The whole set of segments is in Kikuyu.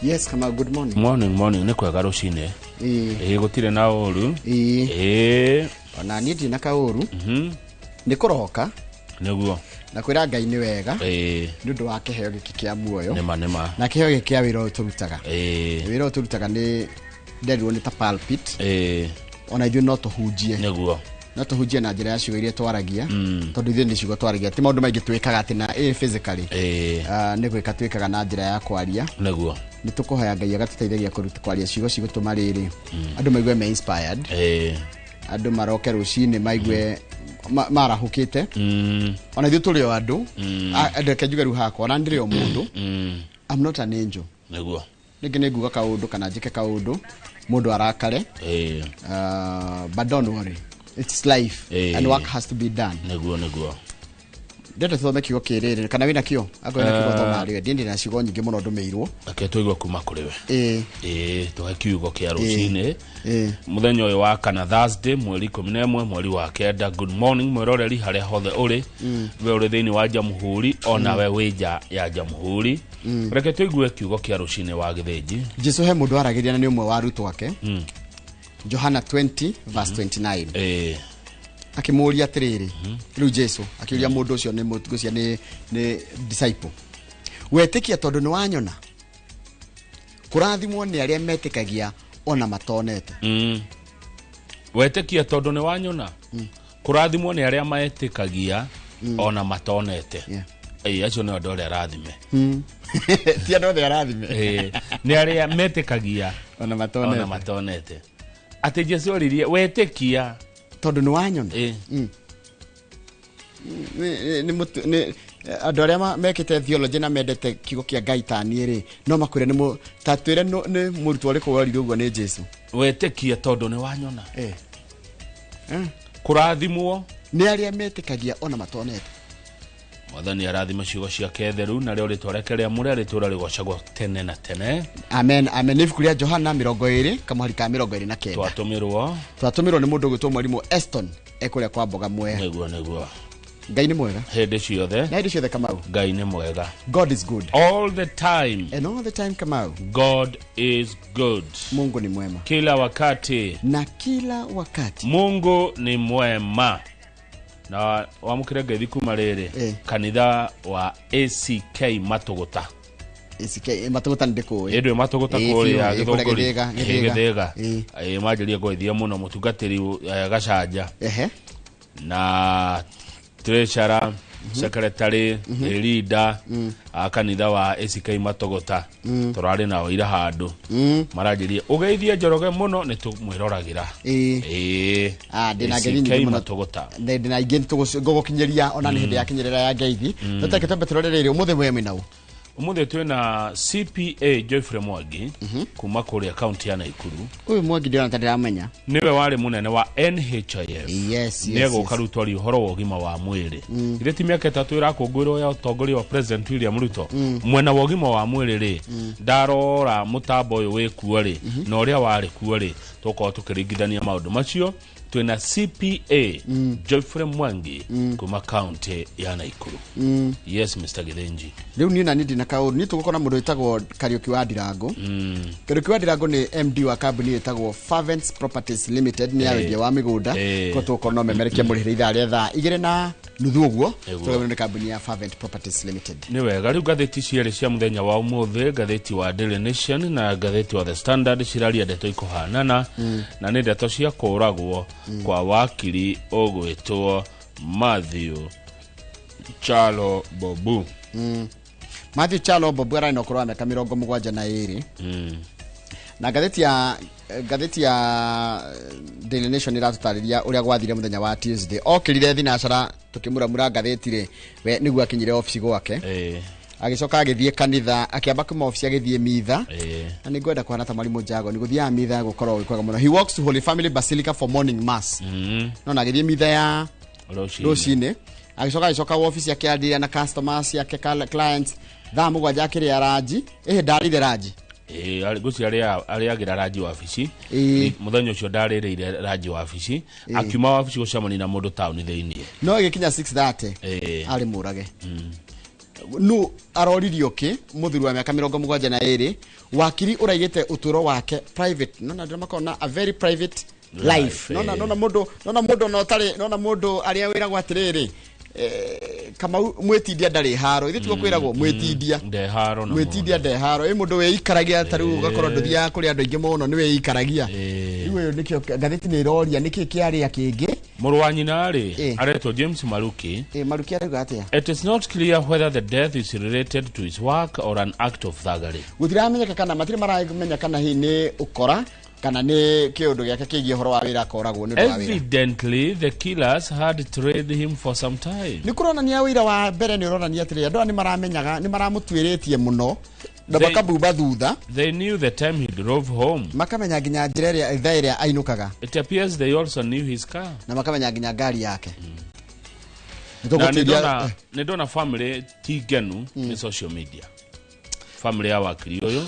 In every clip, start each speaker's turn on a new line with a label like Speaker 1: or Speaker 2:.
Speaker 1: Yes, Kamau, good morning.
Speaker 2: Morning, morning, nĩ kwega rũcinĩ.
Speaker 1: Ĩĩ.
Speaker 2: Ĩĩ, gũtirĩ na ũru.
Speaker 1: Ĩĩ.
Speaker 2: Ĩĩ.
Speaker 1: Ona niĩ ndirĩ na kaũru. Nĩ kũroka.
Speaker 2: Nĩguo.
Speaker 1: Na kwĩra Ngai nĩ wega.
Speaker 2: Ĩĩ.
Speaker 1: Nĩ ũndũ wa kĩheo gĩkĩ kĩa muoyo.
Speaker 2: Nĩma, nĩma.
Speaker 1: Na kĩheo gĩkĩ kĩa wĩra ũyũ tũrutaga.
Speaker 2: Ĩĩ.
Speaker 1: Wĩra ũyũ tũrutaga nĩ nderirwo nĩ ta pulpit.
Speaker 2: Ĩĩ.
Speaker 1: Ona ithuĩ no tũhunjie.
Speaker 2: Nĩguo.
Speaker 1: No tũhunjie na njĩra ya ciugo iria twaragia. Tondũ ithuĩ nĩ ciugo twaragia. Ti maũndũ maingĩ twĩkaga atĩ na physically.
Speaker 2: Ĩĩ.
Speaker 1: Nĩ gwĩka twĩkaga na njĩra ya kwaria.
Speaker 2: Nĩguo.
Speaker 1: Nĩ tũkũhoya Ngai agatũteithagia kũruta kwaria ciugo cigũtũma rĩrĩ. Andũ maigue me inspired.
Speaker 2: Ĩĩ.
Speaker 1: Andũ maroke rũcinĩ maigue marahũkĩte. Ona ithuĩ tũrĩ o andũ. Reke njuge rĩu hakwa, ona ndĩrĩ o mũndũ. I'm not an angel.
Speaker 2: Nĩguo.
Speaker 1: Rĩngĩ nĩ nguga kaũndũ kana njĩke kaũndũ mũndũ arakare.
Speaker 2: Ĩĩ.
Speaker 1: But don't worry, it's life.
Speaker 2: Ĩĩ.
Speaker 1: And work has to be done.
Speaker 2: Nĩguo, nĩguo.
Speaker 1: Ndĩrenda tũthome kiugo kĩrĩrĩ, kana wĩna kĩo? Akorwo wĩna kiugo thoma rĩo. Ndiĩ ndĩna ciugo nyingĩ mũno ndũmĩirwo.
Speaker 2: Reke tũigue kuma kũrĩ we.
Speaker 1: Ĩĩ.
Speaker 2: Ĩĩ, tũhe kiugo kĩa rũcinĩ.
Speaker 1: Ĩĩ.
Speaker 2: Mũthenya ũyũ wa kana Thursday, mweri 11, mweri wa 9. Good morning mwĩroreri harĩa hothe ũrĩ. We ũrĩ thĩinĩ wa Jamhuri, ona we wĩ nja ya Jamhuri. Reke tũigue kiugo kĩa rũcinĩ wa Gĩthĩnji.
Speaker 1: Jesu he mũndũ aragĩria na nĩ ũmwe wa arutwo ake. Johana 20 verse 29.
Speaker 2: Ĩĩ.
Speaker 1: Akĩmũũria atĩrĩrĩ, rĩu Jesu akĩũria mũndũ ũcio nĩ mũtugo nĩ disciple. Wetĩkia tondũ nĩ wanyona? Kũrathimwo nĩ arĩa metĩkagia ona matonete.
Speaker 2: Wetĩkia tondũ nĩ wanyona? Kũrathimwo nĩ arĩa metĩkagia ona matonete.
Speaker 1: Yeah.
Speaker 2: Ĩĩ, acio nĩ andũ arĩa arathime.
Speaker 1: Ti andũ othe arathime.
Speaker 2: Ĩĩ, nĩ arĩa metĩkagia
Speaker 1: ona matonete.
Speaker 2: Ona matonete. Atĩ Jesu oririe wetĩkia
Speaker 1: tondũ nĩ wanyona?
Speaker 2: Ĩĩ.
Speaker 1: Nĩ andũ arĩa mekĩte theology na mendete kiugo kĩa Ngai ta niĩ rĩ, no makwĩre nĩ ta twĩre nĩ mũrutwo ũrĩkũ werire ũguo nĩ Jesu.
Speaker 2: Wetĩkia tondũ nĩ wanyona?
Speaker 1: Ĩĩ.
Speaker 2: Kũrathimwo
Speaker 1: nĩ arĩa metĩkagia ona matonete.
Speaker 2: Mwathani arathima ciugo ciake theru na rĩo rĩtwa rĩake rĩamũre rĩtũũra rĩgocagwo tene na tene.
Speaker 1: Amen, amen. Nĩ ibuku rĩa Johana mĩrongo ĩrĩ kamũhari ka mĩrongo ĩrĩ na kenda.
Speaker 2: Twatũmĩrwo.
Speaker 1: Twatũmĩrwo nĩ mũndũ ũgwĩtwo mwarimũ Eston ekũrĩa kwa Mboga Mwea.
Speaker 2: Nĩguo, nĩguo.
Speaker 1: Ngai nĩ mwega.
Speaker 2: Hĩndĩ ciothe.
Speaker 1: Na hĩndĩ ciothe Kamau.
Speaker 2: Ngai nĩ mwega.
Speaker 1: God is good.
Speaker 2: All the time.
Speaker 1: And all the time Kamau.
Speaker 2: God is good.
Speaker 1: Mungu ni mwema.
Speaker 2: Kila wakati.
Speaker 1: Na kila wakati.
Speaker 2: Mungu ni mwema. Na wamũkĩre ngeithi kuma rĩrĩ, kanitha wa ACK Matũgũta.
Speaker 1: ACK Matũgũta nĩ ndĩkũĩ.
Speaker 2: Ĩndũ Matũgũta
Speaker 1: Ĩĩ,
Speaker 2: kũrĩa
Speaker 1: biũ, ĩĩ, kũrĩa
Speaker 2: Gĩthũngũri.
Speaker 1: Gĩthĩga,
Speaker 2: Ĩĩ,
Speaker 1: Gĩthĩga.
Speaker 2: Gĩthĩga.
Speaker 1: Ĩĩ.
Speaker 2: Ĩĩ, manjĩrie ngũithia mũno mũtungatĩri, Gacanja.
Speaker 1: Ehe.
Speaker 2: Na treasurer, secretary, leader, a kanitha wa ACK Matũgũta. Tũrarĩ nao ira handũ. Maranjĩrie ũgeithie Njoroge mũno nĩ tũmwĩroragĩra.
Speaker 1: Ĩĩ.
Speaker 2: Ĩĩ.
Speaker 1: Ndĩna
Speaker 2: ACK
Speaker 1: ngeithi nyingĩ mũno.
Speaker 2: Matũgũta.
Speaker 1: Ndĩna ingĩ ngũgũkinyĩria ona nĩ hĩndĩ ya kinyĩrĩra ya ngeithi. No reke twambe tũrore rĩrĩ, ũmũthĩ we mwĩna ũ?
Speaker 2: Ũmũthĩ twĩna CPA Geoffrey Mwangi kuma kũrĩa kaunti ya Naikuru.
Speaker 1: Ũyũ Mwangi ndĩrona ta ndĩramenya.
Speaker 2: Nĩwe warĩ mũnene wa NHIF.
Speaker 1: Yes, yes,
Speaker 2: Nĩegũka
Speaker 1: yes.
Speaker 2: rĩu twarie ũhoro wa ũgima wa mwĩrĩ. Githĩ ti mĩaka 3 ĩrakũngũĩrwo ya ũtongoria wa President William Ruto? Mwena wa ũgima wa mwĩrĩ rĩ, ndarora mũtambo ũyũ wĩ kuo rĩ, na ũrĩa warĩ kuo rĩ, tũkorwo tũkĩringithania maũndũ macio. Twĩna CPA Geoffrey Mwangi kuma kaunti ya Naikuru. Yes, Mr. Githinji.
Speaker 1: Rĩu niĩ na niĩ ndina kaũndũ, niĩ tũgũkorwo na mũndũ wĩtagwo Kariũki wa Ndirango. Kariũki wa Ndirango nĩ MD wa kambuni ĩtagwo Favens Properties Limited, nĩ ya wendia wa mĩgũnda. Koguo tũgũkorwo no memerekia mũrĩhĩre ithaa rĩa thaa igĩrĩ na nuthu ũguo.
Speaker 2: Nĩguo.
Speaker 1: Tũgũkorwo nĩ kambuni ya Favens Properties Limited.
Speaker 2: Nĩ wega. Rĩu ngathĩti cierĩ cia mũthenya wa ũmũthĩ, ngathĩti wa Daily Nation na ngathĩti wa The Standard ciraria ndeto ikũhanana, na nĩ ndeto cia kũragwo kwa wakiri ũgwĩtwo Matthew Chalo Bobu.
Speaker 1: Matthew Chalo Bobu ararĩ na ũkũrũ wa mĩaka mĩrongo mũgwanja na ĩrĩ. Na ngathĩti ya Daily Nation ĩratũtarĩria ũrĩa gwathire mũthenya wa Tuesday. Okĩrire thinacara tũkĩmũramũra ngathĩti rĩ, we nĩguo akinyire obici gwake. Agĩcoka agĩthiĩ kanitha, akĩamba kuma obici agĩthiĩ mitha. Na nĩ ngwenda kuhana ta mwarimũ Jago, nĩ gũthiaga mitha gũkorwo gwĩ kwega mũno. He walks to Holy Family Basilica for morning mass. No na agĩthiĩ mitha ya
Speaker 2: Rũcinĩ.
Speaker 1: rũcinĩ. Agĩcoka agĩcoka obici akĩaria na customers ciake, clients. Thaa mũgwanja akĩrĩa ranji. Ĩhĩ, ndarĩire ranji.
Speaker 2: Ĩĩ, ngwĩciria arĩagĩra ranji wabici. Mũthenya ũcio ndarĩrĩire ranji wabici. Akiuma wabici gũcemania na mũndũ taũni thĩiniĩ.
Speaker 1: No ĩgĩkinya 6:30.
Speaker 2: Ĩĩ.
Speaker 1: Arĩ mũrage. Nu aroririo ki muthuri wa miaka 72 wakiri uraigite uturo wake private nona ndira makona a very private life nona nona mundu nona mundu no tari nona mundu aria wiragwo atiriri Kamau mwitindia ndari haro ithi tuko kwiragwo mwitindia
Speaker 2: nde haro na
Speaker 1: mwitindia nde haro i mundu wiikaragia tariu ugakorwo nduthiaga kuri andu aingi muno ni wiikaragia riu uyu nikio ngatheti ni iroria niki kiaria kingi
Speaker 2: Mũrũ wa nyina rĩ aretwo James Maruki.
Speaker 1: Maruki arauga atia?
Speaker 2: It is not clear whether the death is related to his work or an act of thuggery.
Speaker 1: Gũtiramenyeka kana matirĩ maramenya kana hihi nĩ ũkora kana nĩ kĩũndũ gĩake kĩgiĩ ũhoro wa wĩra akoragwo nĩ ũndũ wa wĩra.
Speaker 2: Evidently the killers had trained him for some time.
Speaker 1: Nĩ kũronania wĩra wa mbere nĩ ũronania atĩrĩ andũ aya nĩ maramenyaga nĩ maramũtuĩrĩtie mũno na makabumba thutha.
Speaker 2: They knew the time he drove home.
Speaker 1: Makamenya nginya njĩra ĩrĩa ithaa ĩrĩa ainũkaga.
Speaker 2: It appears they also knew his car.
Speaker 1: Na makamenya nginya ngari yake.
Speaker 2: Na nĩ ndona family ti ngenu nĩ social media. Family ya wakiri ũyũ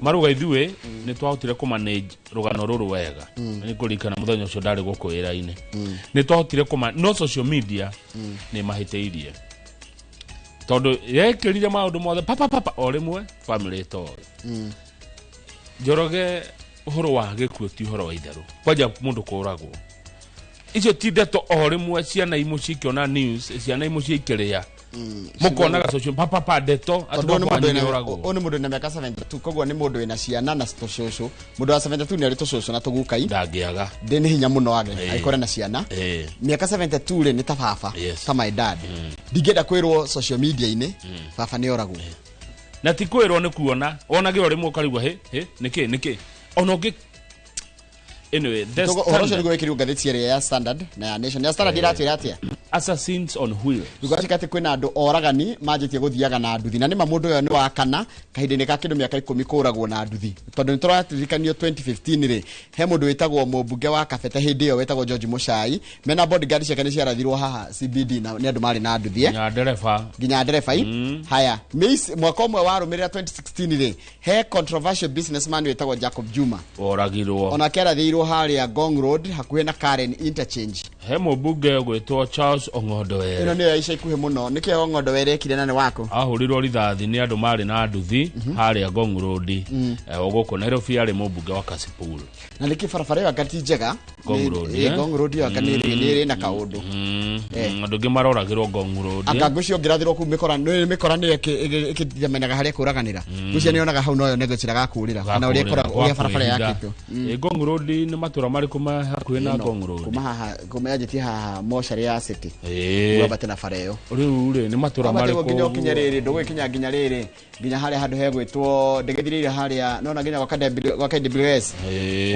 Speaker 2: maruga ithuĩ nĩ twahotire kũ manage rũgano rũrũ wega. Nĩ ngũririkana mũthenya ũcio ndarĩ gũkũ wĩra-inĩ. Nĩ twahotire kũ no social media nĩ mahĩtĩirie. Tondũ yekĩrire maũndũ mothe papa papa o rĩmwe family ĩtoĩ. Njoroge ũhoro wa gĩkuũ ti ũhoro wa itherũ. Kwanja mũndũ kũragwo. Icio ti ndeto o rĩmwe ciana imwe cikĩona news, ciana imwe cikĩrĩa. Mukonaga social papa papa ndeto
Speaker 1: atĩ nĩ mũndũ wĩna mĩaka 72 koguo nĩ mũndũ wĩna ciana na tũcũcũ. Mũndũ wa 72 nĩ arĩ tũcũcũ na tũgukai.
Speaker 2: Ndangĩaga.
Speaker 1: Ndĩ nĩ hinya mũno age agĩkore na ciana. Mĩaka 72 rĩ nĩ ta baba, ta my dad. Ndingĩenda kwĩrwo social media-inĩ baba nĩ oragwo.
Speaker 2: Na ti kwĩrwo nĩ kuona wonage o rĩmwe ũkarigwo hĩ hĩ nĩkĩ nĩkĩ ona ũngĩ. Anyway, the
Speaker 1: ũhoro ũcio nĩguo wĩkĩrirwo ngathĩti ĩrĩa ya Standard na ya Nation. Ya Standard iratwĩra atĩa?
Speaker 2: Assassins on wheels.
Speaker 1: Rugacika atĩ kwĩna andũ oragani manjĩtie gũthiaga na nduthi na nĩma mũndũ ũyũ nĩ wa kana kahinda-inĩ ka kĩndũ mĩaka 10 kũragwo na nduthi tondũ nĩ tũratirikanio 2015 rĩ he mũndũ wĩtagwo mũmbunge wa Kabete hĩndĩ ĩyo wĩtagwo George Muchai mena bodyguard ciake nĩ ciarathirwo haha CBD na nĩ andũ marĩ na nduthi nginya ndereba haya mwaka ũmwe warũmĩrĩra 2016 rĩ he controversial businessman wĩtagwo Jacob Juma
Speaker 2: oragirwo
Speaker 1: onake arathirwo harĩa Ngong Road hakuhĩ na Karen Interchange.
Speaker 2: He mũmbunge ũgwĩtwo Charles Ong'ondo Were.
Speaker 1: Ĩno nĩyo ica ikuhĩ mũno. Nĩkĩo Ong'ondo Were ekire na nĩ wako?
Speaker 2: Ahũrirwo rithathi nĩ andũ marĩ na nduthi harĩa Ngong Road. Gũkũ Nairobi arĩ mũmbunge wa Kasipul.
Speaker 1: Na nĩkĩ barabara ĩyo anga ti njega?
Speaker 2: Ngong Road.
Speaker 1: Ngong Road ĩyo anga nĩ ĩrĩ na kaũndũ.
Speaker 2: Andũ angĩ maroragĩrwo Ngong Road.
Speaker 1: Anga ngũcio ũngĩrathĩrwo kũu mĩkora mĩkora nĩyo ĩkĩthamenaga harĩa kũraganĩra. Ngũcio nĩyonaga hau noyo nĩgũcira gakũrĩra kana ũrĩa ũrĩa barabara yakĩtwo.
Speaker 2: Ngong Road nĩ matũra marĩkũ ma hakuhĩ na Ngong Road?
Speaker 1: Kuma haha kuma yanjĩtie haha mocarĩ ya City. Wambate na bara ĩyo.
Speaker 2: Rĩu rĩ nĩ matũra marĩkũ?
Speaker 1: Nginya ũkinye rĩrĩ ndũgũgĩkinya nginya rĩrĩ nginya harĩa handũ hegwĩtwo ndĩgĩthirĩire harĩa nona nginya gwa KWS.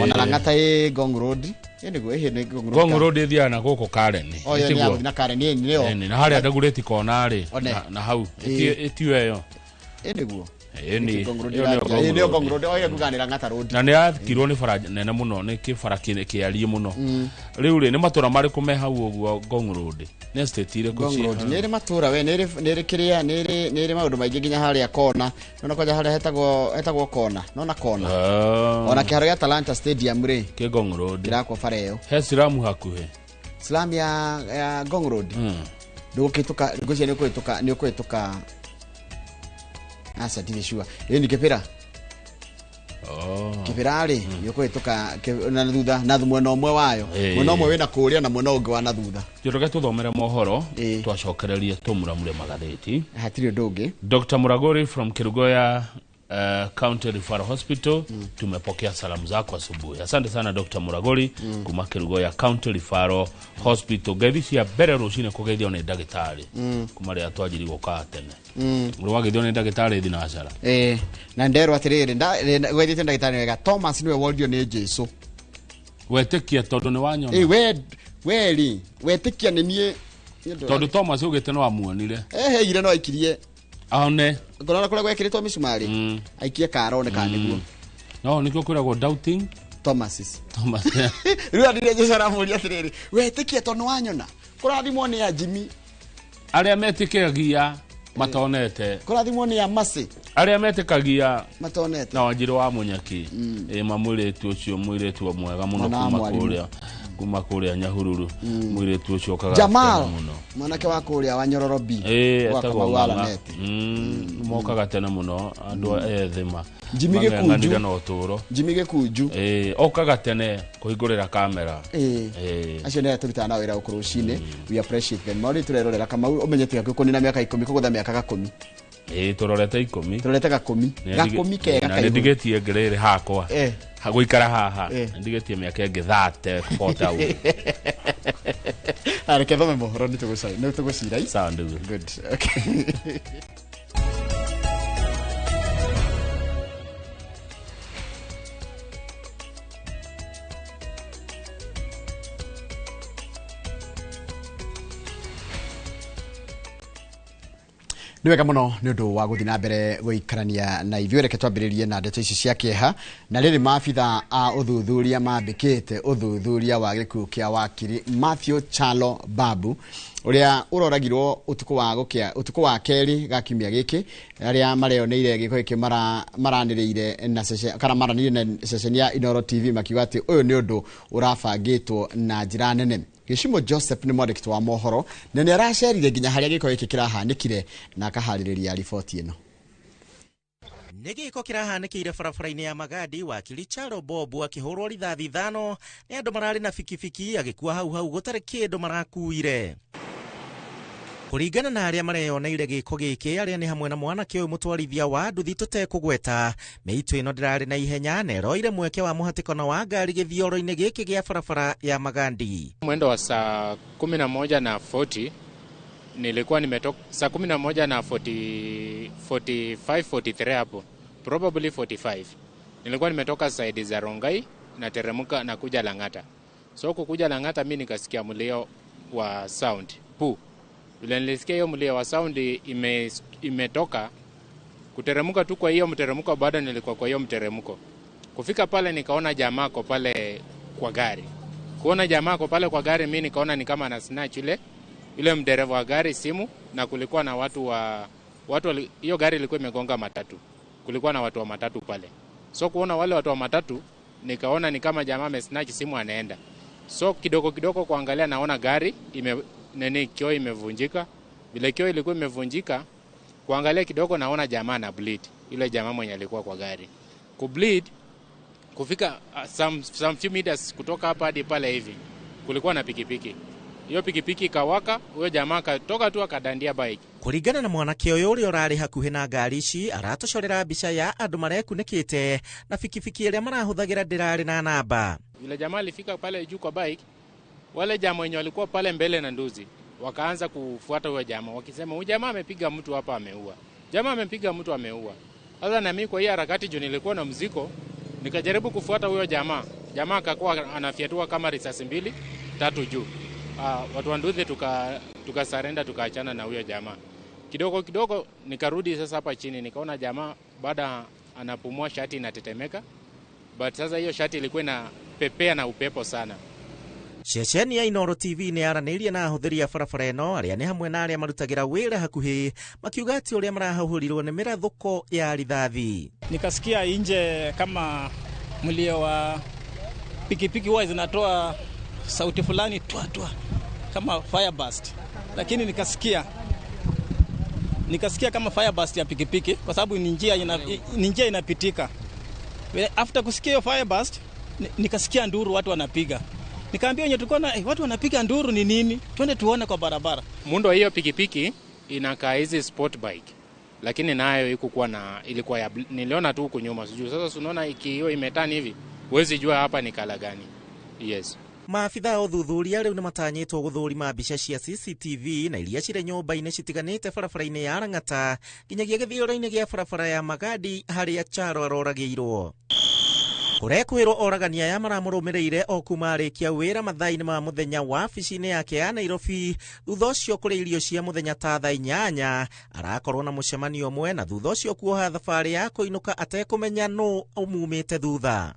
Speaker 1: Ona Lang'ata ĩ Ngong Road. Ĩ nĩguo ĩ nĩ Ngong Road.
Speaker 2: Ngong Road ĩthiaga na gũkũ Karen.
Speaker 1: Oyo nĩ ya na Karen ĩ nĩyo.
Speaker 2: Na harĩa Dagoretti kona rĩ na hau ĩtiyo ĩyo.
Speaker 1: Ĩ nĩguo.
Speaker 2: Ĩni
Speaker 1: Ngong Road oyo kuganĩra Lang'ata Road.
Speaker 2: Na nĩ yakirwo nĩ bara nene mũno nĩ kĩbara kĩariĩ mũno. Rĩu rĩ nĩ matũra marĩkũ me hau ũguo Ngong Road? Nĩ estate irĩkũ
Speaker 1: Ngong Road nĩ ĩrĩ matũra we nĩ ĩrĩ kĩrĩa nĩ ĩrĩ maũndũ maingĩ nginya harĩa kona. Nona kwanja harĩa hetagwo kona. Nona kona. Ona kĩharo gĩa Talanta Stadium rĩ
Speaker 2: kĩ Ngong Road.
Speaker 1: Kĩrakwo bara ĩyo.
Speaker 2: He slum hakuhĩ.
Speaker 1: Slum ya Ngong Road. Ndũgũkĩhĩtũka ngwĩciria nĩ ũkũhĩtũka nĩ ũkũhĩtũka. Asa ndirĩ sure. Ĩ ni Kĩbĩra. Kĩbĩra rĩ nĩ ũkũhĩtũka na thutha na mwena ũmwe wayo. Mwena ũmwe wĩna kũrĩa na mwena ũngĩ wa na thutha.
Speaker 2: Njoroge tũthomere mohoro twacokererie tũmuramure magathĩti.
Speaker 1: Hatirĩ ũndũ ũngĩ.
Speaker 2: Dr. Muragori from Kerugoya County Referral Hospital tumepokea salamu zako asubuhi. Asante sana Dr. Muragori kuma Kerugoya County Referral Hospital. Ngeithi cia mbere rũcinĩ kũgeithio nĩ ndagĩtarĩ kuma rĩrĩa twanjirie gũka tene. Mũrũ wageithio nĩ ndagĩtarĩ thinacara.
Speaker 1: Na nderwo atĩrĩrĩ gweithĩtio ndagĩtarĩ wega. Thomas nĩwe worio nĩ Jesu.
Speaker 2: Wetĩkia tondũ nĩ wanyona.
Speaker 1: We rĩ wetĩkia nĩ niĩ
Speaker 2: tondũ Thomas ugĩte no amuonire.
Speaker 1: Heire no aikirie.
Speaker 2: Aone
Speaker 1: ngorora kũrĩa gwekĩrĩtwo mĩcumarĩ aikie karone kana nĩguo.
Speaker 2: No nĩkĩo kwĩragwo doubting
Speaker 1: Thomases.
Speaker 2: Thomas.
Speaker 1: Rĩu andire Jesu aramũria atĩrĩrĩ wetĩkia tondũ wanyona kũrathimwo nĩ a Jimmy
Speaker 2: arĩa metĩkagia matonete
Speaker 1: kũrathimwo nĩ a Mercy
Speaker 2: arĩa metĩkagia
Speaker 1: matonete
Speaker 2: na Wanjirũ wa Mũnyaki ĩ ma mũirĩtu ũcio mũirĩtu mwega mũno kuma kũrĩa Kuma kũrĩa Nyahururu, mũirĩtu ũcio okaga
Speaker 1: Jamal
Speaker 2: tene mũno.
Speaker 1: Mwanake wa kũrĩa wa Nyororo B.
Speaker 2: Ĩĩ,
Speaker 1: Gwa
Speaker 2: etagwo
Speaker 1: Kamau
Speaker 2: Ng'ang'a.
Speaker 1: Alaneti.
Speaker 2: Mokaga tene mũno andũ ethĩ ma
Speaker 1: Jimmy Gĩkunju.
Speaker 2: mang'ang'anire na ũtũũro.
Speaker 1: Jimmy Gĩkunju.
Speaker 2: Ĩĩ, okaga tene kũhingũrĩra kamera.
Speaker 1: Ĩĩ.
Speaker 2: Ĩĩ.
Speaker 1: Acio nĩ arĩa tũrutaga nao wĩra gũkũ rũcinĩ, we appreciate them. Maũndũ tũrerorera Kamau ũmenyete hakuhĩ kũnina mĩaka 10 kũgũtha mĩaka gakũmi.
Speaker 2: Ĩĩ, tũrorete 10.
Speaker 1: Tũrorete gakũmi gakũmi kega
Speaker 2: Na nĩ
Speaker 1: kaihũru.
Speaker 2: ndigĩtie ngĩrĩrĩ hakwa. Gũikara haha nĩ ndigĩtie mĩaka ĩngĩ 30 40 ũguo.
Speaker 1: Ah, reke thome mohoro nĩ tũgũcira.
Speaker 2: Sawa ndugu.
Speaker 1: Good, okay. Nĩ wega mũno nĩ ũndũ wa gũthiĩ na mbere gũikarania na ithuĩ. Reke twambĩrĩrie na ndeto ici cia kĩeha. Na rĩrĩ, maabitha a ũthuthuria mambĩkĩte ũthuthuria wa gĩkuũ kĩa wakiri Matthew Chalo Babu ũrĩa ũroragirwo ũtukũ wa gũkĩa ũtukũ wa kerĩ ga kiumia gĩkĩ. Arĩa mareoneire gĩko gĩkĩ maranĩrĩire na kana maranĩire na ceceni ya Inooro TV makiuga atĩ ũyũ nĩ ũndũ ũrabangĩtwo na njĩra nene. Gĩcimo Joseph nĩ mwandĩki wa mohoro na nĩ aracerire nginya harĩa gĩko gĩkĩ kĩrahanĩkire na akaharĩrĩria riboti ĩno.
Speaker 3: Nĩ gĩko kĩrahanĩkĩire barabara-inĩ ya Magadi, wakiri Charo Bob akĩhũrwo rithathi 5 nĩ andũ mararĩ na bikibiki, agĩkua hau hau gũtarĩ kĩndũ marakuire. Kũringana na arĩa mareyoneire gĩko gĩkĩ, arĩa nĩ hamwe na mwanake ũyũ mũtwarithia wa nduthi tũtekũgweta, mĩitũ ĩno ndĩrarĩ na ihenya na ĩroire mweke wa mũhatĩkano wa ngari gĩthioro-inĩ gĩkĩ gĩa barabara ya Magadi.
Speaker 4: Mwendo wa saa 11:40 nilikuwa nimetoka, saa 11 na 40, 45, 43 hapo, probably 45, nilikuwa nimetoka side za Rongai na teremka na kuja Lang'ata. So kukuja Lang'ata mi nikasikia mlio wa sound pu. Vile nilisikia hiyo mlio wa sound imetoka kuteremka tu kwa hiyo mteremko, bado nilikuwa kwa hiyo mteremko. Kufika pale nikaona jamaa ko pale kwa gari. Kuona jamaa ko pale kwa gari, mi nikaona ni kama ana snatch yule mdereva wa gari simu, na kulikuwa na watu wa watu hiyo gari ilikuwa imegonga matatu. Kulikuwa na watu wa matatu pale. So kuona wale watu wa matatu nikaona ni kama jamaa amesnatch simu anaenda. So kidogo kidogo kuangalia naona gari kioo imevunjika. Vile kioo ilikuwa imevunjika, kuangalia kidogo naona jamaa na bleed. Yule jamaa mwenye alikuwa kwa gari. Ku bleed kufika some few meters kutoka hapa hadi pale hivi kulikuwa na pikipiki. Hiyo pikipiki ikawaka, huyo jamaa akatoka tu akadandia bike.
Speaker 3: Kũringana na mwanake ũyũ ũrĩa ũrarĩ hakuhĩ na ngari ici, aratũcorera mbica ya andũ marekunĩkĩte na bikibiki ĩrĩa marahũthagĩra ndĩrarĩ na namba.
Speaker 4: Yule jamaa alifika pale juu kwa bike, wale jamaa wenye walikuwa pale mbele na nduzi wakaanza kufuata huyo jamaa wakisema huyu jamaa amepiga mtu hapa ameua. Jamaa amepiga mtu ameua. Sasa na mimi kwa hii harakati juu nilikuwa na mzigo, nikajaribu kufuata huyo jamaa. Jamaa akakuwa anafyatua kama risasi 2 3 juu. Watu wa nduthi tukasarenda tukaachana na huyo jamaa. Kidogo kidogo nikarudi sasa hapa chini nikaona jamaa baada anapumua shati inatetemeka. But sasa hiyo shati ilikuwa inapepea na upepo sana.
Speaker 3: Ceceni ya Inooro TV nĩ yaranĩirie na ahũthĩri a barabara ĩno arĩa nĩ hamwe na arĩa marutagĩra wĩra hakuhĩ, makiuga atĩ ũrĩa marahũhũrirwo nĩ mĩrathũko ya rithathi.
Speaker 5: Nikasikia nje kama mlio wa pikipiki huwa zinatoa sauti fulani twa twa kama fire burst, lakini nikasikia kama fire burst ya pikipiki kwa sababu ni njia inapitika. After kusikia hiyo fire burst nikasikia nduru watu wanapiga. Nikaambia wenye tulikuwa na watu wanapiga nduru ni nini? Twende tuone kwa barabara.
Speaker 4: Muundo hiyo pikipiki inakaa hizi sport bike, lakini nayo ilikuwa na ilikuwa ya niliona tu huko nyuma sijui. Sasa unaona hiyo imetani hivi, huwezi jua hapa ni kala gani. Yes.
Speaker 3: Maabitha a ũthuthuria rĩu nĩ matanyĩtwo gũthũrima mbica cia CCTV na iria cirĩ nyũmba-inĩ citiganĩte barabara-inĩ ya Lang'ata nginyagia gĩthioro-inĩ gĩa barabara ya Magadi harĩa Charo aroragĩirwo. Kũrekwĩrwo oragani aya maramũrũmĩrĩire o kuma arĩkia wĩra mathaa-inĩ ma mũthenya wabici-inĩ yake ya Nairobi, thutha ũcio kũrĩa irio cia mũthenya ta thaa 8 arakorwo na mũcemanio ũmwe na thutha ũcio kuoha thabarĩ ya kũinũka atekũmenya nũ ũmumĩte thutha.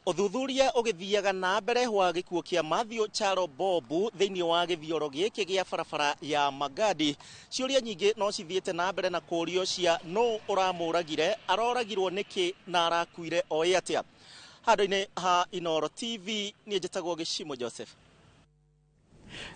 Speaker 3: Ũthuthuria ũgĩthiaga na mbere wa gĩkuũ kĩa Matthew Charo Bobu thĩinĩ wa gĩthioro gĩkĩ gĩa barabara ya Magadi, ciũria nyingĩ no cithiĩte na mbere na kũũrio cia nũ ũramũragire, aroragirwo nĩkĩ na arakuire oĩ atĩa. Handũ-inĩ ha Inooro TV niĩ njĩtagwo Gĩcimo Joseph.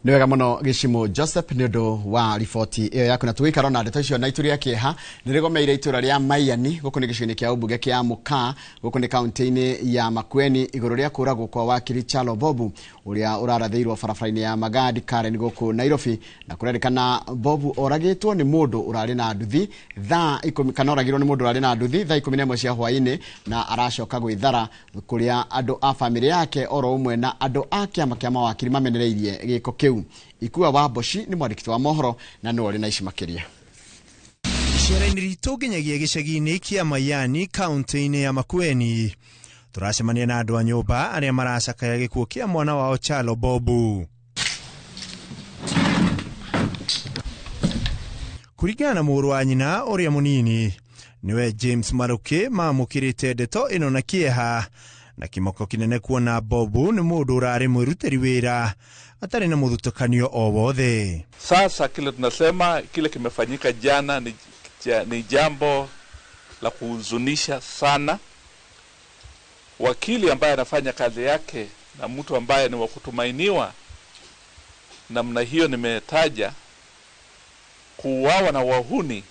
Speaker 1: Nĩ wega mũno Gĩcimo Joseph nĩ ũndũ wa riboti ĩyo yaku, na tũgĩikara na ndeto icio na itũ rĩa kĩeha nĩ rĩgomeire itũra rĩa Maiani gũkũ nĩ gĩcigo-inĩ kĩa ũmbunge kĩa Mũkaa gũkũ nĩ kaunti-inĩ ya Makueni igũrũ rĩa kũragwo kwa wakiri Kyalo Bobu ũrĩa ũrarathĩirwo barabara-inĩ ya Magadi Karen gũkũ Nairobi, na kũrerĩkana Bobu oragĩtwo nĩ mũndũ ũrarĩ na nduthi thaa 10 kana oragirwo nĩ mũndũ ũrarĩ na nduthi thaa 11 cia hwaĩ-inĩ na aracoka gwĩthara kũrĩa andũ a famĩlĩ yake oro ũmwe na andũ a kĩama kĩa mawakiri mamenereirie gĩko kĩu. Ikua wa Mboci nĩ mwandĩki wa mohoro na nĩwe ũrĩ na ici makĩria.
Speaker 6: Icera-inĩ ritũ nginyagia gĩcagi-inĩ kĩa Mayani kaunti-inĩ ya Makueni tũracemania na andũ a nyũmba arĩa maracakaya gĩkuũ kĩa mwana wao Kyalo Bobu. Kũringana na mũrũ wa nyina ũrĩa mũnini nĩwe James Maruki mamũkĩrĩte ndeto ĩno na kĩeha na kĩmako kĩnene kuona Bobu nĩ mũndũ ũrarĩ mwĩrutĩri wĩra atarĩ na mũthutũkanio o wothe.
Speaker 7: Sasa kile tunasema kile kimefanyika jana ni jambo la kuhuzunisha sana. Wakili ambaye anafanya kazi yake na mtu ambaye ni wa kutumainiwa namna hiyo nimetaja, kuuawa na wahuni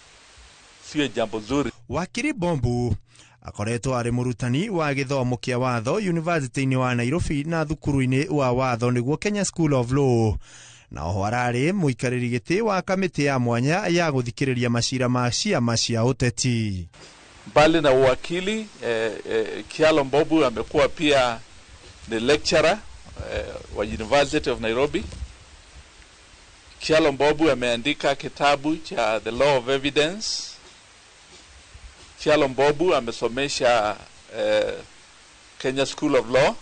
Speaker 7: sio jambo zuri.
Speaker 6: Wakiri Bobu akoretwo arĩ mũrutani wa gĩthomo kĩa watho University-inĩ wa Nairobi na thukuru-inĩ wa watho nĩguo Kenya School of Law, na oho ararĩ mũikarĩri gĩtĩ wa kamĩtĩ ya mwanya ya gũthikĩrĩria macira ma ciama cia ũteti.
Speaker 7: Mbali na uwakili, Kyalo Mbobu amekuwa pia ni lecturer wa University of Nairobi. Kyalo Mbobu ameandika kitabu cha The Law of Evidence. Kyalo Mbobu amesomesha Kenya School of Law.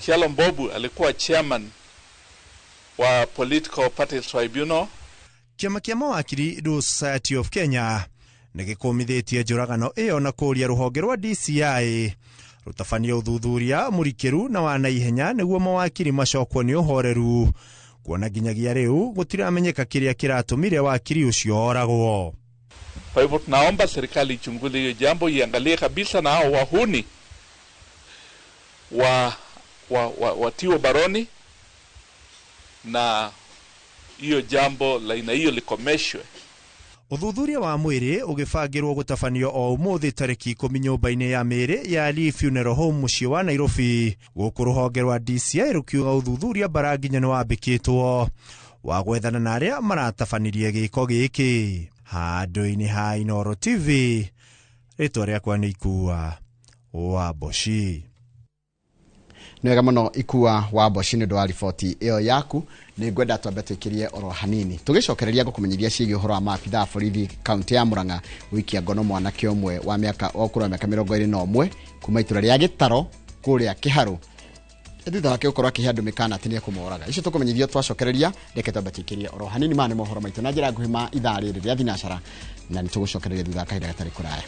Speaker 7: Kyalo Mbobu alikuwa chairman wa Political Parties Tribunal.
Speaker 6: Kĩama kĩa mawakiri Law Society of Kenya nĩ gĩkũmithĩtie njũragano ĩyo na kũũria rũhonge rwa DCI rũtabanie ũthuthuria mũrikĩru na wa naihenya nĩguo mawakiri macokwo nĩ ũhoreru, kuona nginyagia rĩu gũtiramenyeka kĩrĩa kĩratũmire wakiri ũcio oragwo.
Speaker 7: Kwa hivyo tunaomba serikali ichunguze hiyo jambo, iangalie kabisa na hao wahuni watiwe baroni na hiyo jambo la aina hiyo likomeshwe.
Speaker 6: Ũthuthuria wa mwĩrĩ ũgĩbangĩrwo gũtabanio o ũmũthĩ tarĩki 10 nyũmba-inĩ ya mĩĩrĩ ya Lee Funeral Home mũciĩ wa Nairobi, gũkũ rũhonge rwa DCI rũkiuga ũthuthuria bara nginya nĩwambĩkĩtwo wa gwethana na arĩa maratabanirie gĩko gĩkĩ. Handũ-inĩ ha Inooro TV, rĩtwa rĩakwa nĩ Ikua wa Mboci.
Speaker 1: Nĩ wega mũno Ikua wa Mboci nĩ ũndũ wa riboti ĩyo yaku. Nĩ ngwenda twambe twĩkĩrie oro hanini tũgĩcokereria gũkũmenyithia ciĩgiĩ ũhoro wa maabithaa a borithi kaunti ya Murang'a gũikia ngono mwanake ũmwe wa mĩaka wa ũkũrũ wa mĩaka 21 kuma itũra rĩa Gĩtaro kũrĩa Kĩharũ thutha wake gũkorwo akĩhe andũ mĩkana atĩ nĩekũmoraga. Icio tũkũmenyithio twacokereria, reke twambe twĩkĩrie oro hanini. Maya nĩ mohoro maitũ na njĩra nguhĩ ma ithaa rĩrĩ rĩa thinacara, na nĩ tũgũcokereria thutha wa kahinda gatarĩ kũraya.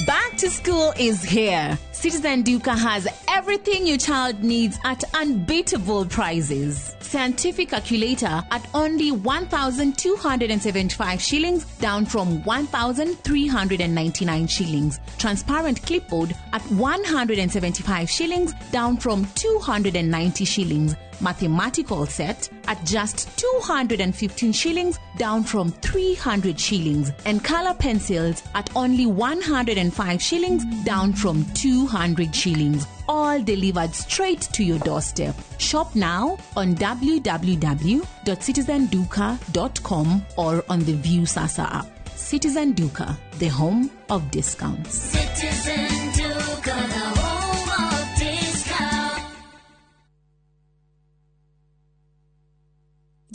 Speaker 8: Back to school is here. Citizen Duka has everything your child needs at unbeatable prices. Scientific calculator at only 1,275 shillings, down from 1,399 shillings. Transparent clipboard at 175 shillings, down from 290 shillings. Mathematical set at just 215 shillings, down from 300 shillings. And color pencils at only 105 shillings, down from 200 shillings. All delivered straight to your doorstep. Shop now on www.citizenduka.com or on the View Sasa app. Citizen Duka, the home of discounts.
Speaker 9: Citizen Duka, the home of discounts.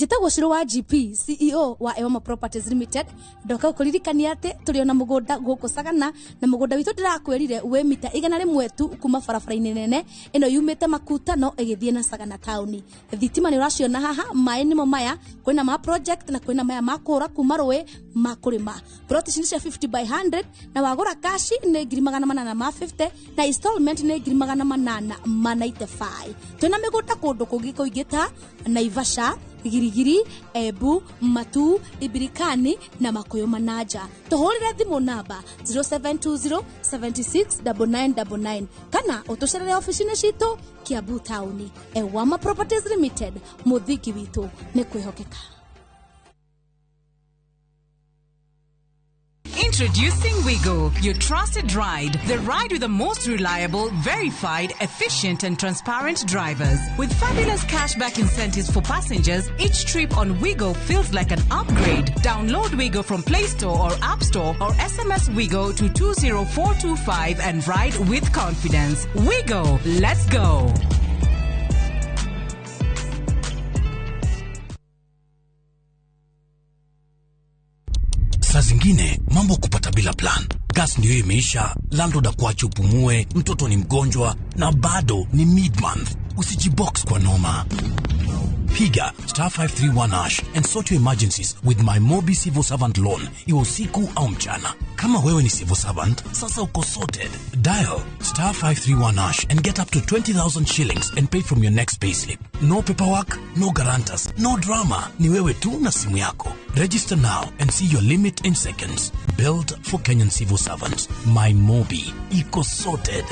Speaker 10: Njĩtagwo Ciro wa GP, CEO wa Ewama Properties Limited. Ndoka gũkũririkania atĩ tũrĩ ona mũgũnda gũkũ Sagana, na mũgũnda witũ ndĩrakwĩrire wĩ mita 100 tu kuma barabara-inĩ nene ĩno yumĩte Makutano ĩgĩthiĩ na Sagana taũni. Thitima nĩ ũraciona haha, maĩ nĩmo maya, kwĩna ma project na kwĩna maya ma kũũra kuma rũĩ ma kũrĩma. Plot ici nĩ cia 50 by 100, na wagũra kashi nĩ 850,000 na installment nĩ 895,000. Twĩna mĩgũnda kũndũ kũngĩ kũingĩ ta Naivasha, Girigiri, Embu, Matu, Ibirikani na Makuyu Manaja. Tũhũrĩre thimũ namba 0720 76 9999 kana ũtũcerere ofici-inĩ citũ Kiambu taũni. Ewama Properties Limited, mũthingi witũ nĩ kwĩhokeka.
Speaker 11: Introducing Wigo, your trusted ride. The ride with the most reliable, verified, efficient, and transparent drivers. With fabulous cashback incentives for passengers, each trip on Wigo feels like an upgrade. Download Wigo from Play Store or App Store or SMS Wigo to 20425 and ride with confidence. Wigo, let's go.
Speaker 12: Saa zingine mambo kupata bila plan. Gas ndio imeisha, landlord akuache upumue, mtoto ni mgonjwa na bado ni mid-month. Usijibox kwa noma. Piga star 531 hash and sort your emergencies with my Mobi Civil Servant Loan, iwe usiku au mchana. Kama wewe ni civil servant, sasa uko sorted. Dial star 531 hash and get up to 20,000 shillings and pay from your next payslip. No paperwork, no guarantors, no drama. Ni wewe tu na simu yako. Register now and see your limit in seconds. Built for Kenyan civil servants. My Mobi. Iko sorted.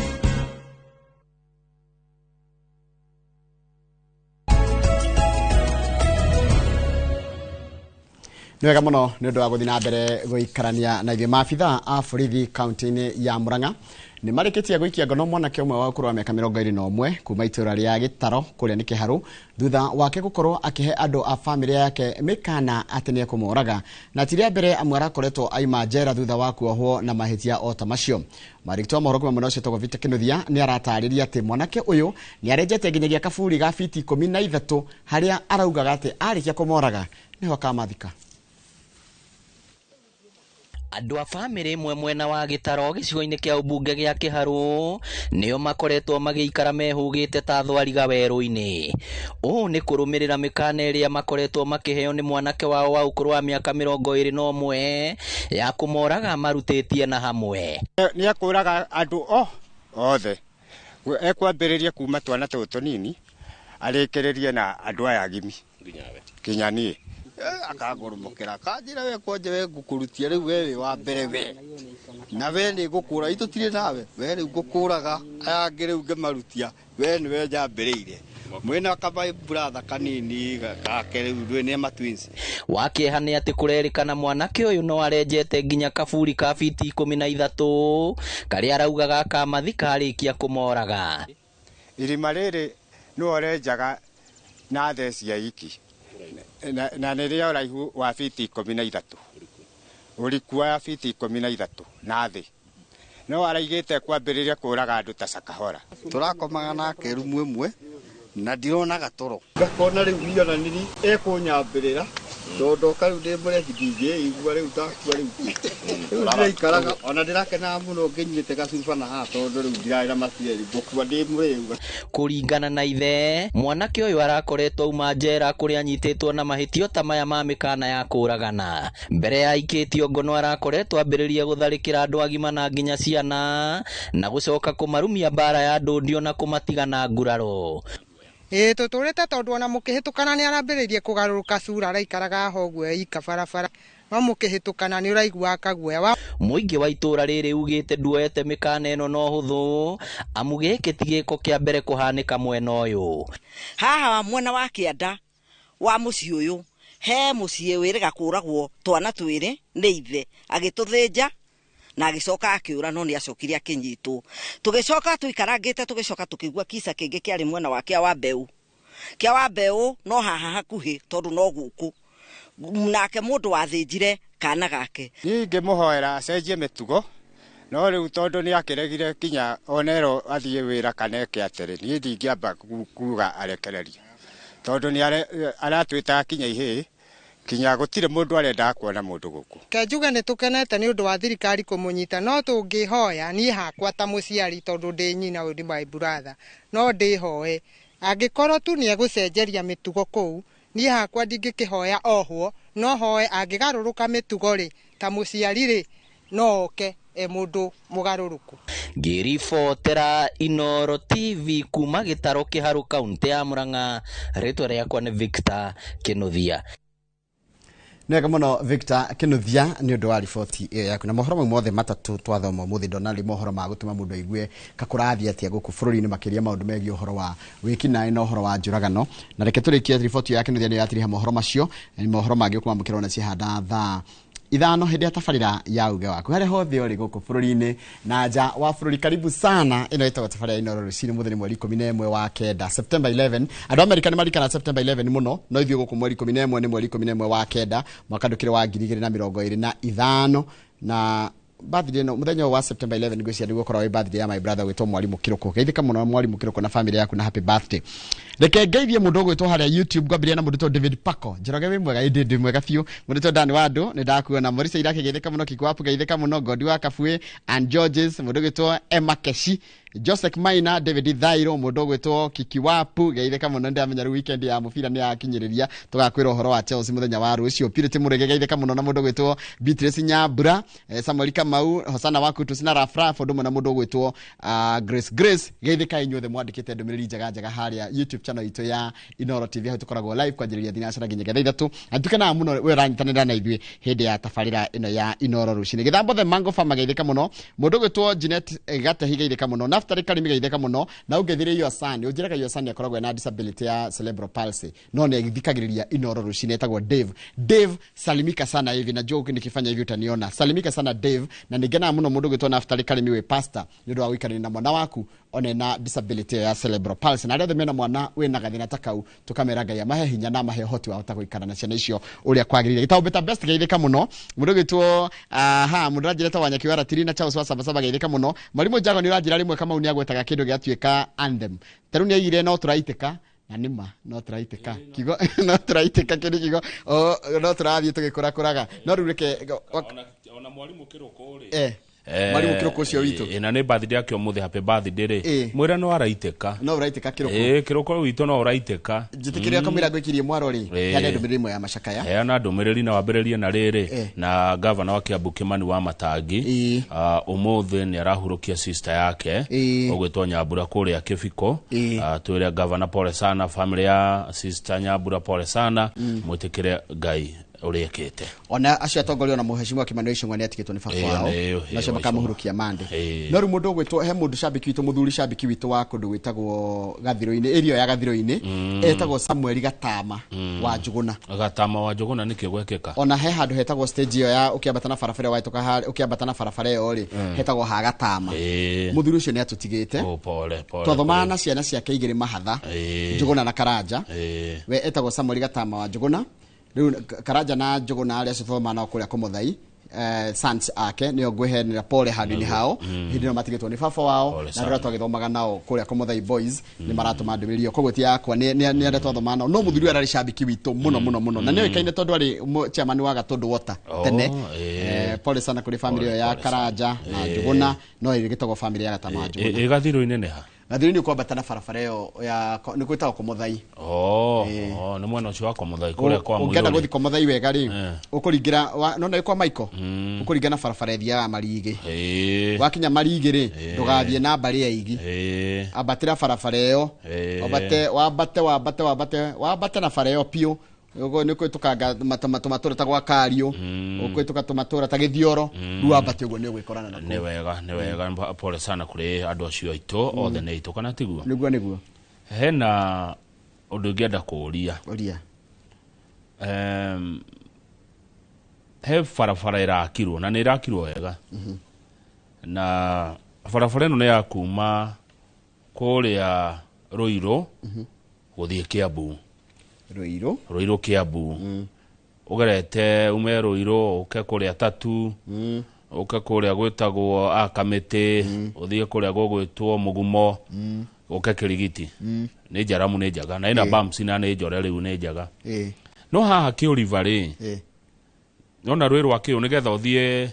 Speaker 1: Nĩ wega mũno nĩ ũndũ wa gũthiĩ na mbere gũikarania na ithuĩ. Maabitha a borithi kaunti-inĩ ya Murang'a nĩ marĩkĩtie gũikia ngono mwanake ũmwe wa ũkũrũ wa mĩaka 21 kuma itũũra rĩa Gĩtaro kũrĩa nĩ Kĩharũ, thutha wake gũkorwo akĩhe andũ a bamĩrĩ yake mĩkana atĩ nĩ ekũmoraga, na ti rĩa mbere amwe arakoretwo aima njera thutha wa kuohwo na mahĩtia o ta macio. Marĩki wa mohoro kuma mwena ũcio etagwo Victor Kinuthia nĩ aratarĩria atĩ mwanake ũyũ nĩ arenjete nginyagia kaburi ga fiti 13 harĩa araugaga atĩ arĩkia kũmoraga nĩho akamathika.
Speaker 13: Andũ a bamĩrĩ ĩmwe mwena wa Gĩtaro gĩcigo-inĩ kĩa ũmbunge gĩa Kĩharũ nĩo makoretwo magĩikara mehũgĩte ta thwariga werũ-inĩ. Ũũ nĩ kũrũmĩrĩra mĩkana ĩrĩa makoretwo makĩheo nĩ mwanake wao wa ũkũrũ wa mĩaka 21 ya kũmoraga marutĩtie na hamwe.
Speaker 14: Nĩ ekũraga andũ othe, ekwambĩrĩria kuma twana tũtũ tũnini arĩkĩrĩrie na andũ aya agimi nginya niĩ.
Speaker 15: Akangoromokera akanjĩra we kwanja we ngũkũrutia rĩu we wĩ wa mbere we na we nĩ ngũkũra itũtirĩ nawe we rĩu ngũkũraga aya angĩ rĩu ngĩmarutia we nĩwe njambĩrĩire mwĩna kaba brother kanini gake rĩu rwĩ nĩ ma twins.
Speaker 13: Wa kĩeha nĩ atĩ kũrerĩkana mwanake ũyũ no arenjete nginya kaburi ka fiti 13 karĩa araugaga akamathika arĩkia kũmoraga.
Speaker 14: Irima rĩrĩ nĩ ũrenjaga na theci ya iki na nĩ rĩa ũraihu wa fiti 13, ũriku wa fiti 13 na thĩ, no araigĩte kwambĩrĩria kũraga andũ ta Sakahora.
Speaker 15: Tũrakomaga nake rumu ĩmwe na ndironaga toro, ngakona rĩu niĩ ona nĩ ekũnyambĩrĩra tondũ ndoka rĩu ndĩ mũrebi ndingĩigua rĩu ndakua rĩu rĩu ndĩraikaraga ona ndĩrakenaga mũno ngĩnyuĩte gacuba na haha tondũ rĩu ndirarĩ na maciari ngũkua ndĩ mũrĩu.
Speaker 13: Kũringana na ithe, mwanake ũyũ arakoretwo auma njera kũrĩa anyitĩtwo na mahĩtio ta maya ma mĩkana ya kũragana. Mbere ya aikĩtio ngono arakoretwo ambĩrĩria gũtharĩkĩra andũ agima na nginya ciana na gũcoka kũmarumia mbara ya ndũndio na kũmatiga na nguraro.
Speaker 16: Ĩĩ tũtũrĩte tondũ ona mũkĩhĩtũkana nĩ arambĩrĩirie kũgarũrũka cura araikaraga ho ũguo ika barabara, no mũkĩhĩtũkana nĩ ũraiguaga kaguoya.
Speaker 13: Mũingĩ wa itũũra rĩrĩ ugĩte nduoete mĩkana ĩno no hũthũ, amu gĩkĩ ti gĩko kĩa mbere kũhanĩka mwena ũyũ.
Speaker 17: Haha mwena wa kĩanda wa mũciĩ ũyũ he mũciĩ wĩrĩga kũragwo twana twĩrĩ nĩ ithe agĩtũthĩnja na agĩcoka akĩũra, no nĩ acokire akĩnyitwo. Tũgĩcoka tũikarangĩte tũgĩcoka tũkĩigua kisa kĩngĩ kĩarĩ mwena wa kĩa wa mbeũ. Kĩa wa mbeũ no haha hakuhĩ tondũ no gũkũ nake mũndũ wathĩnjire kana gake.
Speaker 14: Niĩ ingĩmũhoera acenjie mĩtugo, no rĩu tondũ nĩ akĩregire kinya onerwo athiĩ wĩra kana eke atĩrĩ, niĩ ndingĩamba kuga arekererie. Tondũ nĩ aratwĩtaga kinya ihĩĩ, kinya gũtirĩ mũndũ arendaga kuona mũndũ gũkũ.
Speaker 16: Ke njuge nĩ tũkenete nĩ ũndũ wa thirikari kũmũnyita, no tũngĩhoya niĩ hakwa ta mũciari, tondũ ndĩ nyina, ũyũ nĩ my brother, no ndĩhoe angĩkorwo tu nĩ egũcenjeria mĩtugo kũu, niĩ hakwa ndingĩkĩhoya ohwo, no hoe angĩgarũrũka mĩtugo rĩ, ta mũciari rĩ, no oke e mũndũ mũgarũrũku.
Speaker 13: Ngĩribotera Inoro TV kuma Gĩtarũ Kĩharũ, kaunti ya Murang'a, rĩtwa rĩakwa nĩ Victor Kĩnuthia.
Speaker 1: Nĩ wega mũno, Victor Kĩnuthia, nĩ ũndũ wa riboti ĩyo yaku na mohoro mau mothe matatũ twathoma ũmũthĩ. Ndona rĩ mohoro ma gũtũma mũndũ aigue kakũrathiĩ atĩa gũkũ bũrũri-inĩ, makĩria maũndũ megiĩ ũhoro wa wĩkinaĩ na ũhoro wa njũragano. Na reke tũrĩkie riboti ĩyo ya Kĩnuthia, nĩyo yatiriha mohoro macio. Nĩ mohoro mangĩ ũkwamũkĩra ona ciahanda thaa 5 hĩndĩ ya tabarĩra ya uge waku. Harĩa hothe ũrĩ gũkũ bũrũri-inĩ na nja wa bũrũri, karibu sana. Ĩno ĩtagwo tabarĩra ya Inoro rũcinĩ. Mũthĩ nĩ mweri 11 wa kenda, September 11. Andũ a Amerika nĩ marikana September 11 mũno, no ithuĩ gũkũ mweri 11 nĩ mweri 11 wa kenda, mwaka ndũkĩrĩ wa 2025. Na birthday ĩno, mũthenya ũyũ wa September 11, ngwĩciria nĩguo ũkoragwo wĩ birthday ya my brother gwĩtwo Mwarimũ Kĩrũkũ. Geithĩka mũno Mwarimũ Kĩrũkũ na family yaku na happy birthday. Reke ngeithie mũndũ ũgwĩtwo harĩa YouTube. Ngwambĩrĩria na mũndũ ũgwĩtwo David Paco Njoroge, wĩ mwega? Ĩndĩ ndĩ mwega biũ. Mũndũ ũgwĩtwo Dan Wandũ, nĩ ndakuona. Morisa Irake, geithĩka mũno. Kikuapu, geithĩka mũno. Godi wa Kabue and Georges, mũndũ ũgwĩtwo Emma Keshi, Joseph Maina, David Thairo, mũndũ ũgwĩtwo Kikiwapu, geithĩka mũno. Ndĩramenya rĩu weekend ya mũbira nĩ yakinyĩrĩria, tũgakwĩra ũhoro wa Chelsea mũthenya wa rũciũ. Purity Mũrege, geithĩka mũno, na mũndũ ũgwĩtwo Beatrice Nyambura, Samuel Kamau, Hosana wa Kutus na Rafraf, ũndũ ũmwe na mũndũ ũgwĩtwo Grace Grace, geithĩka inyuothe mwandĩkĩte ndũmĩrĩri njega njega harĩa YouTube channel itũ ya Inoro TV, hau tũkoragwo live kwanjĩrĩria thinacara nginya 3:00. Na nitukenaga mũno we ũranyitanĩra na ithuĩ hĩndĩ ya tabarĩra ĩno ya Inoro rũcinĩ. Gĩthambo the Mango Farmer, geithĩka mũno. Mũndũ ũgwĩtwo Jeanette Gatehi, geithĩka mũno. Naftali Karimi, geithĩka mũno. Na ũngeithĩrie Yosani, ũnjĩraga Yosani akoragwo ena disability ya cerebral palsy, no nĩ athikagĩrĩria Inoro rũcinĩ. Etagwo Dave. Dave, salimika sana hivi, najua nikifanya hivi utaniona. Salimika sana Dave. Na nĩngenaga mũno mũndũ ũgwĩtwo Naftali Karimi, wĩ pastor, nĩ ũndũ wa gũikarania na mwana waku one na disability ya cerebral palsy. Na arĩa othe mena mwana wĩna gathĩna ta kau, tũkamera Ngai amahe hinya na amahe ũhoti wa hota gũikara na ciana icio ũrĩa kwagĩrĩire. Gĩtabo beta best, geithĩka mũno. Mũndũ ũgwĩtwo aha, mũndũ ũranjĩra ta Wanyaki wa Ratiri na Charles wa Sabasaba, geithĩka mũno. Mwarimũ Jago, nĩ ũranjĩra rĩmwe Kamau nĩ agwetaga kĩndũ gĩatuĩka anthem. Ta rĩu nĩ aigire no tũraitĩka, na nĩma no tũraitĩka, kiugo no tũraitĩka kĩndũ, kiugo no tũrathiĩ tũgĩkũrakũraga. No rĩu reke
Speaker 2: Ona mwarimũ Kĩrũkũ rĩ,
Speaker 1: mwarimũ Kĩrũkũ ũcio witũ.
Speaker 2: Na nĩ birthday yake ũmũthĩ, happy birthday rĩ. Mwĩre no araitĩka.
Speaker 1: No ũraitĩka, Kĩrũkũ.
Speaker 2: Ĩ, Kĩrũkũ witũ no ũraitĩka.
Speaker 1: Njĩtĩkĩria kamũira ngwĩkirie mwaro rĩ, heana ndũmĩrĩri ĩmwe ya macakaya.
Speaker 2: Heana ndũmĩrĩri na wambĩrĩrie na rĩrĩ, na gavana wa Kiambu Kimani wa Matangi, ũmũthĩ nĩ arahurũkia sister yake ũgwĩtwo Nyambura kũrĩa Kĩbiko. Twĩre gavana pole sana, family ya sister Nyambura pole sana, mwĩtĩkĩre Ngai ũrĩa ekĩte.
Speaker 1: Ona acio atongoria, ona mũhecimiwa Kimani Ichung'wa nĩ atigĩtwo nĩ baba wao, nacio makamũhurukia mande. No rĩu mũndũ ũgwĩtwo, he mũndũ cambiki witũ, mũthuri cambiki witũ wa kũndũ gwĩtagwo Gathirũ-inĩ, area ya Gathirũ-inĩ, etagwo Samuel Gatama wa Njũgũna.
Speaker 2: Gatama wa Njũgũna, nĩkĩ gwekĩka?
Speaker 1: Ona he handũ hetagwo stage ĩyo ya ũkĩambata na barabara ĩyo, wahĩtũka ũkĩambata na barabara ĩyo rĩ, hetagwo ha Gatama. Mũthuri ũcio nĩ atũtigĩte.
Speaker 2: Oh, pole pole.
Speaker 1: Twathomaga na ciana ciake igĩrĩ mahatha, Njũgũna na Karanja. We etagwo Samuel Gatama wa Njũgũna. Rĩu Karanja na Njũgũna, arĩa acio twathomaga nao kũrĩa Komothai, sons ake, nĩo ngwĩhenera pole handũ-inĩ hao. Hĩndĩ ĩno matigĩtwo nĩ baba wao.
Speaker 2: Pole
Speaker 1: Na
Speaker 2: sana.
Speaker 1: rĩrĩa twagĩthomaga nao kũrĩa Komothai Boys, nĩ maratũma ndũmĩrĩri ĩyo, koguo ti yakwa, nĩ arĩa twathomaga nao. No mũthuri ũyũ ararĩ cambiki witũ mũno mũno mũno, na nĩoĩkaine tondũ arĩ chairman wa Gatũndũ Water tene. Pole sana kũrĩ family ĩyo ya
Speaker 2: Pole sana.
Speaker 1: Karanja na Njũgũna, no ĩgĩtagwo family ya Gatama wa Njũgũna.
Speaker 2: Ĩ Gathirũ-inĩ nĩ ha?
Speaker 1: Gathirũ-inĩ ũkwambata na barabara ĩyo ya nĩ gwĩtagwo Komothai.
Speaker 2: Oh, nĩ mwena ũcio wa Komothai kũrĩa kwa
Speaker 1: Ũngĩenda
Speaker 2: Mũirũrĩ.
Speaker 1: gũthiĩ Komothai wega rĩ, ũkũringĩra nona nĩ kwa Michael, ũkũringa na barabara ĩthiaga Marigĩ. Wakinya Marigĩ rĩ, ndũgathiĩ na mbarĩ ya Igi, ambatĩra barabara ĩyo, wambate wambate wambate wambate wambate na bara ĩyo biũ. Ũguo nĩ ũkũhĩtũkanga tũmatũra ta gwa Kariũ, ũkũhĩtũka tũmatũra ta Gĩthioro, rĩu wambate ũguo nĩ ũgwĩkorana na
Speaker 2: Nĩ wega, nĩ wega. Pole sana kũrĩ andũ acio aitũ othe, nĩ aitũ, kana tiguo?
Speaker 1: Nĩguo, nĩguo.
Speaker 2: Hena ũndũ ingĩenda kũũria.
Speaker 1: Ũria.
Speaker 2: He barabara ĩrakirwo na nĩ ĩrakirwo wega, na barabara ĩno nĩ ya kuma kũrĩa Rũirũ gũthiĩ Kiambu.
Speaker 1: Rũirũ.
Speaker 2: Rũirũ Kiambu, ũgerete ume Rũirũ ũke kũrĩa Tatu, ũke kũrĩa gwĩtagwo Akamĩtĩ, ũthiĩ kũrĩa gũgwĩtwo Mũgumo. Ũke Kĩrigiti. Nĩ njaramu, nĩ njega na ĩna bumps na nĩ njore rĩu, nĩ njega. No haha Kĩũriva rĩ, nona rwĩ rwa Kĩũ nĩgetha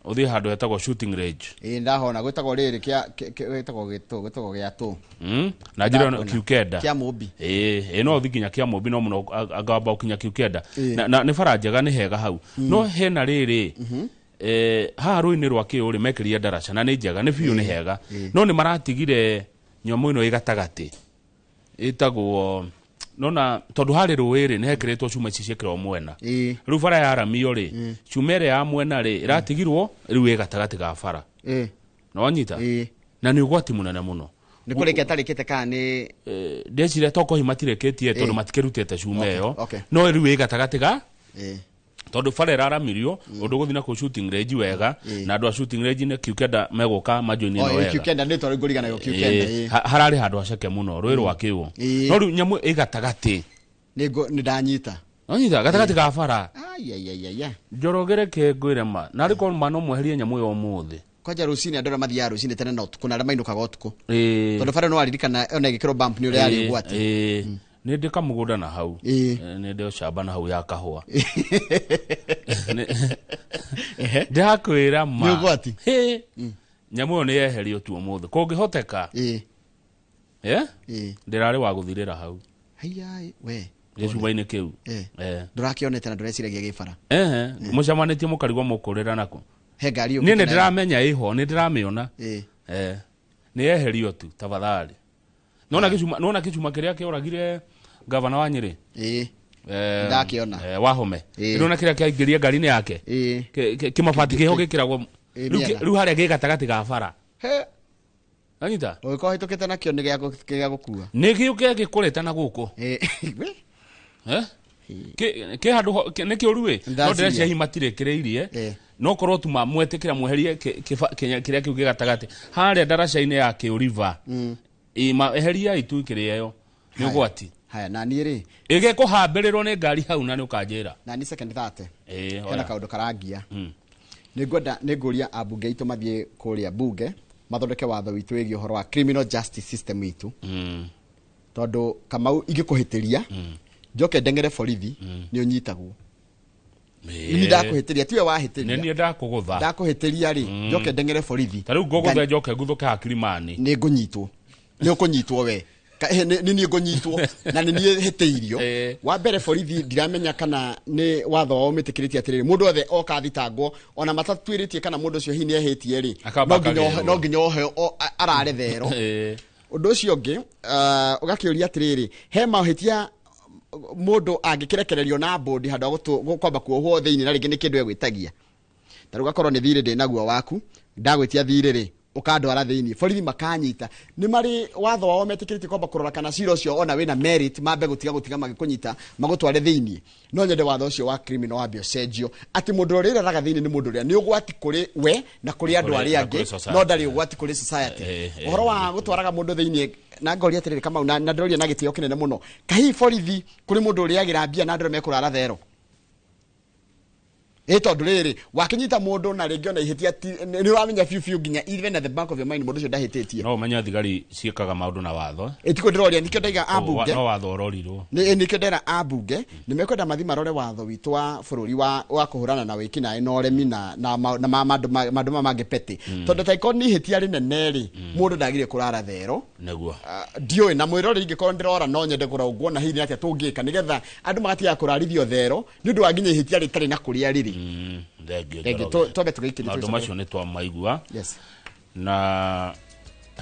Speaker 2: ũthiĩ handũ hetagwo shooting range.
Speaker 1: Ĩĩ, ndahona gwĩtagwo rĩrĩ kĩa gwĩtagwo gĩtũ, gwĩtagwo gĩa tũ.
Speaker 2: Na njĩra ĩno
Speaker 1: Ndakona.
Speaker 2: Kiu Kenda.
Speaker 1: Kĩa Mũmbi.
Speaker 2: Ĩĩ, no ũthiĩ nginya kĩa Mũmbi, no mũno angamba ũkinya Kiu Kenda. Na nĩ bara njega, nĩ hega hau. No hena rĩrĩ, haha rũĩ-inĩ rwa Kĩũ rĩ, mekĩrire ndaraca na nĩ njega, nĩ biũ, nĩ hega. No nĩ maratigire nyamũ ĩno ĩ gatagatĩ ĩtagwo, nona tondũ harĩ rũĩ rĩ, nĩ hekĩrĩtwo cuma ici ciĩkĩrwo mwena. Rĩu bara yaramio rĩ, cuma ĩrĩa ya mwena rĩ ĩratigirwo rĩu ĩ gatagatĩ ga bara. Nĩwanyita? Na nĩ ũgwati mũnene mũno.
Speaker 1: Nĩ kũrĩkia atarĩkĩte kana nĩ?
Speaker 2: Ndeciria tokorwo hihi matirĩkĩtie tondũ matikĩrutĩte cuma ĩyo. No rĩu ĩ gatagatĩ ga tondũ bara ĩraramirio ũndũ gũthiĩ na kũu shooting range wega, na andũ a shooting range nĩ Kiu Kenda megũka majoini
Speaker 1: Oh,
Speaker 2: ĩno wega.
Speaker 1: Kiu Kenda nĩ twarĩ ngũriganagwo Kiu Kenda.
Speaker 2: Hararĩ handũ haceke mũno rũĩ rwa Kĩũ. No rĩu nyamũ ĩ gatagatĩ.
Speaker 1: Nĩ ndanyita.
Speaker 2: Nonyita gatagatĩ ga bara.
Speaker 1: Aiaiaia.
Speaker 2: Njoroge, reke ngwĩre ma narĩ korwo ma no mweherie nyamũ ĩyo ũmũthĩ.
Speaker 1: Kwanja rũcinĩ andũ arĩa mathiaga rũcinĩ tene na ũtukũ na arĩa mainũkaga ũtukũ,
Speaker 2: Ĩĩ.
Speaker 1: tondũ bara no waririkana ona ĩgĩkĩrwo bump nĩ ũrĩa yarĩ ũgwati.
Speaker 2: Ĩĩ. Nĩ ndĩ kamũgũnda na hau. Nĩ ndĩ ũcamba na hau ya kahũa. Ndakwĩra ma.
Speaker 1: Nĩ ũgwati.
Speaker 2: Hĩ. Nyamũ ĩyo nĩ yeherio tu ũmũthĩ kũngĩhoteka. Ndĩrarĩ wa gũthirĩra hau.
Speaker 1: Haiya we.
Speaker 2: Gĩcuma-inĩ kĩu.
Speaker 1: Ndũrakĩonete na ndũreciragia gĩ bara.
Speaker 2: Ehe, mũcemanĩtie mũkarigwo mũkũrĩra nako.
Speaker 1: He ngari
Speaker 2: Niĩ
Speaker 1: yũkĩte
Speaker 2: nĩ
Speaker 1: nayo.
Speaker 2: ndĩramenya ĩho, nĩ ndĩramĩona. Nĩ yeherio tu tafadhali. Nona gĩcuma, nona gĩcuma kĩrĩa kĩoragire gavana wa Nyĩrĩ.
Speaker 1: Ndakĩona.
Speaker 2: Wahome. Nona kĩrĩa kĩaingĩria ngari-inĩ yake. Kĩmabati kĩho gĩkĩragwo.
Speaker 1: Mĩena.
Speaker 2: Rĩu harĩa gĩ gatagatĩ ga bara.
Speaker 1: He.
Speaker 2: Anyita?
Speaker 1: Ũgĩkorwo hĩtũkĩte nakĩo nĩ gĩa gũkua.
Speaker 2: Nĩ gĩũke gĩkũrĩte na gũkũ. Eh? Kĩ handũ nĩ kĩũru ĩ, no
Speaker 1: Ndaciria.
Speaker 2: ndĩreciria hihi matirĩkĩrĩirie, no korwo tu mwetĩkĩra mweherie kĩrĩa kĩu gĩ gatagatĩ harĩa ndaraca-inĩ ya Kĩũriva. Eheriai tu kĩrĩa ĩyo nĩ ũgwati.
Speaker 1: Haya, na niĩ rĩ,
Speaker 2: Ĩgĩkũhambĩrĩrwo nĩ ngari hau na nĩ ũkanjĩra.
Speaker 1: Na niĩ second 30.
Speaker 2: Ĩĩ,
Speaker 1: Hena
Speaker 2: oya.
Speaker 1: kaũndũ karangia. Nĩ ngwenda, nĩ ngũria ambunge aitũ mathiĩ kũrĩa bunge mathondeke watho witũ wĩgiĩ ũhoro wa criminal justice system witũ, tondũ Kamau, ingĩkũhĩtĩria njoke ndeng'ere borithi, nĩ ũnyitagwo. Nĩ ndakũhĩtĩria, tiwe wahĩtĩria.
Speaker 2: Nĩ niĩ ndakũgũtha.
Speaker 1: Ndakũhĩtĩria rĩ, njoke ndeng'ere borithi.
Speaker 2: Ta rĩu ngũgũtha njoke nguthũke hakirimani.
Speaker 1: Nĩ ngũnyitwo, nĩ ũkũnyitwo we. Nĩ niĩ ngũnyitwo na nĩ niĩ hĩtĩirio wa mbere. Borithi ndiramenya kana nĩ watho wao metĩkĩrĩtie atĩrĩrĩ, mũndũ othe oka thitangwo ona matatuĩrĩtie kana mũndũ ũcio hihi nĩ ehĩtie rĩ,
Speaker 2: Akamba
Speaker 1: no nginya
Speaker 2: akagerwo.
Speaker 1: no nginya ohe arare thero. Ũndũ ũcio ũngĩ, ũgakĩũria atĩrĩrĩ, he mahĩtia mũndũ angĩkĩrekererio na mbũndi handũ ha kwamba kuohwo thĩinĩ na rĩngĩ nĩ kĩndũ egwĩtagia. Ta rĩu gakorwo nĩ thirĩ ndĩ naguo waku, ndagwĩtia thirĩ rĩ, ũkandwara thĩinĩ, borithi makanyita. Nĩ marĩ watho wao metĩkĩrĩtie kwamba kũrora kana cira ũcio ona wĩna merit, mambe gũtiga magĩkũnyita magũtware thĩinĩ? No nyende watho ũcio wa criminal wambe ũcenjio, atĩ mũndũ ũrĩa ũrĩraraga thĩinĩ nĩ mũndũ ũrĩa nĩ ũgwati kũrĩ we na kũrĩ andũ
Speaker 2: Kũrĩ-
Speaker 1: arĩa
Speaker 2: na
Speaker 1: angĩ,
Speaker 2: kũrĩ society.
Speaker 1: no ndarĩ ũgwati kũrĩ society. Ũhoro wa gũtwaraga mũndũ thĩinĩ, na ngoria atĩrĩrĩ Kamau, na ndĩroria na gĩtĩo kĩnene mũno, kahihi borithi kũrĩ mũndũ ũrĩagĩra mbia na andũ arĩa mekũrara thero? Ĩ tondũ rĩrĩ, wakĩnyita mũndũ na rĩngĩ ona ihĩtia nĩ ũramenya biũ biũ nginya even at the back of your mind mũndũ ũcio ndahĩtĩtie.
Speaker 2: No ũmenye thigari ciĩkaga maũndũ na watho.
Speaker 1: Ĩtikũ ndĩroria, nĩkĩo ndaiga ambunge.
Speaker 2: No watho ũrorirwo.
Speaker 1: Nĩkĩo ndera ambunge nĩ mekwenda mathi marore watho witũ wa bũrũri wa kũhũrana na wĩkinaĩ na ũremi na maũndũ maya mangĩ petty. Tondũ ta ikorwo nĩ ihĩtia rĩnene rĩ, mũndũ ndagire kũrara thero.
Speaker 2: Nĩguo.
Speaker 1: Ndiũĩ na mwĩrore, ingĩkorwo ndĩrora no nyende kũrora na hihi nĩ atĩa tũngĩka nĩgetha andũ magatiga kũrarithio thero nĩ ũndũ wa nginya ihĩtia rĩtarĩ na kũrĩa rĩrĩ.
Speaker 2: Thengio.
Speaker 1: Thengiũ.
Speaker 2: Njoroge.
Speaker 1: Twambe tũgĩikĩrie
Speaker 2: Maũndũ
Speaker 1: tũgĩcoke.
Speaker 2: macio nĩ twamaigua.
Speaker 1: Yes.
Speaker 2: Na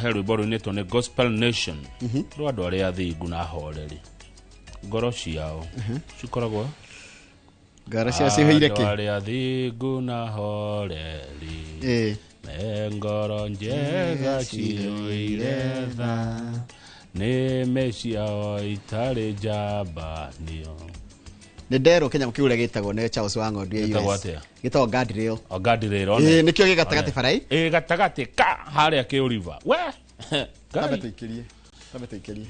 Speaker 2: he rwĩmbo rũinĩtwo nĩ Gospel Nation rwa andũ arĩa athingu na ahoreri, ngoro ciao cikoragwo
Speaker 1: Ngoro ciao cihũire
Speaker 2: Andũ
Speaker 1: kĩ?
Speaker 2: arĩa athingu na ahoreri me ngoro njega ciyũire tha, nĩmĩ ciao itarĩ njambanio.
Speaker 1: Nĩ nderwo kĩnyamũ kĩu ũrĩa gĩtagwo nĩ Charles wa Ng'ondu ya
Speaker 2: Gĩtagwo
Speaker 1: US.
Speaker 2: atĩa?
Speaker 1: Gĩtagwo guardrail.
Speaker 2: O guardrail.
Speaker 1: Ĩĩ, nĩkĩo gĩ gatagatĩ bara-ĩ.
Speaker 2: Ĩ gatagatĩ ka harĩa kĩũriva we.
Speaker 1: Tambe
Speaker 2: Ngai.
Speaker 1: tũikĩrie, tambe tũikĩrie.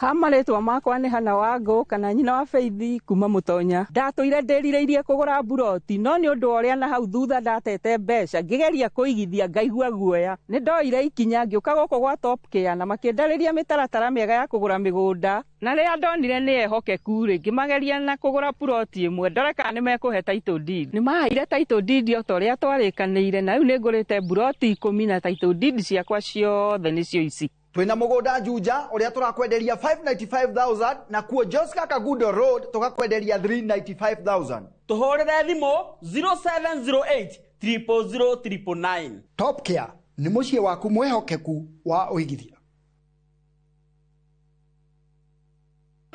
Speaker 18: Ha marĩtwa makwa nĩ Hana Wangũ kana nyina wa Faith kuma Mũtonya. Ndatũire ndĩrirĩirie kũgũra mburoti no nĩ ũndũ wa ũrĩa na hau thutha ndatete mbeca ngĩgeria kũigithia ngaigua guoya. Nĩ ndoire ikinya ngĩũka gũkũ gwa Top Care na makĩndarĩria mĩtaratara mĩega ya kũgũra mĩgũnda na rĩrĩa ndonire nĩ ehokeku rĩ ngĩmageria na kũgũra puroti ĩmwe ndore kana nĩ mekũhe title deed. Nĩ maheire title deed o ta ũrĩa twarĩkanĩire na rĩu nĩ ngũrĩte mburoti 10 na title deed ciakwa ciothe nĩcio ici.
Speaker 19: Twina mugunda Juja uria turakwenderia 595,000 na kuo Joska Kagudo Road tukakwenderia 395,000.
Speaker 20: Tuhurire thimu 0708 000 999.
Speaker 19: Top Care ni muciĩ waku mwehokeku wa uigithia.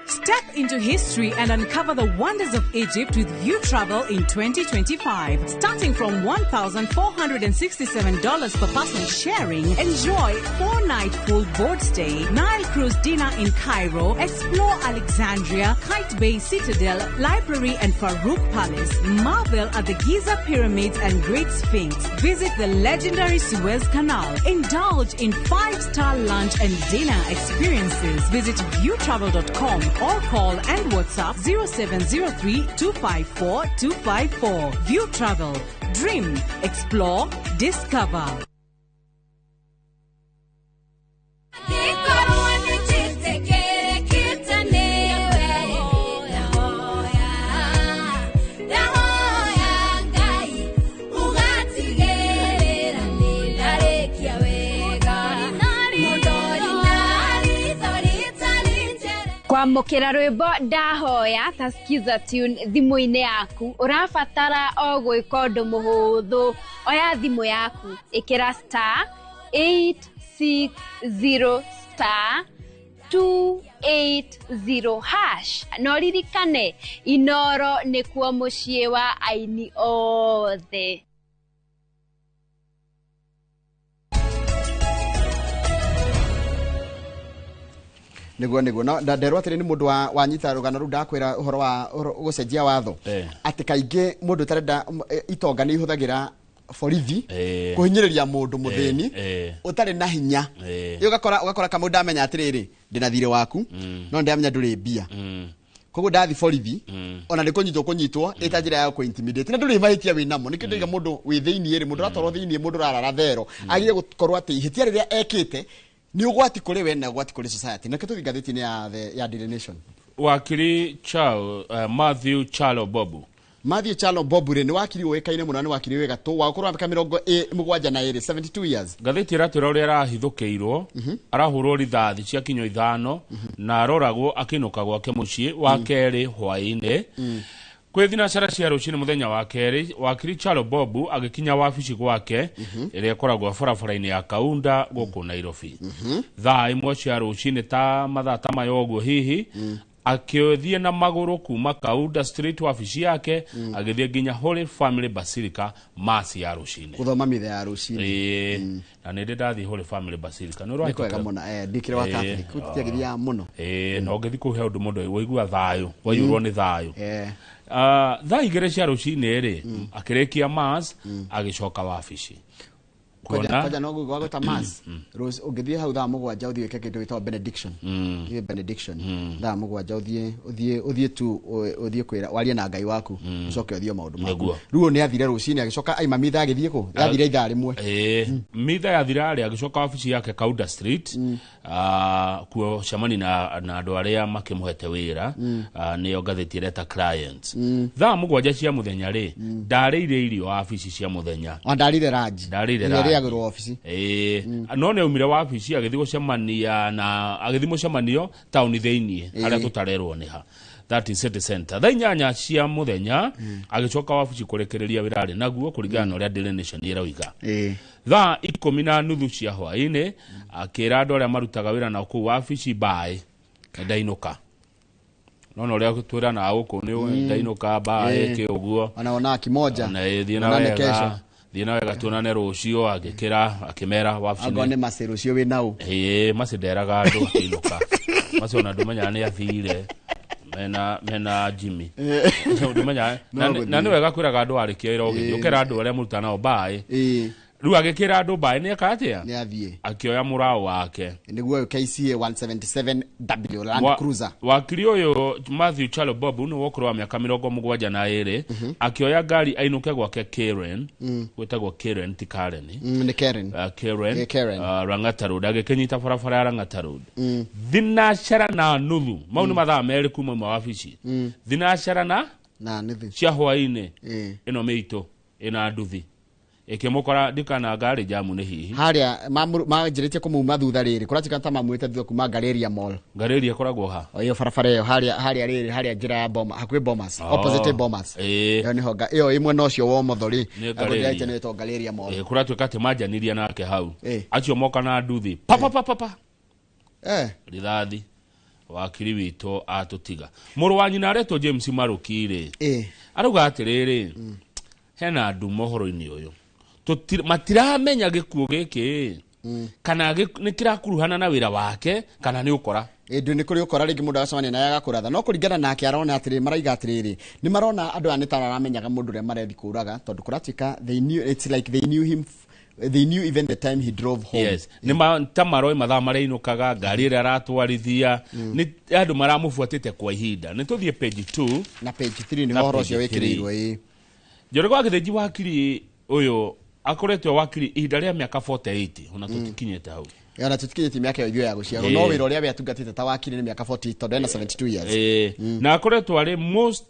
Speaker 11: Step into history and uncover the wonders of Egypt with View Travel in 2025. Starting from $1,467 per person sharing, enjoy 4-night full board stay, Nile cruise dinner in Cairo, explore Alexandria, Kite Bay Citadel, Library and Farouk Palace, marvel at the Giza Pyramids and Great Sphinx, visit the legendary Suez Canal, indulge in 5-star lunch and dinner experiences. Visit viewtravel.com or call and WhatsApp 0703 254 254. View Travel. Dream, explore, discover.
Speaker 21: Kwamũkĩra rwĩmbo ndahoya ta Skiza Tune thimũ-inĩ yaku ũrabatara o gwĩka ũndũ mũhũthũ. Oya thimũ yaku ĩkĩra star 860 star 280 hash na ũririkane Inoro nĩkuo mũciĩ wa aini othe.
Speaker 1: Niguo no nderwo atĩrĩ nĩ mũndũ wanyita rũgano rũu ndakwĩra ũhoro wa gũcenjia watho atĩ kaingĩ mũndũ ũtarenda itonga nĩ ihũthagĩra borithi kũhinyĩrĩria mũndũ mũthĩni ũtarĩ na hinya. Ũgakora kamũ ndamenya atĩrĩrĩ ndĩna thirĩ waku no ndamenya ndũrĩ mbia koguo ndathi borithi ona nĩ kũnyitwo kũnyitwo ĩta njĩra ya kũ-intimidate na ndũrĩ mahĩtia wĩ namo. Nĩkĩo ndĩiga mũndũ wĩ thĩiniĩ rĩ mũndũ ũratwarwo thĩiniĩ mũndũ ũrarara thero agĩrĩire gũkorwo atĩ ihĩtia rĩrĩa ekĩte ni ugwati kuri we na ugwati kuri society. Na kitu ngatheti-inĩ ya Daily Nation.
Speaker 2: Wakiri Matthew Chalo Bobu.
Speaker 1: Matthew Chalo Bobu rĩ nĩ wakiri ũĩkaine mũno, nĩ wakiri wĩ gatũ wa ũkũrũ wa mĩaka 72, 72 years.
Speaker 2: Ngathĩti ĩratwĩra ũrĩa arahithũkĩirwo, arahũrwo rithathi cia kinyo 5 na aroragwo akĩinũka gwake mũciĩ wa kerĩ hwaĩ-inĩ. Kwĩ thinacara cia rũcinĩ mũthenya wa kerĩ, wakiri Chalo Bobu agĩkinya wabici gwake ĩrĩa ĩkoragwo barabara-inĩ ya Kaunda gũkũ Nairobi. Thaa 1 cia rũcinĩ ta mathaa ta maya ũguo hihi, akĩthiĩ na magũrũ kuma Kaunda Street wabici yake agĩthiĩ nginya Holy Family Basilica masi ya rũcinĩ.
Speaker 1: Gũthoma mitha ya rũcinĩ.
Speaker 2: Na nĩ ndĩ ndathiĩ Holy Family Basilica. Nĩ
Speaker 1: ũrahĩtũkĩra? Nĩ kwega mũno, ndikĩrĩ wa Catholic, gũtiagĩthiaga mũno.
Speaker 2: Na ũngĩthiĩ kũu he ũndũ mũndũ waigua thayũ, waiyũrwo nĩ thayũ. Thaa 2 cia rũcinĩ rĩ, akĩrĩkia mass agĩcoka wabici.
Speaker 1: Kwanja no gwa gwĩta mass ũngĩthiĩ hau thaa 7 ũthiĩ wĩke kĩndũ gĩtagwo benediction. Ũthiĩ benediction thaa 7 ũthiĩ tu ũthiĩ kwĩra warie na Ngai waku ũcoke ũthiĩ maũndũ maku. Rĩu nĩ athire rũcinĩ agĩcoka aima mitha agĩthiĩ kũ? Yathire ithaa 1.
Speaker 2: Mitha yathira rĩ agĩcoka wabici yake Kaunda Street kuo cemani na andũ arĩa makĩmũhete wĩra nĩyo ngathĩti ĩreta clients. Thaa 7 cia mũthenya rĩ ndarĩire irio wabici cia mũthenya.
Speaker 1: Ndarĩire lunch.
Speaker 2: Ndarĩire lunch.
Speaker 1: Wabici.
Speaker 2: No nĩ aumire wabici agĩthiĩ gũcemania na agĩthiĩ mũcemanio taũni thĩiniĩ harĩa tũtarerwo nĩ ha. That is city center. Thaa 8 cia mũthenya agĩcoka wabici kũrekereria wĩra arĩ naguo kũringana na ũrĩa Daily Nation ĩroiga. Thaa 10:30 cia hwaĩ-inĩ akĩra andũ arĩa marutaga wĩra nao kũu wabici mbaĩ ndainũka. No no ũrĩa twĩranaga gũkũ nĩ ndainũka mbaĩ kĩ ũguo.
Speaker 1: Ona kimoja.
Speaker 2: Na thiĩ na wega. Thiĩ na wega tuonane rũciũ agĩkĩra akĩmera wabici.
Speaker 1: Angorwo nĩ maci rũciũ wĩ nau.
Speaker 2: Maci nderaga andũ akĩinũka. Maci ona ndũmenyaga nĩ athire. Mena Jimmy. Ndũmenyaga. Na nĩ wega kwĩraga andũ arĩkia wĩra ũgĩthiĩ. Ũkera andũ arĩa mũrutaga nao mbaĩ. Rĩu agĩkĩra andũ mbaĩ nĩ eka atĩa?
Speaker 1: Nĩ athiĩ.
Speaker 2: Akĩoya mũraũ wake.
Speaker 1: Nĩguo ũyũ KCA 177W Land Cruiser.
Speaker 2: Wakiri ũyũ Matthew Chalo Bob nĩ wa ũkũrũ wa mĩaka 72 akĩoya ngari ainũke gwake Karen, gwĩtagwo Karen ti Karen.
Speaker 1: Nĩ Karen.
Speaker 2: Karen.
Speaker 1: Karen.
Speaker 2: Lang'ata Road, agĩkĩnyita barabara ya Lang'ata Road 6:30, mau nĩ mathaa 2 kuma mawabici, 6:30
Speaker 1: na nuthu
Speaker 2: cia hwaĩ-inĩ. Ĩno mĩitũ ĩna nduthi ĩkĩmũkora, ndikana ngari jamu nĩ hihi.
Speaker 1: Harĩa manjĩrĩtie kũmuma thutha rĩrĩ, kũratuĩka ta mamwĩte thutha kuma Galeria Mall.
Speaker 2: Galeria ĩkoragwo ha?
Speaker 1: O ĩyo barabara ĩyo harĩa harĩa rĩrĩ, harĩa njĩra ya Boma, hakuhĩ Bomas.
Speaker 2: Oh.
Speaker 1: Opposite Bomas. Ĩyo nĩho ĩyo ĩ mwena ũcio wa ũmotho rĩ.
Speaker 2: Nĩ Galeria.
Speaker 1: Galeria nĩ Galeria Mall.
Speaker 2: Kũratuĩka atĩ manjanirie nake hau, acio moka na nduthi pa pa pa pa pa, rithathi, wakiri witũ atũtiga. Mũrũ wa nyina aretwo James Maruki rĩ, arauga atĩrĩrĩ, hena nduma ũhoro-inĩ ũyũ. Matiramenya gĩkuũ gĩkĩ kana nĩ kĩrakuruhana na wĩra wake kana nĩ ũkora.
Speaker 1: Ĩndũ nĩ kũrĩ ũkora rĩngĩ mũndũ agacemania naye agakũratha, no kũringana nake arona atĩrĩ, maraiga atĩrĩrĩ, nĩ marona andũ aya nĩ ta maramenyaga mũndũ ũrĩa marethi kũraga, tondũ kũratuĩka they knew, it's like they knew him, they knew even the time he drove home.
Speaker 2: Yes, nĩ ta maroĩ mathaa marĩa ainũkaga, ngari ĩrĩa aratwarithia, nĩ andũ maramũbuatĩte kwa ihinda. Nĩ tũthiĩ page 2
Speaker 1: na page 3 nĩho ũhoro ũcio wĩkĩrĩirwo ĩ.
Speaker 2: Njoroge wa Gĩthĩnji, wakiri ũyũ akoretwo wakiri ihinda rĩa mĩaka 48, ona tũtikinyĩte hau.
Speaker 1: Ona tũtikinyĩtie mĩaka ĩyo ithuĩ ya gũciarwo, no wĩra ũrĩa we atungatĩte ta wakiri nĩ mĩaka 48, tondũ ena 72 years.
Speaker 2: Na akoretwo arĩ most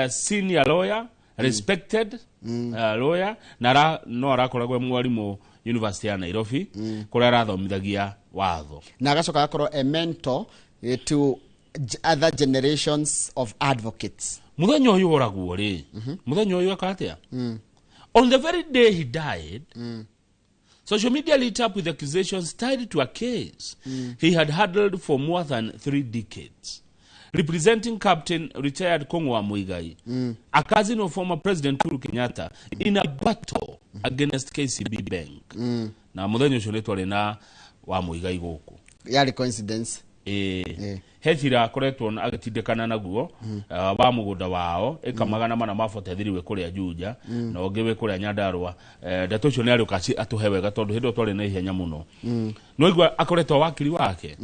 Speaker 2: senior lawyer, respected lawyer, na no arakoragwo e mwarimũ University ya Nairobi, kũrĩa arathomithagia watho.
Speaker 1: Na agacoka agakorwo a mentor to other generations of advocates.
Speaker 2: Mũthenya ũyũ oragwo rĩ, mũthenya ũyũ eka atĩa? On the very day he died, social media lit up with accusations tied to a case he had handled for more than 3 decades, representing Captain retired Kongwa Muigai, a cousin of former President Uhuru Kenyatta, in a battle against KCB Bank. Na mũthenya ũcio nĩ twarĩ na wa Muigai gũkũ.
Speaker 1: Yarĩ coincidence.
Speaker 2: Ĩĩ, he cira akoretwo agĩtindĩkana naguo, wa mũgũnda wao ĩka 443 wĩ kũrĩa Juja, na ũngĩ wĩ kũrĩa Nyandarũa. Ndeto ũcio nĩ arĩũka atũhe wega, tondũ hĩndĩ ĩyo twarĩ na ihenya mũno. No igua akoretwo wakiri wake.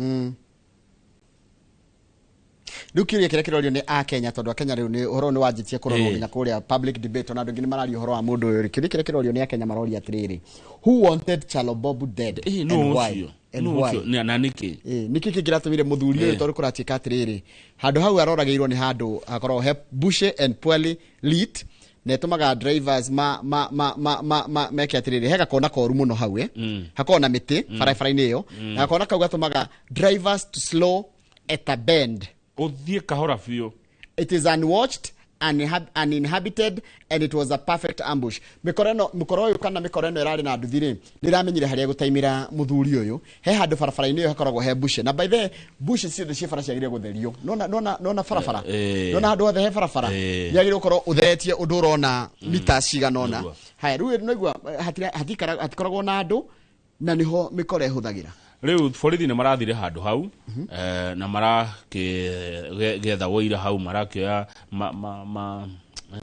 Speaker 1: Rĩu kĩũria kĩrĩa kĩrorio nĩ akenya, tondũ akenya rĩu nĩ ũhoro ũyũ nĩ wanjĩtie kũrorwo nginya kũrĩa public debate, ona andũ aingĩ nĩ mararia ũhoro wa mũndũ ũyũ rĩ, kĩũria kĩrĩa kĩrorio nĩ akenya, maroria atĩrĩrĩ, who wanted Chalo Bob dead
Speaker 2: nũ
Speaker 1: and why?
Speaker 2: ũcio?
Speaker 1: And
Speaker 2: Nũ
Speaker 1: why?
Speaker 2: ũcio? Na nĩkĩ?
Speaker 1: Nĩkĩ kĩngĩratũmire mũthuri ũyũ? Tondũ kũratuĩka atĩrĩrĩ, handũ hau aroragĩirwo nĩ handũ hakoragwo he bushy and poorly lit, na ĩtũmaga drivers ma ma ma ma ma, ma meke atĩrĩrĩ, he gakona koru mũno hau, hakoragwo na mĩtĩ barabara-inĩ ĩyo, na gakona kau gatũmaga drivers to slow at a bend.
Speaker 2: Ũthiĩ kahora biũ.
Speaker 1: It is unwatched, uninhabited, and it was a perfect ambush. Mĩkora ĩno, mũkora ũyũ kana mĩkora ĩno ĩrarĩ na nduthi rĩ, nĩ ĩramenyire harĩa gũtaimĩra mũthuri ũyũ. He handũ barabara-inĩ ĩyo hakoragwo he bushe, na by the way, bushe ciothe ciĩ bara ciagĩrĩire gũtherio. Nona barabara, nona handũ hothe he barabara, nĩ gũkorwo ũtheretie ũndũ ũrona mita cigana ũna. Haya, rĩu naigua hatikoragwo na andũ, na nĩho mĩkora ĩhũthagĩra.
Speaker 2: Rĩu borithi nĩ marathire handũ hau, na marakĩgetha wũira hau, marakĩoya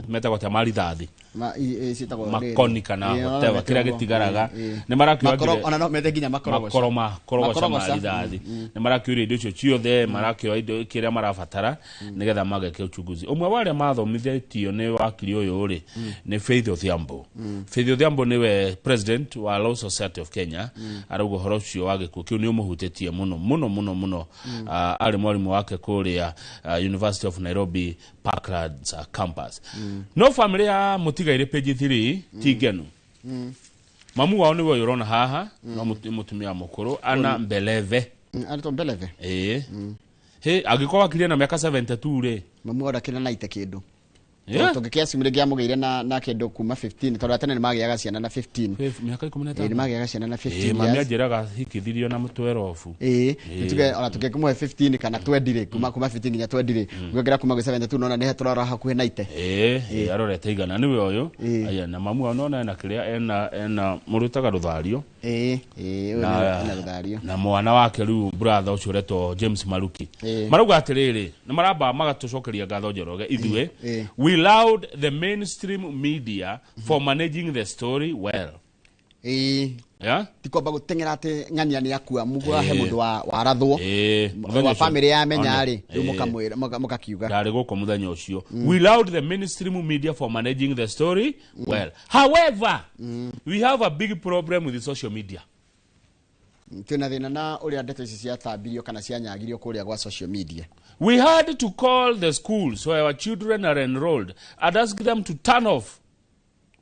Speaker 2: metagwo ta marithathi.
Speaker 1: Ciĩtagwo rĩrĩ.
Speaker 2: Makoni kana whatever,
Speaker 1: no
Speaker 2: kĩrĩa
Speaker 1: metagwo.
Speaker 2: gĩtigaraga. Nĩ marakĩoya
Speaker 1: Ona no mete nginya makorogoca.
Speaker 2: Makoro, makorogoca ma
Speaker 1: Makorogoca.
Speaker 2: rithathi. Nĩ marakĩoya indo icio ciothe, marakĩoya indo kĩrĩa marabatara nĩgetha mageke uchunguzi. Ũmwe wa arĩa mathomithĩtio nĩ wakiri ũyũ rĩ, nĩ Faith Odhiambo. Faith Odhiambo nĩwe president wa Law Society of Kenya. Arauga ũhoro ũcio wa gĩkuũ kĩu nĩ ũmũhutĩtie mũno mũno mũno mũno. Arĩ mwarimũ wake kũrĩa University of Nairobi Parklands campus. No famĩlĩ ya mũtigairĩ, page 3, ti ngenu. Mamu wao nĩwe ũyũ ũrona haha, no mũtumia mũkũrũ ana Mbeleve.
Speaker 1: Aretwo Mbeleve.
Speaker 2: Ĩĩ, he angĩkorwo akirie na mĩaka 72 rĩ.
Speaker 1: Mamu wao ndakĩrĩ na naite kĩndũ. Tũngĩkĩassume rĩngĩ amũgĩire na kĩndũ kuma 15, tondũ atene nĩ magĩaga ciana na 15.
Speaker 2: Mĩaka 15.
Speaker 1: Nĩ magĩaga ciana na 15
Speaker 2: Mami
Speaker 1: years.
Speaker 2: anjĩraga hikithirio na 12.
Speaker 1: Ĩĩ, nĩtuge ona tũngĩkĩmũhe 15 kana 20 rĩ, kuma 15 nginya 20 rĩ, ũngĩongera kuma gwĩ 72, nona nĩ tũrora hakuhĩ naite.
Speaker 2: Ĩĩ, arorete igana nĩwe ũyũ. Aya, na mamu wao nona ena kĩrĩa ena mũrutaga rũthario.
Speaker 1: Ĩĩ, ũyũ ena rũthario.
Speaker 2: Na mwana wake rĩu, brother ũcio ũretwo James Maruki, marauga atĩrĩrĩ, nĩ maramba magatũcokeria ngatho Njoroge ithuĩ. We laud the mainstream media for managing the story well.
Speaker 1: Ĩĩ.
Speaker 2: Yeah?
Speaker 1: Ti kwamba gũteng'era atĩ ng'ania nĩ akua mũgũa he
Speaker 2: Ĩĩ.
Speaker 1: mũndũ warathwo.
Speaker 2: Ĩĩ, mũthenya
Speaker 1: Wa
Speaker 2: ũcio.
Speaker 1: famĩlĩ yamenya
Speaker 2: One.
Speaker 1: rĩ, rĩu
Speaker 2: Ĩĩ.
Speaker 1: mũkamwĩra mũkakiuga.
Speaker 2: Ndarĩ gũkũ mũthenya ũcio. We allowed the mainstream media for managing the story well. However, we have a big problem with the social media.
Speaker 1: Twĩna thĩna na ũrĩa ndeto ici ciatambirio kana cianyagirio kũrĩa gwa social media.
Speaker 2: We had to call the schools where our children are enrolled and ask them to turn off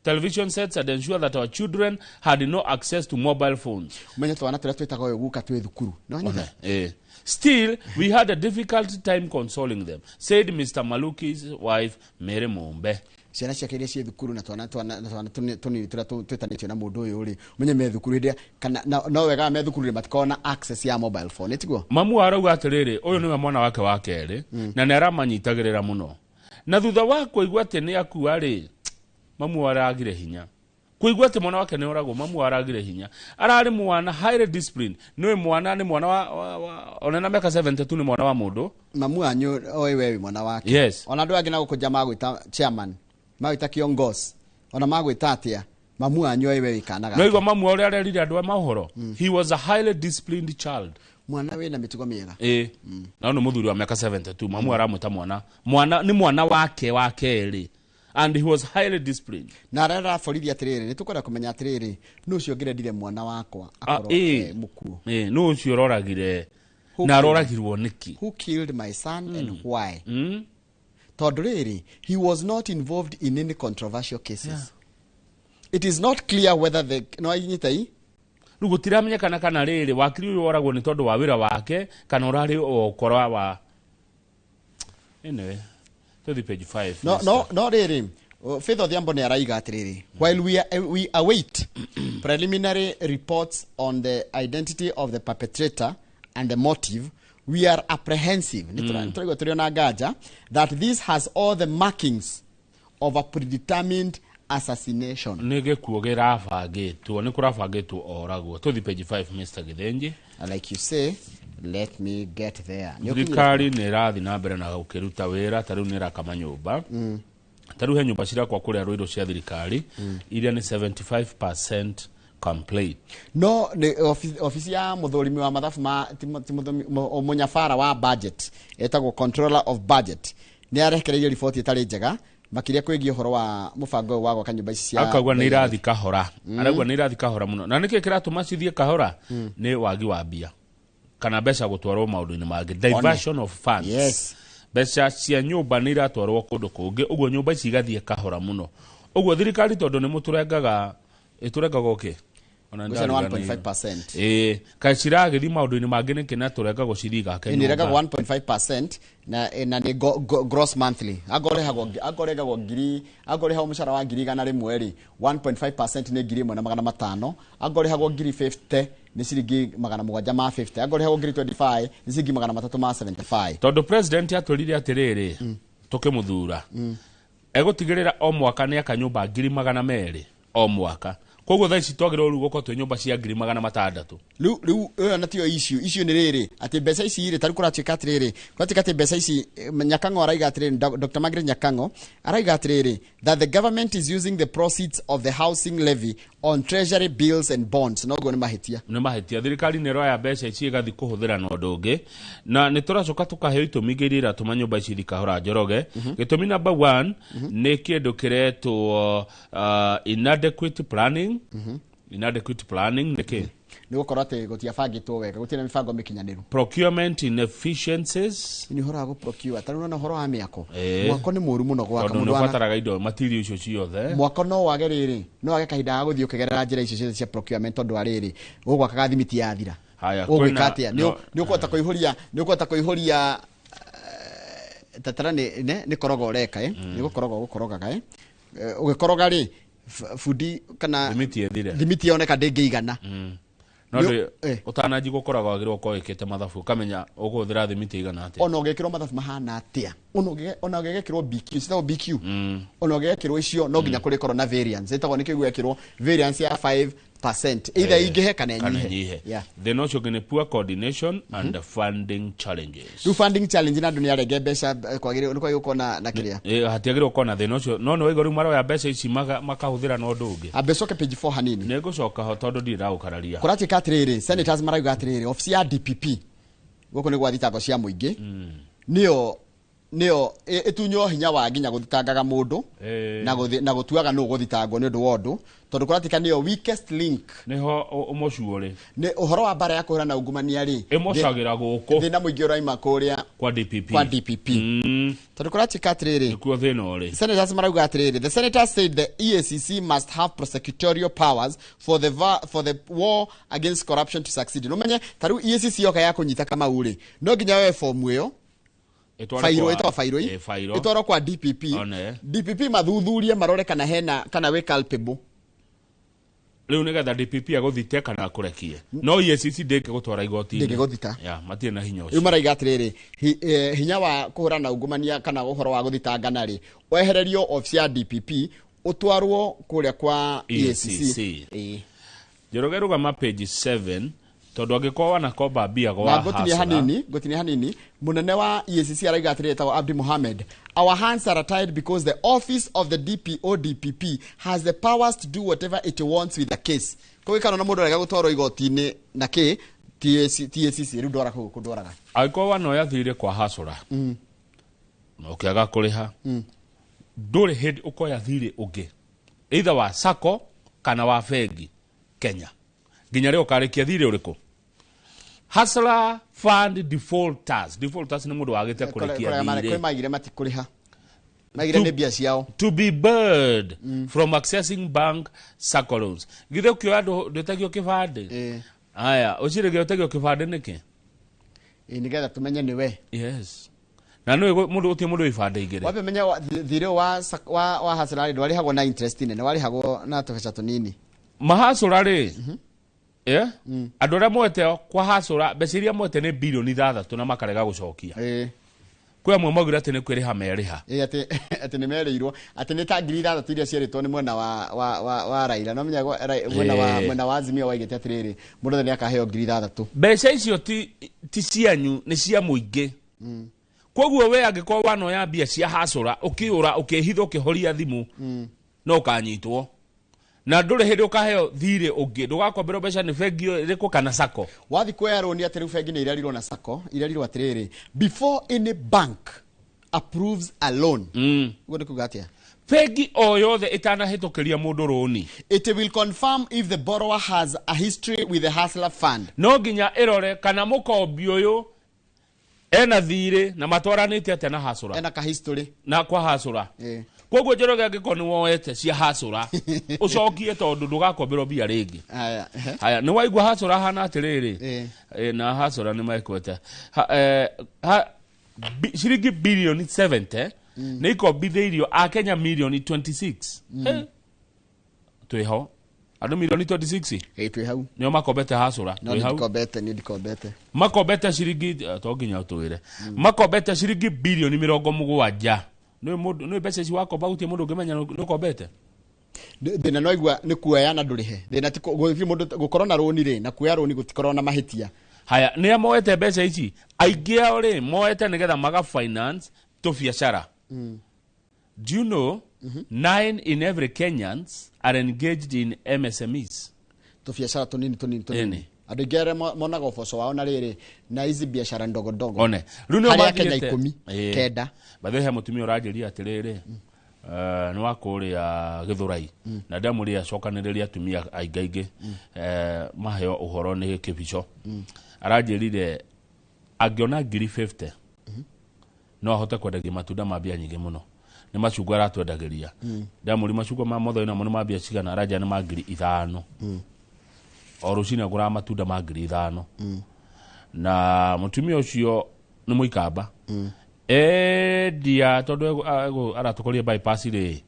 Speaker 2: television sets and ensure that our children had no access to mobile phones.
Speaker 1: Ũmenye twana tũrĩa twĩtaga ũyũ guka twĩ thukuru. No wanyita?
Speaker 2: Eh. Still, we had a difficult time consoling them, said Mr. Maluki's wife, Mary Mumbe.
Speaker 1: Ciana ciake iria ciĩ thukuru na twana tũnini tũrĩa twĩtanĩtio na mũndũ ũyũ rĩ, ũmenye me thukuru hĩndĩ ĩrĩa kana no wega me thukuru rĩ, matikoragwo na access ya mobile phone, tiguo?
Speaker 2: Mamu arauga atĩrĩrĩ, ũyũ nĩwe mwana wake wa kerĩ na nĩ aramanyitagĩrĩra mũno, na thutha wa kũigua atĩ nĩ akua rĩ, mamu aragire hinya kũigua atĩ mwana wake nĩ oragwo. Mamu aragire hinya, ararĩ mwana highly disciplined, nĩwe mwana nĩ mwana wa ona na mĩaka 72 nĩ mwana wa mũndũ.
Speaker 1: Mamu wanyu oĩ we wĩ mwana wake.
Speaker 2: Yes.
Speaker 1: Ona andũ angĩ na gũkũ nja magwĩta chairman, magwĩta kiongozi, ona magwĩta atĩa, mamu wanyu oĩ we wĩ kana gake.
Speaker 2: No igua mamu ũrĩa arerire andũ a mohoro, he was a highly disciplined child.
Speaker 1: Mwana wĩna mĩtugo mĩega.
Speaker 2: Ĩ, na nĩ mũthuri wa mĩaka 72, mamu aramwĩta mwana nĩ mwana wake wa kerĩ and he was highly disciplined.
Speaker 1: Na arera borithi atĩrĩrĩ, nĩ tũkwenda kũmenya atĩrĩrĩ, nũ ũcio ũngĩrendire mwana wakwa akorwo mũkuũ?
Speaker 2: Ĩ, nũ ũcio ũroragire
Speaker 1: Who
Speaker 2: na
Speaker 1: killed?
Speaker 2: aroragirwo nĩkĩ?
Speaker 1: Who killed my son and why? Tondũ rĩrĩ, he was not involved in any controversial cases. It is not clear whether the no inyita i
Speaker 2: Rĩu gũtiramenyekana kana rĩrĩ wakiri ũyũ oragwo nĩ tondũ wa wĩra wake kana ũrarĩ o ũkora wa, anyway, tũthi page 5.
Speaker 1: No rĩrĩ, Faith Odhiambo nĩ araiga atĩrĩrĩ, while we await preliminary reports on the identity of the perpetrator and the motive, we are apprehensive, nĩ tũraigua tũrĩ ona nganja, that this has all the markings of a predetermined assassination.
Speaker 2: Nĩ gĩkuũ kĩrabangĩtwo, nĩ kũrabangĩtwo oragwo. Tũthi page 5, Mr. Gĩthĩnji.
Speaker 1: Like you say, let me get there. Nĩ ũkinyire?
Speaker 2: Thirikari nĩ ĩrathiĩ na mbere na gũkĩruta wĩra. Ta rĩu nĩ ĩraka manyũmba. Ta rĩu he nyũmba cirakwa kũrĩa Rũirũ cia thirikari iria nĩ 75% complete.
Speaker 1: No nĩ ofici ya mũthũrimi wa mathabu ma ti mũnyabara wa budget, etagwo controller of budget, nĩ arekereirie riboti ĩtarĩ njega makĩria kwĩgiĩ ũhoro wa mũbango ũyũ wa gwaka nyũmba ici cia
Speaker 2: Akauga nĩ irathi kahora. Arauga nĩ irathi kahora mũno, na nĩkĩ kĩratũma cithiĩ kahora? Nĩ wagi wa mbia kana mbeca gũtwarwo maũndũ-inĩ mangĩ, diversion of funds. Mbeca cia nyũmba nĩ iratwarwo kũndũ kũngĩ, ũguo nyũmba ici igathiĩ kahora mũno. Ũguo thirikari, tondũ nĩ mũtũrengaga, ĩtũrengaga ũkĩ? Ona
Speaker 1: Ngwĩciria nĩ
Speaker 2: ndariganĩirwo.
Speaker 1: 1.5%.
Speaker 2: Ĩĩ, kaĩ ciragĩthiĩ maũndũ-inĩ mangĩ nĩkĩ na tũrengagwo cithi igake
Speaker 1: Nĩ ĩrengagwo
Speaker 2: nyũmba?
Speaker 1: 1.5% na nĩ gross monthly. Angorehagwo ngiri, angorehagwo mũcara wa 100,000 rĩ, 1.5% nĩ 1,500. Angorehagwo 50,000 nĩ ciringi 750. Angorehagwo 25,000 nĩ ciringi 375.
Speaker 2: Tondũ president atwĩrire atĩrĩrĩ, tũkĩmũthura, egũtigĩrĩra o mwaka nĩ aka nyũmba 200,000 o mwaka. Koguo thaa ici twagĩrĩirwo rĩu gũkorwo twĩ nyũmba cia 600,000.
Speaker 1: Rĩu ĩyo na tiyo issue. Issue nĩ rĩrĩ, atĩ mbeca ici rĩ, ta rĩu kũratuĩka atĩrĩrĩ, kũratuĩka atĩ mbeca ici, Nyakang'o araiga atĩrĩrĩ, Dr. Margaret Nyakang'o araiga atĩrĩrĩ, that the government is using the proceeds of the housing levy on treasury bills and bonds. No ũguo nĩ mahĩtia.
Speaker 2: Nĩ mahĩtia. Thirikari nĩ ĩroya mbeca ici ĩgathiĩ kũhũthĩra na ũndũ ũngĩ, na nĩ tũracoka tũkaheo itũmi ingĩ iria iratũma nyũmba ici ikahora, Njoroge. Gĩtũmi number one nĩ kĩndũ kĩretwo inadequate planning. Inadequate planning nĩ kĩ?
Speaker 1: Nĩ gũkorwo atĩ gũtiabangĩtwo wega, gũtirĩ na mĩbango mĩkinyanĩru.
Speaker 2: Procurement inefficiencies.
Speaker 1: Nĩ ũhoro wa gũprocure, ta rĩu nĩ ũhoro wa mĩako.
Speaker 2: Ĩĩ.
Speaker 1: Mwako nĩ mũru mũno gwaka.
Speaker 2: Tondũ nĩ
Speaker 1: Mũndũ
Speaker 2: ũbataraga indo, material icio ciothe.
Speaker 1: Mwako no wage rĩrĩ, no wage kahinda ga gũthiĩ ũkĩgerera njĩra icio ciothe cia procurement, tondũ wa rĩrĩ, ũgwakaga thimiti yathira.
Speaker 2: Haya,
Speaker 1: ũgwĩka
Speaker 2: kwĩna
Speaker 1: atĩa? Nĩ ũkũhota kũihũria tatara nĩ koroga ũreka, nĩ gũkoroga ũgũkorogaga, ũgĩkoroga rĩ, bundi kana
Speaker 2: thimiti ĩthire.
Speaker 1: Thimiti yoneka ndĩngĩigana.
Speaker 2: No ndĩ
Speaker 1: eh.
Speaker 2: ũtananji gũkoragwo wagĩrĩirwo gũkorwo wĩkĩte mathabu, ũkamenya ũkũhũthĩra thimiti igana atĩa.
Speaker 1: Ona ũgĩkĩrwo mathabu mahana atĩa, ona ũgĩgĩkĩrwo BQ, citagwo BQ, ona ũgĩgĩkĩrwo icio, no nginya kũrĩkorwo na variance, ĩtagwo nĩkĩo gwekĩrwo variance ya 5. Percent either ingĩhe kana
Speaker 2: Kana
Speaker 1: ĩnyihe.
Speaker 2: ĩnyihe.
Speaker 1: Yeah.
Speaker 2: Thĩna ũcio ũngĩ nĩ poor coordination and funding challenges.
Speaker 1: Rĩu funding challenge na andũ nĩ arenge mbeca, kwagĩrĩirwo nĩ kwagĩrĩirwo gũkorwo na kĩrĩa.
Speaker 2: Hatiagĩrĩirwo gũkorwo na thĩna ũcio, no nĩ waigua rĩu maroya mbeca ici makahũthĩra na ũndũ ũngĩ.
Speaker 1: Ambe coke page 4 hanini.
Speaker 2: Nĩ ngũcoka ho tondũ ndirĩ ndagũkararia.
Speaker 1: Kũratuĩka atĩrĩrĩ, senators marauga atĩrĩrĩ, obici ya DPP gũkũ nĩ gwa thitango cia mũingĩ nĩyo ĩtunywo hinya wa nginya gũthitangaga mũndũ na gũtuaga nũ gũthitangwo nĩ ũndũ wa ũndũ, tondũ kũratuĩka nĩyo weakest link.
Speaker 2: Nĩho ũmocuo rĩ.
Speaker 1: Nĩ ũhoro wa mbara ya kũhũrana na ungumania rĩ,
Speaker 2: Ĩmocagĩra gũkũ.
Speaker 1: Thĩna mũingĩ ũraima kũrĩa
Speaker 2: kwa DPP.
Speaker 1: Kwa DPP. Tondũ kũratuĩka atĩrĩrĩ,
Speaker 2: nĩkuo thĩna ũrĩ.
Speaker 1: Senators marauga atĩrĩrĩ, the senators said the EACC must have prosecutorial powers for the war against corruption to succeed. Nũmenye ta rĩu EACC yoka ya kũnyita Kamau rĩ, no nginya yoe fomu ĩyo,
Speaker 2: Ĩtwarwo
Speaker 1: fairo, ĩtagwo fairo,
Speaker 2: fairo.
Speaker 1: ĩtwarwo kwa DPP.
Speaker 2: One.
Speaker 1: DPP mathuthurie marore kana hena kana wĩ culpable.
Speaker 2: Rĩu nĩgetha DPP agũthite kana akũrekie, no EACC ndĩngĩgũtwara igoti-inĩ.
Speaker 1: Ndĩngĩgũthita.
Speaker 2: Ya, matirĩ na hinya
Speaker 1: Rĩu
Speaker 2: ũcio.
Speaker 1: maraiga atĩrĩrĩ, hinya wa kũhũrana na ungumania kana ũhoro wa gũthitangana rĩ, wehererio obici ya DPP ũtwarwo kũrĩa kwa EACC.
Speaker 2: EACC. Njoroge, rũgama page 7, tondũ angĩkorwo wanakomba mbia gwa
Speaker 1: Na ngũtinie
Speaker 2: Hustler,
Speaker 1: hanini, ngũtinie hanini. Mũnene wa EACC arauga atĩrĩrĩ, etagwo Abdi Mohamed, "Our hands are tied because the office of the DPO DPP has the powers to do whatever it wants with the case." Koguo kana mũndũ arega gũtwarwo igoti-inĩ na kĩ TAC, TACC rĩu ndwara kũu kũndwaraga.
Speaker 2: Angĩkorwo wanoya thirĩ kwa Hustler na ũkĩaga kũrĩha, ndũrĩ hĩndĩ ũkoya thirĩ ũngĩ either wa sacco kana wa bengi Kenya nginya rĩo ũkarĩkia thirĩ ũrĩkũ. Hustler Fund defaulters, defaulters nĩ mũndũ wagĩte kũrĩkia
Speaker 1: kwĩ
Speaker 2: thirĩ,
Speaker 1: maigire matikũrĩha, maigire nĩ mbia ciao.
Speaker 2: To be barred from accessing bank sacco loans. Githĩ ũkĩoya ndwĩtagio kĩbandĩ? Aya, ũcirĩge ũtagio kĩbandĩ nĩkĩ?
Speaker 1: Ĩ, nĩgetha tũmenye nĩ we.
Speaker 2: Yes, na nĩ mũndũ gũtirĩ mũndũ wĩ ibandĩ igĩrĩ.
Speaker 1: Wambe menya thirĩ wa Hustler rĩ, ndwarĩhagwo na interest nene, warĩhagwo na tũbeca tũnini.
Speaker 2: Mahacũra rĩ, andũ arĩa moete kwa Hustler, mbeca iria moete nĩ bilioni 6 na makarega gũcokia. Kwĩ amwe maugire atĩ nĩ kwĩrĩha merĩha.
Speaker 1: Ĩ, atĩ nĩ merĩirwo atĩ nĩ ta 6,000 iria cierĩtwo nĩ mwena wa Raila, no menya mwena wa mwena wa Azimio waigĩte atĩrĩrĩ, mũndũ othe nĩ akaheo 6,000.
Speaker 2: Mbeca icio ti cianyu, nĩ cia mũingĩ. Koguo we angĩkorwo wanoya mbia cia Hustler, ũkĩũra, ũkĩhitha, ũkĩhoria thimũ, no ũkanyitwo na ndũrĩ hĩndĩ ũkaheo thirĩ ũngĩ, ndũgakomberwo mbeca nĩ bengi ĩrĩkũ kana sacco.
Speaker 1: Wathi kuoya rũni atĩ rĩu bengi nĩ irerirwo na sacco irerirwo atĩrĩrĩ, before any bank approves a loan, ũguo nĩ kuga atĩa?
Speaker 2: Bengi o yothe ĩtanahĩtũkĩria mũndũ rũni,
Speaker 1: it will confirm if the borrower has a history with the Hustler Fund.
Speaker 2: No nginya ĩrore kana mũkombi ũyũ ena thirĩ na matwaranĩte atĩa na Hustler.
Speaker 1: Ena ka history
Speaker 2: na kwa Hustler. Koguo Njoroge, angĩkorwo nĩ woete cia Hustler, ũcokie tondũ ndũgakomberwo mbia rĩngĩ.
Speaker 1: Aya, ehe.
Speaker 2: Haya, nĩ waigua Hustler hana atĩrĩrĩ, na Hustler nĩ mekwete ciringi bilioni 70 nĩ ikombithĩirio akenya milioni 26. Twĩho andũ milioni 26.
Speaker 1: Ĩ, twĩ hau.
Speaker 2: Nĩo makombete Hustler.
Speaker 1: No
Speaker 2: Twĩ hau.
Speaker 1: ndikombete, niĩ ndikombete.
Speaker 2: Makombete ciringi, to nginya ũtwĩre, makombete ciringi bilioni 70. Nĩ mũndũ nĩ mbeca ici wakomba gũtirĩ mũndũ ũngĩmenya nĩ ũkombete.
Speaker 1: Thĩna no igua nĩ kuoya na ndũrĩhe. Thĩna ti gũtirĩ mũndũ gũkorwo na rũni rĩ, na kuoya rũni gũtikorwo na mahĩtia.
Speaker 2: Haya, nĩ a moete mbeca ici? Aingĩ ao rĩ, moete nĩgetha maga finance tũbiacara. Do you know nine in every Kenyans are engaged in MSMEs?
Speaker 1: Tũbiacara tũnini tũnini tũnini.
Speaker 2: Ĩni.
Speaker 1: Andũ aingĩ arĩa monaga ũboco wao na rĩrĩ na hizi biacara ndogo ndogo.
Speaker 2: One rĩu nĩo
Speaker 1: Harĩ akenya
Speaker 2: mathiĩte-
Speaker 1: 19.
Speaker 2: By the way, he mũtumia ũranjĩria atĩrĩrĩ, nĩ wa kũrĩa Gĩthũrai, na ndamũrĩa acokanĩrĩria atumia aingĩ aingĩ, maheo ũhoro nĩ kĩbico. Aranjĩrire angĩona ngiri 50 no ahote kwendagia matunda ma mbia nyingĩ mũno. Nĩ macungwa aratwendagĩria. Ndamũri macungwa ma mothe namo nĩ ma mbia cigana? Aranjĩra nĩ ma 5,000. O rũcinĩ agũraga matunda ma 5,000. Na mũtumia ũcio nĩ mũikamba, endia tondũ aratũkoria bypass rĩ,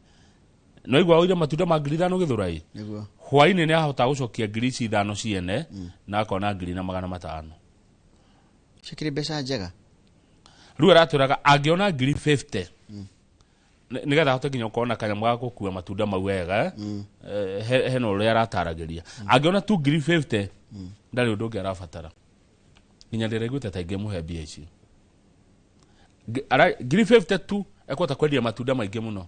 Speaker 2: no igua oire matunda ma 5,000 Gĩthũrai.
Speaker 1: Nĩguo.
Speaker 2: Hwainĩ nĩ ahota gũcokia ngiri ici ithano ciene na akona 1,500.
Speaker 1: Cikĩrĩ mbeca njega.
Speaker 2: Rĩu aratwĩraga angĩona ngiri 50. Nĩgetha ahote nginya gũkorwo na kanyamũ ga gũkua matunda mau wega, eh? Hena ũrĩa arataragĩria angĩona tu 50,000, ndarĩ ũndũ ũngĩ arabatara. Nginya ndĩraiguĩte ta ingĩmũhe mbia icio 50,000 tu, ekũhota kwendia matunda maingĩ mũno.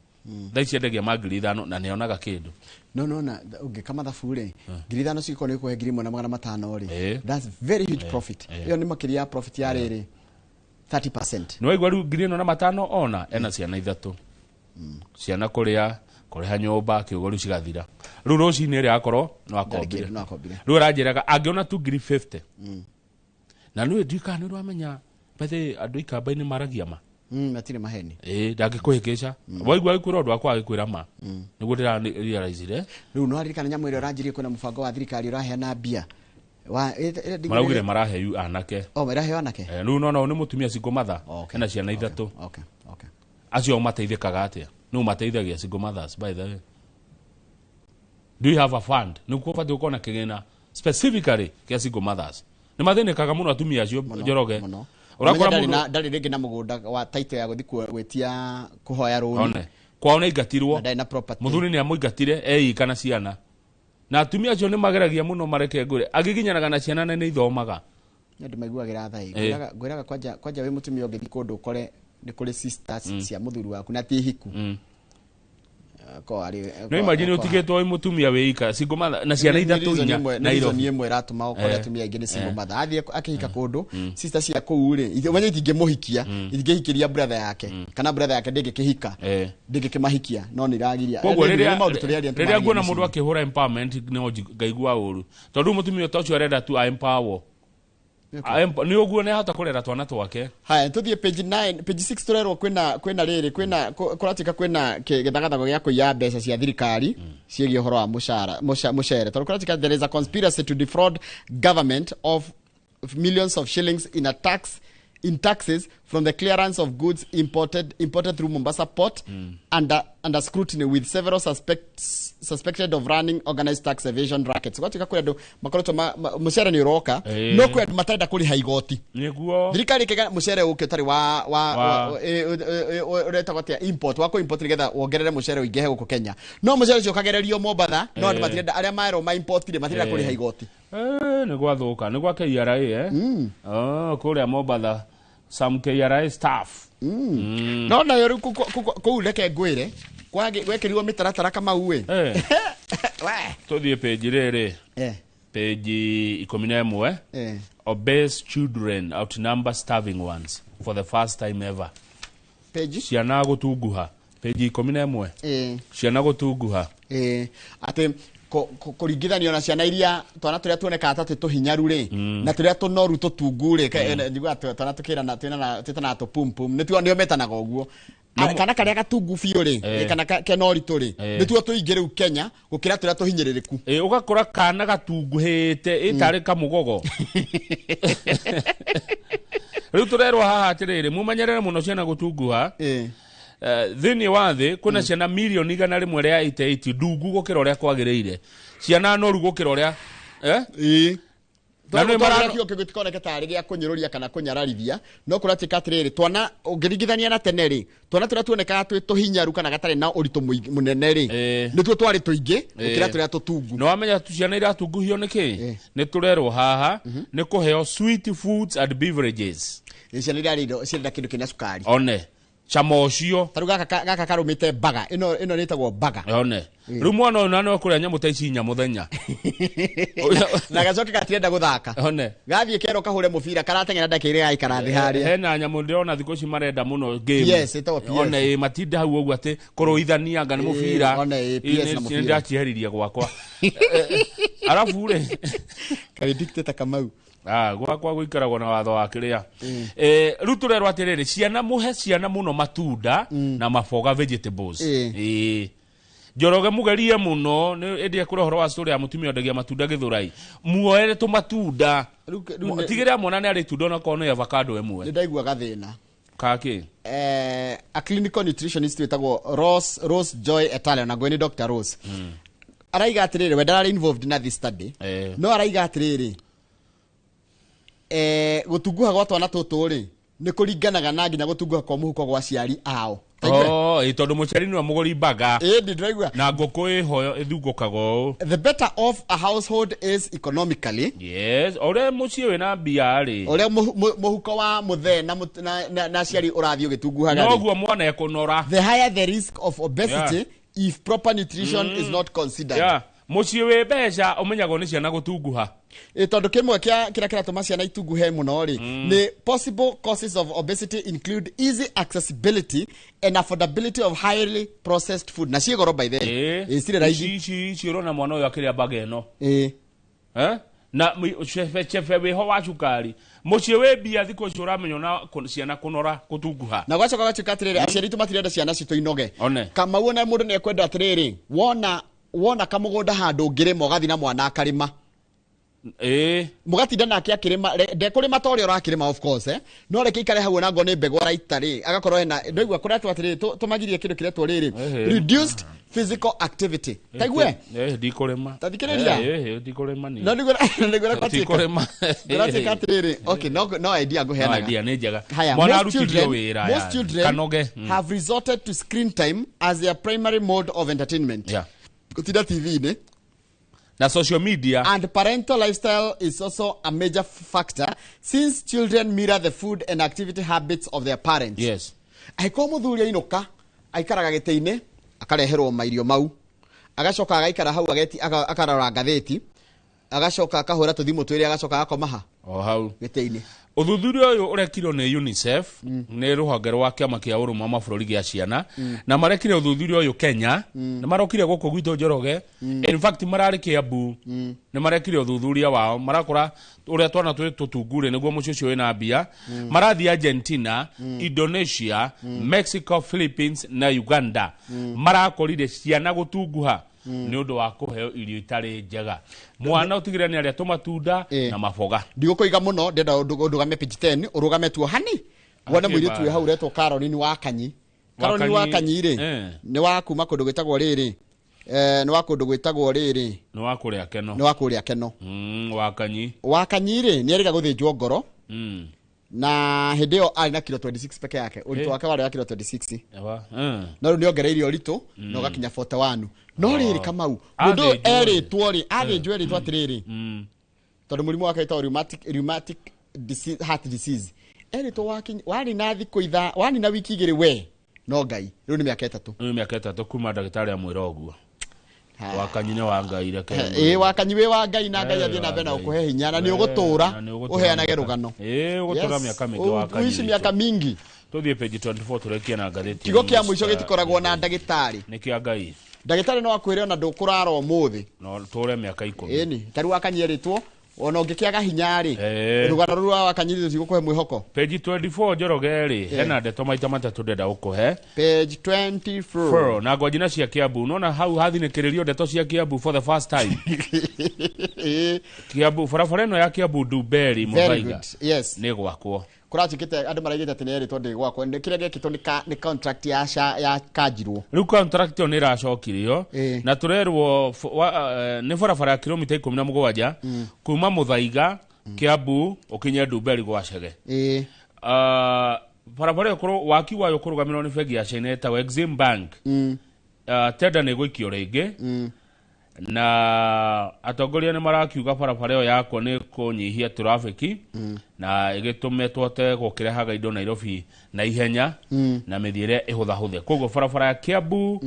Speaker 2: Thaa ici endagia ma 5,000 na nĩonaga kĩndũ.
Speaker 1: No na ũngĩka mathabu rĩ, 5,000 cigĩkorwo nĩ kũhe 1,500 rĩ, that's very huge profit. Ĩyo nĩ makĩria ya profit ya rĩrĩ 30%.
Speaker 2: Nĩ waigua rĩu 1,500 ona ena ciana ithatũ, ciana kũrĩa, kũrĩha nyũmba, kĩũgo, rĩu cigathira. Rĩu rũcinĩ ĩrĩa akorwo no akombire.
Speaker 1: Kĩndũ no akombire.
Speaker 2: Rĩu aranjĩraga angĩona tu 50,000. Na nĩ ndiũĩ kana nĩ ũramenya bethe andũ ikamba-inĩ maragia ma.
Speaker 1: Matirĩ maheni.
Speaker 2: Ĩĩ, ndangĩkũhĩkĩca. Waigua agĩkwĩra ũndũ wakwa, agĩkwĩra ma nĩguo ndĩra-realizire.
Speaker 1: Rĩu no aririkana nyamũ ĩrĩa ũranjirie, kwĩna mũbango wa thirikari ũraheana mbia wa
Speaker 2: Maraugire marahe yu anake.
Speaker 1: Oh, maraheo anake.
Speaker 2: Rĩu nona nĩ mũtumia single mother, ena ciana ithatũ. Acio mateithĩkaga atĩa? Nĩ mateithagia single mothers? By the way, do you have a fund? Nĩ kuo batiĩ gũkorwo na kĩgĩna specifically kĩa single mothers. Nĩ mathĩnĩkaga mũno atumia acio, Njoroge.
Speaker 1: Ũmenya
Speaker 2: Ũrakora
Speaker 1: ndarĩ
Speaker 2: mũndũ
Speaker 1: ndarĩ rĩngĩ na mũgũnda wa title ya gũthiĩ gwĩtia kũhoya rũni.
Speaker 2: One kwao nĩ aingatirwo.
Speaker 1: Ndarĩ na property.
Speaker 2: Mũthuri nĩ amũingatire eika na ciana, na atumia acio nĩ mageragia mũno mareke ngũre agĩginyanaga na ciana na nĩ ithomaga.
Speaker 1: Nĩ andũ maiguagĩra tha. Ngwĩraga kwanja wĩ mũtumia ũngĩthiĩ kũndũ ũkore nĩ kũrĩ sisters cia mũthuri waku na ti hiku. Ko arĩ
Speaker 2: No imagine ũtigĩtwo wĩ mũtumia wĩ ika single mother na ciana ithatũ, inya,
Speaker 1: Nĩ
Speaker 2: Nairobi.
Speaker 1: reason ĩmwe ĩratũma ũkore atumia aingĩ nĩ single mother. Athiĩ akĩhika kũndũ, sister cia kũu rĩ, ũmenye itingĩmũhikia, itingĩhikĩria brother yake, kana brother yake ndĩngĩkĩhika, ndĩngĩkĩmahikia, no nĩ iragiria.
Speaker 2: Koguo
Speaker 1: Nĩ
Speaker 2: rĩrĩa
Speaker 1: maũndũ tũrĩaria.
Speaker 2: Rĩrĩa nguona mũndũ akĩhũra empowerment no ngaigua ũru, tondũ rĩu mũtumia ta ũcio arenda tu a-empower. Nĩ ũguo nĩ ahota kũrera twana twake.
Speaker 1: Haya, tuthiĩ page 9, page 6. Turerwo kwĩna rĩrĩ, kwĩna kũratuĩka kwĩna gĩthagathago gĩa kũiya mbeca cia thirikari ciĩgiĩ ũhoro wa mũcara, mũcere, tondũ kũratuĩka there is a conspiracy to defraud government of millions of shillings in taxes from the clearance of goods imported through Mombasa port, under scrutiny, with several suspects suspected of running organized tax evasion rackets. Gwatuĩka kwĩ andũ makoretwo mũcere nĩ ũroka, no kwĩ andũ matarenda kũrĩha igoti. Thirikari ĩkĩga mũcere ũke ũtarĩ wa ũretagwo atĩa, import wa kũ import nĩgetha wongerere mũcere ũingĩhe gũkũ Kenya, no mũcere ũcio ũkagererio Mombatha, no andũ matirenda, arĩa merwo ma import rĩ, matirenda kũrĩha igoti.
Speaker 2: Nĩ gwathũka, nĩ gwa KRA, eh? Oh, kũrĩa Mombatha some KRA staff.
Speaker 1: No nayo rĩu kũu reke ngwĩre gwekĩrirwo mĩtaratara Kamau ĩ.
Speaker 2: Tũthiĩ page rĩrĩ, page 11. Obese children outnumber starving ones for the first time ever.
Speaker 1: Page?
Speaker 2: Ciana gũtunguha, page 11. Ciana gũtunguha.
Speaker 1: Atĩ kũringithanio na ciana iria, twana tũrĩa tuonekaga ta twĩ tũhinyaru rĩ, na tũrĩa tũnoru tũtungu rĩ, njiguaga twana tũkĩrana twĩtanaga tũpumpum, nĩtuo nĩo metanaga ũguo. Kana karĩa gatungu biũ rĩ, kana kena ũritũ rĩ, nĩtuo tũingĩ rĩu Kenya gũkĩra tũrĩa tũhinyĩrĩrĩku.
Speaker 2: Ĩ, ũgakora kana gatunguhĩte ĩtarĩ kamũgogo. Rĩu tũrerwo haha atĩrĩrĩ, mumenyerere mũno ciana gũtunguha. Thĩinĩ wa thĩ kwĩna ciana milioni 188 ndungu gũkĩra ũrĩa kwagĩrĩire, ciana noru gũkĩra ũrĩa, eh? Na nĩ
Speaker 1: Kĩo gĩtikoneke tarĩ gĩa kũnyũrũria kana kũnyararithia, no kũratuĩka atĩrĩrĩ, twana ũngĩringithania na tene rĩ, twana tũrĩa tuonekaga twĩ tũhinyaru kana gatarĩ na ũritũ mũnene rĩ, nĩtuo twarĩ tũingĩ gũkĩra tũrĩa tũtungu.
Speaker 2: Nĩ wamenya tu ciana iratunguhio nĩ kĩ? Nĩ tũrerwo haha nĩ kũheo sweet foods and beverages.
Speaker 1: Ĩ, ciana iria indo cienda kĩndũ kĩna cukari.
Speaker 2: One cama ũcio.
Speaker 1: Tarĩu gaka karũmĩte baga ĩno ĩtagwo baga.
Speaker 2: One rĩu mwana ũyũ na no kũrĩa nyamũ ta ici inya mũthenya.
Speaker 1: Na gacoke gatirenda gũthaka.
Speaker 2: One.
Speaker 1: Gathiĩ kerwo kahũre mũbira, karateng'era ndagĩka igĩrĩ, gaikara thĩ harĩa.
Speaker 2: Hena nyamũ ndĩrona thikũ ici marenda mũno, game.
Speaker 1: PS, ĩtagwo PS.
Speaker 2: One ĩ matinda hau ũguo atĩ kũrũithania anga nĩ mũbira.
Speaker 1: One, ĩ, PS na mũbira.
Speaker 2: Nĩ ndacieheririe gwakwa. Arabu rĩ,
Speaker 1: karĩ dictator Kamau.
Speaker 2: Ah, gwakwa gũikaragwo na watho wa kĩrĩa. Rĩu tũrerwo atĩrĩrĩ, ciana, mũhe ciana mũno matunda na maboga, vegetables. Ĩ, Njoroge, mũgerie mũno nĩ ĩndĩ ekũra ũhoro wa story ya mũtumia wendagia matunda Gĩthũrai, muoere tũmatunda. Tigĩrĩra mwana nĩ arĩ itunda onakorwo nĩ avocado ĩmwe.
Speaker 1: Nĩ ndaigua gathĩna.
Speaker 2: Kaki?
Speaker 1: A clinical nutritionist wĩtagwo Rose Joy Etale, na ngwe nĩ Dr. Rose, araiga atĩrĩrĩ, we ndararĩ involved na this study, no araiga atĩrĩrĩ, gũtunguha gwa twana tũtũ rĩ, nĩ kũringanaga na nginya gũtunguha kwa mũhuko gwa aciari ao.
Speaker 2: Oh, ĩ tondũ mũciari nĩwe mũgũri mbaga.
Speaker 1: Ĩ ndiraigua.
Speaker 2: Na ngũkũ ĩho ĩthungũkaga ũũ.
Speaker 1: The better off a household is economically.
Speaker 2: Yes, ũrĩa mũciĩ wĩna mbia rĩ.
Speaker 1: Ũrĩa mũhuko wa mũthee na na aciari ũrathiĩ ũgĩtunguhaga rĩ.
Speaker 2: Noguo mwana ekũnora.
Speaker 1: The higher the risk of obesity if proper nutrition is not considered.
Speaker 2: Yeah. Mũciĩ wĩ mbeca ũmenyagwo nĩ ciana gũtunguha.
Speaker 1: Ĩ tondũ kĩmwe kĩa kĩrĩa kĩratũma ciana itunguhe mũno rĩ nĩ possible causes of obesity include easy accessibility and affordability of highly processed food. Na ciĩ goro by the way. Ĩ cirĩ raithi.
Speaker 2: Ici ici ũrona mwana ũyũ akĩrĩa mbaga ĩno.
Speaker 1: Ĩ.
Speaker 2: Eh? Na chebe chebe wĩho wa cukari. Mũciĩ wĩ mbia thikũ ici ũramenywo na ciana kũnora gũtunguha.
Speaker 1: Na gwacoka gwacoka atĩrĩrĩ aciari itũ matirenda ciana citũ inoge.
Speaker 2: One.
Speaker 1: Kamau ona mũndũ nĩ ekwenda atĩrĩrĩ wona kamũgũnda handũ ũngĩrĩma ũgathiĩ na mwana akarĩma.
Speaker 2: Ĩ.
Speaker 1: Mũgatinda nake akĩrĩma ndekũrĩma ta ũrĩa ũrakĩrĩma of course no reke ikare hau ona ngorwo nĩ mbegũ araita rĩ agakorwo ena ndaigua kũretwo atĩrĩrĩ tũmagirie kĩndũ kĩretwo rĩrĩ reduced physical activity. Taigue?
Speaker 2: Ndikũrĩma.
Speaker 1: Ta thikĩrĩria.
Speaker 2: Ndikũrĩma niĩ.
Speaker 1: No nĩguo
Speaker 2: Ndikũrĩma.
Speaker 1: Kũratuĩka atĩrĩrĩ okay no idea ngũheanaga.
Speaker 2: No idea nĩ njega.
Speaker 1: Haya,
Speaker 2: Mwana
Speaker 1: most
Speaker 2: arutithio
Speaker 1: children,
Speaker 2: wĩra
Speaker 1: most
Speaker 2: yani.
Speaker 1: children
Speaker 2: Kanoge.
Speaker 1: Have resorted to screen time as their primary mode of entertainment.
Speaker 2: Yeah.
Speaker 1: Gũtinda TV-inĩ.
Speaker 2: Na social media.
Speaker 1: And parental lifestyle is also a major factor since children mirror the food and activity habits of their parents.
Speaker 2: Yes.
Speaker 1: Angĩkorwo mũthuri ainũka aikaraga gĩtĩ-inĩ akareherwo mairio mau agacoka agaikara hau akarora ngathĩti agacoka akahũra tũthimũ twĩrĩ agacoka agakoma ha
Speaker 2: o hau
Speaker 1: gĩtĩ-inĩ.
Speaker 2: Ũthuthuria ũyũ ũrekirwo nĩ UNICEF nĩ rũhonge rwa kĩama kĩa ũrũmwe wa mabũrũri gĩa ciana na marekire ũthuthuria ũyũ Kenya na marokire gũkũ gwitũ Njoroge. In fact mararĩ Kiambu nĩ marekire ũthuthuria wao marakora ũrĩa twana twĩ tũtungure nĩguo mũciĩ ũcio wĩna mbia. Marathiĩ Argentina, Indonesia, Mexico, Philippines na Uganda. Marakorire ciana gũtunguha nĩ ũndũ wa kũheo irio itarĩ njega. Mwana ũtigĩrĩre nĩ arĩa tũmatunda na maboga.
Speaker 1: Ndigũkũiga mũno ndĩrenda ũndũgame page 10 ũrũgame tuo hani wone mũirĩtu wĩ hau ũretwo Caroline wa Kanyi. Caroline wa Kanyi rĩ nĩ wa kuma kũndũ gwĩtagwo rĩrĩ nĩ wa kũndũ gwĩtagwo rĩrĩ
Speaker 2: nĩ wa kũrĩa Keno.
Speaker 1: Nĩ wa kũrĩa Keno.
Speaker 2: Wa Kanyi.
Speaker 1: Wa Kanyi rĩ nĩ erĩga gũthĩnjwo ngoro na hĩndĩ ĩyo arĩ na kilo 26 peke yake. Ũritũ wake warĩ wa kilo 26. No rĩu nĩ ongereire ũritũ na ũgakinya 41. No rĩrĩ Kamau mũndũ ũyũ erĩtwo rĩ athĩnjwo erĩtwo atĩrĩrĩ tondũ mũrimũ wake wĩtagwo rheumatic disease, heart disease erĩtwo warĩ na thikũ itha warĩ na wiki igĩrĩ we no Ngai rĩu nĩ mĩaka ĩtatũ.
Speaker 2: Rĩu mĩaka ĩtatũ kuma ndagĩtarĩ amwĩra ũguo. Wa Kanyi nĩ wa Ngai reke.
Speaker 1: Ĩ wa Kanyi wĩ wa Ngai na Ngai athiĩ na mbere na gũkũhe hinya na nĩ ũgũtũra ũheanage rũgano.
Speaker 2: Ĩ ũgũtũra mĩaka mĩingĩ wa Kanyi.
Speaker 1: Uici mĩaka mingi.
Speaker 2: Tũthiĩ page 24 tũrekie na ngathĩti.
Speaker 1: Kiugo kĩa mũico gĩtikoragwo na ndagĩtarĩ.
Speaker 2: Nĩ kĩa Ngai.
Speaker 1: Ndagĩtarĩ no akwĩre ona ndũkũrara ũmũthĩ.
Speaker 2: No tũre mĩaka 10.
Speaker 1: Ĩni, ta rĩu wa Kanyi erĩtwo ona ũngĩkĩaga hinya rĩ rũgano rũu rwa wa Kanyi rũtigũkũhe mwĩhoko.
Speaker 2: Page 24 Njoroge rĩ hena ndeto maita matatũ ndĩrenda gũkũhe.
Speaker 1: Page 24.
Speaker 2: Na ngwanjina cia Kiambu nona hau hathinĩkĩrĩrio ndeto cia Kiambu for the first time. Kiambu barabara ĩno ya Kiambu Ndumberi Muthaiga.
Speaker 1: Yes.
Speaker 2: Nĩ gwakwo.
Speaker 1: Kũratuĩkĩte andũ maraigĩte atĩ nĩ erĩtwo ndĩgwakwo nĩ kĩrĩa gĩekĩtwo nĩ contract ya kanjirwo.
Speaker 2: Rĩu contract ĩyo nĩ ĩracokirio na tũrerwo nĩ barabara ya kilomita 17 kuma Muthaiga Kiambu ũkinye Ndumberi gwa Chege. Barabara ĩyo waki wayo ũkũrũgamĩrĩrwo nĩ bengi ya China ĩtagwo Exim Bank. Tenda nĩ ĩgũikio rĩngĩ na atongoria nĩ marakiuga barabara ĩyo yakwo nĩ kũnyihia traffic na ĩgĩtũme tũhote gũkĩrehaga indo Nairobi na ihenya na mĩthiĩre ĩhũthahũthe. Koguo barabara ya Kiambu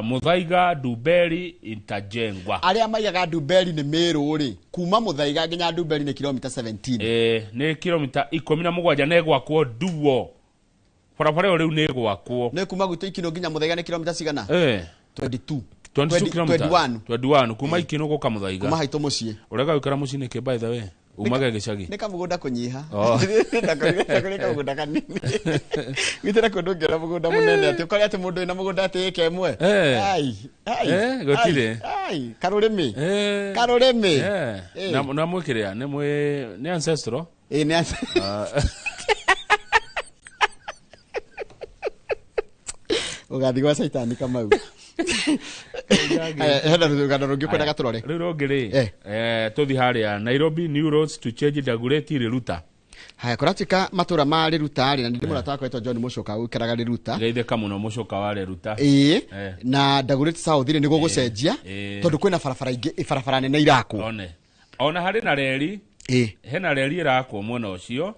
Speaker 2: Muthaiga Ndumberi itajengwa.
Speaker 1: Arĩa maigaga Ndumberi nĩ Meru rĩ kuma Muthaiga nginya Ndumberi nĩ kilomita 17.
Speaker 2: Nĩ kilomita 17 na ĩgwakwo duo. Barabara ĩyo rĩu nĩ ĩgwakwo.
Speaker 1: Nĩ kuma gwitũ Ikino nginya Muthaiga nĩ kilomita cigana? 22.
Speaker 2: 22 kilometers. 21 kuma Ikino gũka Muthaiga.
Speaker 1: Kuma haitũ mũciĩ.
Speaker 2: Ũrega gũikara mũciĩ nĩkĩ by the way? Umaga gĩcagi.
Speaker 1: Nĩ kamũgũnda kũnyiha. Ndakũrĩ kamũgũnda kanini. Gwitũ na kũndũ ngĩona mũgũnda mũnene atĩ ũkore atĩ mũndũ wĩna mũgũnda atĩ ĩka ĩmwe. Ai.
Speaker 2: Gũtirĩ.
Speaker 1: Ai, karũrĩmĩ. Karũrĩmĩ.
Speaker 2: Na mwĩkĩrĩa nĩ mwĩ nĩ ancestral?
Speaker 1: Ĩ nĩ ancestral. Ũgathiĩ gwa Caitani Kamau. Hena rũgano rũngĩ ũkwendaga tũrore?
Speaker 2: Rĩu rũngĩ rĩ, tũthiĩ harĩa Nairobi New Roads to change Dagoretti Riruta.
Speaker 1: Haya, kũratuĩka matũra ma Rĩruta rĩ, na nĩ ndĩ mũrata wakwa wĩtwo John Mũcũka ũikaraga Rĩruta.
Speaker 2: Geithĩka mũno Mũcũka wa Rĩruta.
Speaker 1: Ĩĩ. Na Dagoretti South rĩ, nĩguo gũcenjia tondũ kwĩna barabara ingĩ, barabara nene irakwo.
Speaker 2: One ona harĩ na reri. Hena reri ĩrakwo mwena ũcio.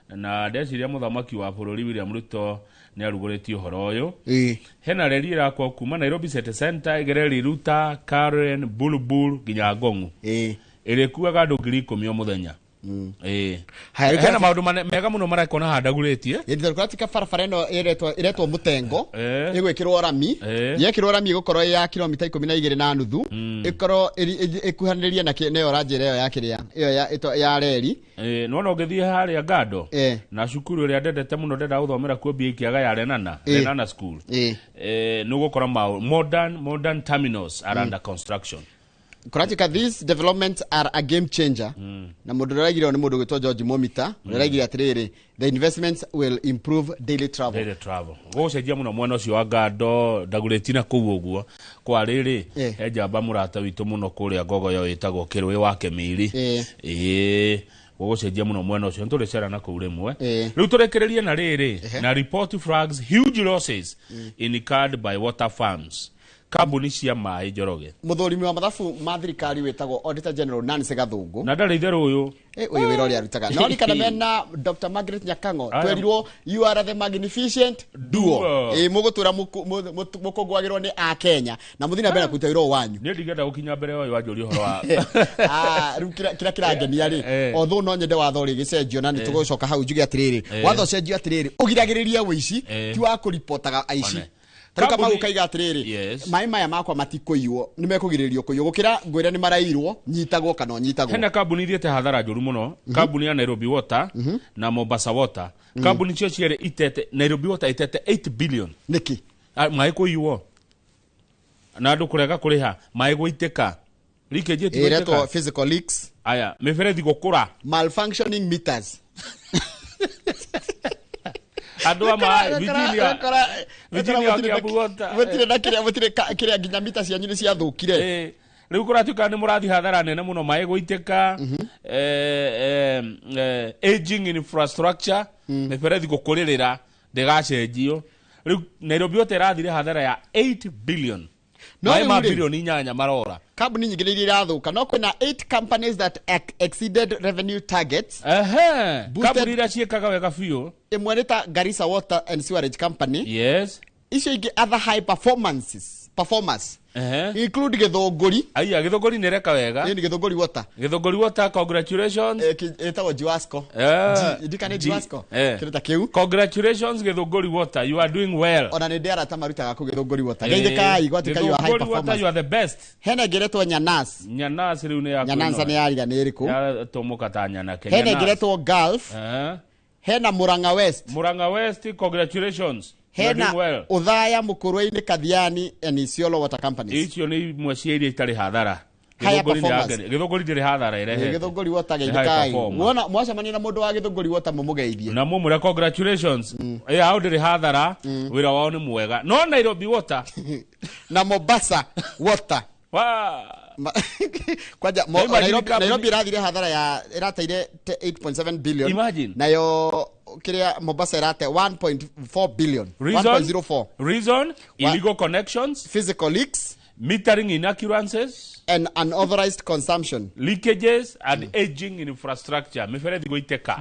Speaker 2: Na ndeciria mũthamaki wa bũrũri William Ruto nĩ arugũrĩtie ũhoro ũyũ. Hena reri ĩrakwo kuma Nairobi City Center ĩgere Riruta, Karen, Bulbul nginya Ngong'u. Ĩrĩkuaga andũ 10,000 o mũthenya.
Speaker 1: Haya, rĩu
Speaker 2: Hena maũndũ mega mũno marekwo na handagurĩtie.
Speaker 1: Ĩĩ, kũratuĩka barabara ĩno ĩretwo mũtengo, ĩgwĩkĩrwo rami. Yekĩrwo rami ĩgũkorwo ĩ ya kilomita 12.5, ĩkorwo ĩkuhanĩrĩrie na nĩyo ũranjĩra ĩyo ya kĩrĩa ĩyo ya reri.
Speaker 2: Nĩwona ũngĩthiĩ harĩa Ngando na cukuru ĩrĩa ndendete mũno ndenda gũthomera kuo mbia ikĩaga ya Lenana, Lenana School, nĩ ũgũkora modern terminals are under construction.
Speaker 1: Kũratuĩka these developments are a game changer. Na mũndũ ũrĩa ũraigire ũũ nĩ mũndũ ũgwĩtwo George Momita, ũrĩa ũraigire atĩrĩrĩ, the investments will improve daily travel.
Speaker 2: Daily travel gũgũcenjia mũno mwena ũcio wa Ngando Ndagurĩti na kũu ũguo kwa rĩrĩ. He njamba mũrata witũ mũno kũrĩa Ngogoyo wĩtagwo Kĩrũĩ wa Kĩmiri. Ĩĩ, gũgũcenjia mũno mwena ũcio, nĩtũrĩcera na kũu rĩmwe. Rĩu tũrĩkĩrĩrie na rĩrĩ na report flags huge losses incurred by water farms, kambuni cia maĩ, Njoroge.
Speaker 1: Mũthũrimi wa mathabu ma thirikari wĩtagwo Auditor General Nancy Gathungu.
Speaker 2: Na ndarĩ itherũ ũyũ.
Speaker 1: Ũyũ wĩra ũrĩa arutaga no rikana mena Dr. Margaret Nyakango.
Speaker 2: Aya.
Speaker 1: Twerirwo you are the magnificent duo.
Speaker 2: Duo.
Speaker 1: Mũgũtũra mũkũngũagĩrwo nĩ a Kenya na mũthiĩ na mbere na kũruta wĩra ũyũ wanyu.
Speaker 2: Niĩ ndingĩenda gũkinya mbere ũyũ wanjũria ũhoro wa
Speaker 1: Ah, rĩu kĩrĩa kĩrangenia rĩ, although no nyende watho rĩgĩcenjio na nĩ tũgũcoka hau njuge atĩrĩrĩ, watho ũcenjio atĩrĩrĩ, ũgiragĩrĩrie ũici, ti wa kũripotaga aici.
Speaker 2: One.
Speaker 1: Tarĩu Kamau
Speaker 2: Kambuni-
Speaker 1: kaiga atĩrĩrĩ, maĩ maya makwa matikũiywo, nĩ mekũgirĩrĩrio kũiywo gũkĩra ngwĩre nĩ marairwo, nyitagwo kana ũnyitagwo.
Speaker 2: Hena kambuni ithiĩte hathara njũru mũno, kambuni ya Nairobi Water na Mombasa Water. Kambuni cio cierĩ itete, Nairobi Water itete 8 billion.
Speaker 1: Nĩkĩ?
Speaker 2: Maĩ kũiywo na andũ kũrega kũrĩha, maĩ gũitĩka, leakage ĩti
Speaker 1: Ĩretwo
Speaker 2: gũitĩka.
Speaker 1: physical leaks.
Speaker 2: Aya, mĩberethi gũkũra.
Speaker 1: Malfunctioning meters.
Speaker 2: Andũ a maĩ Virginia, Virginia wa Kiambu Water.
Speaker 1: Gũtirĩ na kĩrĩa, gũtirĩ kĩrĩa, nginya mita cianyu nĩ ciathũkire.
Speaker 2: Rĩu kũratuĩka nĩ mũrathiĩ hathara nene mũno, maĩ gũitĩka, aging infrastructure, mĩberethi gũkũrĩrĩra ndĩgacenjio. Rĩu Nairobi Water ĩrathire hathara ya 8 billion.
Speaker 1: No
Speaker 2: Maĩ
Speaker 1: rĩu
Speaker 2: ma
Speaker 1: rĩ,
Speaker 2: 8 bilioni marora.
Speaker 1: Kambuni nyingĩ nĩ iria irathũka, no kwĩna 8 companies that exceeded revenue targets.
Speaker 2: Kambuni iria ciĩkaga wega biũ.
Speaker 1: Ĩmwe nĩ ta Garissa Water and Sewerage Company. Icio ingĩ, other high performers include Gĩthũngũri.
Speaker 2: Aya, Gĩthũngũri nĩ ĩreka wega.
Speaker 1: Ĩĩ, nĩ Gĩthũngũri Water.
Speaker 2: Gĩthũngũri Water, congratulations.
Speaker 1: Ĩtagwo Jiwasco. Ndikane Jiwasco. Kĩndũ ta kĩu.
Speaker 2: Congratulations, Gĩthũngũri Water, you are doing well.
Speaker 1: Ona nĩ ndĩ arata marutaga kũ Gĩthũngũri Water. Geithĩkai, gwatuĩka you are high
Speaker 2: Gĩthũngũri Water,
Speaker 1: performers.
Speaker 2: you are the best.
Speaker 1: Hena ĩngĩ ĩretwo Nyanas.
Speaker 2: Nyanas rĩu nĩ ya
Speaker 1: Nyanansa nĩ yariga nĩ ĩrĩkũ.
Speaker 2: Yatũmũka ta nyanake.
Speaker 1: Hena
Speaker 2: Nyanas.
Speaker 1: ĩngĩ ĩretwo Gulf. Hena Murang'a West.
Speaker 2: Murang'a West, congratulations. You are
Speaker 1: Hena
Speaker 2: doing well.
Speaker 1: Uthaya, Mukurwe-inĩ, Kathiani and Isiolo Water Companies.
Speaker 2: Icio nĩ imwe cia iria itarĩ hathara.
Speaker 1: Higher
Speaker 2: Gĩthũngũri nĩ
Speaker 1: performers.
Speaker 2: Gĩthũngũri ndĩrĩ hathara ĩrehete.
Speaker 1: Gĩthũngũri Water,
Speaker 2: Nĩ high
Speaker 1: geithĩkai.
Speaker 2: performer.
Speaker 1: Wona mwacemania na mũndũ wa Gĩthũngũri Water, mũmũgeithie.
Speaker 2: Na mumure congratulations. Ĩ hau ndĩrĩ hathara, wĩra wao nĩ mwega, no Nairobi Water
Speaker 1: na Mombasa Water.
Speaker 2: Wa
Speaker 1: Kwanja
Speaker 2: Imagine
Speaker 1: Nairobi,
Speaker 2: kambuni-
Speaker 1: Nairobi irathire hathara ya ĩrateire 8.7 billion.
Speaker 2: Imagine.
Speaker 1: Nayo kĩrĩa Mombasa ĩrate 1.4 billion.
Speaker 2: Reason?
Speaker 1: 1.04.
Speaker 2: Reason, illegal connections,
Speaker 1: physical leaks,
Speaker 2: metering inaccuracies
Speaker 1: and unauthorized consumption,
Speaker 2: leakages and aging infrastructure, mĩberethi gũitĩka,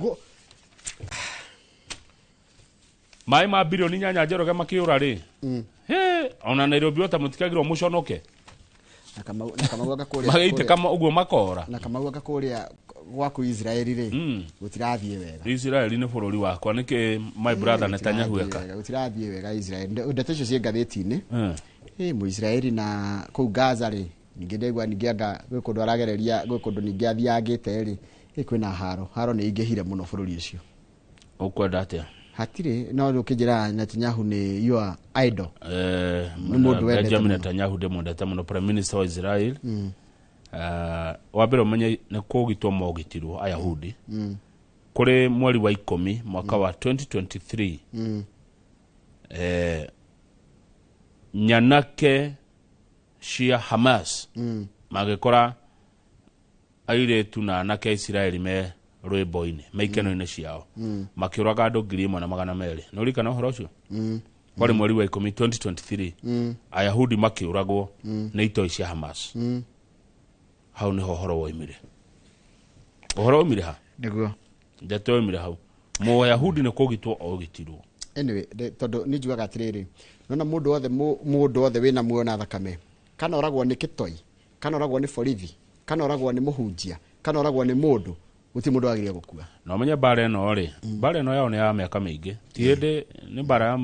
Speaker 2: maĩ ma 8 bilioni Njoroge makĩũra rĩ. He, ona Nairobi Water mũtikagirwo mũconoke.
Speaker 1: Na Kamau anga kũrĩa
Speaker 2: Magĩitĩka ũguo makora.
Speaker 1: Na Kamau anga kũrĩa gwaku Israeli rĩ, gũtirathiĩ wega.
Speaker 2: Israeli nĩ bũrũri wakwa nĩkĩ, my brother Netanyahu eka.
Speaker 1: Gũtirathiĩ wega Israeli. Ndeto icio ciĩ ngathĩti-inĩ. Ĩ Mũisraeli na kũu Gaza rĩ, ningĩ ndaigua ningĩ anga gwĩ kũndũ aragereria, gwĩ kũndũ ningĩ athiangĩte rĩ, ĩ kwĩna haro, haro nĩ ingĩhire mũno bũrũri ũcio.
Speaker 2: Ũkwenda atĩa?
Speaker 1: Hatirĩ, no ũkĩnjĩra Netanyahu nĩ your idol. Nĩ mũndũ wendete
Speaker 2: Benjamin
Speaker 1: mũno.
Speaker 2: Netanyahu ndĩmwendete mũno, prime minister wa Israel. Wa mbere ũmenye nĩ kũgitwo mogitirwo Ayahudi kũrĩ mweri wa 10 mwaka wa 2023. Nyanake cia Hamas magĩkora airĩtu na anake a Isiraeli me Rwĩmbo-inĩ maikeno-inĩ ciao, makĩũraga andũ 1200. Nĩ ũririkana ũhoro ũcio? Kwarĩ mweri wa 10 2023. Ayahudi makĩũragwo nĩ itoi cia Hamas. Hau nĩho ũhoro woimire. Ũhoro woimire ha?
Speaker 1: Nĩguo.
Speaker 2: Ndeto yoimire hau, Mũyahudi nĩ kũgitwo ogitirwo.
Speaker 1: Anyway, tondũ nĩ njugaga atĩrĩrĩ, nona mũndũ wothe, mũndũ wothe wĩna muoyo na thakame, kana oragwo nĩ kĩtoi, kana oragwo nĩ borithi, kana oragwo nĩ mũhunjia, kana oragwo nĩ mũndũ, gũtirĩ mũndũ wagĩrĩire gũkua.
Speaker 2: Na ũmenye mbara ĩno rĩ, mbara ĩno yao nĩ ya mĩaka mĩingĩ, ti hĩndĩ, nĩ mbara ya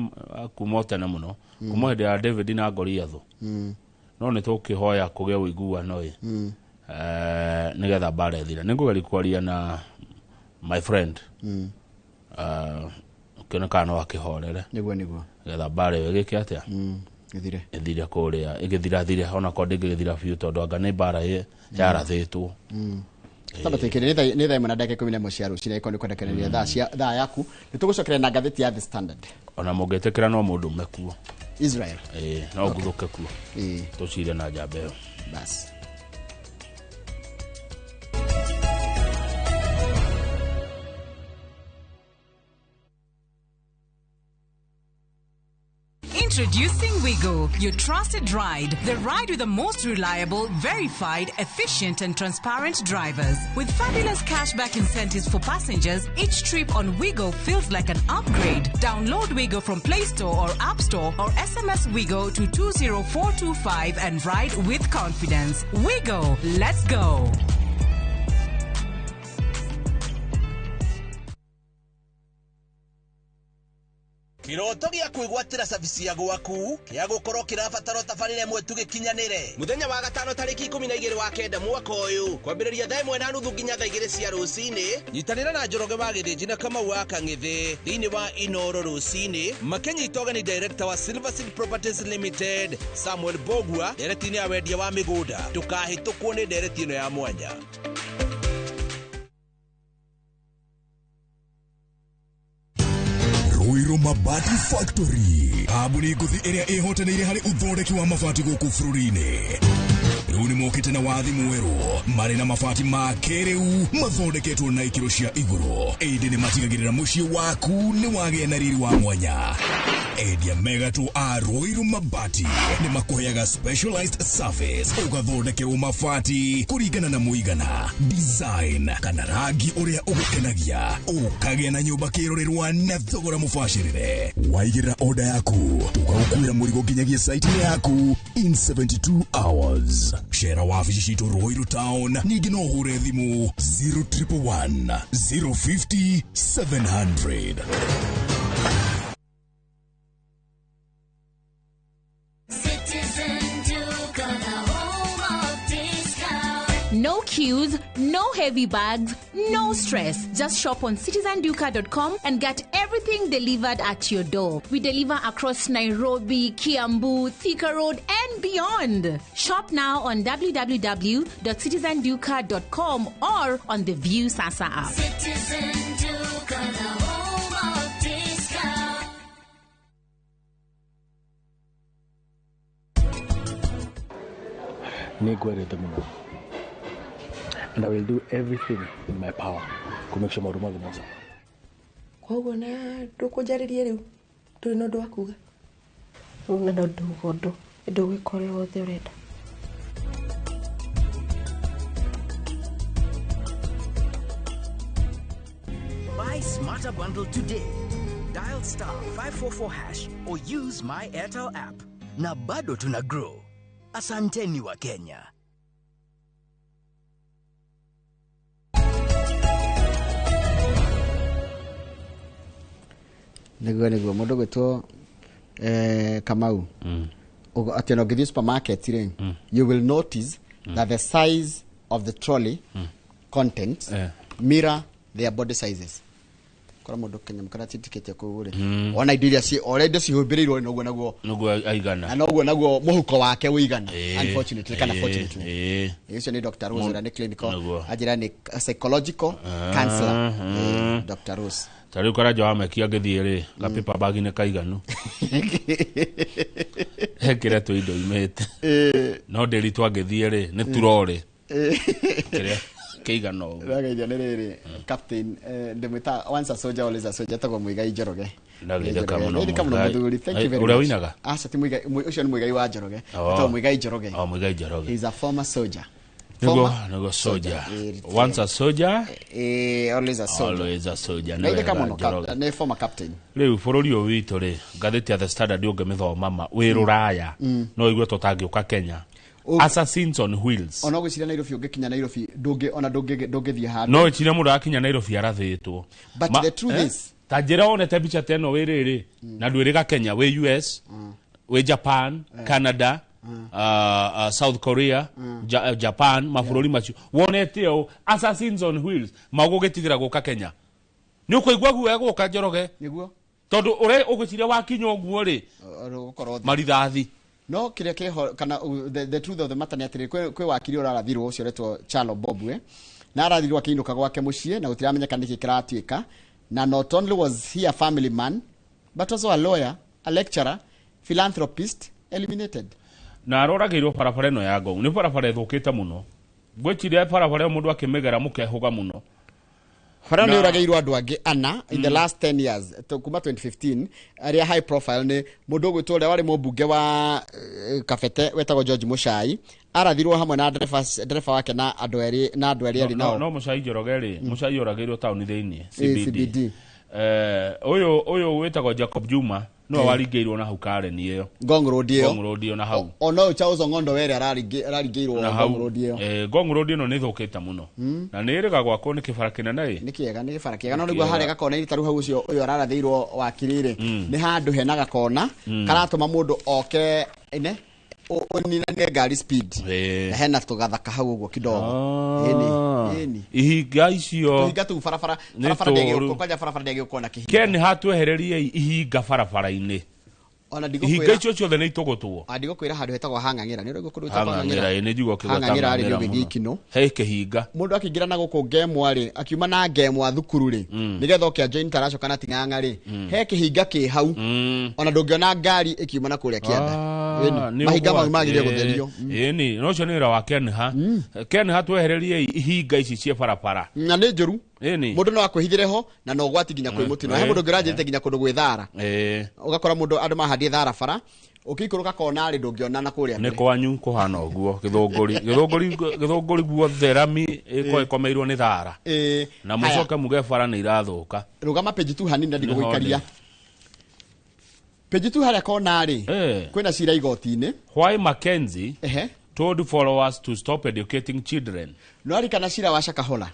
Speaker 2: kuma o tene mũno, kuma hĩndĩ ya David na Goliath. No nĩ tũkĩhoya kũgĩa ũiguano ĩ, nĩgetha mbara ĩthire. Nĩ ngũgeria kwaria na my friend, kĩone kana no akĩhorere.
Speaker 1: Nĩguo.
Speaker 2: Nĩgetha mbara ĩyo ĩgĩke atĩa?
Speaker 1: Ĩthire.
Speaker 2: Ĩthire kũrĩa ĩgĩthirathire, onakorwo ndĩngĩgĩthira biũ, tondũ anga nĩ mbara yarathĩtwo.
Speaker 1: Tamba tũikĩrĩ nĩ thaa 1:11 cia rũcinĩ, ĩkorwo nĩ kwendekereria thaa cia thaa yaku, nĩ tũgũcokeria na ngathĩti ya The Standard.
Speaker 2: Ona mũngĩtĩkĩra no mũndũ ume kuo.
Speaker 1: Israel.
Speaker 2: Ĩĩ, no nguthũke kuo. Tũcire na njamba ĩyo.
Speaker 1: Bas.
Speaker 11: Introducing Wigo, your trusted ride. The ride with the most reliable, verified, efficient, and transparent drivers. With fabulous cashback incentives for passengers, each trip on Wigo feels like an upgrade. Download Wigo from Play Store or App Store or SMS Wigo to 20425 and ride with confidence. Wigo, let's go.
Speaker 5: Kiroto gĩa kwĩgwatĩra cabici ya gwaku kĩa gũkorwo kĩrabatara ũtabarĩre ĩmwe tu gĩkinyanĩre. Mũthenya wa gatano tarĩki 12 wa 9 mwaka ũyũ, kwambĩrĩria thaa 1:30 nginya thaa 2 cia rũcinĩ, nyitanĩra na Njoroge wa Gĩthĩnji na Kamau wa Kang'ĩthĩ thĩinĩ wa Inoro rũcinĩ, makĩnyita ũgeni director wa Silver Seed Properties Limited Samuel Bogua ndereti-inĩ ya wendia wa mĩgũnda. Ndũkahĩtũkwo nĩ ndereti ĩno ya mwanya.
Speaker 22: Ruiru Mabati Factory, kambuni ngũthi ĩrĩa ĩhotanĩire harĩ ũthondeki wa mabati gũkũ bũrũri-inĩ. Rĩu nĩ mokĩte na wathi mwerũ, marĩ na mabati ma kĩrĩu mathondeketwo na ikĩro cia igũrũ, ĩndĩ nĩ matigagĩrĩra mũciĩ waku nĩ wagĩa na riri wa mwanya. Endia megatũ a Ruiru Mabati nĩ makũheaga specialized service, ũgathondekerwo mabati kũringana na mũigana, design kana rangi ũrĩa ũgũkenagia, ũkagĩa na nyũmba kĩrorerwa na thogora mũbacĩrĩre. Waigĩrĩra order yaku, tũgagũkuĩra mũrigo nginyagia site-inĩ yaku in 72 hours. Cera wabici citũ Ruiru Town, ningĩ no ũhũre thimũ 0111 050 700.
Speaker 9: Citizen Duka, the home of discount.
Speaker 8: No queues, no heavy bags, no stress. Just shop on citizenduka.com and get everything delivered at your door. We deliver across Nairobi, Kiambu, Thika Road, and beyond. Shop now on www.citizenduka.com or on the View Sasa app.
Speaker 9: Citizen Duka, the home of discount.
Speaker 23: Nĩ ngwendete mũno, and I will do everything in my power to make sure maũndũ mothe moca.
Speaker 24: Koguo na ndũkũnjarĩria rĩu, ndũrĩ na ũndũ wa kuga.
Speaker 25: Rĩu na nduga ũndũ, ndũgwĩka ũrĩa wothe ũrenda.
Speaker 26: Buy Smarter Bundle today. Dial *544# or use my Airtel app. Na bado tuna grow. Asanteni wa Kenya.
Speaker 1: Nĩguo mũndũ gwĩtwo Kamau, atĩ ona ũngĩthiĩ supermarket rĩ, you will notice that the size of the trolley contents mirror their body sizes. Kora mũndũ kanyamũ karĩa atindĩkĩte kũu rĩ, ona indo iria ũrĩa indo cihumbĩrĩirwo noguo naguo
Speaker 2: Noguo aigana.
Speaker 1: Na noguo naguo mũhuko wake ũigana, unfortunately kana fortunately. Ũcio nĩ Dr. Rose, ũrĩa nĩ clinical, anjĩra nĩ psychological counselor. Dr. Rose.
Speaker 2: Ta rĩu Karanja wa Meki angĩthiĩ rĩ, ga paper bag nĩ kaiganu, ekĩre tũ indo imĩte, no ndĩritũ angĩthiĩ rĩ, nĩ turorĩ. Kĩrĩa Kĩigana ũguo.
Speaker 1: Ndĩrageithio nĩ rĩrĩ captain, ndĩmwĩta once a soldier always a soldier, etagwo Muigai Njoroge.
Speaker 2: Ndageithĩka mũno.
Speaker 1: Ndageithĩka mũno
Speaker 2: Muigai.
Speaker 1: mũthuri, thank you very
Speaker 2: Ũrĩa
Speaker 1: much.
Speaker 2: ũinaga?
Speaker 1: Aca, ti Muigai, ũcio nĩ Muigai wa Njoroge.
Speaker 2: Oh.
Speaker 1: Etagwo Muigai Njoroge.
Speaker 2: Oh, Muigai Njoroge.
Speaker 1: He is a former soldier.
Speaker 2: Nĩguo
Speaker 1: Former
Speaker 2: nĩguo soldier.
Speaker 1: Eh,
Speaker 2: Once a soldier,
Speaker 1: always a soldier.
Speaker 2: Always a soldier. Nĩ
Speaker 1: Ndageithĩka
Speaker 2: wega,
Speaker 1: mũno,
Speaker 2: Njoroge.
Speaker 1: nĩ former captain.
Speaker 2: Rĩu bũrũri ũyũ witũ rĩ, ngathĩti ya The Standard ũngĩmĩthoma ma wĩ rũraya, no ũigue tũtangĩũka Kenya. Assassins on wheels.
Speaker 1: Ona ũgwĩciria Nairobi, ũngĩkinya Nairobi ndũngĩ ona ndũngĩthiĩ handũ.
Speaker 2: No ĩciria mũndũ akinya Nairobi arathĩtwo.
Speaker 1: But the truth is,
Speaker 2: ta njĩra wonete mbica ta ĩno wĩ rĩrĩ na ndwĩrĩga Kenya, wĩ US, wĩ Japan, Canada, South Korea, Japan, mabũrũri macio wonete ũũ assassins on wheels, magũgĩtigĩra gũka Kenya nĩ ũkũigua guoya gũka, Njoroge.
Speaker 1: Nĩguo.
Speaker 2: Tondũ ũrĩa ũgwĩciria wakinya ũguo rĩ,
Speaker 1: ũgũkorwo thĩ.
Speaker 2: Marithathi.
Speaker 1: No kĩrĩa kĩho kana the truth of the matter nĩ atĩrĩrĩ, kwĩ wakiri ũrarathirwo ũcio ũretwo Charlo Bobwe, na arathirwo akĩinũka gwake mũciĩ na gũtiramenyeka nĩkĩ kĩratuĩka. Na not only was he a family man but also a lawyer, a lecturer, philanthropist, eliminated.
Speaker 2: Na aroragĩirwo barabara ĩno ya Ngong, nĩ barabara ĩthũkĩte mũno. Ngwĩciria barabara ĩyo mũndũ akĩmĩgera mũkehũga mũno.
Speaker 1: Bara nĩ ũragĩirwo andũ angĩ ana in the last 10 years, kuma 2015. Arĩa high profile nĩ mũndũ ũgwĩtwo ũrĩa warĩ mũmbunge wa Kabete wetagwo George Muchai, arathirwo hamwe na ndereba wake na andũ erĩ na andũ erĩ arĩ
Speaker 2: no,
Speaker 1: nao.
Speaker 2: No Mũcai, Njoroge rĩ, Mũcai oragĩirwo taũni thĩinĩ.
Speaker 1: Eh,
Speaker 2: CBD.
Speaker 1: CBD.
Speaker 2: Ũyũ wĩtagwo Jacob Juma nĩwe waringĩirwo na hau Karen ĩyo.
Speaker 1: Ngong Road ĩyo.
Speaker 2: Ngong Road ĩyo na hau.
Speaker 1: Ona ũyũ Charles Ong'ondo were ararĩngĩirwo
Speaker 2: Na
Speaker 1: Ngong
Speaker 2: hau.
Speaker 1: Road ĩyo.
Speaker 2: Ngong Road ĩno nĩ ĩthũkĩte mũno na nĩ ĩrĩga gwakwo nĩ kĩbara kĩnene ĩ.
Speaker 1: Nĩ kĩega, nĩ gĩbara kĩega, no
Speaker 2: Nĩ
Speaker 1: nĩguo
Speaker 2: kĩega.
Speaker 1: harĩa gakona-inĩ ta rĩu hau ũcio ũyũ ararathĩirwo wakiri rĩ, nĩ handũ hena gakona karatũma mũndũ oke ine ũninanie ngari speed. Na hena tũgathaka hau ũguo kidogo. Ĩni, ĩni.
Speaker 2: Ihinga icio.
Speaker 1: Tũhinga tũu barabara.
Speaker 2: Nĩ
Speaker 1: Barabara
Speaker 2: tũũru.
Speaker 1: ndĩgĩũka kwanja, barabara ndĩgĩũka na kĩhinga.
Speaker 2: Ken, hatwehererie ihinga barabara-inĩ.
Speaker 1: Ona
Speaker 2: Ihinga
Speaker 1: ndigũkwĩra
Speaker 2: icio ciothe nĩ itũgũtwo.
Speaker 1: Ndigũkwĩra handũ hetagwo Hang'ang'ĩra, nĩ ũraigua kũndũ gwĩtagwo
Speaker 2: Hang'ang'ĩra, ĩ, nĩ njigua ũkĩgweta.
Speaker 1: Hang'ang'ĩra rĩ,
Speaker 2: Hang'ang'ĩra
Speaker 1: nĩ ũgĩthiĩ
Speaker 2: mũno.
Speaker 1: Ikinũ.
Speaker 2: He kĩhinga.
Speaker 1: Mũndũ akĩingĩra na gũkũ Ngemwa rĩ, akiuma na Ngemwa thukuru rĩ, nĩgetha oke ajoin taracoka na Ting'ang'a rĩ, he kĩhinga kĩ hau, ona ndũngĩona ngari ĩkiuma na kũrĩa kĩanda. Ĩni.
Speaker 2: Nĩ
Speaker 1: Mahinga mau
Speaker 2: ũgwati.
Speaker 1: magĩrĩire gũtherio.
Speaker 2: Ĩni, no ũcio nĩ wĩra wa Kenha. Kenha, twehererie ihinga ici cia barabara.
Speaker 1: Na nĩ njũru.
Speaker 2: Ĩni.
Speaker 1: Mũndũ no akwĩhithĩre ho na no ũgwati nginya kwĩ mũtino. He mũndũ ũngĩ ũranjĩrĩte nginya kũndũ gwĩ thara, ũgakora mũndũ andũ mahandie thara bara, ũkĩikũrũka kona rĩ, ndũngĩona na kũrĩa
Speaker 2: Nĩ
Speaker 1: mbere.
Speaker 2: kwanyu kũhana ũguo Gĩthũngũri, Gĩthũngũri, Gĩthũngũri guothe rami ĩkorwo ĩkomeirwo nĩ thara. Na
Speaker 1: Haya.
Speaker 2: mũcoke muge bara nĩ irathũka.
Speaker 1: Rũgama page tu hanini na
Speaker 2: Nĩho
Speaker 1: ndigũgũikaria
Speaker 2: ndĩ.
Speaker 1: Page tu harĩa kona rĩ, kwĩna cira igoti-inĩ.
Speaker 2: Why Mackenzie told followers to stop educating children.
Speaker 1: No arikana cira wa Shakahola?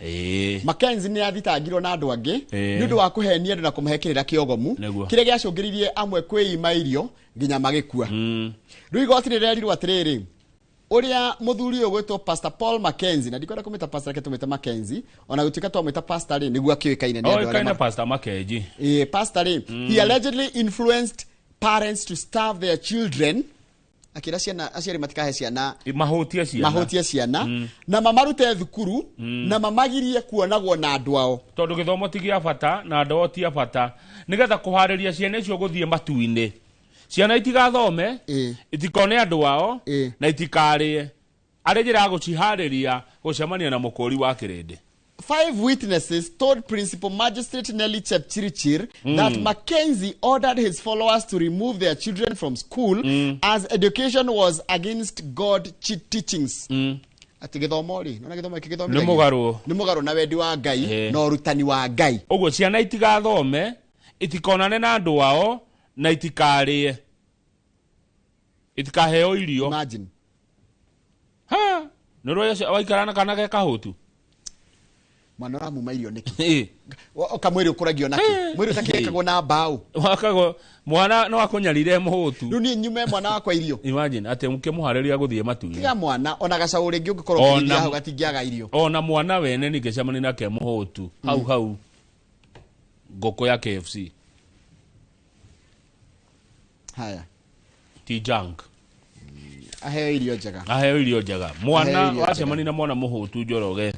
Speaker 1: Mackenzie nĩ athitangirwo na andũ angĩ nĩ ũndũ wa kũhenia andũ na kũmahe kĩrĩra kĩogomu
Speaker 2: Nĩguo.
Speaker 1: kĩrĩa gĩacũngĩrĩirie amwe kwĩima irio nginya magĩkua. Rĩu igoti rĩrerirwo atĩrĩrĩ, ũrĩa mũthuri ũyũ gwĩtwo Pastor Paul Mackenzie, na ndikwenda kũmwĩta pastor, reke tũmwĩte Mackenzie, ona gũtuĩka twamwĩta pastor rĩ, nĩguo akĩũĩkaine nĩ andũ arĩa
Speaker 2: Oĩkaine Pastor Makenji.
Speaker 1: Pastor rĩ, he allegedly influenced parents to starve their children, akĩra ciana aciari matikahe ciana,
Speaker 2: Mahũtie ciana.
Speaker 1: Mahũtie ciana na mamarute thukuru na mamagirie kuonagwo na andũ ao.
Speaker 2: Tondũ gĩthomo ti gĩa bata na ndoo ti a bata, nĩgetha kũharĩria ciana icio gũthiĩ matu-inĩ. Ciana itigathome, itikone andũ ao na itikarĩe, arĩ njĩra ya gũciharĩria gũcemania na mũkũri wa kĩrĩndĩ.
Speaker 1: Five witnesses told Principal Magistrate Nelly Chepchirchir that Mackenzie ordered his followers to remove their children from school as education was against God teachings. Atĩ gĩthomo rĩ, nona gĩthomo gĩkĩ
Speaker 2: Nĩ
Speaker 1: gĩthomithagio.
Speaker 2: mũgarũ.
Speaker 1: Nĩ mũgarũ na wendi wa Ngai na ũrutani wa Ngai.
Speaker 2: Ũguo ciana itigathome, itikonane na andũ ao na itikarĩe, itikaheo irio.
Speaker 1: Imagine.
Speaker 2: Ha, nĩ ũrĩa waikara na kana ge kahũtu.
Speaker 1: Mwana ũramuma irio nĩkĩ? Kamwĩrĩ ũkũragio nakĩ? Mwĩrĩ ũtakĩrekagwo na mbaũ.
Speaker 2: Wakagwo mwana no akũnyarire mũhũtu.
Speaker 1: Rĩu niĩ nyume mwana wakwa irio?
Speaker 2: Imagine atĩ mũkĩmũharĩria gũthiĩ matu-inĩ.
Speaker 1: Tiga mwana, ona gacaũ rĩngĩ ũngĩkorwo ũkĩrĩithia hau gatingĩaga irio.
Speaker 2: Ona mwana wene ningĩcemania nake mũhũtu hau hau, ngũkũ ya KFC.
Speaker 1: Haya.
Speaker 2: Ti junk.
Speaker 1: Aheo irio njega.
Speaker 2: Aheo irio njega.
Speaker 1: Aheo
Speaker 2: Mwana
Speaker 1: irio njega.
Speaker 2: wacemania na mwana mũhũtu, Njoroge,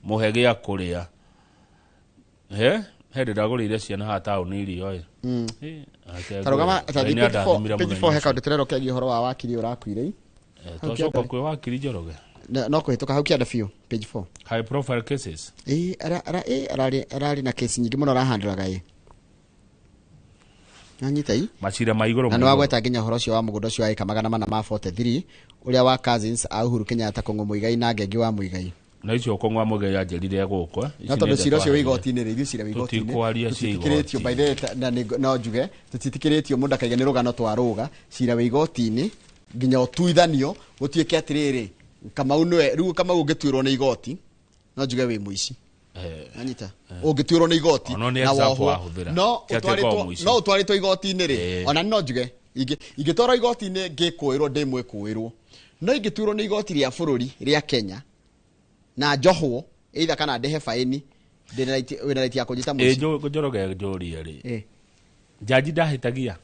Speaker 2: mũhe gĩa kũrĩa. He hĩndĩ ndagũrĩire ciana haha taũni irio ĩ. Ake
Speaker 1: Ta rũgama
Speaker 2: ngwĩre,
Speaker 1: ta
Speaker 2: Ngai
Speaker 1: thiĩ
Speaker 2: nĩandathimire
Speaker 1: page
Speaker 2: mũthenya
Speaker 1: 4 he
Speaker 2: ũcio.
Speaker 1: kaũndũ tũrerwo kegiĩ ũhoro wa wakiri ũrakuire.
Speaker 2: Twacoka kwĩ wakiri, Njoroge.
Speaker 1: No kũhĩtũka hau kĩanda biũ page 4.
Speaker 2: High profile cases.
Speaker 1: Ĩĩ, ararĩ na kesi nyingĩ mũno arahandũraga ĩ nanyita i
Speaker 2: Macira ma igũrũ
Speaker 1: na nĩ
Speaker 2: mũno.
Speaker 1: wagweta nginya ũhoro ũcio wa mũgũnda ũcio wa ĩka 443 ũrĩa wa cousins a Uhuru Kenyatta, Kũng'ũ Mũigai na Ngengi wa Mũigai.
Speaker 2: Na icio kongwa mũge yanjĩrire gũkũ.
Speaker 1: No tondũ cira ũcio wĩ igoti-inĩ rĩ, ithuĩ cira wĩ igoti-inĩ
Speaker 2: Tũtikwaria cia
Speaker 1: tũtiĩtĩkĩrĩtio
Speaker 2: igoti.
Speaker 1: by the way, na no njuge tũtiĩtĩkĩrĩtio mũndũ akaiga nĩ rũgano twarũga. Cira wĩ igoti-inĩ nginya ũtuithanio gũtuĩke atĩrĩrĩ, Kamau nĩwe rĩu. Kamau, ũngĩtuĩrwo nĩ igoti, no njuge wĩ mũici. Anyita, ũngĩtuĩrwo nĩ igoti
Speaker 2: Ono nĩ
Speaker 1: na
Speaker 2: example
Speaker 1: wohwo,
Speaker 2: wahũthĩra.
Speaker 1: no
Speaker 2: Ti atĩ ũkorwo
Speaker 1: ũtwarĩtwo
Speaker 2: mũici.
Speaker 1: no ũtwarĩtwo igoti-inĩ rĩ, ona no njuge ingĩtwarwo igoti-inĩ ngĩkũĩrwo ndĩ mwĩkũĩrwo, no ingĩtuĩrwo nĩ igoti rĩa bũrũri rĩa Kenya na njohwo either kana ndĩhe baĩni, ndĩna wĩna right ya kũnjĩta
Speaker 2: Ĩ
Speaker 1: mũici.
Speaker 2: Njoroge, njũrie rĩ, jaji ndahĩtagia?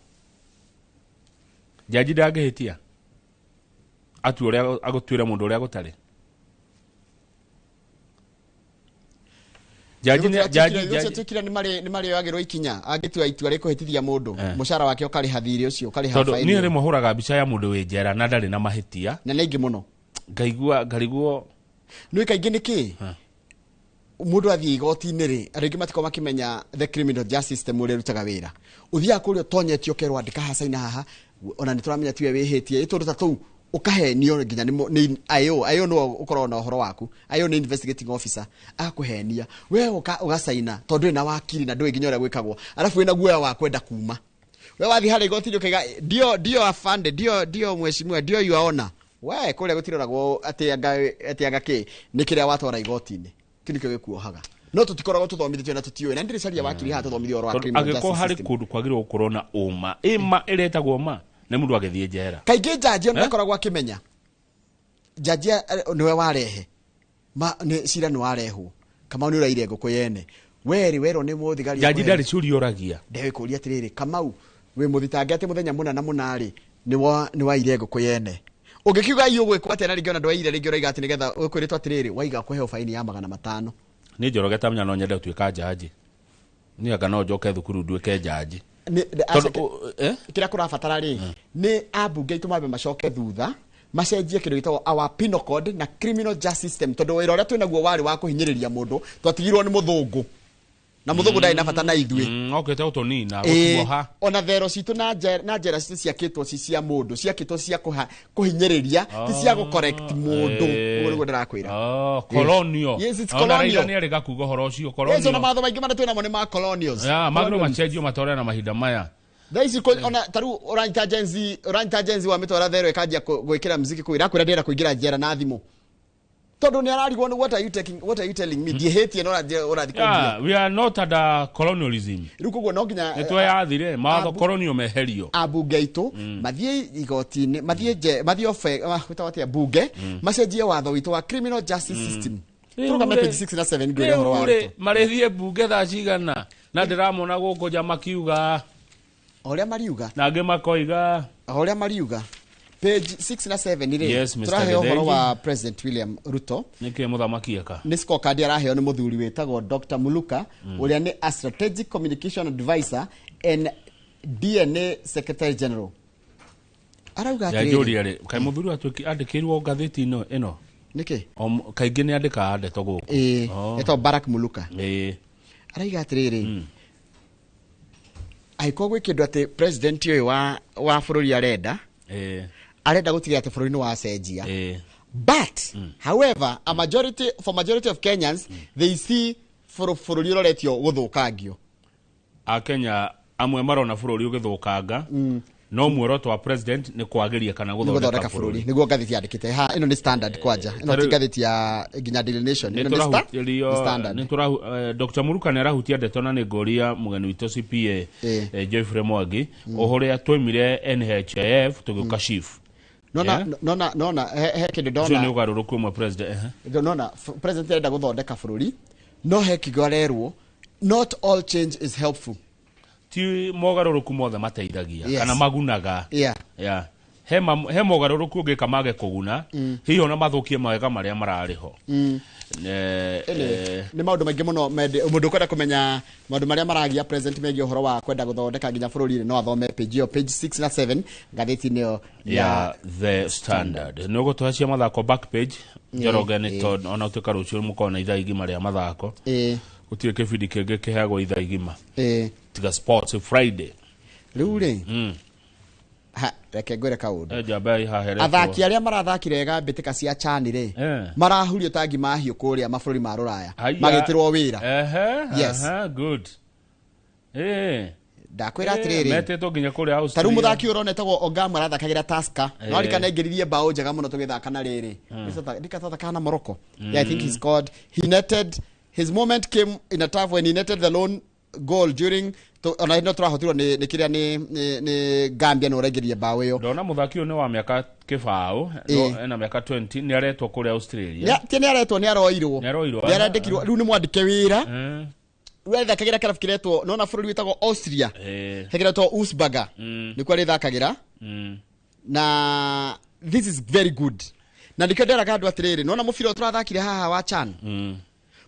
Speaker 2: Jaji ndangĩhĩtia atue ũrĩa agũtuĩra mũndũ ũrĩa gũtarĩ? Jaji jaji jaji
Speaker 1: Tuĩkire nĩ marĩoyagĩrwo ikinya angĩtua itua rĩkũhĩtithia mũndũ, mũcara wake ũkarĩha thirĩ ũcio, ũkarĩha
Speaker 2: Tondũ
Speaker 1: baĩni.
Speaker 2: niĩ rĩmwe hũraga mbica ya mũndũ wĩ njera na ndarĩ na mahĩtia.
Speaker 1: Na nĩ aingĩ mũno.
Speaker 2: Ngaigua ngarigwo.
Speaker 1: Nĩ kaingĩ nĩ kĩ mũndũ athiĩ igoti-inĩ rĩ, andũ aingĩ matikoragwo makĩmenya the criminal justice system ũrĩa ĩrutaga wĩra. Ũthiaga kũrĩa ũtonyetio, ũkerwo andĩka haha, caina haha, ona nĩ tũramenya tiwe wĩhĩtie, ĩ tũndũ ta tũu ũkahenio nginya nĩ IO. IO nĩwe ũkoragwo na ũhoro waku. IO nĩ investigating officer, agakũhenia we ũgacaina tondũ wĩna wakiri na ndũĩ nginya ũrĩa gwĩkagwo, arabu wĩna guoya wa kwenda kuma. We wathiĩ harĩa igoti-inĩ ũkaiga, "Ndio, ndio afande, ndio, ndio mheshimiwa, ndio your honor." We kũrĩa gũtiroragwo atĩ anga kĩ nĩ kĩrĩa watwara igoti-inĩ, kĩu nĩkĩo gĩkuohaga. No tũtikoragwo tũthomithĩtio na tũtiũĩ, na ndirĩcaria wakiri haha tũthomithio ũhoro wa
Speaker 2: Tondũ
Speaker 1: criminal
Speaker 2: angĩkorwo
Speaker 1: justice
Speaker 2: harĩ
Speaker 1: system.
Speaker 2: kũndũ kwagĩrĩirwo gũkorwo na ũma, ĩma ĩretagwo ma nĩ mũndũ agĩthiĩ njera.
Speaker 1: Kaingĩ njanji ona
Speaker 2: Eh?
Speaker 1: ndakoragwo akĩmenya njanji nĩwe warehe ma nĩ cira nĩ warehwo, Kamau nĩ ũraire ngũkũ yene, werĩ werwo nĩ mũthigari.
Speaker 2: Njanji ndarĩ ciũria ũragia.
Speaker 1: Ndegũkũria atĩrĩrĩ, Kamau, wĩ mũthitange atĩ mũthenya mũna na mũna rĩ nĩ waire ngũkũ yene. Ũngĩkiuga iũ gwĩkwo atĩa? Na rĩngĩ ona ndwaire, rĩngĩ ũraiga atĩ nĩgetha ũkwĩrĩtwo atĩrĩrĩ, waiga kũheo baini ya 500.
Speaker 2: Nĩ Njoroge, tamenya no nyende gũtuĩka njanji. Niĩ anga no njoke thukuru nduĩke njanji. Tondũ,
Speaker 1: Kĩrĩa kũrabatara rĩ nĩ ambunge aitũ mambe macoke thutha, macenjie kĩndũ gĩtagwo our penal code na criminal justice system, tondũ wĩra ũrĩa twĩnaguo warĩ wa kũhinyĩrĩria mũndũ. Twatigirwo nĩ mũthũngũ, na mũthũngũ ndarĩ na bata na ithuĩ.
Speaker 2: Okĩte gũtũnina,
Speaker 1: Ĩĩ,
Speaker 2: gũtuoha.
Speaker 1: ona thero citũ na njera citũ ciakĩtwo ci cia mũndũ, ciakĩtwo cia kũhinyĩrĩria, ti cia gũ-correct mũndũ. Ũguo nĩguo ndĩrakwĩra.
Speaker 2: Oh, colonial.
Speaker 1: Yes, it's
Speaker 2: Ona Raila
Speaker 1: colonial.
Speaker 2: nĩ arĩ gakuga ũhoro ũcio.
Speaker 1: Yes, ona
Speaker 2: Colonial.
Speaker 1: mawatho maingĩ marĩa twĩnamo nĩ ma colonials.
Speaker 2: Ya, magĩrĩirwo
Speaker 1: Colonials.
Speaker 2: macenjio matwarane na mahinda maya.
Speaker 1: Thaa ici ona tarĩu ũranyita Gen Z, ũranyita Gen Z wa mĩtwara thero ĩkanjia gwĩkĩra muziki kũu, ĩrakwĩra ndĩrenda kũingĩra njera na thimũ tondũ nĩ ararigwo nĩ what are you taking, what are you telling me, ndiĩhĩtie no ũrathiĩ kũnjia.
Speaker 2: Yeah, we are not under colonialism.
Speaker 1: Rĩu koguo no nginya
Speaker 2: Nĩ tweyathire mawatho colonial meherio.
Speaker 1: Ambunge aitũ mathiĩ igoti-inĩ, mathiĩ nje, mathiĩ obe gwĩtagwo atĩa, bunge, macenjie watho witũ wa criminal justice system. Tũrũgame page 6 na 7 ngwĩre ũhoro wa
Speaker 2: Rĩu rĩ,
Speaker 1: Ruto.
Speaker 2: marĩthiĩ mbunge thaa cigana? Na ndĩramona gũkũ nja makiuga
Speaker 1: o ũrĩa mariuga
Speaker 2: na angĩ makoiga.
Speaker 1: O ũrĩa mariuga, page 6 na 7 rĩ,
Speaker 2: Yes, Mr.
Speaker 1: tũraheo ũhoro
Speaker 2: Githinji.
Speaker 1: wa President William Ruto.
Speaker 2: Nĩkĩ mũthamaki eka?
Speaker 1: Nĩ scorecard araheo nĩ mũthuri wĩtagwo Dr. Muluka, ũrĩa nĩ a strategic communication advisor and DNA secretary general. Arauga atĩrĩrĩ.
Speaker 2: Yanjũria rĩ, kaĩ mũthuri atuĩki andĩkĩirwo ngathĩti ĩno ĩno?
Speaker 1: Nĩkĩ?
Speaker 2: Kaingĩ nĩ andĩkaga ndeto gũkũ.
Speaker 1: Ĩĩ.
Speaker 2: Oh.
Speaker 1: Etagwo Barak Muluka. Araiga atĩrĩrĩ, angĩkorwo gwĩ kĩndũ atĩ president ũyũ wa bũrũri arenda, arenda gũtigĩrĩra atĩ bũrũri nĩ wacenjia, but however a majority for majority of Kenyans, they see bũrũri ũroretio gũthũkangio.
Speaker 2: Akenya amwe marona bũrũri ũgĩthũkanga, no muoroto wa president nĩ kwagĩria kana
Speaker 1: nĩ
Speaker 2: gũthondeka
Speaker 1: gũthondeka bũrũri. Nĩguo ngathĩti yandĩkĩte ha. Ĩno nĩ Standard kwanja, ĩno ti ngathĩti ya nginya Daily Nation, ĩno nĩ Standard.
Speaker 2: Dr. Muruka nĩ arahutia ndeto na nĩ ngũria mũgeni witũ CPA Geoffrey Mwangi ũrĩa twaimire NHIF tũgĩũka SHIF.
Speaker 1: Nona
Speaker 2: Yeah?
Speaker 1: nona he kĩndũ
Speaker 2: Ũcio nĩ
Speaker 1: ndona.
Speaker 2: ũgarũrũku ũmwe president ehe.
Speaker 1: Nona president arenda gũthondeka bũrũri, no he kiugo arerwo, "Not all change is helpful."
Speaker 2: Ti mogarũrũku mothe mateithagia
Speaker 1: Yes.
Speaker 2: kana magunaga.
Speaker 1: Yeah.
Speaker 2: Yeah. He mogarũrũku ũngĩka mage kũguna, hihi ona mathũkie mawega marĩa mararĩ ho.
Speaker 1: Nĩ maũndũ maingĩ mũno mũndũ ũkwenda kũmenya maũndũ marĩa maragia present megiĩ ũhoro wa kwenda gũthondeka nginya bũrũri-inĩ, no athome page ĩyo, page 6 na 7 ngathĩti-inĩ ĩyo
Speaker 2: ya The Standard. Nĩ ũgũtũhe cia mathako back page, Njoroge, nĩ tondũ ona ũtuĩka rũciũ mũkorwo na ithaa igima rĩa mathako. Gũtirĩ kĩbindi kĩngĩ kĩheagwo ithaa igima tiga Sports Friday.
Speaker 1: Rĩu rĩ, ha, reke ngwĩre kaũndũ.
Speaker 2: Njamba ihaheretwo.
Speaker 1: Athaki arĩa marathakire wega mbĩtĩka cia CHAN rĩ, marahurio ta ngima hiũ kũrĩa mabũrũri ma rũraya, magĩtĩrwo wĩra. Yes.
Speaker 2: Good.
Speaker 1: Ndakwĩra atĩrĩrĩ,
Speaker 2: metĩtwo nginya kũrĩa Austria.
Speaker 1: Ta rĩu mũthaki ũyũ ũrona etagwo Ogamu arathakagĩra Tusker. No arikana aingĩririe mbaũ njega mũno tũgĩthaka na rĩrĩ. Ndikathathakaga na Morocco. Yeah, I think he scored. He netted, his moment came in a tough when he netted the lone goal during ona no tũrahotirwo nĩ kĩrĩa nĩ Gambia, no ũraingĩririe mbaũ ĩyo.
Speaker 2: Ndona mũthaki ũyũ nĩ wa mĩaka 20, no ena mĩaka 20, nĩ aretwo kũrĩa Australia.
Speaker 1: Ti nĩ aretwo, nĩ aroirwo.
Speaker 2: Nĩ aroirwo.
Speaker 1: Nĩ arandĩkirwo, rĩu nĩ mwandĩke wĩra. Rĩu arĩthakagĩra kĩrabu kĩretwo, nona bũrũri wĩtagwo Austria, hekeretwo Usberger, nĩkuo arĩthakagĩra. Na this is very good, na nĩkĩo nderaga andũ atĩrĩrĩ, nona mũbira ũyũ tũrathakire haha wa CHAN,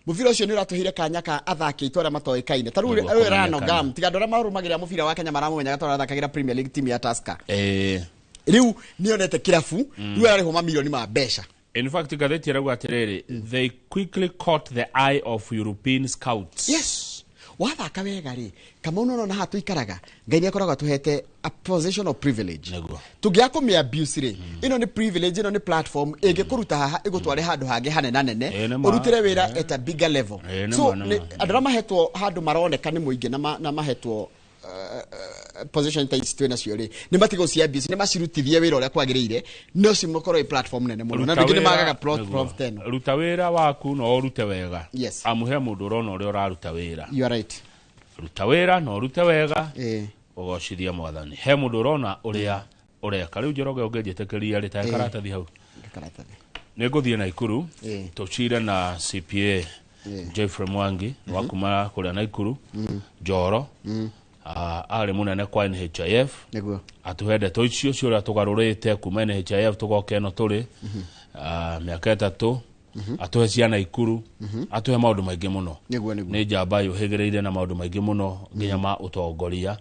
Speaker 1: mũbira ũcio nĩ ũratũheire kanya ka athaki aitũ arĩa matoĩkaine ta rĩu.
Speaker 2: Nĩguo
Speaker 1: Rĩu Rano
Speaker 2: kũmenyekana.
Speaker 1: Gam, tiga andũ arĩa marũmagĩrĩra mũbira wa Kenya maramũmenyaga tondũ arathakagĩra Premier League team ya Tusker. Rĩu nĩonete kĩrabu, rĩu ararĩhwo mamirioni ma mbeca.
Speaker 2: In fact, ngathĩti ĩrauga atĩrĩrĩ, they quickly caught the eye of European scouts.
Speaker 1: Yes, wathaka wega rĩ, Kamau, nona haha tũikaraga, Ngai nĩ akoragwo atũhete a position of privilege. Tũngĩaga kũmĩ abuse rĩ, ĩno nĩ privilege, ĩno nĩ platform ĩngĩkũruta haha ĩgũtware handũ hangĩ hanenanene,
Speaker 2: Nĩ ma.
Speaker 1: ũrutĩre wĩra at a bigger level.
Speaker 2: Nĩ
Speaker 1: So
Speaker 2: ma, nĩ ma.
Speaker 1: andũ arĩa mahetwo handũ maroneka nĩ mũingĩ na mahetwo position ta ici twĩ nacio rĩ, nĩ matige gũci abuse, nĩ macirutithie wĩra ũrĩa kwagĩrĩire, no cimakorwo ĩ platform nene mũno, na
Speaker 2: Ruta
Speaker 1: andũ aingĩ nĩ
Speaker 2: wĩra-
Speaker 1: magaga
Speaker 2: nĩguo.
Speaker 1: platform ta ĩno.
Speaker 2: Ruta wĩra waku na ũrute wega.
Speaker 1: Yes.
Speaker 2: Amu he mũndũ ũrona ũrĩa ũraruta wĩra.
Speaker 1: You are right.
Speaker 2: Ruta wĩra na ũrute wega, ũgocithie Mwathani. He mũndũ ũrona ũrĩa ũreka. Rĩu Njoroge, ũngĩnjĩtĩkĩria rĩ, ta karatathi hau,
Speaker 1: Karatathi.
Speaker 2: Nĩ ngũthiĩ Naikuru tũcire na CPA Geoffrey Mwangi wa kuma kũrĩa Naikuru Njoro. Arĩ mũnene kwa NHIF. Atũhe ndeto icio cia ũrĩa tũgarũrĩte kuma NHIF tũgoka ĩno tũrĩ mĩaka 3, atũhe cia Naikuru, atũhe maũndũ maingĩ mũno.
Speaker 1: Nĩguo.
Speaker 2: Nĩ njamba yũhĩgĩrĩire na maũndũ maingĩ mũno nginya ma ũtongoria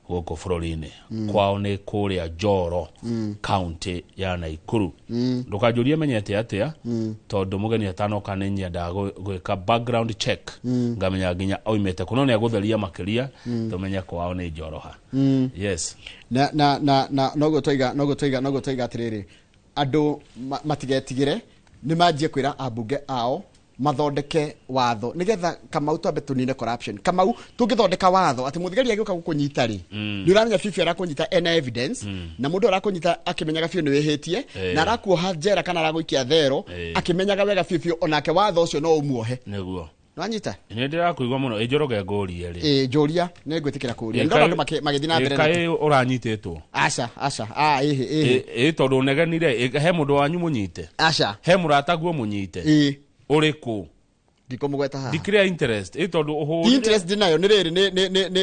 Speaker 2: gũkũ bũrũri-inĩ. Kwao nĩ kũrĩa Njoro, kaunti ya Naikuru. Ndũkanjũrie menyete atĩa, tondũ mũgeni atanoka nĩ nyendaga gwĩka background check, ngamenya nginya oimĩte kũ, no nĩ agũtheria makĩria. Tũmenye kwao nĩ Njoroha. Yes.
Speaker 1: Na noguo twaiga atĩrĩrĩ, andũ matigetigĩre, nĩ manjie kwĩra ambunge ao mathondeke watho nĩgetha, Kamau, twambe tũnine corruption. Kamau, tũngĩthondeka watho atĩ mũthigari agĩũka gũkũnyita rĩ, nĩ ũramenya biũ arakũnyita ena evidence, na mũndũ arakũnyita akĩmenyaga biũ nĩ wĩhĩtie, na arakuoha njera kana aragũikia thero akĩmenyaga wega biũ biũ, onake watho ũcio no ũmuohe. Nĩwanyita?
Speaker 2: Nĩ ndĩrakũigua mũno. Ĩ Njoroge, ngũrie rĩ.
Speaker 1: Ĩ, njũria, nĩ ngwĩtĩkĩra kũũria. Ndona andũ magĩthiĩ na mbere na
Speaker 2: Kaĩ ũranyitĩtwo?
Speaker 1: Aca, aca, ah, ĩhĩ, ĩhĩ.
Speaker 2: Ĩ tondũ ũnegenire, he mũndũ wanyu mũnyite?
Speaker 1: Aca.
Speaker 2: He mũrataguo mũnyite?
Speaker 1: Ĩ.
Speaker 2: Ũrĩkũ?
Speaker 1: Ndikũmũgweta haha.
Speaker 2: Ndikĩrĩa interest, ĩ tondũ ũhũrire.
Speaker 1: Interest ndinayo, nĩ rĩrĩ,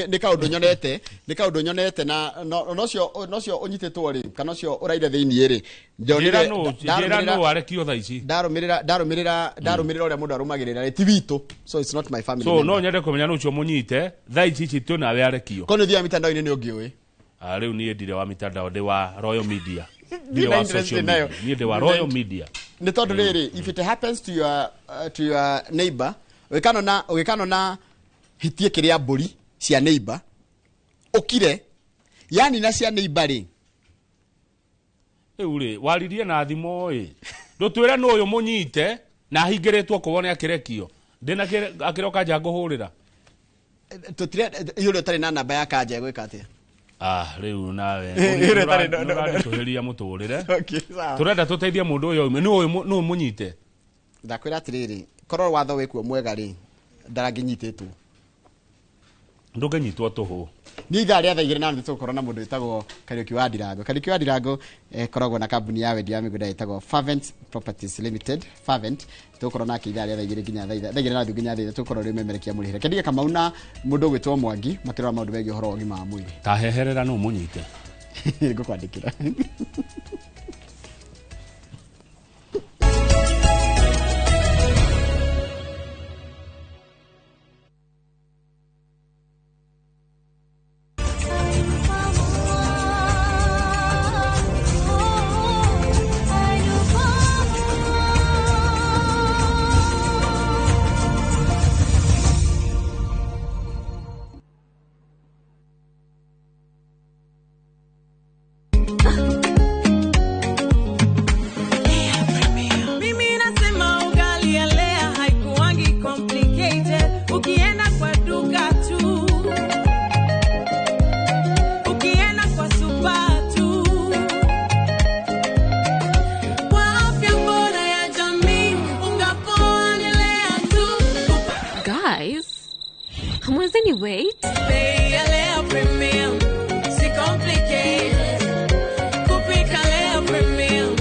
Speaker 1: nĩ kaũndũ nyonete, nĩ kaũndũ nyonete, na nocio ũnyitĩtwo rĩ, kana ũcio ũraire thĩiniĩ rĩ, ndonire.
Speaker 2: Njĩra nũ arekio thaa ici.
Speaker 1: Ndarũmĩrĩra ũrĩa mũndũ arũmagĩrĩra rĩ, ti witũ, so it's not my family
Speaker 2: So
Speaker 1: member.
Speaker 2: no nyende kũmenya nũ ũcio mũnyite thaa ici ici twĩ nawe arekio.
Speaker 1: Korwo nĩ ũthiaga mitandao-inĩ nĩ ũngĩũĩ.
Speaker 2: Ah, rĩu niĩ ndirĩ wa mitandao, ndĩ wa Royal Media. Ndirĩ
Speaker 1: Ndina
Speaker 2: wa
Speaker 1: interest
Speaker 2: social
Speaker 1: nayo.
Speaker 2: media, niĩ ndĩ wa Royal Media.
Speaker 1: Nĩ tondũ rĩrĩ, if it happens to your neighbor, ũgĩkano na hitie kĩrĩa mbũri cia neighbor ũkire, yani na cia neighbor rĩ.
Speaker 2: Rĩu rĩ, waririe na thimũ ĩ, ndũtwĩre nũ ũyũ mũnyite na ahingĩrĩtwo kũ wone akĩrekio, ndĩna akĩroka nja ngũhũrĩra.
Speaker 1: Tũtire ũrĩa ũtarĩ na namba ya kanja egwĩka atĩa?
Speaker 2: Ah, rĩu nawe
Speaker 1: Ĩrĩa ĩtarĩ no-
Speaker 2: nĩũranditũhĩria mũtũrĩre.
Speaker 1: Okay, sawa.
Speaker 2: Tũrenda tũteithie mũndũ ũyũ aume. Nũ ũyũ nũ mũnyite?
Speaker 1: Ndakwĩra atĩrĩrĩ, korwo watho wĩkuo mwega rĩ, ndarangĩnyitĩtwo.
Speaker 2: Ndũngĩnyitwo tũhũ.
Speaker 1: Niĩ ithaa rĩa thaa 2:30 tũgũkorwo na mũndũ wĩtagwo Kariũki wa Ndirango. Kariũki wa Ndirango koragwo na kambuni ya wendia wa mĩgũnda ĩtagwo Fervent Properties Limited, Fervent. Tũgũkorwo nake ithaa rĩa thaa igĩrĩ nginya 2:30 nginya thaa ithatũ, tũgũkorwo rĩ memerekia mũrĩhĩre kendige Kamau na mũndũ ũgwĩtwo Mwangi makĩrora maũndũ megiĩ ũhoro wa ũgima wa mwĩrĩ.
Speaker 2: Ta heherera nũ mũnyite.
Speaker 1: Ngũkwandĩkĩra.
Speaker 3: Mimi nasema ugali ya Lea haikuangi complicated. Ukienda kwa duka tu, ukienda kwa super tu, kwa afya bora ya jamii, unga poa ni Lea tu.
Speaker 4: Guys, hamwezeni wait?
Speaker 3: Bei ya Lea Premium si complicated. Kupika Lea Premium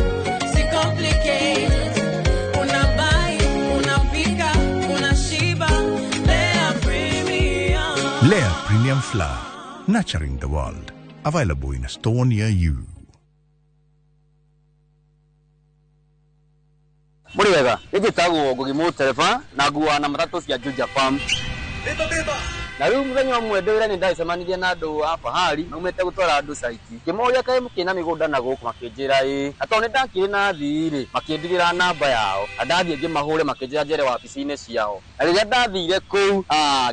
Speaker 3: si complicated. Unabuy, unapika, unashiba. Lea Premium.
Speaker 6: Lea Premium Flour, nurturing the world. Available in a store near you.
Speaker 7: Mũrĩ wega, nĩ njĩtagwo Ngugi Mũtereba na nguaga na matatũ cia Juja Farm. Na rĩu mũthenya ũmwe ndĩ wĩra nĩ ndacemanirie na andũ a Fahari maumĩte gũtwara andũ caiti. Ngĩmoria kaĩ mũkĩrĩ na mĩgũnda na gũkũ, makĩnjĩra ĩĩ. Na tondũ nĩ ndakĩrĩ na athii rĩ, makĩndigĩra namba yao. Na ndathiĩ ngĩmahũre makĩnjĩra njere wabici-inĩ ciao. Na rĩrĩa ndathire kũu,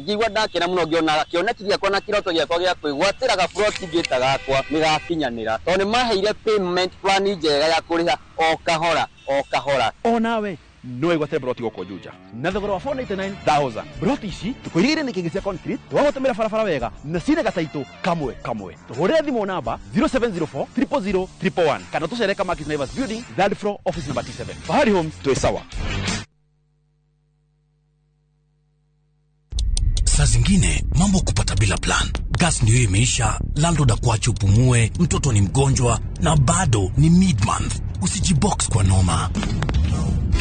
Speaker 7: ngĩigua ndakena mũno ngĩona kĩoneki gĩakwa na kĩroto gĩakwa gĩa kwĩgwatĩra gaburoti ngĩta gakwa nĩ gakinyanĩra. Tondũ nĩ maheire payment plan njega ya kũrĩha o kahora o kahora.
Speaker 23: Onawe no wĩgwatĩre broti gũkũ Juja na thogora wa 499,000. Broti ici tũkũirigĩire nĩ kĩngĩ cia concrete, twagũtũmĩra barabara wega na cina gataitũ kamwe kamwe. Tũhũrĩre thimũ namba 0704 000 111 kana tũcere Kamakis Naivas building, third floor, office number T7. Fahari Homes, twĩ sawa.
Speaker 10: Saa zingine mambo kupata bila plan. Gas ndio imeisha, landlord akuache upumue, mtoto ni mgonjwa na bado ni mid month. Usijibox kwa noma.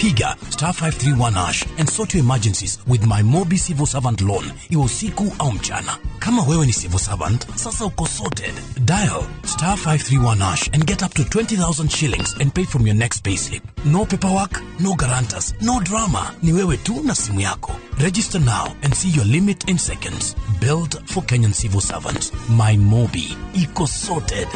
Speaker 10: Piga star 531 hash and sort your emergencies with my Mobi Civil Servant Loan, iwe usiku au mchana. Kama wewe ni civil servant, sasa uko sorted. Dial star 531 hash and get up to 20,000 shillings and pay from your next payslip. No paperwork, no guarantors, no drama. Ni wewe tu na simu yako. Register now and see your limit in seconds. Built for Kenyan civil servants. My Mobi. Iko sorted.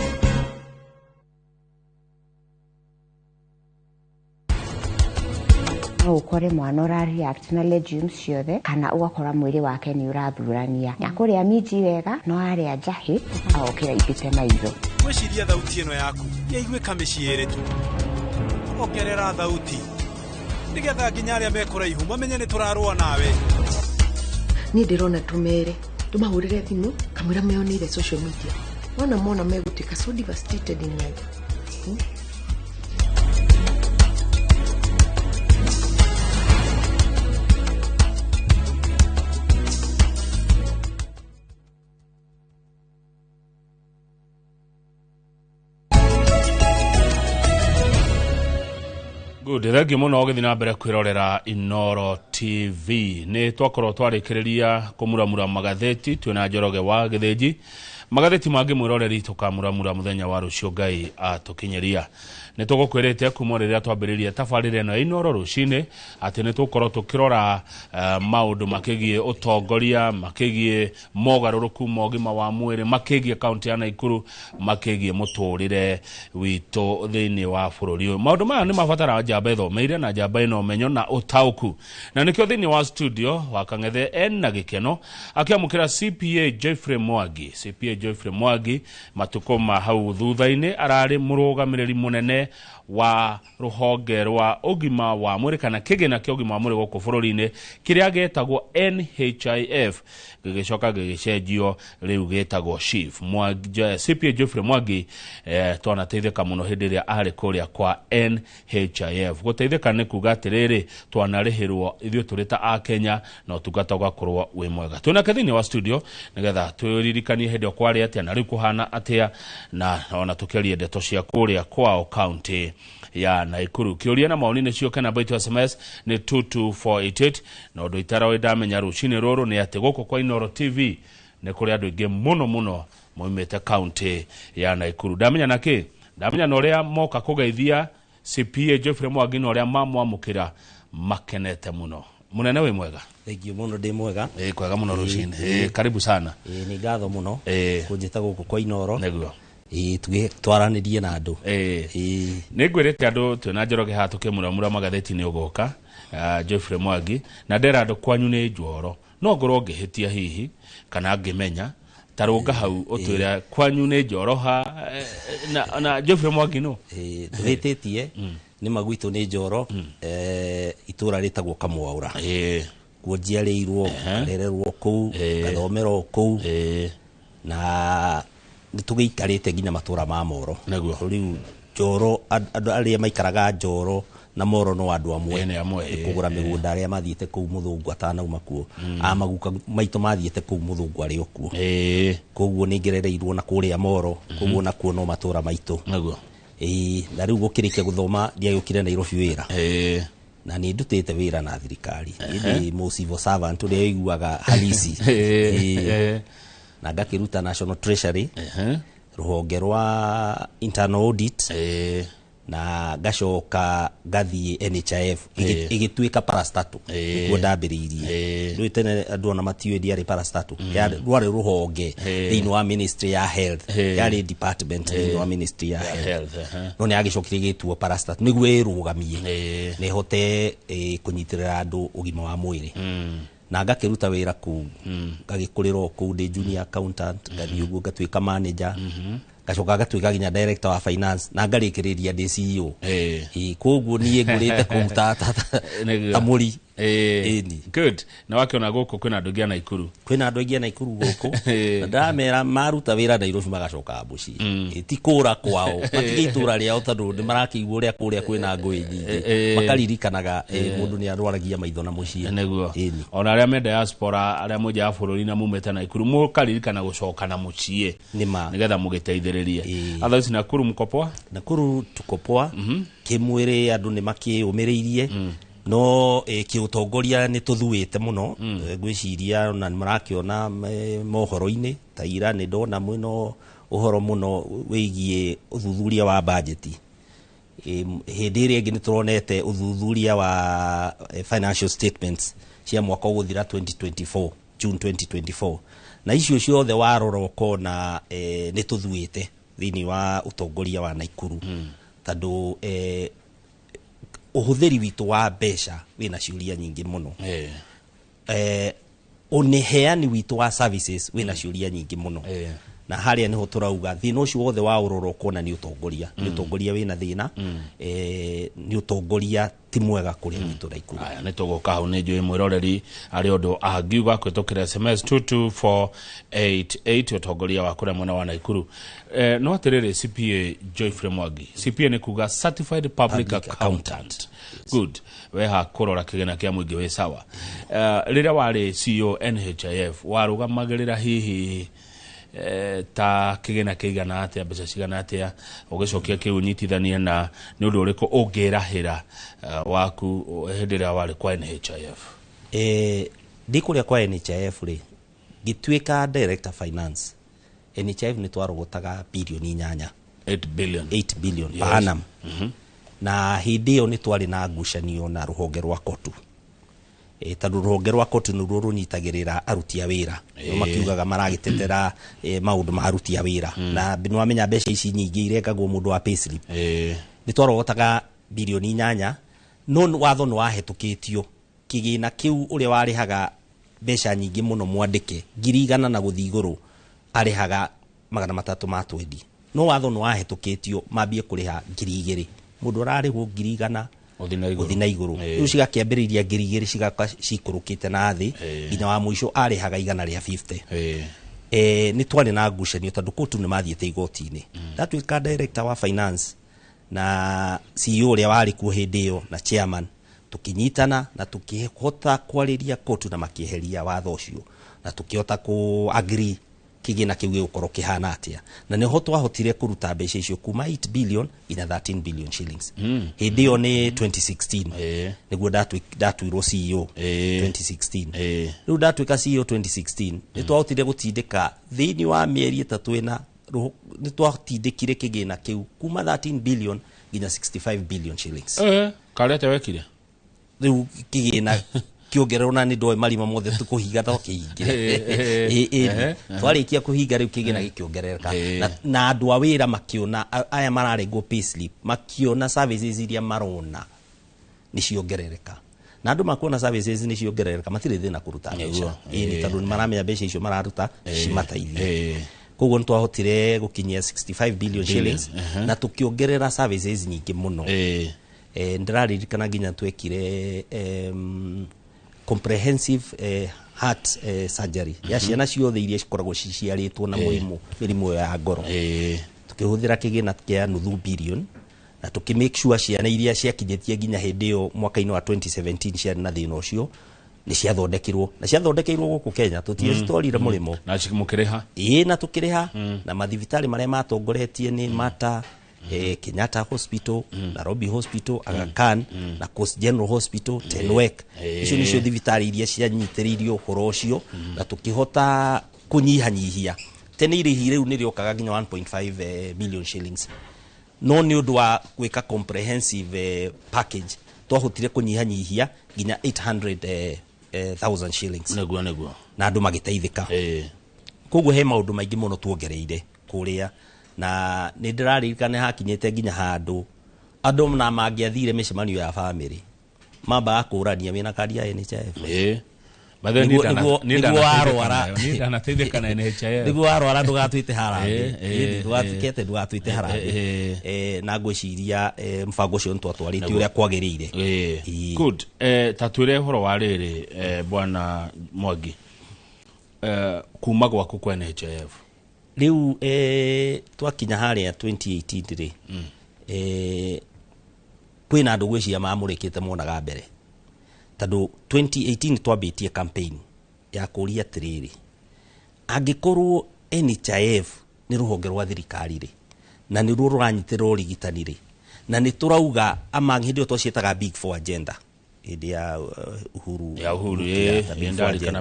Speaker 12: No ũkore mwana ũra react na legumes ciothe kana ũgakora mwĩrĩ wake nĩ ũrathurania. Akũrĩa minji wega no arĩa njahĩ agokĩra imbĩte maitho.
Speaker 27: Wĩcirie thauti ĩno yaku yaiguĩka mĩciĩ ĩrĩ tu. Ongerera thauti nĩgetha nginya arĩa me kũraihu mamenye nĩ tũrarũa nawe.
Speaker 24: Niĩ ndĩrona tũmere tũmahũrĩre thimũ kamwĩra meoneire social media, wona mona megũtuĩka so devastated in life.
Speaker 2: Good, thengiũ mũno ũgĩthiĩ na mbere kwĩrorera Inoro TV. Nĩ twakorwo twarĩkĩrĩria kũmuramura magathĩti twĩna Njoroge wa Gĩthĩnji. Magathĩti mangĩ mwĩroreri tũkamuramura mũthenya wa rũciũ Ngai atũkinyĩria. Nĩ tũgũkwĩrĩte kuma rĩrĩa twambĩrĩria tabarĩra ĩno ya Inoro rũcinĩ atĩ nĩ tũgũkorwo tũkĩrora maũndũ makĩgiĩ ũtongoria, makĩgiĩ mogarũrũku ma ũgima wa mwĩrĩ, makĩgiĩ kaũntĩ ya Naikuru, makĩgiĩ mũtũrĩre witũ thĩinĩ wa bũrũri ũyũ. Maũndũ maya nĩ mabataraga njamba ĩthomeire na njamba ĩna ũmenyo na ũtaũku. Na nĩkĩo thĩinĩ wa studio wa Kang'ethe ena gĩkeno akĩamũkĩra CPA Geoffrey Mwangi. CPA Geoffrey Mwangi matukũ ma hau thutha-inĩ ararĩ mũrũgamĩrĩri mũnene wa rũhonge rwa ũgima wa mwĩrĩ kana kĩgĩna kĩa ũgima wa mwĩrĩ gũkũ bũrũri-inĩ kĩrĩa gĩtagwo NHIF, gĩgĩcoka gĩgĩcenjio rĩu gĩtagwo SHIF. CPA Geoffrey Mwangi twanateithĩka mũno hĩndĩ ĩrĩa arĩ kũrĩa kwa NHIF. Gũteithĩka nĩ kuga atĩrĩrĩ, twanarĩhĩrwo ithuĩ tũrĩ ta Akenya na ũtungata ũgakorwo wĩ mwega. Twĩnake thĩinĩ wa studio nĩgetha twĩririkanie hĩndĩ ĩyo kwarĩ atĩa na rĩu kũhana atĩa, na ona tũkĩarie ndeto cia kũrĩa kwao kaunti ya Naikuru. Kĩũria na maoni nĩcio kana namba itũ SMS nĩ 22488. Na ũndũ itaroĩ ndamenya rũcinĩ rũrũ nĩ atĩ gũkũ kwa Inoro TV nĩ kũrĩ andũ aingĩ mũno mũno Maumĩte kaunti ya Naikuru. Ndamenya na kĩ? Ndamenya na ũrĩa moka kũgeithia CPA Geoffrey Mwangi na ũrĩa mamwamũkĩra makenete mũno. Munene wĩ mwega?
Speaker 13: Thank you mũno, ndĩ mwega.
Speaker 2: Ĩ kwega mũno rũcinĩ. Ĩ karibu sana.
Speaker 13: Ĩ nĩ ngatho mũno kũnjĩta gũkũ kwa Inoro.
Speaker 2: Nĩguo.
Speaker 13: Ĩ twaranĩrie na andũ.
Speaker 2: Ĩ nĩ ngwĩrĩte andũ twĩna Njoroge haha tũkĩmuramura magathĩti nĩ ũgoka Geoffrey Mwangi, na ndera andũ kwanyu nĩ Njoro, no ngorwo ngĩhĩtia hihi kana ngĩmenya tarũnga hau ũtwĩre kwanyu nĩ Njoro ha na Geoffrey Mwangi no
Speaker 13: ndũhĩtĩtie. Nĩ magwitũ nĩ Njoro, itũra rĩtagwo Kamwaura. Kuo njiarĩirwo, ngarererwo kũu, ngathomerwo kũu, na nĩ tũgĩikarĩte nginya matũra ma Moro. Rĩu Njoro, andũ arĩa maikaraga Njoro na Moro no andũ amwe. Nĩ kũgũra mĩgũnda arĩa mathiĩte kũu mũthũngũ atanauma kuo. Amaguka maitũ mathiĩte kũu mũthũngũ arĩ o kuo. Koguo nĩ ngerereirwo na kũrĩa Moro, koguo nakuo no matũra maitũ. Na rĩu gũkĩrĩkia gũthoma ndiagĩũkire Nairobi wĩra. Na nĩ ndutĩte wĩra na thirikari. Ndĩ mũ civil servant ũrĩa ũiguaga halisi. Na ngakĩruta National Treasury, rũhonge rwa internal audit, na ngacoka ngathiĩ NHIF ĩgĩtuĩka parastatal. Nĩkuo ndambĩrĩirie. Rĩu tene andũ ona matiũĩ ndiarĩ parastatal. Rwarĩ rũhonge thĩinĩ wa Ministry ya Health. Yarĩ department thĩinĩ wa Ministry ya Health. No nĩ yagĩcokire ĩgĩtuo parastatal nĩguo ĩrũgamie na ĩhote kũnyitĩrĩra andũ ũgima wa mwĩrĩ. Na ngakĩruta wĩra kũu, ngagĩkũrĩra o kũu ndĩ junior accountant, ngathiĩ ũguo ngatuĩka manager, ngacoka ngatuĩka nginya director wa finance, na ngarĩkĩrĩria ndĩ CEO. Koguo niĩ ngũrĩte kũu ta mũri.
Speaker 2: Good. Na wakĩona gũkũ kwĩna andũ aingĩ a Naikuru.
Speaker 13: Kwĩna andũ aingĩ a Naikuru gũkũ. Na ndamera maruta wĩra Nairobi magacoka mũciĩ. Ti kũra kwao, matige itũra rĩao tondũ nĩ marakĩigua ũrĩa kũrĩa kwĩna ngũĩ nyingĩ. Makaririkanaga mũndũ nĩ arwaragia maitho na mũciĩ.
Speaker 2: Nĩguo. Ona arĩa me diaspora, arĩa mwenja ya bũrũri na mumĩte Naikuru, mũkaririkana gũcoka na mũciĩ. Nĩgetha mũgĩteithĩrĩrie. Otherwise Nakuru mko poa?
Speaker 13: Nakuru tuko poa. Kĩmwĩrĩ andũ nĩ makĩũmĩrĩirie. No kĩũtongoria nĩ tũthuĩte mũno. Ngwĩciria ona nĩ marakĩona mohoro-inĩ ta ira nĩ ndona mwĩno ũhoro mũno wĩgiĩ ũthuthuria wa bajeti. Hĩndĩ ĩrĩa ĩngĩ nĩ tũronete ũthuthuria wa financial statements cia mwaka ũgũthira 2024, June 2024. Na icio ciothe warora ũkona nĩ tũthuĩte thĩinĩ wa ũtongoria wa Naikuru. Tondũ ũhũthĩri witũ wa mbeca wĩna ciũria nyingĩ mũno. Ũneheani witũ wa services wĩna ciũria nyingĩ mũno. Na harĩa nĩho tũrauga thĩna ũcio wothe wa ũrora ũkona nĩ ũtongoria. Nĩ ũtongoria wĩna thĩna, nĩ ũtongoria ti mwega kũrĩa gwitũ Naikuru.
Speaker 2: Aya nĩ tũgũka hau nĩ njũĩ mwĩroreri arĩ ũndũ angiuga kũhĩtũkĩra SMS 22488 ũtongoria wa kũrĩa mwena wa Naikuru. No atĩrĩrĩ CPA Geoffrey Mwangi. CPA nĩ kuga Certified Public Accountant. Good. Weha kũrora kĩgĩna kĩa mũingĩ wĩ sawa. Rĩrĩa warĩ CEO NHIF warũgamagĩrĩra hihi ta kĩgĩna kĩigana atĩa, mbeca cigana atĩa, ũgĩcokia kĩu ũnyitithanie na nĩ ũndũ ũrĩkũ ũngĩrahĩra waku hĩndĩ ĩrĩa warĩ kwa NHIF?
Speaker 13: Ndĩ kũrĩa kwa NHIF rĩ, ngĩtuĩka director finance. NHIF nĩ twarogotaga bilioni 8.
Speaker 2: 8 billion.
Speaker 13: 8 billion per annum. Na hĩndĩ ĩyo nĩ twarĩ na ngucanio na rũhonge rwa KOTU. Tondũ rũhonge rwa KOTU nĩruo rũnyitagĩrĩra aruti a wĩra. Nĩo makiugaga maragĩtetera maũndũ ma aruti a wĩra. Na nĩ wamenya mbeca ici nyingĩ irengagwo mũndũ wa payslip. Nĩ twarogotaga bilioni 8, no watho nĩ wahĩtũkĩtio. Kĩgĩna kĩu ũrĩa warĩhaga mbeca nyingĩ mũno mwandĩke 100,000 na gũthiĩ igũrũ arĩhaga 320. No watho nĩ wahĩtũkĩtio mambie kũrĩha 2,000. Mũndũ ararĩhwo 100,000 gũthiĩ na igũrũ. Rĩu cigakĩambĩrĩria 2,000 cigoka cikũrũkĩte na thĩ nginya wa mũico arĩhaga 150. Nĩ twarĩ na ngucanio tondũ KOTU nĩ mathiĩte igoti-inĩ. Ndatuĩka director wa finance na CEO ũrĩa warĩ kuo hĩndĩ ĩyo na chairman, tũkĩnyitana na tũkĩhota kwarĩria KOTU na makĩeheria watho ũcio, na tũkĩhota kũ agree Kĩgĩna kĩu gĩgũkorwo kĩhana atĩa, na nĩho twahotire kũruta mbeca icio kuma 8 billion nginya 13 billion shillings. Hĩndĩ ĩyo nĩ 2016 nĩguo ndatuirwo CEO 2016. Rĩu ndatuĩka CEO 2016, nĩ twahotire gũtindĩka thĩinĩ wa mĩeri 3 ĩna, nĩ twatindĩkire kĩgĩna kĩu kuma 13 billion nginya 65 billion shillings.
Speaker 2: Karete wekire
Speaker 13: rĩu kĩgĩna kĩongererwo, na nĩ ndoĩ marima mothe tũkũhinga tũkĩhingire. Twarĩkia kũhinga rĩu kĩgĩna gĩkĩongerereka, na andũ a wĩra makĩona, aya mararengwo payslip makĩona services iria marona nĩ ciongerereka, na andũ makuona services nĩ ciongerereka matirĩ thĩna kũruta mbeca, ĩni tondũ nĩ maramenya mbeca icio mararuta cimateithie. Koguo nĩ twahotire gũkinyia 65 billion shillings na tũkĩongerera services nyingĩ mũno. Ndĩraririkana nginya twekire comprehensive heart surgery ya ciana ciothe iria cikoragwo ciciarĩtwo na mũrimũ mĩrimũ ya ngoro, tukĩhũthĩra kĩgĩna kĩa nuthu billion, na tũkĩ make sure ciana iria ciakinyĩtie nginya hĩndĩ ĩyo mwaka-inĩ wa 2017 ciarĩ na thĩna ũcio nĩ ciathondekirwo, na ciathondekeirwo gũkũ Kenya, tũtiacitwarire mũrĩmo.
Speaker 2: Na mũkĩrĩha?
Speaker 13: Ĩĩ, na tũkĩrĩha, na mathibitarĩ marĩa matongoretie nĩ Mata, Kenyatta Hospital, Nairobi Hospital, Aga Khan na Coast General Hospital, Tenwek. Icio nĩcio thibitarĩ iria cianyitĩrĩirie ũhoro ũcio, na tũkĩhota kũnyihanyihia. Tene irĩhi rĩu nĩ rĩokaga nginya 1.5 million shillings, no nĩ ũndũ wa gwĩka comprehensive package twahotire kũnyihanyihia nginya 800,000 shillings.
Speaker 2: Nĩguo
Speaker 13: na andũ magĩteithĩka. Koguo he maũndũ maingĩ mũno tuongereire kũrĩa, na nĩ ndĩraririkana hakinyĩte nginya handũ andũ na mangĩathire mĩcemanio ya bamĩrĩ mambaga kũrania wĩna kandi ya NHIF. Nĩguo warwara, nĩguo warwara ndũgatwĩte harambĩ, ndũgatukete ndũgatwĩte harambĩ. Na ngwĩciria mũbango ũcio nĩtwatwarĩte ũrĩa kwagĩrĩire.
Speaker 2: Good. Ta twĩre ũhoro wa rĩrĩ, bwana Mwangi, kuma gwaku kwa NHIF
Speaker 13: rĩu twakinya harĩa 2018 rĩ, kwĩna andũ gwĩciria mamũrĩkĩte monaga mbere, tondũ 2018 twambĩtie campaign ya kũria atĩrĩrĩ, angĩkorwo NHIF nĩ rũhonge rwa thirikari rĩ, na nĩ ruo rũranyitĩrĩra ũrigitani rĩ, na nĩ tũrauga among hĩndĩ ĩyo twaciĩtaga Big Four agenda hĩndĩ ya Uhuru,
Speaker 2: ya Uhuru,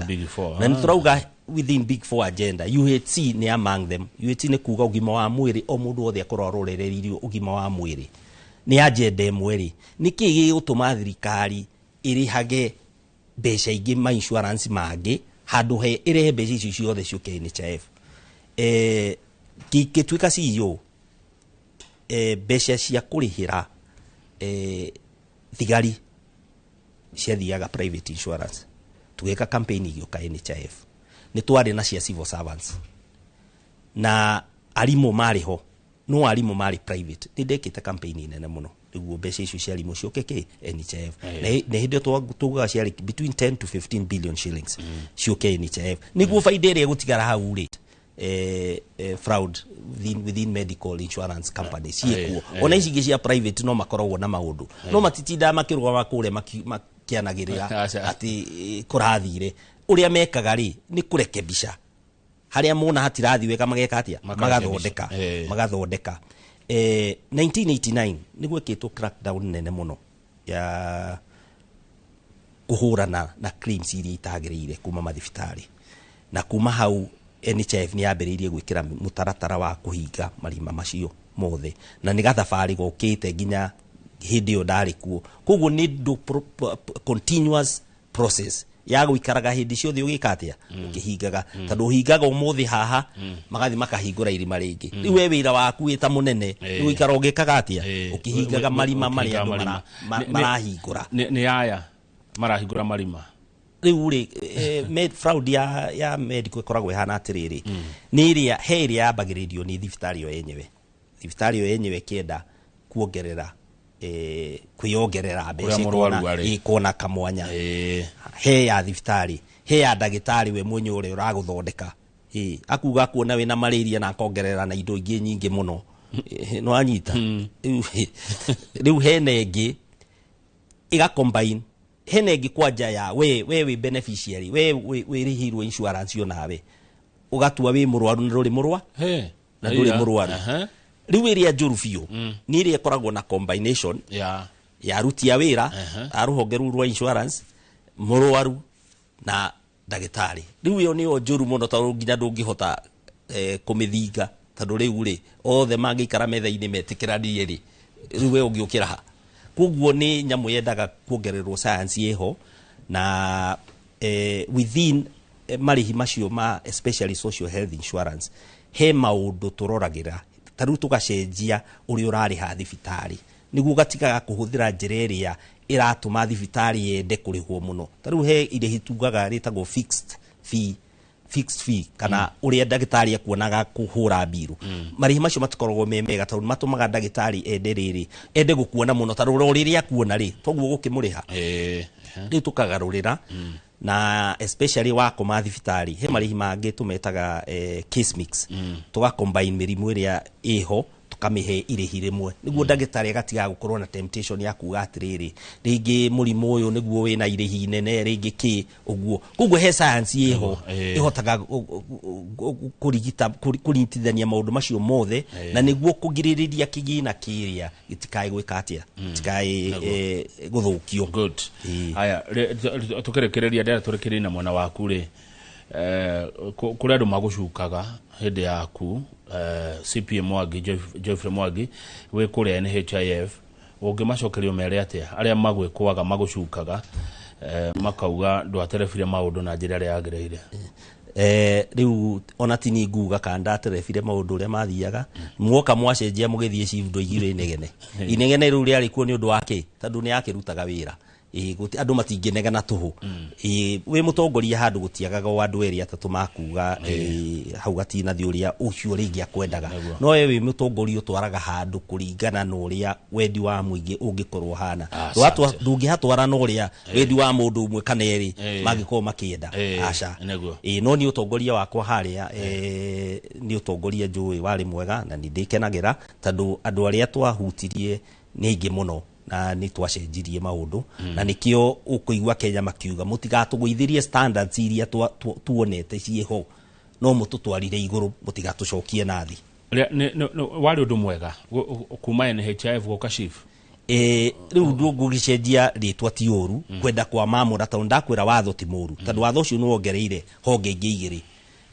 Speaker 2: Big Four,
Speaker 13: na nĩ tũrauga within Big Four agenda UHC nĩ among them. UHC nĩ kuga ũgima wa mwĩrĩ, o mũndũ wothe akorwo arorereirio ũgima wa mwĩrĩ nĩ agenda ĩmwe rĩ, nĩkĩ gĩgũtũma thirikari ĩrĩhage mbeca ingĩ ma insurance mangĩ handũ he ĩrehe mbeca icio ciothe ciũke NHIF? Ngĩtuĩka CEO, mbeca cia kũrĩhĩra thigari ciathiaga private insurance, tũgĩka campaign igĩũka NHIF. Nĩ twarĩ na cia civil servants na arimũ marĩ ho, no arimũ marĩ private. Nĩ ndekĩte campaign nene mũno nĩguo mbeca icio cia arimũ ciũke kĩ NHIF, na hĩndĩ ĩyo tugaga ciarĩ between 10 to 15 billion shillings ciũke NHIF, nĩguo baida ĩrĩa ĩgũtigara hau rĩ, fraud within medical insurance companies ciĩkuo, ona ici ingĩ cia private no makoragwo na maũndũ, no matitindaga makĩrũgama kũrĩa makĩanagĩrĩra atĩ kũrathire. Ũrĩa mekaga rĩ nĩ kũrekebisha harĩa mona hatirathi wega, mageka atĩa, magathondeka magathondeka. 1989 nĩ gwekĩtwo crackdown nene mũno ya kũhũrana na claims iria itagĩrĩire kuma mathibitarĩ, na kuma hau NHIF nĩ yambĩrĩirie gwĩkĩra mũtaratara wa kũhinga marima macio mothe, na nĩ gathabarĩ gokĩte nginya hĩndĩ ĩyo ndarĩ kuo. Koguo nĩ continuous process ya gũikaraga hĩndĩ ciothe ũgĩka atĩa, ũkĩhingaga, tondũ ũhingaga ũmũthĩ haha magathi makahingũra irima rĩngĩ. Rĩu we wĩra waku wĩ ta mũnene nĩ gũikara ũgĩkaga atĩa, ũkĩhingaga marima marĩa andũ marahingũra.
Speaker 2: Nĩ aya marahingũra marima
Speaker 13: rĩu rĩ, fraud ya medical ĩkoragwo ĩhana atĩrĩrĩ, nĩ ĩrĩa he ĩrĩa yambagĩrĩrio nĩ thibitarĩ yo yenyewe, thibitarĩ yo yenyewe ĩkĩenda kuongerera kwĩyongerera mbeca ĩkona kamwanya, he ya thibitarĩ, he ya ndagĩtarĩ we mwenyewe ũrĩa ũragũthondeka, akuga kuona wĩna malaria na akongerera na indo ingĩ nyingĩ mũno, no anyita. Rĩu hena ĩngĩ ĩga combine, hena ĩngĩ kwanja ya we wĩ beneficiary, we wĩrĩhĩirwo insurance yo nawe Ũgatua wĩ mũrwaru na ndũrĩ mũrwa
Speaker 2: He.
Speaker 13: na ndũrĩ
Speaker 2: Iya.
Speaker 13: mũrwaru. Rĩu ĩrĩa njũru biũ nĩ ĩrĩa ĩkoragwo na combination ya aruti a wĩra a rũhonge rũu rwa insurance, mũrwaru na ndagĩtarĩ. Rĩu ĩyo nĩyo njũru mũno, tondũ nginya ndũngĩhota kũmĩthinga, tondũ rĩu rĩ othe mangĩikara metha-inĩ metĩkĩranie rĩ, rĩu we ũngĩũkĩra ha? Koguo nĩ nyamũ yendaga kuongererwo science ĩho na within marĩhi macio ma especially social health insurance, he maũndũ tũroragĩra. Ta rĩu tũgacenjia ũrĩa ũrarĩha thibitarĩ, nĩguo ũgatigaga kũhũthĩra njĩra ĩrĩa ĩratũma thibitarĩ yende kũrĩhwo mũno. Ta rĩu he irĩhi tugaga rĩtagwo fixed fee kana ũrĩa ndagĩtarĩ akuonaga kũhũra mbiru. Marĩhi macio matikoragwo me mega, tondũ matũmaga ndagĩtarĩ ende rĩrĩ, ende gũkuona mũno, tondũ o rĩrĩa akuona rĩ, toguo gũkĩmũrĩha. Rĩu tũkagarũrĩra na especially wakoma thibitarĩ, he marĩhi mangĩ tũmetaga case mix. Tũga combine mĩrimũ ĩrĩa ĩho, tũkamĩhe irĩhi rĩmwe, nĩguo ndagĩtarĩ agatiga gũkorwo na temptation ya kuga atĩrĩrĩ, rĩngĩ mũrimũ ũyũ nĩguo wĩna irĩhi inene, rĩngĩ kĩ ũguo. Koguo he science ĩho ĩhotaga kũrigita, kũnyitithania maũndũ macio mothe, na nĩguo kũgirĩrĩria kĩgĩna kĩrĩa gĩtikae gwĩka atĩa, gĩtikae gũthũkio.
Speaker 2: Good. Haya, tũkĩrĩkĩrĩria ndĩra tũrĩkĩrĩrie na mwena waku rĩ, kũrĩ andũ magũcukaga hĩndĩ yaku, CPA Mwangi, Geoffrey Mwangi, wĩ kũrĩa NHIF, ũngĩmacokeria ũmere atĩa arĩa magwĩkwaga, magũcukaga, makauga ndwaterebire maũndũ na njĩra ĩrĩa yagĩrĩire?
Speaker 13: Rĩu ona tini nguga kana ndaterebire maũndũ ũrĩa mathiaga. Mwoka mwacenjia mũgĩthiĩ chief, ndoigire inegene. Inegene rĩu rĩarĩ kuo nĩ ũndũ wa kĩ? Tondũ nĩ yakĩrutaga wĩra. Ĩ, andũ matingĩnegena tũhũ. Ĩ, wĩ mũtongoria handũ gũtiagaga o andũ erĩ atatũ makuga ĩ, hau gatinathiĩ ũrĩa ũcio rĩngĩ akwendaga. No we wĩ mũtongoria, ũtwaraga handũ kũringana na ũrĩa wendi wa mũingĩ ũngĩkorwo hana. Ndũngĩhatwara na ũrĩa wendi wa mũndũ ũmwe kana erĩ mangĩkorwo makĩenda. Aca. Ĩ, no nĩ ũtongoria wakwa harĩa, nĩ ũtongoria njũĩ warĩ mwega na nĩ ndĩkenagĩra, tondũ andũ arĩa twahutirie nĩ aingĩ mũno na nĩ twacenjirie maũndũ. Na nĩkĩo ũkũigua Kenya makiuga mũtigatũgũithĩrie standards iria tuonete ciĩho, no mũtũtwarire igũrũ, mũtigatũcokie na thĩ.
Speaker 2: Warĩ ũndũ mwega kuma NHIF gũka SHIF?
Speaker 13: Rĩu ndũngũgĩcenjia rĩtwa ti ũru, kwenda kwa mamũra, tondũ ndakwĩra watho ti mũru, tondũ watho ũcio nĩ wongereire honge ingĩ igĩrĩ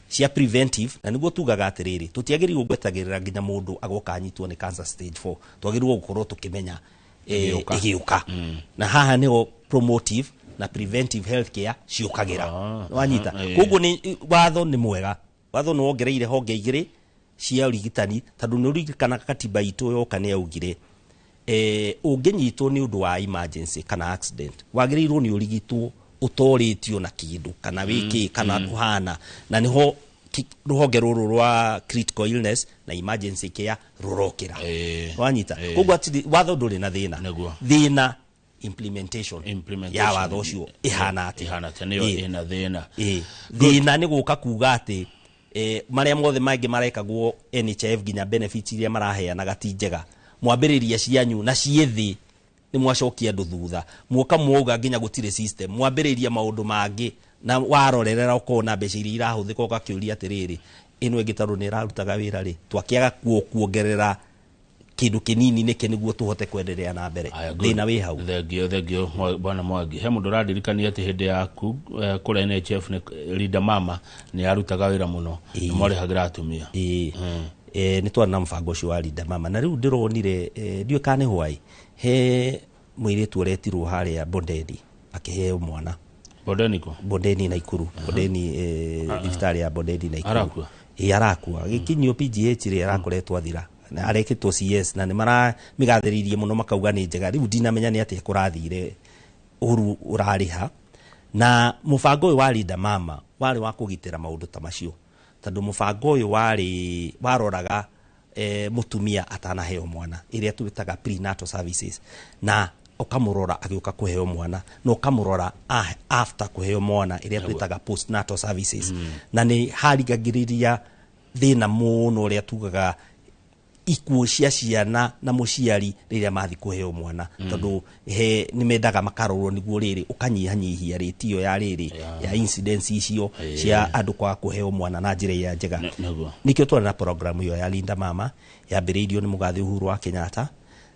Speaker 13: cia preventive. Na nĩguo tugaga atĩrĩrĩ, tũtiagĩrĩirwo gwetagĩrĩra nginya mũndũ agoka anyitwo nĩ cancer stage 4, twagĩrĩirwo gũkorwo tũkĩmenya
Speaker 2: ĩgĩũka.
Speaker 13: Ĩgĩũka. Na haha nĩho promotive na preventive health care ciũkagĩra. Wanyita? Koguo nĩ watho nĩ mwega, watho nĩ wongereire honge igĩrĩ cia ũrigitani, tondũ nĩ ũririkana katiba itũ yoka nĩ yaugire ũngĩnyitwo nĩ ũndũ wa emergency kana accident, wagĩrĩirwo nĩ ũrigitwo ũtorĩtio na kĩndũ kana wĩkĩ kana ũhana. Na nĩho rũhonge rũrũ rwa critical illness na emergency care rũrokĩra. Wanyita? Koguo watho ndũrĩ na thĩna. Thĩna implementation,
Speaker 2: Implementation.
Speaker 13: ya watho ũcio ĩhana atĩa.
Speaker 2: Ĩhana atĩa nĩyo ĩna thĩna.
Speaker 13: Thĩna nĩ gũka kuga atĩ marĩa mothe mangĩ marekagwo NHIF, nginya benefits iria maraheanaga ti njega, mwambĩrĩria cianyu na ciĩ thĩ, nĩ mwacokia andũ thutha. Muoka mwauga nginya gũtirĩ system, mwambĩrĩria maũndũ mangĩ, na warorerera ũkona mbeca iria irahũthĩka, ũgakĩũria atĩrĩrĩ, ĩno ĩngĩ tondũ nĩ ĩrarutaga wĩra rĩ, twakĩaga kuo kuongerera kĩndũ kĩnini nĩkĩ nĩguo tũhote kwenderea na mbere? Thĩna wĩ hau.
Speaker 2: Thengio, thengio, bwana Mwangi. He mũndũ ũrandirikania atĩ hĩndĩ yaku kũrĩa NHF nĩ Linda Mama nĩ yarutaga wĩra mũno, nĩ mwarĩhagĩra atumia.
Speaker 13: Ĩĩ. Nĩ twarĩ na mũbango ũcio wa Linda Mama, na rĩu ndĩronire, ndiũĩ kana nĩ hwaĩ, he mũirĩtu ũretirwo harĩa Bondeni akĩheo mwana.
Speaker 2: Bondeni kũ?
Speaker 13: Bondeni Naikuru. Bondeni, thibitarĩ ya Bondeni Naikuru.
Speaker 2: Arakua?
Speaker 13: Ĩĩ, arakua. Gĩkinyio PGH rĩ, arakoretwo athira na arekĩtwo CS, na nĩ maramĩgathĩrĩirie mũno, makauga nĩ njega. Rĩu ndinamenya nĩ atĩa kũrathire ũru ũrarĩha. Na mũbango ũyũ wa Linda Mama warĩ wa kũgitĩra maũndũ ta macio, tondũ mũbango ũyũ warĩ waroraga mũtumia atanaheo mwana, ĩrĩa twĩtaga prenatal services, na ũkamũrora agĩũka kũheo mwana, na ũkamũrora after kũheo mwana, ĩrĩa twĩtaga postnatal services. Na nĩ harigagĩrĩria thĩna mũno ũrĩa tugaga Ikuũ cia ciana na mũciari rĩrĩa mathiĩ kũheo mwana, tondũ he nĩ mendaga makarorwo nĩguo rĩrĩ ũkanyihanyihia rĩti ĩyo ya rĩrĩ ya incidents icio cia andũ kwaga kũheo mwana na njĩra ĩrĩa njega. Nĩkĩo twarĩ na program ĩyo ya Linda Mama, yambĩrĩirio nĩ mũgathe Uhuru wa Kenyatta,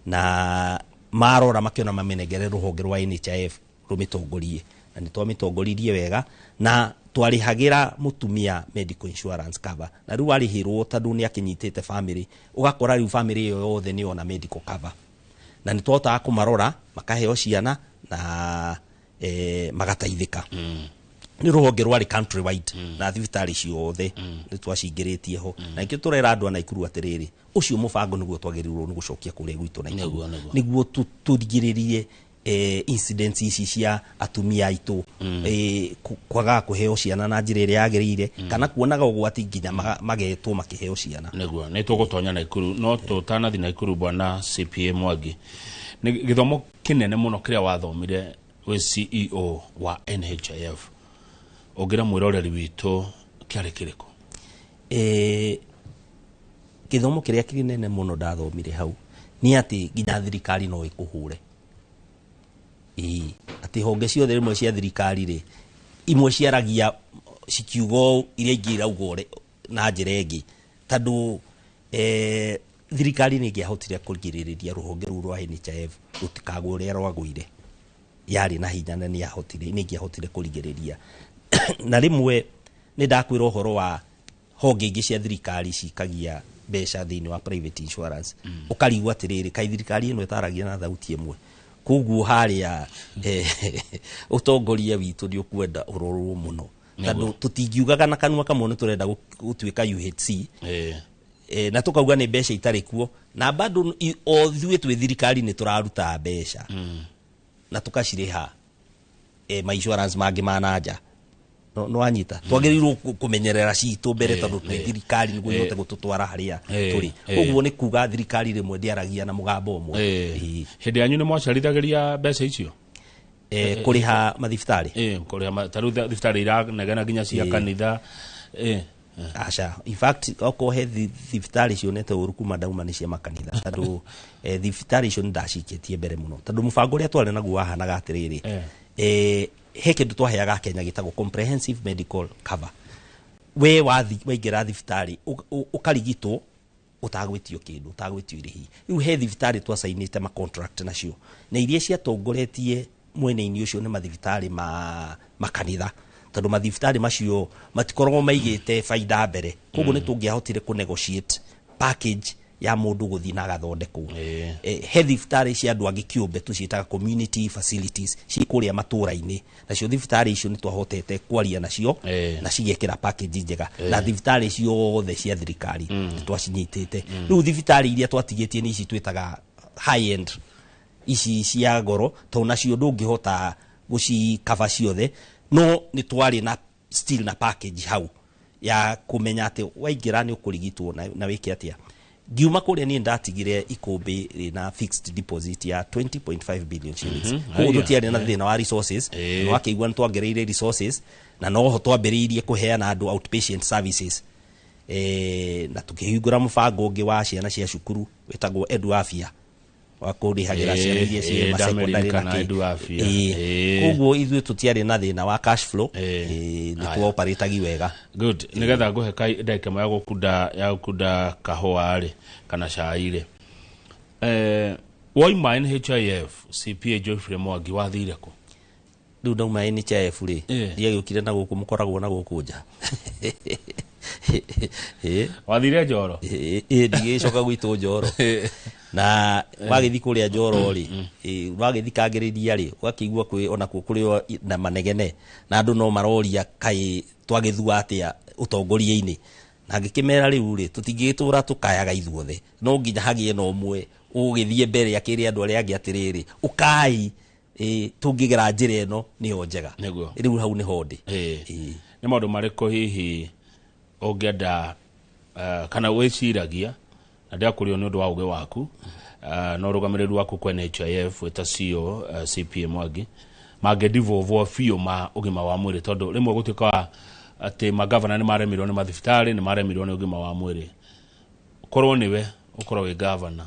Speaker 13: na marora makĩona mamĩnengere rũhonge rwa NHIF rũmĩtongorie, na nĩ twamĩtongoririe wega, na twarĩhagĩra mũtumia medical insurance cover, na rĩu arĩhĩrwo tondũ nĩ akĩnyitĩte family, ũgakora rĩu family ĩyo yothe nĩ yona medical cover, na nĩ twahotaga kũmarora makaheo ciana na magateithĩka. Nĩ rũhonge rwarĩ country wide, na thibitarĩ ciothe nĩ twacingĩrĩtie ho, na nĩkĩo tũrera andũ a Naikuru atĩrĩrĩ, ũcio mũbango nĩguo twagĩrĩirwo nĩ gũcokia kũrĩa gwitũ Naikuru, nĩguo tũrigĩrĩrie incidents ici cia atumia aitũ kwaga kũheo ciana na njĩra ĩrĩa yagĩrĩire, kana kuonaga ũgwati nginya magetwo makĩheo ciana.
Speaker 2: Nĩguo nĩ tũgũtonya Naikuru, no tũtanathi Naikuru, bwana CPA Mwangi, nĩ gĩthomo kĩnene mũno kĩrĩa wathomire wĩ CEO wa NHIF, ũngĩra mwĩroreri witũ kĩarĩ kĩrĩkũ?
Speaker 13: Gĩthomo kĩrĩa kĩnene mũno ndathomire hau nĩ atĩ nginya thirikari no ĩkũhũre. Ĩĩ, atĩ honge ciothe rĩmwe cia thirikari rĩ, imwe ciaragia cikiuga ũũ, iria ingĩ irauga na njĩra ĩngĩ, tondũ thirikari nĩ ĩngĩahotire kũgirĩrĩria rũhonge rũu rwa NHIF rũtikagwe ũrĩa rwagũire, yarĩ na hinya na nĩ ĩngĩahotire kũrigĩrĩria. Na rĩmwe nĩ ndakwĩra ũhoro wa honge ingĩ cia thirikari cikagia mbeca thĩinĩ wa private insurance, ũkarigwo atĩrĩrĩ, kaĩ thirikari ĩno ĩtaragia na thauti ĩmwe? Koguo harĩa ũtongoria witũ nĩ ũkwenda ũrorwo mũno, tondũ tũtingiugaga na kanua kamwe nĩ tũrenda gũtuĩka UHC, na tũkauga nĩ mbeca itarĩ kuo, na bado o ithuĩ twĩ thirikari nĩ tũraruta mbeca na tũkacirĩha ma insurance mangĩ ma nanja. No wanyita, twagĩrĩirwo kũmenyerera citũ mbere, tondũ twĩ thirikari nĩguo ihote gũtũtwara harĩa tũrĩ. Koguo nĩ kuga thirikari rĩmwe ndĩaragia na mũgambo ũmwe.
Speaker 2: Hĩndĩ yanyu nĩ mwacerithagĩria mbeca icio?
Speaker 13: Kũrĩha mathibitarĩ?
Speaker 2: Kũrĩha ta rĩu thibitarĩ iranegena nginya cia kanitha.
Speaker 13: Aca, in fact okorwo he thibitarĩ cionete ũru kuma ndauma nĩ cia makanitha, tondũ thibitarĩ icio nĩ ndacikĩtie mbere mũno, tondũ mũbango ũrĩa twarĩ naguo wahanaga atĩrĩrĩ, he kĩndũ twaheaga Kenya gĩtagwo comprehensive medical cover. We waingĩra thibitarĩ ũkarigitwo ũtagwĩtio kĩndũ, ũtagwĩtio irĩhi. Rĩu he thibitarĩ twacainĩte ma contract nacio, na iria ciatongoretie mwena-inĩ ũcio nĩ mathibitarĩ ma makanitha, tondũ mathibitarĩ macio matikoragwo maigĩte baida mbere, koguo nĩ tũngĩahotire kũ negotiate package ya mũndũ gũthiĩ na agathondekwo. He thibitarĩ cia andũ angĩ kĩũmbe tũciĩtaga community facilities, ci kũrĩa matũra-inĩ, nacio thibitarĩ icio nĩ twahotete kwaria nacio na cigekĩra package njega, na thibitarĩ ciothe cia thirikari nĩ twacinyitĩte. Rĩu thibitarĩ iria twatigĩtie nĩ ici twĩtaga high end, ici cia goro, tondũ nacio ndũngĩhota gũcikaba ciothe, no nĩ twarĩ na still na package hau ya kũmenya atĩ waingĩra nĩ ũkũrigitwo na wĩke atĩa. Ngiuma kũrĩa niĩ ndatigire ikũmbĩ rĩna fixed deposit ya 20.5 billion shillings. Koguo tũtiarĩ na thĩna wa resources, nĩ wakĩigua nĩ twongereire resources, na noho twambĩrĩirie kũheana andũ outpatient services, na tũkĩhingũra mũbango ũngĩ wa ciana cia cukuru wĩtagwo Edu Afya, wa kũrĩhagĩra ciana iria ciĩ masekondari na
Speaker 2: Ndameririkana
Speaker 13: kĩ.
Speaker 2: Edu Afya.
Speaker 13: Koguo ithuĩ tũtiarĩ na thĩna wa cash flow, nĩ tuoparĩtagi wega.
Speaker 2: Good. Nĩgetha ngũhe ndagĩka ĩmwe ya gũkunda kahũa rĩ, kana cai rĩ, waima NHIF, CPA Geoffrey Mwangi, wathire kũ?
Speaker 13: Rĩu ndauma NHIF rĩ, ndiagĩũkire na gũkũ mũkoragwo na gũkũ nja.
Speaker 2: Wathire Njoro?
Speaker 13: Ĩ, ndigĩcoka gwitũ Njoro, na wagĩthiĩ kũrĩa Njoro rĩ, wagĩthikangĩrĩria rĩ, ũgakĩigua kwĩ onakuo kũrĩ o na manegene, na andũ no maroria kaĩ twagĩthua atĩa ũtongoria-inĩ, na ngĩkĩmera rĩu rĩ, tũtingĩgĩtũra tũkayaga ithuothe, no nginya hagĩe na ũmwe ũgĩthiĩ mbere akĩre andũ arĩa angĩ atĩrĩrĩ, ũkai, tũngĩgera njĩra ĩno nĩyo njega. Rĩu hau nĩho ndĩ.
Speaker 2: Nĩ maũndũ marĩkũ hihi ũngĩenda kana wĩciragia, na ndĩrakũrio nĩ ũndũ wa ũgĩ waku na ũrũgamĩrĩri waku kwa NHIF wĩta CEO, CPA Mwangi, mangĩdevolve biũ ma ũgima wa mwĩrĩ, tondũ rĩmwe gũtuĩka atĩ magavana nĩ maremirwo nĩ mathibitarĩ, nĩ maremirwo nĩ ũgima wa mwĩrĩ, korwo nĩwe Ũkorwo wĩ governor,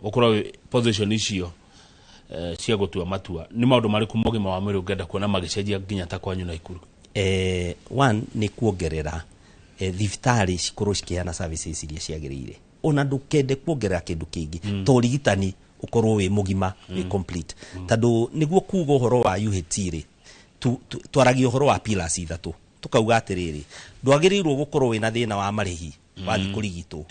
Speaker 2: ũkorwo wĩ position icio cia gũtua matua, nĩ maũndũ marĩkũ ma ũgima wa mwĩrĩ ũngĩenda kuona magĩcenjia nginya ta kwanyu Naikuru?
Speaker 13: One nĩ kuongerera thibitarĩ cikorwo cikĩheana services iria ciagĩrĩire, ona ndũkende kuongerera kĩndũ kĩngĩ to ũrigitani ũkorwo wĩ mũgima, wĩ complete, tondũ nĩguo kuga ũhoro wa UHC rĩ, twaragia ũhoro wa pillars ithatũ, tukauga atĩrĩrĩ, ndwagĩrĩirwo gũkorwo wĩna thĩna wa marĩhi wathiĩ kũrigitwo,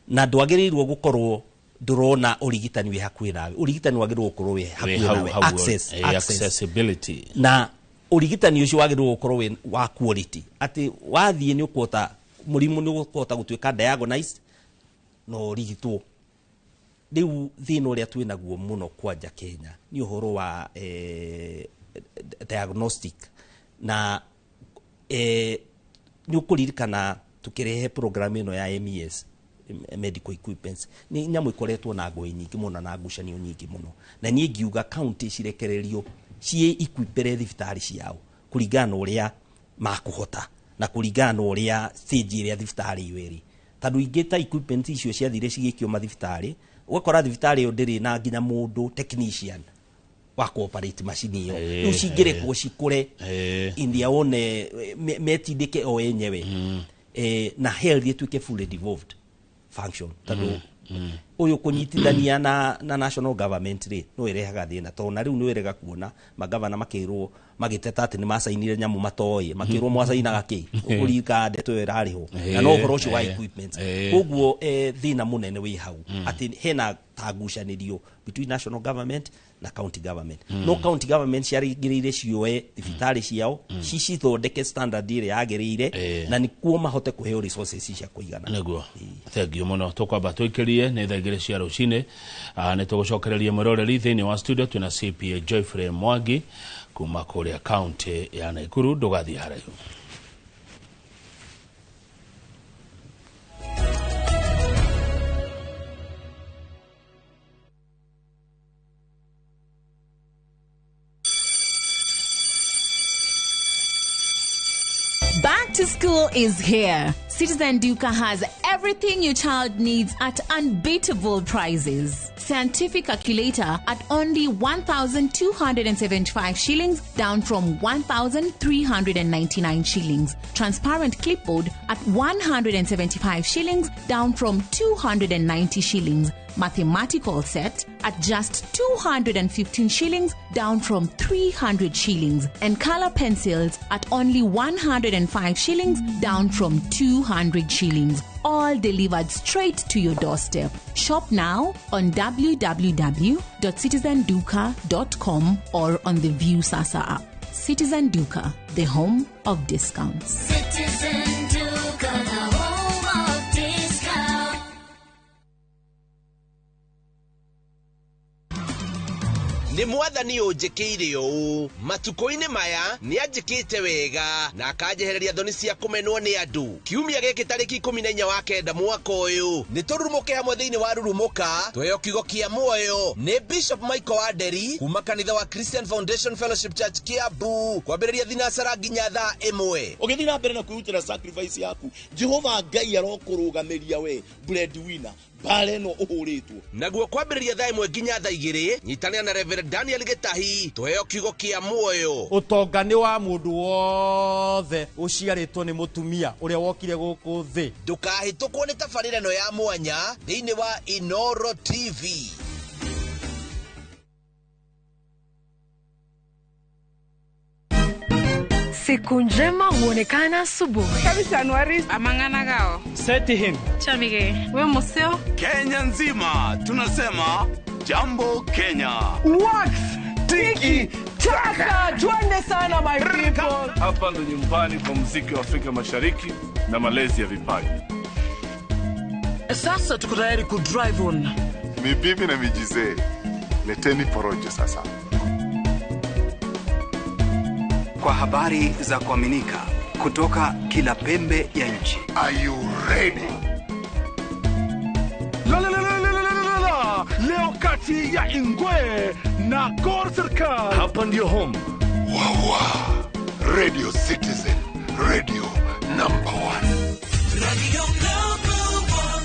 Speaker 13: na ndwagĩrĩirwo gũkorwo ndũrona ũrigitani wĩ hakuhĩ nawe. Ũrigitani wagĩrĩirwo gũkorwo wĩ hakuhĩ nawe, access,
Speaker 2: accessibility,
Speaker 13: na ũrigitani ũcio wagĩrĩirwo gũkorwo wĩ wa quality, atĩ wathiĩ nĩ ũkũhota mũrimũ nĩ ũkũhota gũtuĩka diagnosed na ũrigitwo. Rĩu thĩna ũrĩa twĩ naguo mũno kwanja Kenya nĩ ũhoro wa diagnostic na nĩ ũkũririkana tũkĩrehe program ĩno ya MES, medical equipments, nĩ nyamũ ĩkoretwo na ngũĩ nyingĩ mũno na ngucanio nyingĩ mũno, na niĩ ngiuga county cirekererio ciĩ equipere thibitarĩ ciao kũringana na ũrĩa makũhota na kũringana na ũrĩa stage ĩrĩa thibitarĩ ĩyo ĩrĩ, tondũ ingĩ ta equipment icio ciathire cigĩkio mathibitarĩ, ũgakora thibitarĩ ĩyo ndĩrĩ na nginya mũndũ technician wa kũoperate macini ĩyo. Rĩu cingĩrekwo cikũre in their own, metindĩke o enyewe, na health ĩtuĩke fully devolved function, tondũ ũyũ kũnyitithania na national government rĩ no ĩrehaga thĩna, tondũ na rĩu nĩ wĩrega kuona magavana makĩrwo magĩteta atĩ nĩ macainire nyamũ matoĩ, makĩrwo mwacainaga kĩ, ũkũririkana ndeto ĩyo ĩrarĩ ho, na no ũhoro ũcio wa equipment. Koguo thĩna mũnene wĩ hau atĩ hena ta ngucanĩrio between national government na county government. No county government ciarĩgĩrĩire cioe thibitarĩ ciao, cicithondeke standard ĩrĩa yagĩrĩire, na nĩkuo mahote kũheo resources cia kũigana.
Speaker 2: Nĩguo, thengiũ mũno. Tũkwamba tũikĩrie nĩ thaa 2 cia rũcinĩ, nĩ tũgũcokereria mwĩroreri thĩinĩ wa studio twĩna CPA Geoffrey Mwangi kuma kũrĩa county ya Naikuru. Ndũgathiĩ haraihu.
Speaker 8: Back to school is here. Citizen Duka has everything your child needs at unbeatable prices. Scientific calculator at only 1,275 shillings, down from 1,399 shillings. Transparent clipboard at 175 shillings, down from 290 shillings. Mathematical set at just 215 shillings, down from 300 shillings. And color pencils at only 105 shillings, down from 200 shillings. All delivered straight to your doorstep. Shop now on www.citizenduka.com or on the View Sasa app. Citizen Duka, the home of discounts.
Speaker 9: Citizen Duka, the home of discounts.
Speaker 5: Nĩ mwathani ũnjĩkĩire ũũ matukũ-inĩ maya, nĩ anjĩkĩte wega na akanjehereria thoni cia kũmenwo nĩ andũ. Kiumia gĩkĩ tarĩki 14 wa 9 mwaka ũyũ, nĩ tũrurumũke hamwe thĩinĩ wa Rurumũka, tweheo kiugo kĩa muoyo nĩ Bishop Michael Wanderi kuma kanitha wa Christian Foundation Fellowship Church Kiambu, kwambĩrĩria thinacara nginya thaa 1.
Speaker 14: Ũgĩthiĩ na mbere na kwĩrutĩra sacrifice yaku, Jehova Ngai arokũrũgamĩria we breadwinner mbara ĩno ũhũrĩtwo.
Speaker 5: Naguo kwambĩrĩria thaa 1 nginya thaa 2, nyitanĩra na Reverend Daniel Gĩtahi, tweheo kiugo kĩa muoyo.
Speaker 15: Ũtonga nĩ wa mũndũ wothe ũciarĩtwo nĩ mũtumia ũrĩa wokire gũkũ thĩ.
Speaker 5: Ndũkahĩtũkwo nĩ tabarĩra ĩno ya mwanya thĩinĩ wa Inoro TV.
Speaker 16: Siku njema huonekana asubuhi.
Speaker 3: Kabisa amangana gao.
Speaker 17: Seti him.
Speaker 3: Chamige. We museo.
Speaker 18: Kenya nzima tunasema Jambo Kenya.
Speaker 17: Wax tiki taka. Twende sana my people.
Speaker 18: Hapa ndo nyumbani kwa muziki wa Afrika Mashariki na malezi ya vipaji.
Speaker 26: Sasa tuko tayari ku drive on.
Speaker 19: Mibibi na mijizee, leteni porojo sasa.
Speaker 20: Kwa habari za kuaminika kutoka kila pembe ya nchi.
Speaker 19: Are you ready?
Speaker 18: La la la la la la la. Leo kati ya Ingwe na Gor Serikali. Hapa ndio home.
Speaker 19: Wawa. Radio Citizen, radio number 1.
Speaker 9: Radio number 1.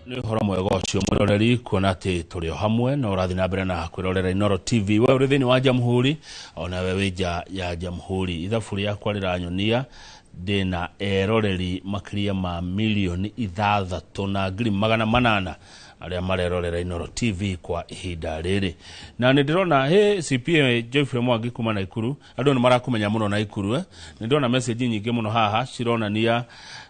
Speaker 2: Nĩ ũhoro mwega ũcio, mwĩroreri, kuona atĩ tũrĩ o hamwe na ũrathiĩ na mbere na kwĩrorera Inooro TV. We ũrĩ thĩinĩ wa Jamhuri, onawe wĩ nja ya Jamhuri. Ithabu rĩakwa rĩranyonia ndĩna eroreri makĩria ma 6,800,000 arĩa marerorera Inooro TV kwa ihinda rĩrĩ. Na nĩ ndĩrona he CPA Geoffrey Mwangi kuma Naikuru, andũ nĩ marakũmenya mũno Naikuru, eh? Nĩ ndĩrona message nyingĩ mũno haha cironania,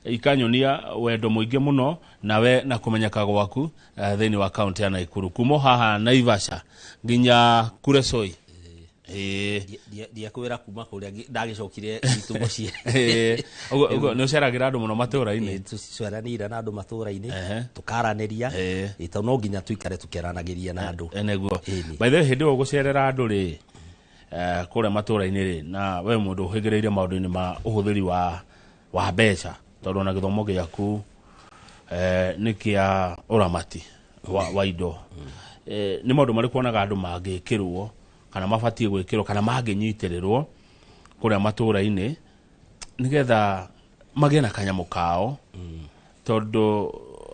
Speaker 2: ikanyonia wendo mũingĩ mũno nawe na kũmenyeka gwaku thĩinĩ wa kaunti ya Naikuru, kuma o haha Naivasha nginya Kuresoi.
Speaker 13: Ndiakwĩra kuma kũrĩa ndagĩcokire gwitũ mũciĩ.
Speaker 2: Ũguo nĩ ũceragĩra andũ mũno matũũra-inĩ?
Speaker 13: Tũceranĩire na andũ matũũra-inĩ, tũkaranĩria, tondũ no nginya tũikare tũkĩaranagĩria na andũ.
Speaker 2: Nĩguo. By the way, hĩndĩ ĩyo gũcerera andũ rĩ, kũrĩa matũũra-inĩ rĩ, na we mũndũ ũhĩgĩrĩire maũndũ-inĩ ma ũhũthĩri wa mbeca, tondũ ona gĩthomo gĩaku nĩ kĩa ũramati wa indo, nĩ maũndũ marĩkũ wonaga andũ mangĩkĩrwo kana mabatiĩ gwĩkĩrwo kana mangĩnyitĩrĩrwo kũrĩa matũũra-inĩ nĩgetha magĩe na kanyamũ kao? Tondũ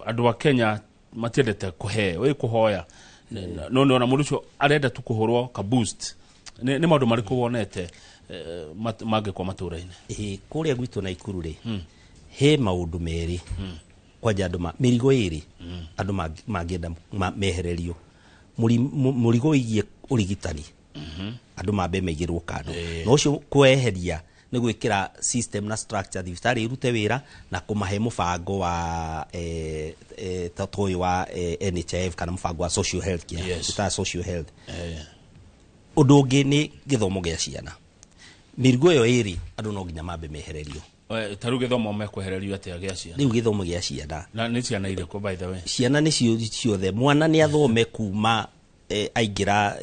Speaker 2: andũ a Kenya matiendete kũheo, ĩ kũhoya, no nĩona mũndũ ũcio arenda tu kũhũrwo ka boost. Nĩ maũndũ marĩkũ wonete mangĩkwo matũũra-inĩ?
Speaker 13: Ĩ, kũrĩa gwitũ Naikuru rĩ, he maũndũ merĩ, kwanja andũ mĩrigo ĩrĩ andũ mangĩenda mehererio. Mũrigo wĩgiĩ ũrigitani, andũ mambe maigĩrwo kando, na ũcio kweheria nĩ gwĩkĩra system na structure thibitarĩ irute wĩra na kũmahe mũbango wa ta ũyũ wa NHIF kana mũbango wa social health care, ĩtaga social health. Ũndũ ũngĩ nĩ gĩthomo gĩa ciana. Mĩrigo ĩyo ĩrĩ andũ no nginya mambe mehererio.
Speaker 2: Ta rĩu gĩthomo mekwehererio atĩa gĩa ciana?
Speaker 13: Rĩu gĩthomo gĩa ciana,
Speaker 2: Na nĩ ciana irĩkũ, by the way?
Speaker 13: Ciana nĩ ciothe. Mwana nĩ athome kuma aingĩra,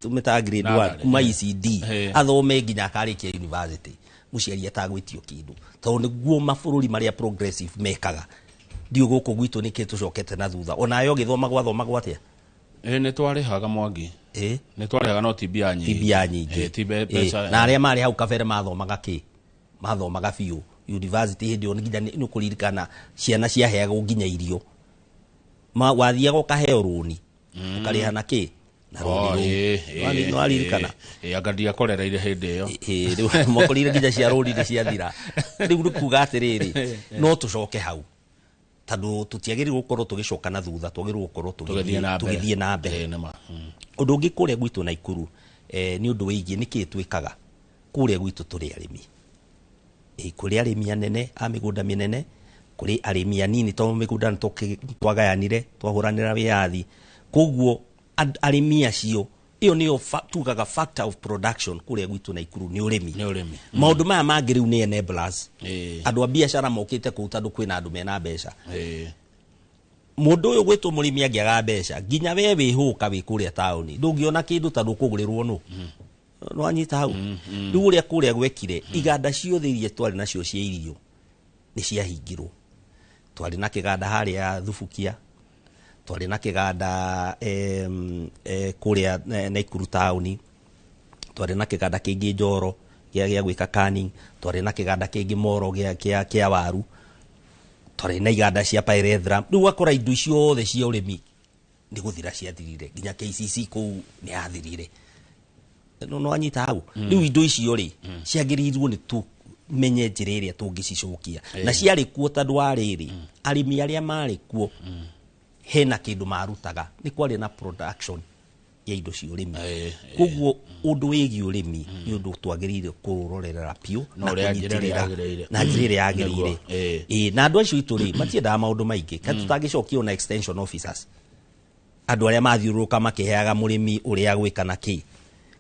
Speaker 13: tũmĩtaga grade 1,
Speaker 2: Nursery,
Speaker 13: kuma ECD, athome nginya akarĩkia university, mũciari atagwĩtio kĩndũ, tondũ nĩguo mabũrũri marĩa progressive mekaga. Ndiũ gũkũ gwitũ nĩkĩ tũcokete na thutha? Onayo gĩthoma gwathomagwo atĩa?
Speaker 2: Ĩ, nĩ twarĩhaga, Mwangi. Nĩ twarĩhaga, no ti mbia nyingĩ.
Speaker 13: Ti mbia nyingĩ.
Speaker 2: Ti mbeca.
Speaker 13: Na arĩa marĩ hau kabere mathomaga kĩ? Mathomaga biũ university hĩndĩ ĩyo, nginya nĩ ũkũririkana ciana ciaheagwo nginya irio. Wathiaga ũkaheo rũni, ũkarĩha na kĩ? Na rũni rũu. Nĩwaririkana?
Speaker 2: Ĩ, anga ndiakorereire hĩndĩ ĩyo.
Speaker 13: Ĩ, rĩu makorire nginya cia rũni nĩ ciathira. Rĩu nĩ kuga atĩrĩrĩ, no tũcoke hau, tondũ tũtiagĩrĩirwo gũkorwo tũgĩcoka na thutha, twagĩrĩirwo gũkorwo
Speaker 2: tũgĩthiĩ na mbere.
Speaker 13: Tũgĩthiĩ na mbere.
Speaker 2: Ĩ, nĩma.
Speaker 13: Ũndũ ũngĩ kũrĩa gwitũ Naikuru, nĩ ũndũ wĩgiĩ nĩkĩĩ twĩkaga kũrĩa gwitũ. Tũrĩ arĩmi. Kũrĩ arĩmi anene a mĩgũnda mĩnene, kũrĩ arĩmi anini, tondũ mĩgũnda nĩ twagayanire twahũranĩra wĩyathi. Koguo arĩmi acio, ĩyo nĩyo tugaga factor of production kũrĩa gwitũ Naikuru nĩ ũrĩmi.
Speaker 2: Nĩ ũrĩmi.
Speaker 13: Maũndũ maya mangĩ rĩu nĩ enablers. Andũ a biacara mokĩte kũu tondũ kwĩna andũ mena mbeca. Mũndũ ũyũ gwĩtwo mũrĩmi angĩaga mbeca, nginya we wĩhũka wĩ kũrĩa taũni ndũngĩona kĩndũ tondũ ũkũgũrĩrwo nũ? Nĩwanyita hau? Rĩu ũrĩa kũrĩa gwekire, iganda ciothe iria twarĩ nacio cia irio nĩ ciahingirwo. Twarĩ na kĩganda harĩa Thubukia, twarĩ na kĩganda kũrĩa Naikuru taũni, twarĩ na kĩganda kĩngĩ Njoro gĩa gwĩka canning, twarĩ na kĩganda kĩngĩ Moro kĩa waru, twarĩ na iganda cia pyrethrum. Rĩu ũgakora indo ciothe cia ũrĩmi nĩ gũthira ciathirire, nginya KCC kũu nĩ yathirire. No nĩwanyita hau? Rĩu indo icio rĩ, ciagĩrĩirwo nĩ tũmenye njĩra ĩrĩa tũngĩcicokia, na ciarĩ kuo tondũ wa rĩrĩ, arĩmi arĩa marĩ kuo hena kĩndũ marutaga, nĩ kwarĩ na production ya indo cia ũrĩmi. Koguo ũndũ wĩgiĩ ũrĩmi nĩ ũndũ twagĩrĩire kũrorerera biũ
Speaker 2: Na
Speaker 13: na
Speaker 2: ũrĩa njĩra ĩrĩa
Speaker 13: kũnyitĩrĩra
Speaker 2: yagĩrĩire.
Speaker 13: na njĩra ĩrĩa yagĩrĩire.
Speaker 2: Nĩguo, ĩ.
Speaker 13: Ĩ, na andũ acio aitũ rĩ, matiendaga maũndũ maingĩ. Kaĩ tũtangĩcokia ona extension officers, andũ arĩa mathiũrũrũka makĩheaga mũrĩmi ũrĩa gwĩka na kĩ?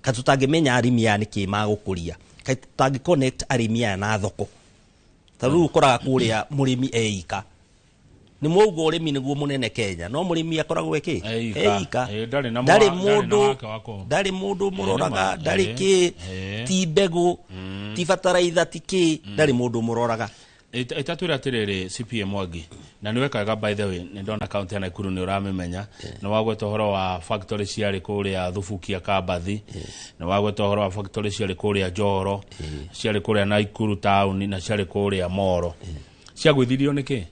Speaker 13: Kaĩ tũtangĩmenya arĩmi aya nĩkĩ magũkũria? Kaĩ tũtangĩ connect arĩmi aya na thoko? Ta rĩu ũkoraga kũrĩa mũrĩmi eika, nĩ mwauga ũrĩmi nĩguo mũnene Kenya, no mũrĩmi akoragwo ĩkĩ?
Speaker 2: Eika.
Speaker 13: Eika.
Speaker 2: Ĩ, ndarĩ na
Speaker 13: ndarĩ
Speaker 2: ndarĩ na
Speaker 13: mũndũ
Speaker 2: wake wa
Speaker 13: ndarĩ mũndũ mũroraga,
Speaker 2: nĩma.
Speaker 13: ndarĩ kĩ, ti mbegũ, ti bataraitha, ti kĩ, ndarĩ mũndũ mũroraga.
Speaker 2: Ĩtatwĩra atĩrĩrĩ, CPA Mwangi, na nĩ wekaga, by the way, nĩ ndona kaunti ya Nakuru nĩ ũramĩmenya. Nĩ wagweta ũhoro wa factory ciarĩ kũrĩa Thubukia Kambathi, nĩ wagweta ũhoro wa factory ciarĩ kũrĩa Njoro, ciarĩ kũrĩa Nakuru taũni, na ciarĩ kũrĩa Moro. Ciagwĩthirio nĩkĩ?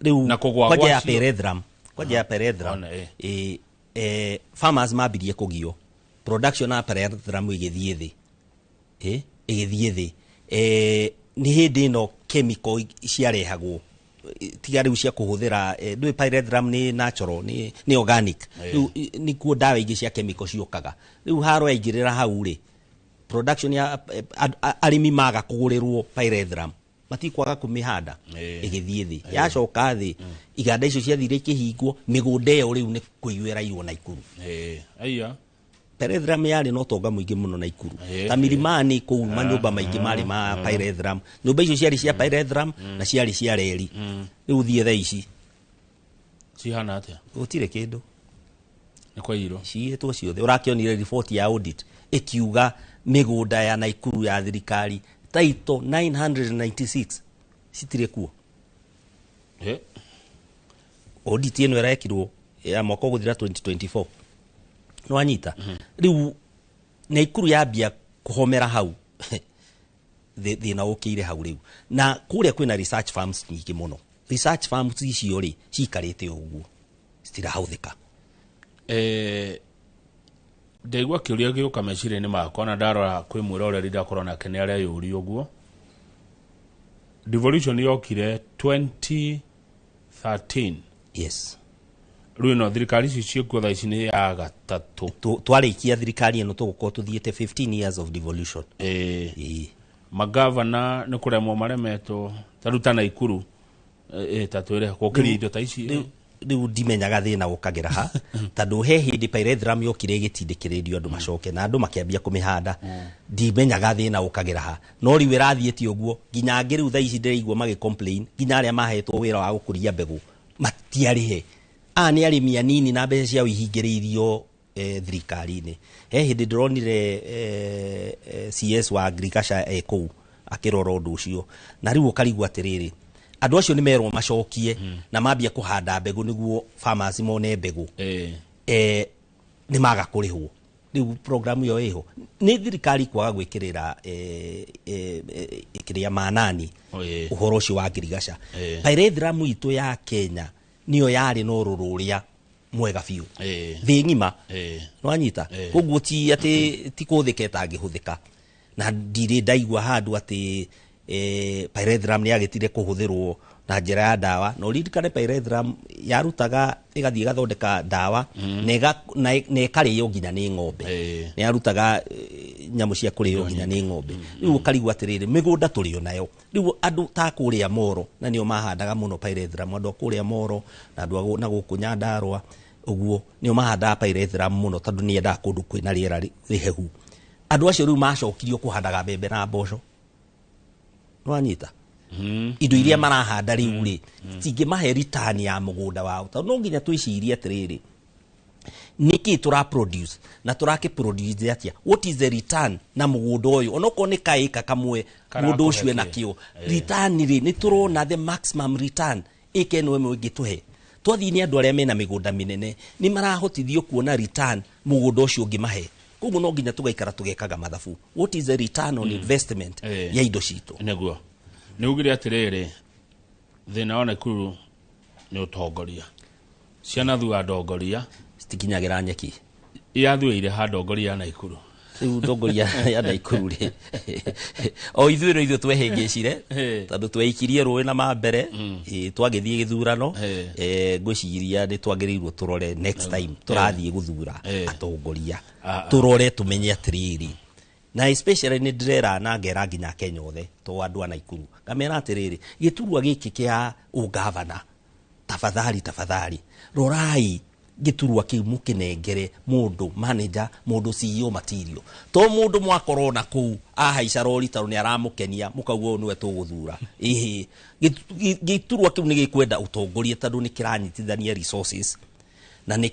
Speaker 13: Rĩu
Speaker 2: Na kũgũa
Speaker 13: kwanja ya
Speaker 2: gwacio.
Speaker 13: Pyrethrum, kwanja ya pyrethrum,
Speaker 2: Ona,
Speaker 13: farmers mambirie kũgio, production ya pyrethrum ĩgĩthiĩ thĩ, ĩgĩthiĩ thĩ. Nĩ hĩndĩ ĩno chemical ciarehagwo, tiga rĩu cia kũhũthĩra, ndũĩ pyrethrum nĩ natural, nĩ organic. Rĩu nĩkuo ndawa ingĩ cia chemical ciũkaga. Rĩu haro yaingĩrĩra hau rĩ, production ya arĩmi maga kũgũrĩrwo pyrethrum, matikwaga kũmĩhanda, ĩgĩthiĩ thĩ. Yacoka thĩ, iganda icio ciathire ikĩhingwo, mĩgũnda ĩyo rĩu nĩ kũiywo ĩraiywo Naikuru.
Speaker 2: Aya.
Speaker 13: Pyrethrum yarĩ na ũtonga mũingĩ mũno Naikuru, ta Milimani kũu, manyũmba maingĩ marĩ ma pyrethrum. Nyũmba icio ciarĩ cia pyrethrum na ciarĩ cia reri. Rĩu thiĩ thaa ici.
Speaker 2: Cihana atĩa?
Speaker 13: Gũtirĩ kĩndũ.
Speaker 2: Nĩ kwaiyirwo.
Speaker 13: Ciyĩtwo ciothe. Ũrakĩonire riboti ya audit ĩkiuga mĩgũnda ya Naikuru ya thirikari title 996 citirĩ kuo. Audit ĩno ĩrekirwo ya mwaka ũgũthira 2024, nĩwanyita? Rĩu Naikuru yambia kũhomera hau, thĩna ũkĩire hau rĩu. Na kũrĩa kwĩna research farms nyingĩ mũno. Research farms icio rĩ, ciikarĩte ũguo, citirahũthĩka.
Speaker 2: Ndaigua kĩũria gĩũka meciria-inĩ makwa, na ndarora kwĩ mwĩroreri ndakorwo nake nĩ areyũria ũguo. Devolution yokire 2013.
Speaker 13: Yes.
Speaker 2: Rĩu ĩno thirikari ici ciĩkuo thaa ici nĩ ya gatatũ.
Speaker 13: Twarĩkia thirikari ĩno tũgũkorwo tũthiĩte 15 years of devolution.
Speaker 2: Magavana nĩ kũremwo maremetwo, ta rĩu ta Naikuru, ta twĩre gũkĩria indo ta ici.
Speaker 13: Rĩu ndimenyaga thĩna ũkagĩra ha, tondũ he hĩndĩ pyrethrum yokire ĩgĩtindĩkĩrĩrio andũ macoke na andũ makĩambia kũmĩhanda. Ndimenyaga thĩna ũkagĩra ha, no rĩu ĩrathiĩte ũguo nginya angĩ rĩu thaa ici ndĩraigua magĩ complain, nginya arĩa mahetwo wĩra wa gũkũria mbegũ matiarĩhe. Aya nĩ arĩmi anini na mbeca ciao ihingĩrĩirio thirikari-inĩ. He hĩndĩ ndĩronire CS wa agriculture kũu akĩrora ũndũ ũcio, na rĩu ũkarigwo atĩrĩrĩ, andũ acio nĩ merwo macokie na mambia kũhanda mbegũ nĩguo farmers mone mbegũ, nĩ maga kũrĩhwo. Rĩu program ĩyo ĩho nĩ thirikari kwaga gwĩkĩrĩra kĩrĩa manani ũhoro ũcio wa ngirigaca. Pyrethrum itũ ya Kenya nĩyo yarĩ na ũrũrũ ũrĩa mwega biũ thĩ ng'ima, nĩwanyita? Koguo ti atĩ ti kũhũthĩka ĩtangĩhũthĩka, na ndirĩ ndaigua handũ atĩ pyrethrum nĩ yagĩtire kũhũthĩrwo na njĩra ya ndawa. Na ũririkane pyrethrum yarutaga ĩgathiĩ ĩgathondeka ndawa na ĩkarĩo nginya nĩ ng'ombe. Nĩ yarutaga nyamũ cia kũrĩo nginya nĩ ng'ombe. Rĩu ũkarigwo atĩrĩrĩ, mĩgũnda tũrĩ o nayo. Rĩu andũ ta kũrĩa Moro, na nĩo mahandaga mũno pyrethrum, andũ a kũrĩa Moro na andũ a na gũkũ Nyandarũa ũguo nĩo mahandaga pyrethrum mũno, tondũ nĩ yendaga kũndũ kwĩna rĩera rĩhehu. Andũ acio rĩu macokirio kũhandaga mbembe na mboco, nĩwanyita? Indo iria marahanda rĩu rĩ, citingĩmahe return ya mũgũnda wao, tondũ no nginya twĩcirie atĩrĩrĩ, nĩkĩ tũra produce na tũrakĩ produce atĩa? What is the return na mũgũnda ũyũ, onokorwo nĩ kaĩka kamwe mũndũ ũcio ena kĩo? Return rĩ, nĩ tũrona the maximum return ĩka ĩno ĩmwe ĩngĩtũhe? Twathiĩ nĩ andũ arĩa mena mĩgũnda mĩnene nĩ marahotithio kuona return mũgũnda ũcio ũngĩmahe. Koguo no nginya tũgaikara tũgekaga mathabu, what is the return on investment ya indo citũ.
Speaker 2: Nĩguo nĩ ugire atĩrĩrĩ, thĩna wa Naikuru nĩ ũtongoria, ciana thua ndongoria
Speaker 13: citikinyagĩra nyeki.
Speaker 2: Yathuĩire ha ndongoria ya Naikuru?
Speaker 13: Rĩu ndongoria ya Naikuru rĩ, o ithuĩ no ithuĩ twehĩngĩcire, tondũ tweikirie rũĩ na mambere, twagĩthiĩ gĩthurano. Ngwĩciria nĩ twagĩrĩirwo tũrore next time tũrathiĩ gũthura atongoria, tũrore tũmenye atĩrĩrĩ, na especially nĩ ndĩrera na ngera nginya Kenya othe, to andũ a Naikuru, ngamera atĩrĩrĩ, gĩturwa gĩkĩ kĩa ũgavana, tafadhali, tafadhali, rorai gĩturwa kĩu mũkĩnengere mũndũ manager, mũndũ CEO material, to mũndũ mwakorwo na kũu ahaica rori tondũ nĩ aramũkenia mũkauga ũyũ nĩwe tũgũthura. Ĩhĩ, gĩturwa kĩu nĩ gĩkwenda ũtongoria, tondũ nĩ kĩranyitithania resources na, nĩ,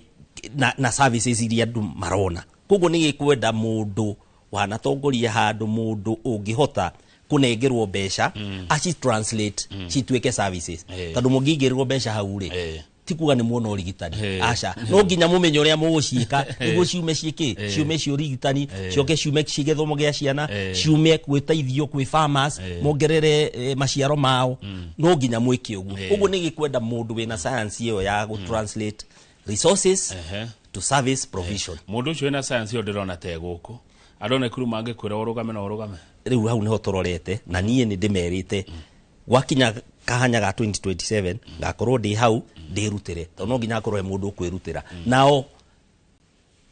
Speaker 13: na services iria andũ marona. Koguo nĩ gĩkwenda mũndũ wanatongoria handũ, mũndũ ũngĩhota kũnengerwo mbeca aci translate cituĩke services, tondũ mũngĩigĩrĩrwo mbeca hau rĩ, Ti kuga nĩ muona ũrigitani, aca, no nginya mũmenye ũrĩa mũgũciĩka nĩguo ciume ciĩkĩ, ciume cia ũrigitani, ciũke ciume ci gĩthomo gĩa ciana, ciume gwĩteithio kwĩ farmers, mongerere maciaro mao. No nginya mwĩke ũguo. Ũguo nĩ gĩkwenda mũndũ wĩna science ĩyo ya gũ translate resources to service provision.
Speaker 2: Mũndũ ũcio wĩna science ĩyo ndĩrona te gũkũ andũ Naikuru mangĩkwĩra ũrũgame na ũrũgame.
Speaker 13: Rĩu hau nĩho tũrorete, na niĩ nĩ ndĩmerĩte gwakinya kahanya ga 2027 ngakorwo ndĩ hau ndĩrutĩre, tondũ no nginya hakorwo he mũndũ ũkwĩrutĩra. Nao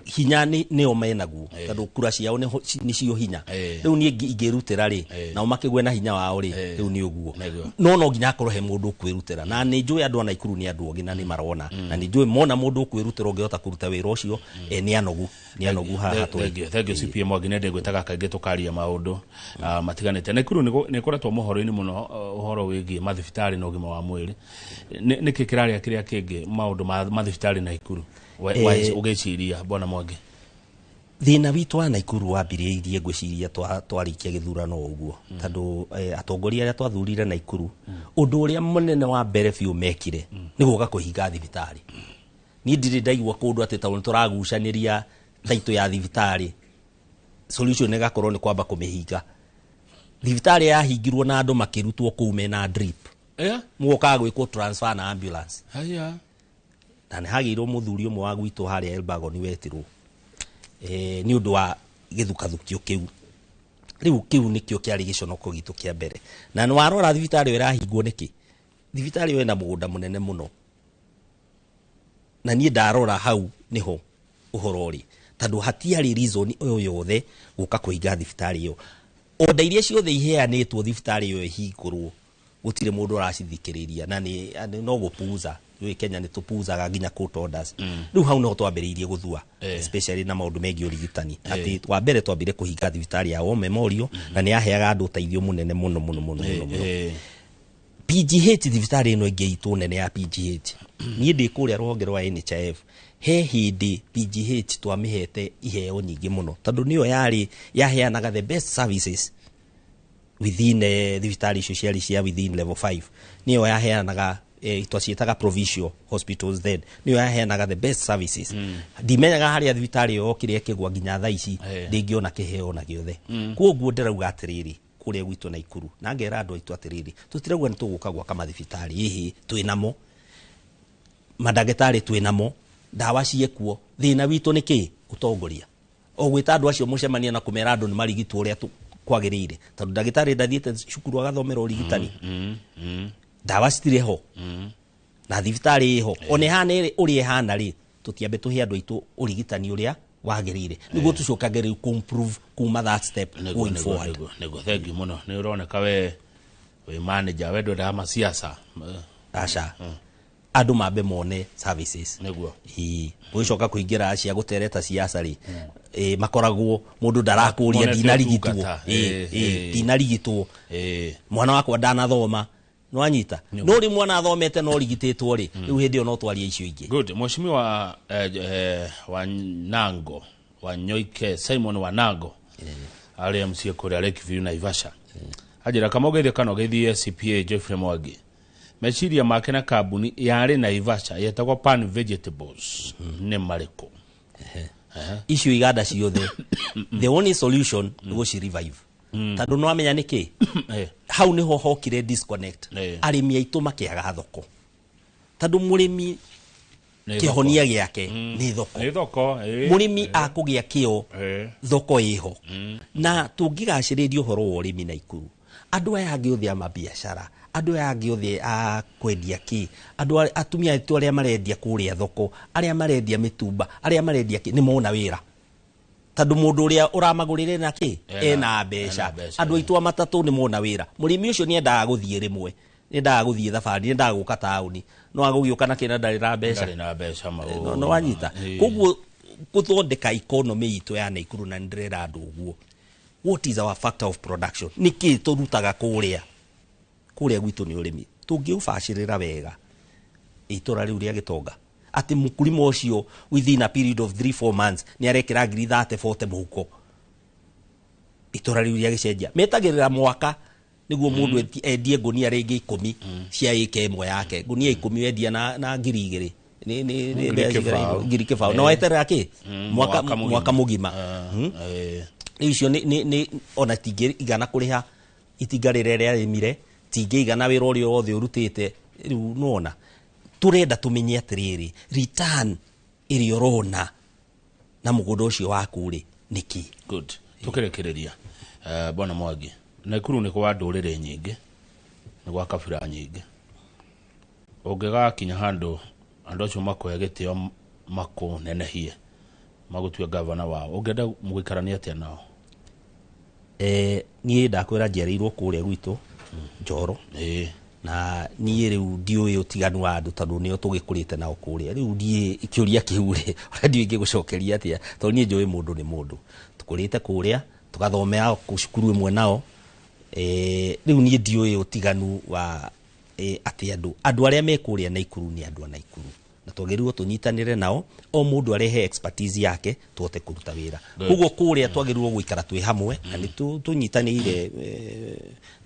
Speaker 13: hinya nĩo menaguo, tondũ kura ciao nĩcio hinya. Rĩu niĩ ingĩrutĩra rĩ, nao makĩgwe na hinya wao rĩ, rĩu nĩ ũguo. No nginya hakorwo he mũndũ ũkwĩrutĩra, na nĩ njũĩ andũ a Naikuru nĩ andũ ogĩ na nĩ marona, na nĩ njũĩ mona mũndũ ũkwĩrutĩra ũngĩhota kũruta wĩra ũcio, nĩ anogu haha tũrĩ.
Speaker 2: Thank you, thank you, CPA Mwangi. Nĩ ndĩgwĩtaga kaingĩ tũkaria maũndũ matiganĩte. Naikuru nĩ ĩkoretwo mohoro-inĩ mũno, ũhoro wĩgiĩ mathibitarĩ na ũgima wa mwĩrĩ. Nĩkĩ kĩrarĩa kĩrĩa kĩngĩ maũndũ ma mathibitarĩ Naikuru? Ũgĩciria, bwana Mwangi?
Speaker 13: Thĩna witũ wa Naikuru wambĩrĩirie, ngwĩciria, twarĩkia gĩthurano ũguo, tondũ atongoria arĩa twathurire Naikuru, ũndũ ũrĩa mũnene wa mbere biũ mekire nĩ gũka kũhinga thibitarĩ. Niĩ ndirĩ ndaigua kũndũ atĩ tondũ nĩ tũragucanĩria taitũ ya thibitarĩ, solution ĩgakorwo nĩ kwamba kũmĩhinga. Thibitarĩ yahingirwo na andũ makĩrutwo kũu mena drip, mũgokaga gwĩkwo transfer na ambulance.
Speaker 2: Haya.
Speaker 13: Na nĩ hagĩirwo mũthuri ũmwe wa gwitũ harĩa Elbagon wetirwo nĩ ũndũ wa gĩthukathukio kĩu. Rĩu kĩu nĩkĩo kĩarĩ gĩconoko gitũ kĩa mbere. Na nĩ warora thibitarĩ ĩyo ĩrahingwo nĩkĩ? Thibitarĩ ĩyo ĩna mũgũnda mũnene mũno, na niĩ ndarora hau nĩho ũhoro ũrĩ, tondũ hatiarĩ reason o yothe gũka kũhinga thibitarĩ ĩyo. Order iria ciothe iheanĩtwo thibitarĩ ĩyo ĩhingũrwo, gũtirĩ mũndũ ũracithikĩrĩria, na nĩ no gũpuza. Rĩu Kenya nĩ tũpuzaga nginya court orders. Rĩu hau nĩho twambĩrĩirie gũthua, especially na maũndũ megiĩ ũrigitani, atĩ wa mbere twambire kũhinga thibitarĩ ya War Memorial, na nĩ yaheaga andũ ũteithio mũnene mũno mũno mũno mũno mũno. PGH, thibitarĩ ĩno ĩngĩ itũ nene ya PGH, niĩ ndĩ kũrĩa rũhonge rwa NHIF, he hĩndĩ PGH twamĩhete iheo nyingĩ mũno, tondũ nĩyo yarĩ yaheanaga the best services within thibitarĩ icio ciarĩ cia within level 5. Nĩyo yaheanaga, twaciĩtaga provincial hospitals then, nĩyo yaheanaga the best services. Ndimenyaga harĩa thibitarĩ ĩyo yokire ĩkĩgwa nginya thaa ici ndĩngĩona kĩheo na gĩothe. Koguo ndĩrauga atĩrĩrĩ, kũrĩa gwitũ Naikuru, na ngera andũ aitũ atĩrĩrĩ, tũtirauga nĩ tũgũka gwaka mathibitarĩ. Ĩhĩ, twĩnamo mandagĩtarĩ, twĩnamo ndawa ciĩkuo. Thĩna witũ nĩ kĩ? Ũtongoria o gwĩta andũ acio mũcemania na kũmera andũ nĩ marigitwo ũrĩa kwagĩrĩire, tondũ ndagĩtarĩ ndathiĩte cukuru agathomera ũrigitani. Ndawa citirĩ ho na thibitarĩ ĩho ona ĩhana ũrĩa ĩhana rĩ, tũtiambe tũhe andũ aitũ ũrigitani ũrĩa wagĩrĩire nĩguo tũcokage rĩu improve kuma that step going forward.
Speaker 2: Nĩguo, thank you mũno. Nĩ ũroneka we wĩ manager, we ndwendaga masiasa.
Speaker 13: Aca, andũ mambe mone services. Ĩĩ, gũgĩcoka kũingĩra cia gũtereta siasa rĩ, makoragwo mũndũ ndarakũria.
Speaker 2: Monete
Speaker 13: Ndinarigitwo.
Speaker 2: ũtungata.
Speaker 13: Ndinarigitwo, mwana wakwa ndanathoma, nwanyita no rĩ, mwana athomete no rigitĩtwo rĩ, rĩu hĩndĩ ĩyo no twarie icio ingĩ.
Speaker 2: Good. Mheshimiwa Wanango Wanyoike, Simon Wanango arĩa MCA kũrĩa Lakeview Naivasha, anjĩra kamũgeithie kana ũgeithie CPA Geoffrey Mwangi. Meciria make na kambuni yarĩ Naivasha yetagwo Pan Vegetables nĩ marĩkũ?
Speaker 13: Icio iganda ciothe, the only solution nĩ gũci revive, tondũ no amenya nĩkĩ hau nĩho hokire disconnect. Arĩmi aitũ makĩaga thoko, tondũ mũrĩmi
Speaker 2: Nĩ
Speaker 13: kĩhonia
Speaker 2: thoko.
Speaker 13: gĩake nĩ thoko.
Speaker 2: Nĩ thoko.
Speaker 13: Mũrĩmi akũgĩa kĩo thoko ĩho, na tũngĩgacĩrĩria ũhoro wa ũrĩmi Naikuru, andũ aya angĩ othe a mabiacara, andũ aya angĩ othe a kwendia kĩ, andũ atumia aitũ arĩa marendia kũrĩa thoko, arĩa marendia mĩtumba, arĩa marendia kĩ, nĩ mona wĩra, tondũ mũndũ ũrĩa ũramagũrĩre na kĩ ena mbeca.
Speaker 2: Ena mbeca.
Speaker 13: Andũ aitũ a matatũ nĩ mona wĩra. Mũrĩmi ũcio nĩ endaga gũthiĩ rĩmwe, nĩ endaga gũthiĩ thabarĩ, nĩ endaga gũka taũni, no agũgĩũka na kĩna ndarĩ na mbeca.
Speaker 2: Ndarĩ na mbeca.
Speaker 13: No wanyita. Koguo gũthondeka economy itũ ya Naikuru, na nĩndĩrera andũ ũguo, what is our factor of production? Nĩkĩ tũrutaga kũrĩa kũrĩa gwitũ? Nĩ ũrĩmi. Tũngĩũbacĩrĩra wega itũra rĩu rĩa gĩtonga, atĩ mũkulima ũcio within a period of 3 4 months nĩ arekĩra ngiri 30 40 mũhuko, itũra rĩu rĩa gĩcenjia. Metagĩrĩra mwaka Nĩguo mũndũ endie ngũnia rĩngĩ 10 cia ĩka 1 yake, ngũnia 10 wendia na 2000 nĩ
Speaker 2: Ngiri
Speaker 13: mbeca cigana?
Speaker 2: 20.
Speaker 13: 20,000 no weterera kĩ? Mwaka
Speaker 2: Mwaka mũgima.
Speaker 13: Mwaka mũgima. Rĩu icio nĩ ona tingĩigana kũrĩha itinga rĩrĩa rĩarĩmire, tingĩigana wĩra ũrĩa wothe ũrutĩte. Rĩu nĩwona tũrenda tũmenye atĩrĩrĩ, return ĩrĩa ũrona na mũgũnda ũcio waku rĩ nĩkĩ?
Speaker 2: Good. Tukirekereria, bwana Mwangi, Nakuru nĩ kwa ndũrĩrĩ nyingĩ, nĩ gwa kabira nyingĩ. Ũngĩgakinya handũ andũ acio makũhe gĩtĩo, makũnenehie, magũtue gavana wao, ũngĩenda mũgĩikarania atĩa nao?
Speaker 13: Niĩ ndakwĩra njiarĩirwo kũrĩa gwitũ Njoro, na niĩ rĩu ndiũĩ ũtiganu wa andũ tondũ nĩo tũgĩkũrĩte nao kũrĩa. Rĩu niĩ kĩũria kĩu rĩ, ona ndiũĩ ingĩgũcokeria atĩa, tondũ niĩ njũĩ mũndũ nĩ mũndũ. Tũkũrĩte kũrĩa, tũgathomera cukuru ĩmwe nao. Rĩu niĩ ndiũĩ ũtiganu wa atĩ andũ arĩa me kũrĩa Naikuru nĩ andũ a Naikuru, na twagĩrĩirwo tũnyitanĩre nao, o mũndũ arehe expertise yake tũhote kũruta wĩra. Koguo kũrĩa twagĩrĩirwo gũikara twĩ hamwe na nĩ tũnyitanĩire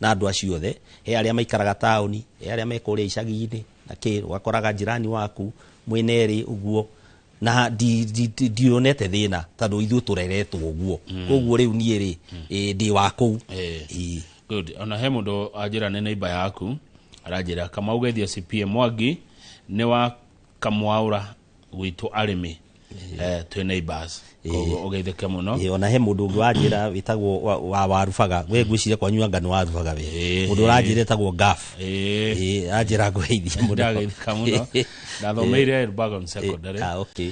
Speaker 13: na andũ acio othe. He arĩa maikaraga taũni, he arĩa me kũrĩa icagi-inĩ na kĩ, ũgakoraga jirani waku mwĩna erĩ ũguo, na ndionete thĩna tondũ ithuĩ tũreretwo ũguo. Koguo rĩu niĩ rĩ, ndĩ wa kũu. Ĩĩ.
Speaker 2: Good. Ona he mũndũ anjĩra nĩ neighbor yaku, aranjĩra Kamau geithia CPA Mwangi, nĩ wa Kamwaũra gwitũ arĩmi, twĩ neighbors, koguo ũgeithĩke mũno.
Speaker 13: Ĩĩ, ona he mũndũ ũngĩ wanjĩra wĩtagwo wa Warubaga. We ngwĩciria kwanyu anga nĩ Warubaga we. Mũndũ ũranjĩra etagwo Gaf. Ĩĩ, anjĩra ngũgeithie mũno.
Speaker 2: Ndageithĩka mũno. Ndathomeire Elbagon Secondary.
Speaker 13: Ah, okay.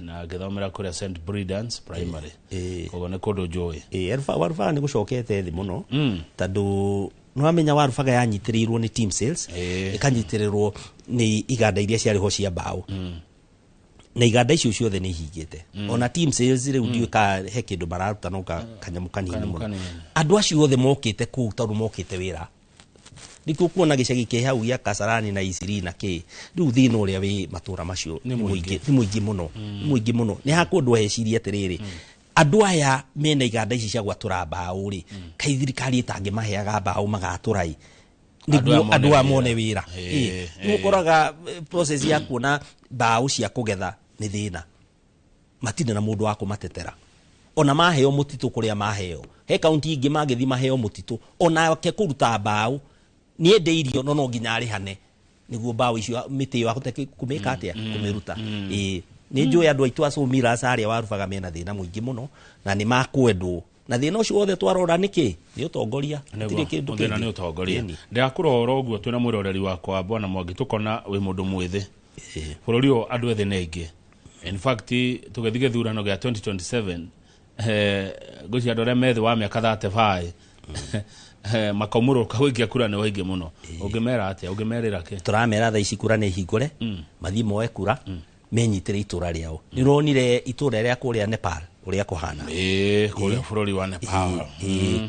Speaker 2: Na ngĩthomera kũrĩa St Bridans Primary, koguo nĩ kũndũ njũĩ.
Speaker 13: Ĩĩ, Warubaga nĩ gũcokete thĩ mũno tondũ nĩwamenya Warubaga yanyitĩrĩirwo nĩ team sales, ĩkanyitĩrĩrwo nĩ iganda iria ciarĩ ho cia mbaũ, na iganda icio ciothe nĩ ihingĩte. Ona team sales rĩu ndiũĩ ka he kĩndũ mararuta, no kanyamũ kanini
Speaker 2: Kanyamũ
Speaker 13: mũno.
Speaker 2: Kanini.
Speaker 13: Andũ acio othe mokĩte kũu tondũ mokĩte wĩra. Nĩkuo kuona gĩcagi kĩ hau gĩa Kasarani na Isiri na kĩ. Rĩu thĩna ũrĩa wĩ matũra macio
Speaker 2: Nĩ
Speaker 13: nĩ
Speaker 2: mũingĩ.
Speaker 13: mũingĩ, nĩ mũingĩ mũno, nĩ mũingĩ mũno. Nĩ hakũndũ hecirie atĩrĩrĩ, andũ aya mena iganda ici cia gwatũra mbaũ rĩ, kaĩ thirikari ĩtangĩmaheaga mbaũ magatũra ĩ,
Speaker 2: Andũ aya
Speaker 13: nĩguo
Speaker 2: mone
Speaker 13: andũ aya
Speaker 2: wĩra.
Speaker 13: mone wĩra? Ĩĩ. Nĩ ũkoraga process ya kuona mbaũ cia kũgetha nĩ thĩna, matirĩ na mũndũ wa kũmatetera. Ona maheo mũtitũ kũrĩa maheo, he kaunti ingĩ mangĩthiĩ maheo mũtitũ, onake kũruta mbaũ nĩendeirio, no nginya arĩhane nĩguo mbaũ icio, mĩtĩ ĩyo ahote kũmĩka atĩa, kũmĩruta. Ĩĩ, nĩ njũĩ andũ aitũ a Sawmillers arĩa Warubaga mena thĩna mũingĩ mũno na nĩ makwendwo, na thĩna ũcio wothe twarora nĩkĩ? Nĩ ũtongoria. Gũtirĩ kĩndũ
Speaker 2: Thĩna
Speaker 13: kĩngĩ.
Speaker 2: nĩ ũtongoria.
Speaker 13: Ĩni.
Speaker 2: Ndĩrakũrora ũguo twĩna mwĩroreri wakwa bwana Mwangi, tũkona wĩ mũndũ mwĩthĩ. Bũrũri ũyũ andũ ethĩ nĩ aingĩ. In fact, tũgĩthiĩ gĩthurano gĩa 2027, ngwĩciria andũ arĩa methĩ wa mĩaka 35 makaumũrũka gũikia kura nĩ waingĩ mũno. Ũngĩmera atĩa? Ũngĩmerĩra kĩ?
Speaker 13: Tũramera thaa ici kura nĩ hingũre, mathiĩ moe kura, menyitĩre itũra rĩao. Nĩ ũronire itũra rĩa kũrĩa Nepal ũrĩa kũhana?
Speaker 2: Ĩĩ, kũrĩa bũrũri wa Nepal.
Speaker 13: Ĩĩ.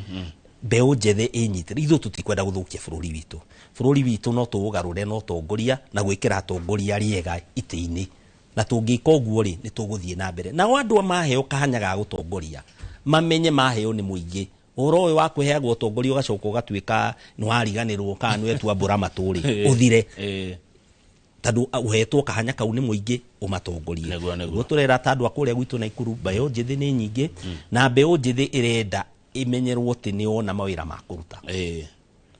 Speaker 13: Mbeũ njĩthĩ ĩnyitĩre. Ithuĩ tũtikwenda gũthũkia bũrũri witũ. Bũrũri witũ no tũũgarũre na ũtongoria na gwĩkĩra atongoria rĩega itĩ-inĩ, na tũngĩka ũguo rĩ, nĩ tũgũthiĩ na mbere. Nao andũ maheo kanya ga gũtongoria, mamenye maheo nĩ mũingĩ. Ũhoro ũyũ wa kũheagwo ũtongoria ũgacoka ũgatuĩka nĩ wariganĩrwo kana nĩ wetua mbũra matũ rĩ, ũthire, tondũ ũhetwo kahanya kau nĩ mũingĩ ũmatongorie. Nĩguo tũrera ta andũ a kũrĩa gwitũ Naikuru, mbeũ njĩthĩ nĩ nyingĩ, na mbeũ njĩthĩ ĩrenda ĩmenyerwo atĩ nĩ yona mawĩra ma kũruta.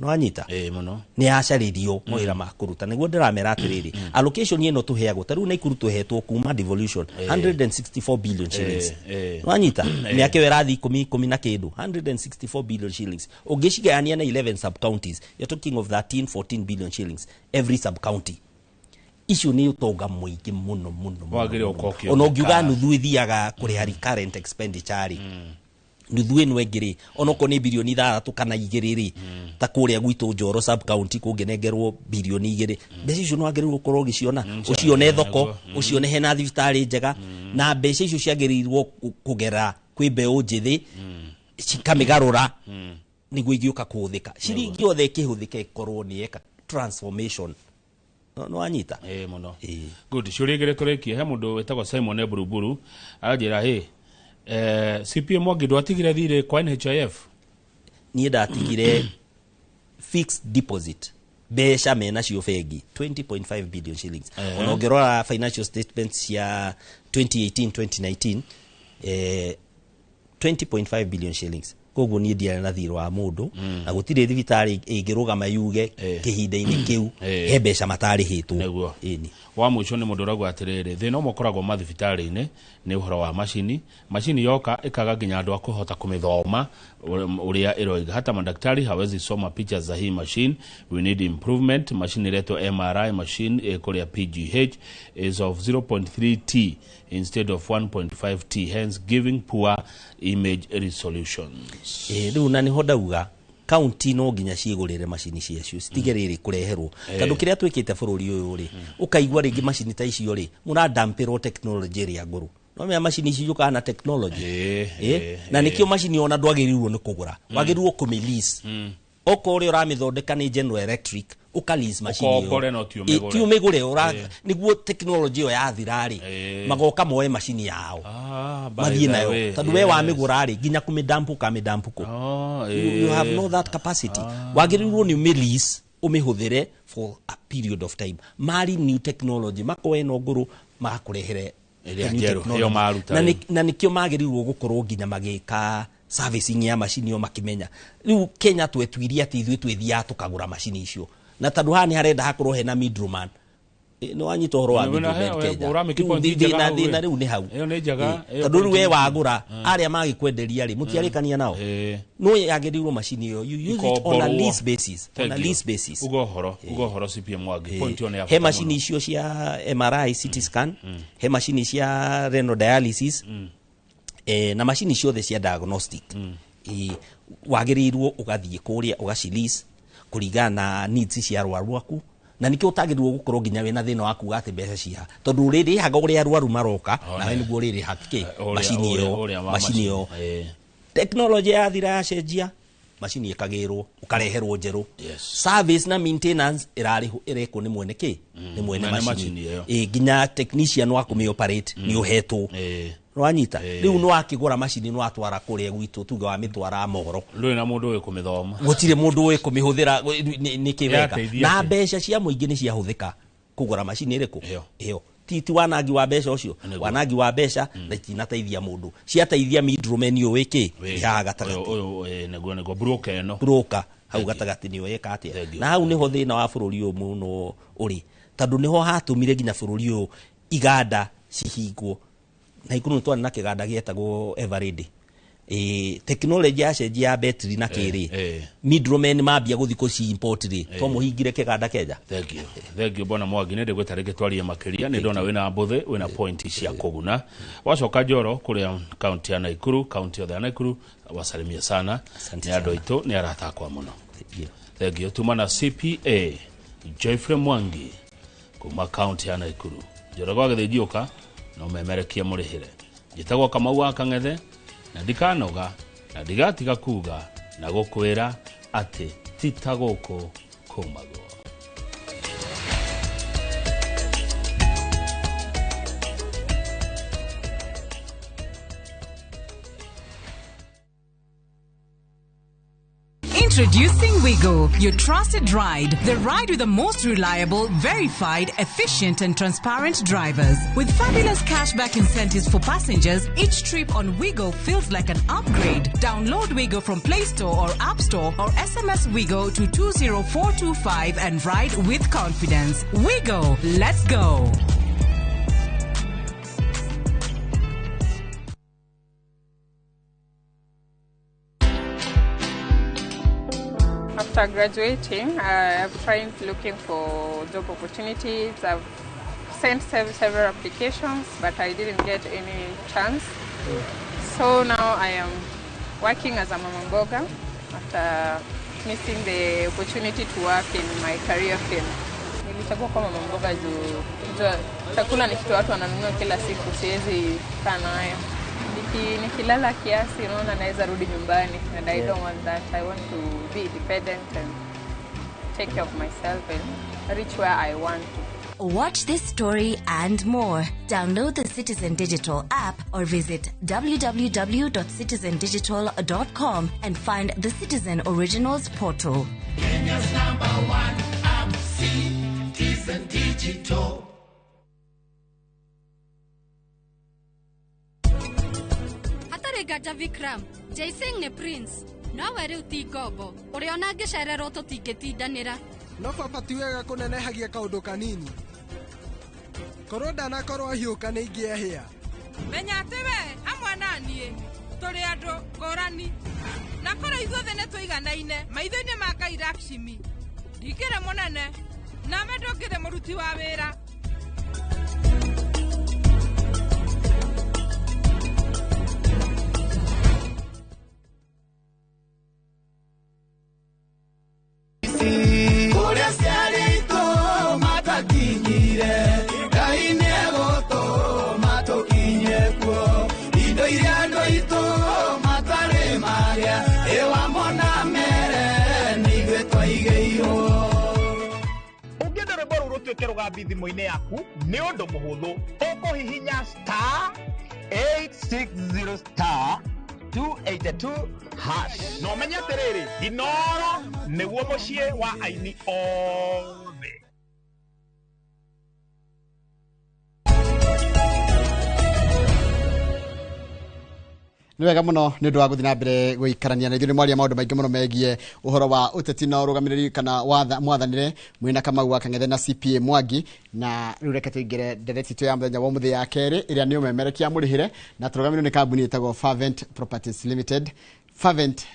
Speaker 13: Nĩ wanyita?
Speaker 2: Ĩĩ, mũno.
Speaker 13: Nĩ yacarĩrio mawĩra ma kũruta. Nĩguo ndĩramera atĩrĩrĩ, allocation ĩno tũheagwo, ta rĩu Naikuru tũhetwo kuma devolution 164 billion shillings. Nĩ wanyita? Mĩaka ĩyo ĩrathiĩ 10 10 na kĩndũ, 164 billion shillings ũngĩcigayania na 11 sub counties, you're talking of 13 14 billion shillings every sub county. Icio nĩ ũtonga mũingĩ mũno mũno mũno,
Speaker 2: Wagĩrĩirwo
Speaker 13: mũno.
Speaker 2: gũkorwo
Speaker 13: Ona ũngiuga
Speaker 2: ũkĩoneka.
Speaker 13: nuthu ĩthiaga kũrĩha recurrent expenditure rĩ, nuthu ĩno ĩngĩ rĩ, onokorwo nĩ birioni 6 kana 2 rĩ, ta kũrĩa gwitũ Njoro sub county kũngĩnengerwo birioni 2, mbeca icio nĩ wagĩrĩirwo gũkorwo ũgĩciona, ũcione thoko, ũcione hena thibitarĩ njega, na mbeca icio ciagĩrĩirwo kũgera kwĩ mbeũ njĩthĩ cikamĩgarũra nĩguo igĩũka kũhũthĩka. Ciringi yothe ĩkĩhũthĩka ĩkorwo nĩ yeka transformation. Nĩ wanyita?
Speaker 2: Ĩĩ, mũno. Good. Ciũria igĩrĩ tũrĩkie. He mũndũ wĩtagwo Simon Eburuburu aranjĩra, hĩ, CPA Mwangi, ndwatigire thirĩ kwa NHIF?
Speaker 13: Niĩ ndatigire Fixed deposit mbeca menacio bengi 20.5 billion shillings. Ona ũngĩrora financial statements cia 2018 2019, 20.5 billion shillings. Koguo niĩ ndiarĩ na thirĩ wa mũndũ, na gũtirĩ thibitarĩ ĩngĩrũgama yuge kĩhinda-inĩ kĩu he mbeca matarĩhĩtwo.
Speaker 2: Nĩguo.
Speaker 13: Ĩni.
Speaker 2: Wa mũico nĩ mũndũ ũrauga atĩrĩrĩ, thĩna ũmwe ũkoragwo mathibitarĩ-inĩ nĩ ũhoro wa macini. Macini yoka ĩkaga nginya andũ a kũhota kũmĩthoma ũrĩa ĩroiga. Hata madaktari hawezi soma picha za hii machine, we need improvement. Machine iretwo MRI machine kũrĩa PGH is of 0.3 T instead of 1.5 T, hence giving poor image resolutions.
Speaker 13: Rĩu na nĩho ndauga kaunti no nginya ciĩgũrĩre macini ciacio, citige rĩrĩ kũreherwo, tondũ kĩrĩa twĩkĩte bũrũri ũyũ rĩ, ũkaigua rĩngĩ macini ta icio rĩ, mũrandampĩrwo technology ĩrĩa ngũrũ. No menya macini ici yũkaga na technology. Na nĩkĩo macini ona ndwagĩrĩirwo nĩ kũgũra, wagĩrĩirwo kũmĩ-lease. Okorwo ũrĩa ũramĩthondeka nĩ General Electric, ũka-lease macini ĩyo.
Speaker 2: Ũkombore no ti ũmĩgũre.
Speaker 13: Ti ũmĩgũre, nĩguo technology ĩyo yathira rĩ, magoka moe macini yao,
Speaker 2: by
Speaker 13: mathiĩ
Speaker 2: the
Speaker 13: nayo,
Speaker 2: way,
Speaker 13: tondũ we wamĩgũra rĩ, nginya kũmĩdamp ũkamĩdamp kũ? You have no that capacity. Wagĩrĩirwo nĩ ũmĩ-lease, ũmĩhũthĩre for a period of time, mari new technology makoe ĩno ngũrũ, magakũrehere
Speaker 2: Ĩrĩa
Speaker 13: new
Speaker 2: njerũ,
Speaker 13: technology.
Speaker 2: ĩyo maruta
Speaker 13: Na
Speaker 2: rĩu.
Speaker 13: Na nĩkĩo magĩrĩirwo gũkorwo nginya magĩka servicing ya macini ĩyo makĩmenya. Rĩu Kenya twetuirie atĩ ithuĩ twĩthiaga tũkagũra macini icio, na tondũ haha nĩ harenda hakorwo hena middleman. Nĩ wanyita ũhoro wa
Speaker 2: Wĩna-
Speaker 13: middleman Kenya?
Speaker 2: Ũramĩki
Speaker 13: Rĩu
Speaker 2: point njega hau,
Speaker 13: thĩna
Speaker 2: ĩ.
Speaker 13: rĩu nĩ hau.
Speaker 2: Ĩyo nĩ njega, ĩyo
Speaker 13: Tondũ rĩu
Speaker 2: point
Speaker 13: we
Speaker 2: nĩ njega.
Speaker 13: wagũra, arĩa magĩkwenderia rĩ, mũtiarĩkania nao. No yagĩrĩirwo macini ĩyo you use it on a
Speaker 2: Ikomborwo.
Speaker 13: lease basis, on a
Speaker 2: Thank you.
Speaker 13: lease basis.
Speaker 2: Uga ũhoro, uga ũhoro CPM Mwangi. Point ĩyo nĩ ya
Speaker 13: He
Speaker 2: bata
Speaker 13: macini
Speaker 2: mũno.
Speaker 13: icio cia MRI, CT scan, he macini cia renal dialysis, na macini ciothe cia diagnostic. Wagĩrĩirwo ũgathiĩ kũrĩa ũgaci-lease kũringana na needs cia arwaru aku, na nĩkĩo ũtagĩrĩirwo gũkorwo nginya wĩna thĩna wa kuga atĩ mbeca ciha, tondũ ũrĩrĩhaga ũrĩa arwaru maroka, nawe nĩguo ũrĩrĩha kĩ macini ĩyo.
Speaker 2: Ũrĩa wa
Speaker 13: macini ĩyo
Speaker 2: macini.
Speaker 13: Technology yathira, yacenjia, macini ĩkagĩrwo, ũkareherwo njerũ. Service na maintenance ĩrarĩhwo, ĩrekwo nĩ mwene kĩ, nĩ mwene
Speaker 2: Mwene
Speaker 13: macini.
Speaker 2: macini ĩyo.
Speaker 13: Nginya technician wa kũmĩ operate nĩ ũhetwo. Nĩwanyita? Rĩu nĩ wakĩgũra macini, nĩ watwara kũrĩa gwitũ, tuge wamĩtwara Moro,
Speaker 2: ndũrĩ na mũndũ ũĩ kũmĩthoma.
Speaker 13: Gũtirĩ mũndũ ũĩ kũmĩhũthĩra nĩkĩ weka.
Speaker 2: Yateithia
Speaker 13: Na
Speaker 2: atĩa?
Speaker 13: mbeca cia mũingĩ nĩ ciahũthĩka kũgũra macini ĩrĩkũ ĩyo. Ti wanangi wa mbeca ũcio, wanangi wa mbeca, na itinateithia mũndũ, ciateithia middleman ũyũ wĩkĩ haha gatagatĩ.
Speaker 2: Ũyũ nĩguo broker ĩno.
Speaker 13: Broker hau gatagatĩ nĩyo ĩka atĩa? Na hau nĩho thĩna wa bũrũri ũyũ mũno ũrĩ, tondũ nĩho hatũmire nginya bũrũri ũyũ iganda cihingwo. Na ikuru nĩ twarĩ na kĩganda gĩetagwo Eveready. Technology yacenjia ya betri na kĩrĩ, middlemen mambia gũthiĩ kũci import rĩ, twamũhingire kĩganda Kenya.
Speaker 2: Thank you, thank you, bwana Mwangi. Nĩ ndĩgwĩta rĩngĩ twarie makĩria. Nĩ ndona wĩna mbũthĩ, wĩna point cia kũguna. Wacoka Njoro kũrĩa kaunti ya Naikuru, kaunti yothe ya Naikuru, wasalimia sana. Nĩ andũ aitũ, nĩ arata akwa mũno. Thank you. Tuma na CPA Geoffrey Mwangi kuma kaunti ya Naikuru. Njoro gwa gĩthĩnjiũka no memerekie mũrĩhĩre. Njĩtagwo Kamau wa Kang'ethe, na ndikanoga na ndigatiga kuga na gũkwĩra atĩ ti ta gũkũ kũmagwo.
Speaker 1: Introducing Wigo, your trusted ride. The ride with the most reliable, verified, efficient, and transparent drivers. With fabulous cashback incentives for passengers, each trip on Wigo feels like an upgrade. Download Wigo from Play Store or App Store or SMS Wigo to 20425 and ride with confidence. Wigo, let's go.
Speaker 4: After graduating, I've tried looking for job opportunities. I've sent several applications, but I didn't get any chance. So now I am working as a mama mboga after missing the opportunity to work in my career field. Nilichagua kuwa mama mboga juu jua chakula ni kitu watu wananunua kila siku, siwezi kaa nayo. Nikilala kiasi, unaona naweza rudi nyumbani, and I don't want that. I want to be independent and take care of myself and reach where I want to.
Speaker 9: Watch this story and more. Download the Citizen Digital app or visit www.citizendigital.com and find the Citizen Originals portal.
Speaker 6: Kenya's number one app, Citizen Digital.
Speaker 7: Hatarĩ nganja Vikram, Jay Singh nĩ Prince, nowe rĩu ti ngombo, ũrĩa ona angĩcererwo tũtingĩtindanĩra.
Speaker 11: No baba ti wega kũnenehagia kaũndũ kanini. Korwo ndanakorwo ahiũka nĩ ingĩehĩa.
Speaker 3: Menya atĩ we hamwe na niĩ tũrĩ andũ ngũrani na korwo ithuothe nĩ tũiganaine maitho-inĩ ma Ngai Lakshmi. Ndikĩrĩ mũnene nawe ndũngĩrĩ mũruti wa wĩra.
Speaker 6: Kũrĩa ciarĩtwo matakinyire, Ngai nĩegũtũma tũkinye kuo. Indo iria andũ aitũ matarĩ marĩa, ĩwa mona mere nĩ ithuĩ twaigĩirwo.
Speaker 21: Ũngĩenda rwĩmbo rũu rũtuĩke rũgambi thimũ-inĩ yaku nĩ ũndũ mũhũthũ. Ũkũhihinya star 860 star 282 hash na ũmenye atĩrĩrĩ, Inoro nĩguo mũciĩ wa aini othe.
Speaker 22: Nĩ wega mũno nĩ ũndũ wa gũthiĩ na mbere gũikarania na ithuĩ. Nĩ mwaria maũndũ maingĩ mũno megiĩ ũhoro wa ũteti na ũrũgamĩrĩri kana mwathanĩre mwĩna Kamau wa Kang'ethe na CPA Mwangi. Na rĩu reke tũingĩre ndereti itũ ya mũthenya wa ũmũthĩ ya kerĩ ĩrĩa nĩ ũmemerekia mũrĩhĩre, na tũrũgamĩrĩirwo nĩ kambuni ĩtagwo Fervent Properties Limited. Fervent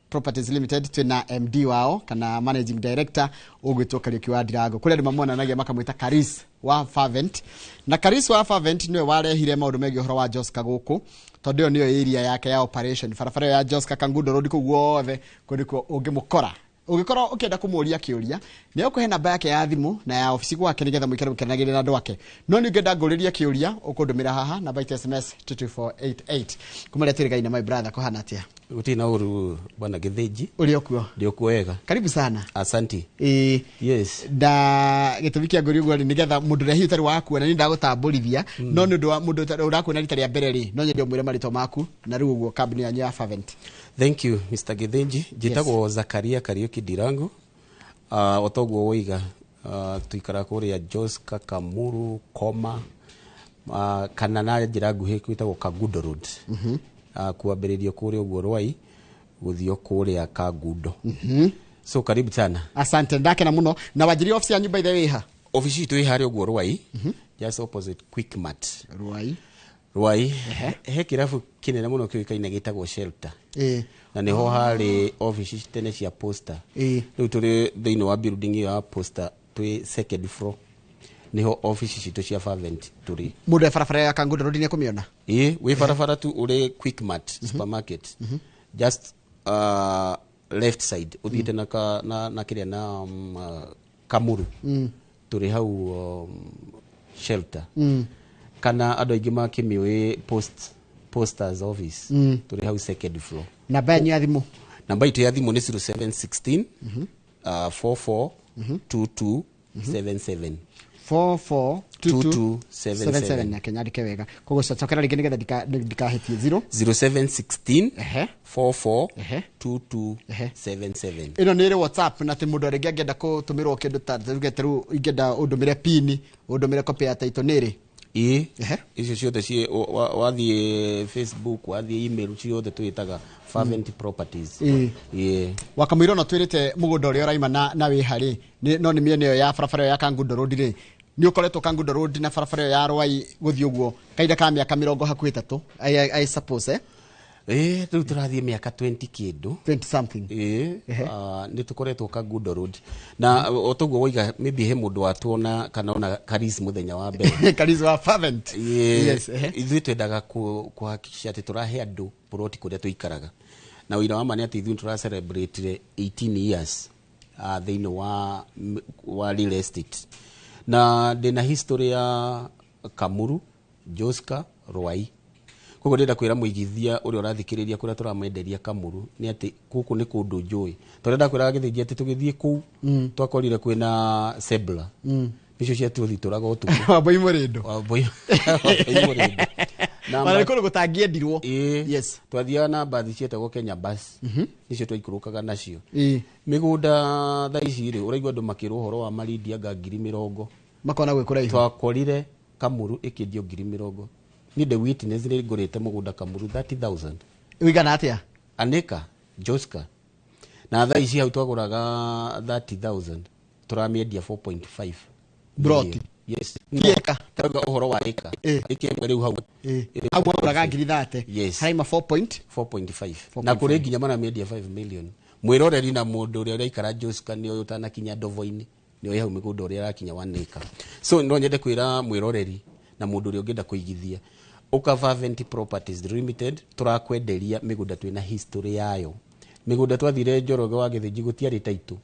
Speaker 22: Properties Limited twĩna MD wao kana Managing Director ũgwĩtwo Kariũki wa Ndirango. Kũrĩ andũ mamuonanagia makamwĩta Karis wa Fervent, na Karis wa Fervent nĩwe warehire maũndũ megiĩ ũhoro wa Joska gũkũ, tondũ ĩyo nĩyo area yake ya operation. Barabara ĩyo ya Joska Kangundo Road kũu guothe kũu nĩkuo ũngĩmũkora. Ũngĩkorwo ũkĩenda kũmũria kĩũria, nĩ ũkũhe namba yake ya thimũ na ya obici gwake nĩgetha mũikare mũkeranagĩria na andũ ake. No nĩ ũngĩenda ngũrĩrie kĩũria, ũkũndũmĩra haha namba itũ SMS 22488. Kuma rĩrĩa twĩrĩgaine my brother, kũhana atĩa?
Speaker 13: Gũtirĩ na ũru bwana Gĩthĩnji.
Speaker 22: Ũrĩ o kuo?
Speaker 13: Ndĩ o kuo wega.
Speaker 22: Karibu sana.
Speaker 13: Asanti.
Speaker 22: Ĩĩ.
Speaker 13: Yes.
Speaker 22: Na gĩtũmi kĩa ngũria ũguo rĩ, nĩgetha mũndũ ũrĩa hihi ũtarĩ wakuona, niĩ ndagũtambũrithia, no nĩ ũndũ wa mũndũ ũrakuona rita rĩa mbere rĩ, no nyende ũmwĩre marĩtwa maku na rĩu ũguo kambuni yanyu ya Fervent.
Speaker 13: Thank you Mr. Gĩthĩnji. Njĩtagwo Zakaria Kariuki Ndirango. O toguo woiga, tuikaraga kũrĩa Joska Kamuru Koma, kana na njĩra nguhĩ gwĩtagwo Kangundo Road. Kwambĩrĩrio kũrĩa ũguo Rwai gũthiĩ kũrĩa Kangundo. So karibu sana.
Speaker 22: Asante, ndakena mũno. Na wanjirie office yanyu by the way ha?
Speaker 13: Office itũ ĩ harĩa ũguo Rwai, just opposite Quickmart.
Speaker 22: Rwai.
Speaker 13: Rwai. He kĩrabu kĩnene mũno kĩũĩkaine gĩtagwo Shelter. Na nĩho harĩ office tene cia Posta. Rĩu tũrĩ thĩinĩ wa building ĩyo ya Posta, twĩ second floor. Nĩho office citũ cia Fervent tũrĩ.
Speaker 22: Mũndũ e barabara ya Kangundo Road nĩekũmĩona?
Speaker 13: Ĩĩ, wĩ barabara tu ũrĩ Quickmart supermarket. Just left side ũthiĩte na na kĩrĩa na Kamuru. Tũrĩ hau Shelter. Kana andũ aingĩ makĩmĩũĩ Posters office. Tũrĩ hau second floor.
Speaker 22: Namba yanyu ya thimũ?
Speaker 13: Namba itũ ya thimũ nĩ 0716 44 22 77.
Speaker 22: 44 22 77. Nake nyandĩke wega. Koguo cokera rĩngĩ nĩgetha ndikahĩtie. 0
Speaker 13: 0716 44 22 77.
Speaker 22: Ĩno nĩ ĩrĩ WhatsApp, na atĩ mũndũ rĩngĩ angĩenda kũtũmĩrwo kĩndũ ta tuge ta rĩu ingĩenda ũndũmĩre pin, ũndũmĩre copy ya title nĩ ĩrĩ?
Speaker 13: Ĩĩ, icio ciothe ciĩ wathiĩ Facebook, wathiĩ email, ciothe twĩtaga Fervent Properties. Ĩĩ.
Speaker 22: Wakamũira ona twĩrĩte mũgũnda ũrĩa ũraima na wĩ harĩ, no nĩ mĩena ĩyo ya barabara ĩyo ya Kangundo Road rĩ, nĩ ũkoretwo Kangundo Road na barabara ĩyo ya Rwai gũthiĩ ũguo kahinda ka mĩaka mĩrongo hakuhĩ ĩtatũ, I suppose,
Speaker 13: Ĩĩ, rĩu tũrathiĩ mĩaka 20 kĩndũ.
Speaker 22: 20 something.
Speaker 13: Ĩĩ, nĩ tũkoretwo Kangundo Road. Na o toguo woiga, maybe he mũndũ watuona kana ona Karis mũthenya wa mbere.
Speaker 22: Karis wa Fervent.
Speaker 13: Ĩĩ,
Speaker 22: Yes,
Speaker 13: ithuĩ twendaga kũhakikisha atĩ tũrahe andũ plot kũrĩa tũikaraga. Na ũira wa ma nĩ atĩ ithuĩ nĩ tũra-celebrate 18 years thĩinĩ wa real estate. Na ndĩna history ya Kamuru, Joska, Rwai. Koguo ndĩrenda kwĩra mũigithia ũrĩa ũrathikĩrĩria kũrĩa tũramwenderia Kamuru nĩ atĩ gũkũ nĩ kũndũ njũĩ. Tondũ ndakwĩraga Gĩthĩnji atĩ tũgĩthiĩ kũu twakorire kwĩna Sebla.
Speaker 8: Nicio ciatũthitũraga ũtukũ.
Speaker 22: Wambui Mũrĩndũ.
Speaker 8: Wambui Mũrĩndũ.
Speaker 22: Ona nĩ kũndũ gũtangĩendirwo.
Speaker 8: Yes. Twathiaga na mbathi cietagwo Kenya Bus. Nicio twaikũrũkaga nacio. Mĩgũnda thaa ici rĩ, ũraigua andũ makĩrwo ũhoro wa Malindi anga 20,000.
Speaker 22: Makona gwĩ kũraihu.
Speaker 8: Twakorire Kamuru ĩkĩendio 20,000. Niĩ ndĩ witness nĩ ngũrĩte mũgũnda Kamuru 30,000.
Speaker 22: Ũigana atĩa?
Speaker 8: Anĩka, Joska. Na thaa ici hau twagũraga 30,000 tũramĩendia 4.5.
Speaker 22: Broti.
Speaker 8: Yes.
Speaker 22: Ti eka.
Speaker 8: Tauga ũhoro wa ĩka. Ĩka ĩmwe rĩu hau.
Speaker 22: Hau mwagũraga 30,000.
Speaker 8: Yes.
Speaker 22: Haraima
Speaker 8: 4.5. Na kũrĩ nginya maramĩendia 5 million. Mwĩroreri na mũndũ ũrĩa ũraikara Joska nĩ ũyũ ũtanakinya ndovo-inĩ. Nĩ ũyũ hau mĩgũnda ũrĩa arakinya 1 acre. So no nyende kwĩra mwĩroreri na mũndũ ũrĩa ũngĩenda kũigithia. Ũka Fervent Properties Limited tũrakwenderia mĩgũnda twĩna history yayo. Mĩgũnda twathire Njoroge wa Gĩthĩnji gũtiarĩ taitũ.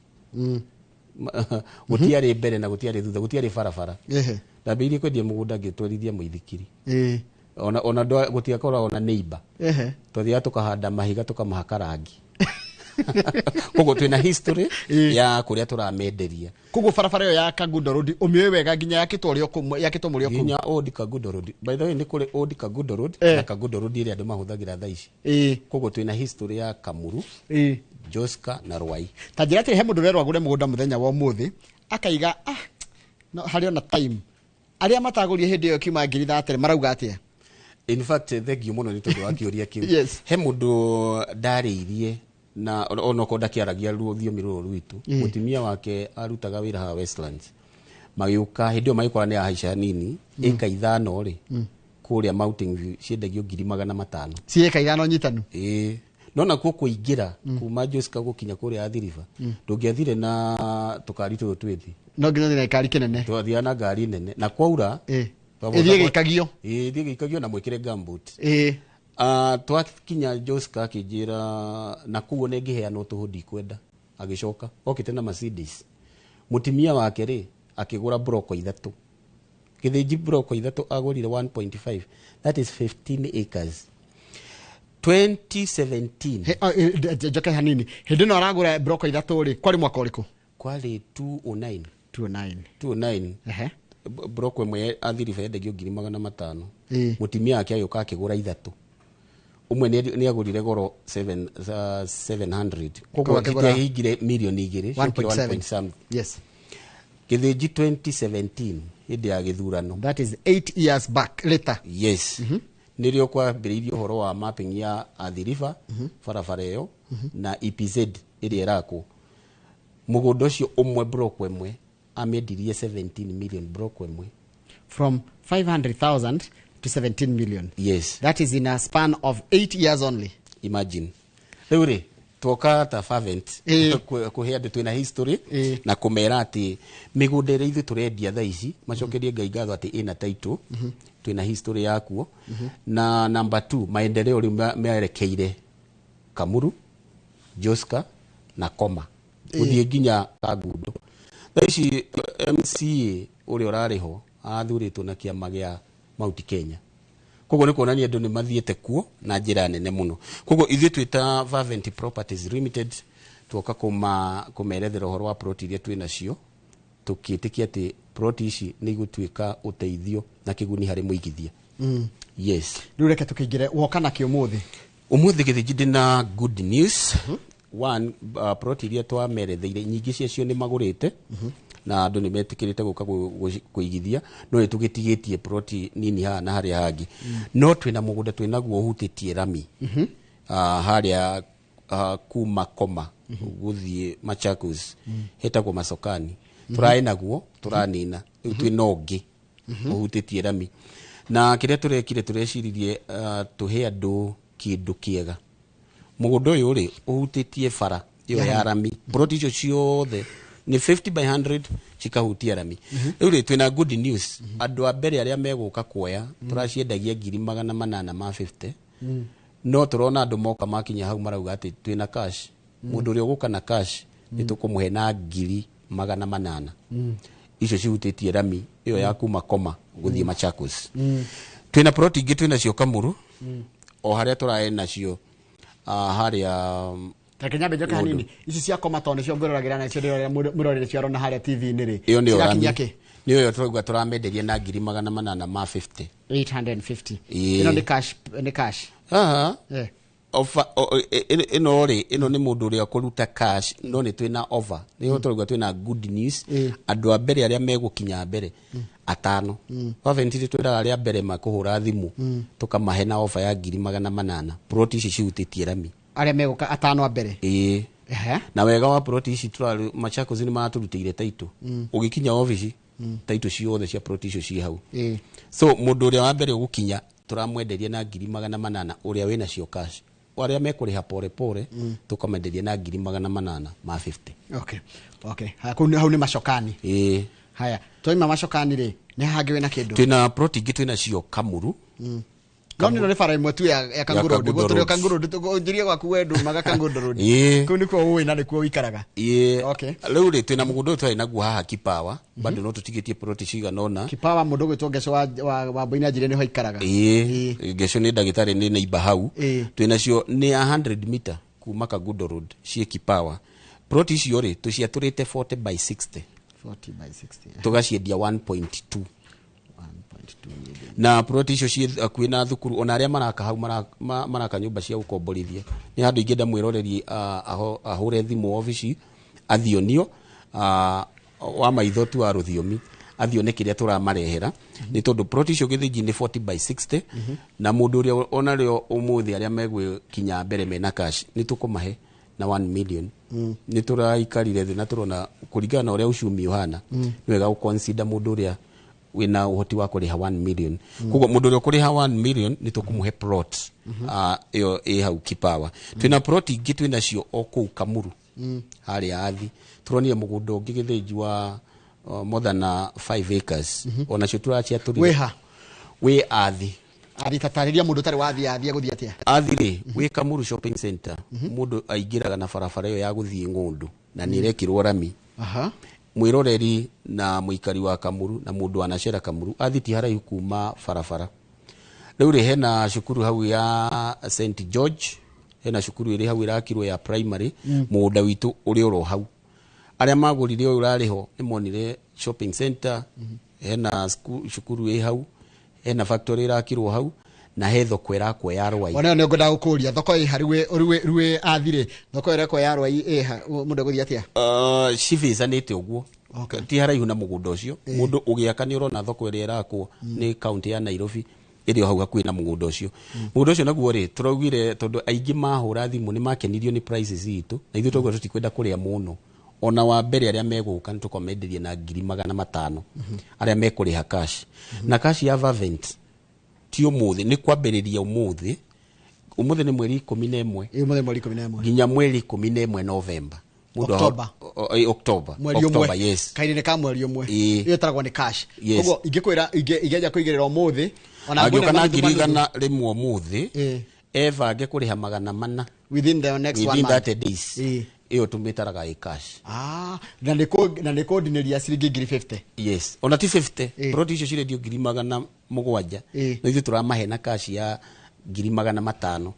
Speaker 8: Gũtiarĩ mbere na gũtiarĩ thutha, gũtiarĩ barabara. Ndambĩrĩirie kwendia mũgũnda ngĩtwarithia mũithikiri. Ona gũtiakoragwo ona neighbor. Twathiaga tũkahanda mahiga tũkamahaka rangi. Koguo twĩna history ya kũrĩa tũramenderia.
Speaker 22: Koguo barabara ĩyo ya Kangundo Road ũmĩũĩ wega nginya yakĩtwo ũrĩa yakĩtwo mũrĩ o kũu.
Speaker 8: Nginya Old Kangundo Road. By the way nĩ kũrĩ Old Kangundo Road na Kangundo Road ĩrĩa andũ mahũthagĩra thaa ici. Koguo twĩna history ya Kamuru, Joska na Ruai.
Speaker 22: Ta njĩra atĩrĩ, he mũndũ ũrerwo agũre mũgũnda mũthenya wa ũmũthĩ akaiga no harĩ ona time. Arĩa matagũrire hĩndĩ ĩyo kiuma 30,000 marauga atĩa?
Speaker 8: In fact thank you mũno nĩ tondũ wa kĩũria kĩu.
Speaker 22: Yes.
Speaker 8: He mũndũ ndarĩirie na onokorwo ndakĩaragia rũthiomi rũrũ rwitũ. Mũtumia wake arutaga wĩra haha Westlands. Magĩũka hĩndĩ ĩyo magĩkora nĩ ahaica nini, ĩka 5 rĩ, kũrĩa Mountain View ciendagio 500,000.
Speaker 22: Ci ĩka 5 nyitanu?
Speaker 8: Ĩĩ. No nakuo kũingĩra kuma Joska gũkinya kũrĩa Athi River, ndũngĩathire na tũkari tũtũ twĩthĩ.
Speaker 22: No nginya ũthiĩ na gĩkari kĩnene.
Speaker 8: Twathiaga na ngari nene na kwaura
Speaker 22: Ĩthiĩ gĩikagio.
Speaker 8: Ĩĩ, ĩthiĩ gĩikagio na mwĩkĩre gumboot. Twakinya Joska akĩnjĩra na kũu ona ĩngĩheanwo tũhũ ndikwenda. Agĩcoka okĩte na Mercedes. Mũtumia wake rĩ akĩgũra broko 3. Gĩthĩnji broko 3 agũrire 1.5. That is 15 acres. 2017.
Speaker 22: Njoke hanini. Hĩndĩ ĩno aragũra broko 3 rĩ, kwarĩ mwaka ũrĩkũ?
Speaker 8: Kwarĩ 2009.
Speaker 22: 2009.
Speaker 8: 2009. Broko ĩmwe Athi River yendagio 500,000. Mũtumia wake agĩũka akĩgũra 3. Ũmwe nĩ agũrire goro 700. Koguo citiahingire mirioni 2, ciokire 1 point something.
Speaker 22: Yes.
Speaker 8: Gĩthĩnji 2017 hĩndĩ ya gĩthurano.
Speaker 22: That is 8 years back later.
Speaker 8: Yes. Nĩrĩo kwambĩrĩirie ũhoro wa mapping ya Athi River, barabara ĩyo na EPZ ĩrĩa ĩrakwo. Mũgũnda ũcio ũmwe block ĩmwe amĩendirie 17 million block ĩmwe.
Speaker 22: From 500,000 to 17 million.
Speaker 8: Yes.
Speaker 22: That is in a span of 8 years only.
Speaker 8: Imagine. Rĩu rĩ, twoka ta Fervent kũhe andũ twĩna history na kũmera atĩ mĩgũnda ĩrĩa ithuĩ tũrendia thaa ici macokerie Ngai ngatho atĩ ĩna title, twĩna history yakuo. Na number 2, maendeleo rĩu merekeire Kamuru, Joska na Koma. Gũthiĩ nginya Kangundo. Thaa ici MCA ũrĩa ũrarĩ ho athurĩtwo na kĩama gĩa Mount Kenya. Koguo nĩ kuonania andũ nĩ mathiĩte kuo na njĩra nene mũno. Koguo ithuĩ twĩ ta Fervent Properties Limited tuoka kũmerethera ũhoro wa plot iria twĩ nacio, tũkĩtĩkia atĩ plot ici nĩ igũtuĩka ũteithio na kĩguni harĩ mũigithia. Yes.
Speaker 22: Rĩu reke tũkĩingĩre woka nakĩ ũmũthĩ?
Speaker 8: Ũmũthĩ Gĩthĩnji ndĩna good news. One, plot iria twameretheire nyingĩ ciacio nĩ magũrĩte na andũ nĩ metĩkĩrĩte gũka kũigithia, no nĩ tũgĩtigĩtie plot nini haha na harĩa hangĩ. No twĩna mũgũnda twĩnaguo ũhutĩtie rami. Harĩa kuma Koma gũthiĩ Machakos, hetagwo Masokani. Tũraĩ naguo tũranina, rĩu twĩna ũngĩ ũhutĩtie rami. Na kĩrĩa tũrekire tũreciririe tũhe andũ kĩndũ kĩega. Mũgũnda ũyũ rĩ ũhutĩtie bara ĩyo ya rami. Plot icio ciothe nĩ 50 by 100 cikahutia rami. Rĩu rĩ twĩna good news. Andũ a mbere arĩa megũka kuoya tũraciendagia 850,000. No tũrona andũ moka makinya hau marauga atĩ twĩna cash. Mũndũ ũrĩa ũgũka na cash nĩ tũkũmũhe na 800,000. Icio cihutĩtie rami ĩyo ya kuma Koma gũthiĩ Machakos. Twĩna plot ingĩ twĩna cio Kamuru o harĩa tũrae nacio harĩa
Speaker 22: Reke nyambe njoke hanini. Ici cia Koma tondũ nĩcio ngwĩroragĩra na icio ndĩrorera mwĩrorere cio arona harĩa TV-inĩ rĩ.
Speaker 8: Ĩyo nĩyo
Speaker 22: Cirakinyia
Speaker 8: rami.
Speaker 22: kĩ?
Speaker 8: Nĩ ũyũ tũrauga tũramenderia na 850,000.
Speaker 22: 850.
Speaker 8: Ĩĩ.
Speaker 22: Ĩno nĩ cash, nĩ cash?
Speaker 8: Aha.
Speaker 22: Eh.
Speaker 8: Offer ĩno rĩ, ĩno nĩ mũndũ ũrĩa ũkũruta cash, no nĩ twĩna offer, nĩho tũrauga twĩna good news. Andũ a mbere arĩa megũkinya mbere atano, Fervent twĩraga arĩa mbere makũhũra thimũ, tũkamahe na offer ya 800,000, plot ici cihutĩtie rami.
Speaker 22: Arĩa megũka atano a mbere?
Speaker 8: Ĩĩ.
Speaker 22: Ehe.
Speaker 8: Na wega wa plot ici tũrarĩ Machakos nĩ maratũrutĩire taitũ. Ũgĩkinya obici, taitũ ciothe cia plot icio ciĩ hau. So mũndũ ũrĩa wa mbere ũgũkinya tũramwenderia na 800,000 ũrĩa wĩna cio cash. Arĩa mekũrĩha pore pore, tũkamenderia na 850,000.
Speaker 22: Okay, haya, kũu hau nĩ Macokani?
Speaker 8: Ĩĩ.
Speaker 22: Haya, twaima Macokani rĩ, nĩ hangĩ wĩna kĩndũ?
Speaker 8: Twĩna plot ingĩ twĩna cio Kamuru.
Speaker 22: No nĩ bara ĩmwe tu ya Kangu Road.
Speaker 8: Kangundo
Speaker 22: Gũtũrĩ
Speaker 8: Road.
Speaker 22: Kangu Road, njĩrie gwaku we ndumaga Kangundo Road.
Speaker 8: Ĩĩ.
Speaker 22: Kũu nĩkuo ũĩ na nĩkuo ũikaraga?
Speaker 8: Ĩĩ.
Speaker 22: Okay.
Speaker 8: Rĩu rĩ, twĩna mũgũnda ũyũ twarĩ naguo haha Kipawa, bado no tũtigĩtie plot cigana ũna.
Speaker 22: Kipawa, mũndũ ũgwĩtwo Ngeco wa Mboini anjĩrire nĩho aikaraga.
Speaker 8: Ĩĩ, Ngeco nĩ ndagĩtarĩ, nĩ neighbor hau. Twĩnacio nĩ 100 meter kuma Kangundo Road, ciĩ Kipawa. Plot icio rĩ, tũciatũrĩte 40 by 60.
Speaker 22: 40 by 60.
Speaker 8: Tũgaciendia 1.2, na plot icio ciĩ hakuhĩ na thukuru, ona arĩa maraka hau maraka nyũmba cia gũkomborithia. Nĩ handũ ingĩenda mwĩroreri ahũre thimũ obici athionio, wa maitho tu wa rũthiomi, athione kĩrĩa tũramarehera, nĩ tondũ plot icio Gĩthĩnji nĩ 40 by 60. Na mũndũ ũrĩa onarĩo ũmũthĩ arĩa megwĩkinya mbere mena cash nĩ tũkũmahe na 1 million. Nĩ tũraikarire thĩ na tũrona kũringana na ũrĩa uchumi ũhana, nĩ wega gũconsider mũndũ ũrĩa wĩna ũhoti wa kũrĩha 1 million. Koguo mũndũ ũrĩa ũkũrĩha 1 million nĩ tũkũmũhe plot ĩyo ĩ hau Kipawa. Twĩna plot ingĩ twĩnacio o kũu Kamuru, harĩa Athi. Tũronire mũgũnda ũngĩ Gĩthĩnji wa more than 5 acres, onacio tũraciatũrire.
Speaker 22: Wĩ ha?
Speaker 8: Wĩ Athi.
Speaker 22: Athi, tatarĩria mũndũ ũtarĩ wathiĩ Athi agũthiĩ atĩa?
Speaker 8: Athi rĩ, wĩ Kamuru Shopping Center. Mũndũ aingĩraga na barabara ĩyo ya gũthiĩ Ng'ũndũ na nĩ ĩrekĩrwo rami. Mwĩroreri na mũikari wa Kamuru na mũndũ wanacera Kamuru, Athi ti haraihu kuma barabara. Rĩu rĩ, hena cukuru hau ya St George, hena cukuru ĩrĩ hau ĩrakirwo ya primary. Mũgũnda witũ ũrĩ oro hau. Arĩa magũrire ũyũ ũrarĩ ho nĩ monire shopping center, hena cukuru ĩ hau, hena factory ĩrakirwo hau, na he thoko ĩrakwo ya Rwai.
Speaker 22: Ona nĩ ngwendaga gũkũria, thoko ĩ ha rĩu Athi rĩ, thoko ĩrekwo ya Rwai ĩ ha? Mũndũ egũthiĩ atĩa?
Speaker 8: Cibicanĩte ũguo, ti haraihu na mũgũnda ũcio. Mũndũ ũgĩaka nĩ ũrona thoko ĩrĩa ĩrakwo nĩ kaunti ya Nairobi ĩrĩ o hau hakuhĩ na mũgũnda ũcio. Mũgũnda ũcio naguo rĩ, tũraugire tondũ aingĩ mahũra thimũ nĩ makenirio nĩ prices itũ, na ithuĩ tũrauga tũtikwenda kũrĩa mũno. Ona wa mbere arĩa megũka nĩ tũkamenderia na 500,000, arĩa mekũrĩha cash. Na cash ya Fervent ti ũmũthĩ, nĩ kwambĩrĩria ũmũthĩ. Ũmũthĩ nĩ mweri 11.
Speaker 22: Ĩ, ũmũthĩ mweri 11.
Speaker 8: Nginya mweri 11 November. Mũndũ
Speaker 22: October.
Speaker 8: October.
Speaker 22: Mweri ũmwe.
Speaker 8: October, yes.
Speaker 22: Kahinda ka mweri ũmwe.
Speaker 8: Ĩĩ.
Speaker 22: Ĩyo ĩtaragwo nĩ cash?
Speaker 8: Yes.
Speaker 22: Koguo ingĩkwĩra ingĩanjia kũigĩrĩra ũmũthĩ, ona
Speaker 8: angĩũka
Speaker 22: ngwĩna
Speaker 8: na
Speaker 22: mathuthu
Speaker 8: ngiri
Speaker 22: manuthu.
Speaker 8: 100 ũmũthĩ, ebange kũrĩha 400
Speaker 22: within the next one
Speaker 8: within
Speaker 22: month.
Speaker 8: 30 days, ĩyo tũmĩtaraga ĩ cash.
Speaker 22: Ah, na nĩ kũndinĩria ciringi 50,000?
Speaker 8: Yes, ona ti 50. Plot icio cirendio 700,000, no ithuĩ tũramahe na cash ya 500,000,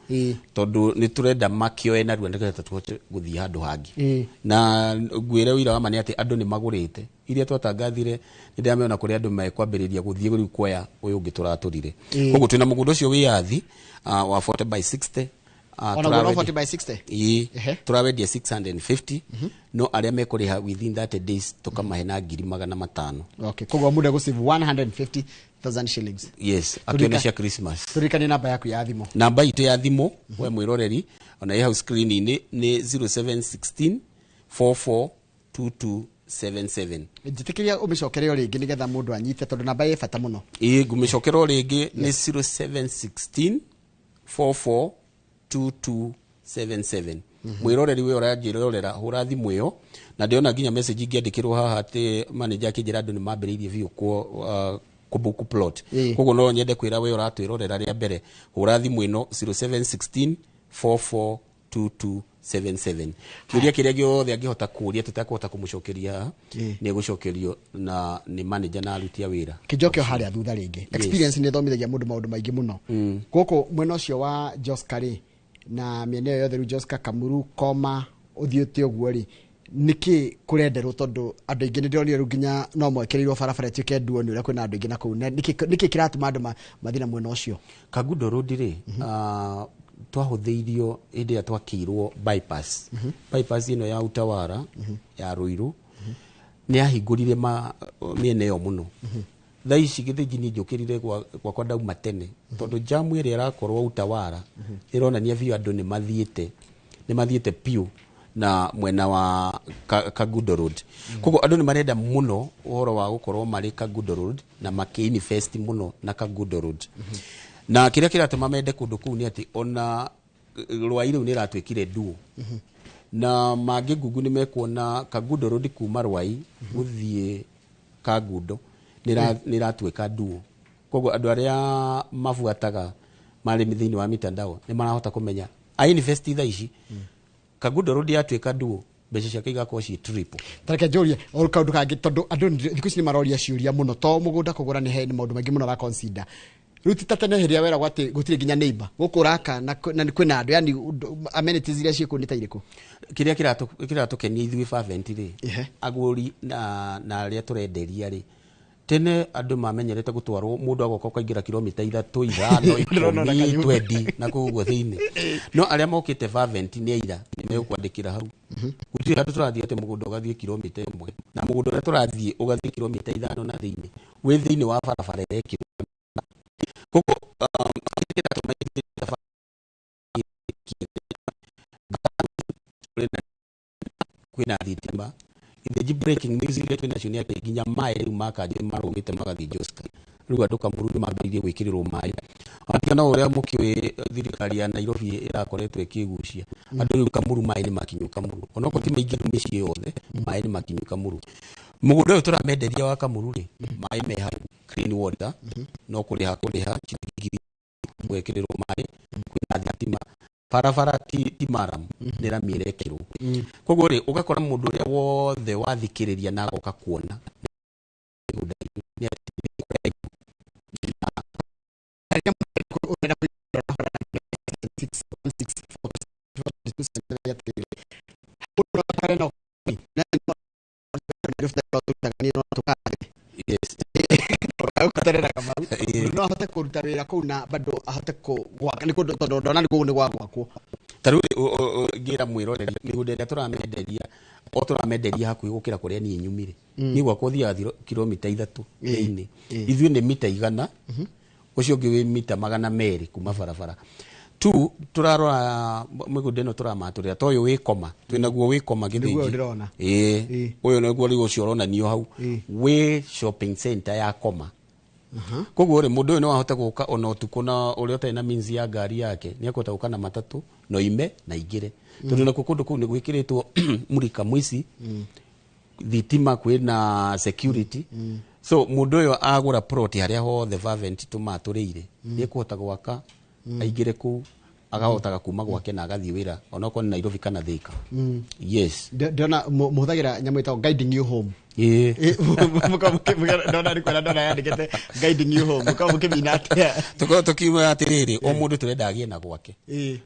Speaker 8: tondũ nĩ tũrenda makĩoe narua nĩgetha tũhote gũthiĩ handũ hangĩ. Na ngwĩre ũira wa ma nĩ atĩ andũ nĩ magũrĩte iria twatangathire, nĩ ndĩramĩona kũrĩa andũ mekwambĩrĩria gũthiĩ rĩu kuoya ũyũ ũngĩ tũratũrire. Koguo twĩna mũgũnda ũcio wĩ Athi, wa 40 by 60.
Speaker 22: Ona guo no 40 by 60?
Speaker 8: Ĩĩ, tũrawendia 650, no arĩa mekũrĩha within 30 days tũkamahe na 500,000.
Speaker 22: Okay, koguo mũndũ egũsave 150,000 shillings.
Speaker 8: Yes, akĩone cia Christmas.
Speaker 22: Tũririkanie namba yaku ya thimũ.
Speaker 8: Namba itũ ya thimũ, we mwĩroreri, ona ĩ hau screen-inĩ, nĩ 0716 442277.
Speaker 22: Njĩtĩkĩria ũmĩcokere o rĩngĩ nĩgetha mũndũ anyite, tondũ namba ĩ bata mũno.
Speaker 8: Ĩĩ, ngũmĩcokera o rĩngĩ, nĩ 0716 442277. Mwĩroreri we ũranjĩrorera, hũra thimũ ĩyo, na ndĩrona nginya message ingĩandĩkĩrwo haha atĩ manager akĩnjĩra andũ nĩ mambĩrĩirie biũ kũbook plot. Koguo no nyende kwĩra we ũratwĩrorera rĩa mbere, hũra thimũ ĩno 0716 442277. Kĩũria kĩrĩa gĩothe angĩhota kũũria tũtakũhota kũmũcokeria haha, nĩ egũcokerio na nĩ manager na aruti a wĩra.
Speaker 22: Kĩnjoke o harĩa thutha rĩngĩ. Experience nĩ ĩthomithagia mũndũ maũndũ maingĩ mũno. Gũkũ mwena ũcio wa Joska rĩ, na mĩena ĩyo yothe rĩu, Joska, Kamuru, Koma, ũthiĩte ũguo rĩ, Nĩkĩ kũrenderwo tondũ andũ aingĩ nĩ ndĩronire rĩu nginya no mwekereirwo barabara ĩtuĩke nduo nĩ ũrĩa kwĩna andũ aingĩ na kũu. Na nĩkĩ kĩratũma andũ mathiĩ na mwena ũcio?
Speaker 8: Kangundo Road rĩ, twahũthĩirio hĩndĩ ĩrĩa twakĩirwo bypass. Bypass ĩno ya Utawara ya Ruiru nĩ yahingũrire mĩena ĩyo mũno. Thaa ici Gĩthĩnji niĩ njũkĩrire gwakwa ndauma tene tondũ jamu ĩrĩa ĩrakorwo Utawara ĩronania biũ andũ nĩ mathiĩte piũ na mwena wa Kangundo Road. Koguo andũ nĩ marenda mũno ũhoro wa gũkorwo marĩ Kangundo Road na makĩ-invest mũno na Kangundo Road. Na kĩrĩa kĩratũma mende kũndũ kũu nĩ atĩ ona Rwai rĩu nĩ ĩratuĩkire nduo, na mangĩ ngungu nĩ mekuona Kangundo Road kuma Rwai gũthiĩ Kangundo nĩ ĩratuĩka nduo. Koguo andũ arĩa mabuataga marĩ thĩinĩ wa mitandao nĩ marahota kũmenya a invest thaa ici Kangundo Road yatuĩka nduo, mbeca ciake igakorwo ciĩ triple.
Speaker 22: Tareke njũrie o kaũndũ kangĩ tondũ andũ thikũ ici nĩ maroria ciũria mũno, to mũgũnda kũgũra nĩ he nĩ maũndũ maingĩ mũno ara consider. Rĩu ti ta tene hĩndĩ ĩrĩa weragwo atĩ gũtirĩ nginya neighbor gũkũ ũraka na kwĩna andũ, yani amenities iria ciĩ kũu nĩ ta irĩkũ?
Speaker 8: Kĩrĩa kĩratũkenia ithuĩ Fervent rĩ, agũri na arĩa tũrenderia rĩ, tene andũ mamenyerete gũtwarwo mũndũ agoka ũkaingĩra kilomita 3, 5, 10, 20 na kũu ũguo thĩinĩ. No arĩa mokĩte Fervent nĩ aira nĩ megũkwandĩkĩra hau. Gũtirĩ handũ tũrathiĩ atĩ mũgũnda ũgathiĩ kilomita 1, na mũgũnda ũrĩa tũrathiĩ ũgathiĩ kilomita 5 na thĩinĩ, wĩ thĩinĩ wa barabara ĩrekĩrwo. Koguo kĩratũma kwĩna thitima. Gĩthĩnji breaking news iria twĩnacio nĩ atĩ nginya maĩ rĩu ma kanjũ nĩ marũmĩte magathiĩ Joska. Rĩu andũ Kamuru nĩ mambĩrĩirie gwĩkĩrĩrwo maĩ. Ona no ũrĩa mũkĩũĩ thirikari ya Nairobi ĩrakoretwo ĩkĩgucia andũ rĩu Kamuru maĩ nĩ makinyu Kamuru, onokorwo ti maingĩ mĩciĩ yothe, maĩ nĩ makinyu Kamuru. Mũgũnda ũyũ tũramenderia wa Kamuru rĩ, maĩ me hau, clean water, no kũrĩha ciringi gwĩkĩrĩrwo maĩ, kwĩna thitima, barabara ti maram, nĩ rami ĩrekĩrwo. Koguo rĩ, ũgakora mũndũ ũrĩa wothe wathikĩrĩria na agoka kuona mĩgũnda nĩ
Speaker 22: No ahote kũruta wĩra kũu na bado ahote gwaka nĩ kũndũ tondũ ndona nĩ kũu nĩ gwa gwakwo.
Speaker 8: Ta rĩu ngĩra mwĩroreri mĩgũnda ĩrĩa tũramenderia o tũramenderia hakuhĩ gũkĩra kũrĩa niĩ nyumire. Niĩ gwakwa ũthiaga kilomita 3 thĩinĩ, ithuĩ nĩ mita 100, ũcio ũngĩ wĩ mita 200 kuma barabara. Tu turarora mĩgũnda ĩno tũramatũrĩra ta ũyũ wĩ koma, twĩnaguo wĩ koma Gĩthĩnji.
Speaker 22: Nĩguo ndĩrona.
Speaker 8: Ĩĩ, ũyũ nĩguo rĩu ũcio ũronanio hau wĩ shopping center ya koma. Koguo rĩ, mũndũ ũyũ no ahote gũka ona ũtukũ, na ũrĩa ũtarĩ na means ya ngari yake nĩ ekũhota gũka na matatũ no ime na ingĩre, tondũ nakuo kũndũ kũu nĩ gwĩkĩrĩtwo murika mũici, thitima, kwĩna security. So mũndũ ũyũ agũra plot harĩa hothe Fervent tũmatũrĩire nĩ ekũhota gwaka aingĩre kũu, akahotaga kuma gwake na agathiĩ wĩra onokorwo nĩ Nairobi kana Thika. Yes.
Speaker 22: Ndona mũhũthagĩra nyamũ ĩtagwo guiding you home. Ndona nĩ kwenda ndona yandĩkĩte guiding you home, mũkoragwo mũkĩmina atĩa?
Speaker 8: Tũkoragwo tũkiuga atĩrĩrĩ, o mũndũ tũrenda agĩe na gwake,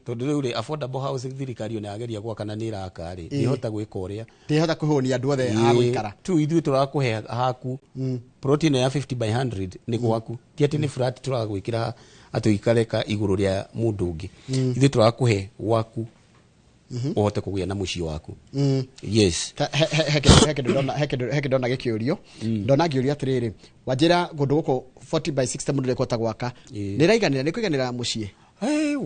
Speaker 8: tondũ rĩu rĩ, affordable house thirikari ona yageria gwaka na nĩ ĩraka rĩ, ndĩhota gwĩka ũrĩa
Speaker 22: ndĩhota kũhũnia andũ othe a gũikara.
Speaker 8: Tu ithuĩ tũrakũhe haku plot ĩno ya 50 by 100 nĩ gwaku, ti atĩ nĩ flat tũragwĩkĩra atĩ ũikare ka igũrũ rĩa mũndũ ũngĩ. Ithuĩ tũrakũhe gwaku ũhote kũgĩa na mũciĩ waku. Yes.
Speaker 22: He kĩndũ ndona gĩkĩũrio, ndona ngĩũrio atĩrĩrĩ, wanjĩra kũndũ gũkũ 40 by 60 mũndũ nĩekũhota gwaka, nĩ ĩraiganĩra, nĩ kũiganĩra mũciĩ?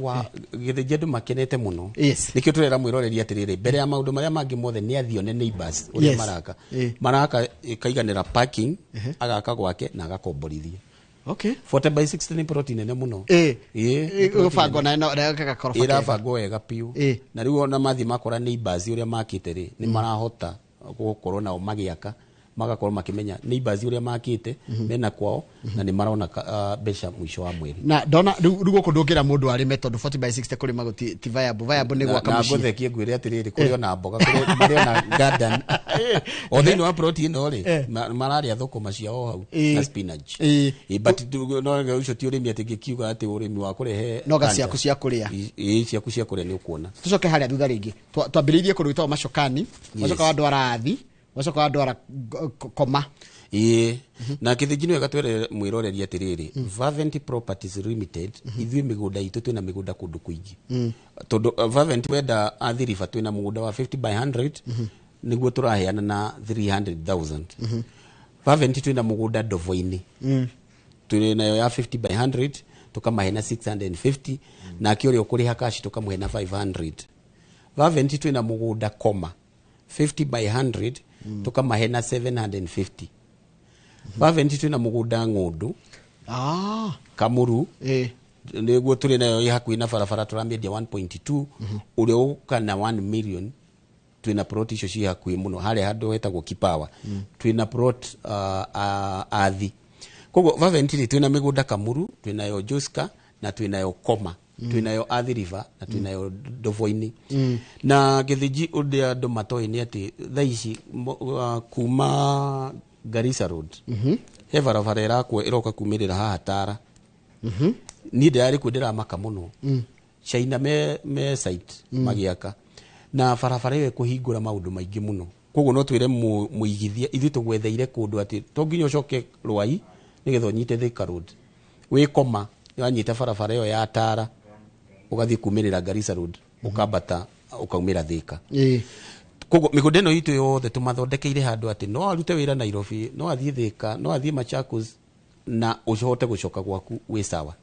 Speaker 8: Wa Gĩthĩnji andũ makenete mũno. Nĩkĩo tũrera mwĩroreri atĩrĩrĩ, mbere ya maũndũ marĩa mangĩ mothe nĩ athiĩ one neighbors ũrĩa maraka maraka ĩkaiganĩra parking, agaka gwake na agakomborithia. 40 by 60 nĩ plot nene mũno. Ĩĩ,
Speaker 22: Ĩgũbangwo na ĩno na gakoroba kega.
Speaker 8: Ĩrabangwo wega biũ. Na rĩu ona mathiĩ makora neighbors ũrĩa makĩte rĩ, nĩ marahota gũkorwo nao magĩaka Magakorwo makĩmenya neighbors ũrĩa makĩte mena kwao na nĩ marona mbeca mũico wa mweri.
Speaker 22: Na ndona rĩu gũkũ ndũngĩra mũndũ arĩme tondũ 40 by 60 kũrĩma gũti ti viable. Viable nĩ gwaka
Speaker 8: Na
Speaker 22: mũciĩ.
Speaker 8: Ngũthekie ngwĩre atĩrĩrĩ, kũrĩ ona mboga, kũrĩ marĩ ona garden o thĩinĩ wa plot ĩno rĩ, mararĩa thũkũma ciao hau na spinach. But no ũcio ti ũrĩmi atĩ ngĩkiuga atĩ ũrĩmi wa kũrehe
Speaker 22: Noga
Speaker 8: cancer.
Speaker 22: Ciaku cia kũrĩa.
Speaker 8: Ĩ, ciaku cia kũrĩa nĩ ũkuona.
Speaker 22: Tucoke harĩa thutha rĩngĩ. Twambĩrĩirie kũndũ gwĩtagwo Macokani, wacoka wandwara Athi, wacoka wandwara Koma.
Speaker 8: Ĩĩ, na Kĩthĩnji nĩ wega twere mwĩroreri atĩrĩrĩ, Vavent Properties Limited, ithuĩ mĩgũnda itũ twĩna mĩgũnda kũndũ kũingĩ, tondũ Vavent wenda Athi River twĩna mũgũnda wa 50 by 100 nĩguo tũraheana na 300,000. Vavent twĩna mũgũnda Ndovo-inĩ, twĩ nayo ya 50 by 100 tukamahe na 650, nake ũrĩa ũkũrĩha cash tukamũhe na 500. Vavent twĩna mũgũnda Koma 50 by 100 tukamahe na 750. Vavent twĩna mũgũnda Ng'ũndũ, Kamuru, nĩguo tũrĩ nayo ĩ hakuhĩ na barabara, tũramĩendia 1.2. Ũrĩa ũka na 1 million, twĩna plot icio ciĩ hakuhĩ mũno harĩa handũ hetagwo Kipawa. Twĩna plot Athi. Koguo Vavent rĩ, twĩna mĩgũnda Kamuru, twĩnayo Joska, na twĩnayo Koma, twĩnayo Athi River, na twĩnayo Ndovo-inĩ. Na Gĩthĩnji, ũrĩa andũ matoĩ nĩ atĩ thaa ici kuma Garissa Road he barabara ĩrakwo ĩroka kumĩrĩra haha Tara. Niĩ ndĩrarĩ kuo, ndĩramaka mũno. China me site magĩaka, na barabara ĩyo ĩkũhingũra maũndũ maingĩ mũno. Koguo no twĩre mũigithia ithuĩ tũgwetheire kũndũ atĩ to nginya ũcoke Rwai nĩgetha ũnyite Thika Road. Wĩ Koma wanyita barabara ĩyo ya Tara ũgathiĩ kumĩrĩra Garissa Road, ũkambata ũkaumĩra Thika. Koguo mĩgũnda ĩno itũ yothe tũmathondekeire handũ atĩ no arute wĩra Nairobi, no athiĩ Thika, no athiĩ Machakos, na ũhote gũcoka gwaku wĩ sawa,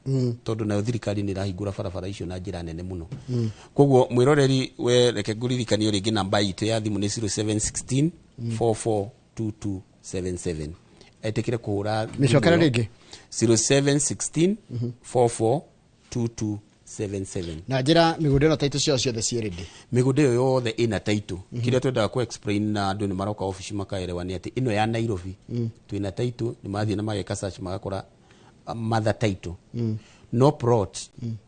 Speaker 8: tondũ nayo thirikari nĩ ĩrahingũra barabara icio na njĩra nene mũno. Koguo mwĩroreri we, reke ngũririkanio rĩngĩ, namba itũ ya thimũ nĩ 0716 442277. Etĩkĩre kũhũra thimũ
Speaker 22: Mĩcokere
Speaker 8: ĩyo.
Speaker 22: Rĩngĩ.
Speaker 8: 0716 442277.
Speaker 22: Na njĩra mĩgũnda ĩno taitũ ciao ciothe ciĩ ready?
Speaker 8: Mĩgũnda ĩyo yothe ĩna title. Kĩrĩa twendaga ku explain na andũ nĩ maroka ofici makaerewa nĩ atĩ ĩno ya Nairobi twĩna title, nĩ mathiĩ na mageka search magakora mother title. No plot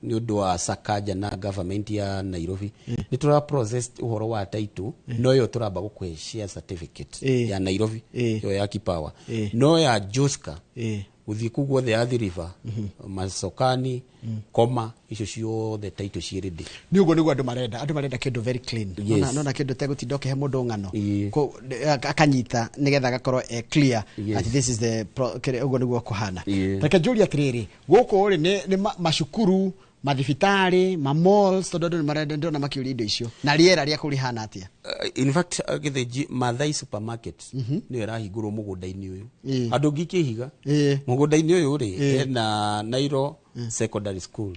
Speaker 8: nĩ ũndũ wa Sakaja na government ya Nairobi nĩ tũra process ũhoro wa title, no ĩyo tũramba gũkũhe share certificate ya Nairobi, ĩyo ya Kipawa. No ya Joska, gũthiĩ kũu guothe Athi River, Masokani, Koma, icio ciothe title ciĩ ready.
Speaker 22: Nĩ ũguo nĩguo andũ marenda. Andũ marenda kĩndũ very clean.
Speaker 8: Yes.
Speaker 22: Nona kĩndũ tegũtinda ũkĩhe mũndũ ng'ano. Akanyita nĩgetha agakorwo e clear atĩ this is the ũguo nĩguo kũhana. Reke njũrie atĩrĩrĩ, gũkũ rĩ nĩ macukuru, mathibitarĩ, ma malls, tondũ andũ nĩ marenda, ndĩrona makĩũria indo icio, na rĩera rĩa kũu rĩhana atĩa?
Speaker 8: In fact, Gĩthĩnji, Mathai Supermarket nĩyo ĩrahingũrwo mũgũnda-inĩ ũyũ. Andũ ngikĩhiga mũgũnda-inĩ ũyũ rĩ, hena Nairo Secondary School.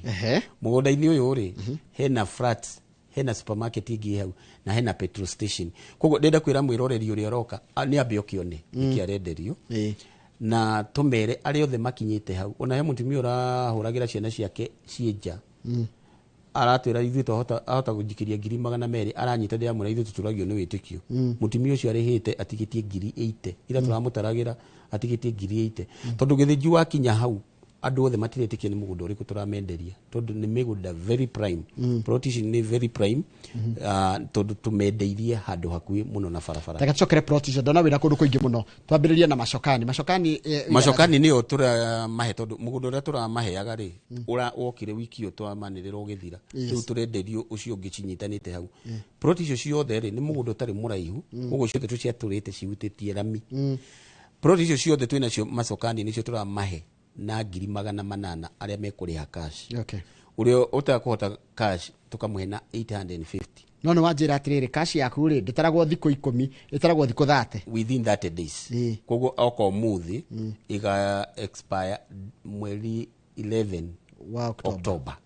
Speaker 8: Mũgũnda-inĩ ũyũ rĩ, hena flat, hena supermarket ĩngĩ hau, na hena petrol station. Koguo ndĩrenda kwĩra mwĩroreri ũrĩa ũroka nĩ ambe ũkĩone nĩkĩ arenderio, na tũmere arĩa othe makinyĩte hau. Ona he mũtumia ũrahũragĩra ciana ciake ciĩ nja, aratwĩra ithuĩ twahota ahota gũnjikiria 200,000, aranyita ndĩramwĩra ithuĩ tũtũragio nĩ wĩtĩkio. Mũtumia ũcio arĩhĩte atigĩtie 80,000 ira tũramũtaragĩra atigĩtie 80,000, tondũ Gĩthĩnji wakinya hau andũ othe matiretĩkia nĩ mũgũnda ũrĩkũ tũramenderia, tondũ nĩ mĩgũnda very prime. Plot ici nĩ very prime, tondũ tũmendeirie handũ hakuhĩ mũno na barabara.
Speaker 22: Reke tũcokere plot icio, ndona wĩra kũndũ kũingĩ mũno. Twambĩrĩrie na Macokani. Macokani
Speaker 8: Macokani nĩyo tũramahe, tondũ mũgũnda ũrĩa tũramaheaga rĩ, ũra wokire wiki ĩyo twamanĩrĩra ũgĩthira. Rĩu tũrenderio ũcio ũngĩ cinyitanĩte hau. Plot icio ciothe rĩ, nĩ mũgũnda ũtarĩ mũraihu, koguo ciothe tũciatũrĩte cihutĩtie rami. Plot icio ciothe twĩnacio Macokani nĩcio tũramahe na 800,000 arĩa mekũrĩha cash. Ũrĩa ũtakũhota cash tũkamũhe na 850.
Speaker 22: No nĩ wanjĩra atĩrĩrĩ, cash yaku rĩ ndĩtaragwo thikũ 10, ĩtaragwo thikũ 30.
Speaker 8: Within 30 days. Koguo oka ũmũthĩ ĩga expire mweri 11
Speaker 22: wa October.
Speaker 8: October.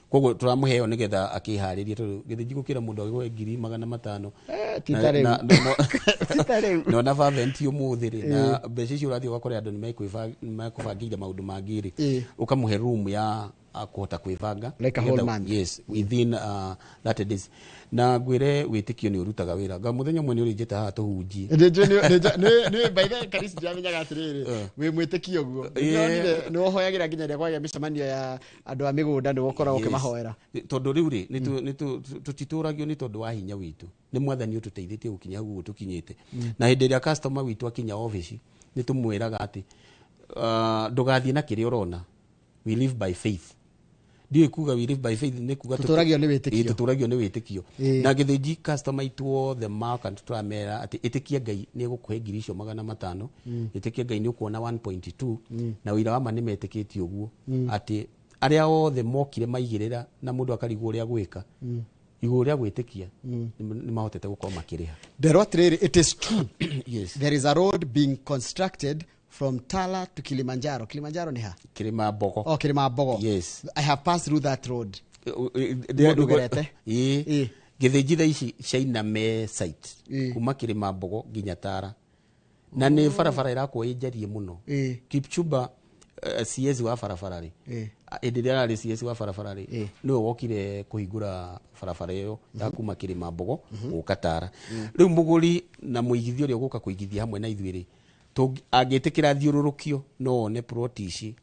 Speaker 8: Koguo tũramũhe ĩyo nĩgetha akĩharĩrie, tondũ gĩthĩnji gũkĩra mũndũ agĩgwe 500,000.
Speaker 22: Ti ta rĩu. Ti ta rĩu.
Speaker 8: Nona Vavent ũmũthĩ rĩ, na mbeca icio ũrathiĩ ũgakora andũ nĩ mekũbangĩire maũndũ mangĩ rĩ, ũkamũhe room ya Kũhota kwĩbanga.
Speaker 22: Like a whole month.
Speaker 8: Yes, within 30 days. Na ngwĩre wĩtĩkio nĩ ũrutaga wĩra. Nga mũthenya ũmwe nĩ ũrĩnjĩta haha tũhunjie.
Speaker 22: Nĩ by the way, Karisi, ndiamenyaga atĩrĩrĩ wĩ mwĩtĩkio ũguo. Nĩndĩronire nĩ wohoyagĩra nginya rĩrĩa kwagĩa mĩcemanio ya andũ a mĩgũnda, nĩ ũkoragwo ũkĩmahoera.
Speaker 8: Tondũ rĩu rĩ, tũtitũragio nĩ tondũ wa hinya witũ, nĩ mwathani ũtũteithĩtie gũkinya hau ũguo tũkinyĩte. Na hĩndĩ ĩrĩa customer witũ akinya ofici, nĩ tũmwĩraga atĩ ndũgathiĩ na kĩrĩa ũrona, we live by faith. Ndiũĩ kuga we live by faith nĩ kuga
Speaker 22: Tũtũragio nĩ wĩtĩkio.
Speaker 8: Ĩĩ, tũtũragio nĩ wĩtĩkio. Na Gĩthĩnji customer aitũ othe maka tũramera atĩ ĩtĩkia Ngai nĩ egũkũhe ngiri icio 500. Ĩtĩkia Ngai nĩ ũkuona 1.2. Na ũira wa ma nĩ metĩkĩtie ũguo, atĩ arĩa othe mokire maigĩrĩra na mũndũ akarigwo ũrĩa gwĩka, igũrũ rĩa gwĩtĩkia, nĩ mahotete gũkorwo makĩrĩha.
Speaker 22: Nderwo atĩrĩrĩ, it is true,
Speaker 8: Yes.
Speaker 22: there is a road being constructed from Tala to Kilimanjaro. Kilimanjaro nĩ ha?
Speaker 8: Kĩrĩma Mbogo.
Speaker 22: Oh, Kĩrĩma Mbogo.
Speaker 8: Yes.
Speaker 22: I have passed through that road. Mũndũ ũgerete?
Speaker 8: Ĩĩ, Gĩthĩnji thaa ici China me site kuma Kĩrĩma Mbogo nginya Tara, na nĩ barabara ĩrakwo ĩ njariĩ mũno. Kipchumba, CS wa barabara rĩ, hĩndĩ ĩrĩa ararĩ CS wa barabara rĩ, nĩwe wokire kũhingũra barabara ĩyo ya kuma Kĩrĩma Mbogo gũka Tara. Rĩu mũgũri na mũigithia ũrĩa ũgũka kũigithia hamwe na ithuĩ rĩ, angĩtĩkĩra thiũrũrũkio no one plot ici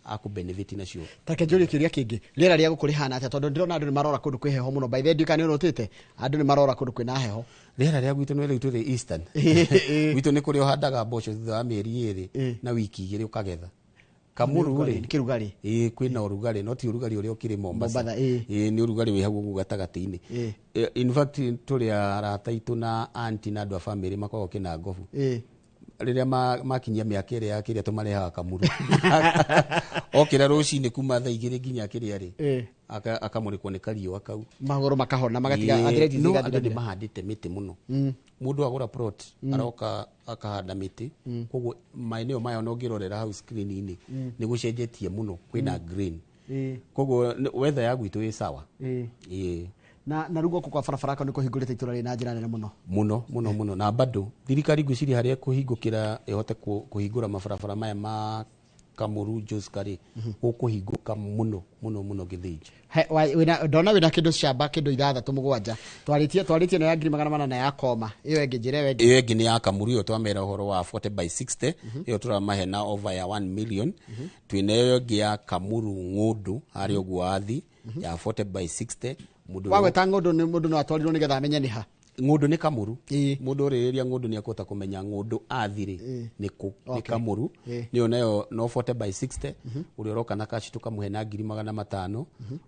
Speaker 8: akũ benefit nacio.
Speaker 22: Take njũrie kĩũria kĩngĩ, rĩera rĩa gũkũ rĩhana atĩa? Tondũ ndĩrona andũ nĩ marora kũndũ kwĩ heho mũno. By the way, ndiũĩ kana nĩ ũrotĩte, andũ nĩ marora kũndũ kwĩna heho.
Speaker 8: Rĩera rĩa gwitũ nĩ rĩu tũrĩ eastern. Gwitũ nĩ kũrĩa ũhandaga mboco, thutha wa mĩeri 2 na wiki 2 ũkagetha. Kamuru rĩ,
Speaker 22: Kĩrugarĩ.
Speaker 8: Ĩĩ, kwĩna ũrugarĩ, no ti ũrugarĩ ũrĩa ũkĩrĩ Mombasa.
Speaker 22: Mombatha, ĩĩ.
Speaker 8: Ĩĩ, nĩ ũrugarĩ wĩ hau ũguo gatagatĩ-inĩ. In fact, tũrĩ arata aitũ na aunty na andũ a family makoragwo kĩna ngobu. Rĩrĩa makinyia mĩaka ĩrĩa ya kĩrĩa, tũmarehaga Kamuru. Okĩra rũcinĩ kuma thaa 2 nginya kĩrĩa rĩ, akamũrĩkwo nĩ kariũa kau,
Speaker 22: magũrũ makahona, magatiga arthritis
Speaker 8: No
Speaker 22: igathira.
Speaker 8: andũ nĩ mahandĩte mĩtĩ mũno. Mũndũ agũra plot, aroka akahanda mĩtĩ. Koguo maeneo maya, ona ũngĩrorera hau screen-inĩ, nĩ gũcenjetie mũno, kwĩna green. Koguo weather ya gwitũ ĩ sawa. Ĩĩ.
Speaker 22: Na rĩu gũkũ kwa barabara ko nĩ kũhingũrĩte itũra rĩ na njĩra nene mũno.
Speaker 8: Mũno mũno mũno. Na bado thirikari ngwĩciria harĩa kũhingũkĩra ĩhote kũhingũra mabarabara maya ma Kamuru Joska rĩ, gũkũhingũka mũno mũno mũno Gĩthĩnji.
Speaker 22: Ndona wĩna kĩndũ camba kĩndũ ithathatũ mũgwanja, twarĩtie ĩno ya ngiri 400 ya koma, ĩyo ĩngĩ njĩra ĩyo ĩngĩ.
Speaker 8: Ĩyo ĩngĩ nĩ ya Kamuru, ĩyo twamera ũhoro wa 40 by 60, ĩyo tũramahe na over ya 1 million. Twĩna ĩyo ĩngĩ ya Kamuru ng'ũndũ harĩa ũguo athi ya 40 by 60, mũndũ
Speaker 22: Wagweta ng'ũndũ, nĩ mũndũ no atwarirwo nĩgetha amenye nĩ ha?
Speaker 8: Ng'ũndũ nĩ Kamuru. Mũndũ ũrĩrĩria ng'ũndũ nĩ akũhota kũmenya ng'ũndũ athirĩ nĩ kũ, nĩ Kamuru. Nĩyo nayo no 40 by 60. Ũrĩa ũroka na cash tũkamũhe na ngiri 500,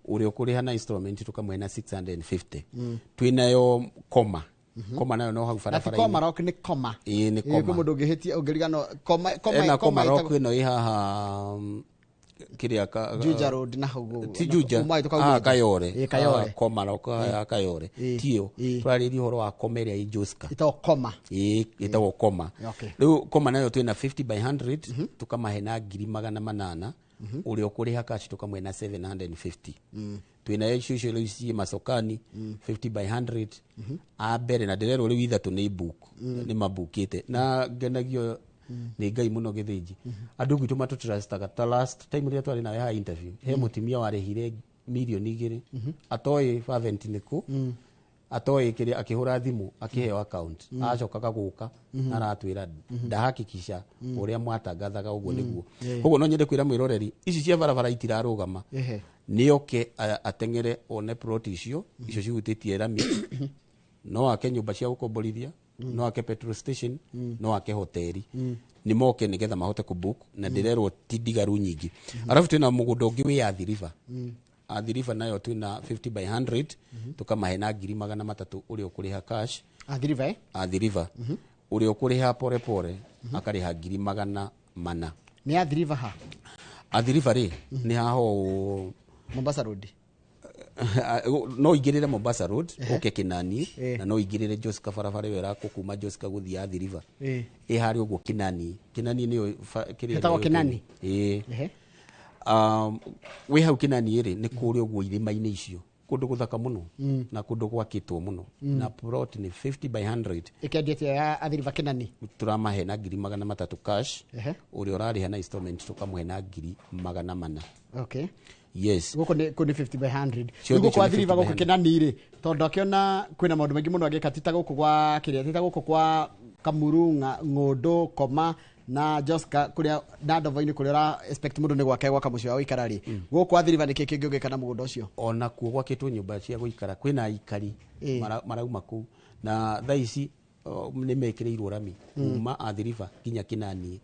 Speaker 8: ũrĩa ũkũrĩha na installment tũkamũhe na 650. Twĩnayo koma. Koma nayo no hau
Speaker 22: Na ti
Speaker 8: barabara-inĩ.
Speaker 22: Koma Rock, nĩ koma?
Speaker 8: Ĩĩ, nĩ
Speaker 22: Ĩĩ, kwĩ
Speaker 8: koma.
Speaker 22: mũndũ ũngĩhĩtia ũngĩrigano koma koma.
Speaker 8: Ena
Speaker 22: koma
Speaker 8: koma rock
Speaker 22: ĩtagwo
Speaker 8: ĩno ĩ haha, kĩrĩa
Speaker 22: Juja Road na hau ũguo.
Speaker 8: Ti Juja.
Speaker 22: Kuma ĩtũka
Speaker 8: Ah,
Speaker 22: Juja.
Speaker 8: Kayore.
Speaker 22: Ĩĩ, Kayore.
Speaker 8: Ah, Koma Rock ya Kayore. Tiyo tũrarĩria ũhoro wa koma ĩrĩa ĩ Joska.
Speaker 22: Ĩtagwo koma?
Speaker 8: Ĩĩ, ĩtagwo koma. Rĩu koma nayo twĩna 50 by 100, tũkamahe na ngiri 800. Ũrĩa ũkũrĩha cash tũkamũhe na 750. Twĩna icio icio rĩu ciĩ macokani, 50 by 100 a mbere, na ndĩrerwo rĩu ithatũ nĩ book, nĩ mabukĩte. Na ngenagio nĩ Ngai mũno Gĩthĩnji, andũ gwitũ matũtrustaga. Ta last time rĩrĩa twarĩ nawe haha interview, he mũtumia warĩhire mirioni 2, atoĩ Fervent nĩ kũ, atoĩ kĩrĩa, akĩhũra thimũ akĩheo account. Acokaga gũka aratwĩra ndahakikisha ũrĩa mwatangathaga ũguo nĩguo. Koguo no nyende kwĩra mwĩroreri, ici cia barabara itirarũgama. Nĩoke ateng'ere one plot icio. Icio cihutĩtie rami, no ake nyũmba cia gũkomborithia, no ake petrol station, no ake hoteri. Nĩ moke nĩgetha mahote kũbook, na ndĩrerwo ti ndigaru nyingĩ. Arabu twĩna mũgũnda ũngĩ wĩ Athi River. Athi River nayo twĩna 50 by 100, tũkamahe na ngiri 300 ũrĩa ũkũrĩha cash.
Speaker 22: Athi River, eh?
Speaker 8: Athi River. Ũrĩa ũkũrĩha pore pore akarĩha ngiri 400.
Speaker 22: Nĩ Athi River ha?
Speaker 8: Athi River rĩ, nĩ haha ũũ.
Speaker 22: Mombasa Road?
Speaker 8: No ingĩrĩre Mombasa Road, ũke Kinani, na no ingĩrĩre Joska, barabara ĩyo ĩrakwo kuma Joska gũthiĩ Athi River. Ĩ harĩa ũguo Kinani. Kinani nĩyo kĩrĩa
Speaker 22: Ĩtagwo Kinani?
Speaker 8: Ĩĩ. Wĩ hau Kinani rĩ, nĩ kũrĩa ũguo irĩma-inĩ icio, kũndũ gũthaka mũno, na kũndũ gwakĩtwo mũno. Na plot nĩ 50 by 100.
Speaker 22: Ĩkĩendio atĩa ya Athi River Kinani?
Speaker 8: Tũramahe na ngiri 300 cash. Ũrĩa ũrarĩha na installment tũkamũhe na ngiri 400. Yes.
Speaker 22: Gũkũ nĩ kũ nĩ 50 by 100.
Speaker 8: Ciothe
Speaker 22: Rĩu gũkũ
Speaker 8: icio nĩ
Speaker 22: Athi River
Speaker 8: 50 by
Speaker 22: gũkũ Kĩnani rĩ, tondũ akĩona kwĩna maũndũ maingĩ mũno angĩka, ti ta gũkũ gwa kĩrĩa, ti ta gũkũ kwa Kamuru, Ng'ũndũ, Koma na Joska kũrĩa na Ndovo-inĩ kũrĩa ũra expect mũndũ nĩ gwake gwaka mũciĩ wa gũikara rĩ. Gũkũ Athi River nĩkĩ kĩngĩ ũngĩka na mũgũnda ũcio?
Speaker 8: Ona kuo gwakĩtwo nyũmba cia gũikara, kwĩna aikari marauma kũu, na thaa ici nĩ mekĩrĩirwo rami kuma Athi River nginya Kĩnani.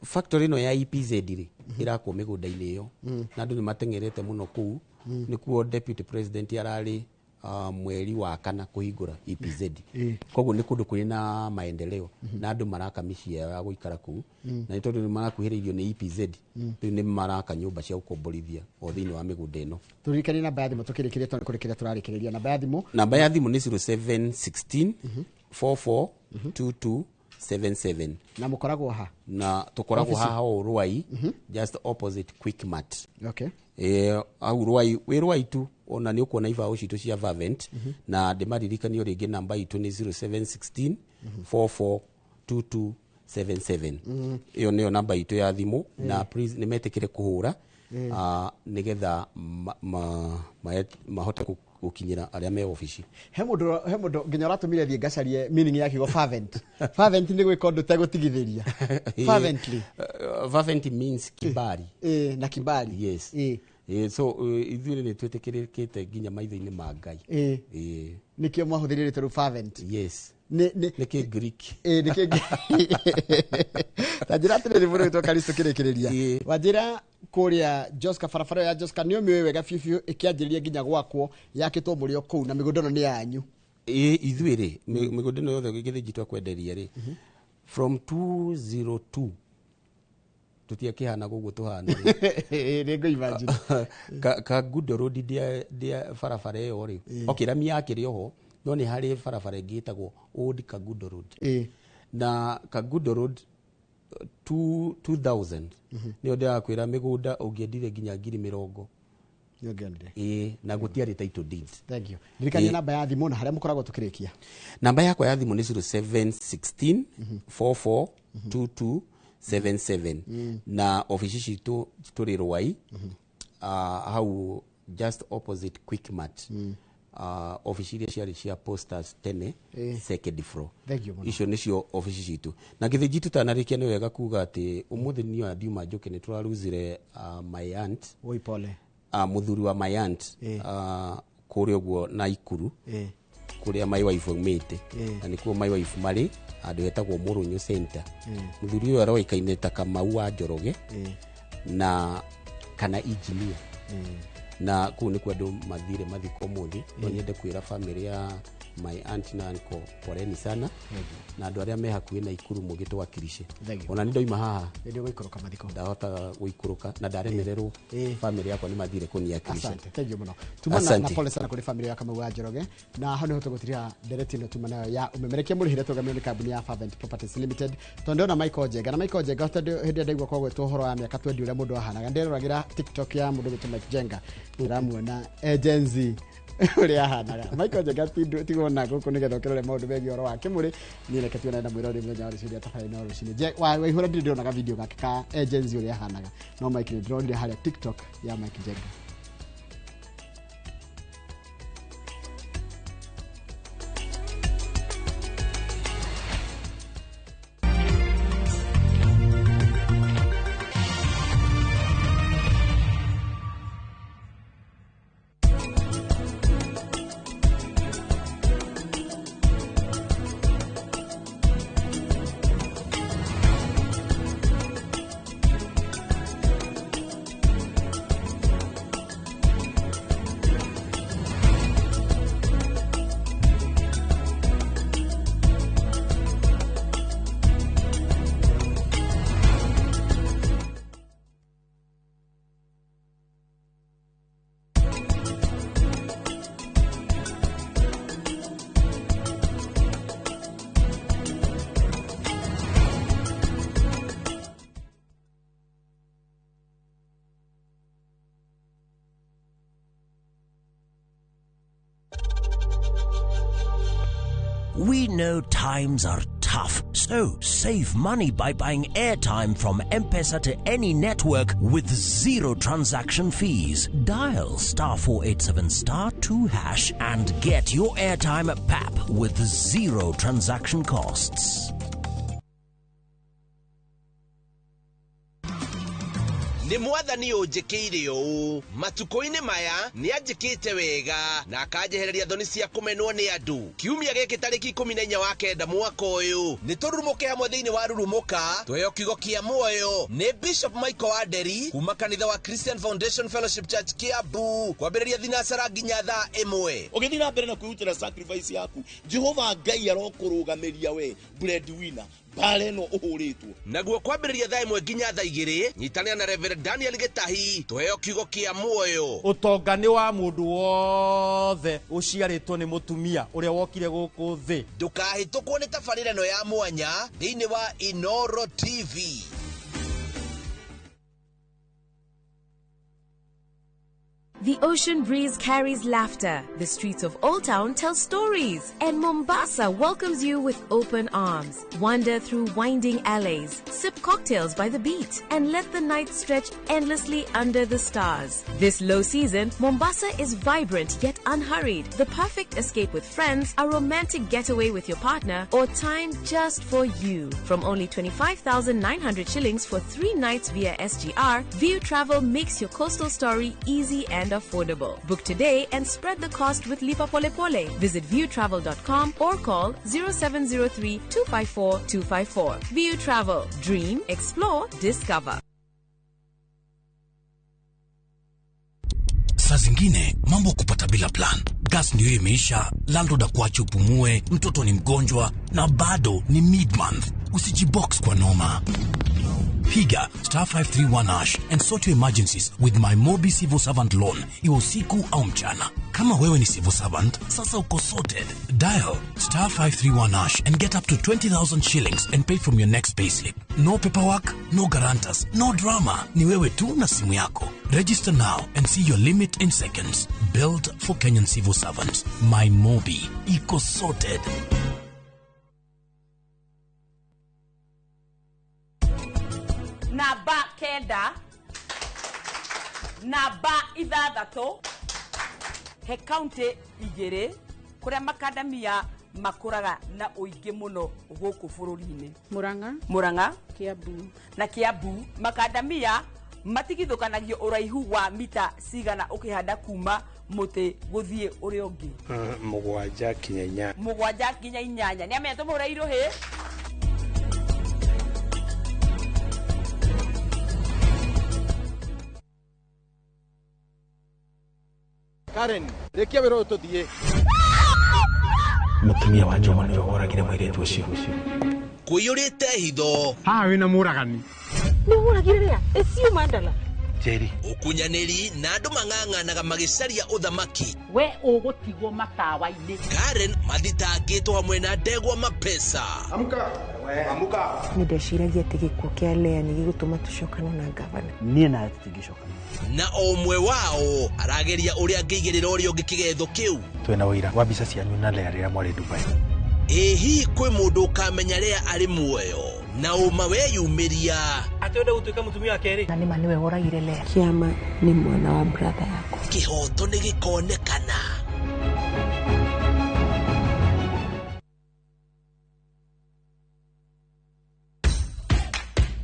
Speaker 8: Factory ĩno ya EPZ rĩ, ĩrakwo mĩgũnda-inĩ ĩyo, na andũ nĩ mateng'erete mũno kũu. Nĩkuo deputy president ararĩ mweri wa kana kũhingũra EPZ. Koguo nĩ kũndũ kũrĩ na maendeleo, na andũ maraka mĩciĩ yao ya gũikara kũu, na nĩ tondũ nĩ marakuhĩrĩirio nĩ EPZ, rĩu nĩ maraka nyũmba cia gũkomborithia o thĩinĩ wa mĩgũnda ĩno.
Speaker 22: Tũririkanie namba ya thimũ tũkĩrĩkĩria, tondũ kũrĩ kĩrĩa tũrarĩkĩrĩria. Namba ya thimũ?
Speaker 8: Namba ya thimũ nĩ 0716 44 22 77.
Speaker 22: Na mũkoragwo ha?
Speaker 8: Na tũkoragwo
Speaker 22: Office?
Speaker 8: Haha o Ruai, just opposite Quickmart.
Speaker 22: Okay.
Speaker 8: Hau Ruai, wĩ Ruai tu ona nĩ ũkuona ibaũ citũ cia Vavent. Na ndĩmaririkanio rĩngĩ, namba itũ nĩ 0716 44 22 77. Ĩyo nĩyo namba itũ ya thimũ, na please nĩ metĩkĩre kũhũra, nĩgetha mahote gũkinyĩra arĩa me obici.
Speaker 22: He mũndũ nginya ũratũmire thiĩ ngacarie meaning ya kiugo fervent. Fervent nĩ gwĩka ũndũ ũtegũtigithĩria. Fervently.
Speaker 8: Fervent means kibali.
Speaker 22: Na kibali.
Speaker 8: Yes. So ithuĩ nĩ twĩtĩkĩrĩkĩte nginya maitho-inĩ ma Ngai.
Speaker 22: Nĩkĩo mwahũthĩrire rĩtwa rĩu fervent.
Speaker 8: Yes.
Speaker 22: Nĩ
Speaker 8: nĩ kĩ Greek.
Speaker 22: Nĩkĩ ta njĩra atĩrĩrĩ, mũndũ wĩtwo Karisto kĩrĩkĩrĩria, wanjĩra kũrĩa Joska, barabara ĩyo ya Joska nĩ ũmĩũĩ wega biũ biũ, ĩkĩanjĩrĩria nginya gwakwo yakĩtwo mũrĩ o kũu, na mĩgũnda ĩno nĩ yanyu?
Speaker 8: Ithuĩ rĩ, mĩgũnda ĩno yothe gĩthĩnji twakwenderia rĩ, from 202 tũtiakĩhana gũguo tũhana rĩ.
Speaker 22: Nĩ ngũ imagine.
Speaker 8: Ka Good Road ndĩa barabara ĩyo rĩ, okay, rami yakĩrĩ oho, no nĩ harĩ barabara ĩngĩ ĩtagwo Old Kagudo Road. Na Kagudo Road 2000 nĩyo ndĩrakwĩra, mĩgũnda ũngĩendire nginya 20,000.
Speaker 22: Nĩũngĩonire.
Speaker 8: Na gũtiarĩ title deed.
Speaker 22: Thank you. Ndirikania namba ya thimũ na harĩa mũkoragwo tũkĩrĩkia.
Speaker 8: Namba yakwa ya thimũ nĩ 0716 44 22 77, na obici citũ tũrĩ Rwai, hau just opposite Quickmart, obici iria ciarĩ cia posters tene, second floor.
Speaker 22: Thank you mũno.
Speaker 8: Icio nĩcio obici citũ. Na gĩthĩnji tũtanarĩkia, nĩ wega kuga atĩ ũmũthĩ niĩ ndiuma njũke nĩ tũraruzire my aunt.
Speaker 22: Oi, pole.
Speaker 8: Mũthuri wa my aunt, kũrĩa ũguo na Ikuru, kũrĩa my wife aumĩte, na nĩkuo my wife marĩ handũ hetagwo Mũrũnyũ Center. Mũthuri ũyũ aroĩkaine ta Kamau wa Njoroge na kana engineer, na kũu nĩkuo andũ mathire mathiko ũmũthĩ. No nyende kwĩra family ya my aunt na uncle poleni sana, na andũ arĩa me hakuhĩ na Ikuru mũgĩtwakirishe.
Speaker 22: Thank you.
Speaker 8: Ona nĩ ndoima haha
Speaker 22: Nĩ ũgũikũrũka mathiko.
Speaker 8: Ndahotaga gũikũrũka na ndaremererwo, family yakwa nĩ mathire kũniakirisha.
Speaker 22: Asante, thank you mũno. Tuma na
Speaker 8: Asante.
Speaker 22: pole sana kũrĩ family ya Kamau wa Njoroge, na hau nĩho tũgũtiria ndereti ĩno tuma nayo ya ũmemerekia mũrĩhĩre tũgamio nĩ kambuni ya Fervent Properties Limited, tondũ ndĩrona Michael Njenga na Michael Njenga, tondũ hĩndĩ ĩrĩa ndaigua kwagwetwo ũhoro wa mĩaka 20 ũrĩa mũndũ ahanaga, ndĩroragĩra TikTok ya mũndũ gwĩtwo Mike Njenga, ndĩramuona e Gen Z ũrĩa ahanaga. Michael Njenga tigwona gũkũ nĩgetha ũkĩrore maũndũ megiĩ ũhoro wa kĩmũrĩ. Niĩ reke tuonane na mwĩrori mũthenya wa rũciũ rĩa tabarĩra ĩno rũcinĩ. Waihũra ndirĩ ndĩronaga video gake ka e Gen Z ũrĩa ahanaga, no Mike nĩ ndĩronire harĩa TikTok ya Mike Njenga.
Speaker 10: We know times are tough. tough. So save money by buying airtime from M-Pesa to any network with zero transaction fees. Dial star 487 star 2 hash and get your airtime at PAP with zero transaction costs.
Speaker 5: Nĩ mwathani ũnjĩkĩire ũũ matukũ-inĩ maya nĩ anjĩkĩte wega na akanjehereria thoni cia kũmenwo nĩ andũ. Kiumia gĩkĩ tarĩki 14 wa 9 mwaka ũyũ nĩ tũrurumũke hamwe thĩinĩ wa Rurumũka tweheo kiugo kĩa muoyo nĩ Bishop Michael Wanderi kuma kanitha wa Christian Foundation Fellowship Church Kiambu kwambĩrĩria thinacara nginya thaa 1.
Speaker 12: Ũgĩthiĩ na mbere na kwĩrutĩra sacrifice yaku, Jehova Ngai arokũrũgamĩria we breadwinner mbara ĩno ũhũrĩtwo.
Speaker 5: Naguo kwambĩrĩria thaa 1 nginya thaa 2 nyitanĩra na Reverend Daniel Gĩtahi tũheo kiugo kĩa muoyo.
Speaker 15: Ũtonga nĩ wa mũndũ wothe ũciarĩtwo nĩ mũtumia ũrĩa wokire gũkũ thĩ.
Speaker 5: Ndũkahĩtũkwo nĩ tabarĩra ĩno ya mwanya thĩinĩ wa Inoro TV.
Speaker 9: The ocean breeze carries laughter. The streets of Old Town tell stories. And Mombasa welcomes you with open arms. Wander through winding alleys, sip cocktails by the beach, and let the night stretch endlessly under the stars. This low season, Mombasa is vibrant yet unhurried. The perfect escape with friends, a romantic getaway with your partner, or time just for you. From only 25,900 shillings for 3 nights via SGR, View Travel makes your coastal story easy and affordable. Book today and spread the cost with Lipa Pole Pole. Visit viewtravel.com or call 0703 254 254. View Travel. Dream, explore, discover.
Speaker 10: Saa zingine mambo kupata bila plan. Gas ndio imeisha, landlord akuache upumue, mtoto ni mgonjwa na bado ni mid-month. Usijibox kwa noma. Piga star 531 hash and sort your emergencies with my Mobi Civil Servant Loan. Iwe usiku au mchana. Kama wewe ni civil servant, sasa uko sorted. Dial star 531 hash and get up to 20,000 shillings and pay from your next payslip. No paperwork, no guarantors, no drama. Ni wewe tu na simu yako. Register now and see your limit in seconds. Built for Kenyan civil servants. My Mobi. Iko sorted.
Speaker 14: Namba 9, namba 6 he kaunti 2 kuria makadamia makuraga na uingi muno guku bururi-ini. Murang'a, Kiambu na Kiambu. Makadamia matigithukanagio uraihu wa mita cigana ukihanda kuma muti guthie uria ungi?
Speaker 23: 7 nginya 8.
Speaker 14: 7 nginya 8. Ni amenya tumuhure iruhi.
Speaker 24: Karen, rekia wĩra ũyũ tũthiĩ.
Speaker 23: Mũtumia wa Juma nĩwe woragire mũirĩtu ũcio.
Speaker 5: Kũiyũrĩte hitho.
Speaker 23: Haha wĩna mũragani.
Speaker 25: Nĩ ũragire rĩa? Ĩcio mandala.
Speaker 23: Njeri.
Speaker 5: Ũkunyanĩri na andũ mang'ang'anaga magĩcaria ũthamaki.
Speaker 14: We ũgũtigwo matawa-inĩ.
Speaker 5: Karen mathitangĩtwo hamwe na ndegwa mapesa.
Speaker 24: Amka. Amka.
Speaker 27: Nĩ ndeciragia atĩ gĩkuũ kĩa Lea nĩ gĩgũtũma tũcokane na ngavana.
Speaker 23: Niĩ nawe tũtingĩcokana.
Speaker 5: Na o ũmwe wao arageria ũrĩa angĩigĩrĩra ũrĩa ũngĩ kĩgetho kĩu.
Speaker 23: Twĩna ũira wa mbica cianyu na Lea rĩrĩa mwarĩ Dubai.
Speaker 5: Ĩ hihi kwĩ mũndũ ũkamenya Lea arĩ muoyo na ũma weyumĩria?
Speaker 28: Atĩ wenda gũtuĩka mũtumia wa kerĩ?
Speaker 27: Na nĩma nĩwe woragire Lea. Kĩama nĩ mwana wa brother yakwa.
Speaker 5: Kĩhoto nĩ gĩkonekana.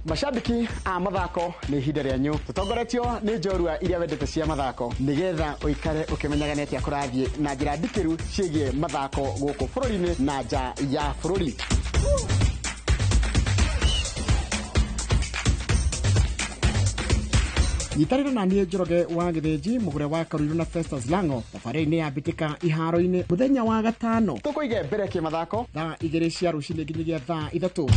Speaker 22: Mashabiki a mathako nĩ ihinda rĩanyu tũtongoretio nĩ njorua iria wendete cia mathako nĩgetha ũikare ũkĩmenyaga nĩ atĩa kũrathiĩ na njĩra ndikĩru ciĩgiĩ mathako gũkũ bũrũri-inĩ na nja ya bũrũri. Nyitanĩra na niĩ Njoroge wa Gĩthĩnji mũgũre wa Karuiru na Festus Lango thabarĩ-inĩ ya mbĩtĩka iharo-inĩ mũthenya wa gatano tũkũige mbere kĩmathako thaa 2 cia rũcinĩ nginyagia thaa 3.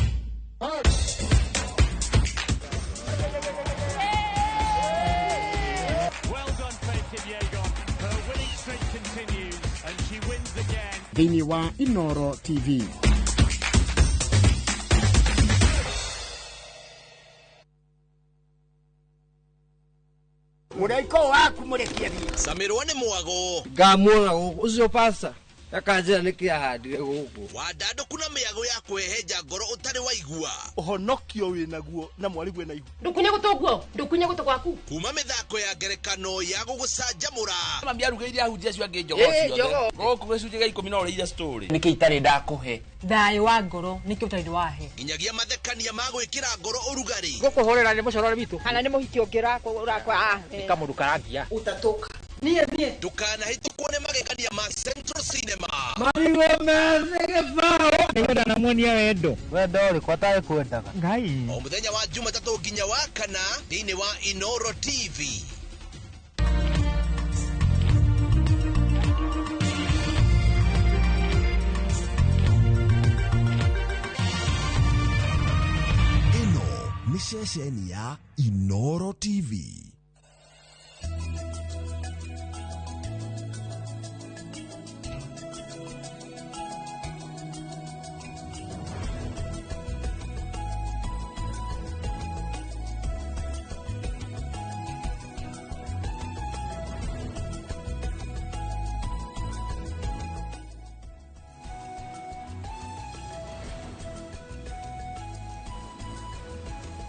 Speaker 22: Thĩinĩ wa Inoro TV.
Speaker 21: Mũraiko waku mũrekie thiĩ.
Speaker 5: Samirwo nĩ mwago.
Speaker 29: Ngamuona gũkũ ũcio pasta.
Speaker 1: Akanjĩra nĩkĩ ahandire gũkũ.
Speaker 5: Wandandũku na mĩago ya kwĩhenja ngoro ũtarĩ waigua.
Speaker 2: Ũhonokio wĩnaguo na mwarigwe na ihu.
Speaker 25: Ndukunye gũtũ guo, ndukunye gũtũ gwaku.
Speaker 5: Kuma mĩthako ya ngerekano ya gũgũcanjamũra.
Speaker 16: Mami arugĩire ahunjia acio angĩ njogoo ciothe. Gũkũ gĩcunjĩ gĩa 10 no ũrĩire story.
Speaker 1: Nĩkĩ itarĩ ndakũhe?
Speaker 25: Thayũ wa ngoro nĩkĩ ũtarĩ wahe.
Speaker 5: Nginyagia mathekania ma gwĩkĩra ngoro ũrugarĩ.
Speaker 1: Gũkũhũrĩra nĩ mũcorore witũ.
Speaker 25: Kana nĩ mũhiki ũngĩ ũrakwa.
Speaker 1: Nĩ kamũndũ karangia.
Speaker 25: Utatoka. Niĩ niĩ.
Speaker 5: Ndũkanahĩtũkwo nĩ magegania ma Central Cinema.
Speaker 1: Marigũ methĩ gĩbaũ. Nĩwenda na muonia wendo.
Speaker 17: Wendo ũrĩkũ atarĩ kwendaga?
Speaker 1: Ngai.
Speaker 5: O mũthenya wa Jumatatũ nginya wa kana thĩinĩ wa Inoro TV.
Speaker 18: Ĩno nĩ ceceni ya Inoro TV.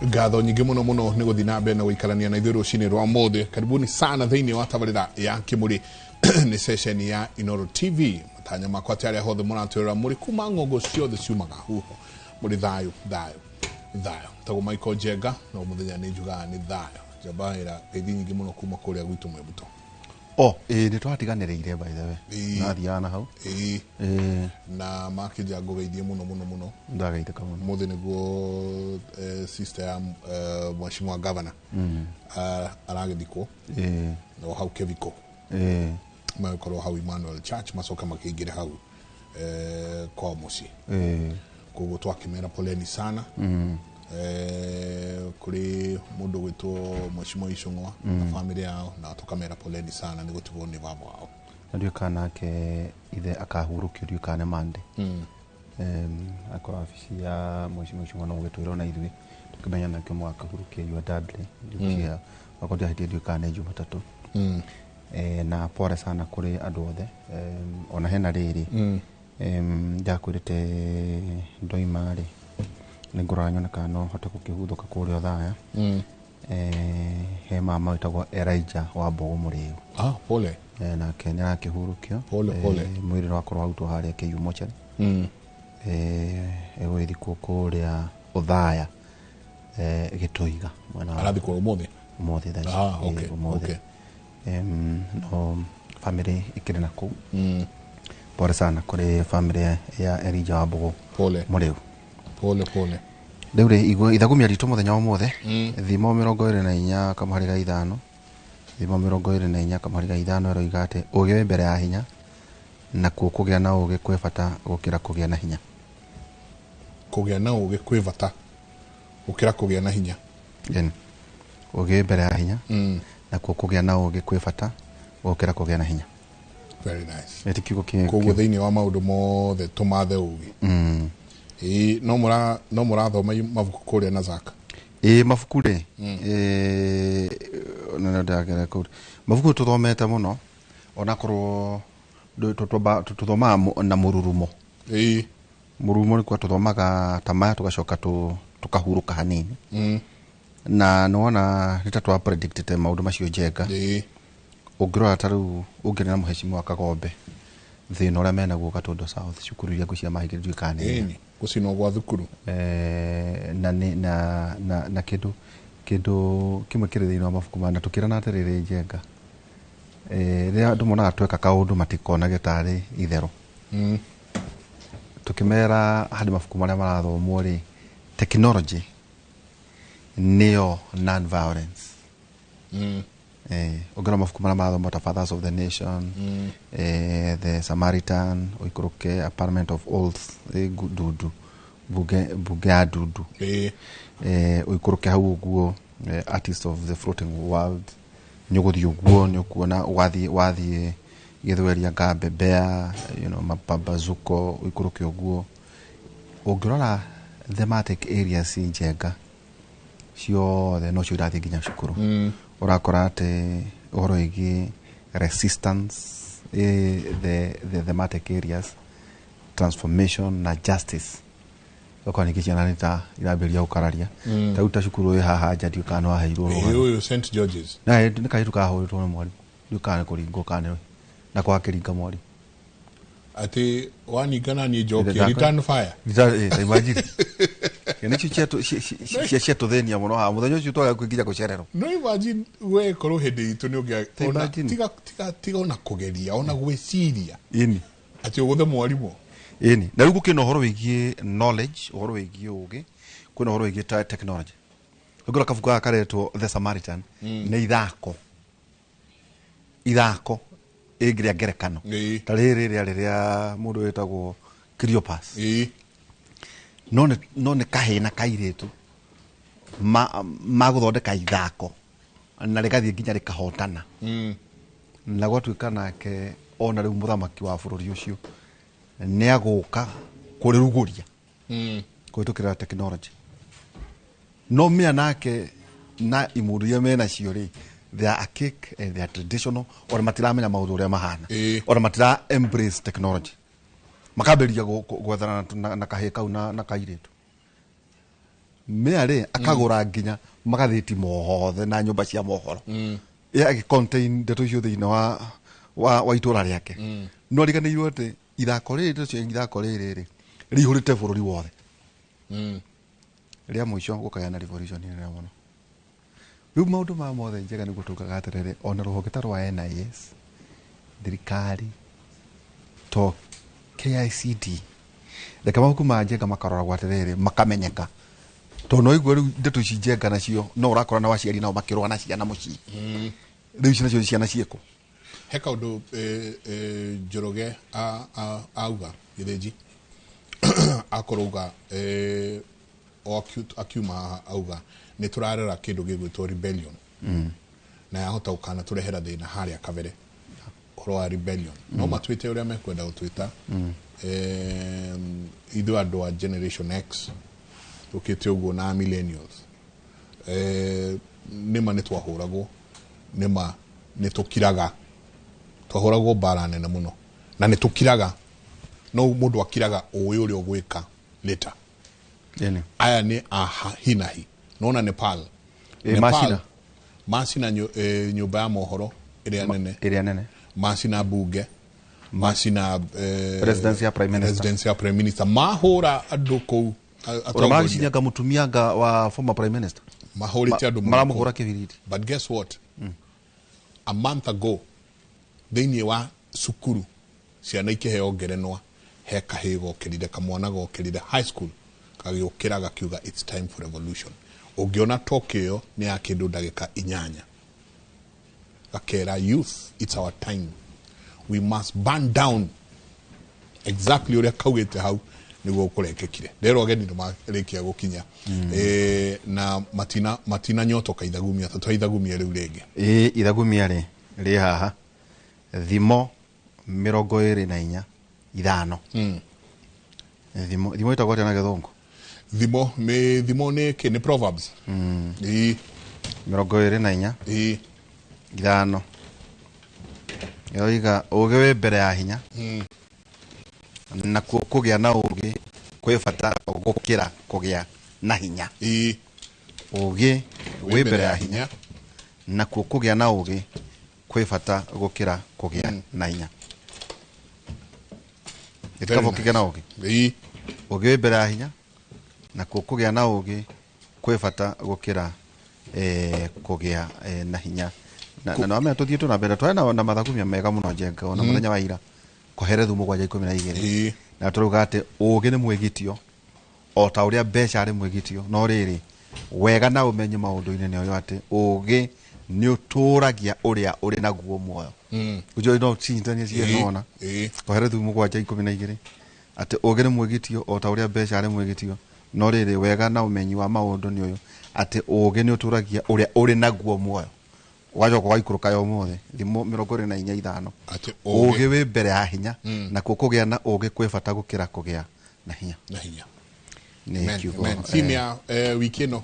Speaker 19: Ngatho nyingĩ mũno mũno nĩ gũthiĩ na mbere na gũikarania na ithuĩ rũcinĩ rwa ũmũthĩ. Karibuni sana thĩinĩ wa tabarĩra ya Kĩmũrĩ nĩ ceceni ya Inoro TV. Matanya makwa atĩ arĩa hothe mũratwĩrora mũrĩ kuma ng'ongo ciothe ciumaga huho mũrĩ thayũ thayũ thayũ. Tagwo Michael Njenga no mũthenya nĩ njugaga nĩ thayũ. Njambaĩra ngeithi nyingĩ mũno kuma kũrĩa gwitũ Mwebuto.
Speaker 20: Oh, nĩ twatiganĩrĩire by the way. Nathiaga na hau.
Speaker 19: Na makĩnja ngũgeithie mũno mũno mũno.
Speaker 20: Ndagaithĩka mũno.
Speaker 19: Mũthĩ nĩguo sister ya mheshimiwa governor aragĩthikwo. No hau Keviko. Magĩkorwo hau Emmanuel Church macoka makĩingĩra hau kwao mũciĩ. Koguo twakĩmera poleni sana. Kuri mundu gwitwo mheshimiwa Icũng'wa na family yao na tukamera poleni sana ni gutigwo ni baba wao.
Speaker 20: Na ndiũ kana nake ithe akahurũkio ndiũ kana Monday. Akorwo wabici ya mheshimiwa Icũng'wa no gũgĩtwĩra ona ithuĩ tukĩmenya nake mwakahurũkia your dad ndiũ wakwa ndiahĩtia ndiũ kana Jumatatũ. Na pole sana kũrĩ andũ othe. Ona hena rĩrĩ ndakwĩrĩte ndoima rĩ nĩngũrora nyone kana no hote gũkĩhuthũka kũrĩa Othaya. He mama wĩtagwo Elijah wa Mbogo Mũrĩu.
Speaker 19: Ah, pole.
Speaker 20: Nake nĩ arakĩhurũkio.
Speaker 19: Pole pole.
Speaker 20: Mwĩrĩ wakorwo warutwo harĩa KU mochari. Egũgĩthikwo kũrĩa Othaya Gĩtũiga mwena wa
Speaker 19: Arathikwo ũmũthĩ?
Speaker 20: Ũmũthĩ thaa ici.
Speaker 19: Ah, okay,
Speaker 20: Ũmũthĩ.
Speaker 19: okay.
Speaker 20: No family ĩkĩrĩ na kũu. Pole sana kũrĩ family ya Elijah wa Mbogo Mũrĩu.
Speaker 19: Pole pole.
Speaker 20: Rĩu rĩ igua ithagumia ritũ mũthenya wa ũmũthĩ thimo 24 kamũhari ga 5 thimo 24 kamũhari ga 5 ĩroiga atĩ ũũgĩ wĩ mbere ya hinya nakuo kũgĩa na ũũgĩ kwĩ bata gũkĩra kũgĩa na hinya.
Speaker 19: Kũgĩa na ũũgĩ kwĩ bata gũkĩra kũgĩa na hinya.
Speaker 20: Ĩni. Ũũgĩ wĩ mbere ya hinya nakuo kũgĩa na ũũgĩ kwĩ bata gũkĩra kũgĩa na hinya.
Speaker 19: Very nice.
Speaker 20: Ĩti kiugo kĩ
Speaker 19: koguo thĩinĩ wa maũndũ mothe tũmathe ũũgĩ. No mũrathoma mabuku kũrĩa na Zaka.
Speaker 20: Mabuku rĩ mabuku tũthomete mũno onakorwo tũthomaga na mũrurumo. Mũrurumo nĩ kuga tũthomaga ta maya tũgacoka tũkahurũka hanini. Na nĩwona nĩ ta twa predictĩte maũndũ macio Njenga. Ũngĩrora ta rĩu ũngĩrĩ na mũhecimiwa Kagombe thĩna ũrĩa menaguo Gatũndũ South cukuru iria ngwĩciria mahingĩrĩrio ndiũĩ kana nĩ
Speaker 19: gũcinwo gwa thukuru
Speaker 20: na na kĩndũ kĩmwe kĩrĩ thĩinĩ wa mabuku maya na tũkĩrana atĩrĩrĩ Njenga rĩrĩa andũ monaga tweka kaũndũ matikonage tarĩ itherũ. Tũkĩmera harĩ mabuku marĩa marathomwo rĩ technology nĩyo non violence. Ũngĩrora mabuku marĩa marathomwo ta Fathers of the Nation, The Samaritan, ũikũrũke A Parliament of Oaths, Ndundu, bunge ya Ndundu. Ũikũrũke hau ũguo Artist of the Floating World, nĩ ũgũthiĩ ũguo nĩ ũkuona wathiĩ Gĩthweri anga Bembea, you know, Mapambazuko, ũikũrũke ũguo. Ũngĩrora thematic areas Njenga ciothe no cio irathiĩ nginya cukuru. Ũrakora atĩ ũhoro wĩgiĩ resistance The thematic areas transformation na justice. Okorwo ningĩ ciana nĩ ta irambĩrĩria gũkararia. Ta rĩu ta cukuru ĩ haha nja ndiũĩ kana nĩ waheirwo rũgano.
Speaker 19: Ũyũ St George's.
Speaker 20: Na nĩ kairĩtu kahũrĩtwo nĩ mwarimũ. Ndiũĩ kana nĩ kũringwo kana nĩ na kwakĩringa mwarimũ.
Speaker 19: Atĩ waninga na niĩ njokie return fire.
Speaker 20: Ta imagine. Ciana icio ciatũthĩnia mũno haha mũthenya ũcio twaga nginya gũcererwo.
Speaker 19: No imagine we korwo hĩndĩ itũ nĩ ũngĩa
Speaker 20: Ta
Speaker 19: ona
Speaker 20: imagine.
Speaker 19: tiga ona kũgeria ona gwĩciria.
Speaker 20: Ĩni.
Speaker 19: Atĩ ũgũthe mwarimũ.
Speaker 20: Ĩni. Na rĩu gũkĩna ũhoro wĩgiĩ knowledge, ũhoro wĩgiĩ ũgĩ, kwĩna ũhoro wĩgiĩ technology. Ũngĩrora kabuku gaka karetwo The Samaritan, nĩ ithako. Ithako ĩngĩ rĩa ngerekano. Ta rĩrĩ rĩarĩ rĩa mũndũ wĩtagwo Cleopas. No nĩ kahĩĩ na kairĩtu magũthondeka ithako na rĩgathiĩ nginya rĩkahotana. Na gwatuĩka nake ona rĩu mũthamaki wa bũrũri ũcio nĩ agũka kũrĩrugũria kũhĩtũkĩra technology. No mĩa nake na imũndũ iria menacio rĩ, they are archaic and they are traditional, ona matiramenya maũndũ ũrĩa mahana, ona matira embrace technology. Makambĩrĩria gwethana na kahĩĩ kau na kairĩtu. Mĩa rĩ akagũra nginya magathĩti mothe na nyũmba cia mohoro. Ye agĩ contain ndeto icio thĩinĩ wa itũra rĩake. No ariganĩirwo atĩ ithako rĩrĩ, ndeto cia ithako rĩrĩ rĩ, rĩihũrĩte bũrũri wothe. Rĩa mũico gũkagĩa na revolution nene mũno. Rĩu maũndũ maya mothe njega nĩguo tugaga atĩrĩrĩ, ona rũhonge ta rwa NIS, thirikari, to KICD, reke mabuku ma Njenga makaroragwo atĩrĩrĩ, makamenyeka. Tondũ no igue rĩu ndeto ici Njenga nacio no ũrakora na aciari nao makĩrũa na ciana mũciĩ. Rĩu ici nacio ciana ciĩkũ?
Speaker 19: He kaũndũ Njoroge auga Gĩthĩnji akorwo auga akiuma haha auga nĩ tũrarera kĩndũ gĩgwĩtwo rebellion. Na yahota gũkana tũrehera thĩna harĩa kabere ũhoro wa rebellion. No matuĩte ũrĩa mekwenda gũtwĩta. Ithuĩ andũ a generation X tũkĩte ũguo na millennials. Nĩma nĩ twahũragwo, nĩma nĩ tũkiraga, twahũragwo mbara nene mũno na nĩ tũkiraga, no mũndũ akiraga ũĩ ũrĩa ũgwĩka later. Aya nĩ a hinahi. Nona Nepal. Nepal macina nyũmba ya mohoro ĩrĩa nene.
Speaker 20: Ĩrĩa nene.
Speaker 19: Macina bunge, macina
Speaker 20: residency ya prime minister.
Speaker 19: Residency ya prime minister. Mahũra andũ kũu.
Speaker 20: Ora macinyaga mũtumia wa former prime minister.
Speaker 19: Mahũrĩte andũ
Speaker 20: maramũhũra kĩbiriti.
Speaker 19: But guess what? A month ago thĩinĩ wa cukuru ciana ikĩheo ngerenwa he kahĩĩ gokĩrire, kamwana gokĩrire high school kagĩũkĩra gakiuga it's time for revolution. Ũngĩona talk ĩyo nĩ ya kĩndũ ndagĩka 8. Gakera youth, it's our time, we must burn down. Exactly ũrĩa kaugĩte hau nĩguo kũrekĩkire. Rero ageni nĩ marĩkia gũkinya. Na matina nyotoka ithagumia, tũtwa ithagumia rĩu rĩngĩ.
Speaker 20: Ithagumia rĩ rĩ haha thimo 24 5. Thimo ĩtagwo atĩa na gĩthũngũ?
Speaker 19: Thimo nĩ kĩ? Nĩ proverbs.
Speaker 20: 24 5. Yoiga ũgĩ wĩ mbere ya hinya. Nakuo kũgĩa na ũgĩ kwĩ bata gũkĩra kũgĩa na hinya. Ũgĩ wĩ mbere ya hinya, nakuo kũgĩa na ũgĩ kwĩ bata gũkĩra kũgĩa na hinya. Gĩtikaba kũgĩa na ũgĩ. Ũgĩ wĩ mbere ya hinya, nakuo kũgĩa na ũgĩ kwĩ bata gũkĩra kũgĩa na hinya. Na no tũthiĩ tũ na mbere twarĩ na mathagumia mega mũno Njenga ona mũthenya wa ira. Koherethu 7:12. Na tũrauga atĩ ũgĩ nĩ mwĩgitio o ta ũrĩa mbeca arĩ mwĩgitio, no rĩrĩ wega na ũmenyo maũndũ-inĩ nĩ ũyũ atĩ ũgĩ nĩ ũtũragia ũrĩa ũrĩ naguo muoyo. Ũjũ no cinyitanie ciĩnona. Koherethu 7:12 atĩ ũgĩ nĩ mwĩgitio o ta ũrĩa mbeca arĩ mwĩgitio, no rĩrĩ wega na ũmenyi wa maũndũ nĩ ũyũ atĩ ũgĩ nĩ ũtũragia ũrĩa ũrĩ naguo muoyo. Ũgacoka ũgaikũrũka yo ũmũthĩ thimo 24:5
Speaker 19: atĩ
Speaker 20: ũgĩ wĩ mbere ya hinya, nakuo kũgĩa na ũgĩ kwĩ bata gũkĩra kũgĩa na hinya.
Speaker 19: Na hinya.
Speaker 20: Nĩ kiugo.
Speaker 19: Theme ya wiki ĩno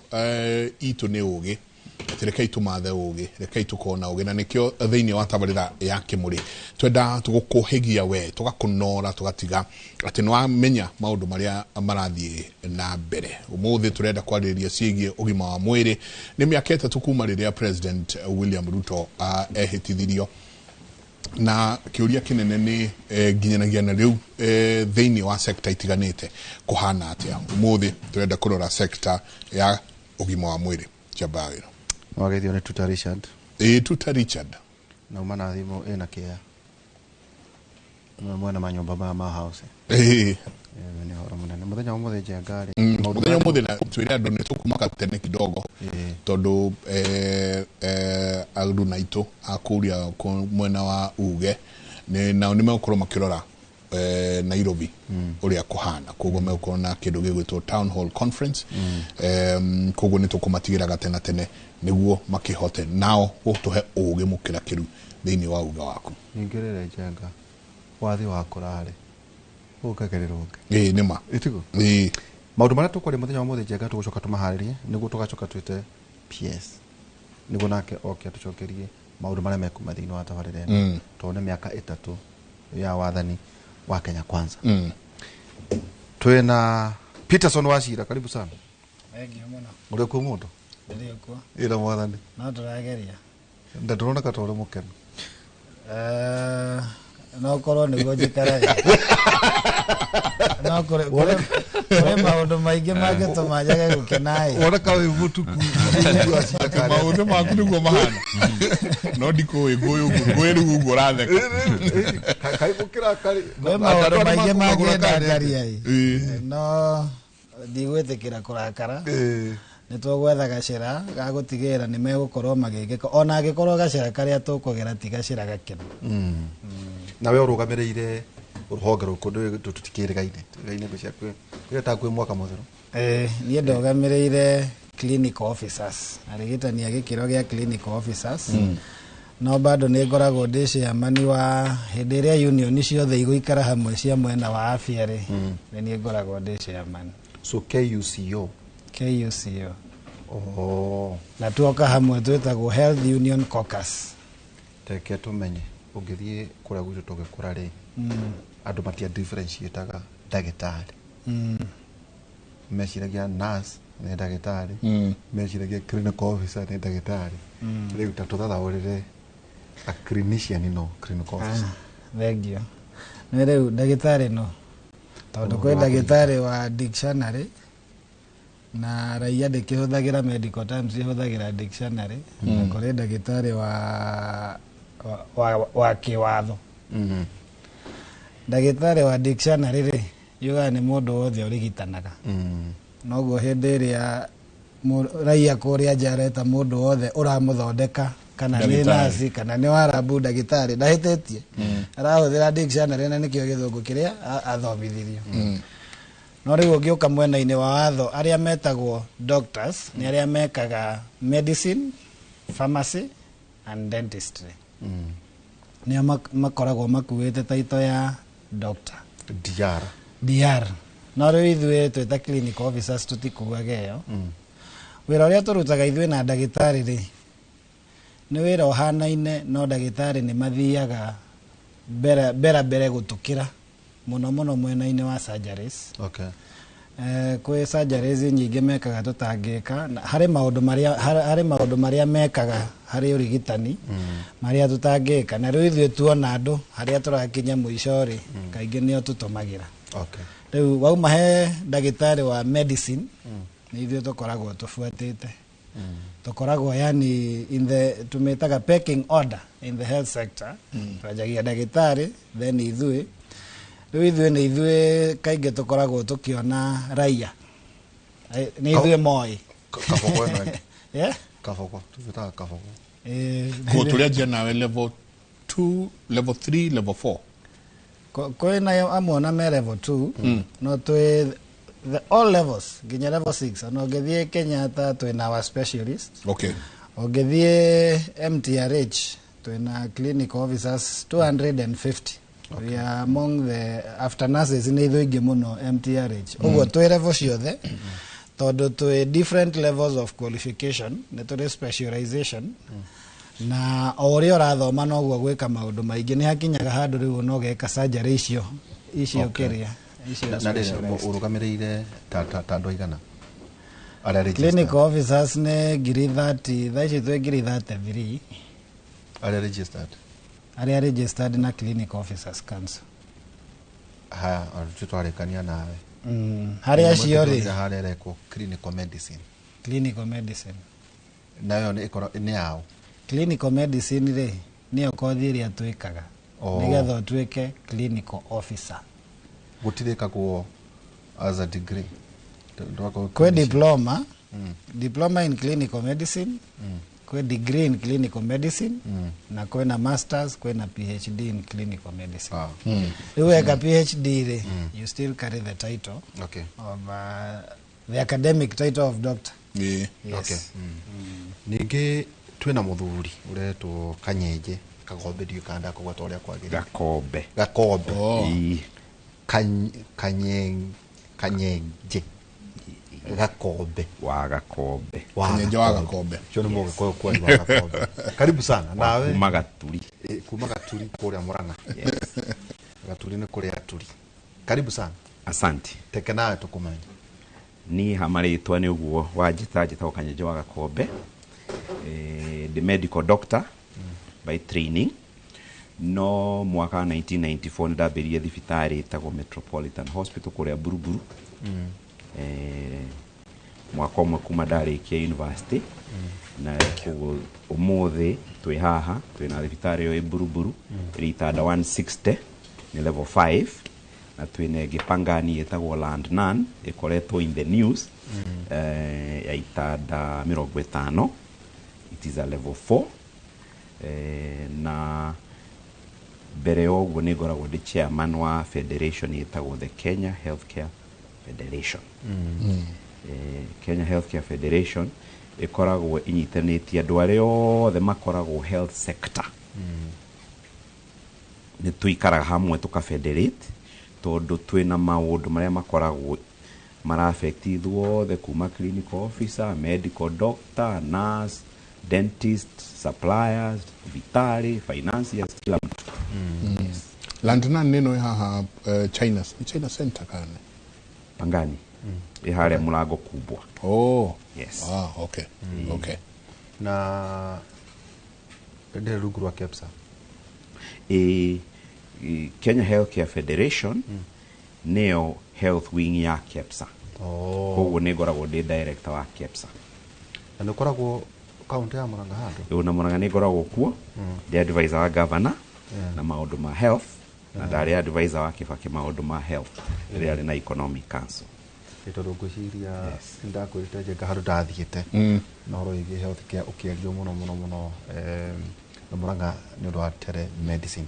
Speaker 19: itũ nĩ ũgĩ. Atĩ rekei tũmathe ũgĩ, rekei tũkorwo na ũgĩ, na nĩkĩo thĩinĩ wa tabarĩra ya Kĩmũrĩ twenda tũgũkũhĩgia we, tũgakũnora, tũgatiga atĩ nĩwamenya maũndũ marĩa marathiĩ na mbere. Ũmũthĩ tũrenda kwarĩrĩria ciĩgiĩ ũgima wa mwĩrĩ. Nĩ mĩaka 3 kuma rĩrĩa President William Ruto ehĩtithirio, na kĩũria kĩnene nĩ nginyanagia na rĩu thĩinĩ wa sekta itiganĩte kũhana atĩa. Ũmũthĩ tũrenda kũrora sekta ya ũgima wa mwĩrĩ. Chambawĩra
Speaker 20: Wageithio nĩ Tuta Richard.
Speaker 19: Ĩĩ, Tuta Richard.
Speaker 20: Na uma na thimũ ĩna kĩea. Nĩwe mwene manyũmba maya ma house.
Speaker 19: Ĩĩ.
Speaker 20: Nĩ ũhoro mũnene. Mũthenya wa ũmũthĩ Njenga rĩ.
Speaker 19: Mũthenya ũmũthĩ na twĩre andũ nĩ tũkuma tene kidogo tondũ aruna aitũ a kũrĩa mwena wa Uge nao nĩ megũkorwo makĩrora Nairobi ũrĩa kũhana, koguo megũkorwo na kĩndũ gĩgwĩtwo town hall conference. Koguo nĩ tũkũmatigĩra gatene tene nĩguo makĩhote nao gũtũhe ũgĩ mũkĩrakĩru thĩinĩ wa uga waku.
Speaker 20: Ningĩ rĩrĩ Njenga, wathi wakũra rĩ ũkagererwo ũngĩ.
Speaker 19: Ĩĩ nĩ ma.
Speaker 20: Ĩtiguo?
Speaker 19: Ĩĩ.
Speaker 20: Maũndũ marĩa tũkwaria mũthenya wa ũmũthĩ Njenga tũgũcoka tũmaharĩrie nĩguo tũgacoka twĩte PS nĩguo nake oke atũcokerie maũndũ marĩa mekuma thĩinĩ wa tabarĩra ĩno, tondũ nĩ mĩaka 3 ya wathani wa Kenya Kwanza. Twĩna Peterson Wachira, karibu sana.
Speaker 3: Thengiũ mũno.
Speaker 20: Ũrĩ kuo mũndũ?
Speaker 3: Ndĩrĩ kuo.
Speaker 20: Ĩra mwathani.
Speaker 3: No tũrageria.
Speaker 20: Na ndũroneka ta ũrĩ mũkenu.
Speaker 3: No korwo nĩguo njikaraga. No kũrĩ maũndũ maingĩ mangĩtũma njage gũkena ĩ.
Speaker 20: Woneka wĩ mũtuku.
Speaker 19: Maũndũ maku nĩguo mahana. No ndikũĩ ngũĩ ũguo, ngũĩ rĩu ũguo ũratheka.
Speaker 3: Kwĩ maũndũ maingĩ mangĩndakaria ĩ. No ndigwĩtĩkĩra kũrakara. Nĩ tũgwetha gacĩra ga gũtigĩrĩra nĩ megũkorwo magĩkĩka, ona angĩkorwo gacĩra karĩa tũkũgera ti gacĩra gakenu.
Speaker 20: Na we ũrũgamĩrĩire rũhonge rũkũ tũtikĩrĩgaine tũrĩgaine ngwĩciria kwĩ ta kwĩ mwaka mũtheru.
Speaker 3: Niĩ ndũgamĩrĩire clinical officers, arigitani a gĩkĩro gĩa clinical officers. No bado nĩ ngoragwo ndĩ chairman wa hĩndĩ ĩrĩa union ciothe igũikara hamwe cia mwena wa afya rĩ, nĩ niĩ ngoragwo ndĩ chairman.
Speaker 20: So KUCO.
Speaker 3: KUCO.
Speaker 20: Oh.
Speaker 3: Na tuoka hamwe twĩtagwo Health Union Caucus.
Speaker 20: Teke tũmenye ũngĩthiĩ kũrĩa gwitũ tũgĩkũra rĩ, andũ matia differentiataga ndagĩtarĩ. Meciragia nurse nĩ ndagĩtarĩ, meciragia clinical officer nĩ ndagĩtarĩ. Rĩu ta tũthathaũrĩre a clinician no clinical officer.
Speaker 3: Thengiũ. Nĩ rĩu ndagĩtarĩ no tondũ kwĩ ndagĩtarĩ wa dictionary na raia ndĩkĩhũthagĩra medical terms, ĩhũthagĩra dictionary, na kũrĩ ndagĩtarĩ wa kĩwatho. Ndagĩtarĩ wa dictionary rĩ yugaga nĩ mũndũ wothe ũrigitanaga. Noguo hĩndĩ ĩrĩa raia kũrĩa nja areta mũndũ wothe ũramũthondeka, kana nĩ nurse kana nĩ warabu, ndagĩtarĩ ndahĩtĩtie, arahũthĩra dictionary na nĩkĩo gĩthũngũ kĩrĩa athomithirio. No rĩu ũngĩũka mwena-inĩ wa watho, arĩa metagwo doctors nĩ arĩa mekaga medicine, pharmacy and dentistry. Nĩo makoragwo makuĩte taito ya doctor.
Speaker 20: DR.
Speaker 3: DR. No rĩu ithuĩ twĩta clinical officers tũtikuaga ĩyo. Wĩra ũrĩa tũrutaga ithuĩ na ndagĩtarĩ rĩ, nĩ wĩra ũhanaine, no ndagĩtarĩ nĩ mathiaga mbere gũtũkĩra mũno mũno mwena-inĩ wa surgeries.
Speaker 20: Okay.
Speaker 3: Kwĩ surgeries nyingĩ mekaga tũtangĩka, harĩ maũndũ marĩa mekaga harĩ ũrigitani marĩa tũtangĩka, na rĩu ithuĩ tuona andũ harĩa tũrakinya mũico rĩ, kaingĩ nĩo tũtũmagĩra.
Speaker 20: Okay.
Speaker 3: Rĩu wauma he ndagĩtarĩ wa medicine, nĩ ithuĩ tũkoragwo tũbuatĩte. Tũkoragwo yani in the tumetaga pecking order in the health sector. Twanjagia ndagĩtarĩ then ithuĩ. Rĩu ithuĩ nĩ ithuĩ kaingĩ tũkoragwo tũkĩona raia. Nĩ ithuĩ moĩ.
Speaker 20: Kaboko ĩno ĩngĩ.
Speaker 3: Yeah?
Speaker 20: Kaboko, tũgĩtaga kaboko.
Speaker 19: Koguo tũrĩanjia nawe level 2, level 3, level 4.
Speaker 3: Kwĩ amwe ona me level 2, no twĩ the all levels nginya level 6. Ona ũngĩthiĩ Kenyatta twĩna our specialist.
Speaker 19: Okay.
Speaker 3: Ũngĩthiĩ MTRH twĩna clinical officers 250. Okay. We are among the after nurses nĩ ithuĩ aingĩ mũno MTRH. Ũguo twĩ level ciothe. Tondũ twĩ different levels of qualification, nĩ tũrĩ specialization, na o ũrĩa ũrathoma noguo gwĩka maũndũ maingĩ. Nĩ hakinyaga handũ rĩu no geka surgery icio icio kĩrĩa icio
Speaker 20: Na rĩrĩ
Speaker 3: specialized.
Speaker 20: ũrũgamĩrĩire ta andũ aigana arĩa registered?
Speaker 3: Clinical officers nĩ 30,000, thaa ici twĩ 33,000.
Speaker 20: Arĩa registered.
Speaker 3: Arĩa registered na Clinical Officers Council.
Speaker 20: Haya, arutwo twarĩkania nawe.
Speaker 3: Harĩ acio rĩ,
Speaker 20: harĩa ĩrekwo clinical medicine.
Speaker 3: Clinical medicine.
Speaker 20: Nayo nĩ ĩkorwo nĩ yao?
Speaker 3: Clinical medicine rĩ, nĩyo kothi ĩrĩa twĩkaga nĩgetha ũtuĩke clinical officer.
Speaker 20: Gũtirĩkagwo as a degree? Ndwakorwo
Speaker 3: Kwĩ diploma, diploma in clinical medicine, kwĩ degree in clinical medicine, na kwĩna masters, kwĩna PhD in clinical medicine. Rĩu weka PhD rĩ, you still carry the title of the academic title of doctor. Yes.
Speaker 20: Okay. Ningĩ twĩna mũthuri ũretwo Kanyenje Kagombe, ndiũĩ kana ndakũgweta ũrĩa kwagĩrĩire.
Speaker 4: Gakombe.
Speaker 20: Gakombe.
Speaker 4: Ĩĩ.
Speaker 20: Kanyenje Gakombe.
Speaker 4: Wa Gakombe.
Speaker 19: Kanyenje wa Gakombe.
Speaker 20: Ũcio nĩ mũgĩkũyũ kweli wa Gakombe. Karibu sana nawe.
Speaker 4: Kuma Gaturi.
Speaker 20: Kuma Gaturi kũrĩa Murang'a. Gaturi nĩ kũrĩa Aturi. Karibu sana.
Speaker 4: Asante.
Speaker 20: Teke nawe tũkũmenye.
Speaker 4: Niĩ hamarĩtwa nĩ ũguo wanjĩta, njĩtagwo Kanyenje wa Gakombe. Ndĩ medical doctor by training, no mwaka wa 1994 nĩ ndambĩrĩirie thibitarĩ ĩtagwo Metropolitan Hospital kũrĩa Buruburu. Mwaka ũmwe kuma ndarĩkia university, na koguo ũmũthĩ twĩ haha twĩna thibitarĩ ĩyo ĩ Buruburu, ĩrĩ itanda 160, nĩ level 5, na twĩna ĩngĩ Pangani ĩtagwo Land Nan, ĩkoretwo in the news, ya itanda 50, it is a level 4. Na mbere ya ũguo nĩ ngoragwo ndĩ chairman wa federation ĩtagwo the Kenya Healthcare Federation. Kenya Healthcare Federation ĩkoragwo ĩnyitanĩtie andũ arĩa othe makoragwo health sector. Nĩ tũikaraga hamwe tũkafederate, tondũ twĩna maũndũ marĩa makoragwo mara affect ithuothe, kuma clinical officer, medical doctor, nurse, dentist, suppliers, thibitarĩ, financiers, kila mtu. Yes.
Speaker 19: Landnan nĩ ĩno ĩ haha China, China Center kana nĩ?
Speaker 4: Pangani ĩ harĩa mũrango kubwa.
Speaker 19: Oh.
Speaker 4: Yes.
Speaker 19: Ah, okay. Okay.
Speaker 20: Na ndĩrĩ rungu rwa KEPSA?
Speaker 4: Kenya Healthcare Federation nĩyo health wing ya KEPSA. Koguo nĩ ngoragwo ndĩ director wa KEPSA.
Speaker 20: Na nĩ ũkoragwo kaunti ya Murang'a handũ?
Speaker 4: Ĩĩ, na Murang'a nĩ ngoragwo kuo. Ndĩ advisor wa governor na maũndũ ma health, na ndarĩ advisor wa Kibaki maũndũ ma health rĩrĩa arĩ na Economic Council.
Speaker 20: Ĩ, tondũ ngwĩciria nĩndakwĩrĩte Njenga handũ ndathiĩte na ũhoro wĩgiĩ health care ũkĩario mũno mũno mũno, na Murang'a nĩ ũndũ wa telemedicine.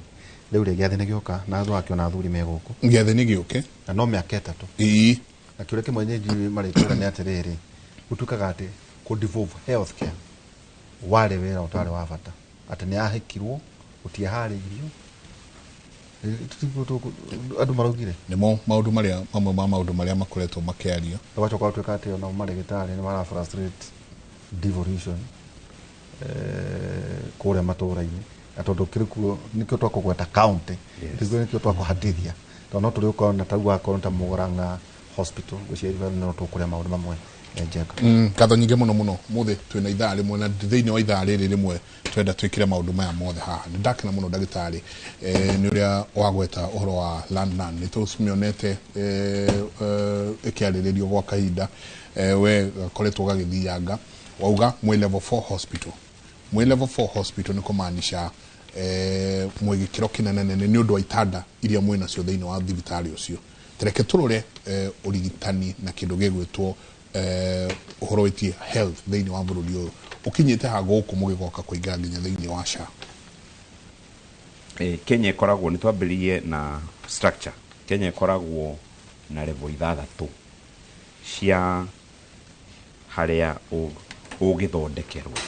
Speaker 20: Rĩu rĩ, gĩathĩ nĩ gĩoka na tũrakĩona athuri me gũkũ.
Speaker 19: Gĩathĩ nĩ gĩũke.
Speaker 20: Na no mĩaka 3.
Speaker 19: Ĩĩ.
Speaker 20: Na kĩũria kĩmwe nyingĩ marĩkwĩra nĩ atĩrĩrĩ, gũtuĩkaga atĩ kũ devolve health care warĩ wĩra ũtarĩ wa bata, atĩ nĩ yahĩkirwo, gũtiaharĩirio. Andũ maraugire
Speaker 19: nĩmo maũndũ marĩa mamwe ma maũndũ marĩa makoretwo makĩario.
Speaker 20: Gwacoka gũtuĩka atĩ ona marĩgĩtarĩ nĩ mara frustrate devolution kũrĩa matũũra-inĩ, na tondũ kĩrĩ kuo nĩkĩo twakũgweta county, nĩkĩo twakũhatithia, tondũ no tũrĩ ũkorwo ta wakorwo ta Murang'a hospital ngwĩciria no tũkũrĩa maũndũ mamwe Njenga.
Speaker 19: Ngatho nyingĩ mũno mũno. Mũthĩ twĩna ithaa rĩmwe, na thĩinĩ wa ithaa rĩrĩ rĩmwe twenda twĩkĩre maũndũ maya mothe haha. Nĩ ndakena mũno ndagĩtarĩ, nĩ ũrĩa wagweta ũhoro wa Landnan. Nĩ tũmĩonete ĩkĩarĩrĩrio gwa kahinda, we gakoretwo gagĩthianga wauga mwĩ level 4 hospital. Mwĩ level 4 hospital nĩ kũmaanisha mwĩ gĩkĩro kĩnene nene nĩ ũndũ wa itanda iria mwĩ nacio thĩinĩ wa thibitarĩ ũcio. Tereke tũrore ũrigitani na kĩndũ gĩgwĩtwo ũhoro wĩtie health thĩinĩ wa bũrũri ũyũ ũkinyĩte ha gũkũ mũgĩgoka kũingĩra nginya thĩinĩ wa SHA.
Speaker 4: Kenya ĩkoragwo, nĩ twambĩrĩirie na structure. Kenya ĩkoragwo na level 6 cia harĩa ũgĩthondekerwo.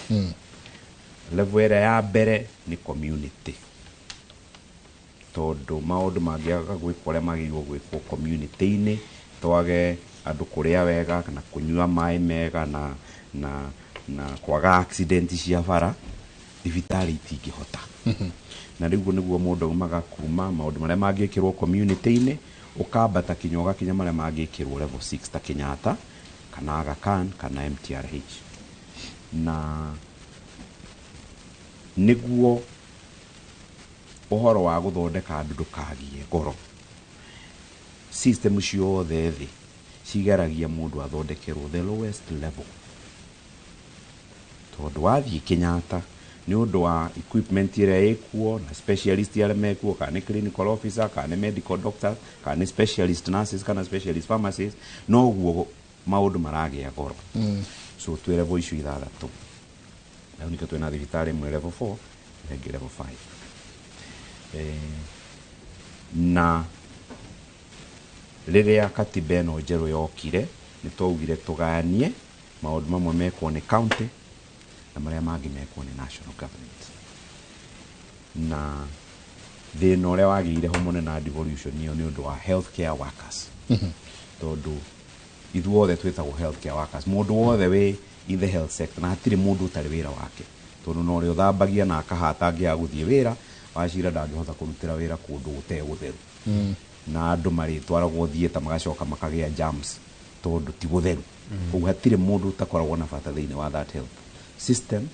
Speaker 4: Level ĩrĩa ya mbere nĩ community, tondũ maũndũ mangĩaga gwĩkwo ũrĩa magĩrĩirwo gwĩkwo community-inĩ, twage Andũ kũrĩa wega na kũnyua maĩ mega na kwaga accident cia bara, thibitarĩ itingĩhota. Na rĩu nĩguo mũndũ aumaga kuma maũndũ marĩa mangĩkĩrwo community-inĩ, ũkambata kinya ũgakinya marĩa mangĩkĩrwo level 6 ta Kenyatta kana Aga Khan kana MTRH. Na nĩguo ũhoro wa gũthondeka andũ ndũkagie goro, system ciothe thĩ cigeragia mũndũ athondekerwo the lowest level, tondũ wathiĩ Kenyatta nĩ ũndũ wa equipment ĩrĩa ĩkuo na specialist arĩa mekuo, kana nĩ clinical officer, kana nĩ medical doctor, kana nĩ specialist nurses, kana specialist pharmacists, noguo maũndũ maragĩa goro. So twĩ level icio ithathatũ. Rĩu nĩkĩo twĩna thibitarĩ ĩmwe level 4 na ĩngĩ level 5. Na rĩrĩa katiba ĩno njerũ yokire, nĩ twaugire tũgayanie maũndũ mamwe mekwo nĩ county na marĩa mangĩ mekwo nĩ national government. Na thĩna ũrĩa wagĩire ho mũnene na devolution ĩyo nĩ ũndũ wa healthcare workers, tondũ ithuothe twĩtagwo healthcare workers, mũndũ wothe wĩ in the health sector, na hatirĩ mũndũ ũtarĩ wĩra wake, tondũ na ũrĩa ũthambagia na akahata angĩaga gũthiĩ wĩra wacira ndangĩhota kũrutĩra wĩra kũndũ gũtarĩ gũtheru. Na andũ marĩtwaragwo theatre magacoka makagĩa jams tondũ ti gũtheru. Koguo hatirĩ mũndũ ũtakoragwo na bata thĩinĩ wa that health system,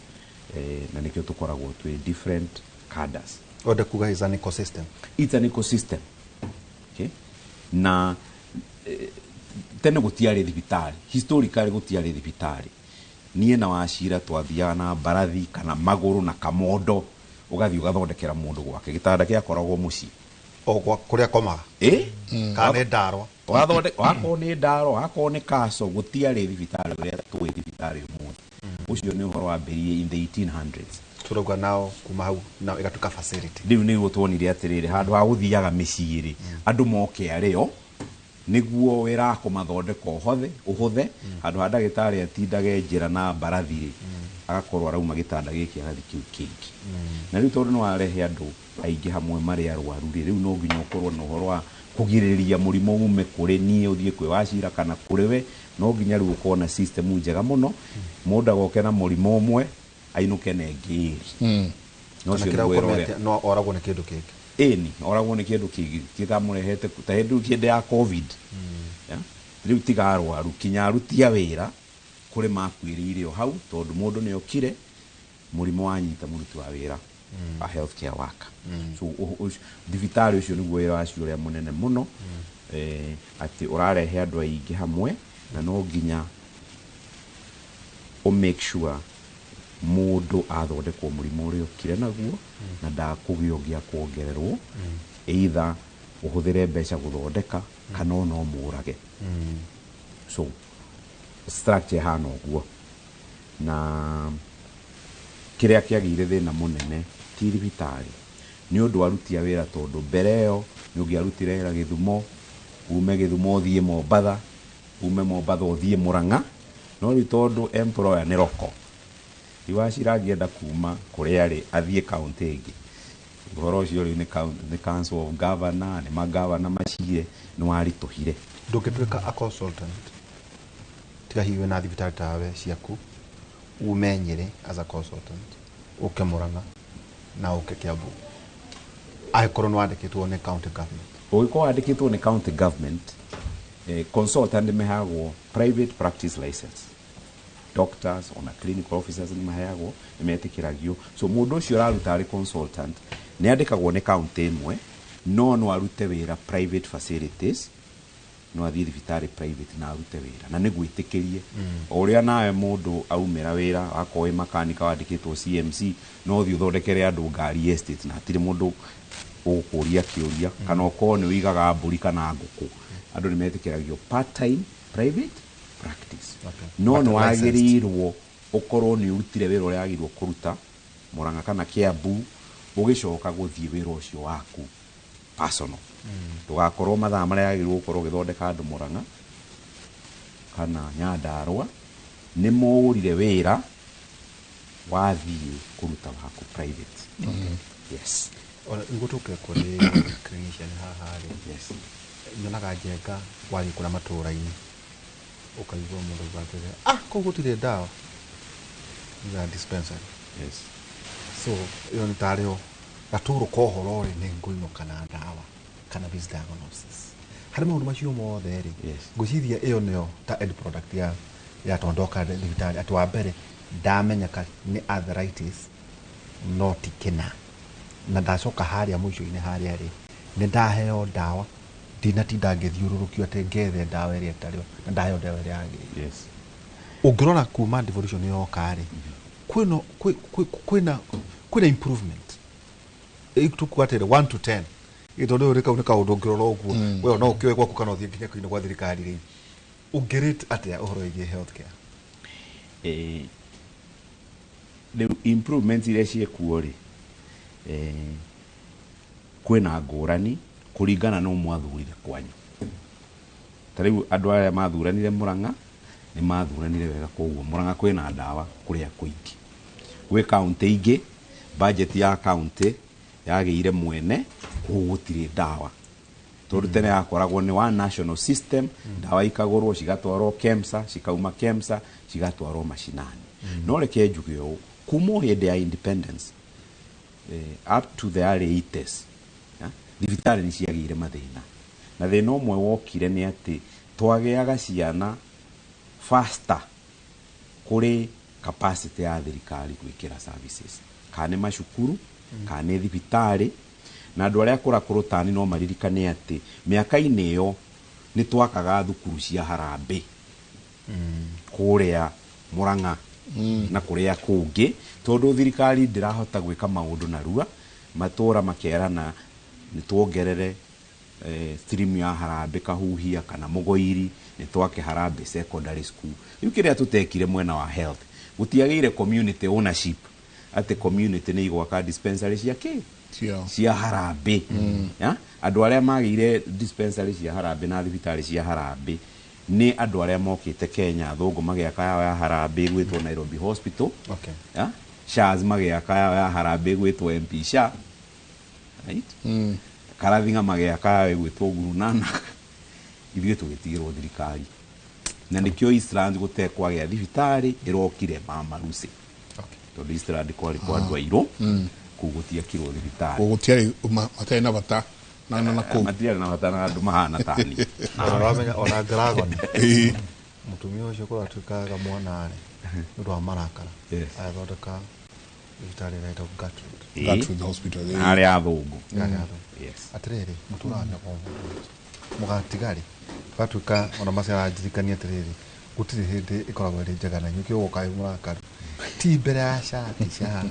Speaker 4: na nĩkĩo tũkoragwo twĩ different cadres.
Speaker 20: Ode kuga is an ecosystem.
Speaker 4: It's an ecosystem. Okay? Na tene gũtiarĩ thibitarĩ, historically gũtiarĩ thibitarĩ. Niĩ na Wachira twathiaga na mbarathi kana magũrũ na kamondo, ũgathiĩ ũgathondekera mũndũ gwake, gĩtanda gĩakoragwo mũciĩ
Speaker 20: o kwa kũrĩa komaga. Kana nĩ ndarwa.
Speaker 4: Wakorwo nĩ ndarwa, wakorwo nĩ kaco, gũtiarĩ thibitarĩ ũrĩa tũĩ thibitarĩ ũmũthĩ. Ũcio nĩ ũhoro wambĩrĩirie in the 1800s.
Speaker 20: Tũrauga nao kuma hau nao ĩgatuĩka facility.
Speaker 4: Rĩu nĩguo tuonire atĩrĩrĩ, handũ ha gũthiaga mĩciĩ rĩ, andũ moke arĩo nĩguo wĩra wa kũmathondeka ũhũthe, handũ ha ndagĩtarĩ atindage njĩra na mbarathi rĩ, agakorwo arauma gĩtanda gĩkĩ agathiĩ kĩu kĩngĩ. Na rĩu tondũ nĩ warehe andũ aingĩ hamwe marĩ arwaru rĩ, rĩu no nginya ũkorwo na ũhoro wa kũgirĩrĩria mũrimũ ume kũrĩ niĩ ũthiĩ kwĩ Wachira kana kũrĩ we, no nginya rĩu ũkorwo na system njega mũno, mũndũ agoke na mũrimũ ũmwe ainũke na ĩngĩ ĩrĩ. No
Speaker 20: Kana
Speaker 4: ũcio
Speaker 20: kĩrĩa
Speaker 4: nĩguo wĩra
Speaker 20: ũkomete,
Speaker 4: ũrĩa.
Speaker 20: no oragwo nĩ kĩndũ kĩngĩ.
Speaker 4: Ĩni, oragwo nĩ kĩndũ kĩngĩ gĩtamũrehete ta hĩndĩ hĩndĩ ya COVID. Rĩu tiga arwaru kinya aruti a wĩra kũrĩ makuĩrĩire o hau, tondũ mũndũ nĩ okire mũrimũ wanyita mũruti wa wĩra a healthcare worker. So thibitarĩ ũcio nĩguo wĩra wacio ũrĩa mũnene mũno, atĩ ũrarehe andũ aingĩ hamwe, na no nginya ũ make sure mũndũ athondekwo mũrimũ ũrĩa okire naguo, na ndakũgĩa ũngĩ akuongererwo, either ũhũthĩre mbeca gũthondeka kana ona ũmũrage. So structure ĩhana ũguo. Na kĩrĩa kĩagĩire thĩna mũnene ti thibitarĩ, nĩ ũndũ aruti a wĩra, tondũ mbere ĩyo nĩ ũngĩarutire wĩra Gĩthumo, ume Gĩthumo ũthiĩ Mombatha, ume Mombatha ũthiĩ Mũrang'a, no rĩu tondũ employer nĩ roko, rĩu Wachira angĩenda kuma kũrĩa arĩ athiĩ kaũntĩ ĩngĩ, ũhoro ũcio rĩu nĩ council of governor, nĩ magavana macire, nĩ waritũhire.
Speaker 20: Ndũngĩtuĩka a consultant tiga hihi wĩna thibitarĩ tawe ciaku, ume Nyĩrĩ as a consultant, ũke Mũrang'a na ũke Kiambu, angĩkorwo nĩ wandĩkĩtwo nĩ county government.
Speaker 4: Ũngĩkorwo wandĩkĩtwo nĩ county government, consultant nĩ maheagwo private practice license. Doctors ona clinical officers nĩ maheagwo, nĩ metĩkĩragio. So mũndũ ũcio ũraruta arĩ consultant nĩ andĩkagwo nĩ county ĩmwe, no no arute wĩra private facilities, no athiĩ thibitarĩ private na arute wĩra, na nĩ gwĩtĩkĩrie. O ũrĩa nawe mũndũ aumĩra wĩra, wakorwo wĩ makanika wandĩkĩtwo CMC, no ũthiĩ ũthondekere andũ ngari estate na hatirĩ mũndũ ũgũkũria kĩũria, kana ũkorwo nĩ ũigaga mbũri kana ngũkũ. Andũ nĩ metĩkĩragio part time private practice. No
Speaker 20: But
Speaker 4: nĩ
Speaker 20: licensed.
Speaker 4: wagĩrĩirwo ũkorwo nĩ ũrutire wĩra ũrĩa wagĩrĩirwo kũruta Mũrang'a kana Kiambu, ũgĩcoka gũthiĩ wĩra ũcio waku personal. Ndũgakorwo mathaa marĩa wagĩrĩirwo gũkorwo ũgĩthondeka andũ Mũrang'a kana Nyandarũa nĩ mũrire wĩra wathiĩ kũruta waku private. Yes.
Speaker 20: Ona nĩguo tũke kũrĩ clinician haha rĩ, nyonaga Njenga wathiĩ kũrĩa matũũra-inĩ Ũkaigua mũndũ auga atĩrĩ, kũu gũtirĩ ndawa, iga dispensary.
Speaker 4: Yes.
Speaker 20: So ĩyo nĩ tarĩ o gatũrũ ka ũhoro rĩ, nĩ ngũinũka na ndawa kana misdiagnosis harĩ maũndũ macio mothe rĩ. Ngwĩciria ĩyo nĩyo ta end product ya tondoka thibitarĩ, atĩ wa mbere ndamenyeka nĩ arthritis no ti kĩna, na ndacoka harĩa mũico-inĩ harĩa rĩ, nĩ ndaheo ndawa, ndinatinda ngĩthiũrũrũkio atĩ ngethe ndawa ĩrĩa ĩtarĩ ho, na ndaheo ndawa ĩrĩa yagĩrĩire. Ũngĩrora kuma devolution yoka rĩ, kwĩna kwĩna kwĩna improvement. Tukuga atĩrĩ 1 to 10, tondũ rĩu kau nĩ kaũndũ ũngĩrora ũguo, we no ũkĩoe gwaku kana ũthiĩ nginya kũinĩ gwa thirikari rĩ, ũngĩrate atĩa ũhoro wĩgiĩ healthcare?
Speaker 4: Rĩu improvements iria ciĩkuo rĩ, kwĩna ngũrani kũringana no mwathurire kwanyu. Ta rĩu andũ arĩa mathuranire Murang'a nĩ mathuranire wega, koguo Murang'a kwĩna ndawa kũrĩa kũingĩ. Gwĩ kaũntĩ ingĩ budget ya kaũntĩ yagĩire mwene, koguo gũtirĩ ndawa, tondũ tene yakoragwo nĩ wa national system, ndawa ikagũrwo cigatwarwo KEMSA, cikauma KEMSA cigatwarwo mashinani. No reke njuge ũũ, kuma o hĩndĩ ya independence up to the early 80s, thibitarĩ nĩ ciagĩire mathĩna, na thĩna ũmwe wokire nĩ atĩ twagĩaga ciana faster kũrĩ capacity ya thirikari gwĩkĩra services, kana nĩ macukuru kana nĩ thibitarĩ. Na andũ arĩa akũrakũrũ tani no maririkane atĩ mĩaka-inĩ ĩyo nĩ twakaga thukuru cia harambĩ kũrĩa Murang'a na kũrĩa kũngĩ, tondũ thirikari ndĩrahota gwĩka maũndũ narua, matũra makerana nĩ tuongerere stream ya harambĩ Kahuhia kana Mũgoiri, nĩ twake harambĩ secondary school. Rĩu kĩrĩa tũtekire mwena wa health, gũtiagĩire community ownership, atĩ community nĩ igwaka dispensary cia kĩ cia harambĩ. Andũ arĩa magĩire dispensary cia harambĩ na thibitarĩ cia harambĩ nĩ andũ arĩa mokĩte Kenya, athũngũ magĩaka yao ya harambĩ gwĩtwo Nairobi Hospital. Shahs magĩaka yao ya harambĩ gwĩtwo MP Shah, right? Karathinga magĩaka yao ĩgwĩtwo Guru Nanak. Ithuĩ tũgĩtigĩrwo thirikari, na nĩkĩo Eastlands gũtekwagĩa thibitarĩ ĩrokire Mama Lucy, tondũ Eastland kwarĩ kwa andũ airũ, kũu gũtiakirwo thibitarĩ.
Speaker 19: Gũtiarĩ matarĩ na bata na kũu
Speaker 4: matiarĩ na bata na andũ mahana tani.
Speaker 20: Ũramenya ona Dragon mũtumia ũcio kũratuĩkaga mwana rĩ, nĩ ũndũ wa marakara agĩthondeka thibitarĩ ĩrĩa ĩtagwo Gertrude.
Speaker 19: Gertrude Hospital.
Speaker 4: Arĩa athũngũ.
Speaker 20: Arĩa athũngũ. Atĩrĩrĩ, mũtũraga mĩaka mũgatigarĩ gatuĩka ona macaranjirikania atĩrĩrĩ, gũtirĩ hĩndĩ ĩkoragwo ĩrĩ njega na inyuĩ kĩũgũka wĩ mũrakaru, ti mbere ya SHA, ti SHA,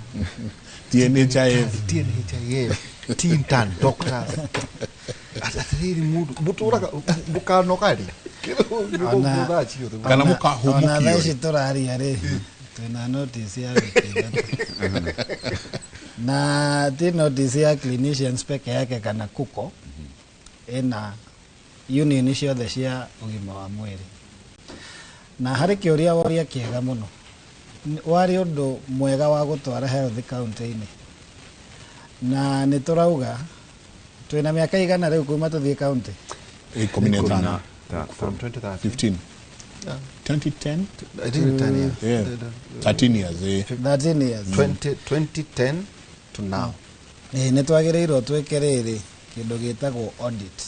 Speaker 19: TNHIF,
Speaker 20: TNHIF, ti intern doctors. Atĩrĩrĩ, mũndũ mũtũraga mũkanoga rĩ,
Speaker 19: kana mũkahũmũkio.
Speaker 3: Ona thaa ici tũraria rĩ, twĩna notice ya wiki ithatũ, na ti notice ya clinicians peke yake kana kuko ĩna union ciothe cia ũgima wa mwĩrĩ. Na harĩ kĩũria woria kĩega mũno, warĩ ũndũ mwega wa gũtwara health county-inĩ, na nĩ tũrauga twĩna mĩaka igana rĩu kuma tũthiĩ county?
Speaker 19: 15.
Speaker 20: From 2013.
Speaker 19: 15. 2010?
Speaker 20: I think 10 years.
Speaker 19: Yeah. 13 years.
Speaker 3: 13 years.
Speaker 20: 2010 to now.
Speaker 3: Nĩ twagĩrĩirwo twĩke rĩrĩ kĩndũ gĩtagwo audit,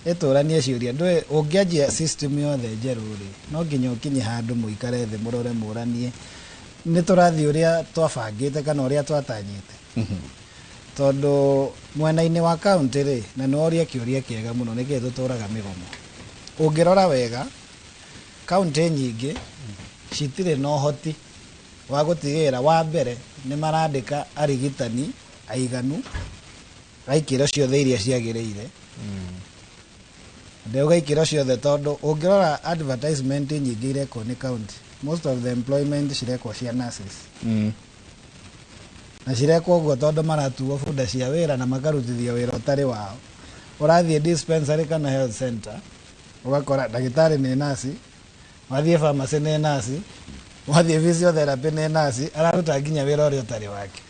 Speaker 3: ĩtũranie ciũria. Ndũĩ ũngĩanjia system yothe njerũ rĩ, no nginya ũkinye handũ mũikare thĩ mũrore mũranie nĩ tũrathiĩ ũrĩa twabangĩte kana ũrĩa twatanyĩte, tondũ mwena-inĩ wa county rĩ, na nĩ woria kĩũria kĩega mũno, nĩkĩĩ tũtũraga mĩgomo. Ũngĩrora wega, county nyingĩ citirĩ na ũhoti wa gũtigĩrĩra wa mbere nĩ marandĩka arigitani aiganu a ikĩro ciothe iria ciagĩrĩire. Ndauga ikĩro ciothe tondũ ũngĩrora advertisement nyingĩ irekwo nĩ county, most of the employment cirekwo cia nurses, na cirekwo ũguo tondũ maratuo bunda cia wĩra na makarutithio wĩra ũtarĩ wao. Ũrathiĩ dispensary kana health center ũgakora ndagĩtarĩ nĩ nurse, wathiĩ pharmacy nĩ nurse, wathiĩ physiotherapy nĩ nurse, araruta nginya wĩra ũrĩa ũtarĩ wake.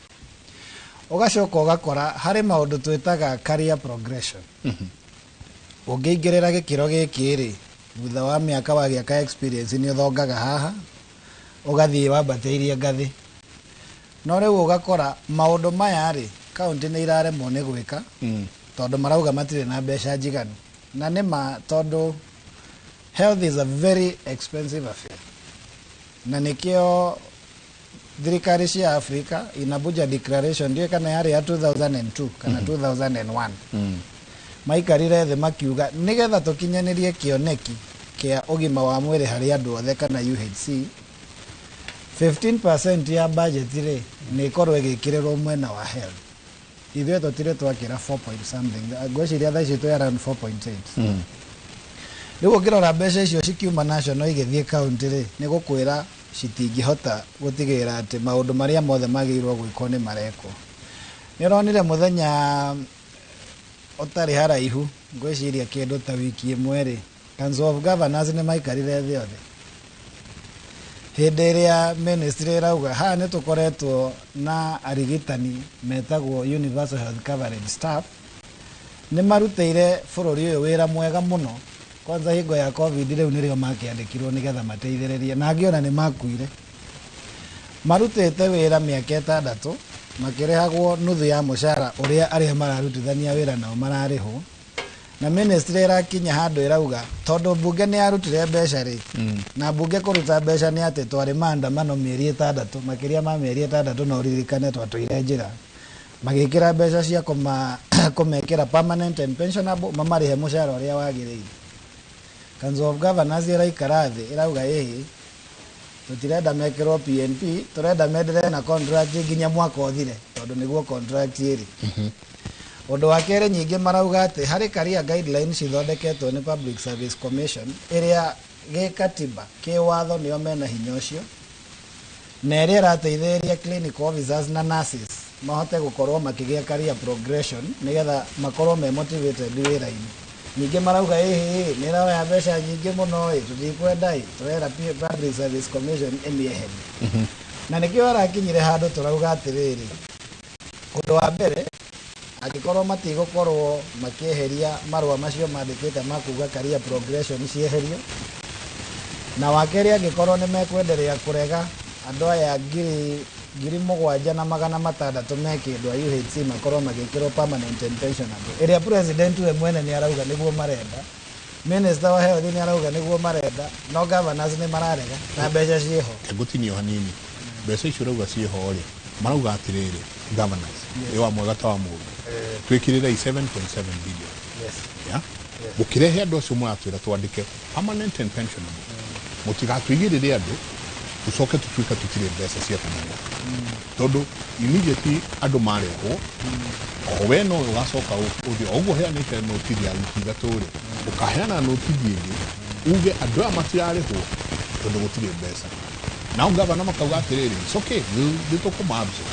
Speaker 3: Ũgacoka ũgakora harĩ maũndũ twĩtaga career progression. Ũngĩingĩrĩra gĩkĩro gĩkĩ rĩ, Thutha wa mĩaka wagĩa ka experience nĩ ũthongaga haha, ũgathiĩ wambatĩirie ngathĩ. No rĩu ũgakora maũndũ maya rĩ, kaunti nĩ iraremwo nĩ gwĩka tondũ marauga matirĩ na mbeca njiganu. Na nĩ ma, tondũ health is a very expensive affair, na nĩkĩo thirikari cia Africa in Abuja Declaration, ndiũĩ kana yarĩ ya 2002 kana 2001, maikarire thĩ makiuga nĩgetha tũkinyanĩrie kĩoneki kĩa ũgima wa mwĩrĩ harĩ andũ othe kana UHC, 15% ya budget rĩ, nĩ ĩkorwo ĩgĩkĩrĩrwo mwena wa health. Ithuĩ tũtirĩ twakĩra 4 point something, ngwĩciria thaa ici twĩ around 4.8. Rĩu ũngĩrora mbeca icio cikiuma national igĩthiĩ county rĩ, nĩ gũkwĩra citingĩhota gũtigĩrĩra atĩ maũndũ marĩa mothe magĩrĩirwo gwĩkwo nĩ marekwo. Nĩ ũronire mũthenya ũtarĩ haraihu, ngwĩciria kĩndũ ta wiki ĩmwe rĩ, Council of Governors nĩ maikarire thĩ othe hĩndĩ ĩrĩa ministry ĩrauga haha nĩ tũkoretwo na arigitani metagwo universal health coverage staff, nĩ marutĩire bũrũri ũyũ wĩra mwega mũno, kwanza hingo ya COVID. Rĩu nĩrĩo makĩandĩkirwo nĩgetha mateithĩrĩrie, na angĩ ona nĩ makuire. Marutĩte wĩra mĩaka 6 makĩrĩhagwo nuthu ya mũcara ũrĩa arĩa mararutithania wĩra nao mararĩhwo, na ministry ĩrakinya handũ ĩrauga tondũ mbunge nĩ yarutire mbeca rĩ, na mbunge kũruta mbeca nĩ atĩ twarĩ maandamano mĩeri 6, makĩria ma mĩeri 6, no ũririkane twatũire njĩra, magĩkĩra mbeca cia kũmekĩra permanent and pensionable, mamarĩhe mũcara ũrĩa wagĩrĩire. Council of Governors ĩraikara thĩ ĩrauga ĩhĩ, tũtirenda mekĩrwo PNP, tũrenda mendelee na contract nginya mwaka ũthire, tondũ nĩguo contract ĩrĩ. Ũndũ wa kerĩ, nyingĩ marauga atĩ harĩ career guidelines cithondeketwo nĩ Public Service Commission, ĩrĩa gĩkatiba kĩwatho nĩo mena hinya ũcio, na ĩrĩa ĩrateithĩrĩria clinical officers na nurses mahote gũkorwo makĩgĩa career progression nĩgetha makorwo me motivated wĩra-inĩ. Ningĩ marauga ĩhĩ nĩ ĩroya mbeca nyingĩ mũno ĩ, tũtikwenda ĩ, tũrera Public Service Commission ĩmĩeherie. Na nĩkĩo harakinyire handũ tũrauga atĩrĩrĩ, ũndũ wa mbere, angĩkorwo matigũkorwo makĩeheria marũa macio mandĩkĩte ma kuga career progression cieherio, na wa kerĩ, angĩkorwo nĩ mekwenderea kũrega andũ aya 7600 me kĩndũ a UHC makorwo magĩkĩrwo permanent and pensionable, ĩrĩa president we mwene nĩ arauga nĩguo marenda, minister wa health nĩ arauga nĩguo marenda, no governors nĩ mararega na mbeca ciĩho.
Speaker 19: Ngũtinio hanini. Mbeca icio ũrauga ciĩho rĩ, marauga atĩrĩrĩ, governors ĩ wa mwega ta wa mũndũ, twĩkĩrĩrei 7.7 billion. Yeah? Mũkĩrehe andũ acio mũratwĩra twandĩke permanent and pensionable, mũtigatũigĩrĩre andũ tũcoke tũtuĩke tũtirĩ mbeca cia kũmarĩha, tondũ immediately andũ marehwo o we no ũgacoka ũthiĩ o ũguo ũheanĩte notithi ya wiki 3 rĩ, ũkaheana notithi ĩngĩ uge andũ aya matirarĩhwo tondũ gũtirĩ mbeca. Nao gavana makauga atĩrĩrĩ, it's okay, nĩ tũkũma-absorb,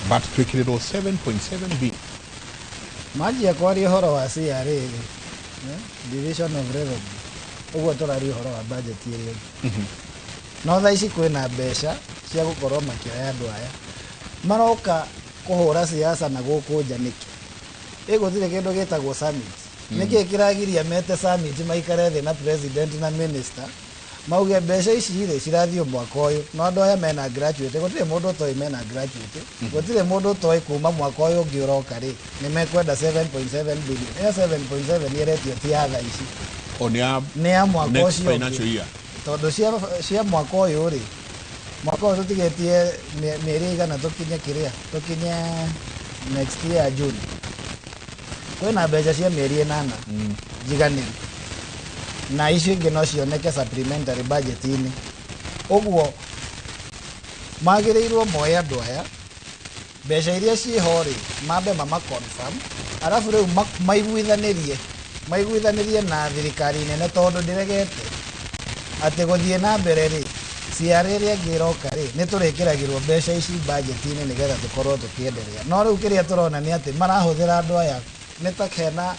Speaker 19: but twĩkĩrĩrwo 7.7 billion.
Speaker 3: Manjia kwaria ũhoro wa CRA rĩ, division of revenue, ũguo tũraria ũhoro wa budget ĩrĩa ĩngĩ. No thaa ici kwĩna mbeca cia gũkorwo makĩoya andũ aya maroka kũhũra siasa na gũkũ nja nĩkĩ? Ĩ gũtirĩ kĩndũ gĩtagwo summit? Nĩkĩ kĩragiria mete summit, maikare thĩ na president na minister, mauge mbeca ici rĩ cirathiĩ mwaka ũyũ, no andũ aya mena graduate, gũtirĩ mũndũ ũtoĩ mena graduate, gũtirĩ mũndũ ũtoĩ kuma mwaka ũyũ ũngĩ ũroka rĩ, nĩ mekwenda 7.7 billion. Ĩyo 7.7 ĩretio ti ya thaa ici.
Speaker 19: O nĩ ya
Speaker 3: Nĩ ya mwaka
Speaker 19: next
Speaker 3: ũcio
Speaker 19: financial
Speaker 3: ũngĩ.
Speaker 19: year.
Speaker 3: Tondũ cia mwaka ũyũ rĩ, mwaka ũyũ tũtigĩtie mĩeri igana tũkinye kĩrĩa, tũkinye next year June, kwĩna mbeca cia mĩeri 8 njiganĩru, na icio ingĩ no cioneke supplementary budget-inĩ. Ũguo magĩrĩirwo moe andũ aya, mbeca iria ciĩho rĩ, mambe mama confirm, arabu rĩu maiguithanĩrie na thirikari nene, tondũ ndĩregete atĩ gũthiĩ na mbere rĩ, CRA ĩrĩa ĩngĩ ĩroka rĩ, nĩ tũrĩkĩragĩrwo mbeca ici budget-inĩ nĩgetha tũkorwo tũkĩenderea. No rĩu kĩrĩa tũrona nĩ atĩ marahũthĩra andũ aya nĩ ta hena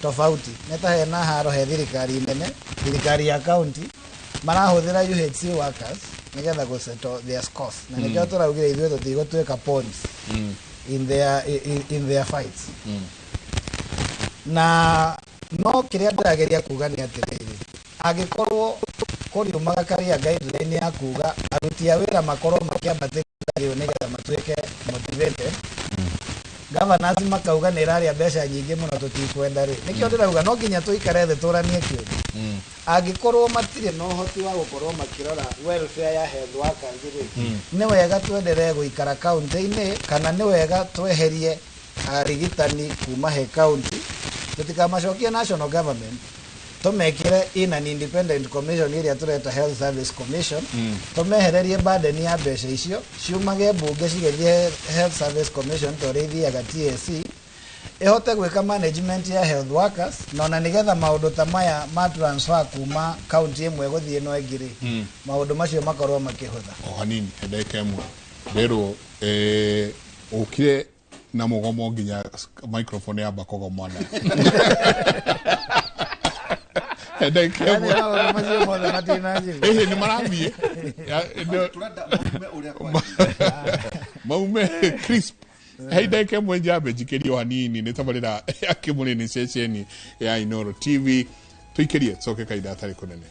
Speaker 3: tofauti, nĩ ta hena haro he thirikari nene, thirikari ya county, marahũthĩra UHC workers nĩgetha gũ settle their scores, na nĩkĩo tũraugire ithuĩ tũtigũtuĩka pawns in their fights. Na no kĩrĩa ndĩrageria kuga nĩ atĩrĩrĩ, Angĩkorwo kũriumaga career guideline ya kuga aruti a wĩra makorwo makĩambatĩrio nĩgetha matuĩke motivated, governors makauga nĩ ĩrarĩa mbeca nyingĩ mũno, tũtikwenda rĩ, nĩkĩo ndĩrauga no nginya tũikare thĩ tũranie kĩũria. Angĩkorwo matirĩ na ũhoti wa gũkorwo makĩrora welfare ya health workers rĩ, nĩ wega twenderee gũikara kaunti-inĩ kana nĩ wega tweherie arigitani kuma he kaunti, tũtikamacokie national government, tũmekĩre in an independent commission ĩrĩa tũreta Health Service Commission, tũmehererie burden ya mbeca icio ciumage mbunge cigĩthiĩ Health Service Commission, ta ũrĩa ithiaga TSC, ĩhote gwĩka management ya health workers, na ona nĩgetha maũndũ ta maya ma transfer kuma kaunti ĩmwe gũthiĩ ĩno ĩngĩ rĩ, maũndũ macio makorwo makĩhũtha.
Speaker 19: O hanini, he ndagĩka ĩmwe, nderwo ũkire na mũgomo nginya microphone yamba kũgomana. He ndagĩka
Speaker 3: Yaani
Speaker 19: ĩmwe.
Speaker 3: Maũndũ macio mothe matinanjĩra.
Speaker 19: Ĩhĩ, nĩ marathiĩ. Maume crisp. He ndagĩka ĩmwe njambe njikĩrio hanini. Nĩ tabarĩra ya Kĩmũrĩ, nĩ ceceni ya Inoro TV. Tũikĩrie, tũcoke kahinda gatarĩ kũnene.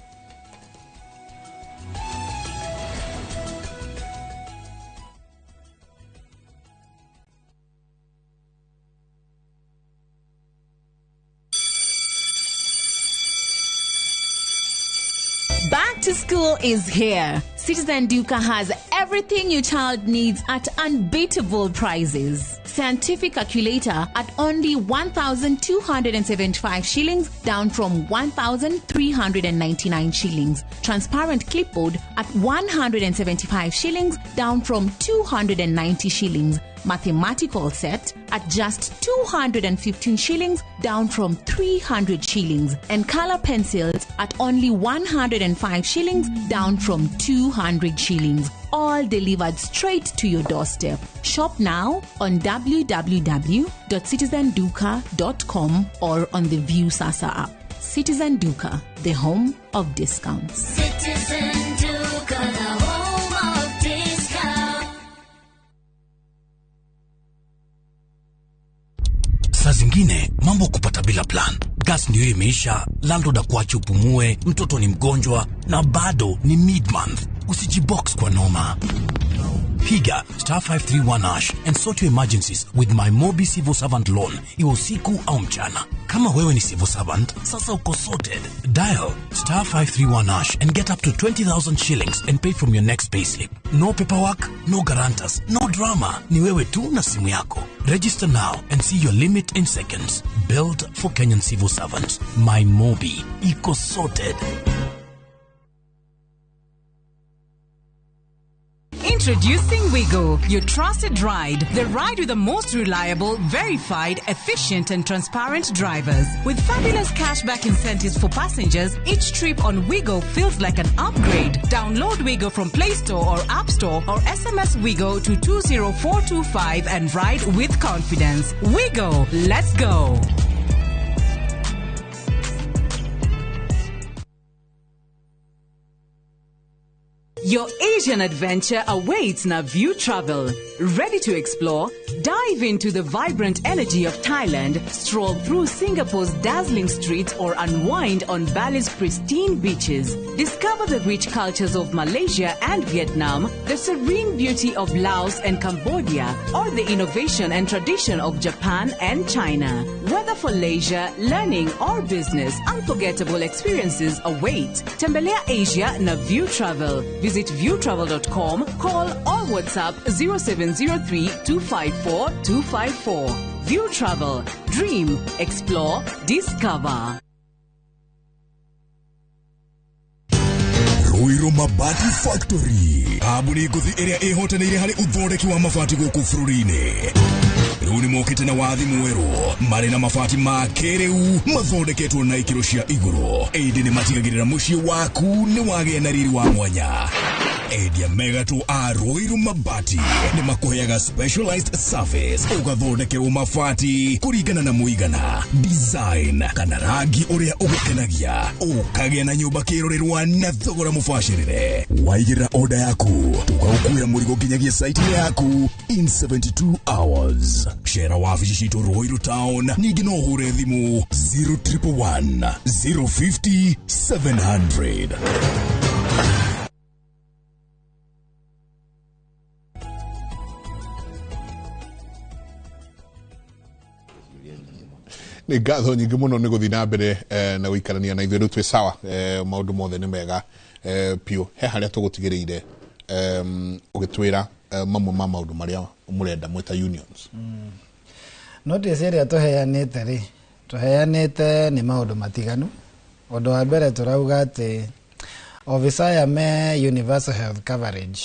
Speaker 6: Back to school is here. Citizen Duka has everything your child needs at unbeatable prices. Scientific calculator at only 1,275 shillings, down from 1,399 shillings. Transparent clipboard at 175 shillings, down from 290 shillings. Mathematical set at just 215 shillings, down from 300 shillings. And color pencils at only 105 shillings, down from 200 shillings. All delivered straight to your doorstep. Shop now on www.citizenduka.com or on the View Sasa app. Citizen Duka, the home of discounts.
Speaker 7: Citizen Duka, the home of discount.
Speaker 10: Saa zingine mambo kupata bila plan. Gas ndiyo imeisha, landlord akuache upumue, mtoto ni mgonjwa na bado ni mid-month. Usijibox kwa noma. Piga star 531 hash and sort your emergencies with my Mobi Civil Servant Loan, iwe usiku au mchana. Kama wewe ni civil servant, sasa uko sorted. Dial star 531 hash and get up to 20,000 shillings and pay from your next payslip. No paperwork, no guarantors, no drama. Ni wewe tu na simu yako. Register now and see your limit in seconds. Built for Kenyan civil servants. My Mobi. Iko sorted.
Speaker 8: Introducing Wigo, your trusted ride. The ride with the most reliable, verified, efficient, and transparent drivers. With fabulous cashback incentives for passengers, each trip on Wigo feels like an upgrade. Download Wigo from Play Store or App Store or SMS Wigo to 20425 and ride with confidence. Wigo, let's go. Your Asian adventure awaits Naview Travel. Ready to explore? Dive into the vibrant energy of Thailand, stroll through Singapore's dazzling streets, or unwind on Bali's pristine beaches. Discover the rich cultures of Malaysia and Vietnam, the serene beauty of Laos and Cambodia, or the innovation and tradition of Japan and China. Whether for leisure, learning, or business, unforgettable experiences await. Tembelea Asia na View Travel. Visit viewtravel.com, call or WhatsApp 0703 254 254. View Travel. Dream, explore, discover.
Speaker 11: Ruiru Mabati Factory, kambuni ngũthi ĩrĩa ĩhotanĩire harĩ ũthondeki wa mabati gũkũ bũrũri-inĩ, rĩu nĩ mokĩte na wathi mwerũ marĩ na mabati ma kĩrĩu mathondeketwo na ikĩro cia igũrũ, ĩndĩ nĩ matigagĩrĩra mũciĩ waku nĩ wagĩa na riri wa mwanya. Endia mega tu a Ruiru Mabati nĩ makũheaga specialized service ũgathondekerwo mabati kũringana na mũigana, design kana rangi ũrĩa ũgũkenagia, ũkagĩa na nyũmba kĩrorerwa na thogora mũbacĩrĩre. Waigĩrĩra order yaku tũgagũkuĩra mũrigo nginyagia site yaku in 72 hours. Cera wabici citũ Ruiru town, ningĩ no ũhũre thimũ 0111 050 700.
Speaker 19: Nĩ ngatho nyingĩ mũno nĩ gũthiĩ na mbere na gũikarania na ithuĩ. Rĩu twĩ sawa, maũndũ mothe nĩ mega piũ. He harĩa tũgũtigĩrĩire ũgĩtwĩra mamwe ma maũndũ marĩa mũrenda mwĩta unions.
Speaker 3: Notice ĩrĩa tũheanĩte rĩ, tũheanĩte nĩ maũndũ matiganu. Ũndũ wa mbere tũrauga atĩ officer aya me universal health coverage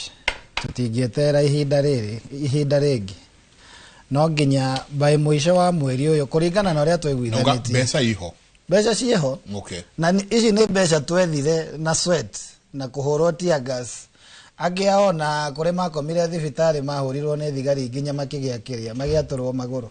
Speaker 3: tũtingĩetera ihinda rĩrĩ, ihinda rĩngĩ, no nginya by mũico wa mweri ũyũ kũringana na ũrĩa
Speaker 19: Nauga
Speaker 3: tũiguithanĩtie.
Speaker 19: Mbeca iho?
Speaker 3: Mbeca ciĩho. Na ici nĩ mbeca twethire na sweat na kũhũrwo tear gas. Angĩ ao na kũrĩ makomire thibitarĩ, mahũrirwo nĩ thigari nginya makĩgĩa kĩrĩa magĩatũrwo magũrũ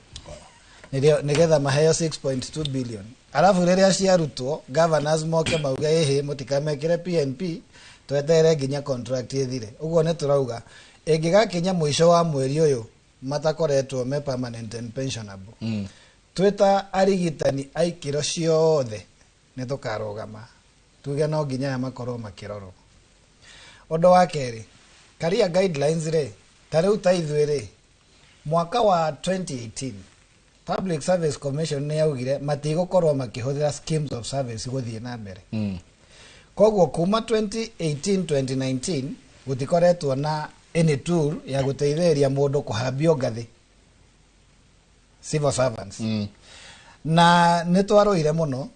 Speaker 3: nĩgetha maheo 6.2 billion. Arabu rĩrĩa ciarutwo, governors moke mauge ĩhĩ mũtikamekĩre PNP, tweterere nginya contract ĩthire. Ũguo nĩ tũrauga ĩngĩgakinya mũico wa mweri ũyũ matakoretwo me permanent and pensionable, twĩta arigitani a ikĩro ciothe nĩ tũkarũgama tuge no nginya aya makorwo makĩrorwo. Ũndũ wa kerĩ, career guidelines rĩ, ta rĩu ta ithuĩ rĩ, mwaka wa 2018 Public Service Commission nĩ yaugire matigũkorwo makĩhũthĩra schemes of service gũthiĩ na mbere. Koguo kuma 2018 2019 gũtikoretwo na any tool ya gũteithĩrĩria mũndũ kũhambio ngathĩ civil servants. Na nĩ twarũire mũno,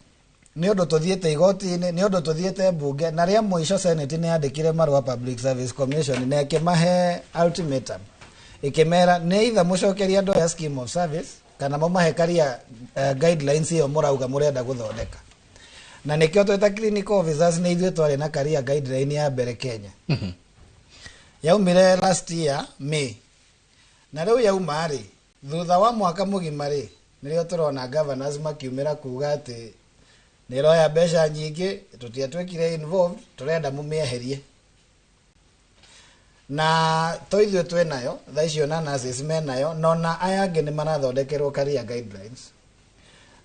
Speaker 3: nĩ ũndũ tũthiĩte igoti-inĩ, nĩ ũndũ tũthiĩte mbunge, na rĩa mũico Senate nĩ yandĩkire marũa Public Service Commission na ĩkĩmahe ultimatum, ĩkĩmera nĩ either mũcokerie andũ aya scheme of service kana mũmahe career guidelines ĩyo mũrauga mũrenda gũthondeka. Na nĩkĩo twĩta clinical officers nĩ ithuĩ twarĩ na career guideline ya mbere Kenya. Yaumire last year May, na rĩu yauma rĩ, thutha wa mwaka mũgima rĩ, nĩrĩo tũrona governors makiumĩra kuga atĩ nĩ ĩroya mbeca nyingĩ, tũtiatuĩkire involved, tũrenda mũmĩeherie. Na to ithuĩ twĩ nayo thaa icio, na nurses menayo, no na aya angĩ nĩ marathondekerwo career guidelines.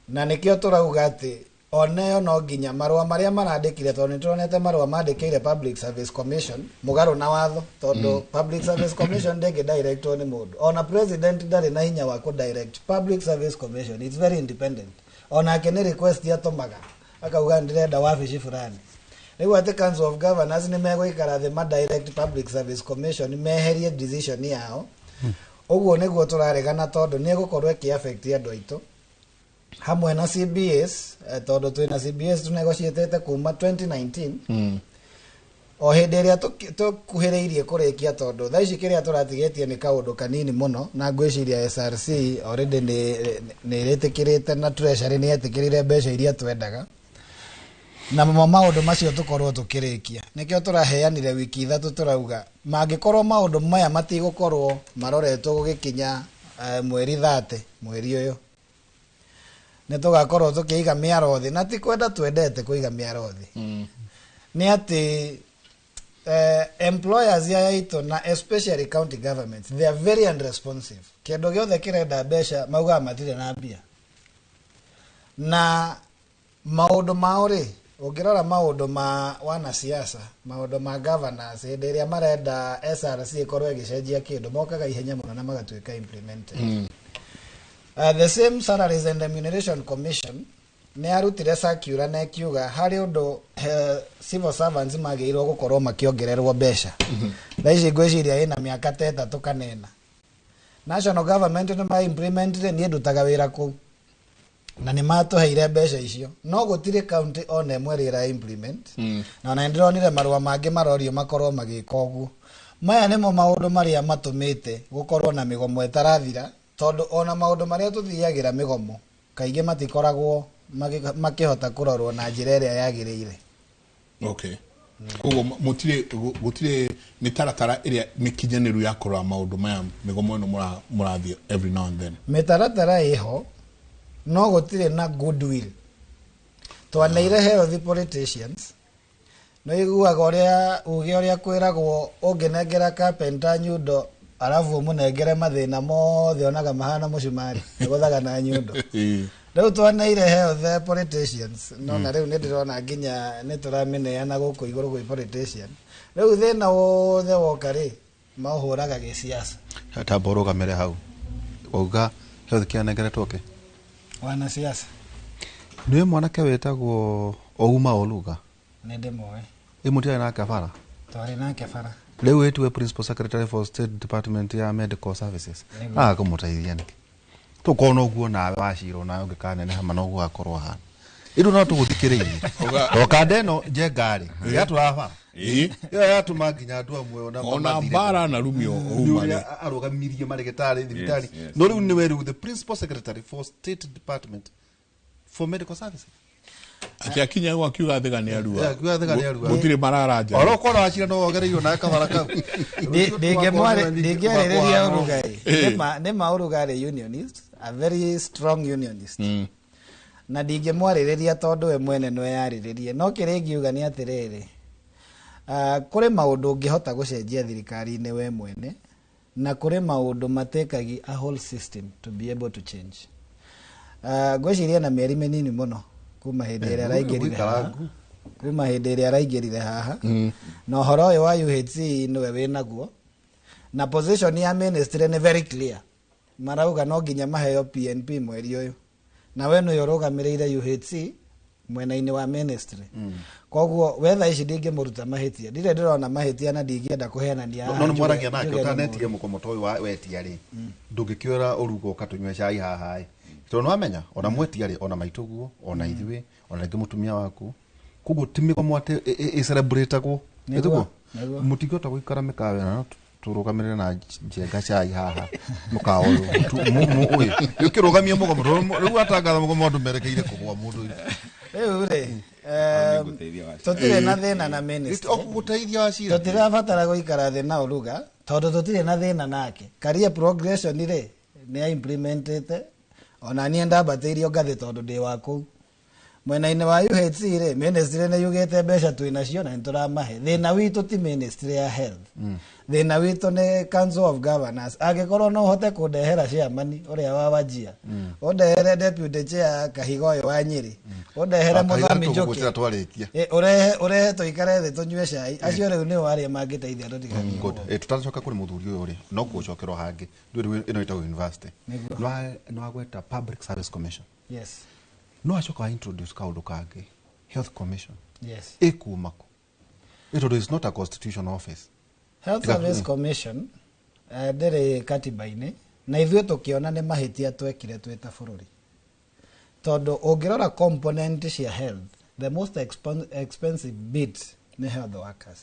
Speaker 3: Na nĩkĩo tũrauga atĩ oneyo no nginya marũa marĩa marandĩkire, tondũ nĩ tuonete marũa mandĩkĩire Public Service Commission mũgarũ na watho, tondũ Public Service Commission ndĩngĩ directwo nĩ mũndũ. Ona president ndarĩ na hinya wa kũ direct Public Service Commission. It's very independent. Onake nĩ request atũmaga akauga ndĩrenda wabici fulani. Rĩu atĩ Council of Governors nĩ megũikara thĩ ma direct Public Service Commission meherie decision yao, ũguo nĩguo tũraregana, tondũ nĩ ĩgũkorwo ĩkĩ affect andũ aitũ hamwe na CBS, tondũ twĩna CBS tũnegotiatĩte kuma 2019 o hĩndĩ ĩrĩa tũkuhĩrĩirie kũrĩkia, tondũ thaa ici kĩrĩa tũratigĩtie nĩ kaũndũ kanini mũno, na ngwĩciria SRC already nĩ ĩrĩtĩkĩrĩte na Treasury nĩ yetĩkĩrire mbeca iria twendaga, na mo maũndũ macio tũkorwo tũkĩrĩkia. Nĩkĩo tũraheanire wiki 3, tũrauga mangĩkorwo maũndũ maya matigũkorwo maroretwo gũgĩkinya mweri 30 mweri ũyũ, nĩ tũgakorwo tũkĩiga mĩaro thĩ. Na ti kwenda twendete kũiga mĩaro thĩ, nĩ atĩ employers aya aitũ na especially county governments, they are very unresponsive. Kĩndũ gĩothe kĩrenda mbeca maugaga matirĩ na mbia. Na maũndũ mao rĩ, ũngĩrora maũndũ ma wanasiasa, maũndũ ma governors, hĩndĩ ĩrĩa marenda SRC ĩkorwo ĩgĩcenjia kĩndũ, mokaga ihenya mũno na magatuĩka implemented. The same Salaries and Remuneration Commission nĩ yarutire circular na ĩkiuga harĩ ũndũ civil servants magĩrĩirwo gũkorwo makĩongererwo mbeca. Thaa ici ngwĩciria ĩna mĩaka ta 3 kana 4. National government nĩ ma implementire, niĩ ndutaga wĩra kũu, na nĩ matũheire mbeca icio, no gũtirĩ county ona ĩmwe ĩrĩa ĩra implement. Na ona nĩndĩronire marũa mangĩ marorio makorwo magĩka ũguo. Maya nĩmo maũndũ marĩa matũmĩte gũkorwo na mĩgomo ĩtarathira, tondũ ona maũndũ marĩa tũthiagĩra mĩgomo kaingĩ matikoragwo makĩhota kũrorwo na njĩra ĩrĩa yagĩrĩire.
Speaker 19: Koguo mũtirĩ gũtirĩ mĩtaratara ĩrĩa mĩkinyanĩru ya kũrora maũndũ maya mĩgomo ĩno mũrathiĩ every now and then.
Speaker 3: Mĩtaratara ĩho no gũtirĩ na goodwill. Twaneire healthy politicians no iguaga ũrĩa uge ũrĩa kwĩragwo ũngĩnengera carpenter nyundo arabu ũmũnengere mathĩna mothe onaga mahana mũcumarĩ ĩgũthaga na nyundo. Rĩu twaneire health politicians no na rĩu nĩ ndĩrona nginya nĩ tũramĩneana gũkũ igũrũ gwĩ politician. Rĩu thĩna wothe woka rĩ maũhũraga gĩciaca.
Speaker 20: Tamba ũrũgamĩre hau wauga health care nengeretwo kĩ?
Speaker 3: Wanasiasa.
Speaker 20: Nĩ mwanake wĩtagwo Ouma Oluga.
Speaker 3: Nĩ ndĩmũĩ.
Speaker 20: Ĩ mũtiarĩ nake bara?
Speaker 3: Twarĩ nake bara.
Speaker 20: Rĩu ĩtuwe principal secretary for state department ya medical services. Aga kũmũteithia nĩkĩ? Tũkorwo noguo nawe wacirwo nawe ũngĩkaneneha ma noguo akorwo ahana. Ĩndũ no tũgũthikĩrĩirie. To kanda ĩno njenga rĩ, yatũraga bara. Ĩyo yatũma nginya andũ amwe
Speaker 19: ona mbara na rumio Ouma rĩ.
Speaker 20: Arũgamirie marĩgĩtarĩ thibitarĩ. No rĩu nĩwe rĩu the principal secretary for state department for medical services.
Speaker 19: Ati akinya gwa kiuga thiga nĩ arua.
Speaker 20: Akiuga thiga nĩ arua.
Speaker 19: Gũtirĩ mararanja.
Speaker 20: Oro korwo wacira no wogereirio na kabara kau.
Speaker 3: Ndingĩarĩrĩria Uruga ĩ. Nĩ ma Uruga arĩ unionist, a very strong unionist. Na ndingĩmwarĩrĩria tondũ we mwene no eyarĩrĩrie. No kĩrĩa ingiuga nĩ atĩrĩrĩ, kũrĩ maũndũ ũngĩhota gũcenjia thirikari-inĩ we mwene na kũrĩ maũndũ matekagi a whole system to be able to change. Ngwĩciria na mĩeri mĩnini mũno kuma hĩndĩ ĩrĩa araingĩrire haha, kuma hĩndĩ ĩrĩa araingĩrire haha na ũhoro ũyũ wa UHC nĩwe wĩnaguo na position ya ministry nĩ very clear, marauga no nginya maheo PNP mweri ũyũ na we nĩwe ũrũgamĩrĩire UHC mwena-inĩ wa ministry. Koguo we thaa ici ndingĩmũruta mahĩtia, ndirĩ ndĩrona mahĩtia na ndingĩenda kũheanania.
Speaker 20: No nĩ mwaragia nake ũtanetie mũkomo ta ũyũ wetia rĩ, ndũngĩkĩora Ũruga ũka tũnyue cai haha ĩ, tondũ nĩwamenya ona mwetia rĩ, ona maitũ guo, ona ithuĩ, ona rĩngĩ mũtumia waku, koguo ti mĩgomo atĩ ĩcelebrate-agwo. Nĩguo mũtingĩhota gũikara mĩkawa ĩno no tũrũgamĩrĩre na njenga cai haha mũkawa ũyũ ũkĩrũgamia mũgomo rĩu atangatha mũgomo andũ merekeire kũgũa mũndũ.
Speaker 3: Rĩu rĩ tũtirĩ na thĩna na ministry.
Speaker 20: Gũteithia wacira.
Speaker 3: Tũtirabatara gũikara thĩ na Uruga tondũ tũtirĩ na thĩna nake. Career progression rĩ nĩ implementĩte ona niĩ ndambatĩirio ngathĩ tondũ ndĩ wa kũu. Mwena-inĩ wa UHC rĩ, ministry nĩ yugĩte mbeca twĩ nacio na nĩtũramahe. Thĩna witũ ti ministry ya health. Thĩna witũ nĩ council of governors. Angĩkorwo no ũhote kũndehera chairman ũrĩa wa Wajir, ũndehere deputy chair Kahiga ũyũ wa Nyĩrĩ, ũndehere Mũthami Njoki, ũrehe tũikare thĩ tũnyue cai, acio rĩu nĩo arĩa mangĩteithia tũtigathiĩ.
Speaker 20: Tũtanacoka kũrĩ mũthuri ũyũ rĩ, no kũcokerwo hangĩ ndũĩ ĩno ĩtagwo university. No agweta Public Service Commission.
Speaker 3: Yes.
Speaker 20: No acoka wa introduce kaũndũ kangĩ, Health Commission.
Speaker 3: Yes.
Speaker 20: Ĩkuma kũ? Tondũ it's not a constitutional office.
Speaker 3: Health Service Commission ndĩrĩ katiba-inĩ na ithuĩ tũkĩona nĩ mahĩtia twekire twĩ ta bũrũri. Tondũ ũngĩrora component cia health, the most expensive bit nĩ health workers.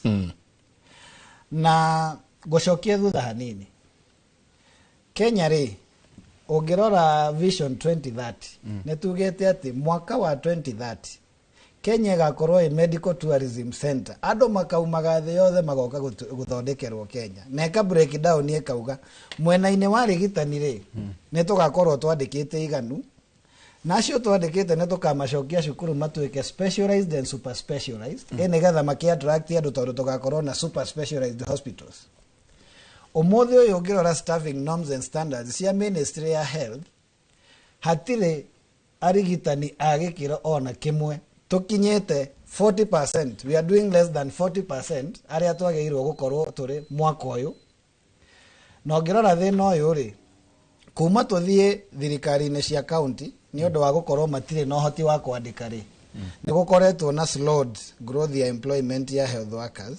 Speaker 3: Na gũcokia thutha hanini, Kenya rĩ, ũngĩrora Vision 2030 nĩ tugĩte atĩ mwaka wa 2030 Kenya ĩgakorwo ĩ medical tourism center, andũ makaumaga thĩ yothe magoka gũthondekerwo Kenya, na ĩka break down ĩkauga mwena-inĩ wa rĩgitani rĩ nĩ tũgakorwo twandĩkĩte iganu, na acio twandĩkĩte nĩ tũkamacokia cukuru matuĩke specialized and super specialized, ĩ nĩgetha makĩ attract andũ tondũ tũgakorwo na super specialized hospitals. Ũmũthĩ ũyũ ũngĩrora staffing norms and standards cia ministry ya health, hatirĩ arigitani a gĩkĩro ona kĩmwe tũkinyĩte 40%. We are doing less than 40% arĩa twagĩrĩirwo gũkorwo tũrĩ mwaka ũyũ. Na ũngĩrora thĩna ũyũ rĩ, kuma tũthiĩ thirikari-inĩ cia county nĩ ũndũ wa gũkorwo matirĩ na ũhoti wa kwandĩka rĩ, nĩ gũkoretwo na slowed growth ya employment ya health workers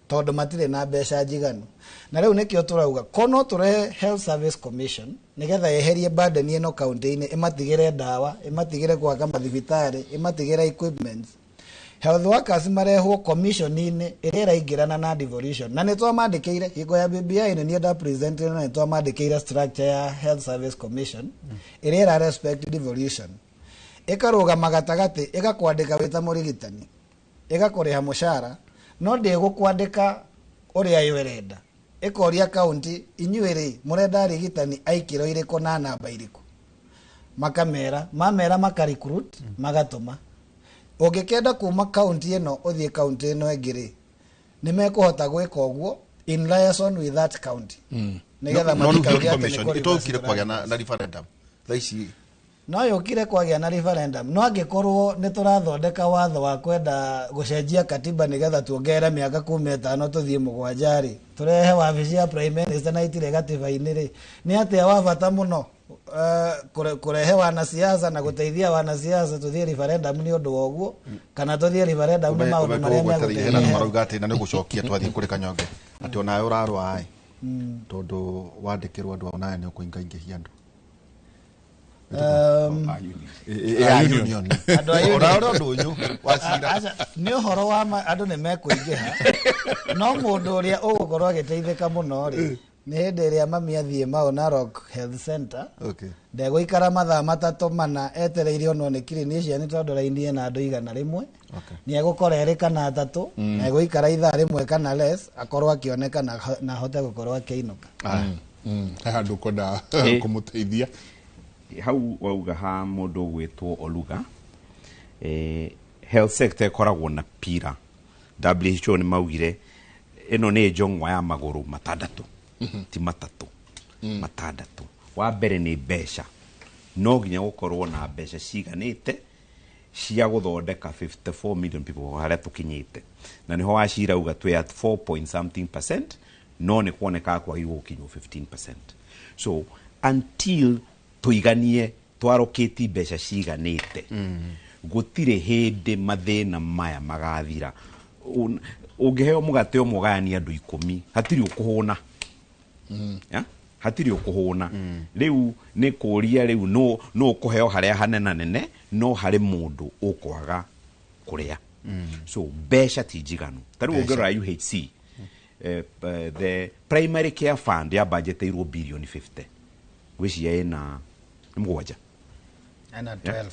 Speaker 3: tondũ matirĩ na mbeca njiganu. Na rĩu nĩkĩo tũrauga ko no tũrehe Health Service Commission nĩgetha yeherie burden ĩno kaunti-inĩ, ĩmatigĩre ndawa, ĩmatigĩre gwaka mathibitarĩ, ĩmatigĩre equipment. Health workers marehwo commission-inĩ ĩrĩa ĩraingĩrana na devolution, na nĩ twamandĩkĩire hingo ya BBI nĩ niĩ ndapresentire na nĩ twamandĩkĩire structure ya Health Service Commission ĩrĩa ĩra respect devolution, ĩkarũgama gatagatĩ, ĩgakwandĩka wĩ ta mũrigitani, ĩgakũrĩha mũcara No ndĩgũkwandĩka ũrĩa yo ĩrenda, ĩkoria kaunti, inyuĩ rĩ, mũrenda arigitani a ikĩro irĩkũ na namba irĩkũ? Makamera, mamera, maka recruit, magatũma. Ũngĩkenda kuma kaunti ĩno ũthiĩ kaunti ĩno ĩngĩ rĩ, nĩ mekũhota gwĩka ũguo in liaison with that county, nĩgetha
Speaker 20: No rĩu
Speaker 3: matikauge
Speaker 20: Health
Speaker 3: atĩ nĩ
Speaker 20: Commission
Speaker 3: kũ
Speaker 20: ĩtũkire
Speaker 3: reverse.
Speaker 20: kwagĩa na referendum thaa ici?
Speaker 3: No yũkire kwagĩa na referendum, no angĩkorwo nĩ tũrathondeka watho wa kwenda gũcenjia katiba nĩgetha tuongerere mĩaka kuma 5 tũthiĩ 7 rĩ, tũrehe wabici ya prime minister na itirĩ gatiba-inĩ rĩ, nĩ atĩa wa bata mũno, kũrehe wanasiasa na gũteithia wanasiasa tũthiĩ referendum nĩ ũndũ wa ũguo, kana tũthiĩ referendum nĩ maũndũ marĩa
Speaker 20: hena
Speaker 3: megũteithia?
Speaker 20: Marauga atĩ na nĩ gũcokia twathiĩ kũrĩ Kanyonge atĩ onawe ũrarũa ĩ, tondũ wandĩkĩrwo andũ onawe nĩ ũkũingaingĩhia andũ. Ya union.
Speaker 3: Andũ a union.
Speaker 20: Ona ũrĩa ũndũ ũyũ wacira.
Speaker 3: Aca, nĩ ũhoro wa andũ nĩ mekũingĩha, no mũndũ ũrĩa ũgũkorwo agĩteithĩka mũno rĩ, nĩ hĩndĩ ĩrĩa mami athiĩ Mau Narok Health Center, ndegũikara mathaa 3 4 etereire onwo nĩ clinician tondũ raini ĩna andũ 100. Nĩ egũkora 2 kana 3, na egũikara ithaa 1 kana less akorwo akĩoneka na ahote gũkorwo akĩinũka.
Speaker 19: He handũ ũkwenda kũmũteithia?
Speaker 4: Hau wauga ha mũndũ ũgwĩtwo Oluga, health sector ĩkoragwo na pira. WHO nĩ maugire ĩno nĩ njong'wa ya magũrũ matandatũ, ti matatũ, matandatũ. Wa mbere nĩ mbeca. No nginya gũkorwo na mbeca ciganĩte cia gũthondeka 54 million people harĩa tũkinyĩte, na nĩho Wachira uga twĩ at 4 point something percent, no nĩ kuonekaga kwagĩrĩirwo gũkinywo 15%. So until tũiganie twarokĩti mbeca ciganĩte, gũtirĩ hĩndĩ mathĩna maya magathira. Ũngĩheo mũgate ũmwe ũgayanie andũ 10, hatirĩ ũkũhũna. Ya? Hatirĩ ũkũhũna. Rĩu nĩ kũria, rĩu no ũkũheo harĩa hanenanene, no harĩ mũndũ ũkwaga kũrĩa. So mbeca ti njiganu. Ta rĩu
Speaker 20: Mbeca.
Speaker 4: ũngĩrora UHC, the primary care fund ya budgetĩirwo bilioni 50, gwĩciria ĩna nĩ 7.
Speaker 3: Ena
Speaker 4: Yeah.
Speaker 3: 12.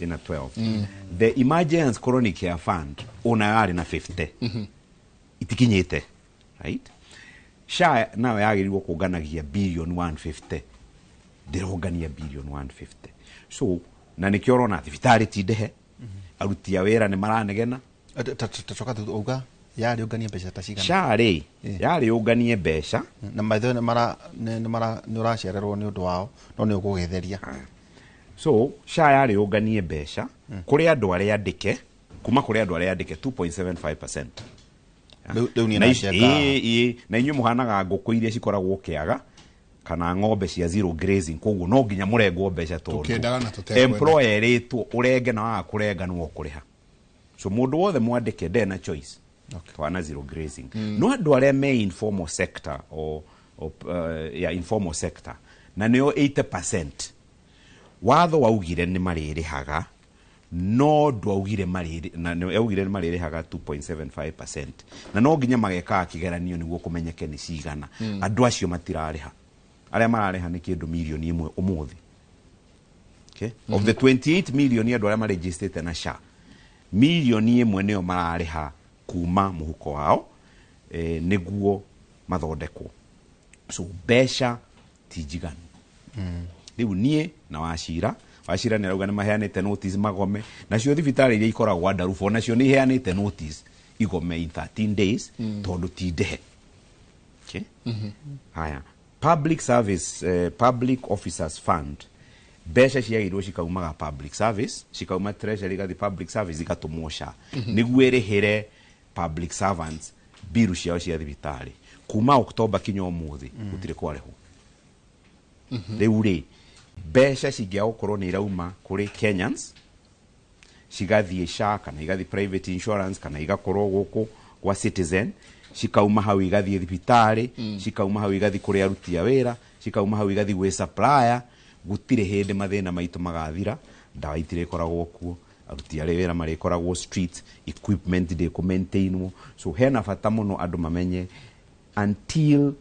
Speaker 4: Ĩna 12. The emergency chronic care fund ona yarĩ na 50, itikinyĩte, right? SHA nayo yagĩrĩirwo kũnganagia bilioni 150, ndĩrongania bilioni 150. So na nĩkĩo ũrona thibitarĩ ti ndehe, aruti a wĩra nĩ maranegena.
Speaker 20: Tacoka uga yarĩ ũnganie mbeca ta cigana?
Speaker 4: SHA rĩ, yarĩ ũnganie mbeca.
Speaker 20: Na maitho nĩ mara nĩ mara nĩ ũracererwo nĩ ũndũ wao, no nĩ ũgũgĩtheria.
Speaker 4: So SHA yarĩ ũnganie mbeca kũrĩ andũ arĩa andĩke, kuma kũrĩ andũ arĩa andĩke 2.75%.
Speaker 20: Rĩu niĩ
Speaker 4: Na
Speaker 20: nacenga.
Speaker 4: Ĩ, na inyuĩ mũhanaga ngũkũ iria cikoragwo kĩaga kana ng'ombe cia zero grazing, koguo no nginya mũrengwo mbeca tondũ
Speaker 19: Tũkĩendaga na tũtekwenda.
Speaker 4: Employer ĩrĩtwo ũrenge, na waga kũrenga nĩwe ũkũrĩha. So mũndũ wothe mwandĩke ndarĩ na choice. Twana zero grazing. No andũ arĩa me informal sector or yeah, informal sector, na nĩo 80%, watho waugire nĩ marĩrĩhaga, no ndwaugire marĩrĩ na nĩ yaugire nĩ marĩrĩhaga 2.75%, na no nginya magekaga kĩgeranio nĩguo kũmenyeke nĩ cigana. Andũ acio matirarĩha. Arĩa mararĩha nĩ kĩndũ mirioni 1 ũmũthĩ, okay? Of the 28 million andũ arĩa marejistĩte na SHA, mirioni 1 nĩo mararĩha kuma mũhuko wao, nĩguo mathondekwo. So mbeca ti njiganu. Rĩu niĩ na Wachira nĩ arauga nĩ maheanĩte notice magome. Nacio thibitarĩ iria ikoragwo Andarubo nacio nĩ iheanĩte notice igome in 13 days, tondũ ti ndehe, okay? Haya, public service, public officers fund, mbeca ciagĩrĩirwo cikaumaga public service, cikauma treasury igathiĩ public service, igatũmwo SHA, nĩguo ĩrĩhĩre public servants biru ciao cia thibitarĩ. Kuma October kinya ũmũthĩ, gũtirĩ kwarĩhwo. Rĩu rĩ, mbeca cingĩaga gũkorwo nĩ irauma kũrĩ Kenyans cigathiĩ SHA kana igathiĩ private insurance kana igakorwo gũkũ gwa citizen, cikauma hau igathiĩ thibitarĩ, cikauma hau igathiĩ kũrĩ aruti a wĩra, cikauma hau igathiĩ gwĩ supplier, gũtirĩ hĩndĩ mathĩna maitũ magathira. Ndawa itirĩkoragwo kuo, aruti arĩa wĩra marĩkoragwo street, equipment ndĩkũ-maintainwo. So hena bata mũno andũ mamenye, until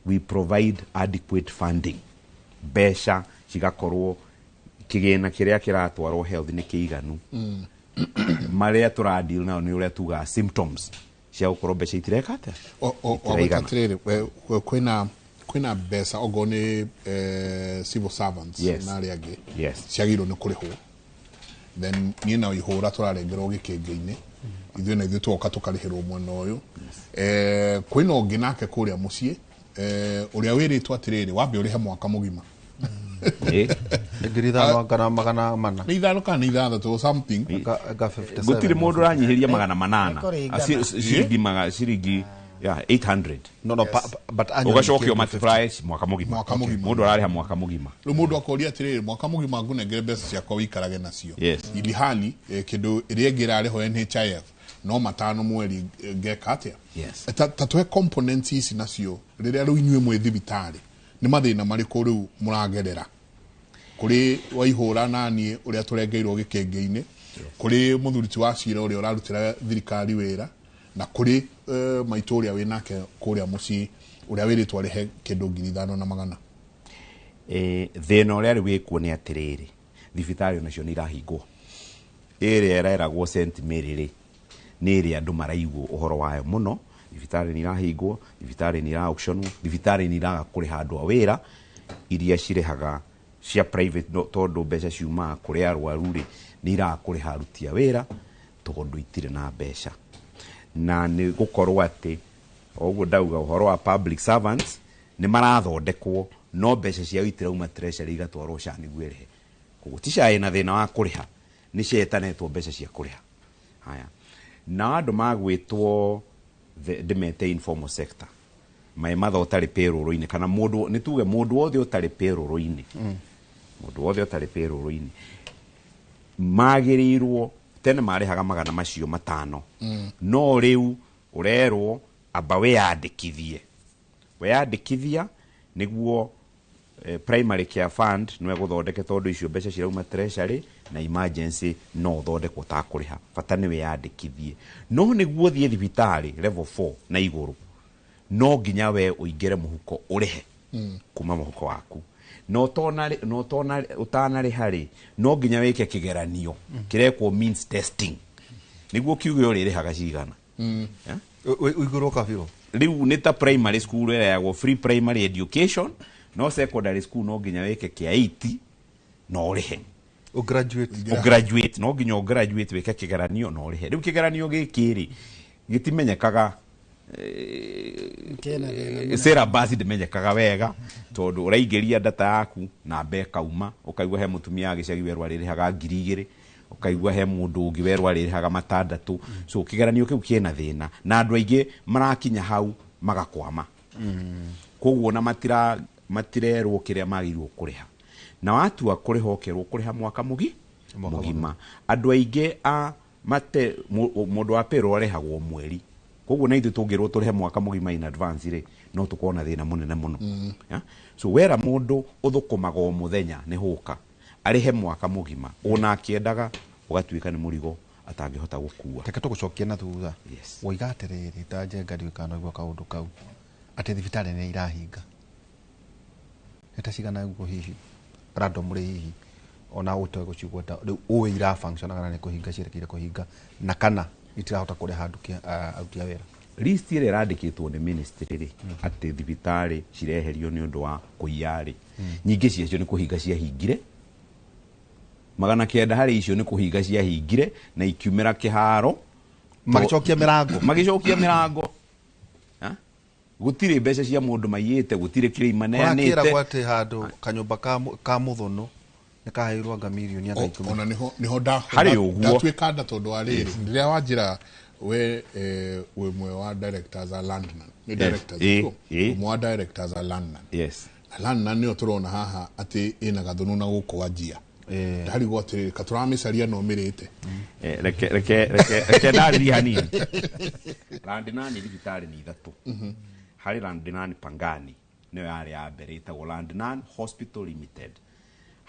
Speaker 4: we provide adequate funding, mbeca cigakorwo kĩgĩna kĩrĩa kĩratwarwo health nĩ kĩiganu, marĩa tũradeal nao nĩ ũrĩa tugaga symptoms. Cia gũkorwo mbeca itireka atĩa? Itiraigana.
Speaker 19: Atirĩrĩ, kwĩna mbeca okorwo nĩ civil servants na arĩa angĩ ciagĩrĩirwo nĩ kũrĩhwo, then niĩ na ihũra tũrarengerwo gĩkĩngĩ-inĩ, ithuĩ na ithuĩ tũgoka tũkarĩhĩrwo mwena ũyũ. Kwĩna ũngĩ nake kũrĩa mũciĩ, ũrĩa wĩrĩtwo atĩrĩrĩ, wambe ũrĩhe mwaka mũgima.
Speaker 20: 5,000 kana 400.
Speaker 19: Nĩ 5 kana nĩ 6 or something.
Speaker 4: Gũtirĩ mũndũ ũranyihĩria 800. Ciringi 800.
Speaker 20: No, but annually
Speaker 4: ũgacokia
Speaker 20: kĩndũ
Speaker 4: multiply mwaka mũgima.
Speaker 19: Mwaka mũgima.
Speaker 4: Mũndũ ararĩha mwaka mũgima.
Speaker 19: Rĩu mũndũ akoria atĩrĩrĩ, mwaka mũgima ngũnengere mbeca ciakwa wĩikarage nacio, ili hali kĩndũ ĩrĩa ĩngĩ ĩrarĩhwo NHIF no 5 mweri, ngeka atĩa? Ta tũhe components ici nacio rĩrĩa rĩu inyuĩ mwĩ thibitarĩ, nĩ mathĩna marĩkũ rĩu mũragerera kũrĩ waihũra naniĩ ũrĩa tũrengeirwo gĩkĩngĩ-inĩ, kũrĩ mũthuri ti wa cira ũrĩa ũrarutĩra thirikari wĩra, na kũrĩ maitũ ũrĩa wĩnake kũrĩa mũciĩ ũrĩa wĩrĩtwo arĩhe kĩndũ 5,100?
Speaker 4: Thĩna ũrĩa rĩu wĩkuo nĩ atĩrĩrĩ, thibitarĩ onacio nĩ irahingwo. Ĩrĩa ĩreragwo St Mary rĩ, nĩ ĩrĩa andũ maraigwo ũhoro wayo mũno. Thibitarĩ nĩ irahingwo, thibitarĩ nĩ ira-auctionwo, thibitarĩ nĩ iraga kũrĩha andũ a wĩra iria cirĩhaga cia private, no, tondũ mbeca ciumaga kũrĩ arwaru rĩ, nĩ iraga kũrĩha aruti a wĩra tondũ itirĩ na mbeca. Na nĩ gũkorwo atĩ o ũguo ndauga ũhoro wa public servants nĩ marathondekwo, no mbeca ciao itirauma treasury igatwarwo SHA nĩguo ĩrĩhe. Koguo ti SHA ĩna thĩna wa kũrĩha, nĩ ciĩtanĩtwo mbeca cia kũrĩha. Haya, na andũ magwĩtwo ndĩmete informal sector, maĩ matha ũtarĩ payroll-inĩ, kana mũndũ, nĩ tuge mũndũ wothe ũtarĩ payroll-inĩ, mũndũ wothe ũtarĩ payroll-inĩ magĩrĩirwo tene marĩhaga 500, no rĩu ũrerwo amba wĩyandĩkithie. Weyandĩkithia nĩguo primary care fund nĩwe gũthondeke, tondũ icio mbeca cirauma treasury na emergency no ũthondekwo ũtakũrĩha, bata nĩ wĩyandĩkithie. No nĩguo ũthiĩ thibitarĩ level 4 na igũrũ, no nginya we ũingĩre mũhuko ũrĩhe kuma mũhuko waku. Na ũtanarĩha rĩ, no nginya wĩke kĩgeranio kĩrekwo means testing nĩguo kiuge ũrĩrĩhaga cigana.
Speaker 20: Ũigũrũ kabiro.
Speaker 4: Rĩu nĩ ta primary school ĩrehagwo free primary education, no secondary school no nginya wĩke kĩa 80 na ũrĩhe. Ũgraduate, no nginya ũgraduate wĩke kĩgeranio na ũrĩhe. Rĩu kĩgeranio gĩkĩ rĩ, gĩtimenyekaga, syllabus ndĩmenyekaga wega, tondũ ũraingĩria data yaku namba ĩkauma, ũkaigua he mũtumia wa gĩcagi werwo arĩrĩhaga 2,000, ũkaigua he mũndũ ũngĩ werwo arĩrĩhaga 600. So kĩgeranio kĩu kĩna thĩna na andũ aingĩ marakinya hau magakwama. Koguo na matirerwo kĩrĩa magĩrĩirwo kũrĩha, na watua kũrĩha ũkerwo kũrĩha mwaka mũgima. Andũ aingĩ a mate mũndũ wa payroll arĩhagwo mweri, koguo na ithuĩ tũngĩrwo tũrĩhe mwaka mũgima in advance rĩ, no tũkorwo na thĩna mũnene mũno. So wera mũndũ ũthũkũmaga o mũthenya nĩ hũka arĩhe mwaka mũgima, ona akĩendaga ũgatuĩka nĩ mũrigo atangĩhota gũkua.
Speaker 20: Reke tũgũcokie na thutha. Woiga atĩrĩrĩ, ta Njenga ndiũĩ kana ũigua kaũndũ kau, atĩ thibitarĩ nĩ irahinga. Nĩ ta cigana ũguo hihi randomly hihi ona ũtegũcigweta rĩu ũĩ ira function kana nĩ kũhinga cierekeire kũhinga, na kana itirahota kũrĩha aruti a wĩra.
Speaker 4: List ĩrĩa ĩrandĩkĩtwo nĩ ministry rĩ, atĩ thibitarĩ cireherio nĩ ũndũ wa kũiya rĩ, nyingĩ ciacio nĩ kũhinga ciahingire. 900 harĩ icio nĩ kũhinga ciahingire na ikiumĩra kĩharo.
Speaker 20: Magĩcokia mĩrango.
Speaker 4: Magĩcokia mĩrango. Gũtirĩ mbeca cia mũndũ maiyĩte, gũtirĩ kĩrĩa imaneanĩte.
Speaker 20: Kũrakĩragwo atĩ handũ kanyũmba ka mũthũnũ nĩ kaheirwo anga mirioni anga 10.
Speaker 19: Ona nĩho
Speaker 4: Harĩ ũguo.
Speaker 19: ndatuĩka nda tondũ wa rĩrĩ, rĩrĩa wanjĩra we wĩ ũmwe wa directors a Landman. Nĩ directors tu. Ũmwe wa directors a Landman. Na Landman nĩyo tũrona haha atĩ ĩna gathũnũ na gũkũ Wajir. Ndarigwo atĩrĩrĩ, ka tũramĩcaria no mĩrĩte.
Speaker 4: Reke ndarĩrie hanini. Landman thibitarĩ nĩ 3. Harĩ Landman Pangani nĩyo yarĩ ya mbere, ĩtagwo Landman Hospital Limited.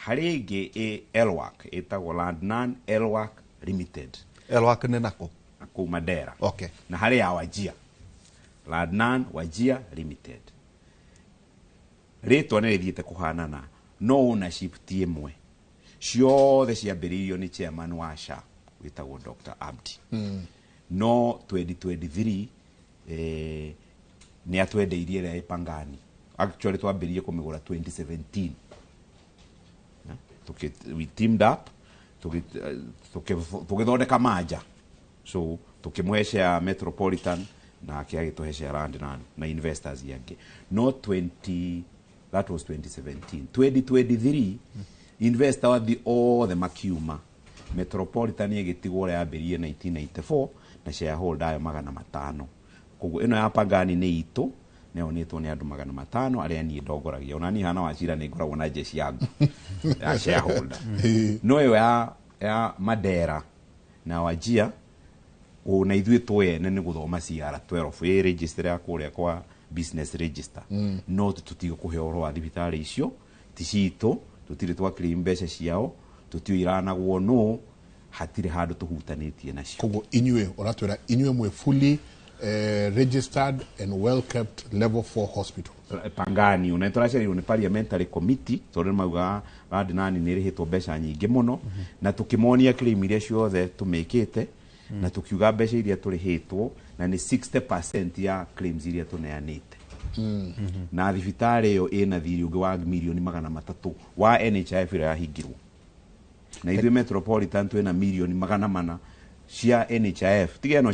Speaker 4: Harĩ ĩngĩ ĩ Elwak, ĩtagwo Landman Elwak Limited.
Speaker 20: Elwak nĩ nakũ?
Speaker 4: Kũu Mandera. Na harĩ ya Wajir, Landman Wajir Limited. Rĩtwa nĩ rĩthiĩte kũhanana, no ownership ti ĩmwe. Ciothe ciambĩrĩirio nĩ chairman wa SHA wĩtagwo Dr. Abdi. No 2023 nĩ atwendeirie ĩrĩa ĩ Pangani. Actually twambĩrĩirie kũmĩgũra 2017. We teamed up tũgĩthondeka manja, so tũkĩmũhe share Metropolitan nake agĩtũhe share Land na investors angĩ. No 20 that was 2017. 2023 investor wathi othe makiuma, Metropolitan ĩgĩtigwo ũrĩa yambĩrĩirie 1994 na shareholder ayo 500. Koguo ĩno ya Pangani nĩ itũ nĩyonĩtwo nĩ andũ 500 arĩa niĩ ndongoragia. Ona niĩ hana Wachira nĩ ngoragwo na jeshi yangu ya shareholder. No ĩyo ya Mandera na Wajia ona ithuĩ twene nĩ gũthoma CR 12 ĩ register ya kũrĩa kwa business register. No tũtiga kũhe ũhoro wa thibitarĩ icio ti citũ, tũtirĩ twa claim mbeca ciao, tũtiũĩ iranagwo no hatirĩ handũ tũhutanĩtie nacio.
Speaker 19: Koguo inyuĩ ũratwĩra inyuĩ mwĩ fully registered and well kept level 4 hospital
Speaker 4: Pangani. Ona tũracereirwo nĩ parliamentary committee tondũ nĩmaugaga Landnani nĩ ĩrĩhĩtwo mbeca nyingĩ mũno, na tũkĩmonia claim iria ciothe tũmĩkĩte na tũkiuga mbeca iria tũrĩhĩtwo na nĩ 60% ya claims iria tũneanĩte. Na thibitarĩ ĩyo ĩna thirĩ ũngĩ wa mirioni 300 wa NHIF ĩrĩa yahingirwo, na ithuĩ Metropolitan twĩna mirioni 400 cia NHIF, tiga ĩno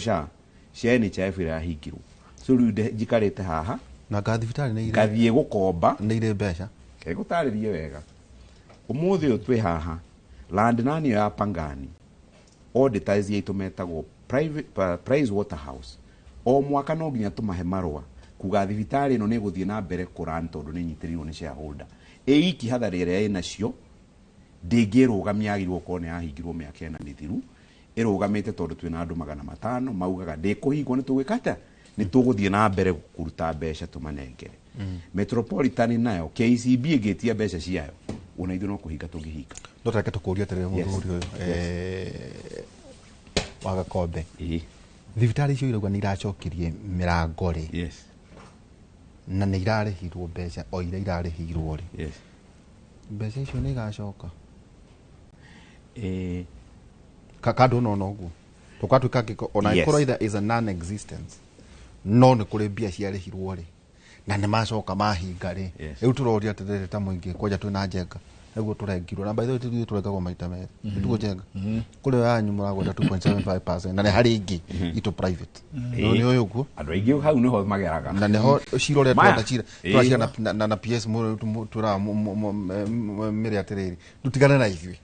Speaker 4: cia NHIF ĩrĩa yahingirwo. So rĩu njikarĩte haha
Speaker 20: na nga thibitarĩ nĩ irĩ
Speaker 4: ngathiĩ gũkomba
Speaker 20: nĩ irĩ mbeca.
Speaker 4: Ngũtarĩrie wega. Ũmũthĩ ũyũ twĩ haha Landnani ĩyo ya Pangani, auditors aitũ metagwo Price Waterhouse, o mwaka no nginya tũmahe marũa kuga thibitarĩ ĩno nĩ ĩgũthiĩ na mbere kũran tondũ nĩ ĩnyitĩrĩirwo nĩ shareholder. Ĩ iki hatharĩ ĩrĩa ĩnacio ndĩngĩrũgamia, yagĩrĩirwo gũkorwo nĩ yahingirwo mĩaka 4 mĩthiru, ĩrũgamĩte tondũ twĩna andũ 500 maugaga ndĩkũhingwo, nĩ tũgwĩka atĩa, nĩ tũgũthiĩ na mbere kũruta mbeca tũmanengere. Metropolitan nayo KCB ĩngĩtia mbeca ciayo ona ithuĩ no kũhinga tũngĩhinga.
Speaker 20: No tareke tũkũrie atĩrĩrĩ mũthuri ũyũ wa Gakombe, thibitarĩ icio irauga nĩ iracokirie mĩrango rĩ, na nĩ irarĩhirwo mbeca o iria irarĩhirwo rĩ, mbeca icio nĩ igacoka kando no noguo tũkatuĩka angĩko ona ĩkorwo either is a non existence no nĩ kũrĩ mbia ciarĩhirwo rĩ na nĩ macoka mahinga rĩ. Rĩu tũroria atĩrĩrĩ ta mũingĩ kwanja twĩna njenga nĩguo tũrengirwo na by the way ithuĩ tũrengagwo maita merĩ nĩtuo njenga kũrĩ yanyu mũragweta 2.75% na nĩ harĩ ingĩ itũ private nĩ ũyũ ũguo
Speaker 4: andũ aingĩ hau nĩho mageraga
Speaker 20: na nĩho cira ũrĩa tũrenda cira tũracira na PS twĩraga mĩrĩ atĩrĩrĩ tũtigane na ithuĩ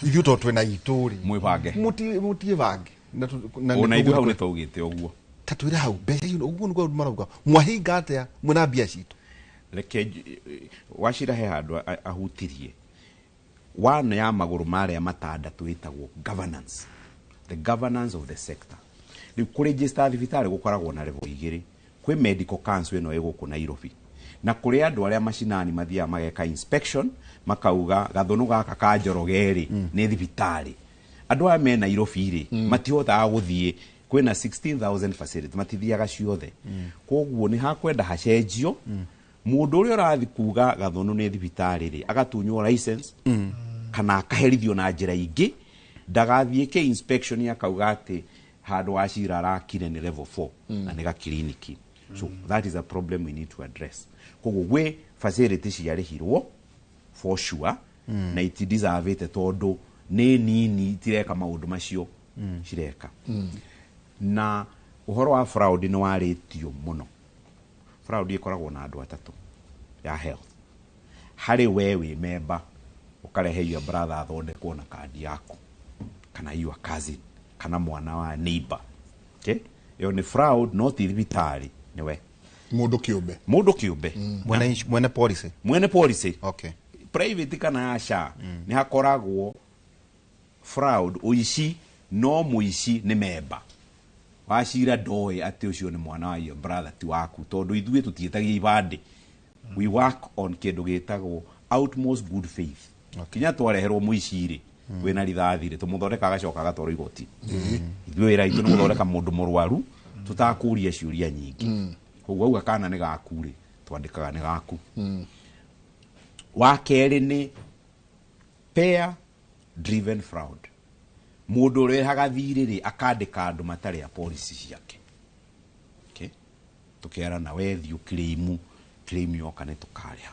Speaker 20: ithuĩ tondũ twĩna itũ rĩ
Speaker 4: mwĩbange
Speaker 20: mũtiĩbange
Speaker 4: ona ithuĩ hau nĩ twaugĩte ũguo
Speaker 20: ta twĩre hau mbeca icio ũguo nĩguo marauga mwahinga atĩa mwĩna mbia citũ.
Speaker 4: Reke Wachira he handũ ahutirie one ya magũrũ marĩa matandatũ ĩtagwo governance, the governance of the sector. Rĩu kũregister thibitarĩ gũkoragwo na level igĩrĩ, kwĩ medical council ĩno ĩ gũkũ Nairobi na kũrĩ andũ arĩa macinani mathiaga mageka inspection makauga gathũnũ gaka ka Njoroge rĩ nĩ thibitarĩ. Andũ aya me Nairobi rĩ matihotaga gũthiĩ, kwĩna 16,000 facility matithiaga ciothe, koguo nĩ hakwenda hacenjio. Mũndũ ũrĩa ũrathiĩ kuga gathũnũ nĩ thibitarĩ rĩ agatunywo license kana akaherithio na njĩra ingĩ, ndagathiĩ ke inspection akauga atĩ handũ Wachira arakire nĩ level 4 na nĩ gakiriniki. So that is a problem we need to address. Koguo gwĩ facility ciarĩhirwo for sure na itideservĩte tondũ nĩ nini itireka maũndũ macio cireka. Na ũhoro wa fraud nĩ warĩtio mũno. Fraud ĩkoragwo na andũ atatũ ya health. Harĩ we wĩ member ũkarehe your brother athondekwo na kandi yaku kana your cousin kana mwana wa neighbor. Okay? Ĩyo nĩ fraud no ti thibitarĩ nĩwe.
Speaker 19: Mũndũ kĩũmbe.
Speaker 4: Mũndũ kĩũmbe.
Speaker 20: Mwene policy.
Speaker 4: Mwene policy.
Speaker 20: Okay.
Speaker 4: Private kana ya SHA nĩ hakoragwo fraud ũici, no mũici nĩ member. Wachira ndoĩ atĩ ũcio nĩ mwana wa your brother ti waku tondũ ithuĩ tũtiĩtagia ibandĩ. We work on kĩndũ gĩtagwo utmost good faith. Kinya twareherwo mũici rĩ wĩna rithathi rĩ tũmũthondeka agacoka agatwarwo igoti. Ithuĩ wĩra witũ nĩ gũthondeka mũndũ mũrwaru tũtakũria ciũria nyingĩ. Koguo auga kana nĩ gaku rĩ twandĩkaga nĩ gaku. Wa kerĩ nĩ pair driven fraud. Mũndũ ũrehaga thirĩ rĩ akandĩka andũ matarĩ a policy ciake. Okay? Tũkerana we thiĩ ũclaim, claim yoka nĩ tũkarĩha.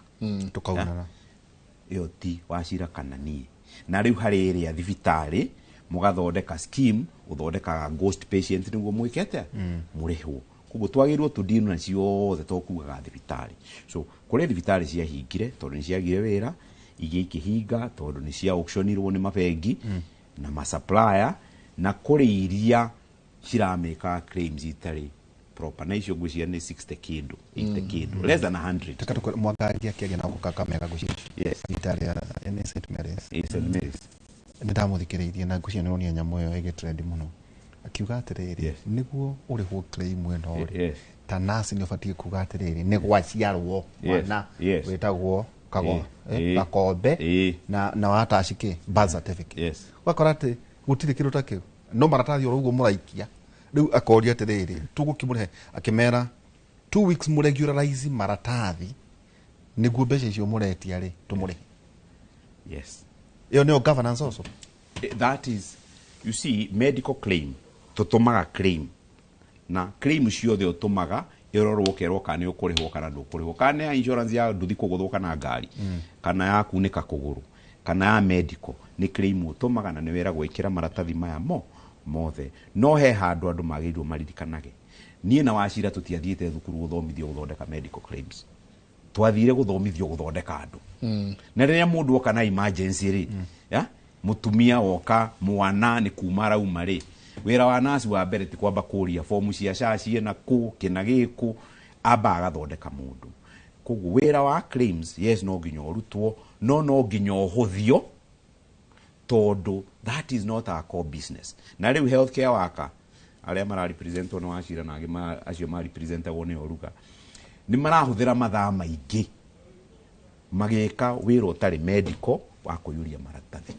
Speaker 20: Tũkaunana.
Speaker 4: Ĩyo ti Wachira kana niĩ. Na rĩu harĩ ĩrĩa thibitarĩ mũgathondeka scheme, ũthondekaga ghost patient nĩguo mwĩke atĩa? Mũrĩhwo. Koguo twagĩrĩirwo tũdeal na ciothe to kugaga thibitarĩ. So kũrĩ thibitarĩ ciahingire tondũ nĩ ciagire wĩra, ingĩ ikĩhinga tondũ nĩ cia auctionirwo nĩ mabengi na masupplier, na kũrĩ iria ciramĩka claims itarĩ proper, na icio ngwĩciria nĩ 60 kĩndũ, 80 kĩndũ, less than 100.
Speaker 20: Reka tũkwĩre, Mwangangi akĩaria na gũkũ Kakamega ngwĩciria.
Speaker 4: Yes.
Speaker 20: Thibitarĩ ya nĩ St Mary's.
Speaker 4: St Mary's.
Speaker 20: Nĩ ndamũthikĩrĩirie na ngwĩciria nĩ ũronire nyamũ ĩyo ĩgĩtrend mũno. Akiuga atĩrĩrĩ, nĩguo ũrĩhwo claim ĩno rĩ, ta nurse nĩ ũbatiĩ kuga atĩrĩrĩ, nĩ gwaciarwo mwana wĩtagwo Gakombe na wataci kĩ birth certificate. Ũgakora atĩ gũtirĩ kĩndũ ta kĩu, no maratathi oro ũguo mũraikia. Rĩu akoria atĩrĩrĩ, tũgũkĩmũrĩhe, akĩmera 2 weeks mũregularize maratathi nĩguo mbeca icio mũretia rĩ tũmũrĩhe.
Speaker 4: Yes.
Speaker 20: Ĩyo nĩyo governance also.
Speaker 4: That is, you see, medical claim, tũtũmaga claim, na claim ciothe ũtũmaga ĩrorwo ũkerwo kana nĩ ũkũrĩhwo kana ndũkũrĩhwo, kana nĩ ya insurance ya nduthi kũgũthwo kana ngari, kana ya kunĩka kũgũrũ, kana ya medical, nĩ claim ũtũmaga na nĩ wĩragwo ĩkĩra maratathi maya mothe. No he handũ andũ magĩrĩirwo maririkanage. Niĩ na Wachira tũtiathiĩte thukuru gũthomithio gũthondeka medical claims. Twathire gũthomithio gũthondeka andũ. Na rĩrĩa mũndũ oka na emergency rĩ, ya, mũtumia woka, mwana nĩ kuma arauma rĩ, wĩra wa nurse wa mbere ti kwamba kũria fomu cia SHA ciĩna kũ, kĩna gĩkũ, amba agathondeka mũndũ. Koguo wĩra wa claims, yes, no nginya ũrutwo, no no nginya ũhũthio, tondũ that is not our core business. Na rĩu healthcare worker arĩa mararepresentwo nĩ Wachira na angĩ acio marepresentagwo nĩ Oruga, nĩ marahũthĩra mathaa maingĩ magĩka wĩra ũtarĩ medical wa kũiyũria maratathi.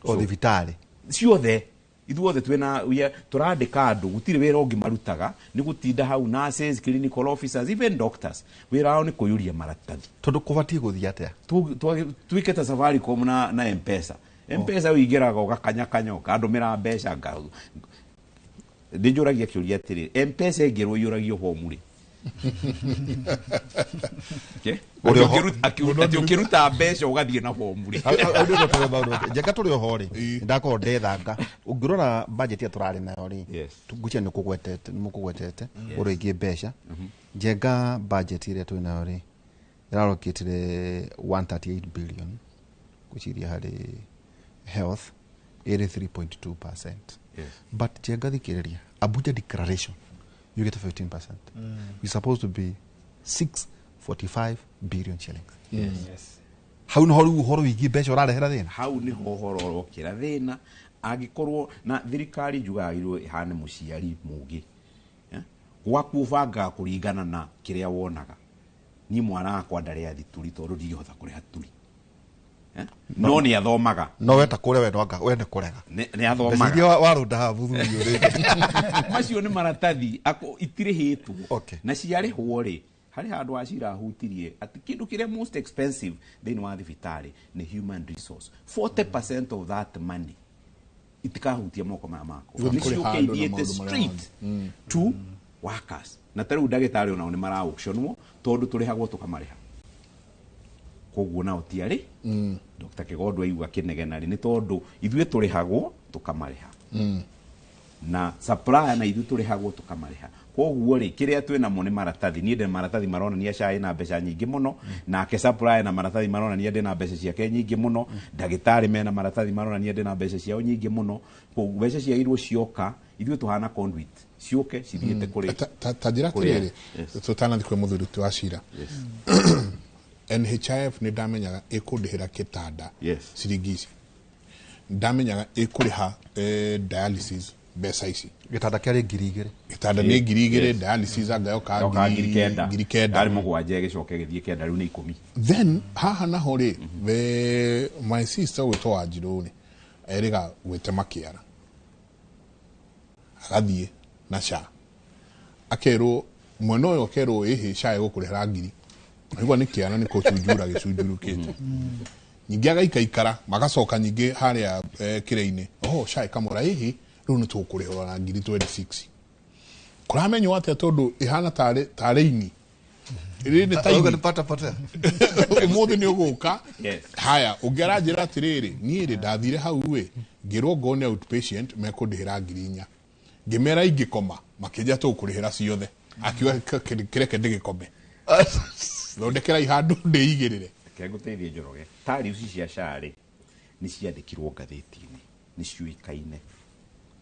Speaker 20: O thibitarĩ
Speaker 4: ciothe ithuothe twĩna tũrandĩka andũ, gũtirĩ wĩra ũngĩ marutaga, nĩ gũtinda hau nurses, clinical officers, even doctors, wĩra wao nĩ kũiyũria maratathi.
Speaker 20: Tondũ kũbatiĩ gũthiĩ atĩa?
Speaker 4: Tuĩke ta Safaricom na M-Pesa. M-Pesa ũingĩraga ũgakanyakanya ũkandũmĩra mbeca ndĩnjũragia kĩũria atĩrĩ, M-Pesa ĩngĩrwo ĩiyũragio bomu rĩ? Okay. Atĩ ũkĩruta mbeca ũgathiĩ na bomu rĩ.
Speaker 20: Njega tũrĩ oho rĩ, ndakorwo ndethanga. Ũngĩrora budget ĩrĩa tũrarĩ nayo rĩ, ngwĩciria nĩ ũkũgwetete, nĩ mũkũgwetete, ũrĩa ĩgiĩ mbeca. Njenga budget ĩrĩa twĩ nayo rĩ, ĩrarokĩtire 138 billion, ngwĩciria harĩ health ĩrĩ 3.2%. But njenga thikĩrĩria, Abuja Declaration, you get 15%. We're supposed to be 645 billion shillings.
Speaker 3: Yes.
Speaker 20: Hau nĩho rĩu ũhoro wĩgiĩ mbeca ũrarehera thĩna?
Speaker 4: Hau nĩho ũhoro ũrokĩra thĩna. Angĩkorwo na thirikari njugaga yagĩrĩirwo ĩhane mũciari mũũgĩ. Gwaku ũbangaga kũringana na kĩrĩa wonaga. Niĩ mwana wakwa ndarĩ athi turi tondũ ndingĩhota kũrĩha turi. No nĩ athomaga.
Speaker 20: No weta kũrĩa we ndwanga, we nĩ kũrega.
Speaker 4: Nĩ athomaga.
Speaker 20: Mbeca iria warunda haha mũthuri ũyũ rĩngĩ.
Speaker 4: Macio nĩ maratathi, itirĩhĩtwo. Na ciarĩhwo rĩ, harĩ handũ Wachira ahutirie atĩ kĩndũ kĩrĩa most expensive thĩinĩ wa thibitarĩ nĩ human resource. 40% of that money itikahutia moko maya makwa.
Speaker 19: Igũthiĩ
Speaker 4: Nĩ
Speaker 19: kũrĩha
Speaker 4: ciũke
Speaker 19: andũ na
Speaker 4: ithiĩte
Speaker 19: maũndũ marĩa
Speaker 4: straight
Speaker 19: mangĩ.
Speaker 4: to workers. Na ta rĩu ndagĩtarĩ onao nĩ mara auctionwo tondũ tũrĩhagwo tũkamarĩha. Koguo nao ti arĩ. Dr. Kigondu aigua kĩnegena rĩ, nĩ tondũ ithuĩ tũrĩhagwo tũkamarĩha. Na supplier na ithuĩ tũrĩhagwo tũkamarĩha. Koguo rĩ, kĩrĩa twĩ namo nĩ maratathi. Niĩ ndĩ maratathi maronania SHA ĩna mbeca nyingĩ mũno, nake supplier na maratathi maronania ndĩ na mbeca ciake nyingĩ mũno, ndagĩtarĩ mena maratathi maronania ndĩ na mbeca ciao nyingĩ mũno. Koguo mbeca ciagĩrĩirwo cioka, ithuĩ tũhana conduit, ciũke cithiĩte kũrĩ
Speaker 19: Ta njĩra
Speaker 4: kũrĩ
Speaker 19: atĩrĩrĩ, tũtanathiĩ kwĩ mũthuri ti wa Cira. NHIF nĩ ndamenyaga ĩkũndĩhĩra kĩtanda ciringi ici. Ndamenyaga ĩkũrĩha dialysis mbeca ici.
Speaker 20: Gĩtanda kĩarĩ ngiri igĩrĩ.
Speaker 19: Gĩtanda nĩ ngiri igĩrĩ, dialysis anga yoka
Speaker 4: Yoka ngiri kenda.
Speaker 19: ngiri kenda.
Speaker 4: Yarĩ mũgwanja ĩgĩcoka ĩgĩthiĩ kenda, rĩu nĩ ikũmi.
Speaker 19: Then haha naho rĩ, my sister gwĩtwo Wanjirũ rĩ, erĩga gwĩtema kĩara. Agathiĩ na SHA. Akerwo mwena ũyũ akerwo ĩhĩ SHA ĩgũkũrĩhĩra ngiri. Aigua nĩ kĩara nĩ kũcunjura gĩcunjurukĩte. Ningĩ agaikaikara magacoka ningĩ harĩa kĩrĩa-inĩ oho SHA ĩkamũra hihi rĩu nĩ tũkũrĩhũra na ngiri 26 kũramenywo atĩa tondũ ĩhana tarĩ ini rĩrĩ nĩ ta
Speaker 20: Auga
Speaker 19: ini
Speaker 20: nĩ pata potea.
Speaker 19: Ũmũthĩ nĩ ũgũka haya ũngĩ aranjĩra atĩrĩrĩ niĩ rĩ ndathire hau ĩ ngĩrwo ngone outpatient mekũndĩhĩra 4,000 ngĩmera ingĩkoma makĩnja tũkũrĩhĩra ciothe akiuga kĩreke ndĩgĩkome thondekerai handũ ndĩigĩrĩre.
Speaker 4: Reke ngũteithie Njoroge, tariffs cia SHA rĩ nĩ ciandĩkirwo ngathĩti-inĩ, nĩ ciũĩkaine.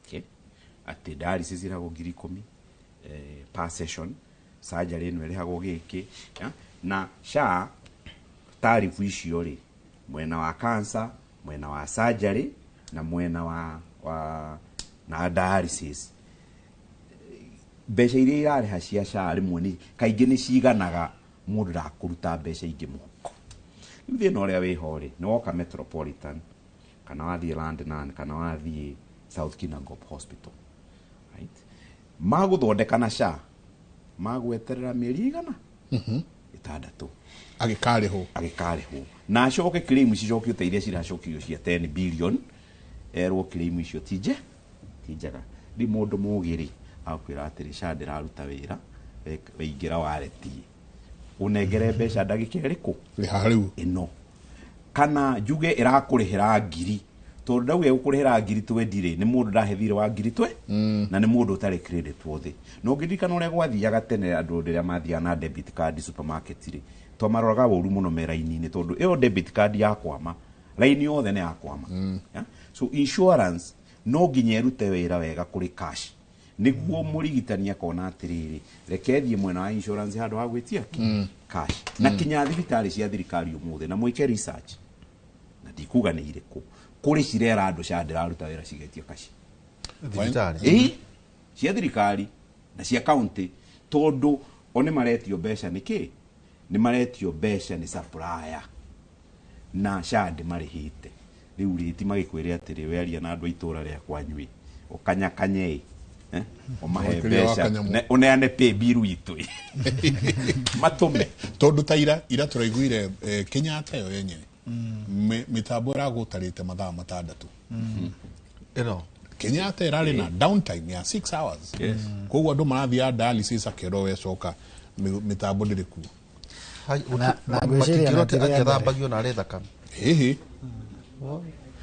Speaker 4: Okay? Atĩ dialysis ĩrĩhagwo 10,000 per session, surgery ĩno ĩrĩhagwo gĩkĩ, ya? Na SHA tariff icio rĩ mwena wa cancer, mwena wa surgery na mwena wa na dialysis, mbeca iria irarĩha cia SHA rĩmwe nĩ kaingĩ nĩ ciganaga mũndũ ndakũruta mbeca ingĩ mũhuko. Rĩu thĩna ũrĩa wĩho rĩ nĩ woka Metropolitan kana wathiĩ Landnan kana wathiĩ South Kinangop Hospital, right? Magũthondeka na SHA magweterera mĩeri igana 6
Speaker 19: agĩkarĩhwo
Speaker 4: agĩkarĩhwo na acoke claim cicokio ta iria ciracokirio cia 10 billion erwo claim icio ti njega. Rĩu mũndũ mũgĩ rĩ akwĩra atĩrĩ SHA ndĩraruta wĩra weingĩra wareti ũnengere mbeca ndagĩka ĩrĩkũ
Speaker 19: rĩha rĩu
Speaker 4: ĩno kana njuge ĩrakũrĩhĩra ngiri tondũ ndauga ĩgũkũrĩhĩra ngiri 20 rĩ nĩ mũndũ ndahe thirĩ wa ngiri 20 na nĩ mũndũ ũtarĩ credit worthy. Na ũngĩririkana ũrĩa gwathiaga tene andũ rĩrĩa mathiaga na debit card supermarket rĩ twamaroraga ũru mũno me raini-inĩ tondũ ĩyo debit card yakwama raini yothe nĩ yakwama. Yeah? So insurance no nginya ĩrute wĩra wega kũrĩ cash nĩguo mũrigitani akona atĩrĩrĩ reke thiĩ mwena wa insurance handũ ha gwĩtia cash. Na kinya thibitarĩ cia thirikari ũmũthĩ na mwĩke research na ndikuga nĩ irĩkũ kũrĩ cirera andũ SHA ndĩraruta wĩra cigetia kaci
Speaker 20: Thibitarĩ?
Speaker 4: Ĩĩ, cia thirikari na cia county tondũ o nĩ maretio mbeca nĩ kĩ nĩ maretio mbeca nĩ supplier na SHA ndĩmarĩhĩte. Rĩu rĩ ti magĩkwĩre atĩrĩ wearia na andũ a itũra rĩa kwanyu ĩ ũkanyakanye ĩ ũmahe mbeca ũneane pay bill itũ ĩ matũme
Speaker 19: tondũ ta ira tũraiguire Kenyatta yo yenyewe mitambo ĩragũtarĩte mathaa 6
Speaker 20: ĩno
Speaker 19: Kenyatta ĩrarĩ na downtime ya 6 hours. Koguo andũ marathiaga dialysis akerwo wecoka mitambo ndĩrĩ kuo.
Speaker 20: Matingĩrwo atĩ akĩthambagio na arĩ thakame
Speaker 19: hihi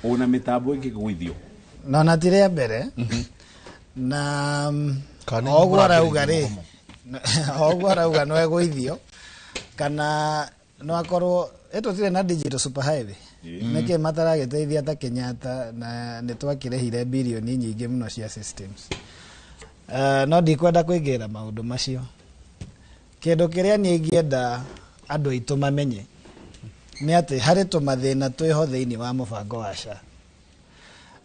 Speaker 4: ona mitambo ĩngĩgũithio
Speaker 3: no na ti rĩa mbere na oguo arauga rĩ oguo arauga no egũithio kana no akorwo ĩtũtirĩ na digital super highway nĩkĩ mataragĩteithia ta Kenyatta na nĩ twakĩrĩhire birioni nyingĩ mũno cia systems. No ndikwenda kũingĩra maũndũ macio. Kĩndũ kĩrĩa niĩ ingĩenda andũ aitũ mamenye nĩ atĩ harĩ tũmathĩna twĩho thĩinĩ wa mũbango wa SHA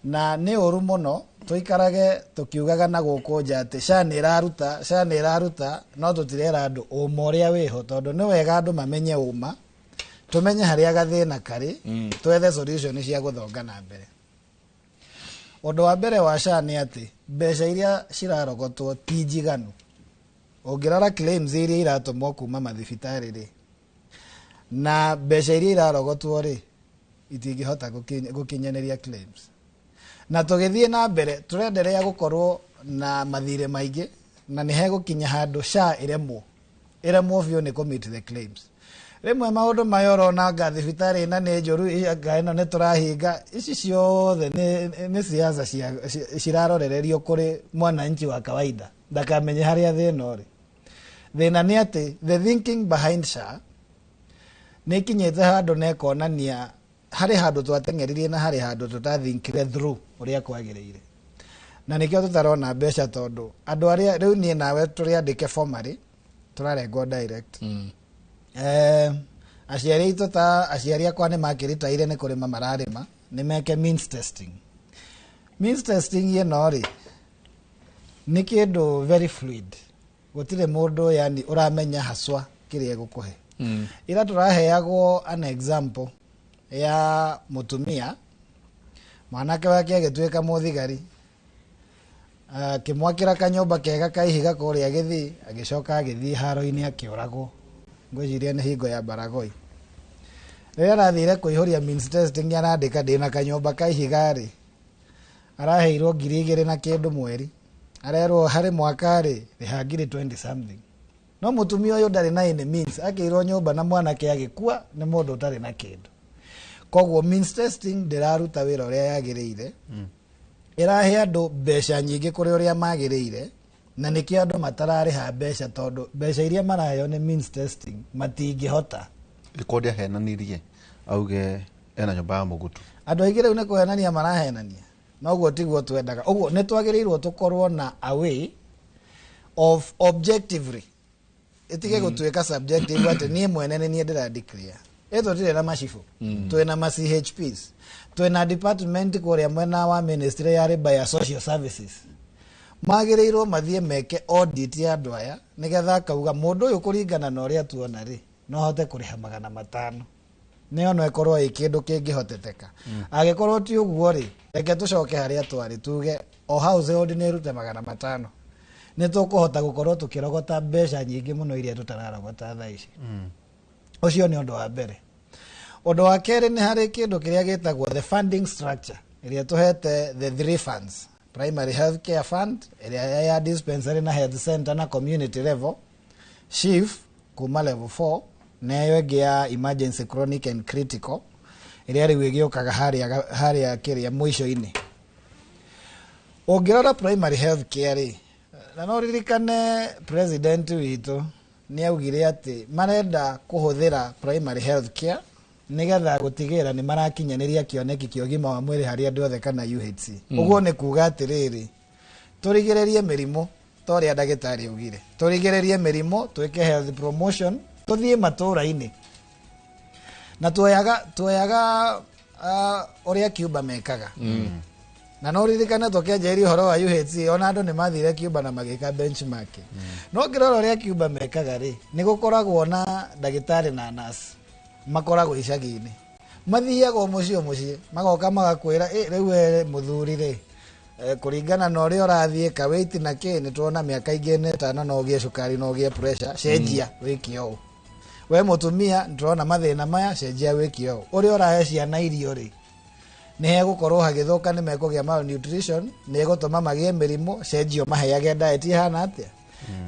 Speaker 3: na nĩ ũru mũno tũikarage tũkiugaga na gũkũ nja atĩ SHA nĩ ĩraruta SHA nĩ ĩraruta no tũtirera andũ ũma ũrĩa wĩho tondũ nĩ wega andũ mamenye ũma tũmenye harĩa gathĩna karĩ twethe solution cia gũthonga na mbere. Ũndũ wa mbere wa SHA nĩ atĩ mbeca iria cirarogotwo ti njiganu. Ũngĩrora claims iria iratũmwo kuma mathibitarĩ rĩ na mbeca iria irarogotwo rĩ itingĩhota gũkinyanĩria claims. Na tũgĩthiĩ na mbere tũrenderea gũkorwo na mathirĩ maingĩ na nĩ hegũkinya handũ SHA ĩremwo biũ nĩ kũ-meet the claims. Rĩmwe maũndũ maya ũrona anga thibitarĩ ĩna nĩ njũru anga ĩno nĩ tũrahinga ici ciothe nĩ siasa cirarorererio kũrĩ mwananchi wa kawaida ndakamenye harĩa thĩna ũrĩ. Thĩna nĩ atĩ the thinking behind SHA nĩ ĩkinyĩte handũ na ĩkonania harĩ handũ twateng'eririe na harĩ handũ tũtathinkire through ũrĩa kwagĩrĩire na nĩkĩo tũtarona mbeca tondũ andũ arĩa rĩu niĩ nawe tũrĩ andĩke formally tũrarengwo direct. Aciari aitũ ta aciari akwa nĩ makĩritaire nĩ kũrĩma mararĩma nĩ meke means testing. Means testing ĩno rĩ nĩ kĩndũ very fluid gũtirĩ mũndũ yani ũramenya haswa kĩrĩa egũkũhe. Ira tũraheagwo an example ya mũtumia mwanake wake agĩtuĩka mũthigari akĩmwakĩra kanyũmba kega ka ihiga kũrĩa Gĩthii agĩcoka agĩthiĩ haro-inĩ akĩũragwo ngwĩciria nĩ hingo ya Baragoi. Rĩrĩa arathire kũihũria means testing arandĩka ndĩna kanyũmba ka ihiga rĩ, araheirwo 2,000 na kĩndũ mweri, arerwo harĩ mwaka rĩ, rĩha ngiri 20 something. No mũtumia ũyũ ndarĩ na any means, akĩirwo nyũmba na mwanake agĩkua nĩ mũndũ ũtarĩ na kĩndũ. Koguo means testing ndĩraruta wĩra ũrĩa yagĩrĩire, ĩrahe andũ mbeca nyingĩ kũrĩ ũrĩa magĩrĩire, na nĩkĩo andũ matararĩha mbeca, tondũ mbeca iria maraheo nĩ means testing matingĩhota.
Speaker 20: Rikondi ahenanirie auge ena nyũmba ya mũgutu.
Speaker 3: Andũ aingĩ rĩu nĩ kũhenania marahenania, na ũguo tiguo twendaga. Ũguo nĩ twagĩrĩirwo tũkorwo na a way of objectively, ĩtige gũtuĩka subjective atĩ niĩ mwene nĩ niĩ ndĩra declare. Ĩ tũtirĩ na macibũ, twĩna ma CHPs, twĩna department kũrĩa mwena wa ministry ya labour ya social services, magĩrĩirwo mathiĩ meke audit ya andũ aya, nĩgetha akauga mũndũ ũyũ kũringana na ũrĩa tuona rĩ, no ahote kũrĩha 500, nĩyo no ĩkorwo ĩ kĩndũ kĩngĩhoteteka. Angĩkorwo ti ũguo rĩ, reke tũcoke harĩa twarĩ, tuge o household nĩ ĩrute 500, nĩ tũkũhota gũkorwo tũkĩrogota mbeca nyingĩ mũno iria tũtararogota thaa ici. Ũcio nĩ ũndũ wa mbere. Ũndũ wa kerĩ, nĩ harĩ kĩndũ kĩrĩa gĩtagwo the funding structure ĩrĩa tũhete the three funds: primary health care fund ĩrĩa ya dispensary na health center na community level, SHIF kuma level 4, na ĩyo ĩngĩ ya emergency, chronic and critical ĩrĩa rĩu ĩgĩũkaga harĩa kĩrĩa mũico-inĩ. Ũngĩrora primary health care rĩ, na no ririkane president witũ nĩ augire atĩ marenda kũhũthĩra primary health care nĩgetha gũtigĩrĩra nĩ marakinyanĩria kĩoneki kĩa ũgima wa mwĩrĩ harĩ andũ othe kana UHC. Ũguo nĩ kuga atĩrĩrĩ, tũrigĩrĩrie mĩrimũ ta ũrĩa ndagĩtarĩ augire, tũrigĩrĩrie mĩrimũ, twĩke health promotion, tũthiĩ matũũra-inĩ na tuoyaga ũrĩa Cuba mekaga. Na no ririkane tũkĩanjĩrĩria ũhoro wa UHC, ona andũ nĩ mathire Cuba na magĩka benchmark. No ngĩrora ũrĩa Cuba mekaga rĩ, nĩ gũkoragwo na ndagĩtarĩ na nurse makoragwo icagi-inĩ, mathiaga o mũciĩ o mũciĩ, magoka magakwĩra, "Ĩ, rĩu we mũthuri rĩ, kũringana na ũrĩa ũrathiĩ ka weight na kĩ, nĩ tuona mĩaka ingĩ na ĩtano no ũgĩe cukari, no ũgĩe pressure, cenjia wĩke ũũ. We mũtumia, nĩtũrona mathĩna maya, cenjia wĩke ũũ. Ũrĩa ũrahe ciana irio rĩ, nĩ hegũkorwo hagĩthũka, nĩ mekũgĩa malnutrition, nĩ ĩgũtũma magĩe mĩrimũ, cenjia ũmaheage diet ĩhana atĩa."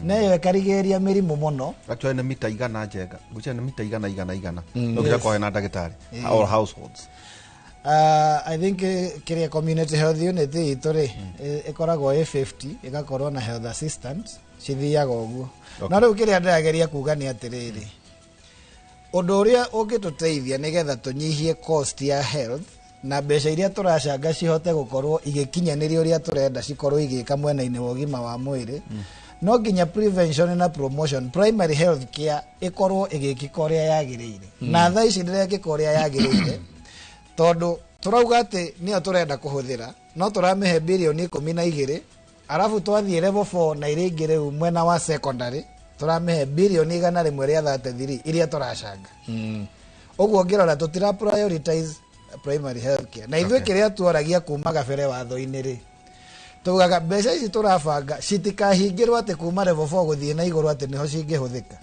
Speaker 3: Na ĩyo ĩkarigĩrĩria mĩrimũ mũno.
Speaker 20: Actually nĩ mita igana njenga ngwĩciria nĩ mita igana igana igana no nginya kũhe na ndagĩtarĩ all households.
Speaker 3: I think kĩrĩa community health unit itũ rĩ, ĩkoragwo ĩ 50, ĩgakorwo na health assistant cithiaga ũguo. No rĩu kĩrĩa ndĩrageria kuga nĩ atĩrĩrĩ, ũndũ ũrĩa ũngĩtũteithia nĩgetha tũnyihie cost ya health na mbeca iria tũracanga cihote gũkorwo igĩkinyanĩria ũrĩa tũrenda cikorwo igĩka mwena-inĩ wa ũgima wa mwĩrĩ, no nginya prevention na promotion, primary health care ĩkorwo ĩgĩkĩka ũrĩa yagĩrĩire. Na thaa ici ndĩrekĩka ũrĩa yagĩrĩire, tondũ tũrauga atĩ nĩyo tũrenda kũhũthĩra, no tũramĩhe birioni 12, arabu twathiĩ level 4 na iria ingĩ rĩu mwena wa secondary tũramĩhe birioni 133 iria tũracanga. Ũguo ũngĩrora tũtira prioritize primary health care. Na ithuĩ kĩrĩa tuoragia kuma gabere watho-inĩ rĩ, tugaga mbeca ici tũrabanga citikahingĩrwo atĩ kuma level 4 gũthiĩ na igũrũ atĩ nĩho cingĩhũthĩka,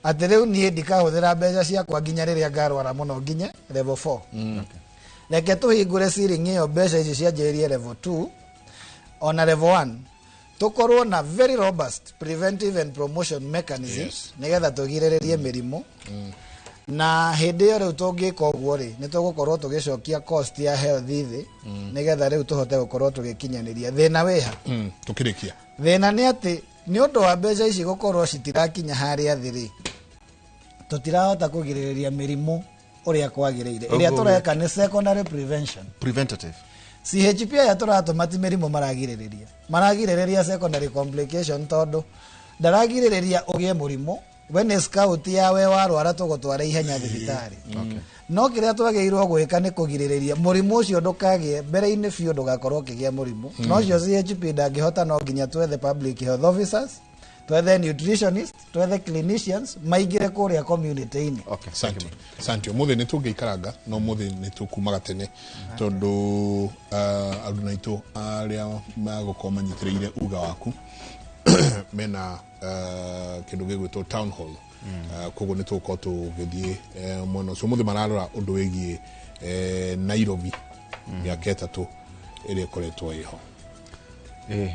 Speaker 3: atĩ rĩu niĩ ndikahũthĩra mbeca ciakwa nginya rĩrĩa ngarwara mũno nginya level 4. Reke tũhingũre ceiling ĩyo, mbeca ici cianjĩrĩrie level 2 ona level 1, tũkorwo na very robust preventive and promotion mechanisms nĩgetha tũgirĩrĩrie mĩrimũ. Na hĩndĩ ĩyo rĩu tũngĩka ũguo rĩ, nĩ tũgũkorwo tũgĩcokia cost ya health thĩ, nĩgetha rĩu tũhote gũkorwo tũgĩkinyanĩria. Thĩna wĩha?
Speaker 19: Tukĩrĩkia.
Speaker 3: Thĩna nĩ atĩ nĩ ũndũ wa mbeca ici gũkorwo citirakinya harĩa thĩ rĩ, tũtirahota kũgirĩrĩria mĩrimũ ũrĩa kwagĩrĩire. Ĩrĩa
Speaker 20: Ũguo
Speaker 3: tũreka nĩ secondary prevention.
Speaker 20: Preventative.
Speaker 3: CHP aya tũratũma ti mĩrimũ maragirĩrĩria, maragirĩrĩria secondary complication, tondũ ndaragirĩrĩria ũgĩe mũrimũ, we nĩ scout ya we warwara tũgũtwara ihenya thibitarĩ. No kĩrĩa twagĩrĩirwo gwĩka nĩ kũgirĩrĩria mũrimũ ũcio ndũkagĩe mbere-inĩ biũ, ndũgakorwo ũkĩgĩa mũrimũ. No ũcio CHP ndangĩhota, no nginya twethe public health officers, twethe nutritionist, twethe clinicians maingĩre kũrĩa community-inĩ.
Speaker 19: Asante, asante. Umuthi nĩ tũngĩikaranga, no umuthi nĩ tũkumaga tene tondũ aruna aitũ arĩa magũkorwo manyitĩrĩire uga waku mena kĩndũ gĩgwĩtwo town hall. Koguo nĩ tũgũkorwo tũgĩthiĩ mwena ũcio. Ũmũthĩ mararora ũndũ wĩgiĩ Nairobi mĩaka 3 ĩrĩa ĩkoretwo ĩho.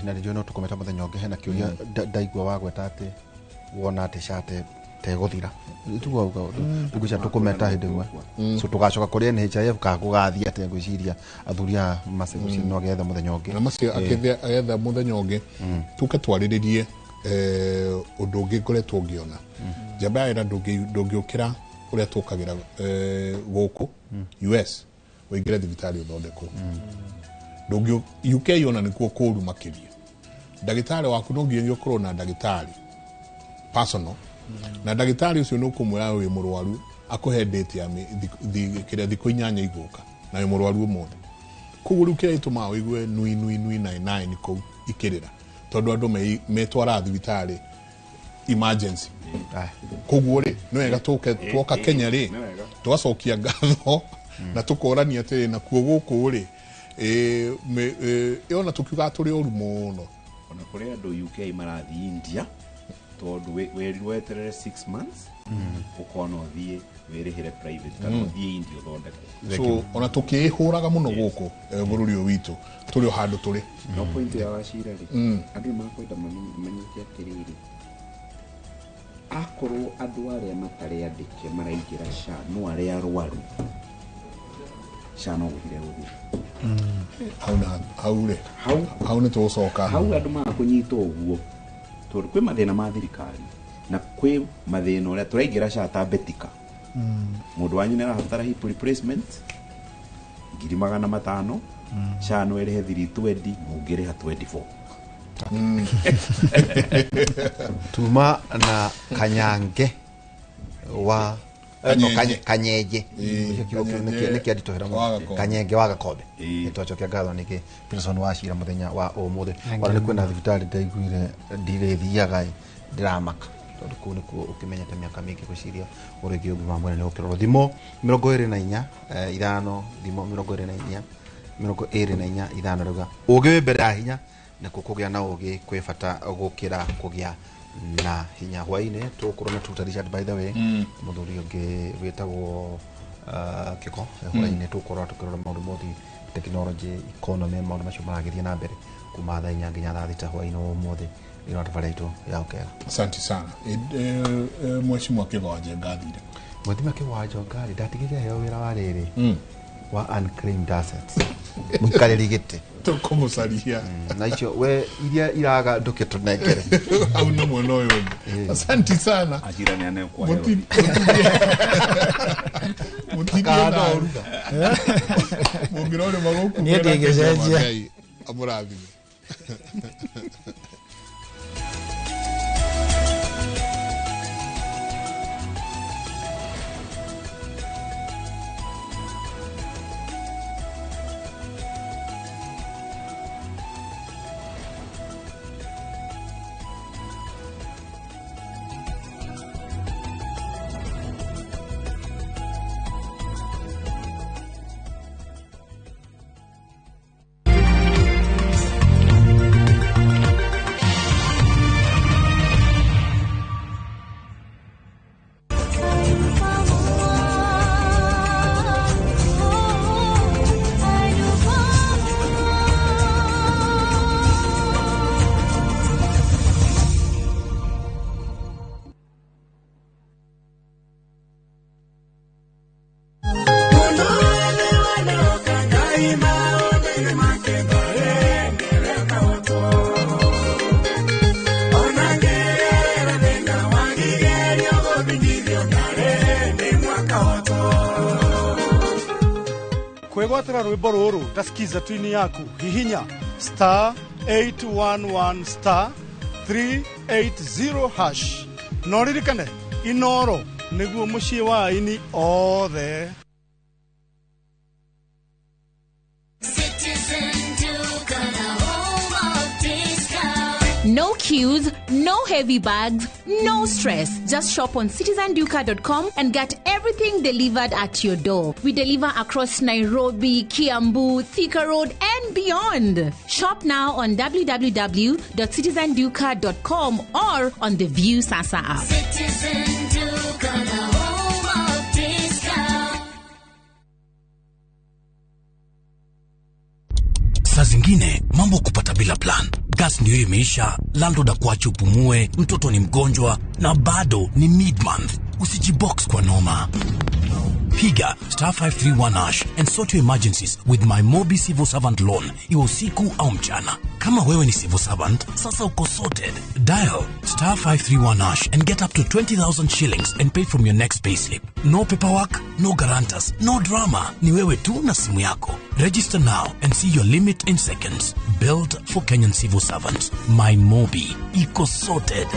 Speaker 20: Na nĩ njũĩ no tũkũmeta mũthenya ũngĩ hena kĩũria ndaigua wagweta atĩ wona atĩ SHA tegũthira tiguo ngwĩciria tũkũmeta hĩndĩ ĩmwe, so tũgacoka kũrĩ NHIF kana gũgathiĩ atĩa. Ngwĩciria athuri aya macio ngwĩciria no agetha mũthenya ũngĩ.
Speaker 19: Na macio agetha mũthenya ũngĩ tũke twarĩrĩrie ũndũ ũngĩ ngoretwo ngĩona njamba ya wĩra. Ndũngĩũkĩra ũrĩa tũkagĩra gũkũ US ũingĩre thibitarĩ ũthondekwo. Ndũngĩ UK ona nĩkuo kũũru makĩria. Ndagĩtarĩ waku no nginya ũkorwo na ndagĩtarĩ personal, na ndagĩtarĩ ũcio nĩ ũkũmwĩra wĩ mũrwaru akũhe date ya kĩrĩa thikũ 8 igũka na wĩ mũrwaru ũmũthĩ. Koguo rĩu kĩrĩa gĩtũmaga ũigue nui nui nui nine nine kũu ikĩrĩra tondũ andũ metwaraga thibitarĩ emergency. Koguo rĩ, nĩ wega tũke twoka Kenya rĩ, tũgacokia ngatho na tũkorania atĩrĩ nakuo gũkũ rĩ ona tũkiugaga tũrĩ oru mũno.
Speaker 4: Ona kũrĩ andũ UK marathiĩ India tondũ werirwo weterere 6 months ũkona ũthiĩ wĩrĩhĩre private kana ũthiĩ India ũthondekwo.
Speaker 19: So ona tũkĩĩhũraga mũno gũkũ bũrũri ũyũ witũ tũrĩ o handũ tũrĩ.
Speaker 4: No point ya Wachira rĩ, andũ nĩ makwenda manyite atĩrĩrĩ, akorwo andũ arĩa matarĩ andĩke maraingĩra SHA no arĩa arwaru, SHA no gũthira gũthira.
Speaker 19: Hau na hau rĩ, hau nĩ tũgũcoka
Speaker 4: hau andũ maga kũnyita ũguo tondũ kwĩ mathĩna ma thirikari na kwĩ mathĩna ũrĩa tũraingĩra SHA ta betika. Mũndũ wanyu nĩ arabatara hip replacement 500,000, SHA no ĩrĩhe 320, mũngĩrĩha 24.
Speaker 20: Tuma na Kanyange wa no Kanyenje nĩ kĩanditũhĩra mũno Kanyenge wa Gakombe. Nĩ twacokia ngatho nĩkĩ Peterson Wachira mũthenya wa ũmũthĩ. Ona nĩ kwĩna thibitarĩ ndaiguire ndirĩthiaga ndĩramaka tondũ kũu nĩkuo ũkĩmenyete mĩaka mĩingĩ gwĩciria ũrĩngĩ ũgima wa mwĩrĩ nĩ ũkĩrorwo. Thimũ 24 5 thimũ 24 24 5 rauga ũgĩ wĩ mbere ya hinya nĩkuo kũgĩa na ũgĩ kwĩ bata gũkĩra kũgĩa na hinya. Hwainĩ tũgũkorwo na Tuta Richard, by the way, mũthuri ũngĩ wĩtagwo Kĩko. Hwainĩ tũgũkorwo tũkĩrora maũndũ mothe technology, economy, maũndũ macio maragĩthiĩ na mbere kuma thaa 4 nginya thaa 6 hwainĩ wa ũmũthĩ. Ĩno tabarĩra itũ ya ũkega.
Speaker 19: Asante sana. Mheshimiwa Kĩgwanja ngathire.
Speaker 20: Mheshimiwa Kĩgwanja ngari ndatigire heo wĩra wa rĩrĩ wa unclaimed assets mũikarĩri gĩtĩ
Speaker 19: tũkũmũcaria
Speaker 20: na icio we iria iraga ndũkĩtũnengere
Speaker 19: hau nĩ mwena ũyũ ũngĩ. Asante sana.
Speaker 4: Ajira nĩ anekwa heo.
Speaker 19: Mũtithie na mũngĩrore magũkũ
Speaker 3: Niĩ ndingĩcenjia.
Speaker 19: Amũrathime.
Speaker 2: Kwĩgwatĩra rwĩmbo rũrũ ta skiza twini yaku hihinya star 811 star 380 hash na ũririkane Inoro nĩguo mũciĩ wa aini othe.
Speaker 7: Citizen Duka, the home of discount.
Speaker 6: No queues, no heavy bags, no stress. Just shop on citizenduka.com and get everything delivered at your door. We deliver across Nairobi, Kiambu, Thika Road, and beyond. Shop now on www.citizenduka.com or on the View Sasa app.
Speaker 7: Citizen Duka. Turkana, home of discount.
Speaker 10: Saa zingine mambo kupata bila plan. Gas ndio imeisha, landlord akuache upumue, mtoto ni mgonjwa na bado ni mid-month. Usijibox kwa noma. Piga star 531 hash and sort your emergencies with my Mobi Civil Servant Loan, iwe usiku au mchana. Kama wewe ni civil servant, sasa uko sorted. Dial star 531 hash and get up to 20,000 shillings and pay from your next payslip. No paperwork, no guarantors, no drama. Ni wewe tu na simu yako. Register now and see your limit in seconds. Built for Kenyan civil servants. My Mobi. Iko sorted.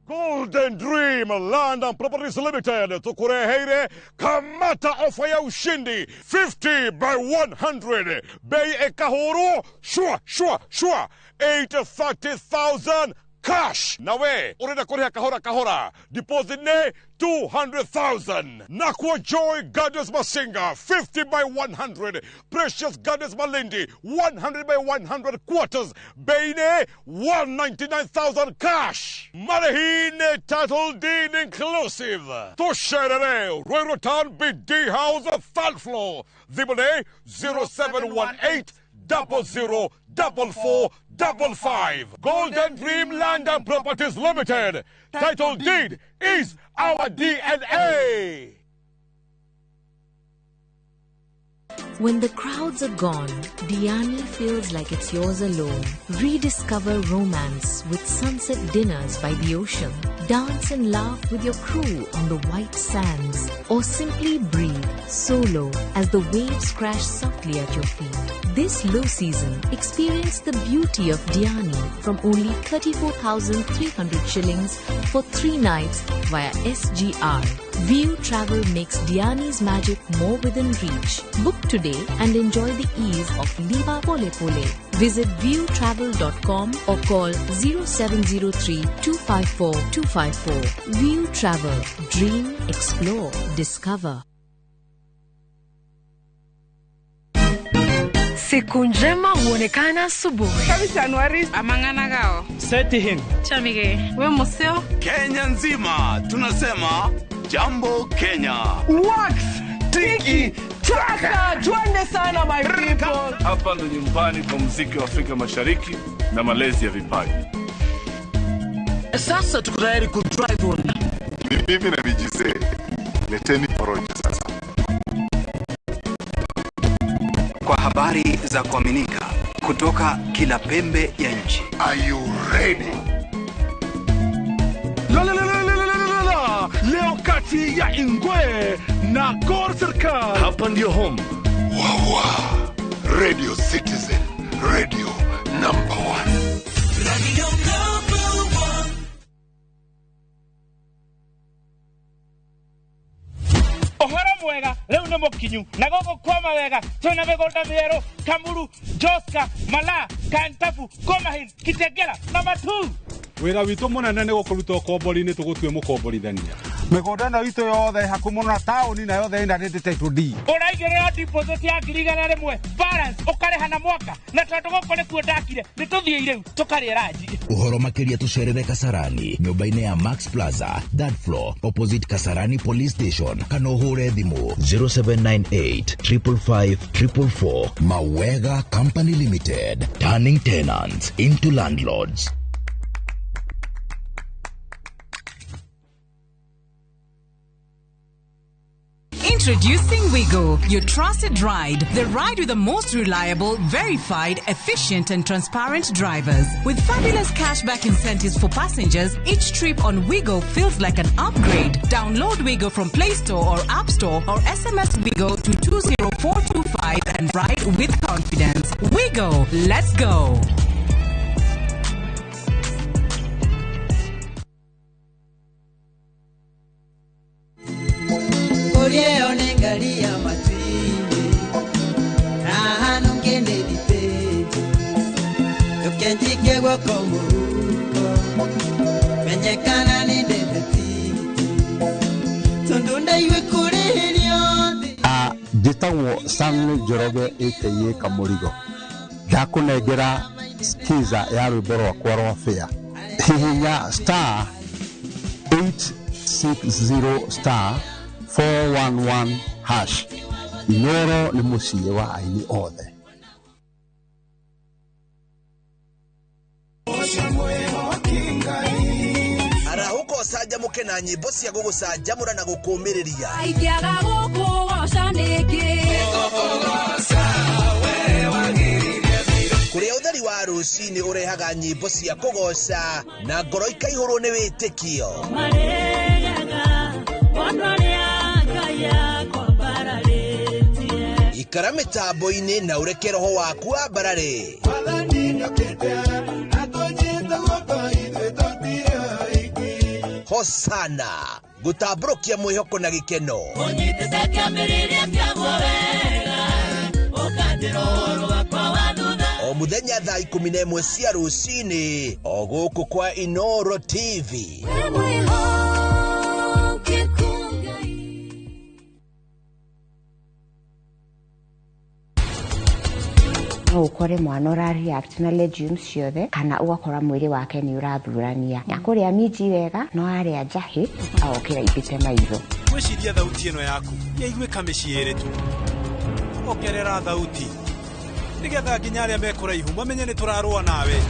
Speaker 9: Golden Dream Land and Properties Limited tukureheire kamata ofa ya ushindi 50 by 100 bei ekahuru shwa shwa shwa 830,000 cash nawe urenda kuriha kahora kahora deposit ne 200,000 Nakwa Joy Gardens Masinga 50 by 100 Precious Gardens Malindi 100 by 100 quarters bei ne 199,000 cash Marehine title deed inclusive Tusherere Ruiru Town BD House third floor Thimũ 0718 00 44 55. Golden Dream Land and Properties Limited. Title deed is our DNA.
Speaker 12: When the crowds are gone, Diani feels like it's yours alone. Rediscover romance with sunset dinners by the ocean. Dance and laugh with your crew on the white sands. Or simply breathe solo as the waves crash softly at your feet. This low season, experience the beauty of Diani from only 34,300 shillings for 3 nights via SGR. View Travel makes Diani's magic more within reach. Book today and enjoy the ease of Liva Pole Pole. Visit viewtravel.com or call 0703 254 254. View Travel. Dream, explore, discover.
Speaker 13: Siku njema huonekana asubuhi.
Speaker 14: Amang'ana gao.
Speaker 1: Setihin.
Speaker 14: Chamige. We museo.
Speaker 15: Kenya nzima tunasema Jambo Kenya.
Speaker 23: Wax tiki taka, twende sana my people.
Speaker 24: Hapa ndo nyumbani kwa muziki wa Afrika Mashariki na malezi ya vipaji.
Speaker 16: Sasa tuko tayari ku drive on.
Speaker 26: Ni mimi na Vijise. Leteni porojo sasa.
Speaker 29: Kwa habari za kuaminika kutoka kila pembe ya nchi.
Speaker 26: Are you ready?
Speaker 30: La la la la la la la. Leo kati ya Ingwe na Gor Serikal.
Speaker 24: Hapa ndio home.
Speaker 26: Wawa. Radio Citizen, radio number 1.
Speaker 7: Radio number 1.
Speaker 1: Ohoro mwega leo nĩ mũkinyu na gũkũ kwama wega twĩna mĩgũnda mĩerũ Kamuru, Joska, Malaa, Kantafu, Komahin, Kitengela na Matuu.
Speaker 31: Wĩra witũ mũnene nĩ gũkũruta ũkombori-inĩ tũgũtue mũkomborithania.
Speaker 32: Mĩgũnda ĩno itũ yothe hakuhĩ mũno na taũni na yothe ĩna ndĩ title deed.
Speaker 1: Ũraigĩrĩra deposit ya 100,000 balance ũkarĩha na mwaka na tondũ gũkũ nĩkuo ndakire nĩ tũthiĩ rĩu tũkarĩe ranji.
Speaker 33: Ũhoro makĩria tũcerere Kasarani nyũmba-inĩ ya Max Plaza third floor opposite Kasarani Police Station kana ũhũre thimũ 0798 555 444. Mawega Company Limited, turning tenants into landlords.
Speaker 8: Introducing Wigo, your trusted ride. The ride with the most reliable, verified, efficient and transparent drivers. With fabulous cashback incentives for passengers, each trip on Wigo feels like an upgrade. Download Wigo from Play Store or App Store or SMS Wigo to 20425 and ride with confidence. Wigo, let's go.
Speaker 34: Ngaria matwinde na nongene dipeje tukenjike gwako muhuko menyekana ni ndendeti tondu ndaiwe kurihirio.
Speaker 35: Njĩtagwo Stanley Njoroge aka Kamũrigo. Ndakũnengera skiza ya rwĩmbo rwakwa rwa Fair. Hihinya star 860 star 411 hash. Inoro nĩ mũciĩ wa aini othe.
Speaker 2: Arahũka ũcanjamũke na nyĩmbo cia gũgũcanjamũra na gũkũũmĩrĩria.
Speaker 7: Ingĩaga gũkũgoca nĩkĩ?
Speaker 2: Kũrĩa ũtheri wa rũcinĩ ũrehaga nyĩmbo cia kũgoca na ngoro ikaihũrwo nĩ wĩtĩkio.
Speaker 7: Marĩaga ona arĩa Ngai akwambararĩtie.
Speaker 2: Ikara mĩtambo-inĩ na ũreke roho waku wambarare. Hosana gũtambũrũkia mwĩhoko na gĩkeno.
Speaker 7: Ũnyitĩte kĩambĩrĩria kĩaguo wega, ũkanjĩra ũhoro wakwa wa thutha.
Speaker 2: O mũthenya thaa 11 cia rũcinĩ o gũkũ kwa Inoro TV.
Speaker 7: Wĩ mwĩhokeku Ngai.
Speaker 3: No ũkore mwana ũra react na legumes ciothe kana ũgakora mwĩrĩ wake nĩ ũrathurania akũrĩa minji wega no arĩa njahĩ agokĩra imbĩte maitho.
Speaker 31: Gwĩciria thauti ĩno yaku yaiguĩka mĩciĩ ĩrĩ tu. Ongerera thauti nĩgetha nginya arĩa me kũraihu mamenye nĩ tũrarũa nawe.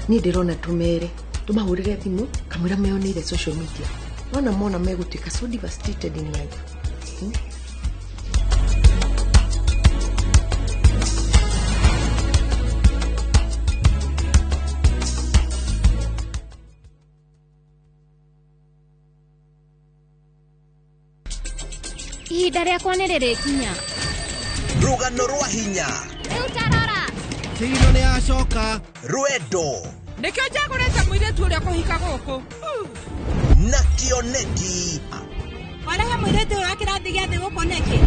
Speaker 4: Niĩ ndĩrona tũmere tũmahũrĩre thimũ kamwĩra meyoneire social media wona mona megũtuĩka so devastated in life.
Speaker 5: Ihinda rĩakwa nĩ rĩrĩkinya.
Speaker 2: Rũgano rwa hinya.
Speaker 5: Rĩu tarora.
Speaker 2: Tigino nĩ acoka. Rwendo.
Speaker 14: Nĩkĩo njagũrĩte mũirĩtu ũrĩa kũhika gũkũ.
Speaker 2: Na kĩoneki.
Speaker 14: Warehe mũirĩtu ũyũ wa kĩrathi gĩa thĩ gũkũ nĩkĩ?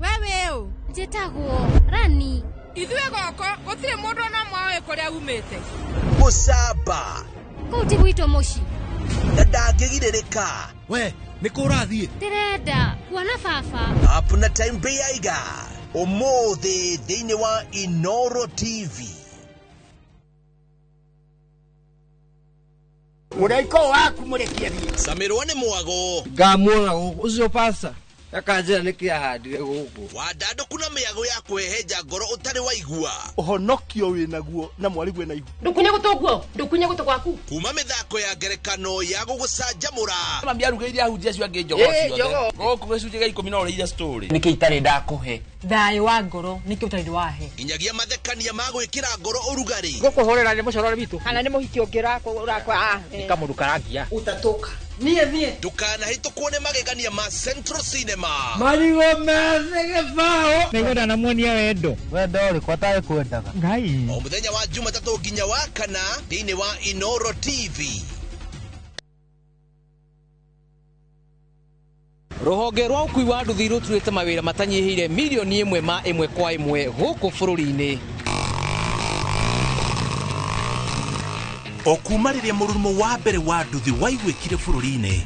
Speaker 14: We wĩ ũ?
Speaker 5: Njĩtagwo Rani.
Speaker 14: Ithuĩ gũkũ gũtirĩ mũndũ ona ũmwe ũĩ kũrĩa umĩte.
Speaker 2: Gũcamba.
Speaker 5: Kũu ti gwitũ mũciĩ.
Speaker 2: Na ndangĩgirĩrĩka.
Speaker 10: We nĩ kũ ũrathiĩ?
Speaker 5: Ndĩrenda kuona baba.
Speaker 2: Up na time Beiga. Ũmũthĩ thĩinĩ wa Inoro TV.
Speaker 6: Mũraika waku mũrekie thiĩ.
Speaker 2: Camirwo nĩ mwago.
Speaker 11: Ngamuona gũkũ ũcio pasta akanjĩra nĩkĩ ahandire gũkũ.
Speaker 2: Wandandũku na mĩago ya kũhehenja ngoro ũtarĩ waigua.
Speaker 17: Ũhonokio wĩnaguo na mwarigwe na ihu.
Speaker 13: Ndũkunye gũtũ guo, ndũkunye gũtũ gwaku.
Speaker 2: Kuma mĩthako ya ngerekano ya gũgũcanjamũra.
Speaker 16: Mami arugĩire ahunjia acio angĩ njogoo ciothe. Gũkũ gĩcunjĩ gĩa 10 no ũrĩire story.
Speaker 18: Nĩkĩ itarĩ ndakũhe?
Speaker 13: Thayũ wa ngoro nĩkĩ ũtarĩ wahe?
Speaker 2: Nginyagia mathekania ma gwĩkĩra ngoro ũrugarĩ.
Speaker 1: Gũkũhũrĩra nĩ mũcorore witũ.
Speaker 14: Kana nĩ mũhiki ũngĩ ũrakwa.
Speaker 1: Nĩ kamũndũ karangia.
Speaker 13: Utatoka.
Speaker 1: Niĩ niĩ.
Speaker 2: Ndũkanahĩtũkwo nĩ magegania ma Central Cinema.
Speaker 1: Marigũ methĩ gĩbaũ. Nĩngwenda namuonia wendo.
Speaker 11: Wendo ũrĩkũ atarĩ kwendaga?
Speaker 1: Ngai.
Speaker 2: O mũthenya wa Jumatatũ nginya wa kana thĩinĩ wa Inoro TV.
Speaker 18: Rũhonge rwa ũkui wa nduthi rũturĩte mawĩra matanyihĩire mirioni 1 ma 1 kwa 1 gũkũ bũrũri-inĩ.
Speaker 10: O kuma rĩrĩa mũrurumo wa mbere wa nduthi waiguĩkire bũrũri-inĩ,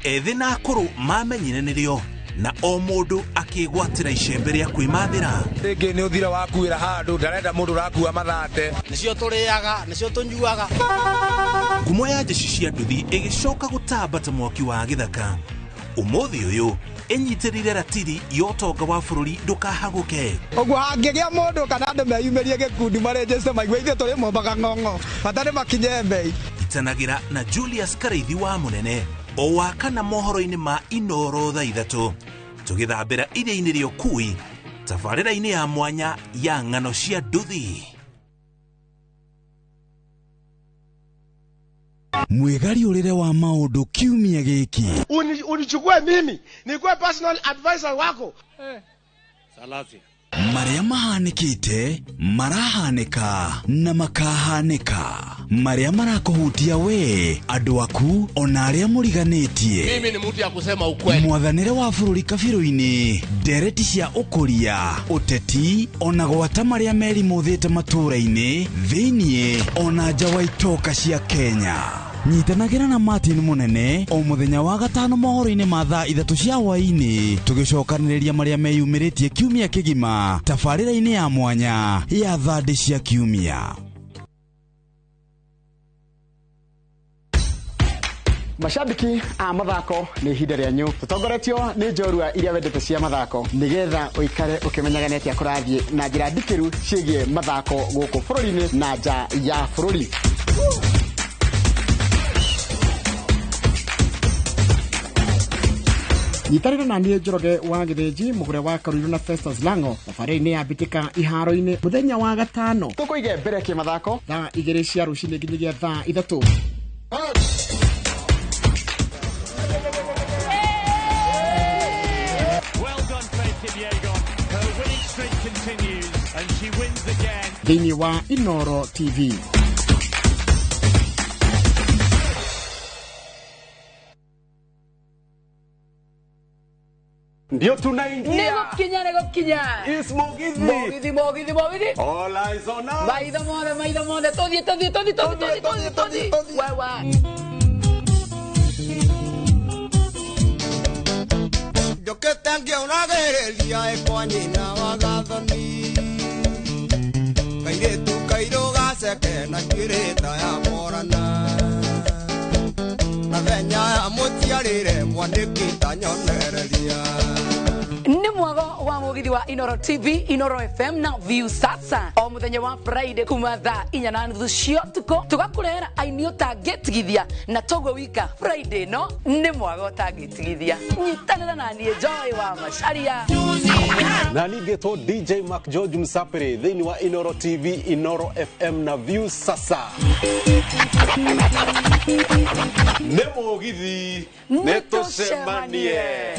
Speaker 10: ethĩ na akũrũ mamenyire nĩrĩo na o mũndũ akĩgwatĩra icembe rĩa kwĩmathĩra.
Speaker 19: Rĩngĩ nĩ ũthira wakuĩra handũ ndarenda mũndũ ũrakua mathate.
Speaker 20: Nĩcio tũrĩaga, nĩcio tũnyuaga.
Speaker 10: Ngumo ya jeshi cia nduthi ĩgĩcoka gũtamba ta mwaki wa gĩthaka. Ũmũthĩ ũyũ ĩnyitĩrĩire ratiri ya ũtonga wa bũrũri ndũkahagũke.
Speaker 21: Ũguo hangĩgĩa mũndũ kana andũ meyumĩrie gĩkundi marĩnjĩte maigue ithuĩ tũrĩ mombaga ng'ong'o bata nĩ makinye mbei.
Speaker 10: Itanagĩra na Julius Karaithi wa Mũnene o wa kana mohoro-inĩ ma Inoro thaa 3 tũgĩthambĩra iria-inĩ rĩa ũkui tabarĩra-inĩ ya mwanya ya ng'ano cia nduthi.
Speaker 22: Mwĩgariũrĩre wa maũndũ kiumia gĩkĩ.
Speaker 25: Unichukue mimi nikuwe personal advisor wako.
Speaker 31: Salasia.
Speaker 22: Marĩa mahanĩkĩte marahanĩka na makahanĩka, marĩa marakũhutia we, andũ aku ona arĩa mũriganĩtie.
Speaker 16: Mimi ni mtu ya kusema ukweli.
Speaker 22: Mwathanĩre wa bũrũri kabirũ-inĩ, ndereti cia ũkũria, ũteti ona gwata marĩa merimũthĩte matũũra-inĩ thĩiniĩ ona nja wa itoka cia Kenya. Nyitanagĩra na Martin Mũnene o mũthenya wa gatano mohoro-inĩ ma thaa 3 cia hwaĩ-inĩ, tũgĩcokanĩrĩria marĩa meyumĩrĩtie kiumia kĩgima tabarĩra-inĩ ya mwanya ya thandĩ cia kiumia.
Speaker 8: Mashabiki a mathako, nĩ ihinda rĩanyu. Tũtongoretio nĩ njorua iria wendete cia mathako, nĩgetha ũikare ũkĩmenyaga nĩ atĩa kũrathiĩ na njĩra ndikĩru ciĩgiĩ mathako gũkũ bũrũri-inĩ na nja ya bũrũri. Nyitanĩra na niĩ Njoroge wa Gĩthĩnji, mũgũre wa Karuiru na Festus Lango thabarĩ-inĩ ya mbĩtĩka iharo-inĩ mũthenya wa gatano. Tũkũige mbere kĩmathako thaa 2 cia rũcinĩ nginyagia thaa 3.
Speaker 9: Well done, Faith Kipyegon. Her winning streak continues and she wins again.
Speaker 8: Thĩinĩ wa Inoro TV.
Speaker 12: Ndio tunaingia.
Speaker 13: Nĩgũkinya, nĩgũkinya.
Speaker 12: Is Mugithi.
Speaker 13: Mugithi, Mugithi, Mugithi.
Speaker 12: All eyes on us.
Speaker 13: Maitho mothe, maitho mothe. Tũthiĩ, tũthiĩ, tũthiĩ, tũthiĩ, tũthiĩ, tũthiĩ, tũthiĩ. Wewe.
Speaker 15: Njũkĩte ngĩũragĩrĩria ĩ kwa nyina wa Gathoni, kairĩtu kairũ gaceke na njuĩrĩ ta ya morana, na thenya ya mũciarĩre mwanĩki ta nyonereria.
Speaker 13: Nĩ mwago wa Mugithi wa Inoro TV, Inoro FM na View Sasa o muthenya wa Friday kuma thaa 4:30 cia ũtukũ, tũgakũrehera aini ũtangĩtigithia na toguo wika Friday no nĩ mwago ũtangĩtigithia. Nyitanĩra na niĩ Joy wa Macharia
Speaker 12: na ningĩtwo DJ Mark George Msapiri thĩinĩ wa Inoro TV, Inoro FM na View Sasa. Nĩ Mugithi, nĩ tũcemanie.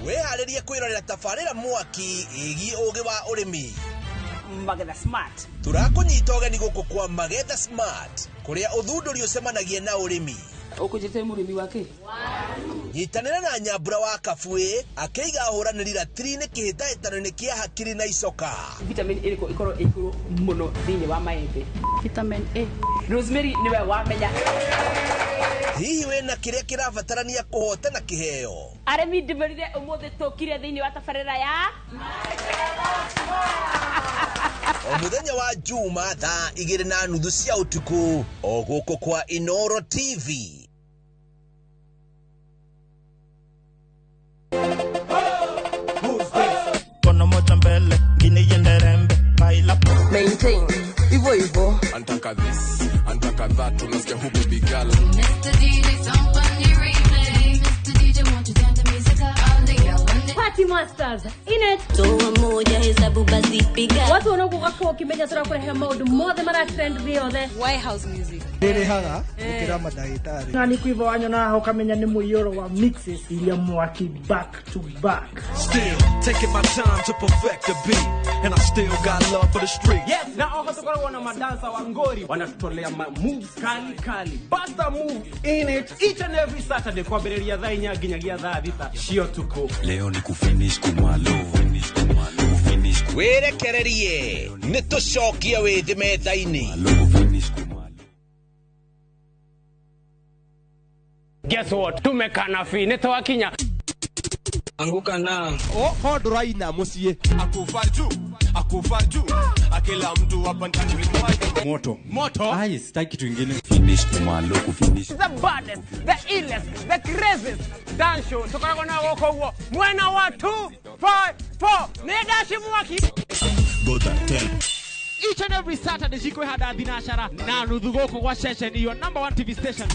Speaker 2: Wĩharĩrie kwĩrorera tabarĩra mwaki ĩgiĩ ũgĩ wa ũrĩmi.
Speaker 6: Magetha Smart.
Speaker 2: Tũrakũnyita ũgeni gũkũ kwa Magetha Smart, kũrĩa ũthundũri ũcemanagia na ũrĩmi.
Speaker 6: Ũkũnjĩte mũrĩmi wa kĩ?
Speaker 2: Nyitanĩra na Nyambura wa Kabuĩ akĩiga ahũranĩri ratiri-inĩ kĩhĩtahĩtano-inĩ kĩa hakiri na icoka.
Speaker 6: Vitamin ĩrĩkũ ĩkorwo ĩ igũrũ mũno thĩinĩ wa maembe? Vitamin A. Rosemary nĩwe wamenya.
Speaker 2: Hihi wĩna kĩrĩa kĩrabatarania kũhotana kĩheo?
Speaker 6: Arĩmi ndĩmerire ũmũthĩ tũkire thĩinĩ wa tabarĩra ya
Speaker 2: O mũthenya wa Juma thaa 2:30 cia ũtukũ o gũkũ kwa Inoro TV.
Speaker 23: Kono moja mbele, ngine iende rembe, baila.
Speaker 4: Maintain, hivyo hivyo.
Speaker 24: Antaka this, antaka that, unasikia huku baby girl.
Speaker 5: Mr. DJ, somebody replay. Mr. DJ, won't you turn the music up? All the girls on the
Speaker 26: Party Masters in it.
Speaker 5: Toa moja hesabu basi piga.
Speaker 26: Watu wanaokuwa ukimenya turakurehe maundu mothe mara trend thĩ yothe.
Speaker 14: White House music.
Speaker 21: Ndĩrĩhaga gũkĩra mandagĩtarĩ.
Speaker 1: Na nĩ kũiva wanyona aho ũkamenya nĩ mũiyũro wa mixes iria mwaki back to back.
Speaker 27: Still taking my time to perfect the beat, and I still got love for the street.
Speaker 28: Yes, na oho tukoragwo na madansa wa ngori wanatutolea ma moves kali kali. Basta move in it each and every Saturday kwambĩrĩria thaa 4 nginyagia thaa 6 cia ũtukũ.
Speaker 22: Leo ni kufinish kumalo, finish kumalo, finish.
Speaker 2: Wĩrekererie nĩ tũcokie wĩthĩ metha-inĩ.
Speaker 28: Guess what? Tumekana fi nĩ twakinya.
Speaker 11: Anguka na.
Speaker 25: Oh, ndũraina mũciĩ.
Speaker 24: Akufa juu, akufa juu. Akila mtu hapa ndani
Speaker 22: moto.
Speaker 28: Moto.
Speaker 22: Ai, sitaki kitu kingine. Finish kumalo, kufinish.
Speaker 28: The baddest, the illest, the craziest dance show. Tukoragwo na gũkũ ũguo mwena wa 2 5 4. Nĩ ndaci mwaki.
Speaker 22: Go that tell.
Speaker 1: Each and every Saturday cikwĩhanda thinacara na nuthu gũkũ gwa ceceni your number 1 TV station.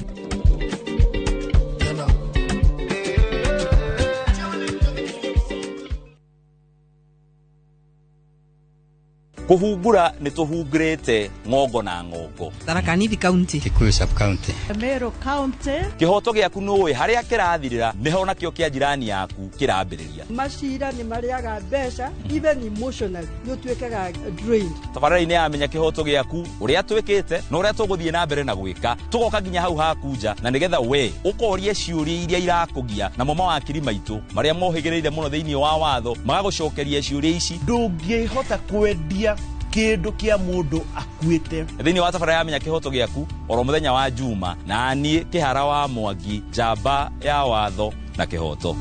Speaker 16: Kũhungura nĩ tũhungurĩte ng'ongo na ng'ongo.
Speaker 29: Tharaka Nithi County,
Speaker 30: Kikuyu sub county,
Speaker 14: Meru County.
Speaker 16: Kĩhoto gĩaku nũĩ harĩa kĩrathirĩra nĩho nakĩo kĩa jirani yaku kĩrambĩrĩria.
Speaker 32: Macira nĩ marĩaga mbeca, even emotionally nĩ ũtuĩkaga drained.
Speaker 16: Tabarĩra-inĩ ya Menya Kĩhoto Gĩaku, ũrĩa twĩkĩte na ũrĩa tũgũthiĩ na mbere na gwĩka, tũgoka nginya hau haku nja na nĩgetha we ũkorie ciũria iria irakũgia, namo mawakiri maitũ marĩa mohĩgĩrĩire mũno thĩinĩ wa watho magagũcokeria ciũria ici.
Speaker 17: Ndũngĩhota kwendia kĩndũ kĩa mũndũ akuĩte.
Speaker 16: Thĩinĩ wa tabarĩra ya Menya Kĩhoto Gĩaku oro mũthenya wa Juma, na niĩ Kĩhara wa Mwangi, njamba ya watho na kĩhoto.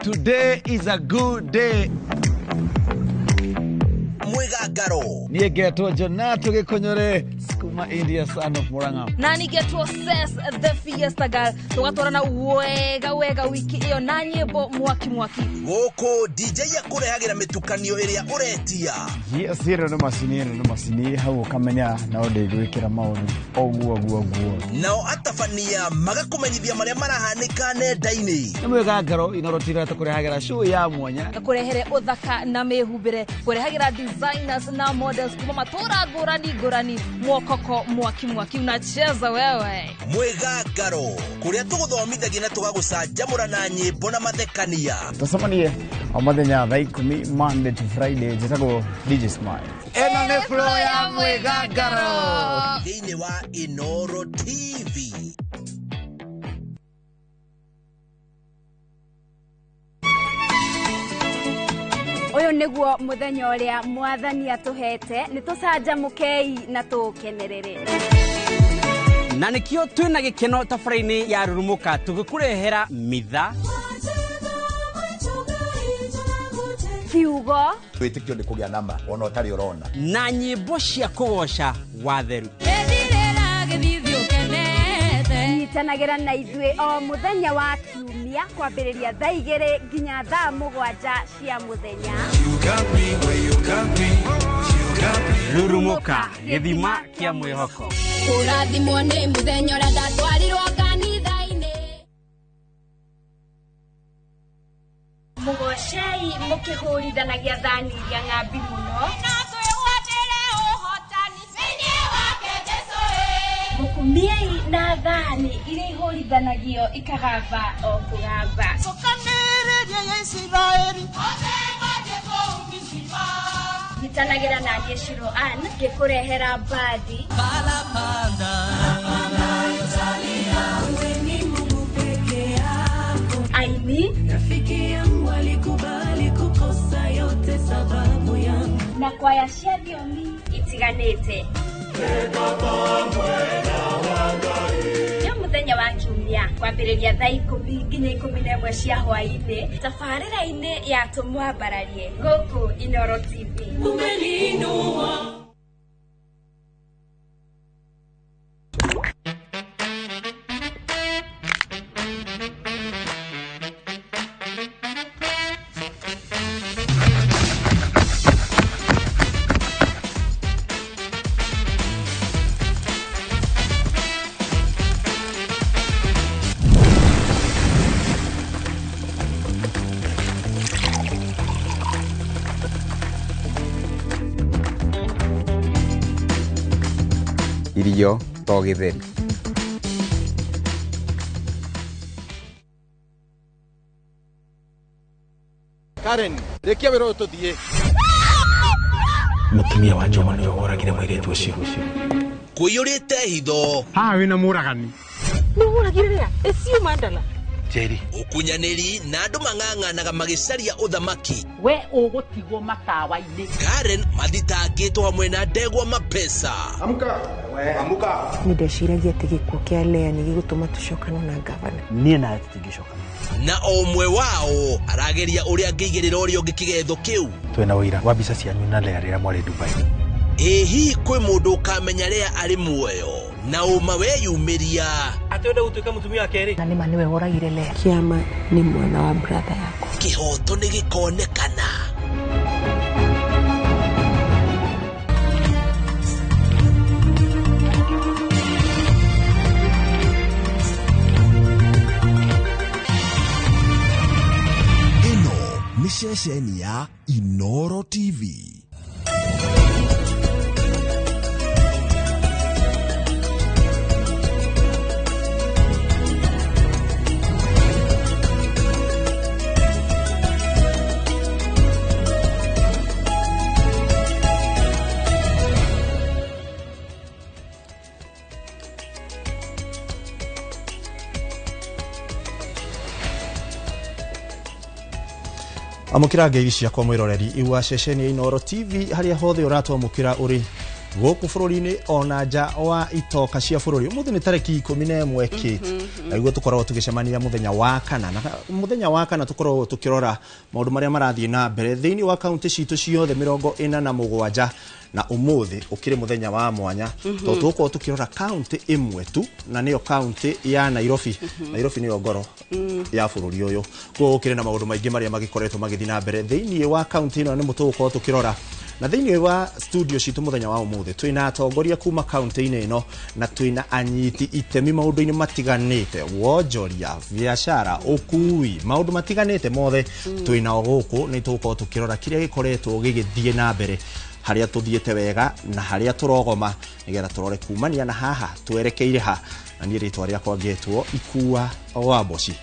Speaker 3: Today is a good day.
Speaker 2: Mwigangaro.
Speaker 3: Niĩ ngetwo Jonato Gĩkũnyũre kuma India, son of Murang'a.
Speaker 26: Na nĩgetwo Ses the Fiesta Girl, tũgatwarana wega wega wiki ĩyo na nyĩmbo mwaki mwaki.
Speaker 2: Gũkũ DJ akũrehagĩra mĩtukanio ĩrĩa ũretia.
Speaker 7: Yes, ĩno nĩ macini, ĩno nĩ macini hau ũkamenya no ndĩgwĩkĩra maũndũ oguo guo guo.
Speaker 2: Nao atabania magakũmenyithia marĩa marahanĩka nenda-inĩ.
Speaker 3: Nĩ Mwĩgangaro Inoro TV tũkũrehagĩra show ya mwanya.
Speaker 26: Kũrehere ũthaka na mĩhumbĩre, kũrehagĩra designers na models kuma matũra ngũrani ngũrani, mwokoko mwaki mwaki unacheza wewe.
Speaker 2: Mwĩgangaro, kũrĩa tũgũthomithagia na tũgagũcanjamũra na nyĩmbo na mathekania.
Speaker 7: Tũcemanie o mũthenya thaa 10 Monday to Friday. Njĩtagwo DJ Smile.
Speaker 3: Ĩno nĩ flow ya Mwĩgangaro
Speaker 2: thĩinĩ wa Inoro TV.
Speaker 8: Ũyũ nĩguo mũthenya ũrĩa mwathani atũhete, nĩ tũcanjamũkei na tũũkenerere.
Speaker 28: Na nĩkĩo twĩna gĩkeno tabarĩra-inĩ ya Rurumũka tũgĩkũrehera mitha,
Speaker 8: kiugo,
Speaker 9: wĩtĩkio nĩ kũgĩa nama ona ũtarĩ ũrona,
Speaker 28: na nyĩmbo cia kũgoca watheru.
Speaker 8: Nyitanagĩra na ithuĩ o mũthenya wa kiumia kwambĩrĩria thaa 2 nginya thaa 7 cia mũthenya.
Speaker 28: Rurumũka, gĩthima kĩa mwĩhoko.
Speaker 5: Kũrathimwo nĩ mũthenya ũrĩa ndatwarirwo kanitha-inĩ.
Speaker 8: Mũgocei mũkĩhũrithanagia thani iria ng'ambi mũno. Mũkumiei na thani iria ihũrithanagio ikagamba o kũgamba. Nyitanagĩra na niĩ Shiro Ann ngĩkũrehera mbandi, aini, na kwaya cia thiomi itiganĩte. Nĩ mũthenya wa kiumia kwambĩrĩria thaa 10 nginya 11 cia hwaĩ-inĩ tabarĩra-inĩ ya Tũmwambararie gũkũ Inoro TV.
Speaker 10: Irio to gĩtheri.
Speaker 25: Karen, rĩkia wĩra ũyũ tũthiĩ.
Speaker 15: Mũtumia wa Juma nĩwe woragire mũirĩtu ũcio.
Speaker 2: Kũiyũrĩte hitho.
Speaker 25: Haha wĩna mũragani.
Speaker 6: Nĩ woragire rĩa? Ĩcio mandala.
Speaker 15: Njeri.
Speaker 2: Ũkunyanĩri na andũ mang'ang'anaga magĩcaria ũthamaki.
Speaker 6: We ũgũtigwo matawa-inĩ.
Speaker 2: Karen mathitangĩtwo hamwe na ndegwa mapesa.
Speaker 25: Amka. Amka.
Speaker 4: Nĩ ndeciragia atĩ gĩkuũ kĩa Lea nĩ gĩgũtũma tũcokane na ngavana.
Speaker 17: Niĩ nawe tũtingĩcokana.
Speaker 2: Na o ũmwe wao arageria ũrĩa angĩigĩrĩra ũrĩa ũngĩ kĩgetho kĩu.
Speaker 15: Twĩna ũira wa mbica cianyu na Lea rĩrĩa mwarĩ Dubai.
Speaker 2: Ĩ hihi kwĩ mũndũ ũkamenya Lea arĩ muoyo na ũma weyumĩria?
Speaker 28: Atĩ wenda gũtuĩka mũtumia wa kerĩ?
Speaker 4: Na nĩma nĩwe woragire Lea. Kĩama nĩ mwana wa brother yakwa.
Speaker 2: Kĩhoto nĩ gĩkonekana.
Speaker 18: Ĩno nĩ ceceni ya Inoro TV.
Speaker 19: Amũkĩra ngeithi ciakwa mwĩroreri iwa ceceni ya Inoro TV harĩa hothe ũratwamũkĩra ũrĩ.
Speaker 17: Gũkũ bũrũri-inĩ ona nja wa itoka cia bũrũri. Ũmũthĩ nĩ tarĩki 11 Kate. Na nĩguo tũkoragwo tũgĩcemania mũthenya wa kana. Na mũthenya wa kana tũkoragwo tũkĩrora maũndũ marĩa marathiĩ na mbere thĩinĩ wa kaunti citũ ciothe 47, na ũmũthĩ ũkĩrĩ mũthenya wa mwanya tondũ tũgũkorwo tũkĩrora kaunti ĩmwe tu, na nĩyo kaunti ya Nairobi. Nairobi nĩyo ngoro ya bũrũri ũyũ, koguo gũkĩrĩ na maũndũ maingĩ marĩa magĩkoretwo magĩthiĩ na mbere thĩinĩ wa kaunti ĩno nĩmo tũgũkorwo tũkĩrora. Na thĩinĩ wa studio citũ mũthenya wa ũmũthĩ twĩna atongoria kuma kaunti-inĩ ĩno, na twĩna anyiti itemi maũndũ-inĩ matiganĩte, wonjoria, biacara, ũkui, maũndũ matiganĩte mothe twĩnao gũkũ. Nĩ tũgũkorwo tũkĩrora kĩrĩa gĩkoretwo gĩgĩthiĩ na mbere, harĩa tũthiĩte wega na harĩa tũrogoma, nĩgetha tũrore kumania na haha twerekeire ha. Na niĩ rĩtwa rĩakwa ngĩtwo Ikua wa Mboci.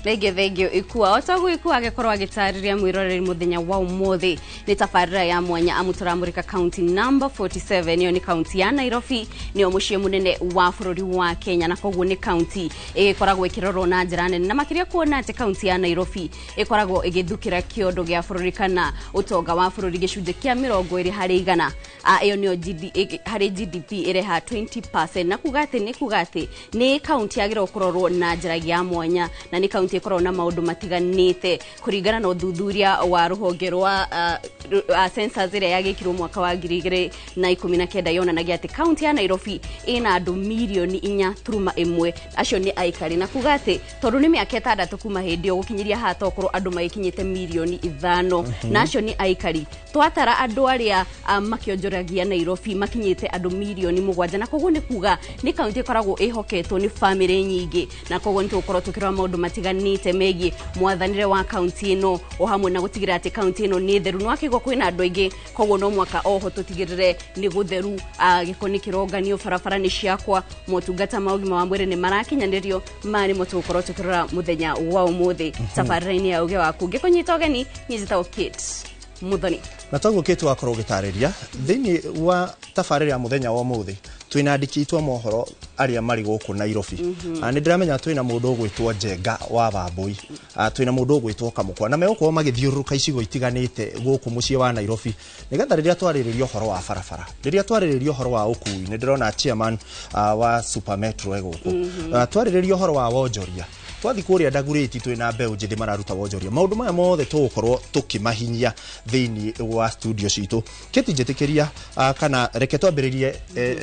Speaker 10: Thengiũ Ikua. O toguo Ikua agĩkorwo agĩtarĩria mwĩroreri, mũthenya wa ũmũthĩ nĩ tabarĩra ya mwanya amu tũramũrĩka county number 47. Ĩyo nĩ kaunti ya Nairobi, nĩyo mũciĩ mũnene wa bũrũri wa Kenya, na koguo nĩ kaunti ĩgĩkoragwo ĩkĩrorwo na njĩra nene, na makĩria kuona atĩ kaunti ya Nairobi ĩkoragwo ĩgĩthukĩra kĩondo gĩa bũrũri kana ũtonga wa bũrũri gĩcunjĩ kĩa 20%. Ĩyo nĩyo harĩ GDP ĩreha 20%, na kuga atĩ nĩ kaunti yagĩrĩirwo kũrorwo na njĩra ya mwanya, na nĩ kaunti ĩkoragwo na maũndũ matiganĩte kũringana na ũthuthuria wa rũhonge rwa census ĩrĩa yagĩkirwo mwaka wa 2019. Yonanagia atĩ kaunti ya Nairobi ĩna andũ mirioni 4.1, acio nĩ aikari, na kuga atĩ tondũ nĩ mĩaka 6 kuma hĩndĩ ĩyo gũkinyĩria haha tokorwo andũ magĩkinyĩte mirioni 5, na acio nĩ aikari. Twatara andũ arĩa makĩonjoragia Nairobi makinyĩte andũ mirioni 7, na koguo nĩ kuga nĩ kaunti ĩkoragwo ĩhoketwo nĩ bamĩrĩ nyingĩ, na koguo nĩ tũgũkorwo tũkĩrora maũndũ matiganĩte megiĩ mwathanĩre wa kaunti ĩno, o hamwe na gũtigĩrĩra atĩ kaunti ĩno nĩ theru. Nĩ wakĩigua kwĩna andũ aingĩ, koguo no mwaka oho tũtigĩrĩre nĩ gũtheru, gĩko nĩ kĩronganio, barabara nĩ ciakwa, motungata ma ũgima wa mwĩrĩ nĩ marakinyanĩrio. Maya nĩmo tũgũkorwo tũkĩrora mũthenya wa ũmũthĩ tabarĩra-inĩ ya Uge Waku. Ngĩkũnyita ũgeni, niĩ njĩtagwo Kate Muthoni.
Speaker 17: Na toguo Kate wakorwo ũgĩtarĩria, thĩinĩ wa tabarĩra ya mũthenya wa ũmũthĩ twĩna andĩki aitũ a mohoro arĩa marĩ gũkũ Nairobi. Nĩ ndĩramenya twĩna mũndũ ũgwĩtwo Njenga wa Wambui, twĩna mũndũ ũgwĩtwo Kamũkwa, na megũkorwo magĩthiũrũrũka icigo itiganĩte gũkũ mũciĩ wa Nairobi, nĩgetha rĩrĩa twarĩrĩria ũhoro wa barabara, rĩrĩa twarĩrĩria ũhoro wa ũkui, nĩ ndĩrona chairman wa Super Metro e gũkũ. Twarĩrĩria ũhoro wa wonjoria, twathi kũrĩa Dagoretti twĩna mbeũ njĩthĩ mararuta wonjoria. Maũndũ maya mothe tũgũkorwo tũkĩmahinyia thĩinĩ wa studio citũ. Kĩti njĩtĩkĩria, kana reke twambĩrĩrie,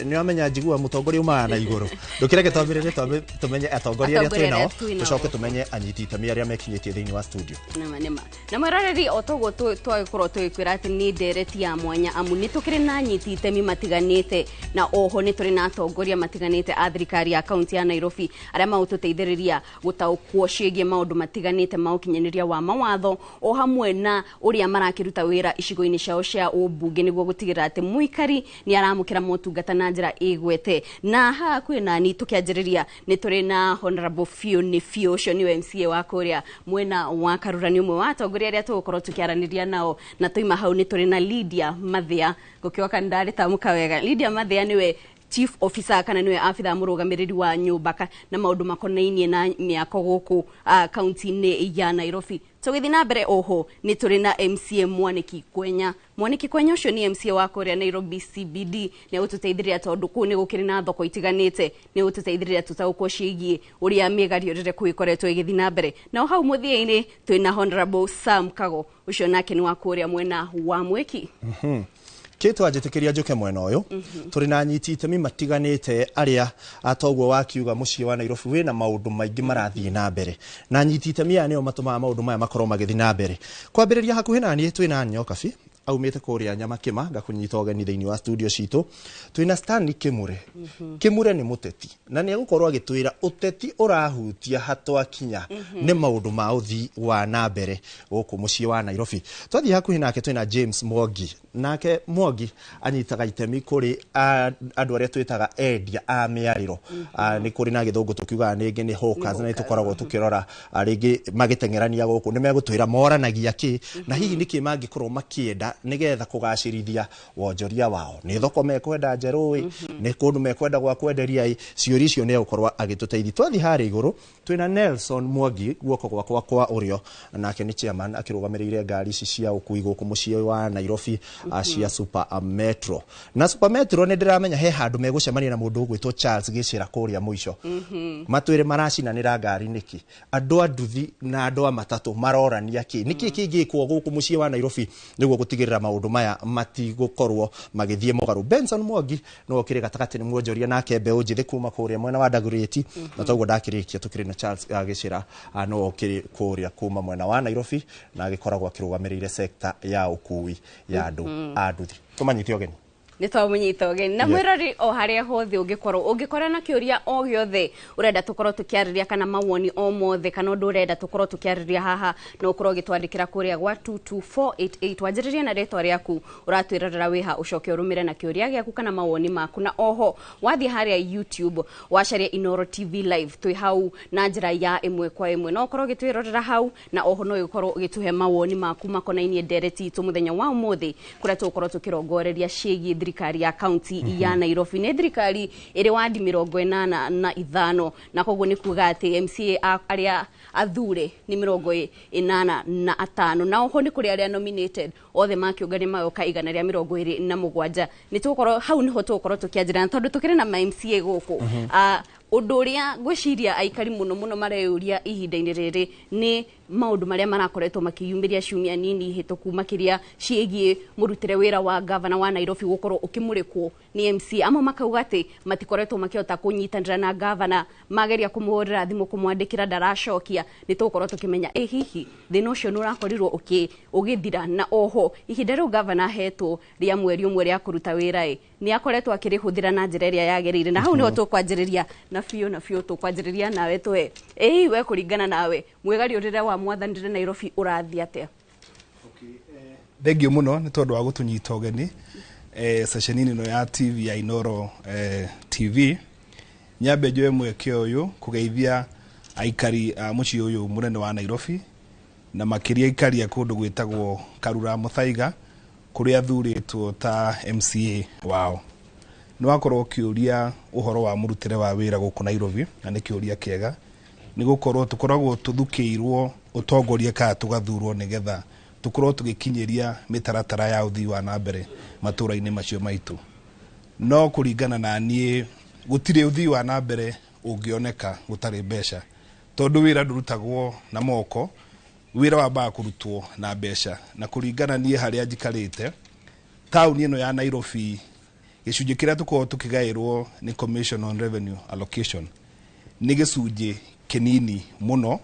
Speaker 17: nĩ wamenya njigua mũtongoria umaga na igũrũ, ndũkĩreke twambĩrĩrie, twambe tũmenye atongoria arĩa
Speaker 10: Atongoria arĩa
Speaker 17: twĩnao,
Speaker 10: twĩnao.
Speaker 17: Tũcoke tũmenye anyiti itemi arĩa mekinyĩtie thĩinĩ wa studio.
Speaker 10: Nĩma nĩma. Na mwĩroreri, o toguo twagĩkorwo tũgĩkwĩra atĩ nĩ ndereti ya mwanya amu nĩ tũkĩrĩ na anyiti itemi matiganĩte, na oho nĩ tũrĩ na atongoria matiganĩte a thirikari ya kaunti ya Nairobi arĩa magũtũteithĩrĩria gũtaũkwo ciĩgiĩ maũndũ matiganĩte ma ũkinyanĩria wa mawatho, o hamwe na ũrĩa marakĩruta wĩra icigo-inĩ ciao cia ũmbunge nĩguo gũtigĩrĩra atĩ mũikari nĩ aramũkĩra motungata na njĩra ĩgwete. Na haha kwĩ nani, tũkĩanjĩrĩria nĩ tũrĩ na Honorable Fiũ nĩ Fiũ, ũcio nĩwe MCA wa kũrĩa mwena wa Karura, nĩ ũmwe wa atongoria arĩa tũgũkorwo tũkĩaranĩria nao. Na tũima hau nĩ tũrĩ na Lydia Mathia, ngũkĩoka ndarĩtamũka wega. Lydia Mathia nĩwe chief officer kana niwe abitha mũrũgamĩrĩri wa nyũmba na maũndũ makonainie na mĩako gũkũ kaunti-inĩ ya Nairobi. Tũgĩthiĩ na mbere, oho nĩ tũrĩ na MCA Mwaniki Kwenya. Mwaniki Kwenya ũcio nĩ MCA wa kũrĩa Nairobi CBD, nĩ agũtũteithĩrĩria tondũ kũu nĩ gũkĩrĩ na thoko itiganĩte, nĩ agũtũteithĩrĩria tũtaũkwo ciĩgiĩ ũrĩa mĩgariũrĩre kũu ĩkoretwo ĩgĩthiĩ na mbere. Nao hau mũthia-inĩ twĩna Honorable Sam Kago, ũcio nake nĩ wa kũrĩa mwena wa Mwĩki.
Speaker 17: Kĩtũ anjĩtĩkĩria njũke mwena ũyũ, tũrĩ na anyiti itemi matiganĩte arĩa atoguo wakiuga mũciĩ wa Nairobi wĩna maũndũ maingĩ marathiĩ na mbere, na anyiti itemi aya nĩo matũmaga maũndũ maya makorwo magĩthiĩ na mbere. Kwambĩrĩria hakuhĩ na niĩ twĩna Nyokabi aumĩte kũrĩa Nyamakĩma, ngakũnyita ũgeni thĩinĩ wa studio citũ. Twĩna Stanley Kĩmure. Kĩmure nĩ mũteti na nĩ egũkorwo agĩtwĩra ũteti ũrahutia hatwakinya nĩ maũndũ ma ũthii wa na mbere gũkũ mũciĩ wa Nairobi. Twathiĩ hakuhĩ nake twĩna James Mwangi, nake Mwangi anyitaga itemi kũrĩ andũ arĩa twĩtaga endia a mĩarĩro. Nĩ kũrĩ na gĩthũngũ tũkiugaga rĩngĩ nĩ hawkers, na nĩ tũkoragwo tũkĩrora rĩngĩ magĩteng'erania gũkũ. Nĩ megũtwĩra moranagia kĩ, na hihi nĩkĩ mangĩkorwo makĩenda nĩgetha kũgacĩrithia wonjoria wao? Nĩ thoko mekwenda njerũ ĩ, nĩ kũndũ mekwenda gwa kwenderia ĩ? Ciũria icio nĩ egũkorwo agĩtũteithia. Twathiĩ harĩa igũrũ twĩna Nelson Mwangi guoko gwakwa kwa ũrĩo, nake nĩ chairman akĩrũgamĩrĩire ngari ici cia ũkui gũkũ mũciĩ wa Nairobi, cia Super Metro. Na Super Metro nĩ ndĩramenya he handũ megũcemania na mũndũ ũgwĩtwo Charles Gĩcĩra kũrĩa mũico, matwĩre maracinanĩra ngari nĩkĩ, andũ a nduthi na andũ a matatũ marorania kĩ, nĩkĩ kĩngĩkwo gũkũ mũciĩ wa Nairobi nĩguo gũtigĩrĩra maũndũ maya matigũkorwo magĩthiĩ mũgarũ. Benson Mwangi nĩwe ũkĩrĩ gatagatĩ, nĩ mwonjoria nake mbeũ njĩthĩ kuma kũrĩa mwena wa Dagoretti. Na toguo ndakĩrĩkia, tũkĩrĩ na Charles Gĩcĩra, nĩwe ũkĩrĩ kũrĩa kuma mwena wa Nairobi na agĩkoragwo akĩrũgamĩrĩire sekta ya ũkui ya andũ a nduthi. Tũmanyite ũgeni.
Speaker 10: Nĩ twamũnyita ũgeni na mwĩrori o harĩa hothe ũngĩkorwo ũngĩkora na kĩũria o gĩothe ũrenda tũkorwo tũkĩarĩria, kana mawoni o mothe, kana ũndũ ũrenda tũkorwo tũkĩarĩria haha, no ũkorwo ũgĩtwandĩkĩra kũrĩa gwa 22488. Wanjĩrĩrie na rĩtwa rĩaku, ũratwĩrorera wĩha, ũcoke ũrũmĩre na kĩũria gĩaku kana mawoni maku. Na oho wathiĩ harĩa YouTube wacaria Inoro TV live, twĩ hau na njĩra ya ĩmwe kwa ĩmwe, no ũkorwo ũgĩtwĩrorera hau. Na oho no ũkorwo ũgĩtũhe mawoni maku makonainie ndereti itũ mũthenya wa ũmũthĩ, kũrĩa tũgũkorwo tũkĩrongoreria ciĩgiĩ thirikari ya kaunti ya Nairobi. Nĩ thirikari ĩrĩ wadi 85, na koguo nĩ kuga atĩ MCA arĩa athure nĩ 85, na oho nĩ kũrĩ arĩa nominated, othe makĩũngania magoka 127. Nĩ tũgũkorwo hau, nĩho tũgũkorwo tũkĩanjĩra, na tondũ tũkĩrĩ na ma MCA gũkũ, ũndũ ũrĩa ngwĩciria aikari mũno mũno mareyũria ihinda-inĩ rĩrĩ nĩ maũndũ marĩa marakoretwo makĩyumĩria ciumia nini hĩtũku, makĩria ciĩgiĩ mũrutĩre wĩra wa gavana wa Nairobi gũkorwo ũkĩmũrĩkwo nĩ MC. Amwe makauga atĩ matikoretwo makĩhota kũnyitanĩra na gavana, mageria kũmũhũrĩra thimũ, kũmwandĩkĩra, ndaracokia. Nĩ tũgũkorwo tũkĩmenya ĩ hihi thĩna ũcio nĩ ũrakorirwo ũgĩthira, na oho ihinda rĩu gavana ahetwo rĩa mweri ũmwe rĩa kũruta wĩra ĩ nĩ akoretwo akĩrĩhũthĩra na njĩra ĩrĩa yagĩrĩire. Na hau nĩho tũkwanjĩrĩria na biũ na biũ, tũkwanjĩrĩria nawe tũhe ĩ hihi we, kũringana nawe, mwĩgariũrĩre wa mwathanĩre Nairobi ũrathiĩ atĩa?
Speaker 11: Thengio mũno nĩ tondũ wa gũtũnyita ũgeni ceceni-inĩ ĩno ya TV ya Inoro TV. Nyambe njoe mweke ũyũ kũgeithia aikari a mũciĩ ũyũ mũnene wa Nairobi, na makĩria aikari a kũndũ gwĩtagwo Karura Mũthaiga, kũrĩa thurĩtwo ta MCA wao. Nĩ wakorwo ũkĩũria ũhoro wa mũrutĩre wa wĩra gũkũ Nairobi, na nĩ kĩũria kĩega, nĩ gũkorwo tũkoragwo tũthukĩirwo ũtongoria kana tũgathurwo nĩgetha tũkorwo tũgĩkinyĩria mĩtaratara ya ũthii wa na mbere matũra-inĩ macio maitũ. No kũringana na niĩ, gũtirĩ ũthii wa na mbere ũngĩoneka gũtarĩ mbeca, tondũ wĩra ndũrutagwo na moko, wĩra wambaga kũrutwo na mbeca. Na kũringana niĩ harĩa njikarĩte taũni ĩno ya Nairobi, gĩcunjĩ kĩrĩa tũkoragwo tũkĩgaĩrwo nĩ Commission on Revenue Allocation nĩ gĩcunjĩ kĩnini mũno,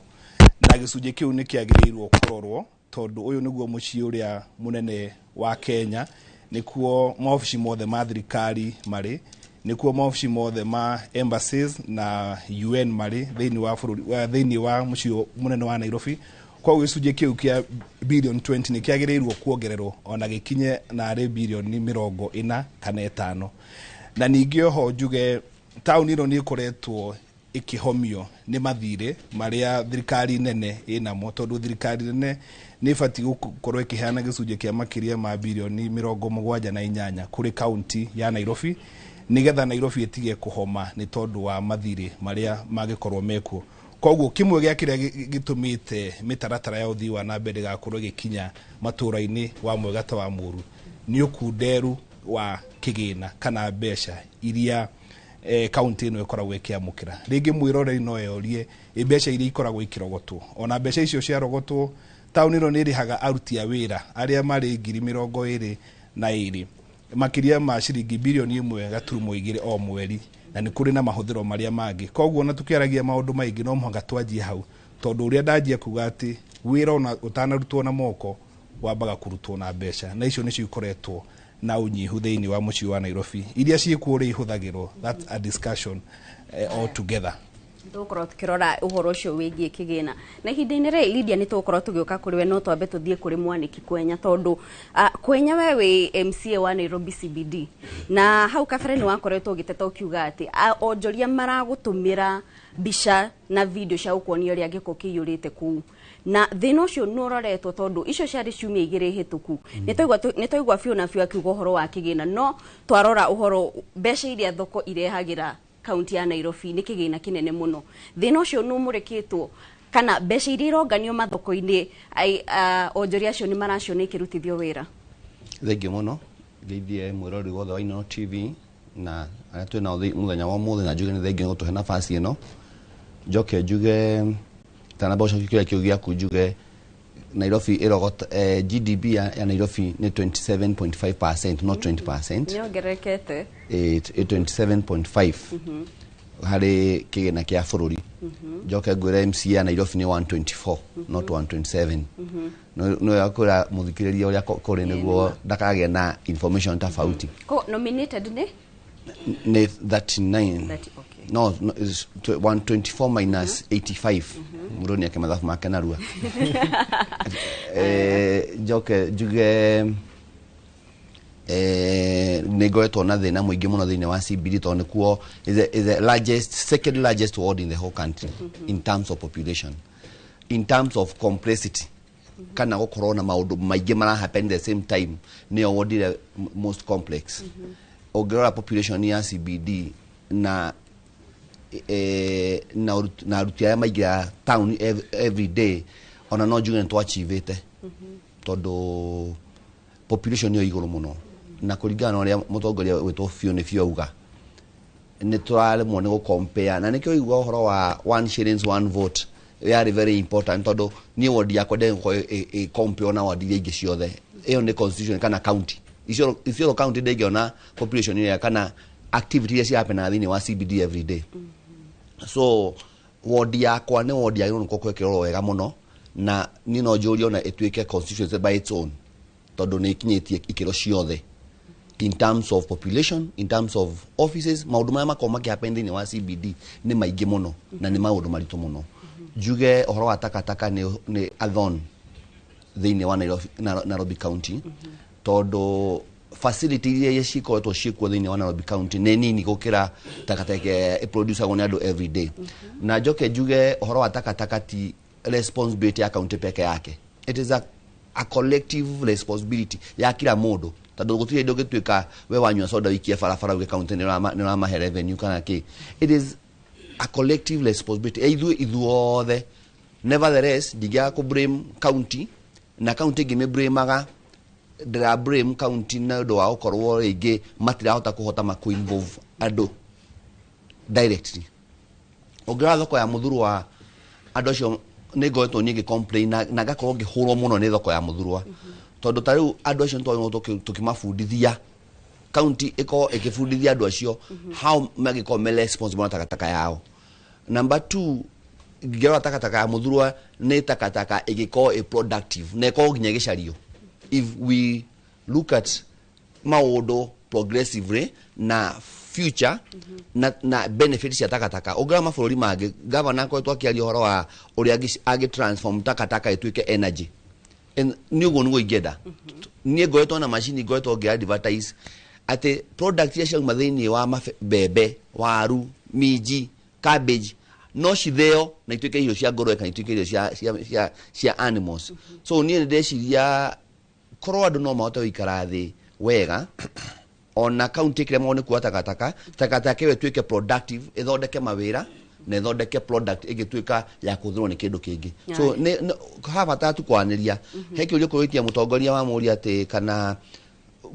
Speaker 11: na gĩcunjĩ kĩu nĩ kĩagĩrĩirwo kũrorwo, tondũ ũyũ nĩguo mũciĩ ũrĩa mũnene wa Kenya, nĩkuo maobici mothe ma thirikari marĩ, nĩkuo maobici mothe ma embassies na UN marĩ thĩinĩ wa bũrũri, thĩinĩ wa mũciĩ mũnene wa Nairobi. Koguo gĩcunjĩ kĩu kĩa bilioni 20 nĩ kĩagĩrĩirwo kuongererwo ona gĩkinye narĩ bilioni 45. Na ningĩ oho njuge taũni ĩno nĩ ĩkoretwo ĩkĩhomio nĩ mathirĩ marĩa thirikari nene ĩnamo, tondũ thirikari nene nĩ ĩbatiĩ gũkorwo ĩkĩheana gĩcunjĩ kĩa makĩria ma bilioni 78 kũrĩ kaunti ya Nairobi, nĩgetha Nairobi ĩtige kũhoma nĩ tondũ wa mathirĩ marĩa mangĩkorwo mekuo. Koguo kĩmwe gĩa kĩrĩa gĩtũmĩte mĩtaratara ya ũthii wa na mbere ĩgakorwo ĩgĩkinya matũra-inĩ wa mwega ta wa mũru nĩ ũkunderu wa kĩgĩna kana mbeca iria kaunti ĩno ĩkoragwo ĩkĩamũkĩra. Rĩngĩ mwĩroreri no eorie ĩ mbeca iria ikoragwo ikĩrogotwo, ona mbeca icio ciarogotwo, taũni ĩno nĩ ĩrĩhaga aruti a wĩra arĩa marĩ 22,000 makĩria ma ciringi bilioni 1.2 o mweri, na nĩ kũrĩ na mahũthĩro marĩa mangĩ. Koguo ona tũkĩaragia maũndũ maingĩ, no mũhaka twanjie hau, tondũ ũrĩa ndanjia kuga atĩ wĩra ona ũtanarutwo na moko wambaga kũrutwo na mbeca, na icio nĩcio ikoretwo na ũnyihu thĩinĩ wa mũciĩ wa Nairobi. Iria ciĩkuo ũrĩa ihũthagĩrwo, that's a discussion all together.
Speaker 10: Tũgũkorwo tũkĩrora ũhoro ũcio wĩgiĩ kĩgĩna na ihinda-inĩ rĩrĩ. Lydia, nĩ tũgũkorwo tũgĩũka kũrĩ we, no twambe tũthiĩ kũrĩ Mwanĩki Kwenya, tondũ Kwenya, we wĩ MCA wa Nairobi CBD, na hau kabere nĩ wakoretwo ũgĩteta ũkiuga atĩ onjoria maragũtũmĩra mbica na video cia gũkuonia ũrĩa gĩko kĩiyũrĩte kũu, na thĩna ũcio nĩ ũroretwo tondũ icio ciarĩ ciumia 2 hĩtũku. Nĩ twaigua biũ na biũ akiuga ũhoro wa kĩgĩna, no twarora ũhoro mbeca iria thoko irehagĩra kaunti ya Nairobi nĩ kĩgĩna kĩnene mũno. Thĩna ũcio nĩ ũmũrĩkĩtwo, kana mbeca iria ironganio mathoko-inĩ, onjoria acio nĩ maraciona ikĩrutithio wĩra?
Speaker 12: Thengiũ mũno. Ngeithie mwĩrori wothe wa Inooro TV na arĩa twĩ nao mũthenya wa ũmũthĩ, na njuge nĩ thengiũ nĩ gũtũhe nafasi ĩno. Njoke njuge, tanamba gũcokia kĩũria kĩu gĩaku, njuge Nairobi ĩrogota GDP ya Nairobi nĩ 27.5%, not 20%.
Speaker 10: Nĩ yongererekete.
Speaker 12: 27.5 harĩ kĩgĩna kĩa bũrũri. Njoke ngwĩre MCA ya Nairobi nĩ 124, not 127. No yakwĩra mũthikĩrĩria ũrĩa kũrĩ nĩguo ndakagĩe na information tofauti.
Speaker 10: Ko nominated nĩ
Speaker 12: Nĩ 39.
Speaker 10: 30, okay.
Speaker 12: No, is 124 minus 85. Mũndũ nĩ eke mathabu make narua. Njoke njuge nĩ ngoretwo na thĩna mũingĩ mũno thĩinĩ wa CBD, tondũ nĩkuo is the largest, second largest ward in the whole country in terms of population, in terms of complexity, kana gũkorwo na maũndũ maingĩ mara happen the same time, nĩyo ward ĩrĩa most complex. Ũngĩrora population ya CBD na na aruti arĩa maingĩraga town every day, ona no njuge nĩ twachivĩte, tondũ population nĩyo igũrũ mũno, na kũringana na ũrĩa mũtongoria wĩtwo biũ nĩ biũ auga, nĩ tũraremwo nĩ gũcompare, na nĩkĩo igua ũhoro wa one shillings one vote yarĩ very important, tondũ niĩ ward yakwa ndĩgũkorwo ĩ na ward iria ingĩ ciothe. Ĩyo nĩ constitution kana county Isiolo county ndĩngĩona population ĩrĩa kana activity iria cihapenaga thĩinĩ wa CBD every day. So ward yakwa nĩ ward yagĩrĩirwo nĩ gũkorwo ĩkĩrorwo wega mũno, na niĩ no njũrie ona ĩtuĩke constituency by its own, tondũ nĩ ĩkinyĩtie ikĩro ciothe in terms of population, in terms of offices. Maũndũ marĩa makoragwo makĩhappen thĩinĩ wa CBD nĩ maingĩ mũno na nĩ maũndũ maritũ mũno. Njuge ũhoro wa takataka nĩ a thorn thĩinĩ wa Nairobi County, tondũ facility iria cikoretwo ciĩkuo thĩinĩ wa Nairobi County nĩ nini gũkĩra takataka ĩrĩa ĩproducagwo nĩ andũ every day. Na njoke njuge ũhoro wa takataka ti responsibility ya county peke yake, it is a collective responsibility ya kila mũndũ, tondũ gũtirĩ hĩndĩ ũngĩtuĩka we wanyua soda wikie barabara uge county nĩ ũramahe revenue kana kĩ. It is a collective responsibility ya ithuĩ ithuothe. Nevertheless, ndingĩaga kũ blame county, na county ngĩmĩ ndĩra blame county na ũndũ wa gũkorwo rĩngĩ matirahota kũhota kũ involve andũ directly. Ũngĩrora thoko ya Mũthurwa, andũ acio nĩ ngoretwo niĩ ngĩ-complain na ngakorwo ngĩhũrwo mũno nĩ thoko ya Mũthurwa, tondũ ta rĩu andũ acio nĩtwagĩrĩirwo tũkĩmabundithia, county ĩkorwo ĩkĩbundithia andũ acio how mangĩkorwo me responsible na takataka yao. Number two, ngĩrora takataka ya Mũthurwa nĩ takataka ĩngĩkorwo ĩ productive na ĩkorwo nginya ĩgĩcario if we look at maũndũ progressively na future na benefit cia takataka. Ũngĩrora mabũrũri mangĩ, gavana akoretwo akĩaria ũhoro wa ũrĩa angĩ transform takataka ĩtuĩke energy. And nĩ ũguo nĩguo ingĩenda. Niĩ ngoretwo na macini, ngoretwo ngĩ advertise atĩ product iria ciauma thĩinĩ wa mbembe, waru, minji, cabbage, no citheo na ituĩke irio cia ngũrwe kana ituĩke irio cia animals. So niĩ nĩ ndeciria korwo andũ no mahote gũikara thĩ wega, ona county ĩkĩremwo nĩ kuoya takataka, takataka ĩyo ĩtuĩke productive, ĩthondeke mawĩra na ĩthondeke product ĩngĩtuĩka ya kũhũthĩrwo nĩ kĩndũ kĩngĩ. So nĩ habata tu kwaranĩria. He kĩũria kũrĩtia mũtongoria wa mũria atĩ kana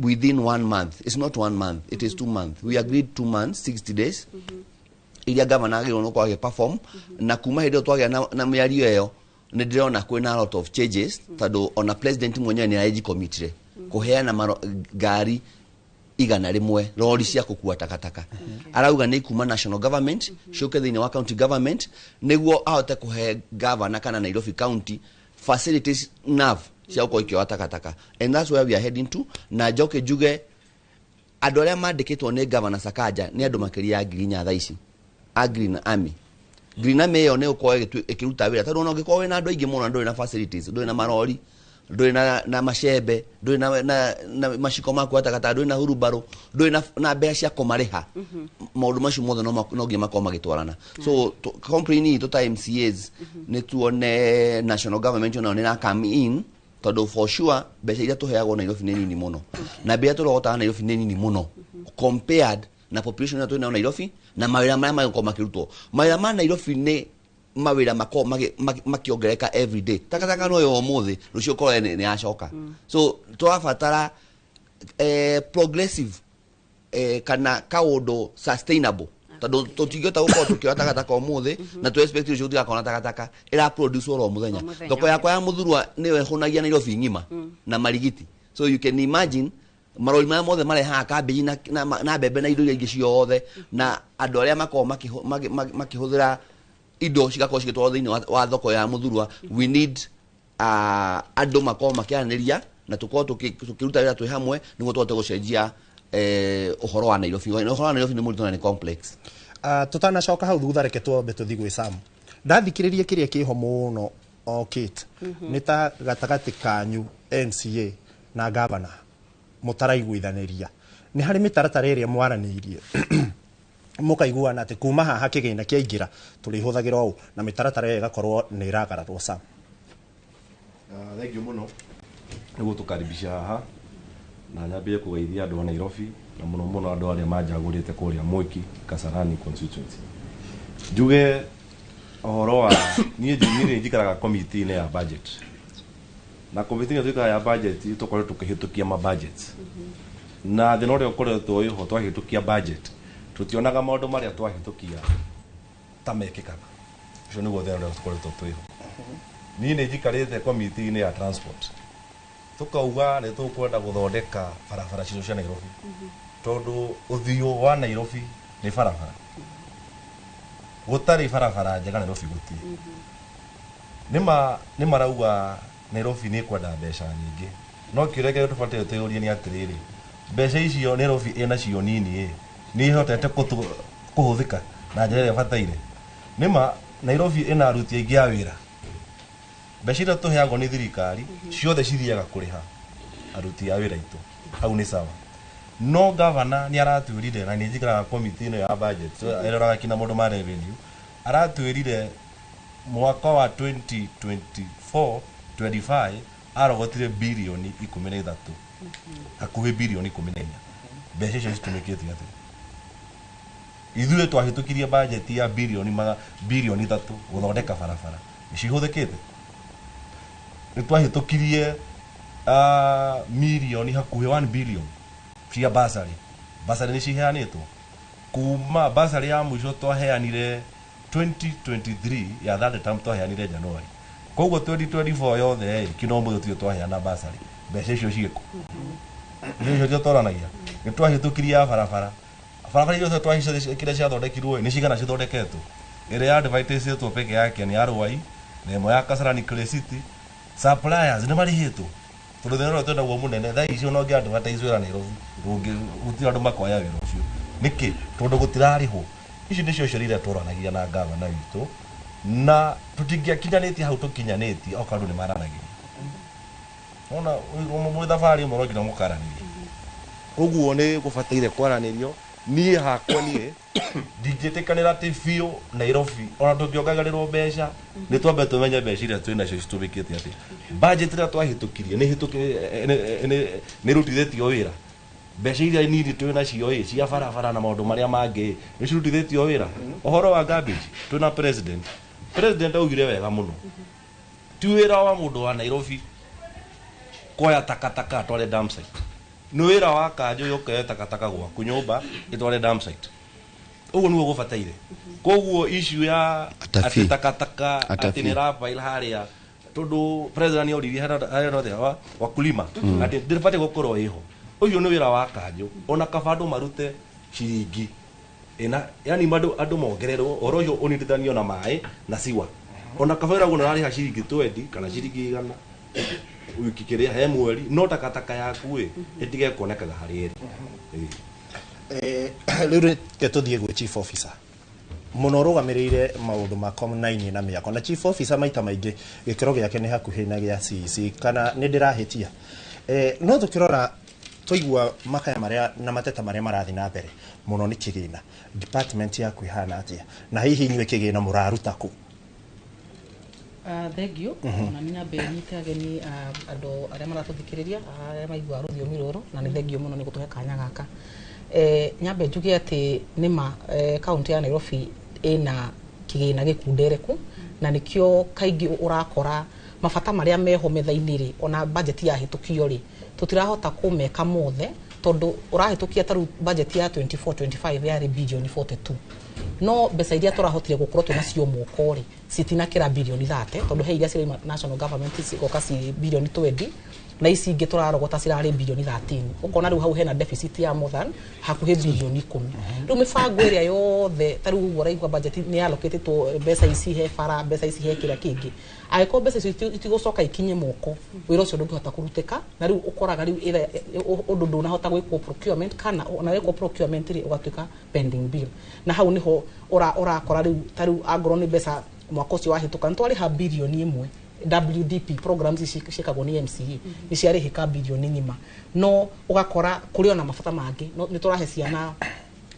Speaker 12: within one month. It's not one month, it is 2 months. We agreed 2 months, 60 days iria gavana agĩrĩirwo nĩ gũkorwo agĩperform, na kuma hĩndĩ ĩyo twagĩa na mĩario ĩyo, nĩ ndĩrona kwĩna a lot of changes, tondũ ona president mwenyewe nĩ arejikommitire kũheana ngari 100, rori cia kũkua takataka. Arauga nĩ kuma national government ciũke thĩinĩ wa county government, nĩguo ahote kũhe governor kana Nairobi County facilities nav cia gũkorwo ikĩoya takataka, and that's where we are heading to. Na njoke njuge andũ arĩa mandĩkĩtwo nĩ Governor Sakaja nĩ andũ makĩria ya 4,000 thaa ici a Green Army. Green Army ĩyo nĩ ũkorwo ĩkĩruta wĩra, tondũ ona ũngĩkorwo wĩna andũ aingĩ mũno na ndũrĩ na facilities, ndũrĩ na marori, ndũrĩ na macembe, ndũrĩ na maciko ma kuoya takataka, ndũrĩ na hurubarũ, ndũrĩ na mbeca cia kũmarĩha, maũndũ macio mothe no nginya makorwo magĩtwarana. So complain itũ ta MCAs nĩ tuone national government onayo nĩ ĩra come in, tondũ for sure mbeca iria tũheagwo Nairobi nĩ nini mũno, na mbia tũrogotaga Nairobi nĩ nini mũno compared na population ĩrĩa twĩnayo Nairobi na mawĩra marĩa magĩkorwo makĩrutwo. Mawĩra ma Nairobi nĩ mawĩra makoragwo makĩongerereka every day. Takataka no yo ũmũthĩ, rũciũ ũkorwo nĩ yacoka. So tũrabatara progressive kana kaũndũ sustainable, tondũ tũtingĩhota gũkorwo tũkĩoya takataka ũmũthĩ na tũ expect rũciũ tũtigakorwo na takataka ĩra produce oro mũthenya.
Speaker 10: O mũthenya.
Speaker 12: Thoko yakwa ya Mũthurwa nĩyo ĩhũnagia Nairobi ng'ima na marigiti, so you can imagine marori maya mothe marehaga kambĩji na mbembe na indo iria ingĩ ciothe, na andũ arĩa makoragwo makĩhũthĩra indo cigakorwo cigĩtwarwo thĩinĩ wa thoko ya Mũthurwa. We need andũ makorwo makĩaranĩria na tũkorwo tũkĩruta wĩra twĩ hamwe nĩguo tũhote gũcenjia ũhoro wa Nairobi. Ũhoro wa Nairobi nĩ mũritũ na nĩ complex.
Speaker 17: Tutanacoka hau thutha, reke twambe tũthiĩ gwĩ Sam. Ndathikĩrĩria kĩrĩa kĩho mũno o Kate, nĩ ta gatagatĩ kanyu MCA na gavana mũtaraiguithanĩria. Nĩ harĩ mĩtaratara ĩrĩa mwaranĩirie mũkaiguana atĩ kuma haha kĩgĩna kĩaingĩra tũrĩhũthagĩra ũũ, na mĩtaratara ĩyo ĩgakorwo nĩ ĩragararwo, Sam?
Speaker 1: Thank you mũno nĩ gũtũkaribisha haha, na nyambie kũgeithia andũ a Nairobi na mũno mũno andũ arĩa manjagũrĩte kũrĩa Mwiki Kasarani constituency. Njuge ũhoro wa niĩ nĩ njikaraga committee-inĩ ya budget, na committee ĩno twĩkaga ya budget tũkoretwo tũkĩhĩtũkia ma budgets, na thĩna ũrĩa ũkoretwo wĩho, twahĩtũkia budget tũtionaga maũndũ marĩa twahĩtũkia ta mekĩkaga. Ũcio nĩguo thĩna ũrĩa tũkoretwo twĩho. Niĩ nĩ njikarĩte committee-inĩ ya transport, tukauga nĩ tũkwenda gũthondeka barabara citũ cia Nairobi, tondũ ũthiũ wa Nairobi nĩ barabara. Gũtarĩ barabara njega Nairobi gũtirĩ. Nĩma nĩ marauga Nairobi nĩ ĩkwenda mbeca nyingĩ, no kĩũria kĩrĩa tũbataire twĩyũrie nĩ atĩrĩrĩ, mbeca icio Nairobi ĩnacio nini ĩ, nĩ ihotete kũhũthĩka na njĩra ĩrĩa ĩbataire? Nĩma Nairobi ĩna aruti aingĩ a wĩra. Mbeca iria tũheagwo nĩ thirikari ciothe cithiaga kũrĩha aruti a wĩra aitũ, hau nĩ sawa. No gavana nĩ aratwĩrire, na nĩ njikaraga committee ĩno ya budget ĩroraga kinya maũndũ ma revenue, aratwĩrire mwaka wa 2024 25 arogotire birioni 13, hakuhĩ birioni 14. Mbeca icio citũmĩkĩte atĩa? Ithuĩ twahĩtũkirie budget ya birioni 3 gũthondeka barabara, nĩcihũthĩkĩte? Nĩ twahĩtũkirie mirioni hakuhĩ 1 billion cia basarĩ. Basarĩ nĩ ciheanĩtwo? Kuma basarĩ ya mũico twaheanire 2023 ya third term twaheanire January, koguo 2024 yothe ĩ kinya ũmũthĩ tũtirĩ twaheana basarĩ. Mbeca icio ciĩkũ? Icio icio twaranagia nĩ twahĩtũkirie ya barabara. Barabara icio kĩrĩa ciathondekirwo ĩ, nĩ cigana cithondeketwo? Ĩrĩa ya advertisĩtwo peke yake nĩ ya Ruai na ĩmwe ya Kasarani Clay City. Suppliers nĩ marĩhĩtwo? Tondũ thĩna ũrĩa twĩnaguo mũnene thaa ici, ona ũngĩ advertise wĩra Nairobi, gũtirĩ andũ makoya wĩra ũcio. Nĩkĩ? Tondũ gũtirarĩhwo. Ici nĩcio ciũria iria tũranagia na gavana witũ, na tũtingĩakinyanĩtie hau tũkinyanĩtie okorwo andũ nĩ maranagĩria. Ona mwĩ thabarĩ ĩmwe no nginya mũkaranĩria. Koguo nĩ gũbataire kwaranĩrio. Niĩ hakwa niĩ ndingĩtĩkanĩra atĩ biũ Nairobi ona tũngĩongagĩrĩrwo mbeca, nĩ twambe tũmenye mbeca iria twĩ nacio citũmĩkĩte atĩa. Budget ĩrĩa twahĩtũkirie nĩ ĩrutithĩtio wĩra? Mbeca iria nini twĩ nacio ĩ cia barabara na maũndũ marĩa mangĩ nĩ cirutithĩtio wĩra? Ũhoro wa garbage, twĩna president augire wega mũno, ti wĩra wa mũndũ wa Nairobi kuoya takataka atware dump site, nĩ wĩra wa kanjũ yũke takataka gwaku nyũmba ĩtware dump site. Ũguo nĩguo gũbataire. Koguo issue ya
Speaker 12: Atabi.
Speaker 1: atĩ takataka atĩ
Speaker 12: Atabi.
Speaker 1: nĩ rabail harĩa, tondũ president nĩ oririe harĩa nothe wa wakulima atĩ ndĩbatiĩ gũkorwo ĩho. Ũcio nĩ wĩra wa kanjũ. Ona kaba andũ marute ciringi ĩna, yani andũ mongererwo ũhoro ũcio ũnitithanio na maĩ na siwa. Ona kaba wĩra guo nĩũrarĩha ciringi 20 kana ciringi 100 wiki kĩrĩa he mweri, no takataka yaku ĩ ĩtige kuonekaga harĩa ĩrĩ. Ĩĩ.
Speaker 17: Rĩu reke tũthiĩ gwĩ chief officer. Mũno ũrũgamĩrĩire maũndũ ma komunainie na mĩako, na chief officer maita maingĩ gĩkĩro gĩake nĩ hakuhĩ na gĩa CEC, kana nĩ ndĩrahĩtia? No tũkĩrora twaigua makaya marĩa na mateta marĩa marathiĩ na mbere mũno nĩ kĩgĩna, department yaku ĩhana atĩa, na hihi inyuĩ kĩgĩna mũraruta kũ?
Speaker 13: Thengiũ. Ona nĩ nyambe nyite ageni, andũ arĩa maratũthikĩrĩria, arĩa maiguaga rũthiomi rũrũ, na nĩ thengiũ mũno nĩ gũtũhe kanya gaka. Nyambe njuge atĩ nĩma kaunti ya Nairobi ĩna kĩgĩna gĩkundereku, na nĩkĩo kaingĩ ũrakora mabata marĩa meho metha-inĩ rĩ, ona budget yahĩtũkio rĩ, tũtirahota kũmeka mothe, tondũ ũrahĩtũkia ta rĩu budget ya 24 25 yarĩ bilioni 42, no mbeca iria tũrahotire gũkorwo twĩ nacio moko rĩ, citinakĩra bilioni 30, tondũ he iria cirauma national government cigoka ci bilioni 20, na ici ingĩ tũrarogota cirarĩ bilioni 13. Ũkona rĩu hau hena deficit ya more than hakuhĩ bilioni 10. Rĩu mĩbango ĩrĩa yothe, ta rĩu ũguo ũraigua budget nĩ allocatĩtwo mbeca ici he bara, mbeca ici he kĩrĩa kĩngĩ, angĩkorwo mbeca icio itigũcoka ikinye moko, wĩra ũcio ndũngĩhota kũrutĩka. Na rĩu ũkoraga rĩu ĩrĩa ũndũ ndũnahota gwĩkwo procurement, kana ona wekwo procurement rĩ, ũgatuĩka pending bill. Na hau nĩho ũrakora rĩu ta rĩu angorwo nĩ mbeca mwaka ũcio wahĩtũka nĩ twarĩha bilioni 1 WDP programs ici ciĩkagwo nĩ MCA, nĩ ciarĩhĩka bilioni ng'ima, no ũgakora kũrĩ ona mabata mangĩ. No nĩ tũrahe ciana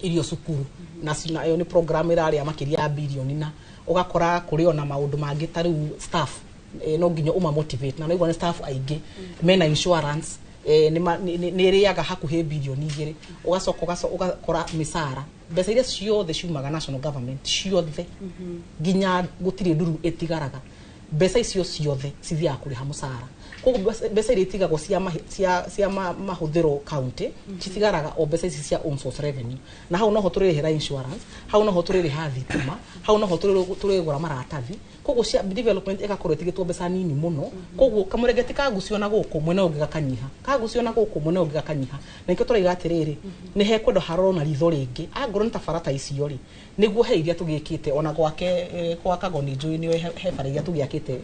Speaker 13: irio cukuru, na ĩyo nĩ program ĩrarĩa makĩria ya bilioni, na ũgakora kũrĩ ona maũndũ mangĩ ta rĩu staff, no nginya ũma motivate, na naigua nĩ staff aingĩ mena insurance, nĩ ĩrĩaga hakuhĩ bilioni 2. Ũgacoka ũgakora mĩcara, mbeca iria ciothe ciumaga national government ciothe, nginya gũtirĩ nduru ĩtigaraga, mbeca icio ciothe cithiaga kũrĩha mũcara. Koguo mbeca iria itigagwo cia mahũthĩro county citigaraga o mbeca ici cia own source revenue, na hau noho tũrĩrĩhĩra insurance, hau noho tũrĩrĩha thitima, hau noho tũrĩgũra maratathi. Koguo cia development ĩgakorwo ĩtigĩtwo mbeca nini mũno. Koguo kamũrengeti kagucio na gũkũ mwena ũngĩ gakanyiha, kagucio na gũkũ mwena ũngĩ gakanyiha, na nĩkĩo tũraiga atĩrĩrĩ, nĩ hekwendwo harorwo na ritho rĩngĩ angorwo nĩ ta bara ta icio rĩ, nĩguo he iria tũgĩkĩte ona gwake, kwa Kagoni njũĩ nĩwe he bara iria tũgĩakĩte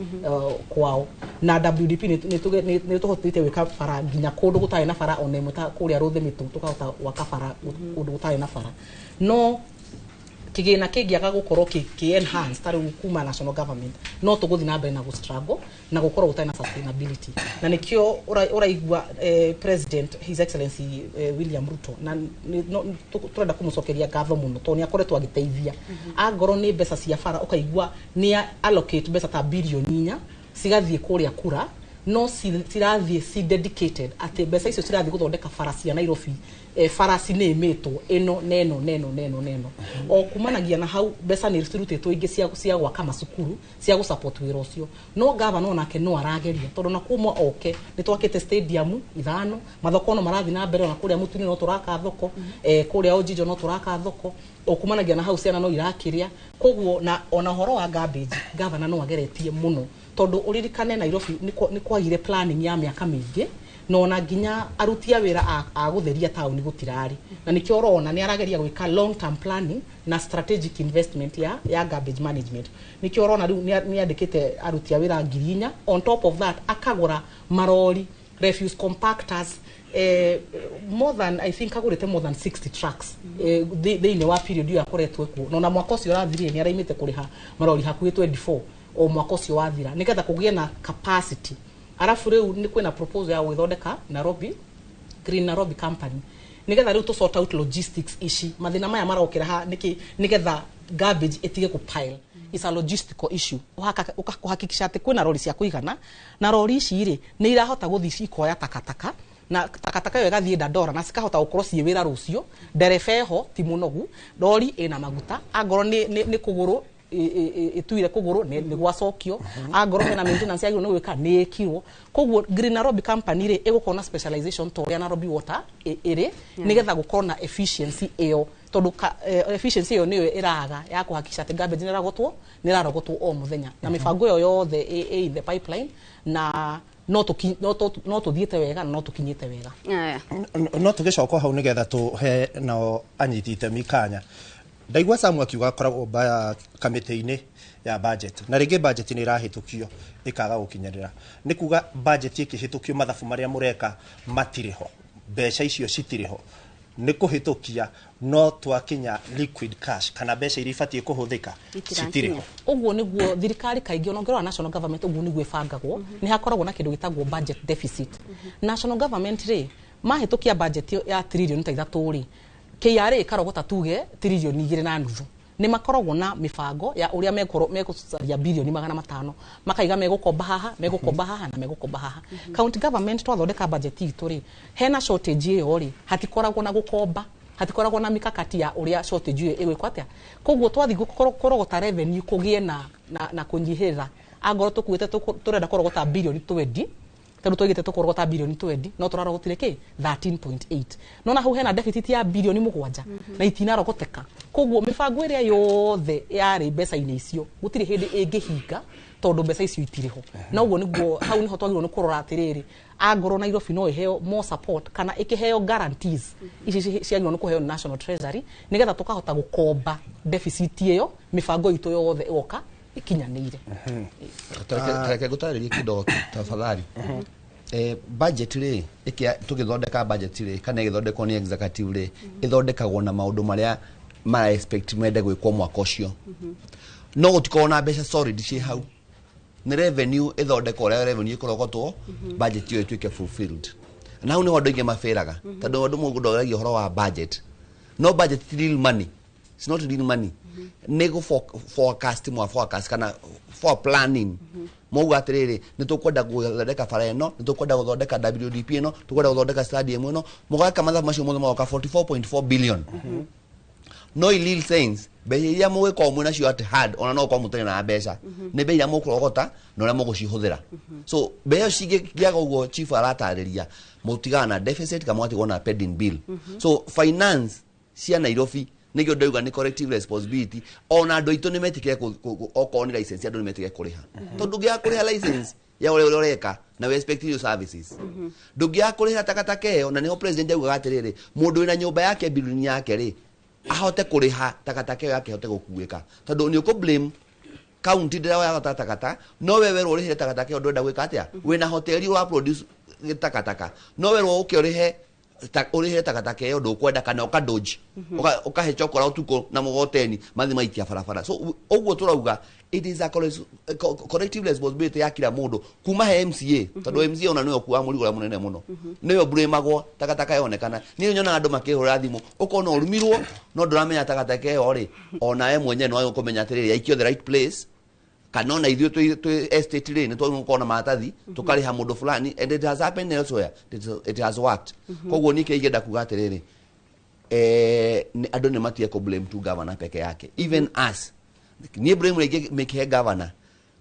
Speaker 13: kwao na WDP nĩ tũhotete gwĩka bara nginya kũndũ gũtarĩ na bara ona ĩmwe, ta kũrĩa Rũthĩmĩtũ tũkahota gwaka bara kũndũ gũtarĩ na bara. No kĩgĩna kĩngĩaga gũkorwo kĩ enhance ta rĩu kuma national government, no tũgũthiĩ na mbere na gũ struggle na gũkorwo gũtarĩ na sustainability. Na nĩkĩo ũraigua president, His Excellency William Ruto, na tũrenda kũmũcokeria ngatho mũno tondũ nĩ akoretwo agĩteithia. Angorwo nĩ mbeca cia bara, ũkaigua nĩ allocate mbeca ta bilioni 4 cigathiĩ kũrĩa kura, no cirathiĩ ci dedicated atĩ mbeca icio cirathiĩ gũthondeka bara cia Nairobi, bara cinĩmĩtwo ĩno neno neno neno neno. O kumanagia na hau mbeca nĩ cirutĩtwo ingĩ cia gwaka macukuru cia gũ support wĩra ũcio. No gavana onake no arageria, tondũ na kuma oke nĩ twakĩte stadium ithano, mathoko no marathiĩ na mbere, ona kũrĩa Mũtuni no tũraka thoko, kũrĩa Ojijo no tũraka thoko. O kumanagia na hau ciana no irakĩrĩa. Koguo na ona ũhoro wa garbage, gavana no ageretie mũno, tondũ ũririkane Nairobi nĩ kwagire planning ya mĩaka mĩingĩ, na ona nginya aruti a wĩra a gũtheria taũni gũtirarĩ, na nĩkĩo ũrona nĩ arageria gwĩka long term planning na strategic investment ya garbage management. Nĩkĩo ũrona rĩu nĩ andĩkĩte aruti a wĩra 4,000. On top of that, akagũra marori, refuse compactors, more than, I think agũrĩte more than 60 trucks thĩinĩ wa period ĩyo akoretwo kuo. Na ona mwaka ũcio ũrathirire nĩ araimĩte kũrĩha marori hakuhĩ 24 o mwaka ũcio wathira, nĩgetha kũgĩe na capacity. Arabu rĩu nĩ kwĩna proposal ya gwĩthondeka Nairobi Green Nairobi Company, nĩgetha rĩu tũ sort out logistics ici mathĩna maya marokĩra ha nĩkĩ, nĩgetha garbage ĩtige kũ pile. Is a logistical issue kũhakikisha atĩ kwĩna rori cia kũigana, na rori ici rĩ, nĩ irahota gũthiĩ cikoya takataka, na takataka ĩyo ĩgathiĩ Dandora, na cikahota gũkorwo ciĩ wĩra rũciũ. Ndereba eho ti mũnogu, rori ĩna maguta, angorwo nĩ kũgũrũ ĩtuire kũgũrũ nĩ gwacokio, angorwo hena maintenance yagĩrĩirwo nĩ gwĩka nĩ ĩkirwo. Koguo Green Nairobi Company rĩ, ĩgũkorwo na specialization ta ũrĩa Nairobi Water ĩrĩ, nĩgetha gũkorwo na efficiency ĩyo, tondũ efficiency ĩyo nĩyo ĩraga ya kũhakikisha atĩ garbage nĩ ĩrarogotwo o mũthenya. Na mĩbango ĩyo yothe ĩ in the pipeline, na no tũthiĩte wega na no tũkinyĩte wega.
Speaker 10: Aya.
Speaker 17: No tũgĩcoka hau nĩgetha tũhe nao anyiti itemi kanya. Ndaigua Samu akiuga akoragwo kamĩtĩ-inĩ ya budget, na rĩngĩ budget nĩ ĩrahĩtũkio ĩkaga gũkinyĩrĩra. Nĩ kuga budget ĩkĩhĩtũkio mathabu marĩa mũreka matirĩ ho, mbeca icio citirĩ ho. Nĩ kũhĩtũkia, no twakinya liquid cash kana mbeca iria ibatiĩ kũhũthĩka citirĩ ho.
Speaker 13: Ũguo nĩguo thirikari kaingĩ, ona ũngĩrora national government, ũguo nĩguo ĩbangagwo. Nĩ hakoragwo na kĩndũ gĩtagwo budget deficit. National government rĩ, mahĩtũkia budget ya 3 trillion rĩ, KRA ĩkarogota tuge 2.5 trillion. Nĩ makoragwo na mĩbango ya ũrĩa megũcaria 500 bilioni, makaiga megũkomba haha, megũkomba haha na megũkomba haha. County government twathondeka budget itũ rĩ, hena shortage ĩyo rĩ, hatikoragwo na gũkomba, hatikoragwo na mikakati ya ũrĩa shortage ĩyo ĩgwĩkwo atĩa. Koguo twathiĩ kũrogota revenue kũgĩe na kũnyihĩrĩra, angorwo tũkuĩte tũrenda kũrogota 20 bilioni, tondũ twaigĩte tũkũrogota 20 bilioni, no tũrarogotire kĩ 13.8, nona hau hena deficit ya 7 bilioni na itinarogoteka. Koguo mĩbango ĩrĩa yothe yarĩ mbeca-inĩ icio gũtirĩ hĩndĩ ĩngĩhinga tondũ mbeca icio itirĩ ho. Na ũguo nĩguo hau nĩho twagĩrĩirwo nĩ kũrora atĩrĩrĩ, angorwo Nairobi no ĩheo more support kana ĩkĩheo guarantees ici ciagĩrĩirwo nĩ kũheo nĩ National Treasury, nĩgetha tũkahota gũkomba deficit ĩyo, mĩbango itũ yothe ĩgoka ĩkinyanĩire.
Speaker 12: Tareke ngũtarĩrie kidogo tafadhali. Budget rĩ, tũgĩthondeka budget rĩ, kana ĩgĩthondekwo nĩ executive rĩ, ĩthondekagwo na maũndũ marĩa mara expect mende gwĩkwo mwaka ũcio, no gũtikorwo na mbeca solid ciĩ hau. Nĩ revenue ĩthondekwo ũrĩa revenue ĩkũrogotwo, budget ĩyo ĩtuĩke fulfilled. Na hau nĩho andũ aingĩ mabĩraga, tondũ andũ mũndũ ndoragia ũhoro wa budget, no budget ti real money. It's not real money. Nĩ gũ forecast, mwa forecast kana for planning, mauga atĩrĩrĩ, nĩ tũkwenda gũthondeka bara ĩno, nĩ tũkwenda gũthondeka WDP ĩno, tũkwenda gũthondeka stadium ĩno. Mũgeka mathabu macio mothe, magoka 44.4 billion. No in real sense, mbeca iria mũgĩkorwo mwĩ nacio at hand, ona no ũkorwo mũtarĩ na mbeca, nĩ mbeca iria mũkũrogota na ũrĩa mũgũcihũthĩra. So mbeca cingĩaga ũguo chief aratarĩria, mũtigaga na deficit kana mũgatigwo na pending bill. So finance cia Nairobi, nĩkĩo ndauga nĩ collective responsibility. Ona andũ aitũ nĩ metĩkĩre okorwo nĩ license, andũ nĩ metĩkĩre kũrĩha, tondũ ndũngĩaga kũrĩha license ya ũrĩa ũreka na we expect new services, ndũngĩaga kũrĩha takataka ĩyo. Na nĩho president augaga atĩrĩrĩ, mũndũ wĩna nyũmba yake, bilioni yake rĩ, ahote kũrĩha takataka ĩyo yake, ahote gũkuĩka, tondũ nĩ ũkũ blame county ndĩroyaga takataka, no we werwo ũrĩhĩre takataka ĩyo, ndũrenda gwĩka atĩa? Wĩna hoteli ũra produce takataka, no werwo ũke ũrĩhe ũrĩhĩre takataka ĩyo, ndũkwenda, kana ũkadoji ũkahe chokora ũtukũ na mũgoteni mathi maikia barabara. So ũguo tũrauga it is a collective responsibility ya kila mũndũ, kuma he MCA, tondũ MCA ona nĩwe ũkuaga mũrigo ũrĩa mũnene mũno, nĩwe blamagwo takataka yonekana. Niĩ nyonaga andũ makĩhũra thimũ, ũkona ũrumirwo, no ndũramenya takataka ĩyo rĩ, ona we mwenyewe no kũmenya atĩrĩrĩ, yaikio the right place, kana ona ithuĩ twĩ estate rĩ, nĩ twagĩrĩirwo gũkorwo na maratathi tũkarĩha mũndũ fulani, and it has happened elsewhere, it has worked. Koguo niĩ kĩrĩa ingĩenda kuga atĩrĩrĩ, andũ nĩ matige kũ blame tu governor peke yake. Even us, niĩ blame rĩngĩ mĩkĩhe governor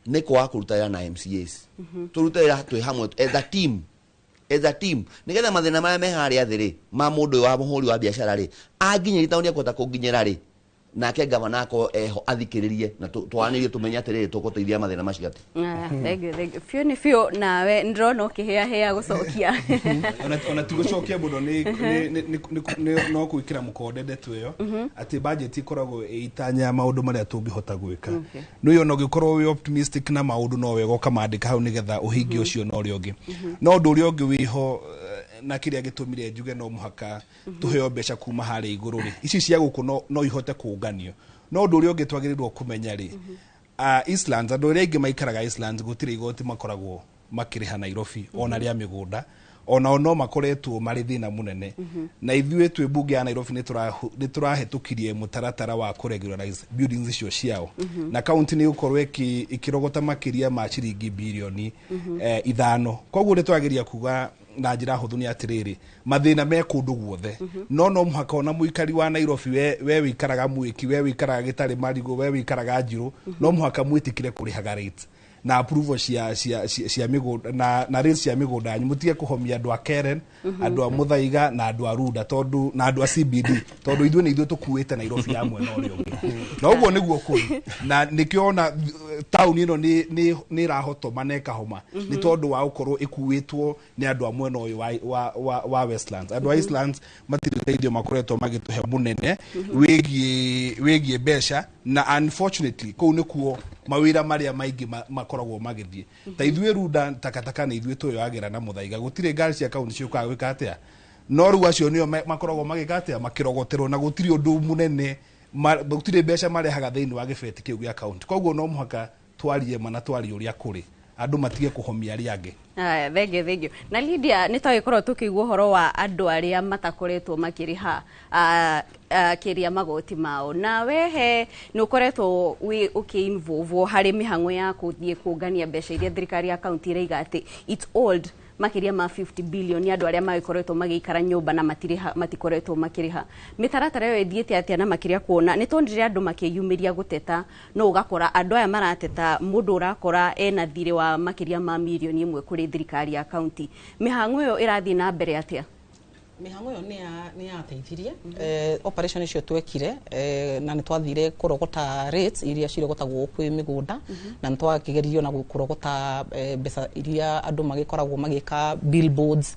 Speaker 12: nĩ kwaga kũruta wĩra na MCAs. Tũrute wĩra twĩ hamwe as a team, as a team, nĩgetha mathĩna marĩa me harĩa thĩ rĩ, ma mũndũ ũyũ wa mũhũri wa biacara rĩ, anginyĩria taũni ekũhota kũnginyĩra rĩ, nake gavana akorwo eho athikĩrĩrie na twaranĩrie, tũmenye atĩrĩrĩ, tũgũteithia mathĩna macio atĩ.
Speaker 10: Ah, thank you, thank you. Biũ nĩ biũ, nawe ndĩrona ũkĩhĩahĩa gũcokia.
Speaker 11: Ona ti gũcokia mũno, nĩ no gwĩkĩra mũkonde ndeto ĩyo atĩ budget ĩkoragwo ĩitanya maũndũ marĩa tũngĩhota gwĩka. Nĩ ona ũngĩkorwo wĩ optimistic na maũndũ, no wega ũkamandĩka hau nĩgetha ũhingie ũcio na ũrĩa ũngĩ. No ũndũ ũrĩa ũngĩ wĩho, na kĩrĩa gĩtũmire njuge no mũhaka tũheo mbeca kuma harĩa igũrũ rĩ, ici cia gũkũ no ihote kũnganio. No ũndũ ũrĩa ũngĩ twagĩrĩirwo kũmenya rĩ, Eastlands, andũ arĩa aingĩ maikaraga Eastlands gũtirĩ igoti makoragwo makĩrĩha Nairobi, ona rĩa mĩgũnda, onao no makoretwo marĩ thĩna mũnene. Na ithuĩ twĩ mbunge ya Nairobi nĩ tũrahĩtũkirie mũtaratara wa kũ regularize buildings icio ciao, na county nĩ ĩgũkorwo ĩkĩrogota makĩria ma ciringi 5 bilioni. Koguo nĩ twageria kuga na njĩra hũthũ nĩ atĩrĩrĩ, mathĩna me kũndũ guothe, no mũhaka ona mũikari wa Nairobi, we wĩikaraga Mwĩki, we wĩikaraga Gĩtarĩ Marigũ, we wĩikaraga Njirũ, no mũhaka mwĩtĩkĩre kũrĩhaga rates na approval cia mĩgũnda na rates cia mĩgũnda yanyu. Mũtige kũhomia andũ a Karen, andũ a Mũthaiga na andũ a Runda, tondũ na andũ a CBD, tondũ ithuĩ nĩ ithuĩ tũkuĩte Nairobi ya mwena ũrĩa ũngĩ. Na ũguo nĩguo kũrĩ, na nĩkĩo ona taũni ĩno nĩ ĩrahotoma na ĩkahoma, nĩ tondũ wa gũkorwo ĩkuĩtwo nĩ andũ a mwena ũyũ wa Westlands. Andũ a Eastlands matirĩ ũteithio makoretwo magĩtũhe mũnene wĩgiĩ mbeca, na unfortunately kũu nĩkuo mawĩra marĩa maingĩ makoragwo magĩthiĩ. Ta ithuĩ Runda, takataka nĩ ithuĩ tũyoagĩra na Mũthaiga, gũtirĩ ngari cia kaunti ciũkaga gwĩka atĩa. No rĩu acio nĩo makoragwo magĩka atĩa, makĩrogoterwo na gũtirĩ ũndũ mũnene, gũtirĩ mbeca marehaga thĩinĩ wa gĩbeti kĩu gĩa kaunti. Koguo no mũhaka twarie mana, twarie ũrĩa kũrĩ, andũ matige kũhomia arĩa angĩ.
Speaker 10: Aya, thengio thengio. Na Lydia, nĩ twagĩkorwo tũkĩigua ũhoro wa andũ arĩa matakoretwo makĩrĩha kĩrĩa magoti mao, nawe he nĩ ũkoretwo wĩ ũkĩ-involve harĩ mĩhang'o ya kũthiĩ kũngania mbeca iria thirikari ya kaunti ĩraiga atĩ it's old makĩria ma 50 billion nĩ andũ arĩa magĩkoretwo magĩikara nyũmba na matirĩha, matikoretwo makĩrĩha. Mĩtaratara ĩyo ĩthiĩte atĩa? Na makĩria kuona nĩ tuonire andũ makĩyumĩria gũteta, no ũgakora andũ aya marateta mũndũ ũrakora ena thirĩ wa makĩria ma mirioni 1 kũrĩ thirikari ya kaunti. Mĩhang'o ĩyo ĩrathiĩ na mbere atĩa?
Speaker 13: Mĩhang'o ĩyo nĩ yateithirie operation icio twekire, na nĩ twathire kũrogota rates iria cirogotagwo kwĩ mĩgũnda, na nĩ twakĩgeririo na kũrogota mbeca iria andũ magĩkoragwo magĩka billboards,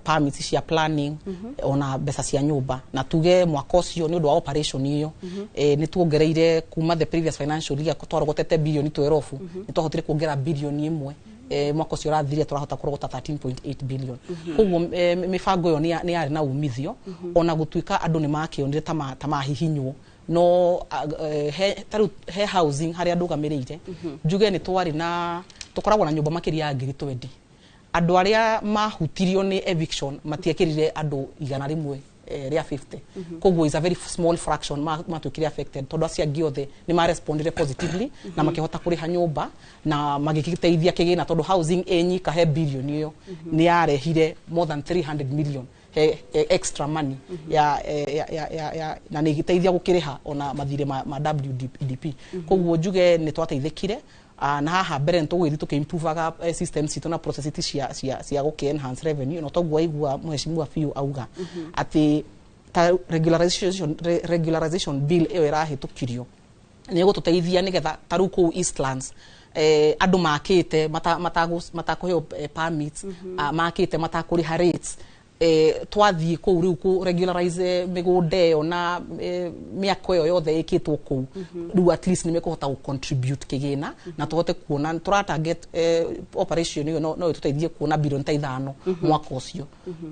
Speaker 13: permits cia planning, ona mbeca cia nyũmba. Na tuge mwaka ũcio nĩ ũndũ wa operation ĩyo, nĩ tuongereire kuma the previous financial year twarogotete bilioni 12, nĩ twahotire kuongera bilioni 1. Mwaka ũcio ũrathirire tũrahota kũrogota 13.8 billion. Koguo mĩbango ĩyo nĩ yarĩ na umithio, ona gũtuĩka andũ nĩ makĩonire ta mahihinywo. No he ta rĩu he housing harĩa ndũgamĩrĩire, njuge nĩ twarĩ na tũkoragwo na nyũmba makĩria ya 20,000. Andũ arĩa mahutirio nĩ eviction matiekĩrire andũ 150. Koguo is a very small fraction matuĩkire affected, tondũ acio angĩ othe nĩ marespondire positively na makĩhota kũrĩha nyũmba na magĩgĩteithia kĩgĩna, tondũ housing ĩ nyika he billion ĩyo nĩ yarehire more than 300 million he extra money ya na nĩ ĩgĩteithia gũkĩrĩha ona mathirĩ ma WDP. Koguo njuge nĩ twateithĩkire. Na haha mbere nĩ tũgũgĩthiĩ tũkĩ-improvaga systems citũ na processes cia gũkĩ enhance revenue. No toguo waigua mheshimiwa biũ auga atĩ ta regularization bill ĩyo ĩrahĩtũkirio nĩ ĩgũtũteithia nĩgetha ta rĩu kũu Eastlands, andũ makĩte matakũheo permits, makĩte matakũrĩha rates, twathiĩ kũu rĩu kũ regularize mĩgũnda ĩyo na mĩako ĩyo yothe ĩkĩtwo kũu, rĩu at least nĩ mekũhota gũ contribute kĩgĩna na tũhote kuona tũra target operation ĩyo no ĩtũteithie kuona bilioni ta 5 mwaka ũcio.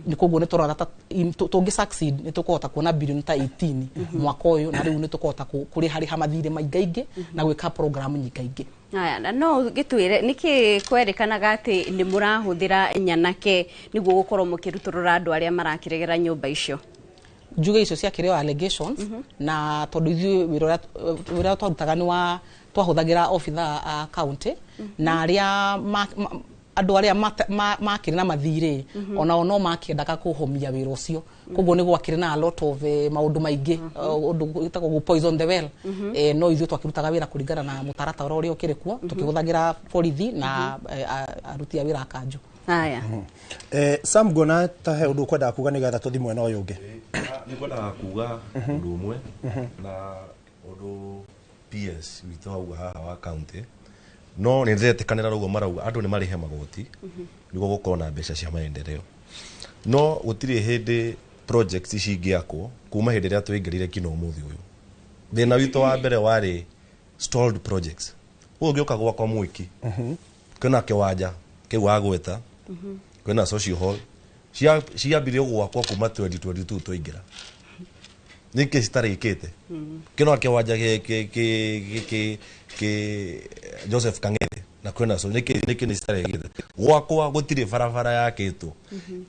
Speaker 13: Nĩ koguo nĩ tũrona ta tũngĩ succeed nĩ tũkũhota kuona bilioni ta 18 mwaka ũyũ, na rĩu nĩ tũkũhota kũrĩharĩha mathirĩ maingaingĩ na gwĩka program nyingaingĩ.
Speaker 10: Aya, na no gĩtwĩre nĩkĩ kwerĩkanaga atĩ nĩ mũrahũthĩra nyanake nĩguo gũkorwo mũkĩrutũrũra andũ arĩa marakĩregera nyũmba icio?
Speaker 13: Njuge icio ciakĩrĩ o allegations, na tondũ ithuĩ wĩra ũrĩa twarutaga nĩ wa twahũthagĩra obitha a county na arĩa andũ arĩa makĩrĩ na mathirĩ, onao no makĩendaga kũhomia wĩra ũcio. Koguo nĩ gwakĩrĩ na a lot of maũndũ maingĩ, ũndũ wĩtagwo gũ poison the well. No ithuĩ twakĩrutaga wĩra kũringana na mũtaratara ũrĩa ũkĩrĩ kuo, tũkĩhũthagĩra borithi na aruti a wĩra a kanjũ.
Speaker 10: Haya.
Speaker 17: Sam, nguona ta he ũndũ ũkwendaga kuga nĩgetha tũthiĩ mwena ũyũ ũngĩ.
Speaker 1: Nĩ ngwendaga kuga ũndũ ũmwe na ũndũ PS witũ hau haha wa county, no nĩ ndĩretĩkanĩra ũguo marauga andũ nĩ marĩhe magoti nĩguo gũkorwo na mbeca cia maendeleo, no gũtirĩ hĩndĩ projects cingĩakwo kuma hĩndĩ ĩrĩa twaingĩrire kinya ũmũthĩ ũyũ. Thĩna witũ wa mbere warĩ stalled projects. Ũyũ ũngĩũka gwakwa Mwiki, kwĩna kĩwanja kĩu wagweta, kwĩna social hall ciambirie gwakwo kuma 2022 twaingĩra, nĩkĩ citarĩkĩte? Kĩno kĩwanja kĩ Joseph Kang'ethe na kwĩna so nĩkĩ nĩ citarĩkĩte? Gwakwa gũtirĩ barabara yakĩtwo.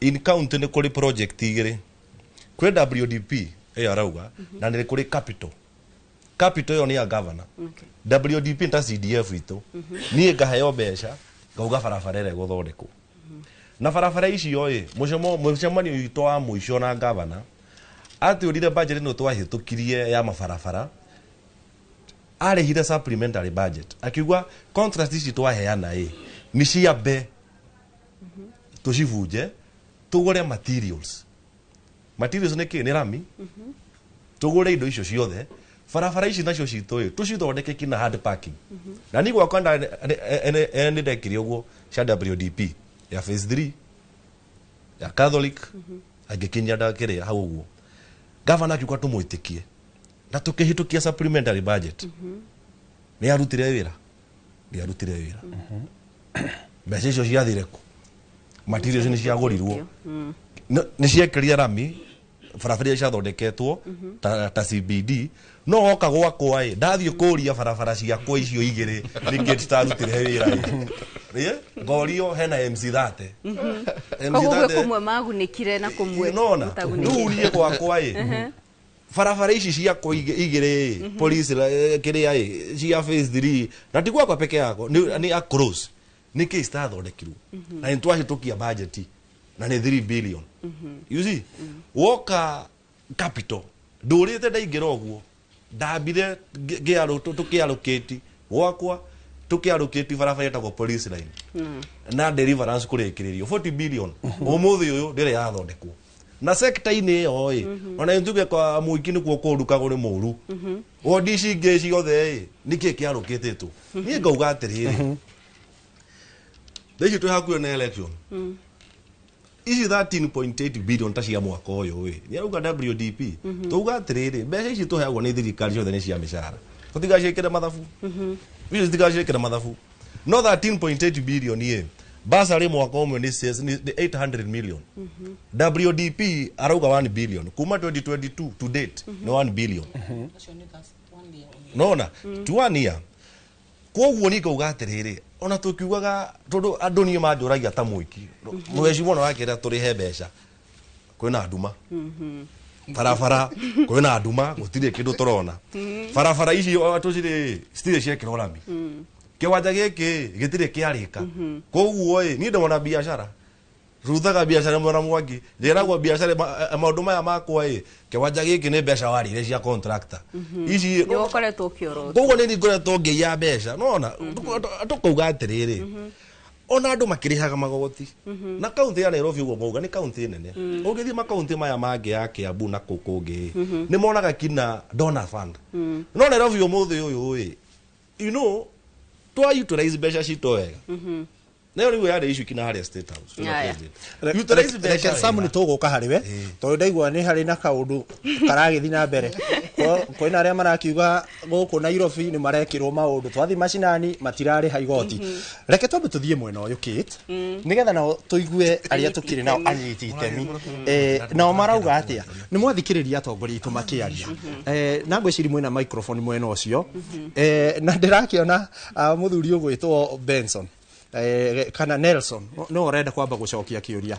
Speaker 1: In county nĩ kũrĩ project igĩrĩ, kwĩ WDP ĩyo arauga na nĩ kũrĩ capital. Capital ĩyo nĩ ya governor, WDP nĩ ta CDF itũ. Niĩ ngaheo mbeca ngauga barabara ĩrĩa ĩgũthondekwo na barabara icio ĩ mũcemanio witũ wa mũico na governor atwĩrire budget ĩno twahĩtũkirie ya mabarabara, arĩhire supplementary budget akiuga contract ici twaheana ĩ nĩ ciambe tũcibunje tũgũre materials. Materials nĩ kĩ? Nĩ rami. Tũgũre indo icio ciothe, barabara ici nacio citũ ĩ tũcithondeke kinya hard parking. Na niĩ gwakwa nĩ ndekire ũguo cia WDP ya phase 3 ya Catholic, angĩkinyia ndakĩrĩa hau ũguo gavana akiuga tũmwĩtĩkie na tũkĩhĩtũkia supplementary budget. Nĩ arutire wĩra, nĩ arutire wĩra. Mbeca icio ciathire kũ? Materials nĩ ciagũrirwo, nĩ ciekĩrire rami barabara iria ciathondeketwo ta CBD. No woka gwakwa ĩ, ndathiĩ kũria barabara ciakwa icio igĩrĩ nĩkĩ citarutire wĩra ĩ, ngorio hena MC 30.
Speaker 10: Koguo gwĩ kũmwe magunĩkire na kũmwe
Speaker 1: nona
Speaker 10: mũtagunĩkire.
Speaker 1: Rĩu niĩ gwakwa ĩ, barabara ici ciakwa igĩrĩ ĩ, police kĩrĩa ĩ cia phase 3, na ti gwakwa peke yako, nĩ across, nĩkĩ citathondekirwo? Na nĩ twahĩtũkia budget na nĩ 3 billion. You see, woka capital ndũrĩte ndaingĩra ũguo, ndambire tũkĩarũkĩti gwakwa, tũkĩarũkĩti barabara ĩtagwo police line na deliverance kũrĩkĩrĩrio 40 billion. Ũmũthĩ ũyũ ndĩrĩ yathondekwo na sector-inĩ ĩyo ĩ. Ona nituge kwa mũingĩ nĩkuo kũrukagwo nĩ mũru, wondi ici ingĩ ciothe ĩ, nĩkĩ kĩarũkĩtĩtwo? Niĩ ngauga atĩrĩrĩ, thaa ici twĩ hakuhĩ na election, ici 13.8 billion ta cia mwaka ũyũ ĩ, nĩ arauga WDP. Tauga atĩrĩrĩ, mbeca ici tũheagwo nĩ thirikari ciothe nĩ cia mĩcara, tũtigaciĩkĩre mathabu icio, citigaciĩkĩre mathabu. No 13.8 billion ĩ, basarĩ mwaka ũmwe nĩ 800 million. WDP arauga 1 billion kuma 2022 to date, nĩ 1 billion nona to one year. Koguo niĩ ngauga atĩrĩrĩ, ona tũkiugaga, tondũ andũ niĩ manjũragia ta mũiki mweci mũno wakĩra tũrĩhe mbeca, kwĩna nduma barabara, kwĩna nduma, gũtirĩ kĩndũ tũrona. Barabara ici o tũcirĩ citirĩ ciekĩrwo rami, kĩwanja gĩkĩ gĩtirĩ kĩarĩka. Koguo ĩ, niĩ ndĩmona biacara, ruthaga biacara mwena mwangi, njĩragwo biacara maũndũ maya makwa ĩ, kĩwanja gĩkĩ nĩ mbeca warĩire cia contractor ici.
Speaker 10: Nĩ ũkoretwo ũkĩorotwo.
Speaker 1: Koguo nĩ ngoretwo ngĩiya mbeca nona. Tũkauga atĩrĩrĩ, ona andũ makĩrĩhaga magoti na kaunti ya Nairobi ũguo mauga nĩ kaunti nene, ũngĩthiĩ makaunti maya mangĩ ya Kiambu na kũu kũngĩ, nĩ monaga kina donor fund. No Nairobi ũmũthĩ ũyũ ĩ, twa utilize mbeca citũ wega, nayo rĩu yarĩ issue kinya harĩa State House.
Speaker 10: Aya.
Speaker 1: Utilize mbeca
Speaker 17: Reke Sam,
Speaker 1: wega.
Speaker 17: nĩ tũgũka harĩ we, tondũ ndaigua nĩ harĩ na kaũndũ karagĩthiĩ na mbere. Kwĩna arĩa marakiuga gũkũ Nairobi nĩ marekĩrwo maũndũ, twathiĩ macinani matirarĩha igoti. Reke twambe tũthiĩ mwena ũyũ, Kate, nĩgetha nao tũigue arĩa tũkĩrĩ nao anyiti itemi. Nao marauga atĩa? Nĩ mwathikĩrĩria atongoria aitũ makĩaria. Na ngwĩciria mwĩna microphone mwena ũcio. Na ndĩrakĩona mũthuri ũgwĩtwo Benson kana Nelson no ũrenda kwamba gũcokia kĩũria.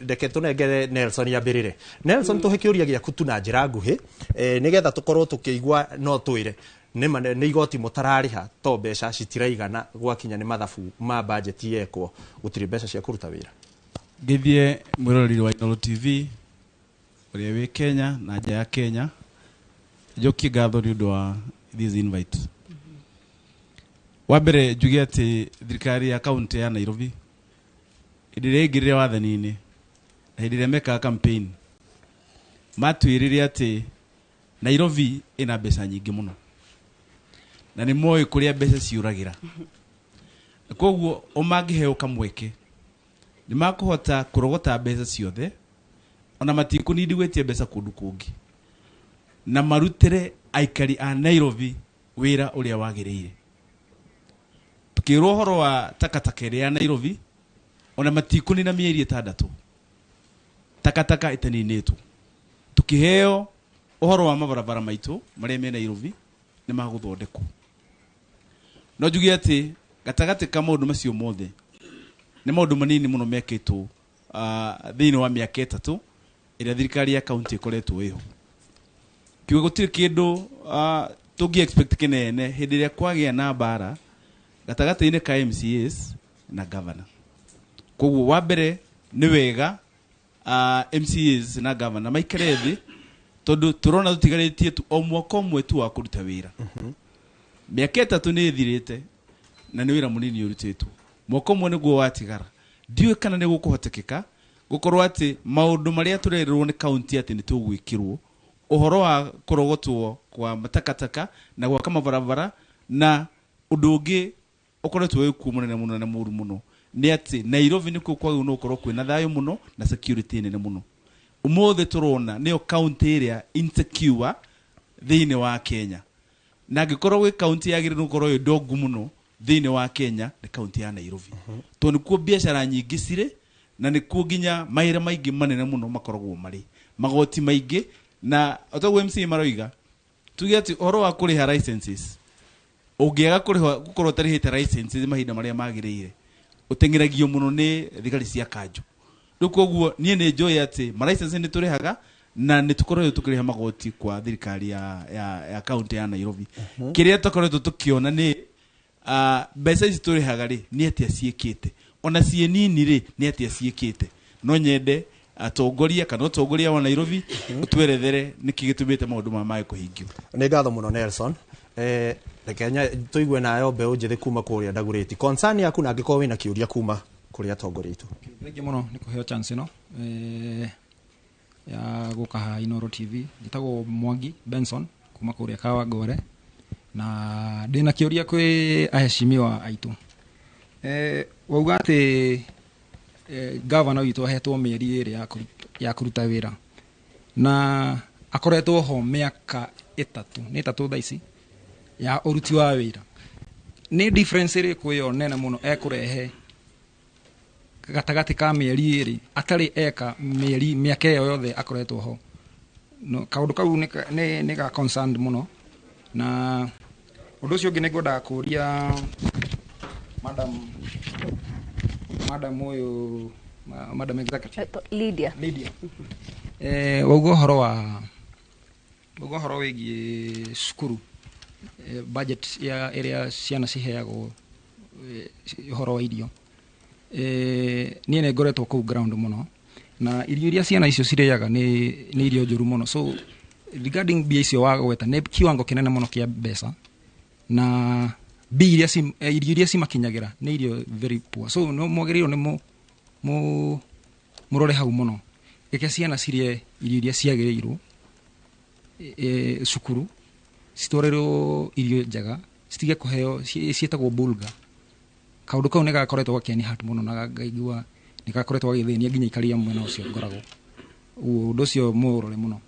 Speaker 17: Reke tũnengere Nelson yambĩrĩre. Nelson, tũhe kĩũria gĩaku tu na njĩra nguhĩ, nĩgetha tũkorwo tũkĩigua. No twĩre nĩma nĩ igoti mũtararĩha to mbeca citiraigana, gwakinya nĩ mathabu ma bajeti yekwo gũtirĩ mbeca cia kũruta wĩra.
Speaker 11: Ngĩthiĩ mwĩroreri wa Inooro TV ũrĩa wĩ Kenya na nja ya Kenya, njokie ngatho nĩ ũndũ wa this invite. Wa mbere njuge atĩ thirikari ya kaunti ya Nairobi hĩndĩ ĩrĩa yaingĩrire wathani-inĩ na hĩndĩ ĩrĩa mekaga campaign, matwĩrire atĩ Nairobi ĩna mbeca nyingĩ mũno na nĩ moĩ kũrĩa mbeca ciũragĩra, na koguo o mangĩheo kamweke nĩ makũhota kũrogota mbeca ciothe, ona matikũnindi gwĩtia mbeca kũndũ kũngĩ, na marutĩre aikari a Nairobi wĩra ũrĩa wagĩrĩire. Tukĩrwo ũhoro wa takataka ĩrĩa ya Nairobi, ona matikũnina mĩeri 6 takataka ĩtaninĩtwo. Tukĩheo ũhoro wa mabarabara maitũ marĩa me Nairobi nĩ magũthondekwo. No njuge atĩ gatagatĩ ka maũndũ macio mothe nĩ maũndũ manini mũno mekĩtwo thĩinĩ wa mĩaka 3 ĩrĩa thirikari ya kaunti ĩkoretwo ĩho. Kiugo gũtirĩ kĩndũ tũngĩ expect kĩnene hĩndĩ ĩrĩa kwagĩa na mbara gatagatĩ-inĩ ka MCAs na governor. Koguo wa mbere nĩ wega MCAs na governor maikare thĩ, tondũ tũrona tũtigarĩtie tu o mwaka ũmwe tu wa kũruta wĩra. Mĩaka 3 nĩ ĩthirĩte na nĩ wĩra mũnini ũrutĩtwo, mwaka ũmwe nĩguo watigara. Ndiũĩ kana nĩ gũkũhotekeka gũkorwo atĩ maũndũ marĩa tũrerĩrwo nĩ kaunti atĩ nĩ tũgwĩkĩrwo, ũhoro wa kũrogotwo kwa matakataka na gwaka mabarabara, na ũndũ ũngĩ ũkoretwo wĩ kuo mũnene mũno na mũru mũno nĩ atĩ Nairobi nĩkuo kwagĩrĩirwo nĩ gũkorwo kwĩna thayũ mũno na security nene mũno. Ũmũthĩ tũrona nĩyo kaunti ĩrĩa insecure thĩinĩ wa Kenya, na angĩkorwo gwĩ kaunti yagĩrĩirwo gũkorwo ĩ ndongu mũno. thĩinĩ wa Kenya nĩ kaunti ya Nairobi, tondũ nĩkuo biacara nyingĩ cirĩ na nĩkuo nginya mawĩra maingĩ manene mũno makoragwo marĩ magoti maingĩ. Na otaguo MCA maroiga, tuge atĩ ũhoro wa kũrĩha licenses, ũngĩaga kũrĩha gũkorwo ũtarĩhĩte licenses mahinda marĩa magĩrĩire, ũteng'eragio mũno nĩ thigari cia kanjũ. Rĩu koguo niĩ nĩ njũĩ atĩ ma license nĩ tũrĩhaga na nĩ tũkoretwo tũkĩrĩha magoti kwa thirikari ya kaunti ya Nairobi. Kĩrĩa tũkoretwo tũkĩona nĩ mbeca ici tũrĩhaga rĩ, nĩ atĩa ciĩkĩte, ona ciĩ nini rĩ, nĩ atĩa ciĩkĩte. No nyende atongoria kana ũtongoria wa Nairobi ũtwerethere nĩkĩ gĩtũmĩte maũndũ maya mage kũhingio.
Speaker 17: Nĩ ngatho mũno Nelson. Reke tũigue nayo mbeũ njĩthĩ kuma kũrĩa Dagoretti, concern yaku na angĩkorwo wĩna kĩũria kuma kũrĩ atongoria aitũ.
Speaker 14: Thengiũ mũno nĩ kũheo chance ĩno ya gũka haha Inooro TV. Njĩtagwo Mwangi Benson kuma kũrĩa Kawangware, na ndĩna kĩũria kwĩ aheshimiwa aitũ. Wauga atĩ gavana witũ ahetwo mĩeri 2 ya kũruta wĩra, na akoretwo ho mĩaka 3, nĩ 3 thaa ici ya ũruti wa wĩra. Nĩ difference ĩrĩkũ ĩyo nene mũno ekũrehe gatagatĩ ka mĩeri 2 atarĩ eka mĩeri mĩaka ĩyo yothe akoretwo ho? No, kaũndũ kau nĩ ga concerned mũno. Na ũndũ ũcio ũngĩ nĩ ngwendaga kũũria madam ũyũ, madam executive
Speaker 10: Lydia.
Speaker 14: Lydia. Wauga ũhoro wĩgiĩ cukuru, budget ya ĩrĩa ciana ciheagwo, ũhoro wa irio. Niĩ nĩ ngoretwo kũu ground mũno, na irio iria ciana icio cirĩaga nĩ irio njũru mũno. So regarding mbia icio wagweta, nĩ kiwango kĩnene mũno kĩa mbeca, na mbia iria irio iria cimakinyagĩra nĩ irio very poor. So no mwagĩrĩirwo nĩ mũrore hau mũno, reke ciana cirĩe irio iria ciagĩrĩirwo cukuru, citwarĩrwo irio njega, citige kũheo ciĩtagwo bulga. Kaũndũ kau nĩ gakoretwo gakĩani hat mũno, na ngaigua nĩ gakoretwo gagĩthĩnia nginya ikaria mwena ũcio ngoragwo. Ũndũ ũcio mũũrore mũno.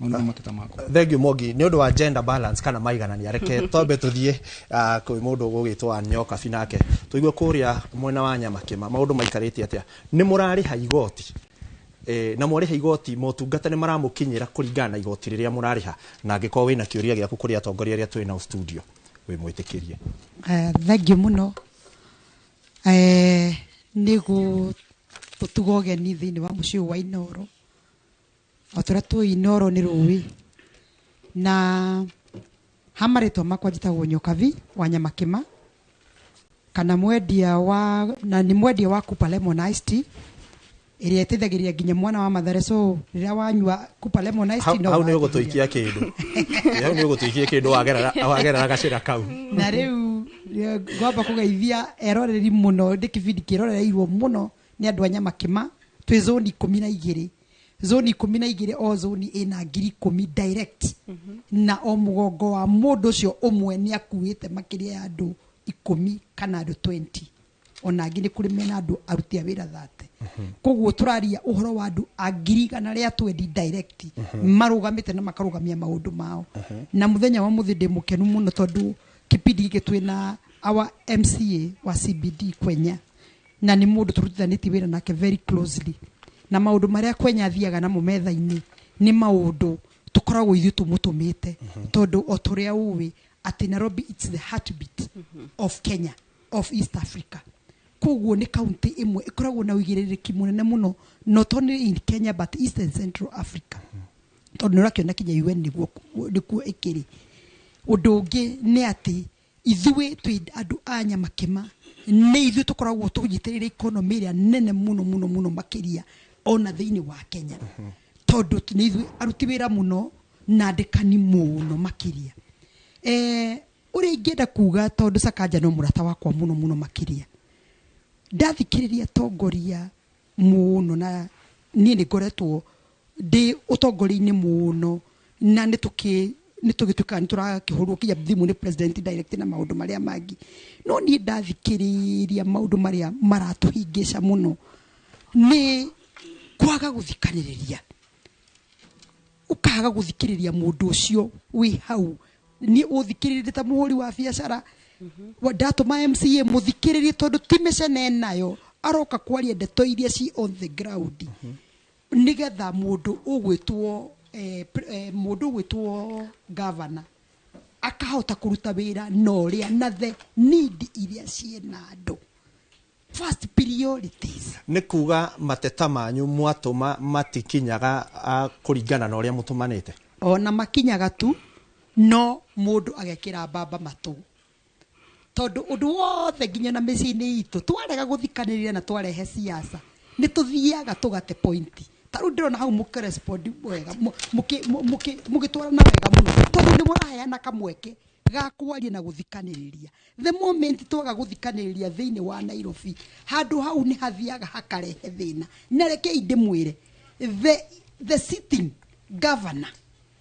Speaker 14: Maũndũ mateta makwa.
Speaker 17: Thank you Mwangi, nĩ ũndũ wa gender balance kana maiganania, reke twambe tũthiĩ kwĩ mũndũ ũgũgĩtwo Nyoka Binake, tũigue kũrĩa mwena wa Nyamakĩma maũndũ maikarĩte atĩa. Nĩ mũrarĩha igoti, na mwarĩha igoti motungata nĩ maramũkinyĩra kũringana na igoti rĩrĩa mũrarĩha? Na angĩkorwo wĩna kĩũria gĩaku kũrĩ atongoria arĩa twĩ nao studio, wĩ mwĩtĩkĩrie.
Speaker 19: Thengiũ mũno nĩ gũtũtuga ũgeni thĩinĩ wa mũciĩ ũyũ wa Inooro. O ta ũrĩa tũĩ Inooro nĩ rũĩ, na ha marĩtwa makwa njĩtagwo Nyokabi wa Nyamakĩma, kana mwendia wa, na nĩ mwendia wa Cooper Lemon Iced Tea ĩrĩa ĩteithagĩrĩria nginya mwana wa Mathare. So rĩrĩa wanyua Cooper Lemon Iced Tea, no
Speaker 17: hau nĩ
Speaker 19: wateithia.
Speaker 17: ũgũtũikia kĩndũ, hau nĩ ũgũtũikia kĩndũ wagerera gacĩra kau.
Speaker 19: Na rĩu ngwamba kũgeithia eroreri mũno, nĩ kĩbindi kĩrorereirwo mũno nĩ andũ a Nyamakĩma. Twĩ zoni 12, zoni 12, o zoni ĩna 10,000 direct, na o mũgongo wa mũndũ ũcio ũmwe nĩ akuĩte makĩria ya andũ 10 kana andũ 20, ona angĩ nĩ kũrĩ mena andũ aruti a wĩra 30. Koguo tũraria ũhoro wa andũ a 120,000 direct marũgamĩte na makarũgamia maũndũ mao. Na mũthenya wa mũthĩ ndĩ mũkenu mũno tondũ kĩbindi gĩkĩ twĩna our MCA wa CBD Kwenya, na nĩ mũndũ tũrutithanĩtie wĩra nake very closely, na maũndũ marĩa Kwenya athiaga namo metha-inĩ nĩ maũndũ tũkoragwo ithuĩ tũmũtũmĩte, tondũ o tũrĩa ũĩ atĩ Nairobi it's the heartbeat of Kenya, of East Africa. Koguo nĩ kaunti ĩmwe ĩkoragwo na ũigĩrĩrĩki mũnene mũno, not only in Kenya but East and Central Africa, tondũ nĩ ũrakĩona kinya UN nĩkuo ĩkĩrĩ. Ũndũ ũngĩ nĩ atĩ ithuĩ twĩ andũ a Nyamakĩma, nĩ ithuĩ tũkoragwo tũnyitĩrĩire economy ĩrĩa nene mũno mũno mũno makĩria ona thĩinĩ wa Kenya, tondũ nĩ ithuĩ aruti wĩra mũno na andĩkani mũno makĩria. Ũrĩa ingĩenda kuga, tondũ Sakaja no mũrata wakwa mũno mũno makĩria, ndathikĩrĩria atongoria mũno, na niĩ nĩ ngoretwo ndĩ ũtongoria-inĩ mũno, na nĩ tũgĩtuĩkaga nĩ tũrakĩhũrwo kinya thimũ nĩ president direct na maũndũ marĩa mangĩ, no niĩ ndathikĩrĩria maũndũ marĩa maratũhĩngĩca mũno nĩ kwaga gũthikanĩrĩria. Ũkaga gũthikĩrĩria mũndũ ũcio wĩ hau, nĩ ũthikĩrĩrie ta mũhũri wa biacara, Ndatũma MCA mũthikĩrĩrie tondũ ti mĩcene nayo aroka kwaria ndeto iria ci on the ground nigetha mũndũ ũgwĩtwo mũndũ ũgwĩtwo governor akahota kũruta wĩra na ũrĩa na the need iria ciĩna andũ, first priorities.
Speaker 17: Nĩ kuga mateta manyu mwatũma matikinyaga kũringana na ũrĩa mũtũmanĩte?
Speaker 19: Ona makinyaga tu, no mũndũ agekĩra mbamba matũ, tondũ ũndũ wothe nginya na mĩciĩ-inĩ itũ twarega gũthikanĩrĩria na twarehe siasa nĩ tũthiaga tũgate point. Ta rĩu ndĩrona hau mũkĩrespond wega, mũgĩtwarana wega mũno, tondũ nĩ mũraheana kamweke ga kwaria na gũthikanĩrĩria. The moment twaga gũthikanĩrĩria thĩinĩ wa Nairobi, handũ hau nĩ hathiaga hakarehe thĩna. Na rekei ndĩmwĩre, the sitting governor,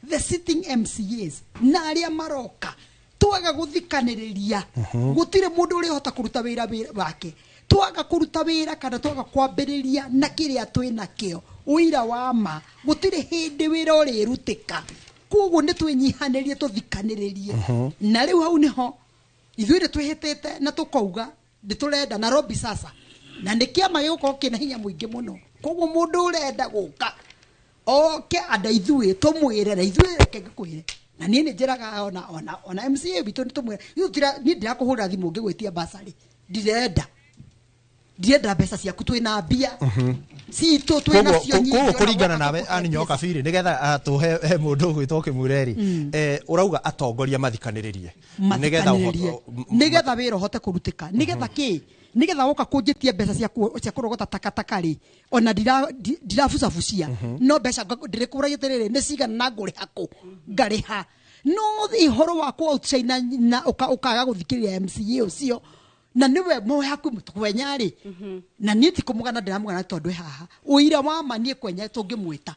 Speaker 19: the sitting MCAs na arĩa maroka, twaga gũthikanĩrĩria, gũtirĩ mũndũ ũrĩhota kũruta wĩra wake. Twaga kũruta wĩra kana twaga kwambĩrĩria na kĩrĩa twĩnakĩo ũira wa ma, gũtirĩ hĩndĩ wĩra ũrĩrutĩka. Koguo nĩ twĩnyihanĩrie, tũthikanĩrĩrie. Na rĩu hau nĩho ithuĩ nĩ twĩhĩtĩte na tũkauga nĩ tũrenda Nairobi sasa, na nĩ kĩama gĩgũkorwo kĩna hinya mũingĩ mũno. Koguo mũndũ ũrenda gũka oke anda ithuĩ tũmwĩre, na ithuĩ reke ngĩkwĩre, na niĩ nĩ njĩraga ona MCA witũ nĩ tũmwĩre, niĩ ndirakũhũrĩra thimũ ngĩgwĩtia basarĩ, ndirenda mbeca ciaku, twĩna mbia citũ, twĩna cio nyingĩ.
Speaker 17: Koguo
Speaker 19: ona
Speaker 17: kũringana
Speaker 19: woka
Speaker 17: nawe
Speaker 19: tũkũhe
Speaker 17: Ann Nyoka
Speaker 19: mbeca.
Speaker 17: Biri, nĩgetha tũhe he mũndũ ũgwĩtwo ũkĩmwĩre rĩ, ũrauga atongoria mathikanĩrĩrie nĩgetha
Speaker 19: mathikanĩrĩrie nĩgetha wĩra ũhote kũrutĩka, nĩgetha kĩ, nĩgetha woka kũnjĩtie mbeca cia kũrogota takataka rĩ, ona ndirabucabucia, no mbeca ndĩrĩkũragia atĩrĩrĩ, nĩ cigana na ngũrĩha kũ, ngarĩha. No ũhoro wa kũ outshine na ũkaga gũthikĩrĩria MCA ũcio na nĩwe moe haku kwenya rĩ, na niĩ ti kũmũgana ndĩramũgana tondũ ĩ haha ũira wa ma niĩ kwenya tũngĩmwĩta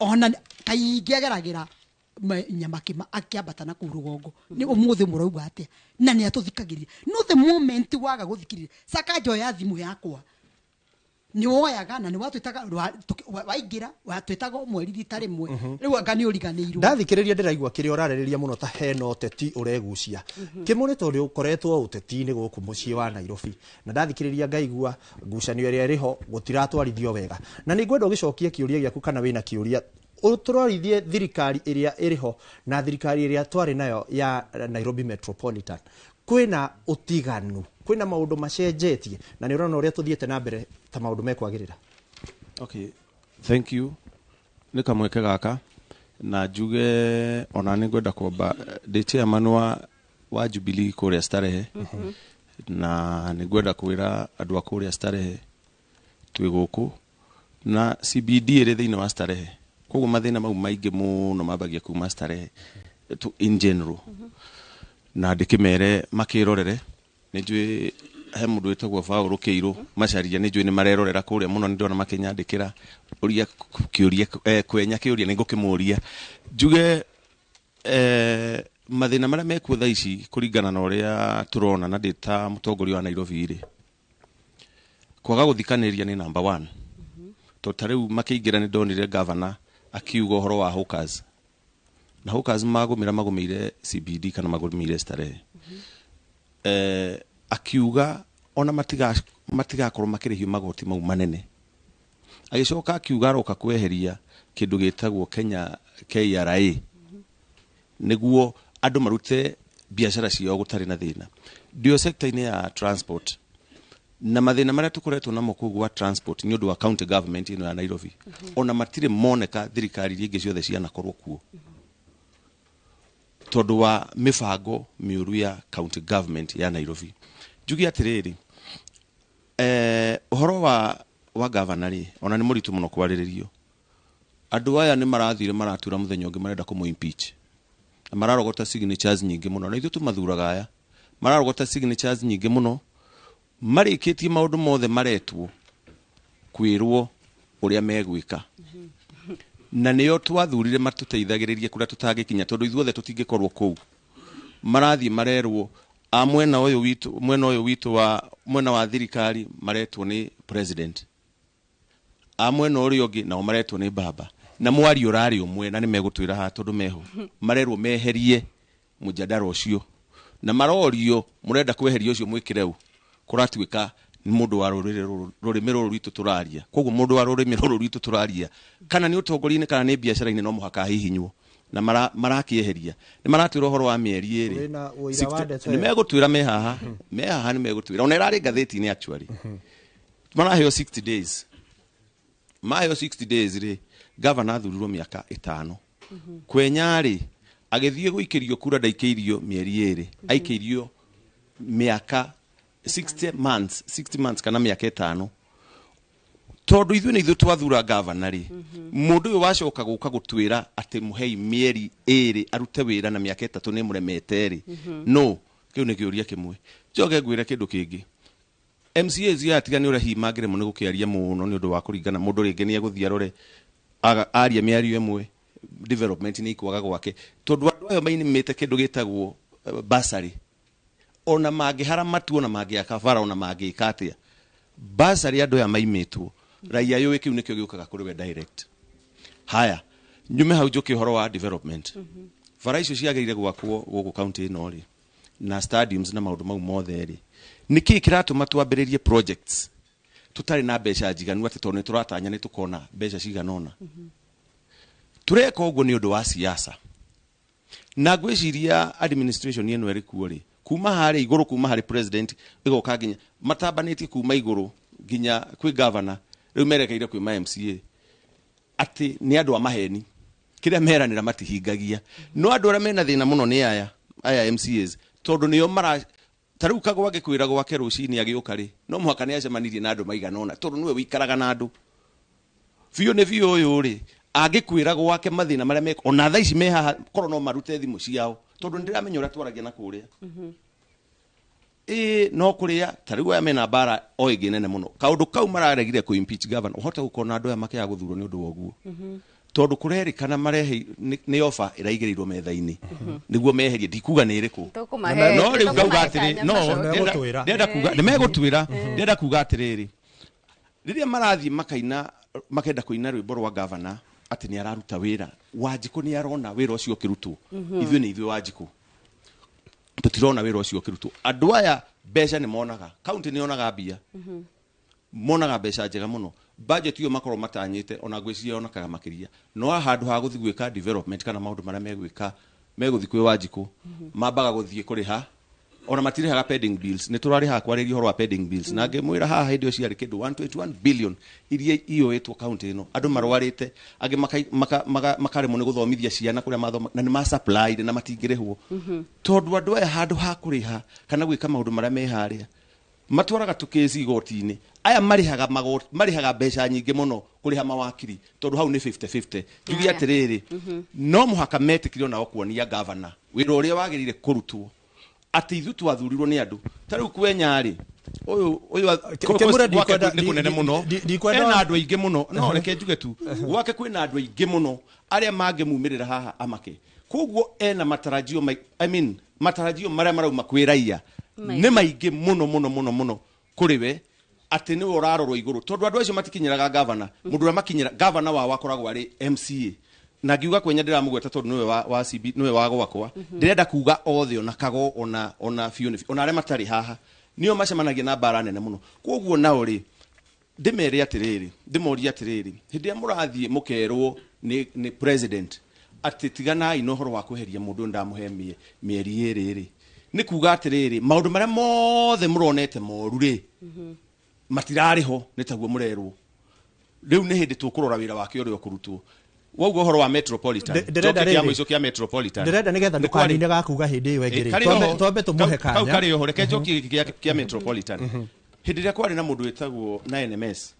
Speaker 19: ona kaingĩ ageragĩra Nyamakĩma akĩambata na kũu rũgongo, nĩ ũmũthĩ mũrauga atĩa, na nĩ atũthikagĩrĩria. No the moment waga gũthikĩrĩria, Sakaja oya thimũ yakwa nĩ woyaga na nĩ watwĩtaga waingĩra watwĩtaga mweri rita rĩmwe. Rĩu anga nĩ ũriganĩirwo.
Speaker 17: Ndathikĩrĩria ndĩraigua kĩrĩa ũrarĩrĩria mũno ta hena ũteti ũregucia kĩmũrĩ, tondũ ũkoretwo ũteti-inĩ gũkũ mũciĩ wa Nairobi, na ndathikĩrĩria ngaigua ngucanio ĩrĩa ĩrĩho gũtiratwarithio wega, na nĩ ngwenda ũgĩcokie kĩũria gĩaku kana wĩna kĩũria ũtũrorithie thirikari ĩrĩa ĩrĩho na thirikari ĩrĩa twarĩ nayo ya Nairobi Metropolitan, kwĩna ũtiganu, kwĩna maũndũ macenjetie, na nĩ ũrona ũrĩa tũthiĩte na mbere ta maũndũ mekwagĩrĩra?
Speaker 16: Okay, thank you nĩ kamweke gaka, na njuge ona nĩ ngwenda kwamba ndĩ chairman wa Jubilee kũrĩa Starehe, na nĩ ngwenda kwĩra andũ a kũrĩa Starehe twĩ gũkũ na CBD ĩrĩ thĩinĩ wa Starehe, koguo mathĩna mau maingĩ mũno mambagia kuma Starehe in general, na ndĩkĩmere makĩrorere. Nĩ njũĩ he mũndũ wĩtagwo Paul Kĩirũ Macaria, nĩ njũĩ nĩ marerorera kũrĩa mũno, nĩ ndĩrona makĩnyandĩkĩra ũria kĩũria, kwenya kĩũria nĩ ngũkĩmũria. Njuge mathĩna marĩa mekuo thaa ici kũringana na ũrĩa tũrona, na ndĩ ta mũtongoria wa Nairobi rĩ, kwaga gũthikanĩrĩria nĩ number one, tondũ ta rĩu makĩingĩra nĩ ndonire governor akiuga ũhoro wa hawkers, na hawkers magũmĩra magũmĩire CBD kana magũmĩire Starehe, akiuga ona matigakorwo makĩrĩhio magoti mau manene. Agĩcoka akiuga aroka kweheria kĩndũ gĩtagwo Kenya KRA nĩguo andũ marute biacara ciao gũtarĩ na thĩna. Ndio sector-inĩ ya transport na mathĩna marĩa tũkoretwo namo kũu gwa transport nĩ ũndũ wa county government ĩno ya Nairobi, ona matirĩ moneka thirikari iria ingĩ ciothe cianakorwo kuo, tondũ wa mĩbango mĩũru ya county government ya Nairobi. Njuge atĩrĩrĩ, ũhoro wa governor rĩ, ona nĩ mũritũ mũno kwarĩrĩrio. Andũ aya nĩ marathire maratura mũthenya ũngĩ marenda kũmũ impeach, na mararogota signatures nyingĩ mũno, na ithuĩ tũmathuraga aya mararogota signatures nyingĩ mũno, marĩkĩtie maũndũ mothe maretwo kwĩrwo ũrĩa megwĩka, na nĩo twathurire matũteithagĩrĩrie kũrĩa tũtangĩkinya, tondũ ithuothe tũtingĩkorwo kũu. Marathiĩ marerwo a mwena ũyũ witũ, mwena ũyũ witũ wa mwena wa thirikari maretwo nĩ president, a mwena ũrĩa ũngĩ nao maretwo nĩ baba, na mwario ũrarĩ ũmwe, na nĩ megũtwĩra haha tondũ meho marerwo meherie mũjadara ũcio. Na marorio murenda kweheria ucio mwikire u kuratuika ni mundu wa ruriri rurimi ruru rwitu turaria. Koguo mundu wa rurimi ruru rwitu turaria kana ni utongoria-inĩ kana ni biacara-inĩ no muhaka hihinywo na marakieheria. Ni maratwira uhoro wa mieri iri. Ni megutwira me haha. Me haha ni megutwira. Ona irari ngathĩti-inĩ actually. Maraheo 60 days. Maheo 60 days ri governor athurirwo miaka 5. Kwenya ri agithie guikirio kura ndaikeirio mieri 2. Aikeirio miaka 60 months, 60 months kana miaka 5. Tondu ithuĩ nĩ ithuĩ twathura governor ri. Mundu uyu wacoka guka gutwira ati muhei mieri 2 arute wira na miaka 3 ni muremete ri. No, kiu ni kiuria kimwe. Njoke ngwire kindu kingi. MCAs ya tiga ni uria hihi mangiremwo ni gukiaria muno ni undu wa kuringana mundu ringi ni eguthii arore aria miario imwe development ni ikwaga gwake tondu andu ayo mainimite kindu gitagwo bursary ona mangihara matu ona mangiaka bara ona mangika atia bursary andu aya maimitwo raia yui kiu nikio giukaga kuri we direct. Haya nyume hau njuke uhoro wa development. Bara icio ciagirire gwakwo guku county ino ri na stadiums na maundu mau mothe ri niki kiratuma twambiririe projects tutari na mbeca njiganu ati tondu turatanya ni tukona mbeca cigana ona. Tureka uguo ni undu wa siasa na ngwiciria administration ino iri kuo ri kuma hari iguru kuma hari president igoka nginya matabanitie kuma iguru nginya kwi governor riu merekeire kwi ma MCA ati ni andu a maheni kiria meranira matihingagia no andu aria mena thina muno ni aya MCAs tondu nio mara tariu kagwa gikwira gwake rucini agiuka ri no muhaka ni acemanirie na andu maigana ona tondu niwe wikaraga na andu biũ ni biũ uyu ri angikwira gwake mathina maria me ona thaa ici me haha korwo no marute thimu ciao tondu ndiramenya uria twaragia na kuria no kuria tariu aya mena mbara o ingi nene muno kaundu kau mararegire ku impeach governor uhote gukona andu aya makiaga guthurwo ni undu wa uguo tondu kurerikana marehe ni ofa iraigiriirwo metha-ini niguo meherie ndikuga ni iriku no riu ngauga atiri no ndenda kuga ni megutwira ndenda kuga atiriri riria marathie makaina makenda kuina rwimbo rwa governor ati ni araruta wira Wanjiku ni arona wira ucio ukirutwo ithuĩ ni ithuĩ Wanjiku tutirona wira ucio ukirutwo andu aya mbeca ni monaga county ni yonaga mbia monaga mbeca njega muno budget iyo makorwo matanyite ona ngwiciria yonekaga makiria no handu ha guthi gwika development kana maundu maria megwika meguthi kwi Wanjiku mambaga guthie kuriha ona matirihaga pending bills ni turarihaga kwariria uhoro wa pending bills na ngimwira haha hindi ciarĩ kindu 121 billion iria iyũĩtwo county ino andu marwarite angi makaremwo ni guthomithia ciana kuria mathoma na ni ma supply na matingirihwo tondu andu aya handu ha kuriha kana gwika maundu maria me haria matwaraga tukesi igoti-inĩ aya marihaga magoti marihaga mbeca nyingĩ mũno kuriha mawakiri tondu hau ni 50-50 njuge atiriri no muhaka metikire nao kuonia governor wira uria wagirire kurutwo ati ithuĩ twathurirwo ni andu ta riu kwenya ri uyu gwake ni kunene muno ena andu aingi muno no reke njuge tu gwake kwina andu aingi muno aria mangimumirira haha amake koguo ena matarajio I mean matarajio maria marauma kwi raia ni maingi muno muno muno muno kuri we ati niwe urarorwo iguru tondu andu acio matikinyiraga governor mundu uria makinyira governor wao akoragwo ari MCA na ngiuga kwenya ndiramugweta tondu niwe wa CB niwe wa gwakwa ndirenda kuga othe ona kago ona biũ ona aria matari haha nio macemanagia na mbara nene muno koguo nao ri ndimere atiriri ndimorie atiriri hindi ĩrĩa mũrathiĩ mũkerwo ni president ati tiganai na ũhoro wa kweheria mũndũ ndamuhe mĩeri ĩrĩ rĩ nĩ kuga atiriri maũndũ marĩa mothe mũronete moru rĩ matirarĩ ho nĩ taguo mũrerwo rĩu nĩ hĩndĩ tũkũrora wĩra wake ũrĩa ũkũrutwo woguo ũhoro wa metropolitan
Speaker 17: Ndĩrenda
Speaker 16: kĩa
Speaker 17: rĩrĩ.
Speaker 16: mũico kĩa metropolitan
Speaker 17: Ndĩrenda nĩgetha ndũkanine gakuga hĩndĩ ĩyo ĩngĩ rĩ. Twambe tũmũhe
Speaker 16: kau
Speaker 17: kanya.
Speaker 16: karĩ oho reke njokie gĩkĩ kĩa metropolitan hĩndĩ ĩrĩa kwarĩ na mũndũ wĩtagwo na NMS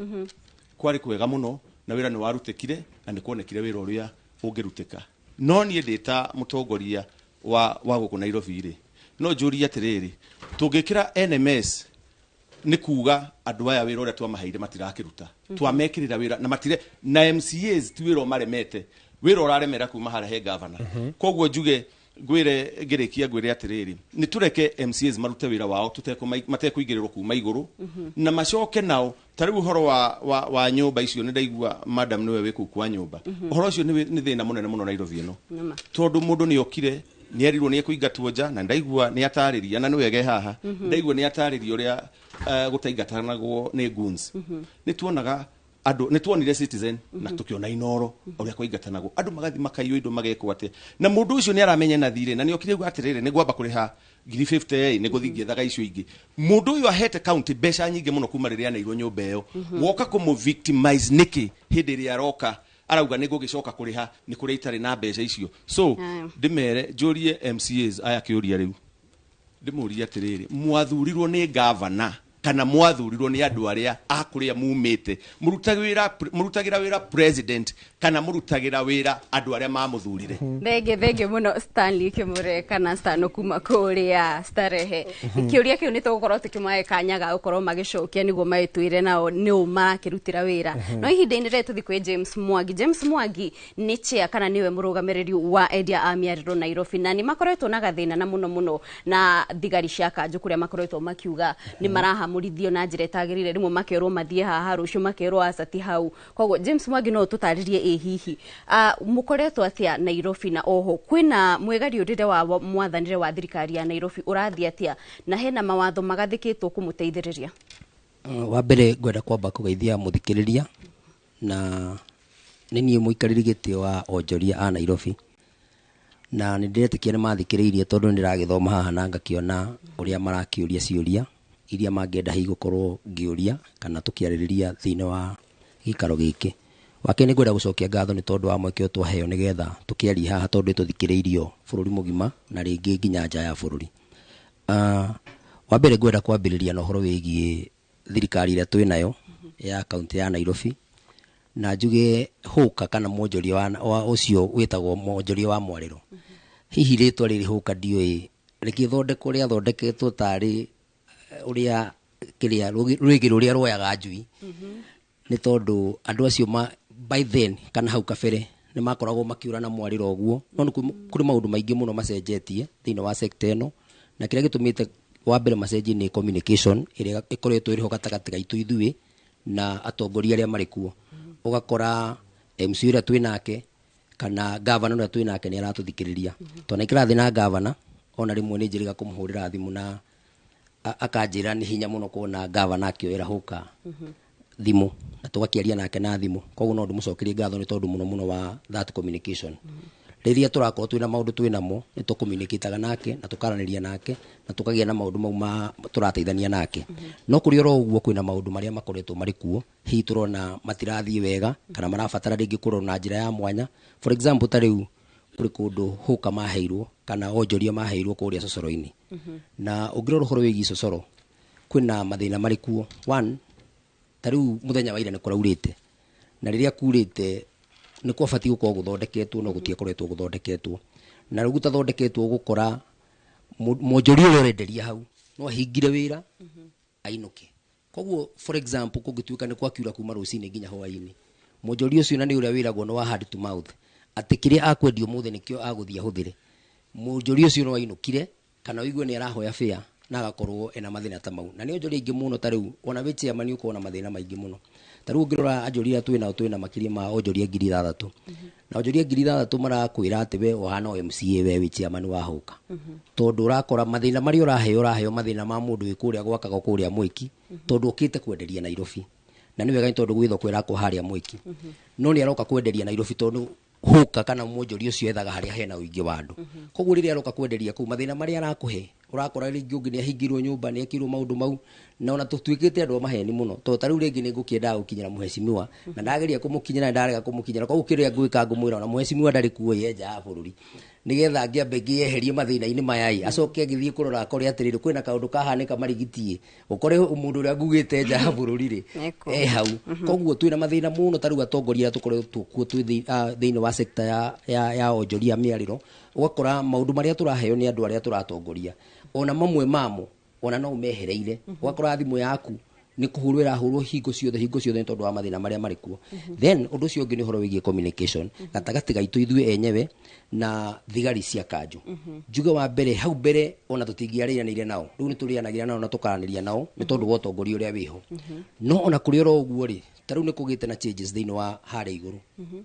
Speaker 16: kwarĩ kwega mũno na wĩra nĩ warutĩkire na nĩ kuonekire wĩra ũrĩa ũngĩrutĩka no niĩ ndĩ ta mũtongoria wa gũkũ Nairobi rĩ no njũrie atĩrĩrĩ tũngĩkĩra NMS nĩ kuga andũ aya wĩra ũrĩa twamaheire matirakĩruta twamekĩrĩra wĩra na matire na MCAs ti wĩra ũmaremete wĩra ũraremera kuma harĩa he governor koguo njuge ngwĩre ngĩrĩkia ngwĩre atĩrĩrĩ nĩ tũreke MCAs marute wĩra wao matekũigĩrĩrwo kuma igũrũ na macoke nao ta rĩu ũhoro wa nyũmba icio nĩ ndaigua madam nĩwe wĩ kũu kwa nyũmba ũhoro ũcio nĩ thĩna mũnene mũno Nairobi ĩno tondũ mũndũ nĩ okire Nĩ erirwo nĩ ekũingatwo nja, na ndaigua nĩ atarĩria, na nĩ wege haha. Ndaigua nĩ atarĩria ũrĩa gũtaingatanagwo nĩ goons. Nĩ tuonaga andũ, nĩ tuonire Citizen na tũkĩona Inoro ũrĩa kũingatanagwo, andũ magathi makaiywo indo, magekwo atĩa, na mũndũ ũcio nĩ aramenya na thirĩ, na nĩ okire uga atĩrĩrĩ, nĩ ngwamba kũrĩha 50,000 nĩ gũthiĩ ngĩethaga icio ingĩ. Mũndũ ũyũ ahete county mbeca nyingĩ mũno kuma rĩrĩa aneirwo nyũmba ĩyo. Woka kũmũ victimize nĩkĩ hĩndĩ ĩrĩa aroka arauga nĩ ngũgĩcoka kũrĩha nĩ kũrĩa itarĩ na mbeca icio? So ndĩmere, njũrie MCAs aya kĩũria rĩu, ndĩmũrie atĩrĩrĩ, mwathurirwo nĩ gavana kana mwathurirwo nĩ andũ arĩa a kũrĩa mumĩte? Mũrutagĩra wĩra president kana mũrutagĩra wĩra andũ arĩa mamũthurire?
Speaker 10: Thengio, thengio mũno Stanley Kimure kana Stano kuma kũrĩa Starehe. Kĩũria kĩu nĩ tũgũkorwo tũkĩmahe kanya ga gũkorwo magĩcokia nĩguo magĩtwĩre nao nĩ ũ marakĩrutĩra wĩra. No ihinda-inĩ rĩrĩ tũthiĩ kwĩ James Mwangi. James Mwangi nĩ chair kana nĩwe mũrũgamĩrĩri wa endia a mĩarĩro Nairobi, na nĩ makoretwo na gathĩna na mũno mũno na thigari cia kanjũ, kũrĩa makoretwo makiuga nĩ marahamũrithio na njĩra ĩtagĩrĩire, rĩmwe makerwo mathiĩ haha, rũciũ makerwo aca ti hau. Koguo James Mwangi, no ũtũtarĩrie ĩ hihi mũkoretwo atĩa Nairobi, na oho kwĩna mwĩgariũrĩre wa mwathanĩre wa thirikari ya Nairobi ũrathiĩ atĩa, na hena mawatho magathĩkĩtwo kũmũteithĩrĩria?
Speaker 7: Wa mbere ngwenda kwamba kũgeithia mũthikĩrĩria, na nĩ niĩ mũikarĩri gĩtĩ wa onjoria a Nairobi, na nĩ ndĩretĩkia nĩ mathikĩrĩirie tondũ nĩ ndĩragĩthoma haha na ngakĩona ũrĩa marakĩũria ciũria iria mangĩenda hihi gũkorwo ngĩũria kana tũkĩarĩrĩria thĩinĩ wa gĩikaro gĩkĩ. Wa kerĩ, nĩ ngwenda gũcokia ngatho nĩ tondũ wa mweke ũyũ twaheo nĩgetha tũkĩarie haha, tondũ tũthikĩrĩirio bũrũri mũgima na rĩngĩ nginya nja ya bũrũri. Wa mbere ngwenda kwambĩrĩria na ũhoro wĩgiĩ thirikari ĩrĩa twĩ nayo ya kaunti ya Nairobi, na njuge hũka kana mwonjoria wa ũcio wĩtagwo mwonjoria wa mwarĩro. Hihi rĩtwa rĩrĩ hũka ndiũĩ rĩgĩthondekwo rĩathondeketwo tarĩ ũrĩa kĩrĩa rwĩgĩ rũrĩa rwoyaga njui, nĩ tondũ andũ acio by then kana hau kabere nĩ makoragwo makiũra na mwarĩro ũguo. No nĩ kũrĩ maũndũ maingĩ mũno macenjetie thĩinĩ wa sector ĩno, na kĩrĩa gĩtũmĩte wa mbere macenjie nĩ communication ĩrĩa ĩkoretwo ĩrĩ ho gatagatĩ gaitũ ithuĩ na atongoria arĩa marĩ kuo. Ũgakora MC ũrĩa twĩ nake kana gavana ũrĩa twĩ nake nĩ aratũthikĩrĩria. Twanaikara thĩ na gavana, ona rĩmwe nĩ njĩrĩga kũmũhũrĩra thimũ na akanjĩra nĩ hinya mũno kuona gavana akĩoera hũka thimũ, na tũgakĩaria nake na thimũ. Koguo no ndĩmũcokerie ngatho nĩ tondũ mũno mũno wa that communication. Rĩrĩa tũrakorwo twĩna maũndũ twĩ namo, nĩ tũcommunicataga nake na tũkaranĩria nake na tũkagĩa na maũndũ mau ma tũrateithania nake. No kũrĩ oro ũguo, kwĩna maũndũ marĩa makoretwo marĩ kuo hihi tũrona matirathiĩ wega kana marabatara rĩngĩ kũrorwo na njĩra ya mwanya. For example, ta rĩu kũrĩ kũndũ hũka maheirwo kana onjoria maheirwo kũrĩa cocoro-inĩ, na ũngĩrora ũhoro wĩgiĩ cocoro kwĩna mathĩna marĩ kuo. One, ta rĩu mũthenya wa ira nĩ kũraurĩte, na rĩrĩa kurĩte nĩ kwabatiĩ gũkorwo gũthondeketwo, no gũtiakoretwo gũthondeketwo, na rĩu gũtathondeketwo ũgũkora mwonjoria ũrĩa ũrenderia hau no ahingire wĩra ainũke. Koguo for example, kũngĩtuĩka nĩ kwakiura kuma rũcinĩ nginya hwaĩ-inĩ, mwonjoria ũcio na nĩ ũrĩa wĩragwo nĩ wa hand to mouth, atĩ kĩrĩa akwendia ũmũthĩ nĩkĩo agũthiĩ ahũthĩre, mwonjoria ũcio no ainũkire kana ũigue nĩ arahoya fare na agakorwo ena mathĩna ta mau. Na nĩ onjoria aingĩ mũno, ta rĩu ona wĩ chairman ũkorwo na mathĩna maingĩ mũno. Ta rĩu ũngĩrora anjoria arĩa twĩ nao, twĩ na makĩria ma onjoria 6,000, na onjoria 6,000 marakwĩra atĩ we ũhana o MCA, we wĩ chairman wa hũka, tondũ ũrakora mathĩna marĩa ũraheo, ũraheo mathĩna ma mũndũ wĩ kũrĩa gwakaga kũrĩa Mwĩki, tondũ ũkĩte kwenderia Nairobi, na nĩ wega nĩ tondũ gwĩ thoko ĩrakwo harĩa Mwĩki, no nĩ aroka kwenderia Nairobi tondũ hũka kana mwonjoria ũcio ethaga harĩa hena ũingĩ wa andũ. Koguo rĩrĩa aroka kwenderia kũu, mathĩna marĩa arakũhe, ũrakora rĩngĩ ũngĩ nĩ ahingĩirwo nyũmba, nĩ ekĩirwo maũndũ mau, na ona tũtuĩkĩte andũ a maheni mũno, tondũ ta rĩu rĩngĩ nĩ ngũkĩendaga gũkinyĩra mũhecimiwa na ndageria kũmũkinyĩra na ndarega kũmũkinyĩra. Koguo kĩrĩa ngwĩka, ngũmwĩra ona mũhecimiwa ndarĩ kuo, ye nja ya bũrũri, nĩgetha ngĩambe ngĩeherie mathĩna-inĩ maya ĩ, acoke agĩthiĩ kũrora akore atĩrĩrĩ, kwĩna kaũndũ kahanĩka marigitiĩ, ũkore mũndũ ũrĩa ngugĩte nja ya bũrũri rĩ
Speaker 10: Eko.
Speaker 7: e hau. Koguo twĩna mathĩna mũno. Ta rĩu atongoria arĩa tũkoretwo kuo twĩ thĩinĩ wa sector ya onjoria mĩarĩro, ũgakora maũndũ marĩa tũraheo nĩ andũ arĩa tũratongoria, ona mamwe mamo ona no ũmehereire. Ũgakora thimũ yaku nĩ kũhũrwo ĩrahũrwo hingo ciothe, hingo ciothe, nĩ tondũ wa mathĩna marĩa marĩ kuo. Then ũndũ ũcio ũngĩ nĩ ũhoro wĩgiĩ communication gatagatĩ gaitũ ithuĩ enyewe na thigari cia kanjũ. Njuge wa mbere, hau mbere ona tũtingĩarĩranĩire nao, rĩu nĩ tũrĩanagĩra nao na tũkaranĩria nao nĩ tondũ wa ũtongoria ũrĩa wĩho. No ona kũrĩ oro ũguo rĩ, ta rĩu nĩ kũgĩte na changes thĩinĩ wa harĩa igũrũ,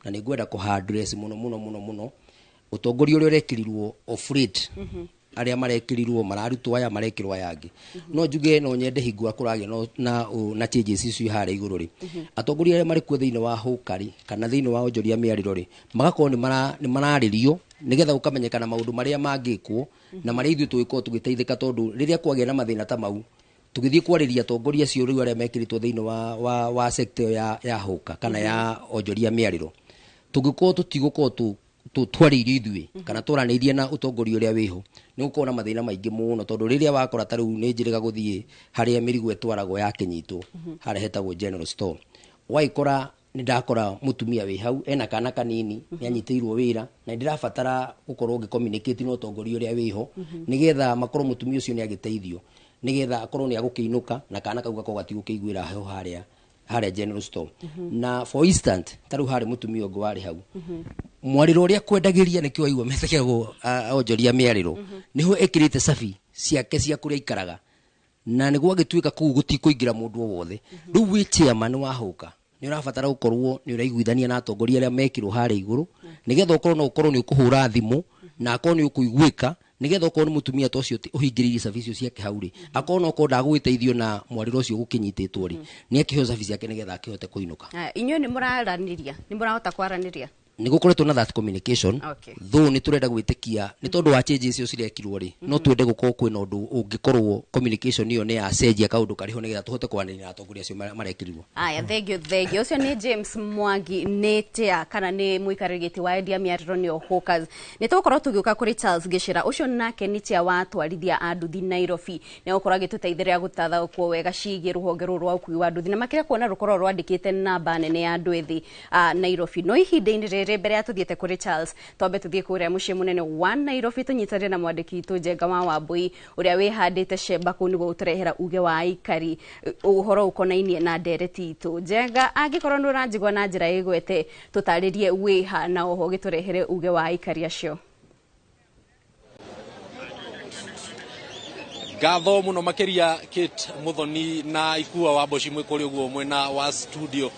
Speaker 7: na nĩ ngwenda kũha address mũno mũno mũno mũno Ũtongoria ũrĩa ũrekĩrirwo of late, arĩa marekĩrirwo mararutwo, aya marekĩrwo, aya angĩ, no njuge no nyende hingo kũragĩa na changes icio harĩa igũrũ rĩ, atongoria arĩa marĩ kuo thĩinĩ wa hũkari kana thĩinĩ wa onjoria mĩarĩro rĩ, magakorwo nĩ mararĩrio nĩgetha gũkamenyekana maũndũ marĩa mangĩkwo na marĩa ithuĩ tũgĩkorwo tũgĩteithĩka, tondũ rĩrĩa kwagĩa na mathĩna ta mau, tũgĩthiĩ kwarĩria atongoria acio rĩu arĩa mekĩrĩtwo thĩinĩ wa sector ĩyo ya hũka kana ya onjoria mĩarĩro, tũngĩkorwo tũtigũkorwo twarĩirio ithuĩ kana twaranĩirie na ũtongoria ũrĩa wĩho, nĩ gũkorwo na mathĩna maingĩ mũno, tondũ rĩrĩa wakora ta rĩu nĩ njĩrĩga gũthiĩ harĩa mĩrigo ĩtwaragwo yakĩnyitwo, harĩa hetagwo general store, waikora nĩ ndakora mũtumia wĩ hau ena kana kanini, nĩ anyitĩirwo wĩra na ndĩrabatara gũkorwo ngĩ communicate na ũtongoria ũrĩa wĩho nĩgetha makorwo mũtumia ũcio nĩ agĩteithio, nĩgetha akorwo nĩ agũkĩinũka na kana kau gakorwo gatigũkĩiguĩra heho harĩa general store. Na for instant, ta rĩu harĩ mũtumia ũngĩ warĩ hau mwarĩro ũrĩa kwendagĩria, nĩkĩo waigua metekagwo onjoria mĩarĩro, nĩho ĩkĩrĩte cabi ciake cia kũrĩa aikaraga, na nĩguo agĩtuĩka kũu gũtikũingĩra mũndũ o wothe. Rĩu wĩ chairman wa hũka, nĩ ũrabatara gũkorwo nĩ ũraiguithania na atongoria arĩa mekĩrwo harĩa igũrũ, nĩgetha ũkorwo no ũkorwo nĩ ũkũhũra thimũ na akorwo nĩ ũkũiguĩka, nĩgetha okorwo nĩ mũtumia ta ũcio ũhingĩrĩirie cabi icio ciake hau rĩ, akorwo no okorwo ndagũgĩteithio na mwarĩro ũcio gũkĩnyitĩtwo rĩ, nĩ akĩheo cabi ciake nĩgetha akĩhote kũinũka.
Speaker 10: Aya, inyuĩ nĩ mũraranĩria, nĩ mũrahota kwaranĩria?
Speaker 7: Nĩ gũkoretwo na that communication. Though nĩ tũrenda gwĩtĩkia nĩ tondũ wa changes icio cirekirwo rĩ, no twende gũkorwo kwĩna ũndũ ũngĩkorwo communication ĩyo nĩ yacenjia kaũndũ karĩ ho, nĩgetha tũhote kwaranĩria na atongoria acio marekĩrirwo.
Speaker 10: Aya, thengio, thengio. Ũcio nĩ James Mwangi, nĩ tia kana nĩ mũikarĩri gĩtĩ wa endia mĩarĩro, nĩo hawkers. Nĩ tũgũkorwo tũgĩũka kũrĩ Charles Gĩcĩra, ũcio nake nĩ tia wa atwarithia a nduthi Nairobi, nĩ egũkorwo agĩtũteithĩrĩria gũtathaũkwo wega ciĩgiĩ rũhonge rũrũ rwa ũkui wa nduthi, na makĩria kuona rũkorwo rwandĩkĩte namba nene ya andũ ethĩ a Nairobi. No ihinda-inĩ rĩrĩ, mbere ya tũthiĩte kũrĩ Charles, twambe tũthiĩ kũrĩa mũciĩ mũnene wa Nairobi, tũnyitanĩre na mwandĩki witũ Njenga wa Wambui, ũrĩa wĩhandĩte cemba kũu nĩguo gũtũrehera uge wa aikari ũhoro ũkonainie na ndereti itũ. Njenga, angĩkorwo nĩ ũranjigua na njĩra ĩgwete, tũtarĩrie wĩha na oho ũgĩtũrehere uge wa aikari acio.
Speaker 3: Ngatho muno makiria, Kate Muthoni na Ikua wa Mboci, mwĩ kũrĩa ũguo mwena wa studio.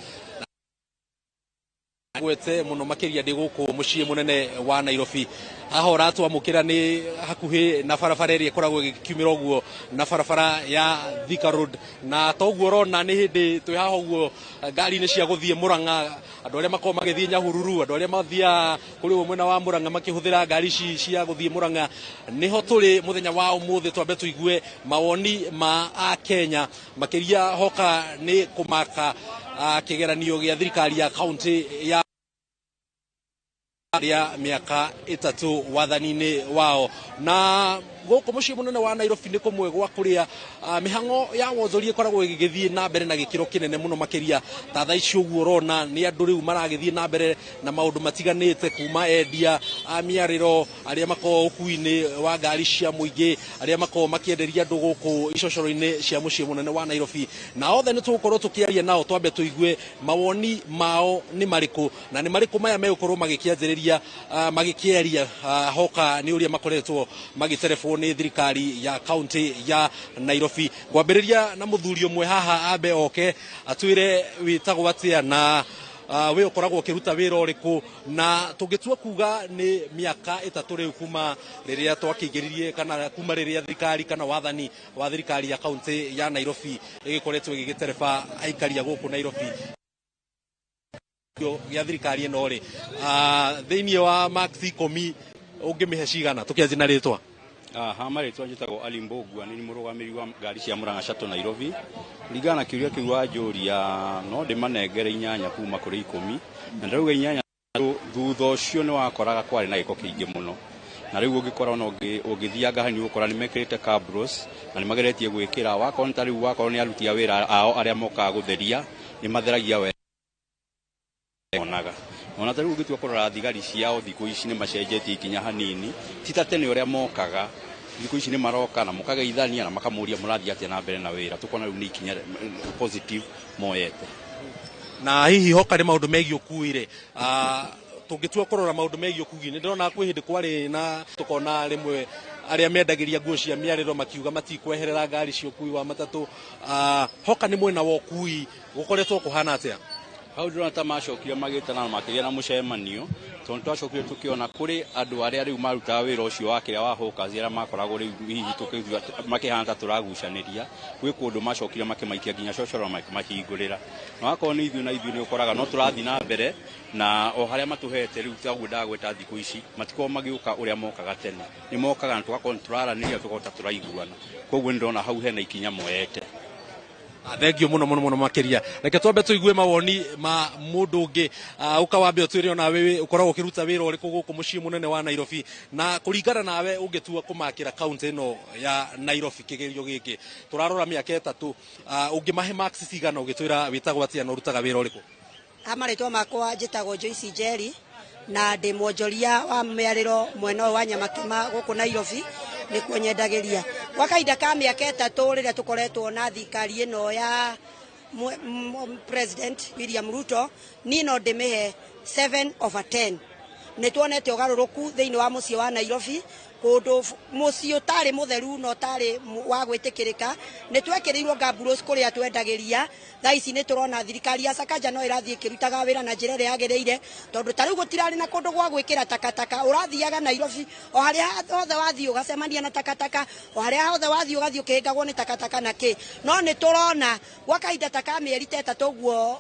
Speaker 3: Gwete muno makiria, ndĩ gũkũ mũciĩ mũnene wa Nairobi. Haha ũratwamũkĩra nĩ hakuhĩ na barabara ĩrĩa ĩkoragwo ĩgĩkiumĩra ũguo na barabara ya Thika Road, na toguo ũrona nĩ hĩndĩ twĩ haha ũguo ngari-inĩ cia gũthiĩ Murang'a, andũ arĩa makoragwo magĩthiĩ Nyahururu, andũ arĩa mathiaga kũrĩ ũguo mwena wa Murang'a makĩhũthĩra ngari ici cia gũthiĩ Murang'a, nĩho tũrĩ mũthenya wa ũmũthĩ. Twambe tũigue mawoni ma Akenya, makĩria hoka nĩ kũmaka kĩgeranio gĩa thirikari ya kaunti ya rĩa mĩaka 3 wathani-inĩ wao. Na gũkũ mũciĩ mũnene wa Nairobi nĩ kũmwe gwa kũrĩa mĩhang'o ya wonjoria ĩkoragwo ĩgĩgĩthiĩ na mbere na gĩkĩro kĩnene mũno makĩria. Ta thaa ici ũguo ũrona nĩ andũ rĩu maragĩthiĩ na mbere na maũndũ matiganĩte, kuma endia a mĩarĩro, arĩa makoragwo ũkui-inĩ wa ngari cia mũingĩ, arĩa makoragwo makĩenderia andũ gũkũ icocoro-inĩ cia mũciĩ mũnene wa Nairobi, na othe nĩ tũgũkorwo tũkĩaria nao, twambe tũigue mawoni mao nĩ marĩkũ na nĩ marĩkũ maya megũkorwo magĩkĩanjĩrĩria magĩkĩaria hoka nĩ ũrĩa makoretwo magĩterebwo nĩ thirikari ya kaunti ya Nairobi. Ngwambĩrĩria na mũthuri ũmwe haha, ambe oke atwĩre wĩtagwo atĩa na we ũkoragwo ũkĩruta wĩra ũrĩkũ, na tũngĩtua kuga nĩ mĩaka 3 rĩu kuma rĩrĩa twakĩingĩririe kana kuma rĩrĩa thirikari kana wathani wa thirikari ya kaunti ya Nairobi ĩgĩkoretwo ĩgĩgĩtereba aikari a gũkũ Nairobi gĩa thirikari ĩno rĩ, thĩinĩ wa marks 10 ũngĩmĩhe cigana? Tũkĩanjia na rĩtwa.
Speaker 20: Ha marĩtwa njĩtagwo Ali Mbũgua, nĩ mũrũgamĩrĩri wa ngari cia Murang'a Shuttle Nairobi. Kũringana na kĩũria kĩu wanjũria, no ndĩmanengere 8 kuma kũrĩ 10, na ndĩrauga 8 thutha ũcio nĩ wakoraga kwarĩ na gĩko kĩingĩ mũno, na rĩu ũngĩkora ona ũngĩthianga hanini ũgũkora nĩ mekĩrĩte cabros na nĩ mageretie gwĩkĩra wakorwo nĩ ta rĩu wakorwo nĩ aruti a wĩra ao arĩa mokaga gũtheria, nĩ matheragia wega onaga. Ona ta rĩu ũngĩtua kũrora thigari ciao thikũ ici nĩ macenjetie ikinya hanini, ti ta tene ũrĩa mokaga. Thikũ ici nĩ maroka na mũkageithania na makamũria mũrathiĩ atĩa na mbere na wĩra, tũkona rĩu nĩ ikinya positive moyete.
Speaker 3: Na hihi hoka nĩ maũndũ megiĩ ũkui rĩ, tũngĩtua kũrora maũndũ megiĩ ũkui, nĩ ndĩrona kwĩ hĩndĩ kwarĩ na tũkona rĩmwe arĩa mendagĩria nguo cia mĩarĩro makiuga matikweherera ngari cia ũkui wa matatũ. Hoka nĩ mwena wa ũkui gũkoretwo kũhana atĩa?
Speaker 20: Hau ndĩrona ta macokire magĩtana na makĩgĩa na mũcemanio, tondũ twacokire tũkĩona kũrĩ andũ arĩa rĩu marutaga wĩra ũcio wa kĩrĩa wa hawkers, arĩa makoragwo rĩu hihi tũkĩigua makĩhana ta tũragucanĩria, gwĩ kũndũ macokire makĩmaikia nginya cocoro makĩmahingũrĩra. Na wakorwo nĩ ithuĩ na ithuĩ nĩ ũkoraga no tũrathiĩ na mbere na o harĩa matũhete rĩu, taguo ndagweta, thikũ ici matikoragwo magĩũka ũrĩa mokaga tene, nĩ mokaga na tũgakorwo nĩ tũraranĩria, tũgakorwo ta tũraiguana. Koguo nĩ ndĩrona hau hena ikinya moete.
Speaker 3: Thengio muno muno muno makiria. Reke twambe tuigue mawoni ma mundu ungi. Uka wambe utwire ona wewe ukoragwo ukiruta wira uriku guku mucii munene wa Nairobi, na kuringana nawe ungitua kumakira kaunti ino ya Nairobi kigerio giki turarora miaka 3, ungimahe marks cigana? Ugitwira witagwo atia na urutaga wira uriku?
Speaker 5: Ha marĩtwa makwa njĩtagwo Joyce Njeri na ndĩ mwonjoria wa mĩarĩro mwena ũyũ wa Nyamakima gũkũ Nairobi, nĩkuo nyendagĩria. Gwa kahinda ka mĩaka 3 rĩrĩa tũkoretwo na thirikari ĩno ya President William Ruto, niĩ no ndĩmĩhe 7 over 10. Nĩ tuonete ũgarũrũku thĩinĩ wa mũciĩ wa Nairobi, kũndũ mũciĩ ũtarĩ mũtheru na ũtarĩ wa gwĩtĩkĩrĩka. Nĩ twekĩrĩirwo gumbros kũrĩa twendagĩria. Thaa ici nĩ tũrona thirikari ya Sakaja no ĩrathiĩ ĩkĩrutaga wĩra na njĩra ĩrĩa yagĩrĩire, tondũ ta rĩu gũtirarĩ na kũndũ gwa gwĩkĩra takataka. Ũrathiaga Nairobi, o harĩa hothe wathiĩ ũgacemania na takataka, o harĩa hothe wathiĩ ũgathiĩ ũkĩhĩngagwo nĩ takataka na kĩ. No nĩ tũrona gwa kahinda ta ka mĩeri ta 3 ũguo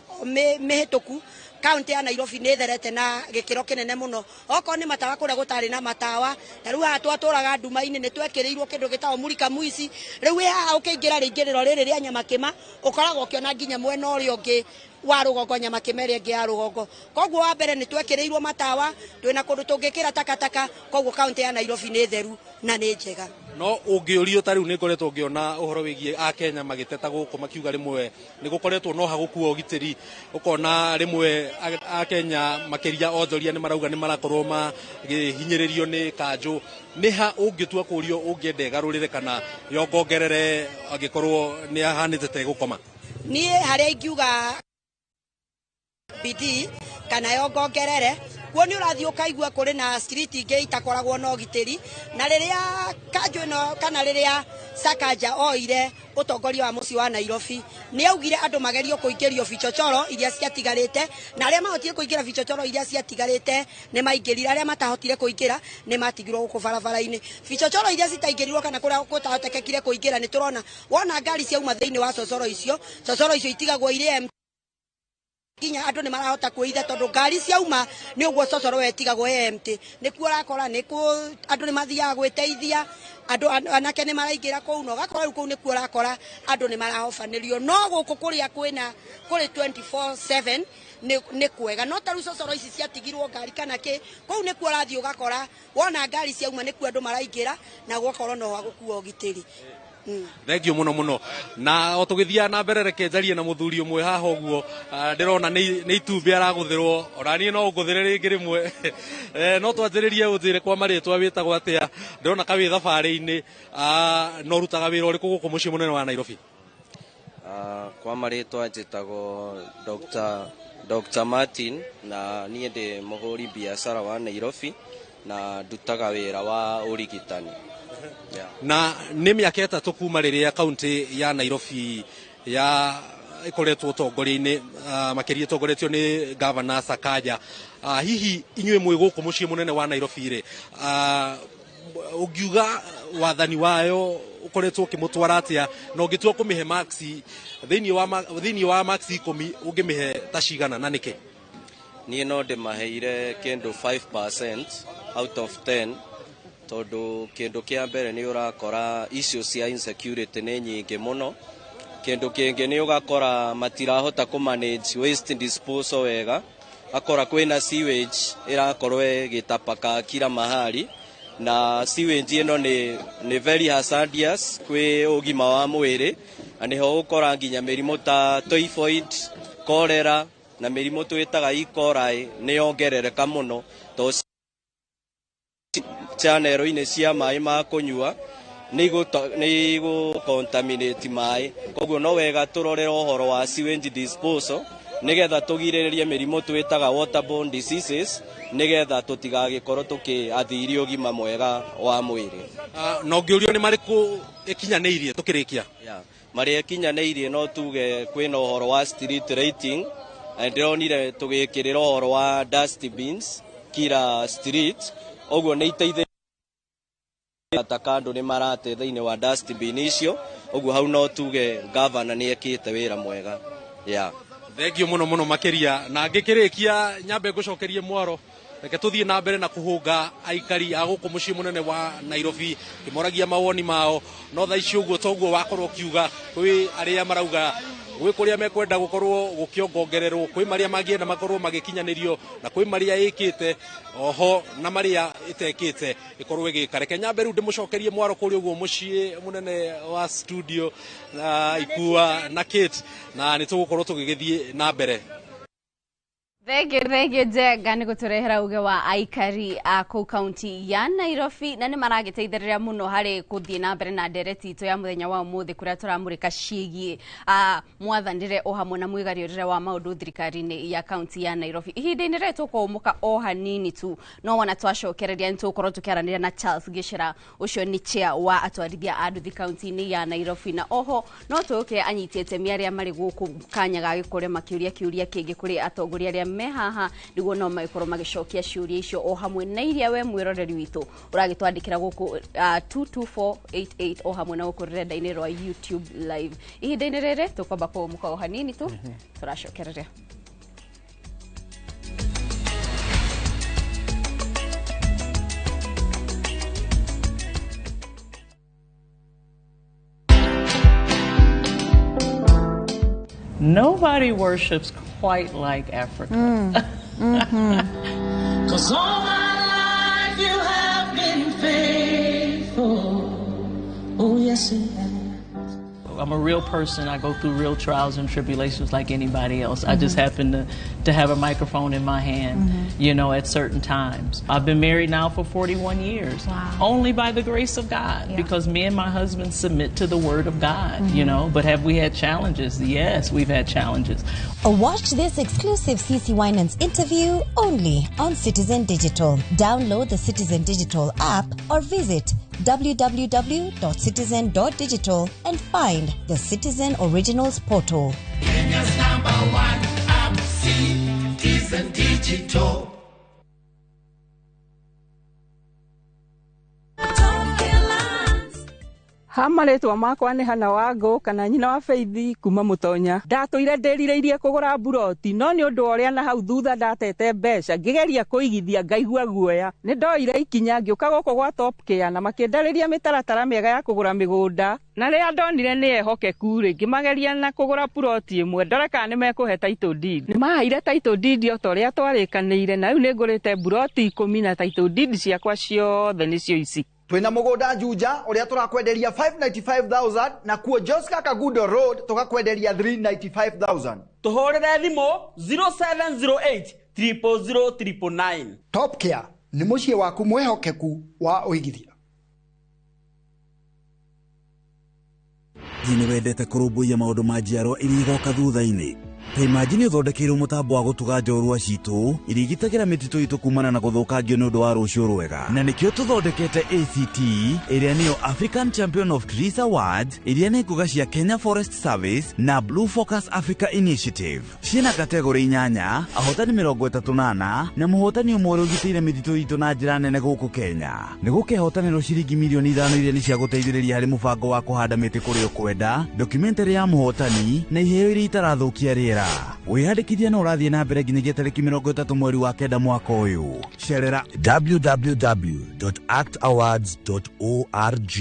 Speaker 5: mĩhĩtũku, kaunti ya Nairobi nĩ ĩtherete na gĩkĩro kĩnene mũno. Okorwo nĩ matawa, kũrĩa gũtarĩ na matawa, ta rĩu haha twatũraga nduma-inĩ, nĩ twekĩrĩirwo kĩndũ gĩtagwo mulika mwici. Rĩu wĩ haha ũkĩingĩra rĩingĩrĩro rĩrĩ rĩa Nyamakĩma, ũkoragwo ũkĩona nginya mwena ũrĩa ũngĩ wa rũgongo, Nyamakĩma ĩrĩa ĩngĩ ya rũgongo. Koguo wa mbere nĩ twekĩrĩirwo matawa, twĩna kũndũ tũngĩkĩra takataka, koguo kaunti ya Nairobi nĩ theru na nĩ njega.
Speaker 3: No ũngĩũrio, ta rĩu nĩ ngoretwo ngĩona ũhoro wĩgiĩ akenya magĩteta gũkũ, makiuga rĩmwe nĩ gũkoretwo no hagũkua ũgitĩri, ũkona rĩmwe akenya makĩria onjoria nĩ marauga nĩ marakorwo makĩhinyĩrĩrio nĩ kanjũ. Nĩ ha ũngĩtua kũrio ũngĩenda ĩgarũrĩre kana yongongerere angĩkorwo nĩ ahanĩte ta ĩgũkoma?
Speaker 5: Niĩ harĩa ingiuga bidii kana yongongerere, kuo nĩ ũrathiĩ ũkaigua kũrĩ na street ingĩ itakoragwo na ũgitĩri. Na rĩrĩa kanjũ ĩno kana rĩrĩa Sakaja oire ũtongoria wa mũciĩ wa Nairobi, nĩ augire andũ magerio kũingĩrio bicochoro iria ciatigarĩte, na arĩa mahotire kũingĩra bicochoro iria ciatigarĩte nĩ maingĩrire, arĩa matahotire kũingĩra nĩ matigirwo gũkũ barabara-inĩ. Bicochoro iria citaingĩrirwo kana kũrĩa gũtahotekekire kũingĩra, nĩ tũrona wona ngari ciauma thĩinĩ wa cocoro icio, cocoro icio itigagwo irĩ nginya andũ nĩ marahota kwĩitha, tondũ ngari ciauma nĩ ũguo cocoro wetigagwo empty. Nĩkuo ũrakora nĩkuo andũ nĩ mathiaga gwĩteithia, andũ anake nĩ maraingĩra kũu, na ũgakora rĩu kũu nĩkuo ũrakora andũ nĩ marahobanĩrio. No gũkũ kũrĩa kwĩna kũrĩ 24/7 nĩ kwega, no ta rĩu cocoro ici ciatigirwo ngari kana kĩ, kũu nĩkuo ũrathiĩ ũgakora wona ngari ciauma nĩkuo andũ maraingĩra na gũgakorwo no gũkua ũgitĩri.
Speaker 3: Thengio muno muno. Na o tũgĩthiaga na mbere, reke njarie na mũthuri ũmwe haha ũguo. Ndĩrona nĩ itumbĩ aragũthĩrwo, ona niĩ no ngũthĩre rĩngĩ rĩmwe. No twanjĩrĩrie, ũnjĩre kwa marĩtwa wĩtagwo atĩa? Ndĩrona ka wĩ thabarĩ-inĩ, na ũrutaga wĩra ũrĩkũ gũkũ mũciĩ mũnene wa Nairobi?
Speaker 9: Kwa marĩtwa njĩtagwo Dr. Martin, na niĩ ndĩ mũhũri biacara wa Nairobi na ndutaga wĩra wa ũrigitani. Yeah.
Speaker 3: Na nĩ mĩaka 3 kuma rĩrĩa kaunti ya Nairobi ya ĩkoretwo ũtongoria-inĩ, makĩria ĩtongoretio nĩ Gavana Sakaja. Hihi inyuĩ mwĩ gũkũ mũciĩ mũnene wa Nairobi rĩ, ũngiuga wathani wayo ũkoretwo ũkĩmũtwara atĩa, na ũngĩtua kũmĩhe marks thĩinĩ wa marks 10, ũngĩmĩhe ta cigana na nĩkĩ?
Speaker 9: Niĩ no ndĩmaheire kĩndũ 5% out of 10, tondũ kĩndũ kĩa mbere nĩ ũrakora issues cia insecurity nĩ nyingĩ mũno. Kĩndũ kĩngĩ nĩ ũgakora matirahota kũ manage waste disposal wega, akora kwĩna sewage ĩrakorwo ĩgĩtapaka kila mahali, na sewage ĩno nĩ very hazardous kwĩ ũgima wa mwĩrĩ, na nĩho ũkora nginya mĩrimũ ta typhoid, cholera na mĩrimũ twĩtaga E. coli nĩ yongerereka mũno, tondũ channel-inĩ cia maĩ ma kũnyua nĩ igũ contaminate maĩ. Koguo no wega tũrorere ũhoro wa sewage disposal nĩgetha tũgirĩrĩrie mĩrimũ twĩtaga waterborne diseases, nĩgetha tũtigagĩkorwo tũkĩathiri ũgima mwega wa mwĩrĩ.
Speaker 3: Na ũngĩũrio nĩ marĩkũ ĩkinyanĩirie tũkĩrĩkia?
Speaker 9: Yeah. Marĩa ĩkinyanĩirie, no tuge kwĩna ũhoro wa street lighting. Na ndĩronire tũgĩkĩrĩra ũhoro wa dustbins kila street, ũguo nĩ iteithĩrĩirie taka andũ nĩ marate thĩinĩ wa dustbin icio, ũguo hau no tuge gavana nĩ ekĩte wĩra mwega. Yeah.
Speaker 3: Thengio muno muno makiria na ngikirikia nyambe ngucokerie mwaro reke tuthie na mbere na kuhunga aikari a guku mucii munene wa Nairobi kimoragia mawoni mao no thaa ici uguo toguo wakorwo kiuga kwi aria marauga gwi kuria mekwenda gukorwo gukiongongererwo kwi maria mangienda makorwo magikinyanirio na kwi maria ikite oho na maria itekite ikorwo igika. Reke nyambe riu ndimucokerie mwaro kuri uguo mucii munene wa studio na Ikua na Kate na nitugukorwo tugigithie na mbere.
Speaker 10: Thank you Jenga nĩ gũtũrehera uge wa aikari a kũu kaunti ya Nairobi na nĩ maragĩteithĩrĩria mũno harĩ kũthiĩ na mbere na ndereti itũ ya mũthenya wa ũmũthĩ kũrĩa tũramũrĩka ciĩgiĩ mwathanĩre o hamwe na mwĩgariũrĩre wa maũndũ thirikari-inĩ ya kaunti ya Nairobi. Ihinda-inĩ rĩrĩ tũkũũmũka o hanini tu no wona twacokereria nĩ tũgũkorwo tũkĩaranĩria na Charles Gĩchera ũcio nĩ chair wa atwarithia a nduthi kaunti-inĩ ya Nairobi na oho no tũke anyiti itemi arĩa marĩ gũkũ kanya ga gĩkũrĩa makĩũria kĩũria kĩngĩ kũrĩ atongoria arĩa me haha niguo no magikorwo magicokia ciũria icio o hamwe na iria we mwiroreri witũ ũragĩtwandĩkĩra gũkũ 22488 o hamwe na gũkũ rũrenda-inĩ rwa YouTube live. Ihinda-inĩ rĩrĩ tũkwamba kũũmũka o hanini tu tũracokereria.
Speaker 6: Nobody worships quite like Africa.
Speaker 8: 'Cause all my life you have been faithful. Oh, yes, you have.
Speaker 6: I'm a real person. I go through real trials and tribulations like anybody else. I just happen to have a microphone in my hand, you know, at certain times. I've been married now for 41 years.
Speaker 21: Wow.
Speaker 6: Only by the grace of God, because me and my husband submit to the word of God, you know. But have we had challenges? Yes, we've had challenges.
Speaker 22: Watch this exclusive CC Winans interview only on Citizen Digital. Download the Citizen Digital app or visit www.citizen.digital and find the Citizen Originals portal.
Speaker 8: Kenya's number one app, Citizen Digital.
Speaker 23: Ha marĩtwa makwa nĩ Hana Wangũ kana nyina wa Faithi kuma Mũtonya. Ndatũire ndĩrirĩirie kũgũra mburoti no nĩ ũndũ wa ũrĩa na hau thutha ndatete mbeca ngĩgeria kũigithia ngaigua guoya. Nĩ ndoire ikinya ngĩũka gũkũ gwa Top Care na makĩndarĩria mĩtaratara mĩega ya kũgũra mĩgũnda na rĩrĩa ndonire nĩ ehokeku rĩ ngĩmageria na kũgũra puroti ĩmwe ndore kana nĩ mekũhe title deed. Nĩ maheire title deed o ta ũrĩa twarĩkanĩire na rĩu nĩ ngũrĩte mburoti 10 na title deed ciakwa ciothe nĩcio ici.
Speaker 24: Twina mugunda Juja uria turakwenderia 595,000 na kuo Joska Kagudo Road tukakwenderia 395,000.
Speaker 28: Tuhurire thimu 0708 000 999.
Speaker 24: Top Care ni mucii waku mwihokeku wa uigithia.
Speaker 26: Nĩ wendete kũrũmbũiya maũndũ ma njiarwa iria igoka thutha-inĩ. Ta imagine ũthondekeirwo mũtambo wa gũtuga njorua citũ iria igitagĩra mĩtitũ itũ kumana na gũthũkangio nĩ ũndũ wa rũciũ rwega. Na nĩkĩo tũthondekete ACT ĩrĩa nĩyo African Champion of Trees Awards ĩrĩa nĩ ngũga cia Kenya Forest Service na Blue Focus Africa Initiative. Ciĩna kategori 8, ahotani 34 na mũhotani ũmwe ũrĩa ũgitĩire mĩtitũ itũ na njĩra nene gũkũ Kenya. Nĩ gũkehotanĩrwo ciringi mirioni 5 iria nĩ cia gũteithĩrĩria harĩ mũbango wa kũhanda mĩtĩ kũrĩa ũkwenda, documentary ya mũhotani na iheo iria itarathũkia rĩera. Wĩyandĩkithia no ũrathiĩ na mbere nginyagia tarĩki 30 mweri wa 9 mwaka ũyũ. Cerera
Speaker 18: www.actawards.org.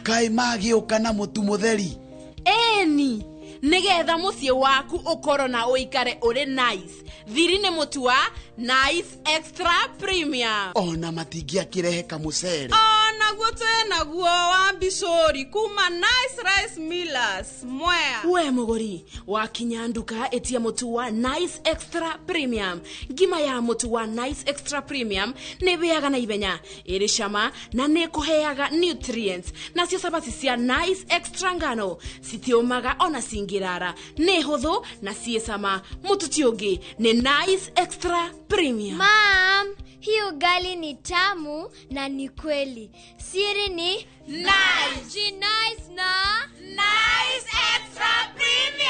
Speaker 27: Kaĩ magĩũka na mũtu mũtheri?
Speaker 29: Ĩni, nigetha muciĩ waku ũkorwo na ũikare ũrĩ nice. Thiri nĩ mũtu wa Nice Extra Premium.
Speaker 27: Ona matingĩakĩrehe kamũcere.
Speaker 29: Ona
Speaker 1: Onaguo twĩnaguo wa mbicũri kuma Nice Rice Millers Mwea.
Speaker 29: We mũgũri wakinya nduka ĩtia mũtu wa Nice Extra Premium. Ngima ya mũtu wa Nice Extra Premium nĩ ĩhĩaga na ihenya, ĩrĩ cama na nĩ ĩkũheaga nutrients. Nacio cabaci cia Nice Extra ngano citiũmaga ona cingĩrara, nĩ hũthũ na ciĩ cama. Mũtu ti ũngĩ nĩ Nice Extra Premium.
Speaker 2: Mom, hii ugali ni tamu na ni kweli. Siri ni Nice. Ji nice na
Speaker 1: Nice Extra Premium.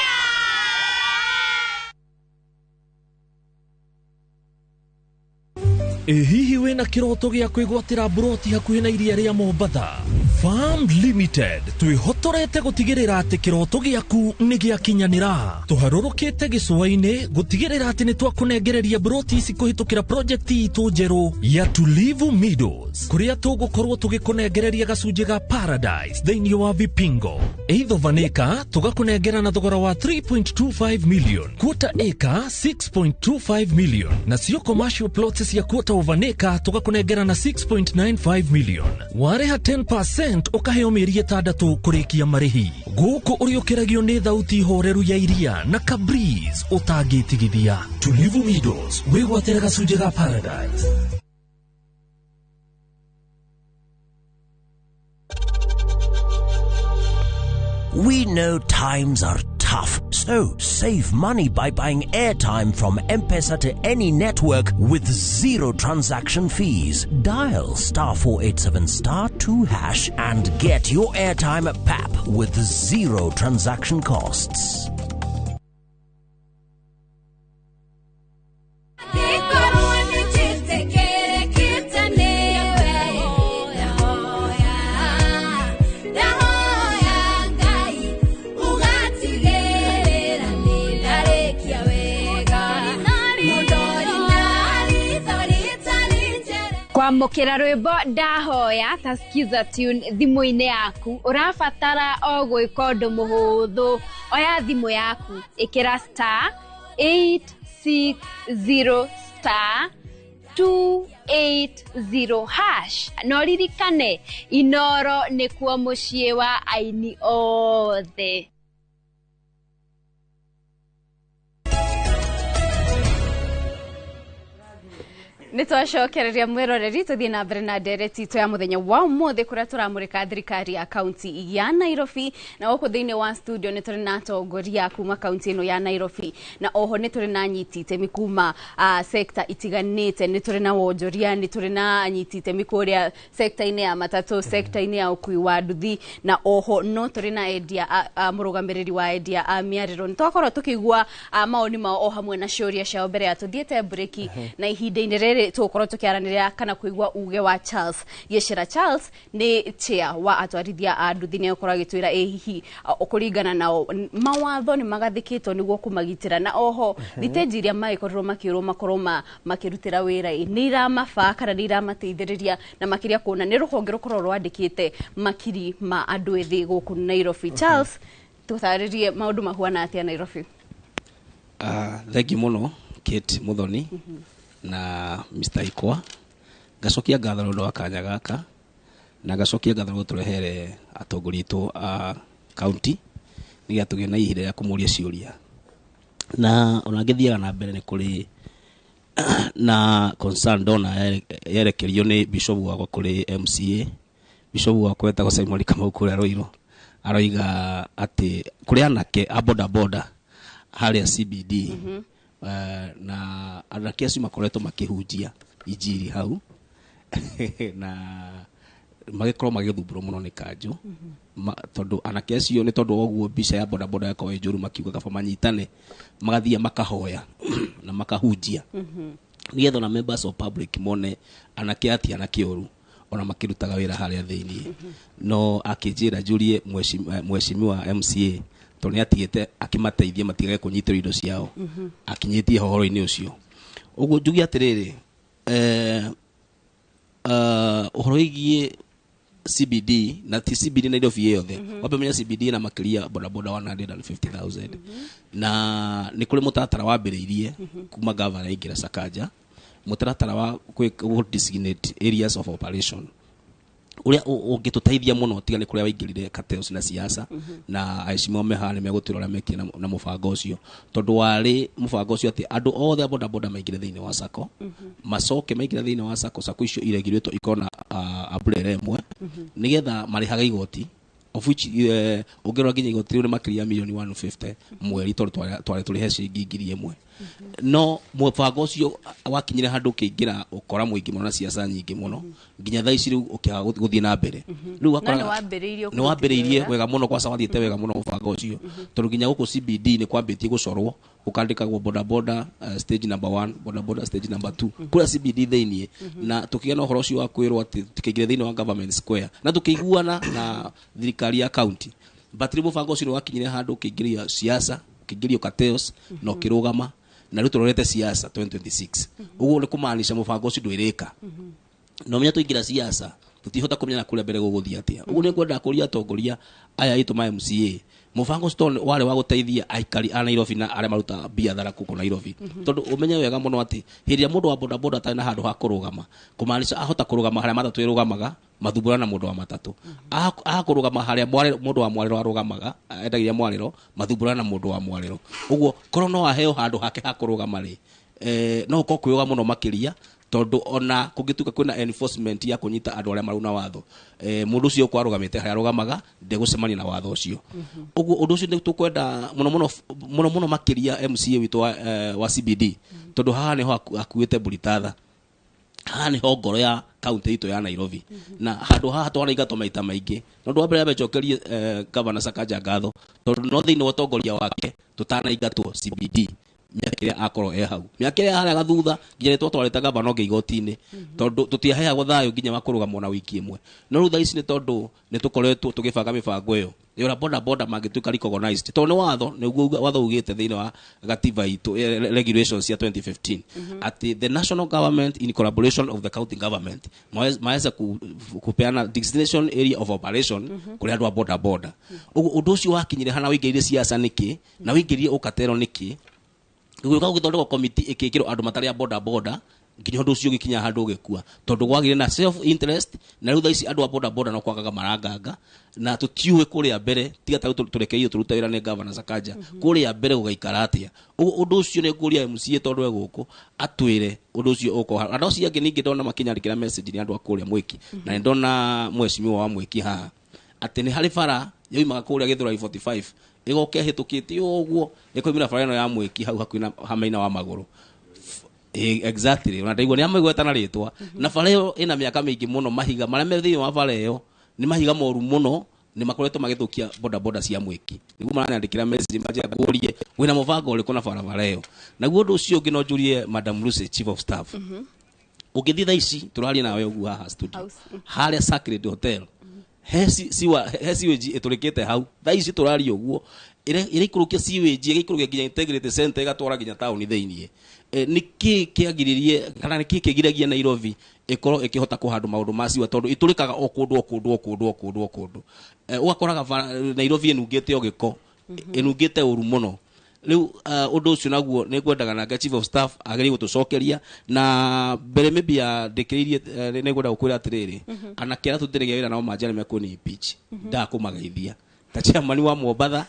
Speaker 4: Ĩ hihi wĩna kĩroto gĩa kwĩgwatĩra mburoti hakuhĩ na iria rĩa Mombatha? Farm Limited twĩhotorete gũtigĩrĩra atĩ kĩroto gĩaku nĩ gĩakinyanĩra. Tũharũrũkĩte gĩcũa-inĩ gũtigĩrĩra atĩ nĩ twakũnengereria mburoti ici kũhĩtũkĩra project itũ njerũ ya Tulivu Meadows, kũrĩa tũgũkorwo tũgĩkũnengereria gacunjĩ ga Paradise thĩinĩ wa Vipingo. Eighth of an acre tũgakũnengera na thogora wa 3.25 million, quarter acre 6.25 million, nacio commercial plots cia quarter of an acre tũgakũnengera na 6.95 million. Warĩha 10% ũkaheo mĩeri 6 kũrĩkia marĩhi. Gũkũ ũrĩũkĩragio nĩ thauti horeru ya iria na kabreeze ũtangĩtigithia. Tulivu Meadows, wĩgwatĩre gacunjĩ ga Paradise.
Speaker 11: We know times are tough, so save money by buying airtime from M-Pesa to any network with zero transaction fees. Dial *487*2# and get your airtime at PAP with zero transaction costs.
Speaker 12: Kwamũkĩra rwĩmbo ndahoya ta skiza tune thimũ-inĩ yaku, ũrabatara o gwĩka ũndũ mũhũthũ. Oya thimũ yaku, ĩkĩra *860*280# na ũririkane Inoro nĩkuo mũciĩ wa aini othe.
Speaker 10: Nĩ twacokereria mwĩroreri tũthiĩ na mbere na ndereti itũ ya mũthenya wa ũmũthĩ kũrĩa tũramũrĩka thirikari ya kaunti ya Nairobi, na gũkũ thĩinĩ wa studio nĩ tũrĩ na atongoria kuma kaunti ĩno ya Nairobi, na oho nĩ tũrĩ na anyiti itemi kuma sekta itiganĩte. Nĩ tũrĩ na wonjoria, nĩ tũrĩ na anyiti itemi kũrĩa sekta-inĩ ya matatũ, sekta-inĩ ya ũkui wa nduthi, na oho no tũrĩ na endia mũrũgamĩrĩri wa endia a mĩarĩro. Nĩ twakorwo tũkĩigua maoni mao o hamwe na ciũria ciao mbere ya tũthiĩte breki, na ihinda-inĩ rĩrĩ tũgũkorwo tũkĩaranĩria kana kũigua uge wa Charles Gĩcera. Charles nĩ chair wa atwarithia a nduthi, nĩ egũkorwo agĩtwĩra ĩ hihi kũringana nao mawatho nĩ magathĩkĩtwo nĩguo kũmagitĩra, na oho thitenji iria magĩkorirwo makĩũrwo makorwo makĩrutĩra wĩra ĩ nĩ iramabaa kana nĩ iramateithĩrĩria, na makĩria kuona nĩ rũhonge rũkorwo rwandĩkĩte makiri ma andũ ethĩ gũkũ Nairobi. Charles, tũtarĩrie maũndũ mahuana atĩa Nairobi?
Speaker 13: Thengi mũno Kate Muthoni na Mr. Ikwa. Ngacokia ngatho nĩ ũndũ wa kanya gaka, na ngacokia ngatho nĩ gũtũrehere atongoria aitũ a county nĩgetha tũgĩe na ihinda rĩa kũmũria ciũria. Na ona ngĩthiaga na mbere nĩ kũrĩ na concern ndona yerekerio nĩ bishop wakwa kũrĩ MCA. Bishop wakwa etagwo Simon Kamau kũrĩa Ruiru, aroiga atĩ kũrĩ anake a boda boda harĩa CBD, na anake acio makoretwo makĩhunjia injiri hau na magĩkorwo magĩthumbũrwo mũno nĩ kanjũ, tondũ anake acio nĩ tondũ wa ũguo mbica ya boda boda yakorwo ĩ njũru, makiuga kaba manyitane magathiĩ makahoya na makahunjia nĩgetha ona members of public mone anake ati anake ũru ona makĩrutaga wĩra harĩa thĩinĩ. No akĩnjĩra njurie mheshimiwa MCA tondũ nĩ atigĩte akĩmateithia matigage kũnyitĩrwo indo ciao, akinyĩtie ũhoro-inĩ ũcio. Ũguo njuge atĩrĩrĩ, ũhoro wĩgiĩ CBD na ti CBD Nairobi yothe, wambe menya CBD na makĩria bodaboda 150,000, na nĩ kũrĩ mũtaratara wambĩrĩirie kuma gavana aingĩra Sakaja, mũtaratara wa gũ designate areas of operation. Ũrĩa ũngĩtũteithia mũno tiga nĩ kũrĩa waingĩrire cartels na siasa, na aheshimiwa me haha nĩ megũtwĩra ũrĩa mekire na mũbango ũcio, tondũ warĩ mũbango ũcio atĩ andũ othe a bodaboda maingĩre thĩinĩ wa sacco, macoke maingĩra thĩinĩ wa sacco, sacco icio iregirĩtwo ikorwo na umbrella ĩmwe, nĩgetha marĩhage igoti, of which ũngĩrora nginya igoti rĩu nĩ makĩria ya milioni 150 mweri, tondũ twarĩ tũrĩhe ciringi 1,000. No mũbango ũcio wakinyire handũ ũkĩingĩra ũkora mũingĩ mũno na siasa nyingĩ mũno, nginya thaa ici rĩu ũkĩaga gũthiĩ na mbere. Rĩu
Speaker 10: No
Speaker 13: ũgakoraga
Speaker 10: nĩ wambĩrĩirio
Speaker 13: nĩ wambĩrĩirie
Speaker 10: kũrutithio wĩra.
Speaker 13: Wega mũno, kwaca wathiĩte wega mũno mũbango ũcio, tondũ nginya gũkũ CBD nĩ kwambĩtie gũcorwo, gũkandĩkagwo bodaboda stage number 1, bodaboda stage number 2 kũrĩa CBD thĩiniĩ. Na tũkĩgĩa na ũhoro ũcio wa kwĩrwo atĩ tũkĩingĩra thĩinĩ wa government square na tũkĩiguana na thirikari ya county, but rĩu mũbango ũcio nĩ wakinyire handũ ũkĩingĩria siasa, ũkĩingĩrio cartels na ũkĩrũgama, na rĩu tũrorete siasa 2026. Ũguo nĩ kũmaanisha mũbango ũcio ndwĩrĩka na ũmenya tũingĩra siasa tũtihota kũmenya na kũrĩa mbere gũgũthiĩ atĩa. Ũguo nĩ ngwenda kũria atongoria aya aitũ ma MCA, mũbango ũcio tondũ warĩ wa gũteithia aikari a Nairobi na arĩa marutaga biathara gũkũ Nairobi, tondũ ũmenye wega mũno atĩ hĩndĩ ĩrĩa mũndũ wa bodaboda atarĩ na handũ ha kũrũgama, kũmaanisha ahota kũrũgama harĩa matatũ ĩrũgamaga, mathumbũra na mũndũ wa matatũ. Akũrũgama harĩa mũndũ wa mwarĩro arũgamaga, endagĩria mwarĩro, mathumbũra na mũndũ wa mwarĩro. Ũguo korwo no aheo handũ hake ha kũrũgama rĩ, no ũkorwo kwĩyoga mũno makĩria, tondũ ona kũngĩtuĩka kwĩna enforcement ya kũnyita andũ arĩa marauna watho, mũndũ ũcio ũkorwo arũgamĩte harĩa arũgamaga ndegũcemania na watho ũcio. Ũguo ũndũ ũcio nĩ tũkwenda mũno mũno mũno mũno makĩria MCA witũ wa CBD, tondũ haha nĩho akuĩte mburitatha, haha nĩho ngoro ya kaunti itũ ya Nairobi, na handũ haha twanaingatwo maita maingĩ. No ũndũ wa mbere ambe njokerie Governor Sakaja ngatho, tondũ no thĩinĩ wa ũtongoria wake tũtanaingatwo CBD mĩaka ĩrĩa akorwo e hau, mĩaka ĩrĩa harĩa gathutha nginya nĩ twatwarĩte gavana ũngĩ igoti-inĩ, tondũ tũtiaheagwo thayũ nginya wa kũrũgama ona wiki ĩmwe. No rĩu thaa ici nĩ tondũ nĩ tũkoretwo tũgĩbanga mĩbango ĩyo ya ũrĩa boda boda mangĩtuĩka recognized, tondũ nĩ watho nĩguo watho ugĩte thĩinĩ wa gatiba itũ, regulations cia 2015, atĩ the national government in collaboration of the county government maweza kupeana destination area of operation kũrĩ andũ a boda boda. Ũguo ũndũ ũcio wakinyire hana wĩingĩrire siasa nĩkĩ na wĩingĩrire ũkatero nĩkĩ, gũgĩũka gũgĩthondekwo komiti ĩkĩkĩrwo andũ matarĩ a boda boda, nginya ũndũ ũcio ũgĩkinya handũ ũgĩkua, tondũ gwagĩire na self interest. Na rĩu thaa ici andũ a boda boda no kwagaga maranganga, na tũtiũĩ kũrĩa mbere, tiga ta rĩu tũrekereirio tũrute wĩra nĩ Governor Sakaja, kũrĩa mbere gũgaikara atĩa. Ũguo ũndũ ũcio nĩ ngũria MCA, tondũ e gũkũ, atwĩre ũndũ ũcio ũkorwo. Andũ acio angĩ ningĩ ndona makĩnyandĩkĩra message nĩ andũ a kũrĩa Mwĩki, na nĩ ndona mheshimiwa wa Mwĩki haha, atĩ nĩ harĩ bara yoimaga kũrĩa Gĩthũrai 45 ĩgoka ĩhĩtũkĩte ũguo ĩkoimĩra bara ĩno ya Mwĩki hau hakuhĩ na hamaina wa magũrũ. Exactly, ona ndaigua nĩ amĩgweta na rĩtwa. Na bara ĩyo ĩna mĩaka mĩingĩ mũno, mahiga marĩa me thĩinĩ wa bara ĩyo nĩ mahiga moru mũno, nĩ makoretwo magĩthũkia boda boda cia Mwĩki. Nĩguo maranyandĩkĩra message manjĩra ngũrie wĩna mũbango ũrĩkũ na barabara ĩyo. Naguo ũndũ ũcio ũngĩ no njũrie Madam Lucy, chief of staff, ũngĩthiĩ thaa ici tũraria nawe ũguo haha studio,
Speaker 10: House.
Speaker 13: Harĩa Sacred Hotel he sewage ĩtũrĩkĩte hau thaa ici tũraria ũguo, ĩraikũrũkia sewage, ĩgaikũrũkia nginya integrity center, ĩgatwara nginya taũni thĩiniĩ. Nĩ kĩ kĩagiririe kana nĩ kĩ kĩgiragia Nairobi ĩkorwo ĩkĩhota kũhandũ maũndũ ma siwa, tondũ itũrĩkaga o kũndũ o kũndũ o kũndũ o kũndũ o kũndũ? Ũgakoraga Nairobi ĩnungĩte o gĩko, ĩnungĩte ũru mũno. Rĩu ũndũ ũcio naguo nĩ ngwendaga nake chief of staff agerie gũtũcokeria. Na mbere maybe ya ndĩkĩrĩirie, nĩ ngwenda gũkwĩra atĩrĩrĩ, anake arĩa tũrutithanagia wĩra nao manjĩra nĩ mekũni impeach, ndakũmageithia ta chairman wa Mombatha,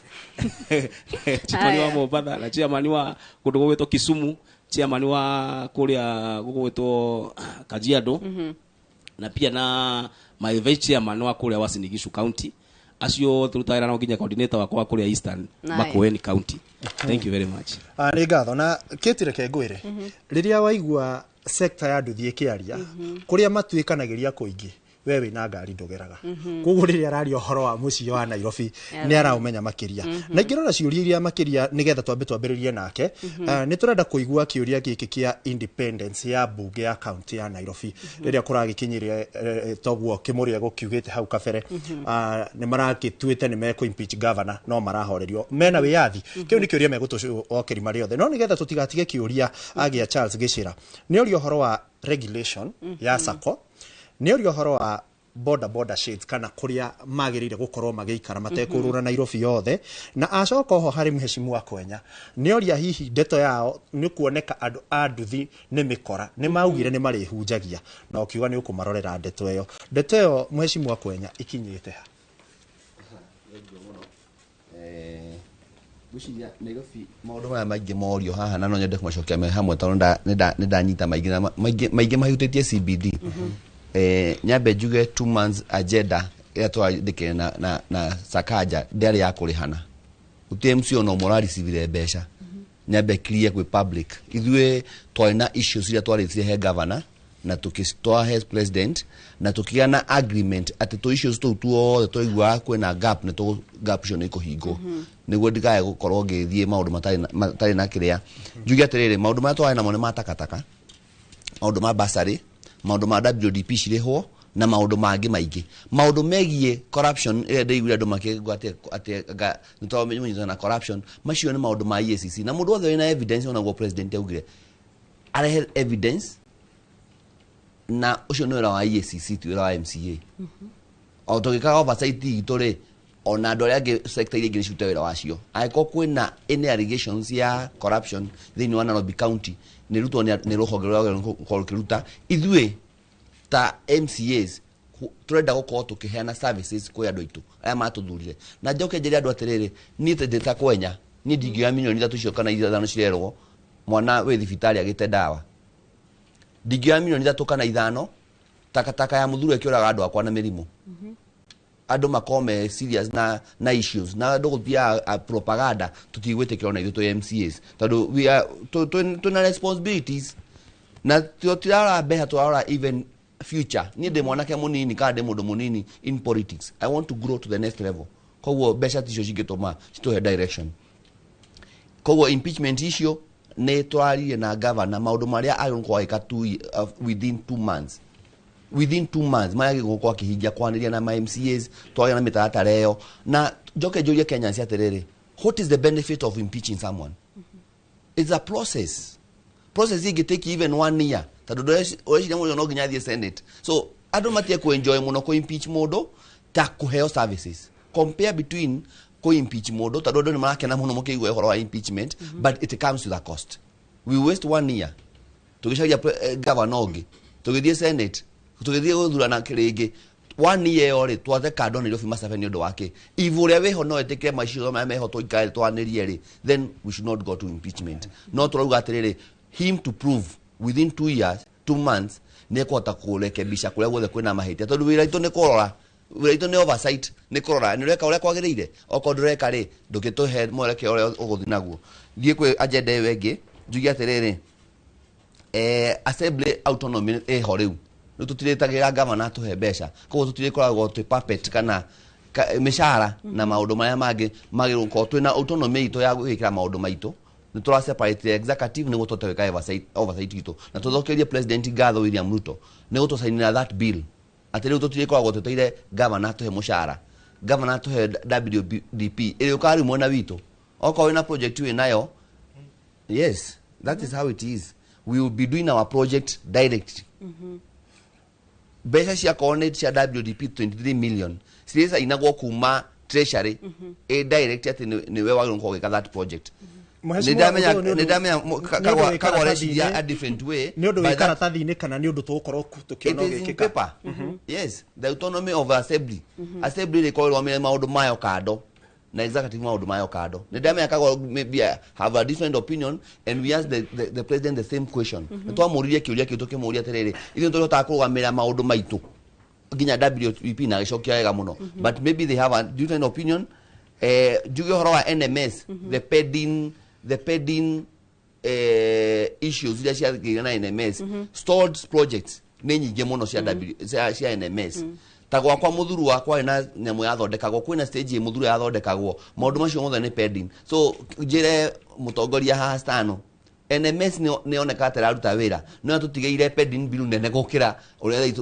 Speaker 13: chairman wa
Speaker 10: Aya.
Speaker 13: Mombatha na chairman wa kũndũ gũgwĩtwo Kisumu, chairman wa kũrĩa gũgwĩtwo Kajiado, na pia na my vice chairman wa kũrĩa Uasin Gishu County. Acio tũrutaga wĩra nao, nginya coordinator wakwa wa kũrĩa Eastern,
Speaker 24: Nae.
Speaker 13: Makueni County. Thank you very much.
Speaker 7: Ah, nĩ ngatho na kĩti reke ngwĩre, rĩrĩa waigua sector ya nduthi ĩkĩaria kũrĩa matuĩkanagĩria kũingĩ, we wĩna ngari ndũgeraga. Koguo rĩrĩa araria ũhoro wa mũciĩ wa Nairobi, nĩ araũmenya makĩria. Na ingĩrora ciũria iria makĩria nĩgetha twambe twambĩrĩrie nake, nĩ tũrenda kũigua kĩũria gĩkĩ kĩa independence ya mbunge ya kaunti ya Nairobi, rĩrĩa kũragĩkinyire toguo kĩmũrĩa gũkiugĩte hau kabere, nĩ marakĩtuĩte nĩ mekũ impeach governor, no marahorerio mena wĩyathi. Kĩu nĩ kĩũria megũtũcokeria marĩ othe, no nĩgetha tũtigatige kĩũria agĩa Charles Gĩcĩra, nĩ ũria ũhoro wa regulation ya sacco, nĩ ũria ũhoro wa Boda boda shades kana kuria magirire gukorwo magiikara matekũrũra Nairobi yothe. Na acoka oho harĩ mheshimiwa Kwenya nĩoria hihi ndeto yao nĩ kuoneka andũ a nduthi nĩ mĩkora, nĩ maugire nĩ marĩhunjagia, na ũkiuga nĩ ũkũmarorera ndeto ĩyo. Ndeto ĩyo, mheshimiwa Kwenya, ikinyĩte ha?
Speaker 5: Ngwĩciria Nairobi maũndũ maya maingĩ morio haha na no nyende kũmacokia me hamwe tondũ nĩ ndanyita maingĩ na maingĩ mahutĩtie CBD. Nyambe njuge 2 months agenda ĩrĩa twandĩkire na Sakaja ndĩarĩ ya kũrĩhana. Gũtirĩ MC ona ũmwe ũrarecivire mbeca. Nyambe clear kwĩ public, ithuĩ twarĩ na issues iria twarĩtie he governor na tũkĩcitwara he president na tũkĩgĩa na agreement atĩ tũ issues tũu tuothe twaiguaga kwĩna gap nĩ tũ gap icio nĩ ikũhingwo, nĩguo ndikae gũkorwo ngĩthiĩ maũndũ matarĩ na kĩrĩa. Njuge atĩrĩrĩ, maũndũ marĩa twarĩ namo nĩ ma takataka, maũndũ ma bursary, maũndũ ma WDP cirĩhwo na maũndũ mangĩ maingĩ, maũndũ megiĩ corruption ĩrĩa ndĩiguire andũ makĩigua atĩ anga nĩtwamenyithana na corruption. Macio nĩ maũndũ ma EACC na mũndũ wothe wĩna evidence, onaguo president augire arehe evidence, na ũcio nĩ wĩra wa EACC, ti wĩra wa MCA. O tũgĩkaga oversight itũ rĩ, ona andũ arĩa angĩ sector iria ingĩ nĩ cirute wĩra wacio. Angĩkorwo kwĩna any allegations ya corruption thĩinĩ wa Nairobi County, nĩ rutwo nĩ rũhonge rũrĩa rũkorwo rũkĩruta. Ithuĩ ta MCAs tũrenda gũkorwo tũkĩheana services kwĩ andũ aitũ arĩa matũthurire. Na njoke njĩre andũ atĩrĩrĩ, niĩ ndĩ ta Kwenya, niĩ ndingĩoya 3 milioni icio kana 5 cirerwo mwana wĩ thibitarĩ agĩte ndawa. Ndingĩoya 3 milioni kana 5 takataka ya mũthuro ĩkĩũraga andũ akwa na mĩrimũ. Andũ makorwo me serious na issues na andũ gũthiaga propaganda, tũtigwĩtĩkĩra ona ithuĩ twĩ MCAs tondũ we are twĩna responsibilities na tũtirarora mbeca, tũrarora even future. Niĩ ndĩ mwanake mũnini kana ndĩ mũndũ mũnini in politics. I want to grow to the next level. Koguo mbeca ticio cingĩtũma citũhe direction. Koguo impeachment icio nĩ tũraririe na governor maũndũ marĩa agĩrĩirwo gũkorwo agĩka within 2 months, within 2 months marĩa agĩrĩirwo gũkorwo akĩhingia, kwanĩria na ma MCAs, twagĩa na mĩtaratara ĩyo. Na njoke njũrie Kenyans atĩrĩrĩ, what is the benefit of impeaching someone? It's a process. Process ĩngĩ take even one year tondũ ũreciria mũndũ no nginya athiĩ Senate. So andũ matie kũ-enjoy mũno kũ-impeach mũndũ ta kũheo services. Compare between kũ-impeach mũndũ, tondũ andũ nĩ marakena mũno mũkĩigua ũhoro wa impeachment, but it comes with a cost. We waste one year tũgĩcaria governor ũngĩ, tũgĩthiĩ Senate, tũgĩthiĩ gũthurana rĩngĩ. One year ĩyo rĩ, twathe kando Nairobi macabe nĩ ũndũ wake. If ũrĩa wĩho no etĩkĩre macio marĩa meho tũikare twanĩrie rĩ, then we should not go to impeachment. No tũrauga atĩrĩrĩ, him to prove within 2 years, 2 months nĩ ekũhota kũrekebisha kũrĩa guothe kwĩna mahĩtia, tondũ wĩra witũ nĩ kũrora, wĩra witũ nĩ oversight, nĩ kũrora nĩ ũreka ũrĩa kwagĩrĩire. Okorwo ndũreka rĩ, ndũngĩtũhe mwerekeo ũrĩa ũgũthiĩ naguo. Thiĩ kwĩ agenda ĩyo ĩngĩ, njuge atĩrĩrĩ, assembly autonomy ĩho rĩu. Rĩu tũtirĩtagĩra gavana atũhe mbeca, koguo tũtirĩkoragwo twĩ puppet kana mĩcara na maũndũ marĩa mangĩ magĩrĩirwo gũkorwo twĩna autonomy itũ ya gwĩkĩra maũndũ maitũ. Nĩ tũra separate executive nĩguo tũhote gwĩka oversight itũ, na tũthokerie president ngatho William Ruto nĩ gũtũcainĩra that bill atĩ rĩu tũtirĩkoragwo tweteire gavana atũhe mũcara, gavana atũhe WDP ĩrĩũkaga rĩu mwena witũ. Okorwo wĩna project wĩ nayo, yes, that is how it is. We will be doing our project direct. Mbeca ciakorwo nĩ cia WDP 23 million cirĩcainagwo kuma treasury ĩ direct atĩ nĩwe wagĩrĩirwo gũkorwo ũgĩka that project.
Speaker 7: Mheshimiwa,
Speaker 5: Nĩ ndamenya.
Speaker 7: ũndũ ũyũ
Speaker 5: Nĩ ndamenya
Speaker 7: nĩ ũndũ wĩ
Speaker 5: Kagwa areciria
Speaker 7: karatathi-inĩ.
Speaker 5: a different way.
Speaker 7: Nĩ ũndũ
Speaker 5: but
Speaker 7: wĩ karatathi-inĩ kana nĩ ũndũ tũgũkorwo tũkĩona
Speaker 5: It is in
Speaker 7: ũgĩkĩka?
Speaker 5: paper. Yes, the autonomy of assembly. Assembly rĩkorwo ĩrũgamĩrĩire maũndũ mayo kando na executive maũndũ mayo kando. Nĩ ndamenya Kagwa maybe I have a different opinion, and we asked the president the same question. Nĩ twamũririe kĩũria kĩu, tũkĩmũria atĩrĩrĩ, ithuĩ nĩ tũrĩhotaga kũrũgamĩrĩra maũndũ maitũ nginya WP, na agĩcokia wega mũno, but maybe they have a different opinion. Njuge ũhoro wa NMS, the pending issues iria ciagĩire na NMS, stalled projects nĩ nyingĩ mũno cia NMS. Ta gwakwa mũthuru wakwa na nyamũ yathondekagwo, kwĩna stage ĩ mũthuru yathondekagwo, maũndũ macio mothe nĩ pending. So njĩre mũtongoria haha stano NMS nĩ yoneka ta ĩraruta wĩra, no tũtigĩire pending bill nene gũkĩra ũrĩa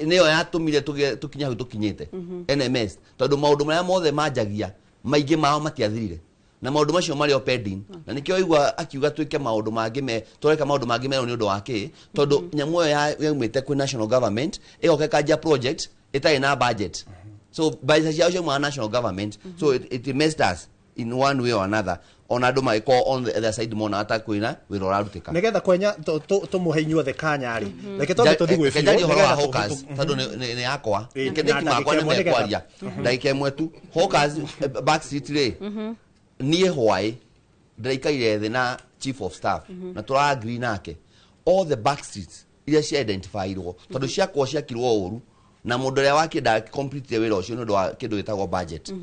Speaker 5: nĩyo yatũmire tũkinye hau tũkinyĩte. NMS, tondũ maũndũ marĩa mothe manjagia maingĩ mao matiathirire na maũndũ macio marĩ o pending, na nĩkĩo igua akiuga twĩke maũndũ mangĩ me tũreka maũndũ mangĩ merũ. Nĩ ũndũ wa kĩ? Tondũ nyamũ ĩyo yaumĩte kwĩ national government ĩgoka ĩkanjia project. Ĩtarĩ na budget, so mbeca ciao ciaumaga national government. So it messed us in one way or another. Ona andũ magĩkorwo on the other side monaga ta kwĩna wĩra ũrarutĩka.
Speaker 7: Nigetha kwenya tumuhe inyuothe kanya rĩ, reke twambe tũthiĩ gwĩ
Speaker 5: Reke
Speaker 7: biũ,
Speaker 5: njarie ũhoro wa
Speaker 7: nĩgetha
Speaker 5: hawkers, tondũ nĩ yakwa.
Speaker 7: Ĩ,
Speaker 5: Reke
Speaker 7: na
Speaker 5: ndĩki makwa
Speaker 7: ndagĩka
Speaker 5: nĩ
Speaker 7: ĩmwe nĩgetha-
Speaker 5: mekwaria ndagĩka ĩmwe tu. Hawkers, back street rĩ, niĩ hwaĩ ndĩraikaire thĩ na chief of staff na tũra agree nake all the back streets iria cia identifyirwo, tondũ ciakwo ciakirwo ũru na mũndũ ũrĩa wakĩenda complete wĩra ũcio nĩ ũndũ wa kĩndũ gĩtagwo budget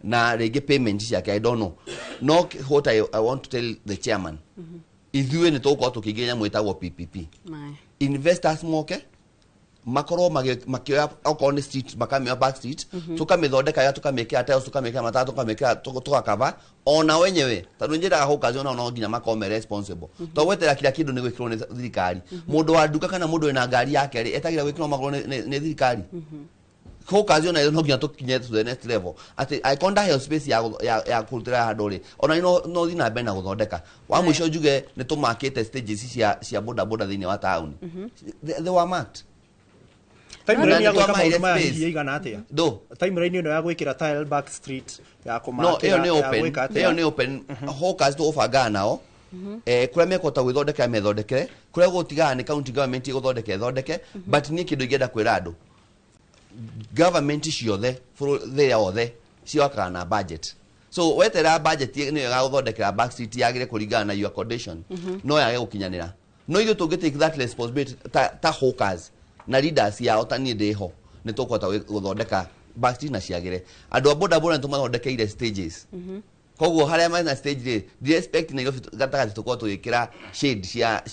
Speaker 5: na rĩngĩ payment ciake, I don't know. No what I want to tell the chairman, ithuĩ nĩ tũgũkorwo tũkĩingĩria nyamũ ĩtagwo PPP. Investors moke makorwo makĩoya okorwo nĩ street, makamĩoya back street, tũkamĩthondeka wega, tũkamĩkĩra tiles, tũkamĩkĩra matawa, tũkamĩkĩra tũgakava ona wenyewe, tondũ njĩraga hawkers onao no nginya makorwo me responsible. To gweterera kila kĩndũ nĩ gwĩkĩrwo nĩ thirikari. Mũndũ wa nduka kana mũndũ wĩna ngari yake rĩ, etagĩra gwĩkĩrwo magũrũ nĩ thirikari? Hawkers ona no nginya tũkinye to the next level atĩ angĩkorwo ndaheo space ya kũrutĩra handũ rĩ, ona no thiĩ na mbere na gũthondeka. Wa mũico njuge nĩ tũmakĩte stages cia boda boda thĩinĩ wa taũni. They were marked.
Speaker 7: Timeline ya
Speaker 5: Na
Speaker 7: gwĩka
Speaker 5: nĩtwamaheire
Speaker 7: maũndũ maya
Speaker 5: space.
Speaker 7: hihi ĩigana atĩa?
Speaker 5: Ndũ?
Speaker 7: Timeline ĩno ya gwĩkĩra tile back street, ya
Speaker 5: No,
Speaker 7: kũmakĩra,
Speaker 5: ĩyo nĩ
Speaker 7: ya
Speaker 5: open.
Speaker 7: gwĩka atĩa?
Speaker 5: Ĩyo nĩ open. Hawkers tũgũbangaga nao, kũrĩa mekũhota gwĩthondekera methondekere, kũrĩa gũtigana nĩ county government ĩgũthondeke ĩthondeke. But niĩ kĩndũ ingĩenda kwĩra andũ, government ciothe thĩ yothe ciwakaga na budget. So weterera budget nĩyo ĩgagũthondekera back street yagĩre kũringana na your condition, no yage gũkinyanĩra. No ithuĩ tũngĩ take that responsibility ta hawkers na leaders yao, ta niĩ ndĩho, nĩ tũkũhota gũthondeka back street na ciagĩre. Andũ a boda boda nĩ tũmathondekeire stages. Koguo harĩa mena stage rĩ, ndi expect Nairobi gatagatĩ tũkorwo tũgĩkĩra shade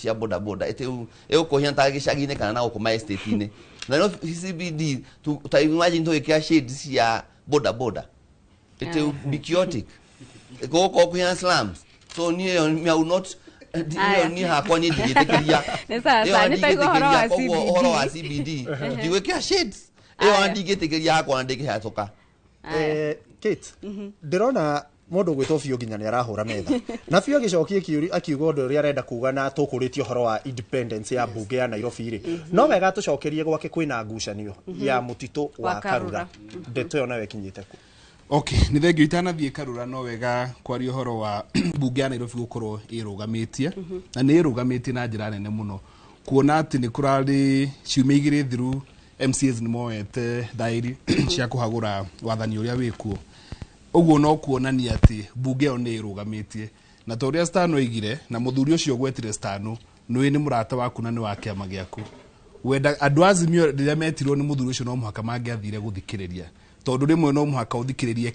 Speaker 5: cia boda boda ĩgũkũhiana ta gĩcagi-inĩ kana na gũkũ ma estate-inĩ. Nairobi CBD ta imagine tũgĩkĩra shade cia boda boda, it will be chaotic, gũgũkorwo kũhiana slums. So niĩ ĩyo I will not, ĩyo niĩ hakwa niĩ ndingĩtĩkĩria.
Speaker 10: Nĩ sawa,
Speaker 5: Ĩyo
Speaker 10: sawa, nĩ twaigua ũhoro wa
Speaker 5: ndingĩtĩkĩria. Koguo ũhoro wa
Speaker 10: CBD.
Speaker 5: CBD ndigwĩkĩra shades ĩyo
Speaker 10: Aya.
Speaker 5: ndingĩtĩkĩria hakwa na ndingĩhetũka.
Speaker 7: Kate, ndĩrona mũndũ ũgwĩtwo biũ nginya nĩ arahũra metha na biũ agĩcokia kĩũria, akiuga ũndũ ũrĩa arenda kuga na tũkũrĩtie ũhoro wa independence ya mbunge ya Nairobi rĩ, no wega tũcokerie gwake kwĩna ngucanio ya mũtitũ wa
Speaker 10: wa Karura.
Speaker 7: Karura. Ndeto ĩyo nayo ĩkinyĩte kũ?
Speaker 9: Okay, nĩ thengio. Itanathiĩ Karura, no wega kwaria ũhoro wa mbunge ya Nairobi gũkorwo ĩrũgamĩtie, na nĩ ĩrũgamĩtie na njĩra nene mũno, kuona atĩ nĩ kũrarĩ ciumia 2 thiru MCAs nĩ moete thaĩri cia kũhagũra wathani ũrĩa wĩkuo. Ũguo no kuonania atĩ mbunge ĩyo nĩ ĩrũgamĩtie, na ta ũrĩa Stano oigire, na mũthuri ũcio ũgwetire Stano nĩ mũrata waku na nĩ wa kĩama gĩaku, wenda andũ a Azimio rĩrĩa metirwo nĩ mũthuri ũcio no mũhaka mangĩathire gũthikĩrĩria, tondũ rĩmwe no mũhaka ũthikĩrĩrie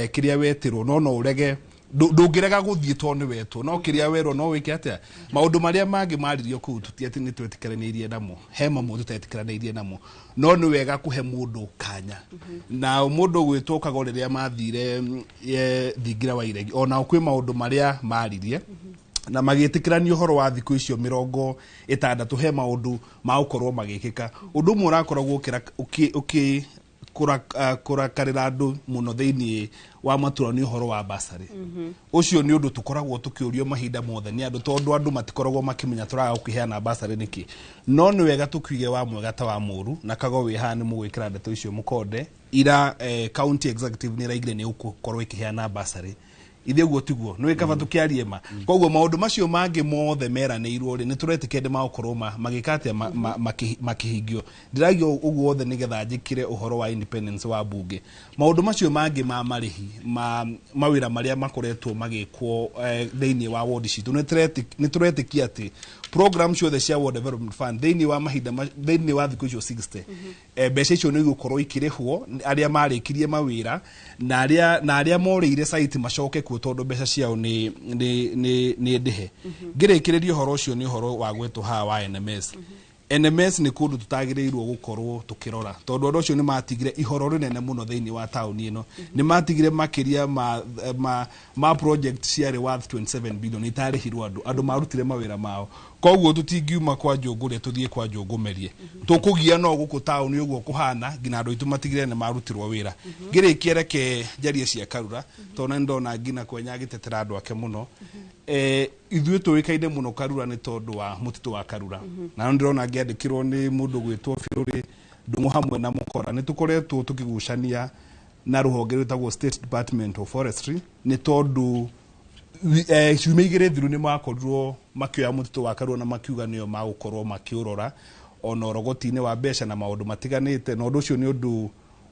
Speaker 9: kĩrĩa wetirwo, no ũrege, ndũngĩrega gũthiĩ tondũ nĩ wetwo, no kĩrĩa werwo no wĩke atĩa. Maũndũ marĩa mangĩ maririo kũu tũti atĩ nĩ twetĩkĩranĩirie namo, he mamwe tũtetĩkĩranĩirie namo, no nĩ wega kũhe mũndũ kanya. Na mũndũ ũgwĩtwo Kago rĩrĩa mathire thingira wa iregi, onao kwĩ maũndũ marĩa maririe na magĩtĩkĩrania ũhoro wa thikũ icio 60, he maũndũ ma gũkorwo magĩkĩka. Ũndũ ũmwe ũrakoragwo ũkĩ kũrakarĩra andũ mũno thĩinĩ wa matũra nĩ ũhoro wa basarĩ. Ũcio nĩ ũndũ tũkoragwo tũkĩũrio mahinda mothe nĩ andũ, tondũ andũ matikoragwo makĩmenya tũraga gũkĩheana basarĩ nĩkĩ. No nĩ wega tũkiuge wa mwega ta wa mũru, na Kago wĩ haha nĩ mũgwĩkĩra ndeto icio mũkonde ira, county executive nĩ ĩraigire nĩ ũgũkorwo ĩkĩheana basarĩ. Ithe ũguo tiguo nĩ kaba tũkĩarie ma. Koguo maũndũ macio mangĩ mothe meranĩirwo rĩ, nĩ tũretĩkia nĩ magũkorwo magĩka atĩa, makĩhingio. Ndĩragia ũguo wothe nĩgetha njĩkĩre ũhoro wa independence wa mbunge. Maũndũ macio mangĩ ma marĩhi ma mawĩra marĩa makoretwo magĩkwo thĩinĩ wa ward citũ, nĩ tũretĩkia atĩ program ciothe cia Ward Development Fund thĩinĩ wa mahinda thĩinĩ wa thikũ icio 60, mbeca icio nĩ igũkorwo ikĩrĩhwo arĩa marĩkirie mawĩra na arĩa morĩire site macoke kuo, tondũ mbeca ciao nĩ ndĩhe. Ngĩrĩkĩrĩria ũhoro ũcio nĩ ũhoro wa gwetwo haha wa NMS. NMS nĩ kũndũ tũtagĩrĩirwo gũkorwo tũkĩrora, tondũ andũ acio nĩ matigire ihoro rĩnene mũno thĩinĩ wa taũni ĩno. Nĩ matigire makĩria ma project ciarĩ worth 27 billion itarĩhirwo andũ marutire mawĩra mao. Koguo tũtingiuma kwa njũngũrĩa tũthiĩ kwa njũngũmerie, tũkũgia no gũkũ taũni ũguo kũhana nginya andũ aitũ matigire nĩ marutirwo wĩra. Ngĩrĩkia, reke njarie cia Karura, tondũ nĩ ndona nginya kwenya agĩtetera andũ ake mũno. Ithuĩ tũĩkaine mũno Karura nĩ tondũ wa mũtitũ wa Karura, na ndĩrona ngĩandĩkĩrwo nĩ mũndũ gwĩtwo Birũrĩ Ndung'u hamwe na Mukora nĩ tũkoretwo tũkĩgucania na rũhonge rwĩtagwo State Department of Forestry, nĩ tondũ ciumia 2 thiru nĩ makorirwo makĩoya mũtitũ wa Karura na makiuga nĩo magũkorwo makĩũrora ona ũrogoti-inĩ wa mbeca na maũndũ matiganĩte, na ũndũ ũcio nĩ ũndũ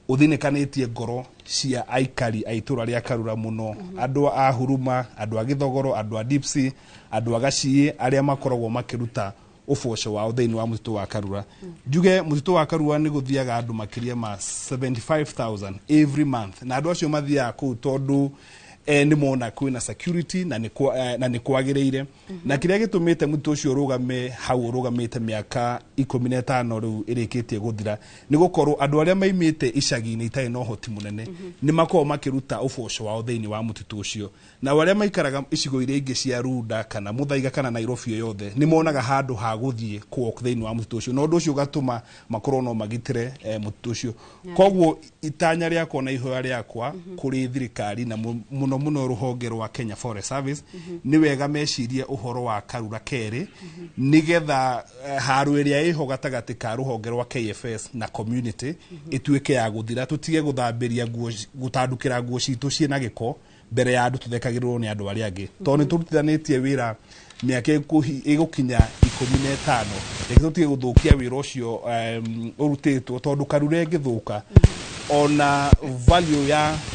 Speaker 9: ũthinĩkanĩtie ngoro cia aikari a itũra rĩa Karura mũno, andũ a Huruma, andũ a Gĩthogoro, andũ a Dipsy, andũ a Gaciĩ arĩa makoragwo makĩruta ũboco wao thĩinĩ wa mũtitũ wa Karura. Njuge mũtitũ wa Karura nĩ gũthiaga andũ makĩria ma 75,000 every month, na andũ acio mathiaga kũu tondũ nĩ mona kwĩna security na nĩ kwagĩrĩire. Na kĩrĩa gĩtũmĩte mũtitũ ũcio ũrũgame hau ũrũgamĩte mĩaka 15 rĩu ĩrĩkĩtie gũthira nĩ gũkorwo andũ arĩa maimĩte icagi-inĩ itarĩ na ũhoti mũnene nĩ makoragwo makĩruta ũboco wao thĩinĩ wa mũtitũ ũcio, na arĩa maikaraga icigo iria ingĩ cia Runda kana Muthaiga kana Nairobi ĩyo yothe nĩ monaga handũ ha gũthiĩ kũwalk thĩinĩ wa mũtitũ ũcio, na ũndũ ũcio ũgatũma makorwo no magitĩre mũtitũ ũcio. Koguo itanya rĩakwa na ihoya rĩakwa kũrĩ thirikari na mũno mũno rũhonge rwa Kenya Forest Service nĩ wega mecirie ũhoro wa Karura kerĩ, nĩgetha haro ĩrĩa ĩho gatagatĩ ka rũhonge rwa KFS na community ĩtuĩke ya gũthira, tũtige gũthambĩria nguo, gũtandũkĩra nguo citũ ciĩna gĩko mbere ya andũ tũthekagĩrĩrwo nĩ andũ arĩa angĩ, tondũ nĩ tũrutithanĩtie wĩra mĩaka ĩgũkinya 15. Reke tũtige gũthũkia wĩra ũcio ũrutĩtwo, tondũ Karura ĩngĩthũka ona value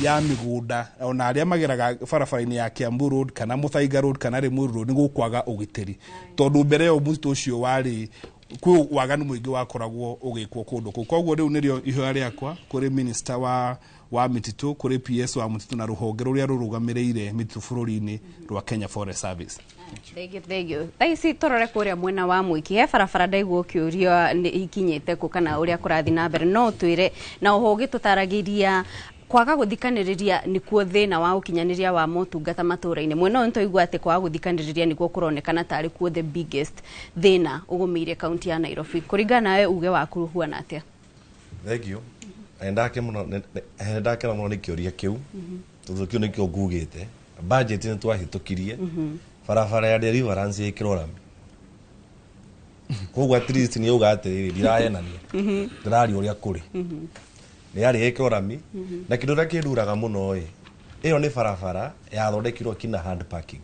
Speaker 9: ya mĩgũnda, ona arĩa mageraga barabara-inĩ ya Kiambu Road kana Muthaiga Road kana Limuru Road nĩ gũkwaga ũgitĩri, tondũ mbere ĩyo mũtitũ ũcio warĩ kwĩ waganu mũingĩ wakoragwo ũgĩkwo kũndũ kũu. Koguo rĩu nĩrĩo ihoya rĩakwa kũrĩ minister wa mĩtitũ, kũrĩ PS wa mũtitũ na rũhonge rũrĩa rũrũgamĩrĩire mĩtitũ bũrũri-inĩ rwa Kenya Forest Service.
Speaker 10: Thank you, thank you. Thaa ici tũrore kũrĩa mwena wa Mwiki, he barabara ndaigua ũkĩũrio nĩ ikinyĩte kũ kana ũrĩa kũrathiĩ na mbere, no ũtwĩre na oho ũgĩtũtaragĩria kwaga gũthikanĩrĩria nĩkuo thĩna wa ũkinyanĩria wa motungata matũra-inĩ. Mwena ũyũ nĩtwaigua atĩ kwaga gũthikanĩrĩria nĩkuo kũronekana tarĩ kuo the biggest thĩna ũgũmĩire kaunti ya Nairobi. Kũringana nawe uge waku ũhuana atĩa?
Speaker 3: Thank you. Ndakena mũno nĩ kĩũria kĩu, tondũ kĩu nĩkĩo ngugĩte. Budget nĩ twahĩtũkirie, barabara ya Deliverance ĩkĩrwo rami, koguo at least nĩ auga atĩrĩrĩ, ndirahenania, ndĩraria ũrĩa kũrĩ, nĩ yarĩ ĩkĩrwo rami. Na kĩndũ kĩrĩa kĩnduraga mũno ĩ, ĩyo nĩ barabara yathondekirwo kinya hand parking,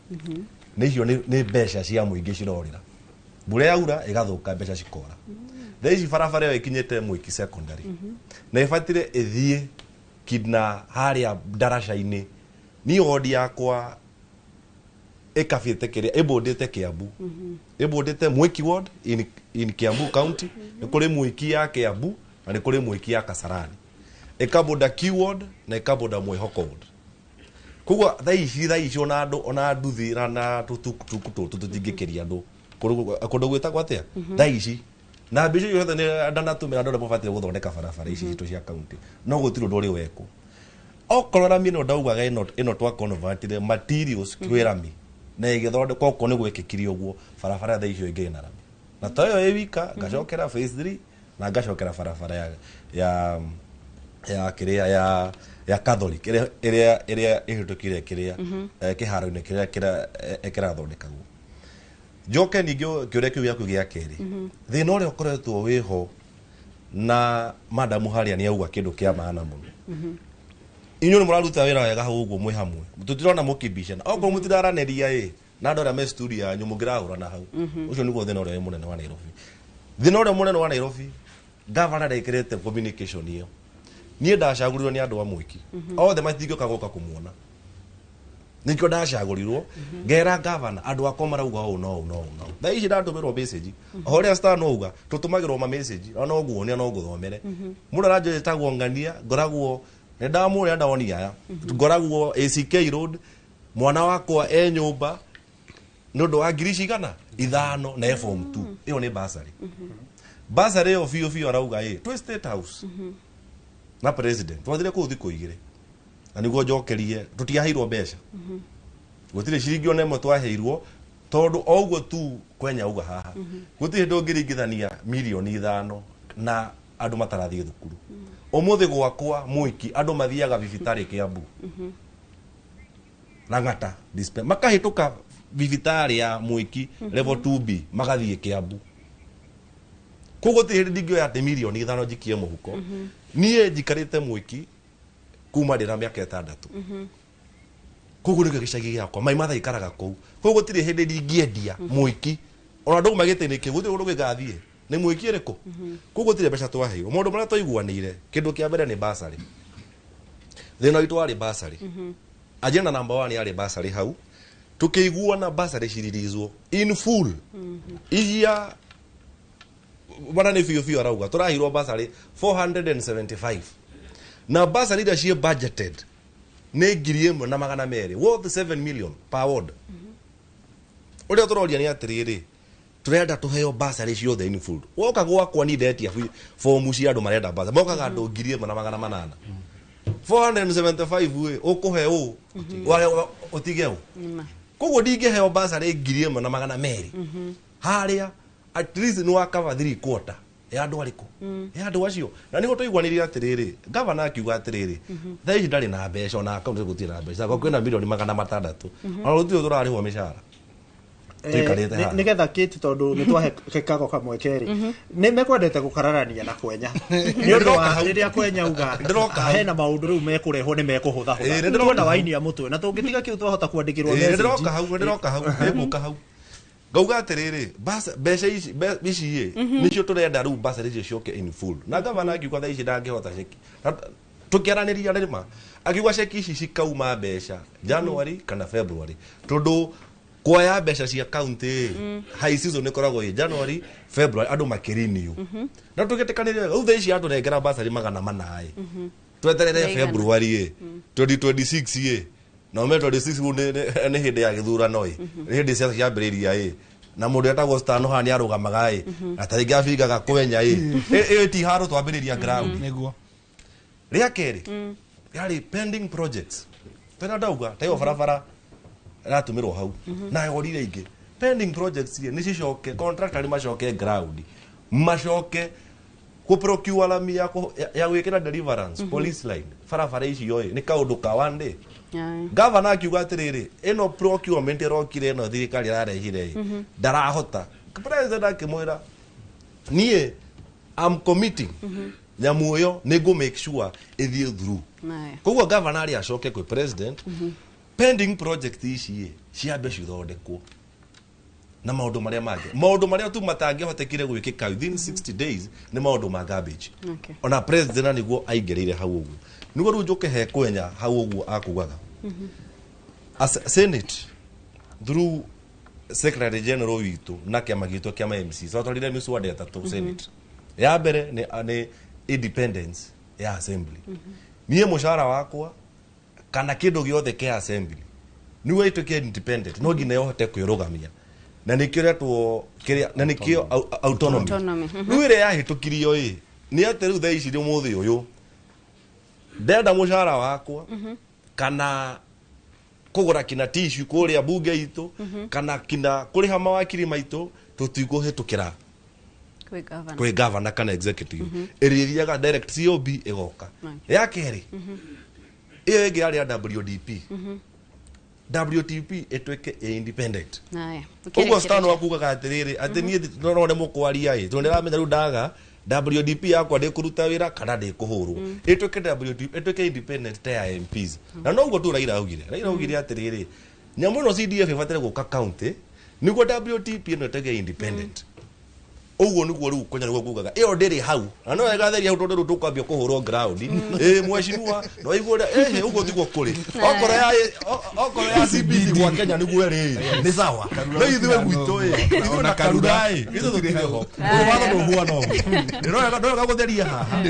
Speaker 3: nĩ icio nĩ mbeca cia mũingĩ cirorĩra, mbura yaura ĩgathũka, mbeca cikora. Thaa ici barabara ĩyo ĩkinyĩte Mwiki Secondary na ĩbatire ĩthiĩ kinya harĩa ndaraca-inĩ. Niĩ wodi yakwa ĩkabĩte kĩrĩa ĩbũndĩte Kiambu, ĩbũndĩte Mwiki ward in Kiambu County. Nĩ kũrĩ Mwiki ya Kiambu na nĩ kũrĩ Mwiki ya Kasarani, ĩkabũnda Q ward na ĩkabũnda Mwĩhoko ward. Koguo thaa ici ona andũ ona nduthi na tũtukutuku tũtũ tũtingĩkĩria andũ kũndũ gwĩtagwo atĩa thaa ici, na mbeca ciothe nĩ ndanatũmĩra andũ arĩa mabatiĩ gũthondeka barabara ici citũ cia kaunti, no gũtirĩ ũndũ ũrĩ wekwo. Okorwo rami ĩno ndaugaga ĩno twa convertire materials kwĩ rami na ĩgĩthondekwo, okorwo nĩ gwekĩkire ũguo barabara thaa icio ĩngĩ ĩna rami, na to ĩyo ĩ wika, ngacokera phase 3 na ngacokera barabara ya ya kĩrĩa ya Catholic ĩrĩa ĩrĩa ĩhĩtũkire kĩrĩa kĩharo-inĩ kĩrĩa kĩrathondekagwo. Njoke ningĩ kĩũria kĩu gĩaku gĩa kerĩ, thĩna ũrĩa ũkoretwo wĩho na madamu harĩa nĩ auga kĩndũ kĩa maana mũno. Inyuĩ nĩ mũraruta wĩra wega hau ũguo mwĩ hamwe, tũtirona mũkibicana, okorwo mũtiraranĩria ĩ na andũ arĩa me studio yanyu mũngĩrahũrana hau. Ũcio nĩguo thĩna ũrĩa wĩ mũnene wa Nairobi. Thĩna ũrĩa mũnene wa Nairobi, gavana ndekĩrĩte communication ĩyo. Niĩ ndacagũrirwo nĩ andũ a Mwiki othe matingĩũka gũka kũmuona, nĩkĩo ndacagũrirwo ngera gavana andũ akwa marauga ũũ no ũũ no ũũ no. Thaa ici ndatũmĩrwo message o ũrĩa star no uga tũtũmagĩrwo ma message ona no nguonia no ngũthomere. Mũndũ aranjĩra ĩtagwo Ng'ania, ngoragwo nĩ ndamũrĩa ndaonia aya, ngoragwo ACK Road, mwana wakwa e nyũmba nĩ ũndũ wa ngiri cigana 5 na e form 2. Ĩyo nĩ bursary. Bursary ĩyo biũ biũ arauga ĩ twĩ State House na president twathire kũu thikũ 2 na nĩguo njokerie tũtiaheirwo mbeca, gũtirĩ ciringi ona ĩmwe twaheirwo, tondũ o ũguo tu kwenya uga haha gũtirĩ hĩndĩ ũngĩringithania mirioni 5 na andũ matarathiĩ thukuru. Ũmũthĩ gwakwa Mwiki andũ mathiaga thibitarĩ Kiambu Lang'ata makahĩtũka thibitarĩ ya Mwiki level 2B magathiĩ Kiambu. Koguo gũtirĩ hĩndĩ ndingĩoya atĩ mirioni 5 njikie mũhuko. Niĩ njikarĩte mwĩki kuma ndĩ na mĩaka 6. Koguo nĩkĩo gĩcagi gĩakwa mai matha ikaraga kũu. Koguo gũtirĩ hĩndĩ ndingĩendia mwĩki ona ndauma gĩtĩ-inĩ kĩu, gũtirĩ kũndũ gĩgathiĩ nĩ mwĩki ĩrĩkũ. Koguo gũtirĩ mbeca twaheirwo. Maũndũ marĩa twaiguanĩire, kĩndũ kĩa mbere nĩ basarĩ. Thĩna witũ warĩ basarĩ. Agenda number 1 yarĩ basarĩ. Hau tukĩiguana basarĩ ciririzwo in full iria bana nĩ biũ biũ arauga tũraheirwo basarĩ 475 na basarĩ iria ciĩ budgeted nĩ 1,200, worth 7 million per ward. Ũrĩa tũroria nĩ atĩrĩrĩ, tũrenda tũheo basarĩ ciothe in full. Woka gwakwa ni ndetia fomu cia andũ marenda basarĩ, mokaga andũ 1,800. 475 ĩ ũkũhe ũ ũtige ũ? Koguo ndingĩheo basarĩ 1,200 harĩa at least nĩ wa cover three quarter ya andũ arĩkũ, ya andũ acio. Na nĩguo tũiguanĩire atĩrĩrĩ, gavana akiuga atĩrĩrĩ, thaa ici ndarĩ na mbeca, ona akaunti gũtirĩ na mbeca, kwa kwĩna mirioni 600, ona gũtirĩ tũrarĩhwo mĩcara tũikarĩte haha.
Speaker 7: Nĩgetha kĩti tondũ nĩ twahe kago kamwe kerĩ nĩ mekwendete gũkararania na kwenya nĩ ũndũ wa rĩrĩa kwenya uga hena maũndũ rĩu mekũrehwo nĩ mekũhũthahũtha.
Speaker 3: Ĩ, nĩ ndĩroka
Speaker 7: Tuona
Speaker 3: hau.
Speaker 7: wainia mũtwe na tũngĩtiga kĩu twahota kwandĩkĩrwo
Speaker 3: Ĩ, nĩ
Speaker 7: message.
Speaker 3: ndĩroka hau, nĩ ndĩroka hau, nĩ ngũka hau ngauga atĩrĩrĩ, mbeca ici ici ĩ nĩcio tũrenda rĩu basarĩ icio cioke in full. Na gavana akiuga thaa ici ndangĩhota ceki. Na tũkĩaranĩria rĩma akiuga ceki ici cikauma mbeca January kana February, tondũ kuoya mbeca cia county high season ĩkoragwo ĩ January, February, andũ makĩriniũ. Na tũgĩtĩkanĩria wega, rĩu thaa ici atũnengera basarĩ 400 ĩ tweterere
Speaker 10: Ndaigana.
Speaker 3: February ĩ 2026 ĩ na ume 26 rĩu nĩ hĩndĩ ya gĩthurano ĩ, nĩ hĩndĩ ciaca ciambĩrĩria ĩ, na mũndũ etagwo Stano haha nĩ arũgamaga ĩ, na ta rĩngĩ abingaga kwenya ĩ. Ĩyo ti haro twambĩrĩria ground.
Speaker 9: Nĩguo.
Speaker 3: Rĩa kerĩ yarĩ pending projects tena ndauga ta ĩyo barabara ĩratũmĩrwo hau na yorire ingĩ pending projects ĩ nĩ cicoke, contractor nĩ macoke ground, macoke kũ procure lami ya gwĩkĩra Deliverance police line, barabara icio ĩ nĩ kaũndũ ka one day. Gavana akiuga atĩrĩrĩ, ĩno procurement ĩrokire, ĩno thirikari ĩrarehire ĩ ndarahota. President akĩmwĩra niĩ am committing nyamũ ĩyo nĩ ngũ make sure ĩthiĩ through. Koguo gavana arĩ acoke kwĩ president, pending project ici ĩ ciambe cithondekwo na maũndũ marĩa mangĩ, maũndũ marĩa tu matangĩhotekire gwĩkĩka within 60 days nĩ maũndũ ma garbage. Ona president na nĩguo aingĩrĩire hau ũguo, nĩguo rĩu njũke he kwenya hau ũguo akugaga. As senate through secretary general witũ na kĩama gitũ kĩa MC twatwarire mĩswada 3 senate. Ya mbere nĩ independence ya assembly. Niĩ mũcara wakwa kana kĩndũ gĩothe kĩa assembly nĩguo ĩtuĩke independent no nginya ĩhote kwĩrũgamia, na nĩkĩo retwo kĩrĩa na nĩkĩo autonomy.
Speaker 10: Autonomy,
Speaker 3: Rĩu ĩrĩa yahĩtũkirio ĩ nĩ atĩ rĩu thaa ici rĩ ũmũthĩ ũyũ ndenda mũcara wakwa kana kũgũra kina tissue kũrĩa bunge itũ kana kina kũrĩha mawakiri maitũ tũtikũhĩtũkĩra
Speaker 10: kwĩ gavana.
Speaker 3: Kwĩ governor kana executive, ĩrĩa ĩthiaga direct COB ĩgoka. Ya kerĩ ĩyo ĩngĩ yarĩ ya WDP. WTP ĩtuĩke ĩ independent.
Speaker 10: Haya.
Speaker 3: Ũguo Stano akugaga atĩrĩrĩ atĩ niĩ no nĩ mũkwaria ĩ tondũ ndĩramenya rĩu ndaga WDP yakwa ndĩkũruta wĩra kana ndĩkũhũrwo, ĩtuĩke WDP ĩtuĩke independent ta ya MPs. Na noguo tu Raila augire. Raila augire atĩrĩrĩ, nyamũ ĩno CDF ĩbataire gũka county nĩguo WTP ĩno ĩtuĩke independent. Ũguo nĩguo rĩu kwenya nĩguo kugaga ĩyo ndĩrĩ hau na no ĩgatheria hau tondũ rĩu tũkwambia kũhũrwo ground ĩ mheshimiwa no igua ũrĩa ĩhĩ ũguo tiguo kũrĩ okorwo ya CBD gwa Kenya nĩguo ĩrĩ nĩ sawa, no ithuĩ gwitũ ĩ ithuĩ na Karura ĩ ithuĩ tũtirĩ ho, ũyũ watho ndũhuana ũguo. Ndĩroga gũtheria haha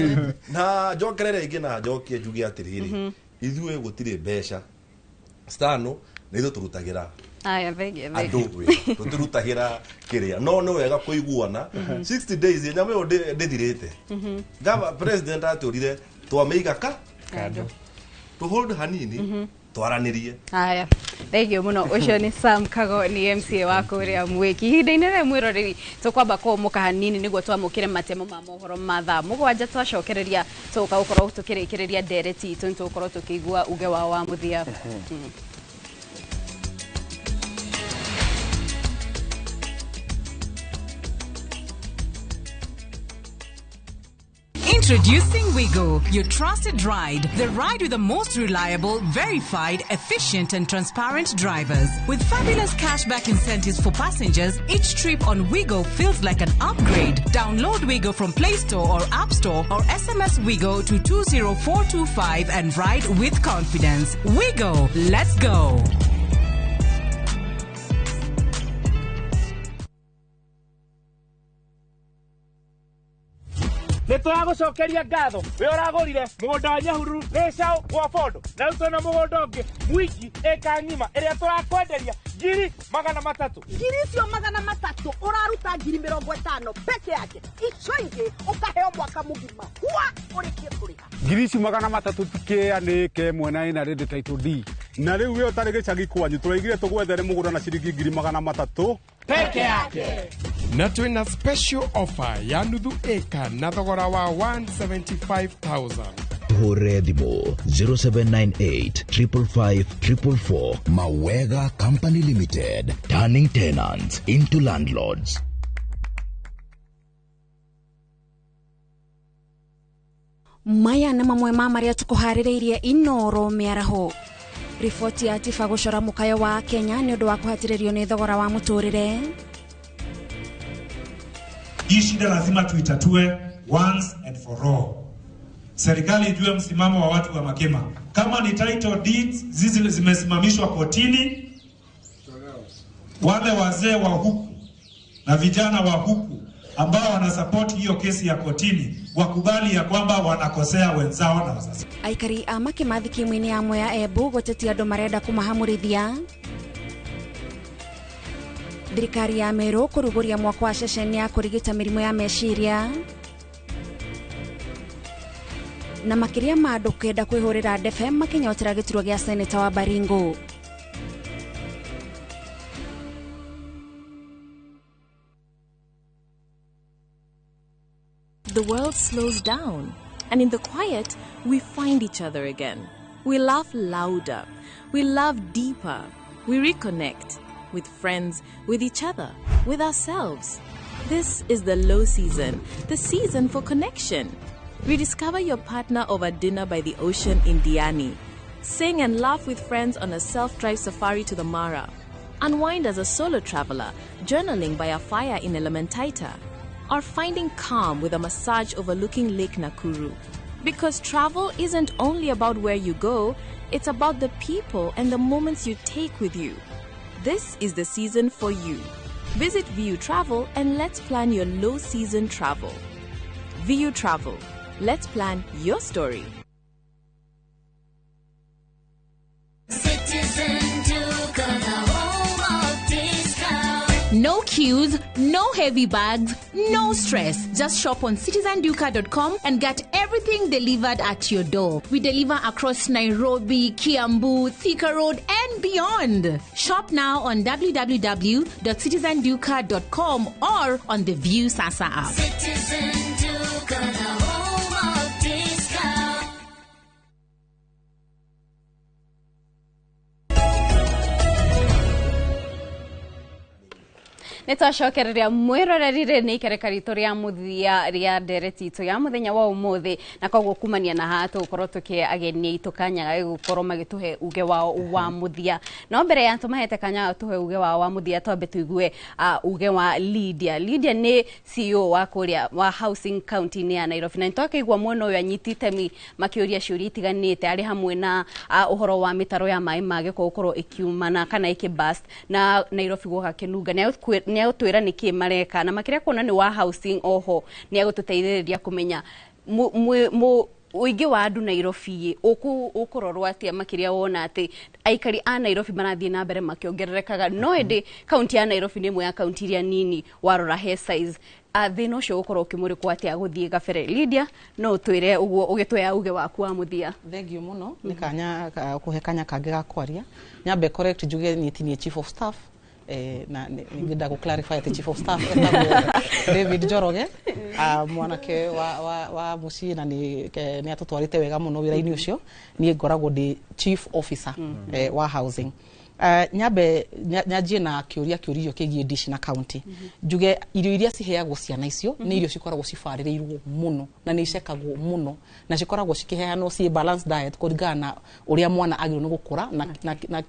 Speaker 3: na njokerere ĩngĩ na njokie njuge atĩrĩrĩ, ithuĩ gũtirĩ mbeca Stano nĩ ithuĩ tũrutagĩra
Speaker 10: Haya, thengia,
Speaker 3: andũ
Speaker 10: thengia.
Speaker 3: wĩra tũtirutagĩra kĩrĩa, no nĩ wega kũiguana 60 days nyamũ ĩyo ndĩthirĩte. Gava president atũrire twamĩiga ka
Speaker 10: Kando.
Speaker 3: tũ hold hanini twaranĩrie.
Speaker 10: Haya, thengio mũno. Ũcio nĩ Sam Kago, nĩ MCA wa kũrĩa Mwĩki. Ihinda-inĩ rĩrĩ mwĩroreri tũkwamba kũũmũka hanini nĩguo twamũkĩre matemo ma mohoro ma thaa 7. Twacokereria tũgũka gũkorwo tũkĩrĩkĩrĩria ndereti itũ, nĩ tũgũkorwo tũkĩigua uge wao wa mũthia.
Speaker 6: Introducing Wigo, your trusted ride. The ride with the most reliable, verified, efficient, and transparent drivers. With fabulous cashback incentives for passengers, each trip on Wigo feels like an upgrade. Download Wigo from Play Store or App Store or SMS Wigo to 20425 and ride with confidence. Wigo, let's go.
Speaker 14: Nä tå ragå cokeria ngatho wä å ragå rire må gå nda wa Nyahururu nä caå gwa Bondo, na rä u twĩna mũgũnda ũngĩ mwingi ĩka ng'ima ĩrĩa tũrakwenderia 300,000.
Speaker 15: Ngiri icio 300 ũraruta 50,000 peke yake, icio ingĩ ũkaheo mwaka mũgima hua ũrĩkie kũrĩha.
Speaker 16: Ngiri ici 300 tikĩa nä ke mwena ĩna rĩndĩ title D na rĩu we ũtarĩ gĩcagi kwanyu tũraigire tũgwethere mũgũnda na ciringi 300,000
Speaker 14: peke yake.
Speaker 17: Na twĩna special offer ya nuthu ĩka na thogora wa 175,000.
Speaker 19: Hũre thimũ 0798 555 444. Mawega Company Limited, turning tenants into landlords.
Speaker 29: Maya nĩ mamwe ma marĩa tũkũharĩrĩirie Inoro mĩaraho. Riboti ya TIFA gũcora mũkayo wa Kenya nĩ ũndũ wa kũhatĩrĩrio nĩ thogora wa mũtũrĩre.
Speaker 20: Hii shida lazima tuitatue once and for all. Serikali ijue msimamo wa watu wa Makema. Kama ni title deeds zizi zimesimamishwa kotini, wale wazee wa huku na vijana wa huku ambao wanasupport hiyo kesi ya kotini wakubali ya kwamba wanakosea wenzao na wazazi.
Speaker 29: Aikari a Makema thikimwini ya Mwea Embu gũtetia andũ marenda kũmahamũrithia. Thirikari ya Meru kũrugũria mwako wa ceceni ya kũrigita mĩrimũ ya meciria. Na makĩria ma andũ kenda kwĩhũrĩra ndebe makĩnyotera gĩturwa gĩa seneta wa Baringo.
Speaker 21: The world slows down, and in the quiet, we find each other again. We laugh louder, we love deeper, we reconnect with friends, with each other, with ourselves. This is the low season, the season for connection. Rediscover your partner over dinner by the ocean in Diani. Sing and laugh with friends on a self-drive safari to the Mara. Unwind as a solo traveler, journaling by a fire in Elementaita. Or finding calm with a massage overlooking Lake Nakuru. Because travel isn't only about where you go, it's about the people and the moments you take with you. This is the season for you. Visit VU Travel and let's plan your low season travel. VU Travel. Let's plan your story.
Speaker 8: Citizen Duka, the home of discount.
Speaker 25: No queues, no heavy bags, no stress. Just shop on citizenduka.com and get everything delivered at your door. We deliver across Nairobi, Kiambu, Thika Road, and beyond. Shop now on www.citizenduka.com or on the View Sasa app.
Speaker 8: Citizen Duka, the home of discount.
Speaker 10: Nä twacokereria mwĩrorerire nĩ ikereka ritũ rĩa mũthia rĩa ndereti itũ ya mũthenya wa ũmũthĩ, na koguo kumania na haha tũgũkorwo tũkĩhe ageni aitũ kanya ga gũkorwo magĩtũhe uge wao wa mũthia. No mbere ya tũmahete kanya ga tũhe uge wao wa mũthia, twambe tũigue uge wa Lydia. Lydia nĩ CEO wa kũrĩa wa Housing County-inĩ ya Nairobi, na nĩtwakĩigua mwena ũyũ anyiti itemi makĩũria ciũria itiganĩte arĩ hamwe na ũhoro wa mĩtaro ya maĩ ma gĩko gũkorwo ĩkiumana kana ĩkĩ na Nairobi gwoka kĩnunga. Nĩ agũtwĩra nĩkĩ mareka, na makĩria kuona nĩ wa housing oho nĩ agũtũteithĩrĩria kũmenya ũingĩ wa andũ Nairobi ũkũrorwo atĩa, makĩria wona atĩ aikari a Nairobi marathiĩ na mbere makĩongererekaga, no ĩndĩ kaunti ya Nairobi nĩ ĩmwe ya kaunti iria nini warora he size. Thĩna ũcio ũgũkorwo ũkĩmũrĩkwo atĩa gũthiĩ gabere. Lydia, no ũtwĩre ũguo ũgĩtwea uge waku wa mũthia.
Speaker 30: Thank you mũno nĩ kanya kũhe kanya kangĩ ga kwaria. Nyambe correct njuge niĩ ti niĩ chief of staff. Na ngĩenda gũ clarify atĩ chief of staff etagwo David Njoroge, mwanake wa mũciĩ, na nĩ atũtwarĩte wega mũno wĩra-inĩ ũcio. Niĩ ngoragwo ndĩ chief officer wa housing. Nyambe nyanjie na kĩũria kĩũrio kĩgiĩ dish na county. Njuge irio iria ciheagwo ciana icio nĩ irio cikoragwo cibarĩrĩirwo mũno na nĩ icekagwo mũno na cikoragwo cikĩheanwo ciĩ balanced diet kũringana na ũrĩa mwana agĩrĩirwo nĩ gũkũra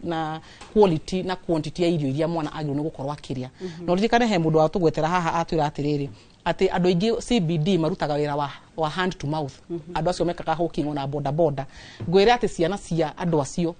Speaker 30: na quality na quantity ya irio iria mwana agĩrĩirwo nĩ gũkorwo akĩrĩa. Na ũririkane he mũndũ watũgwetera haha atwĩra atĩrĩrĩ, atĩ andũ aingĩ CBD marutaga wĩra wa hand to mouth. Andũ acio mekaga hawking ona boda boda. Ngwĩre atĩ ciana cia andũ acio,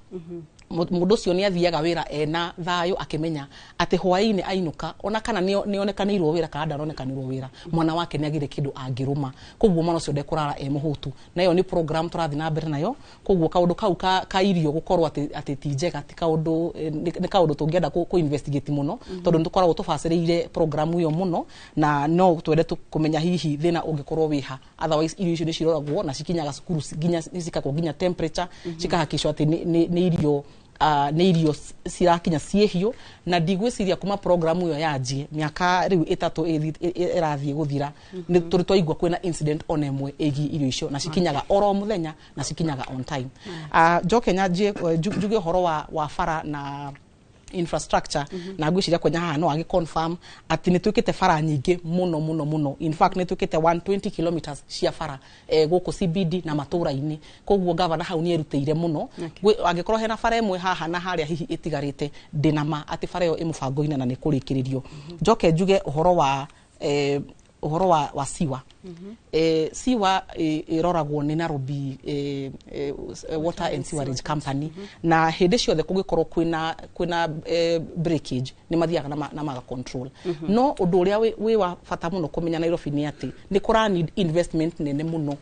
Speaker 30: mũndũ ũcio nĩ athiaga wĩra ena thayũ akĩmenya atĩ hwaĩ-inĩ ainũka, ona kana nĩ onekanĩirwo wĩra kana ndaronekanĩirwo wĩra, mwana wake nĩ agire kĩndũ angĩrũma. Koguo mwana ũcio ndekũrara e mũhũtu. Na ĩyo nĩ program tũrathiĩ na mbere nayo. Koguo kaũndũ kau ka irio gũkorwo atĩ ti njega ti kaũndũ, nĩ kaũndũ tũngĩenda kũ investigate mũno, tondũ nĩ tũkoragwo tũbacĩrĩire program ĩyo mũno na no twende kũmenya hihi thĩna ũngĩkorwo wĩha. Otherwise irio icio nĩ ciroragwo na cikinyaga cukuru nginya cikakwo nginya temperature, cikahakikishwo atĩ nĩ irio cirakinya ciĩ hiũ. Na ndigwĩciria kuma program ĩyo yanjie mĩaka rĩu 3 ĩrathiĩ gũthira nĩ tũrĩ twaigua kwĩna incident ona ĩmwe ĩgiĩ irio icio, na cikinyaga oro mũthenya na cikinyaga on time. Njoke nyanjie njuge ũhoro wa bara na infrastructure, na ngwĩciria kwenya haha no agĩ confirm atĩ nĩ twĩkĩte bara nyingĩ mũno mũno mũno. In fact nĩ twĩkĩte 120 kilometers cia bara gũkũ CBD na matũra-inĩ. Koguo gavana hau nĩ erutĩire mũno. Angĩkorwo hena bara ĩmwe haha na harĩa hihi ĩtigarĩte, ndĩna ma atĩ bara ĩyo ĩ mũbango-inĩ na nĩ kũrĩkĩrĩrio. Njoke njuge ũhoro wa siwa. Siwa ĩroragwo nĩ Nairobi Water and Sewerage Company, na hĩndĩ ciothe kũngĩkorwo kwĩna breakage nĩ mathiaga na maga control. No ũndũ ũrĩa wĩ wa bata mũno kũmenya Nairobi nĩ atĩ nĩ kũra need investment nene mũno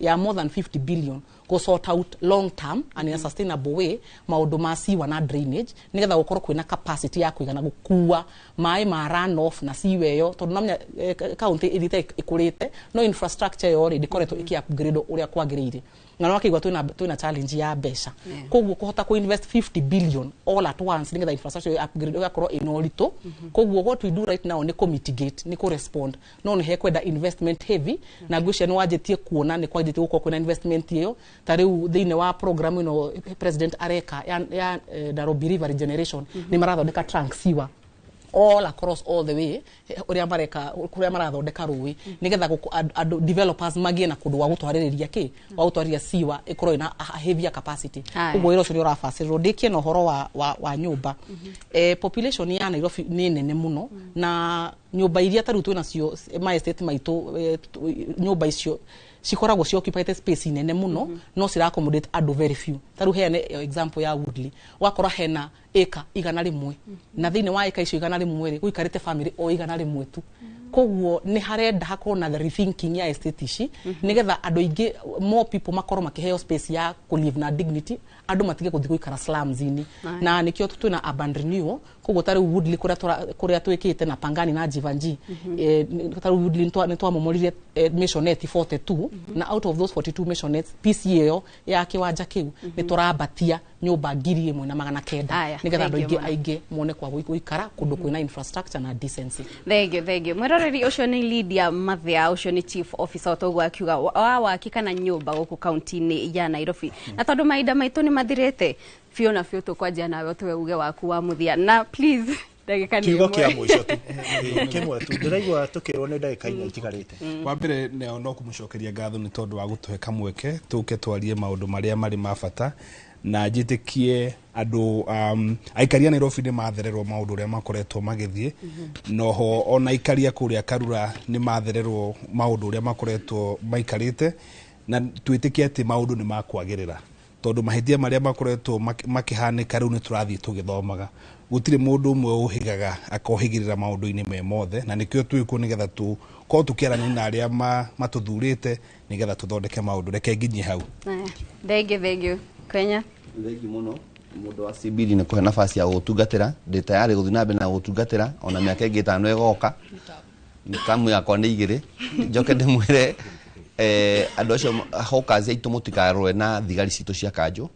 Speaker 30: ya more than 50 billion go sort out long term and in a sustainable way maũndũ ma siwa na drainage, nĩgetha gũkorwo kwĩna capacity ya kũigana gũkua maĩ ma runoff na siwa ĩyo, tondũ namenya county ĩthiĩte ĩkũrĩte no infrastructure ĩyo rĩ ndĩkoretwo ĩkĩ upgrade ũrĩa kwagĩrĩire, na no akĩigua twĩna challenge ya mbeca. Koguo kũhota kũ invest 50 billion all at once nĩgetha infrastructure ĩyo upgrade ĩgakorwo ĩna ũritũ. Koguo what we do right now nĩ kũ mitigate, nĩ kũ respond, no nĩ hekwenda investment heavy, na ngwĩciria nĩ wanjĩtie kuona nĩ kwanjĩtie gũkorwo kwĩna investment ĩyo. Ta rĩu thĩinĩ wa program ĩno president areka ya Nairobi River Regeneration, nĩ marathondeka trunk sewer all across all the way ũrĩa mareka kũrĩa marathondeka rũĩ, nĩgetha andũ developers magĩe na kũndũ gwa gũtwarĩrĩria kĩ gwa gũtwarĩria siwa ĩkorwo ĩna a heavier capacity.
Speaker 10: Haya.
Speaker 30: Koguo wĩra ũcio nĩ ũrabacĩrĩrwo. Ndĩkie na ũhoro wa nyũmba. Population ya Nairobi nĩ nene mũno na nyũmba iria ta rĩu twĩnacio ma estate maitũ, nyũmba icio cikoragwo ci occupied space nene mũno no cira accommodate andũ very few. Ta rĩu heane example ya Woodley, ũgakora hena ĩka 100, na thĩinĩ wa ĩka icio 100 rĩ gũikarĩte family o 100 tu. Koguo nĩ harenda hakorwo na the rethinking ya estate ici, nĩgetha andũ aingĩ, more people, makorwo makĩheo space ya kũ live na dignity, andũ matige gũthiĩ gũikara slums-inĩ. Na nĩkĩo twĩna urban renewal. Koguo ta rĩu Woodley kũrĩa twĩkĩte na Pangani na Jivanjee, ta rĩu Woodley nĩ twamomorire maisonette 42, na out of those 42 maisonettes, piece ĩyo ya kĩwanja kĩu nĩ tũrambatia nyũmba 1900,
Speaker 10: Aya,
Speaker 30: nĩgetha andũ
Speaker 10: thank you
Speaker 30: aingĩ
Speaker 10: mũno.
Speaker 30: aingĩ mone kwa gũikara kũndũ kwĩna infrastructure na decency.
Speaker 10: Thank you, thank you. Mwĩroreri, ũcio nĩ Lydia Mathia, ũcio nĩ chief officer ũtoguo akiuga wa waki kana nyũmba gũkũ kaunti-inĩ ya Nairobi. Na tondũ mahinda maitũ nĩ mathirĩte biũ na biũ, tũkwanjia nawe ũtũhe uge waku wa mũthia, na please ndagĩka nĩ
Speaker 7: Kiugo
Speaker 10: ĩmwe.
Speaker 7: kĩa mũico tu. Ĩĩ, kĩmwe tu. Ndĩraigua tũkĩrwo nĩ ndagĩka 4 itigarĩte.
Speaker 9: Wa mbere neo no kũmũcokeria ngatho nĩ tondũ wa gũtũhe kamweke tũke twarie maũndũ marĩa marĩ ma bata, na njĩtĩkie andũ aikari a Nairobi nĩ mathererwo maũndũ ũrĩa makoretwo magĩthiĩ noho, ona aikari a kũrĩa Karura nĩ mathererwo maũndũ ũrĩa makoretwo maikarĩte, na twĩtĩkie atĩ maũndũ nĩ makwagĩrĩra tondũ mahĩtia marĩa makoretwo makĩhanĩka rĩu nĩ tũrathiĩ tũgĩthomaga. Gũtirĩ mũndũ ũmwe ũhĩgaga akohĩgĩrĩra maũndũ-inĩ me mothe, na nĩkĩo twĩkuo nĩgetha tũkorwo tũkĩaranĩria na arĩa matũthurĩte nĩgetha tũthondeke maũndũ. Reke nginyie hau.
Speaker 10: Aya, thank you, thank you. Kenya.
Speaker 5: Thengi mũno mũndũ wa CBD nĩ kũhe nafasi ya gũtungatĩra. Ndĩ tayarĩ gũthiĩ na mbere na gũtungatĩra ona mĩaka ĩngĩ 5 ĩgoka. Tamu yakwa nĩ 2. Njoke ndĩmwĩre andũ acio hawkers aitũ mũtikarũe na thigari citũ cia kanjũ,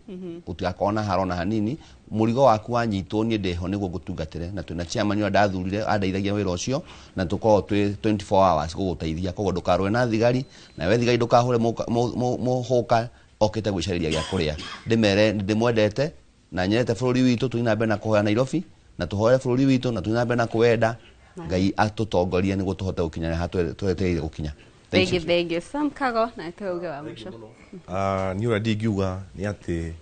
Speaker 5: gũtigakorwo na haro na hanini. Mũrigo waku wanyitwo, niĩ ndĩho nĩguo ngũtungatĩre, na twĩna chairman ũrĩa ndathurire andeithagia wĩra ũcio, na tũkoragwo twĩ 24 hours gũgũteithia. Koguo ndũkarũe na thigari, nawe thigari ndũkahũre mũhũka okĩte gwĩcarĩria gĩa kũrĩa. Ndĩmere ndĩmwendete. Na nyendete bũrũri witũ, tũthiĩ na mbere na kũhoya Nairobi na tũhoere bũrũri witũ na tũthiĩ na mbere na kũwenda. Ngai atũtongorie nĩguo tũhote gũkinya haha twetereire gũkinya. Thank you.
Speaker 10: Thengi, thengi Sam Kago, na tuge uge wa mũico.
Speaker 3: Niĩ ũrĩa ndingiuga nĩ atĩ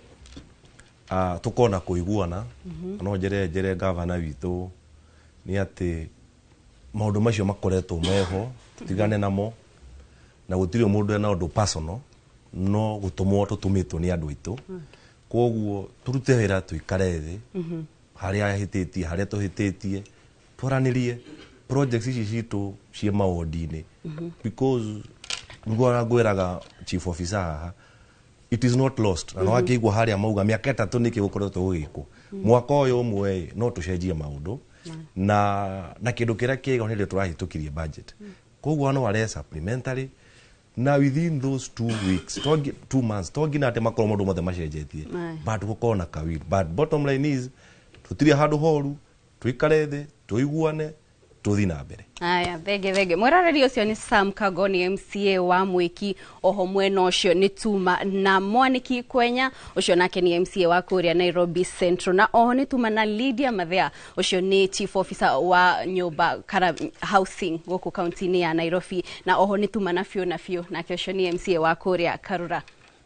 Speaker 3: tũkorwo na kũiguana. No njere gavana witũ nĩ atĩ maũndũ macio makoretwo meho, tũtigane namo, na gũtirĩ mũndũ ena ũndũ personal, no gũtũmwo tũtũmĩtwo nĩ andũ aitũ. Koguo tũrute wĩra, tũikare thĩ, harĩa ahĩtĩtie, harĩa tũhĩtĩtie, twaranĩrie projects ici citũ ciĩ mawondi-inĩ, because nĩguo ngwĩraga chief officer haha, it is not lost. Na nĩwakĩigua harĩa mauga mĩaka 3 nĩkĩ gũkoretwo gũgĩkwo. Mwaka ũyũ ũmwe ĩ, no tũcenjie maũndũ na kĩndũ kĩrĩa kĩega nĩ rĩrĩa tũrahĩtũkirie budget, koguo no arehe supplementary na within those 2 weeks, 2 months, to nginya atĩ makorwo maũndũ mothe macenjetie, but gũkorwo na kawin. But bottom line is tũtirĩ handũ horu, tũikare thĩ, tũiguane, tũthiĩ na mbere.
Speaker 10: Aya, thenge thenge mwĩroreri, ũcio nĩ Sam Kago, nĩ MCA wa Mwĩki. Oho mwena ũcio nĩ tuma na Mwaniki Kwenya, ũcio nake nĩ MCA wa kũrĩa Nairobi Central, na oho nĩ tuma na Lydia Mathea, ũcio nĩ chief officer wa nyũmba kara housing gũkũ kaunti-inĩ ya Nairobi, na oho nĩ tuma na Fiona Biũ, nake ũcio nĩ MCA wa kũrĩa Karura.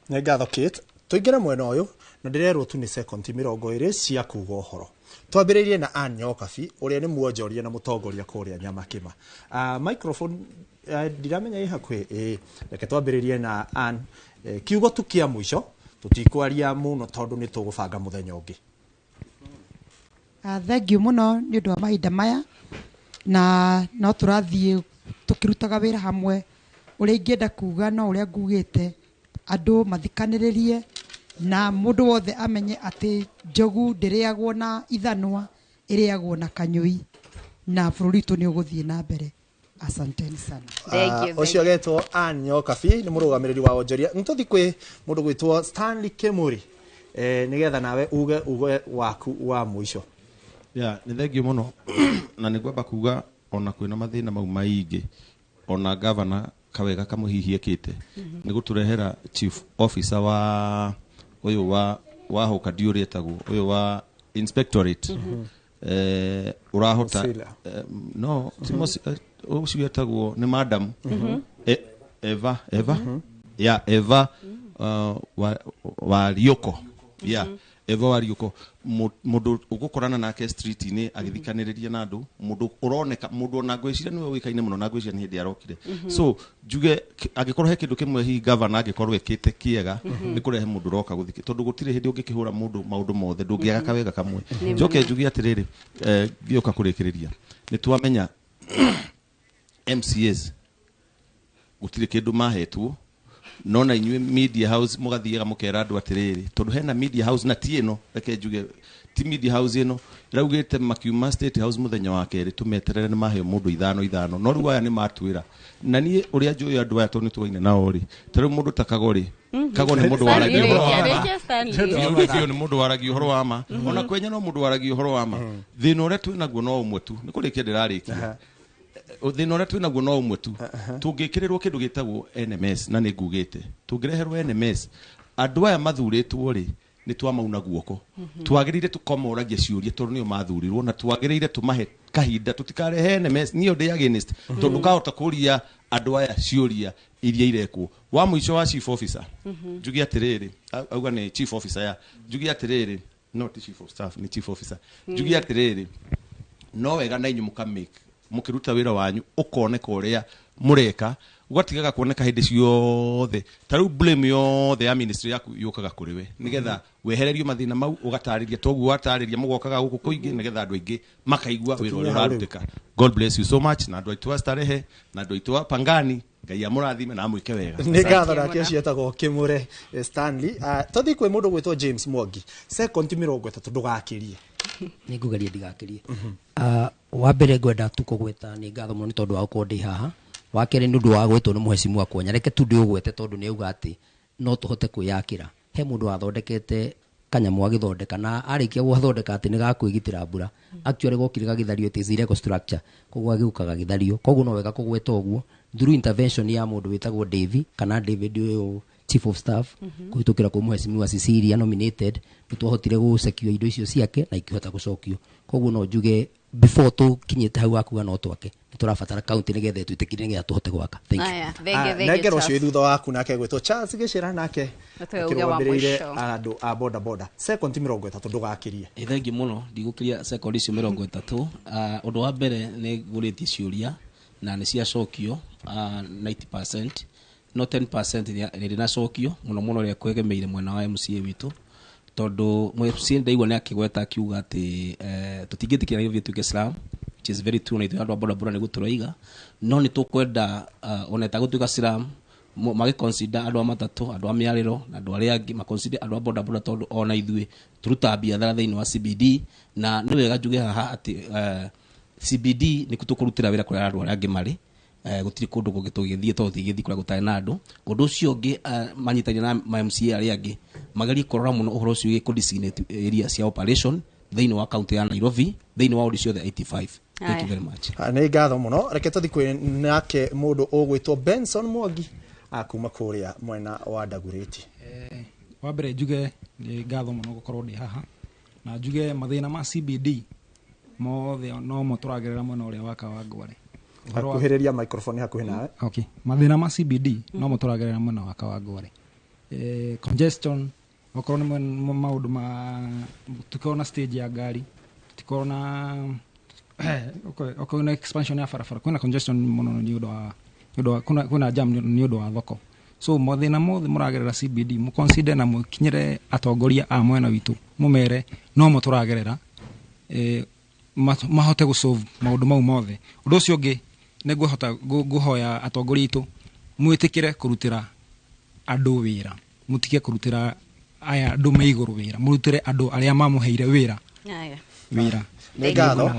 Speaker 7: Nĩ ngatho Kate. Tũingĩre mwena ũyũ na ndĩrerwo tu nĩ sekondi 20 cia kuga ũhoro. Twambĩrĩirie na Ann Nyokabi, ũrĩa nĩ mwonjoria na mũtongoria kũrĩa Nyamakĩma. Microphone ndiramenya ĩ hakuhĩ ĩ. Reke twambĩrĩrie na Ann. Kiugo tu kĩa mũico, tũtikwaria mũno tondũ nĩ tũgũbanga mũthenya ũngĩ.
Speaker 1: Thank you mũno nĩ ũndũ wa mahinda maya, na no tũrathiĩ tũkĩrutaga wĩra hamwe. Ũrĩa ingĩenda kuga no ũrĩa ngugĩte, andũ mathikanĩrĩrie na mũndũ wothe amenye atĩ njogu ndĩrĩagwo na ithanwa, ĩrĩagwo na kanyũi, na bũrũri witũ nĩ ũgũthiĩ na mbere. Asanteni sana.
Speaker 7: Ũcio agetwo Ann Nyokabi, nĩ mũrũgamĩrĩri wa wonjoria. Nĩ tũthiĩ kwĩ mũndũ gwĩtwo Stanley Kimuri, nĩgetha nawe uge waku wa mũico.
Speaker 2: Ya, nĩ thengio mũno, na nĩ ngwamba kuga ona kwĩna mathĩna mau maingĩ, ona gavana kawega kamũhihi ekĩte nĩ gũtũrehera chief officer wa ũyũ wa Hũkandi, ũrĩa etagwo ũyũ wa inspectorate. Ũrahota
Speaker 7: Mosila.
Speaker 2: No ti ũcio etagwo nĩ madam Eva ya Eva Wariũko, ya Eva Wariũko, mũndũ ũgũkorana nake street-inĩ agĩthikanĩrĩria na andũ, mũndũ ũroneka, mũndũ ona ngwĩciria nĩwe ũĩkaine mũno, na ngwĩciria nĩ hĩndĩ arokire. So njuge angĩkorwo he kĩndũ kĩmwe hihi gavana angĩkorwo ĩkĩte kĩega, nĩ kũrehe mũndũ ũroka gũthikĩ, tondũ gũtirĩ hĩndĩ ũngĩkĩhũra mũndũ maũndũ mothe, ndũngĩaga kawega kamwe. Njoke njuge atĩrĩrĩ, ngĩũka kũrĩkĩrĩria, nĩ twamenya MCAs gũtirĩ kĩndũ mahetwo, no na inyuĩ media house mũgathiaga mũkera andũ atĩrĩrĩ, tondũ hena media house na ti ĩno, reke njuge ti media house ĩno ĩraugĩte makiuma State House mũthenya wa kerĩ tũmeterere nĩ maheo mũndũ ithano ithano, no rĩu aya nĩ matwĩra. Na niĩ ũrĩa njũĩ andũ aya, tondũ nĩ tũraine nao rĩ, ta rĩu mũndũ ta Kago rĩ, Kago nĩ mũndũ waragia ũhoro wa ma.
Speaker 10: Rĩkia, Stanley.
Speaker 2: Biũ biũ nĩ mũndũ waragia ũhoro wa ma. Ona Kwenya no mũndũ waragia ũhoro wa ma. Thĩna ũrĩa twĩ naguo no ũmwe tu, nĩ kũrĩkia ndĩrarĩkia, thĩna ũrĩa twĩ naguo no ũmwe tu. Tũngĩkĩrĩrwo kĩndũ gĩtagwo NMS, na nĩ ngugĩte tũngĩreherwo NMS, andũ aya mathurĩtwo rĩ, nĩ twamauna guoko. Twagĩrĩire tũkamoragia ciũria tondũ nĩo mathurirwo, na twagĩrĩire tũmahe kahinda, tũtikarehe NMS. Niĩ ndĩ against, tondũ kahota kũria andũ aya ciũria iria irekwo. Wa mũico wa chief officer, njuge atĩrĩrĩ, auga nĩ chief officer, ya njuge atĩrĩrĩ, no ti chief of staff, nĩ chief officer. Njuge atĩrĩrĩ, no wega na inyuĩ mũkamake mũkĩruta wĩra wanyu ũkoneka ũrĩa mũreka, ũgatigaga kuoneka hĩndĩ ciothe ta rĩu blame yothe ya ministry yaku yũkaga kũrĩ we, nĩgetha wehererio mathĩna mau, ũgatarĩria toguo watarĩria, mũgokaga gũkũ kũingĩ nĩgetha andũ aingĩ makaigua wĩra ũrĩa
Speaker 7: Tũkinye hau rĩu.
Speaker 2: ũrarutĩka. God bless you so much, na andũ aitũ a Starehe na andũ aitũ a Pangani, Ngai amũrathime na amwĩke wega.
Speaker 7: Nĩ ngatho. Nake ũcio etagwo Kimure Stanley. Tũthiĩ kwĩ mũndũ gwĩtwo James Mwangi, sekondi 30, ndũgakĩrie.
Speaker 13: Nĩ ngũgeria ndigakĩrie. Wa mbere ngwenda tu kũgweta nĩ ngatho mũno nĩ tondũ wa gũkorwo ndĩ haha. Wa kerĩ, nĩ ũndũ wa gwĩtwo nĩ mũhecimu Kwenya, reke tu ndĩũgwete tondũ nĩ auga atĩ no tũhote kwĩyakĩra. He mũndũ wathondekete kanyamũ, agĩthondeka, na arĩkia gũgathondeka atĩ nĩ gakwĩgitĩra mbura, actually gokire gagĩthario. It is illegal structure, koguo agĩũka gagĩthario. Koguo no wega kũgweta ũguo through intervention ya mũndũ wĩtagwo Davy kana David ũyũ. Chief of Staff kũhĩtũkĩra kwĩ Mheshimiwa Cecilia nominated, nĩ twahotire gũ secure indo icio ciake na ikĩhota gũcokio. Koguo no njuge before tũkinyĩte hau wakuga no twake, nĩ tũrabatara county nĩgetha ĩtwĩtĩkĩrie nĩgetha tũhote gwaka. Thank you.
Speaker 10: Aya, thenge thenge.
Speaker 7: Nengera ũcio wĩ thutha waku nake gwĩtwo Charles Gĩcĩra, nake
Speaker 10: Nĩtwe uge wa
Speaker 7: akĩrũgamĩrĩire
Speaker 10: mũico.
Speaker 7: andũ a boda boda. Sekondi 30, ndũgakĩrie.
Speaker 13: Ĩ, thengi mũno, ndigũkĩria sekondi icio 30. Ũndũ wa mbere, nĩ ngũrĩtie ciũria na nĩ ciacokio 90%, no 10% nĩ rĩnacokio mũno mũno rĩa kwegemeire mwena wa MCA witũ, tondũ MCA ndaigua nĩ akĩgweta akiuga atĩ tũtingĩtĩkĩra Nairobi ĩtuĩke slum, which is very true, na ithuĩ andũ a boda boda nĩguo tũroiga, no nĩ tũkwenda ona ĩtagũtuĩka slum, magĩconsider andũ a matatũ, andũ a mĩarĩro na andũ arĩa angĩ, maconsider andũ a boda boda, tondũ ona ithuĩ tũrutaga biathara thĩinĩ wa CBD. Na nĩ wega njuge haha atĩ CBD nĩ tũkũrutĩra wĩra kũrĩa andũ arĩa angĩ marĩ. Gũtirĩ kũndũ kũngĩ tũgĩthiĩ, tondũ tũtingĩthiĩ kũrĩa gũtarĩ na andũ. Ũndũ ũcio ũngĩ, manyitanĩire na ma MCA arĩa angĩ, magerie kũrora mũno ũhoro ũcio wĩgiĩ kũ-designate area cia operation thĩinĩ wa kaunti ya Nairobi, thĩinĩ wa ward ciothe 85. Thank you very much.
Speaker 7: Ah, nĩ ngatho mũno. Reke tũthi kwĩ nake mũndũ ũgwĩtwo Benson Mwangi kuma kũrĩa mwena wa Ndagurĩti.
Speaker 4: Wa mbere njuge nĩ ngatho mũno gũkorwo ndĩ haha, na njuge mathĩna ma CBD mothe nomo tũragerera mwena ũrĩa wa Kawangware.
Speaker 7: Hakuhĩrĩria microphone hakuhĩ nawe.
Speaker 4: Okay. Mathĩna ma CBD nomo tũragerera mwena wa Kawangware, congestion, okorwo nĩ maũndũ ma tũkorwo na stage ya ngari, tũtikorwo na okorwo nĩ expansion ya barabara, kwĩna congestion mũno nĩ ũndũ wa kwĩna jam nĩ ũndũ wa thoko. So mathĩna mothe mũragerera CBD, mũconsider na mũkinyĩre atongoria a mwena witũ, mũmere nomo tũragerera, mahote gũsolve maũndũ mau mothe. Ũndũ ũcio ũngĩ, nĩ ngũhota ngũhoya atongoria aitũ mwĩtĩkĩre kũrutĩra andũ wĩra, mũtige kũrutĩra aya andũ me igũrũ wĩra, mũrutĩre andũ arĩa mamũheire wĩra
Speaker 10: Aya.
Speaker 4: wĩra.
Speaker 7: Nĩ ngatho.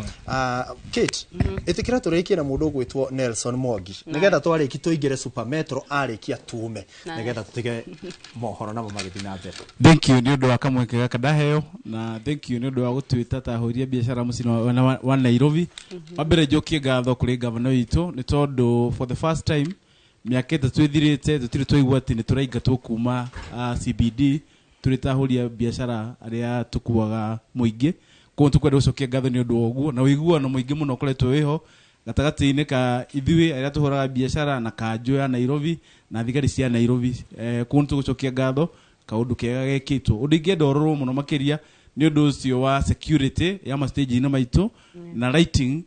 Speaker 7: Kate, ĩtĩkĩra tũrĩkie na mũndũ ũgwĩtwo Nelson Mwangi, nĩgetha twarĩki tũingĩre Super Metro, arĩkia tume, nĩgetha tũtige mohoro namo magĩthiĩ na mbere.
Speaker 11: Thank you nĩ ũndũ wa kamweke gaka ndaheo, na thank you nĩ ũndũ wa gũtuĩta ta ahũri a biacara mũciĩ wa Nairobi. Wa mbere, njokie ngatho kũrĩ gavana witũ, nĩ tondũ for the first time mĩaka 3 ĩthirĩte, tũtirĩ twaigua atĩ nĩ tũraingatwo kuma CBD tũrĩ ta ahũri a biacara arĩa tũkuaga mũingĩ. Koguo tũkwenda gũcokia ngatho nĩ ũndũ wa ũguo, na ũiguano mũingĩ mũno ũkoretwo wĩho gatagatĩ-inĩ ka ithuĩ arĩa tũhũraga biacara na kanjũ ya Nairobi na thigari cia Nairobi. Koguo nĩ tũgũcokia ngatho kaũndũ kega gekĩtwo. Ũndũ ingĩenda ũrorwo mũno makĩria nĩ ũndũ ũcio wa security ya ma stage-inĩ maitũ na lighting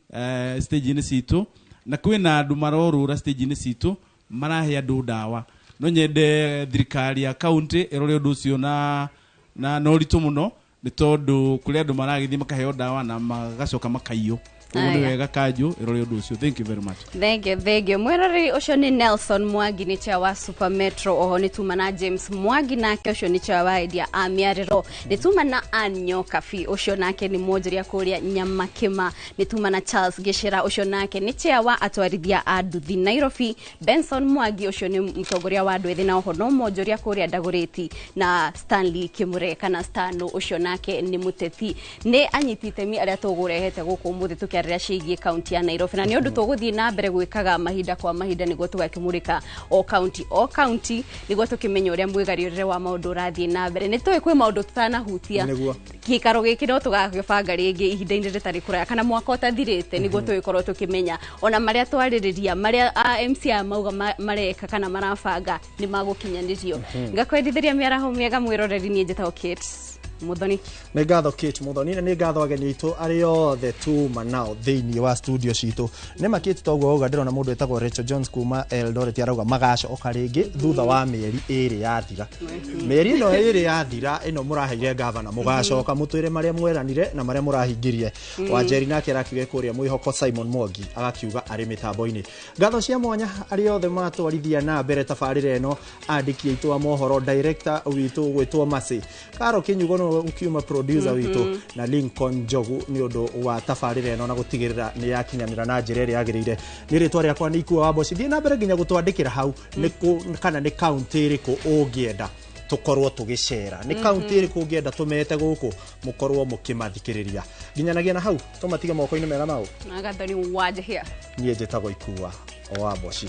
Speaker 11: stage-inĩ citũ, na kwĩna andũ marorũra stage-inĩ citũ marahe andũ ndawa. No nyende thirikari ya county ĩrore ũndũ ũcio na ũritũ mũno, nĩ tondũ kũrĩ andũ maragĩthiĩ makaheo ndawa na magacoka makaiywo. Koguo nĩ
Speaker 10: Aya.
Speaker 11: wega kanjũ ĩrore ũndũ ũcio. Thank you very much.
Speaker 10: Thank you, thank you. Mwĩroreri, ũcio nĩ Nelson Mwangi, nĩ chair wa Super Metro. Oho nĩ tuma na James Mwangi, nake ũcio nĩ chair wa endia a mĩarĩro. Nĩ tuma na Ann Nyokabi, ũcio nake nĩ mwonjoria kũrĩa Nyamakĩma. Nĩ tuma na Charles Gĩcĩra, ũcio nake nĩ chair wa atwarithia a nduthi Nairobi. Benson Mwangi, ũcio nĩ mũtongoria wa andũ ethĩ na oho no mwonjoria kũrĩa Ndagũrĩti, na Stanley Kĩmũre kana Stano, ũcio nake nĩ mũteti. Nĩ anyiti itemi arĩa tũgũrehete gũkũ ũmũthĩ tũkĩarĩria ciĩgiĩ kaunti ya Nairobi, na nĩ ũndũ tũgũthiĩ na mbere gwĩkaga mahinda kwa mahinda nĩguo tũgakĩmũrĩka o kaunti o kaunti, nĩguo tũkĩmenye ũrĩa mwĩgariũrĩre wa maũndũ ũrathiĩ na mbere. Nĩ tũĩ kwĩ maũndũ tũtanahutia.
Speaker 7: Nĩguo.
Speaker 10: Gĩikaro gĩkĩ no tũgagĩbanga rĩngĩ ihinda-inĩ rĩtarĩ kũraya kana mwaka ũtathirĩte, nĩguo tũgĩkorwo tũkĩmenya ona marĩa twarĩrĩria, marĩa a MC aya mauga mareka kana marabanga nĩ magũkinyanĩrio. Ngakwendithĩria mĩaraho mĩega mwĩroreri. Niĩ njĩtagwo Kate Muthoni.
Speaker 7: Nĩ ngatho Kate Muthoni, na nĩ ngatho ageni aitũ arĩa othe tuma nao thĩinĩ wa studio citũ. Nĩ ma Kate, toguo auga, ndĩrona mũndũ wĩtagwo Rachel Jones kuma Eldoret arauga magacoka rĩngĩ thutha wa mĩeri 2 yathira. Mĩeri ĩno 2 yathira ĩno mũraheire gavana, mũgacoka mũtwĩre marĩa mweranire na marĩa mũrahingirie. Wanjeri nake arakiuga kũrĩa mwĩhoko, Simon Mwangi agakiuga arĩ mĩtambo-inĩ. Ngatho cia mwanya arĩa othe matwarithia na mbere tabarĩra ĩno, andĩki aitũ a mohoro, director witũ gwĩtwo Masi Karo Kinyugo nĩwe ũkiuma, producer witũ, na Lincoln Njogu nĩ ũndũ wa tabarĩra ĩno na gũtigĩrĩra nĩ yakinyanĩra na njĩra ĩrĩa yagĩrĩire. Nĩ rĩtwa rĩakwa nĩ Ikua wa Mboci. Thiĩ na mbere nginya gũtwandĩkĩra hau nĩ kũ kana nĩ kaunti ĩrĩkũ ũngĩenda tũkorwo tũgĩcera, nĩ kaunti ĩrĩkũ ũngĩenda tũmete gũkũ mũkorwo mũkĩmathikĩrĩria. Nginyanagia na hau, tũmatige moko-inĩ mega mau.
Speaker 10: Agathoni Wanjihia.
Speaker 7: Niĩ njĩtagwo Ikua wa Mboci.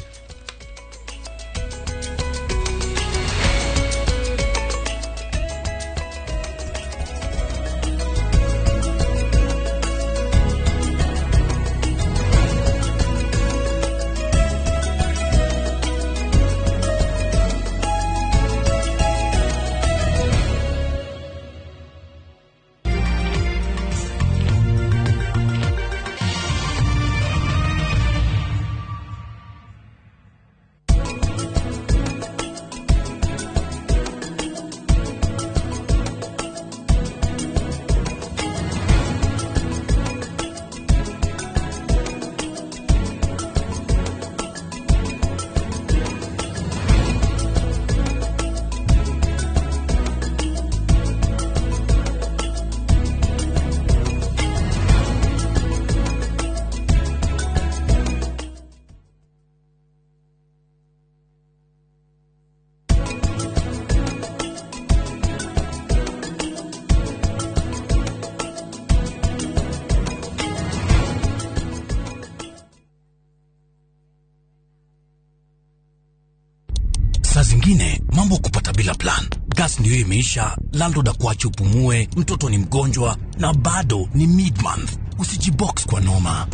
Speaker 6: Saa zingine mambo kupata bila plan. Gas ndio imeisha, landlord akuache upumue, mtoto ni mgonjwa na bado ni mid-month. Usijibox kwa noma.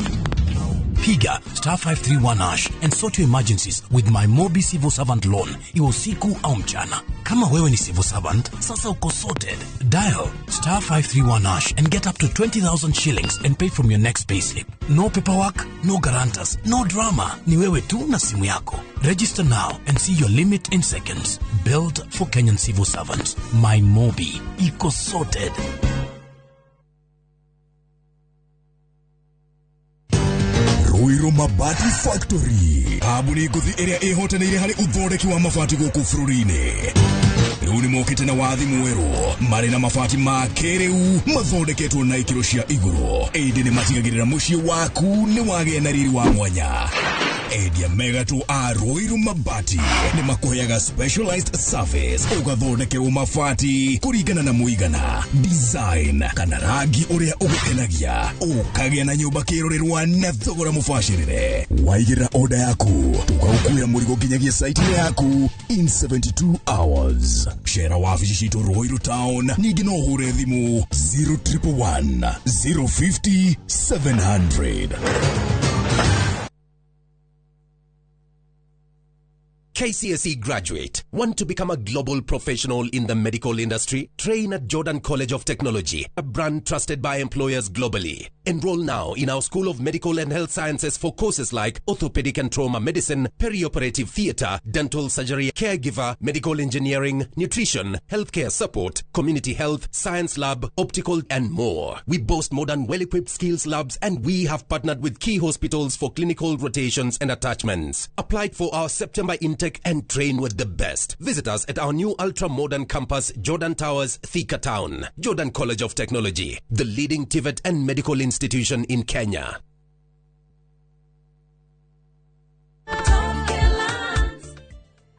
Speaker 6: Piga star 531 hash and sort your emergencies with my Mobi Civil Servant Loan, iwe usiku au mchana. Kama wewe ni civil servant, sasa uko sorted. Dial star 531 hash and get up to 20,000 shillings and pay from your next payslip. No paperwork, no guarantors, no drama. Ni wewe tu na simu yako. Register now and see your limit in seconds. Built for Kenyan civil servants. My Mobi. Iko sorted.
Speaker 12: Ruiru Mabati Factory, kambuni ngũthi ĩrĩa ĩhotanĩire harĩ ũthondeki wa mabati gũkũ bũrũri-inĩ. Rĩu nĩ mokĩte na wathi mwerũ marĩ na mabati ma kĩrĩu mathondeketwo na ikĩro cia igũrũ, ĩndĩ nĩ matigagĩrĩra mũciĩ waku nĩ wagĩa na riri wa mwanya. Endia megatũ a Ruiru Mabati nĩ makũheaga specialized service, ũgathondekerwo mabati kũringana na mũigana, design kana rangi ũrĩa ũgũkenagia, ũkagĩa na nyũmba kĩrorerwa na thogora mũbacĩrĩre. Waigĩrĩra oda yaku, tũgagũkuĩra mũrigo nginyagia site-inĩ yaku in 72 hours. Cera wabici citũ Ruiru Town, ningĩ no ũhũre thimũ 0111 050 700.
Speaker 15: KCSE graduate, want to become a global professional in the medical industry? Train at Jordan College of Technology, a brand trusted by employers globally. Enroll now in our School of Medical and Health Sciences for courses like orthopedic and trauma medicine, perioperative theater, dental surgery, caregiver, medical engineering, nutrition, healthcare support, community health, science lab, optical, and more. We boast modern, well-equipped skills labs, and we have partnered with key hospitals for clinical rotations and attachments. Apply for our September intake and train with the best. Visit us at our new ultra-modern campus, Jordan Towers, Thika Town. Jordan College of Technology, the leading TVET and medical institution in Kenya.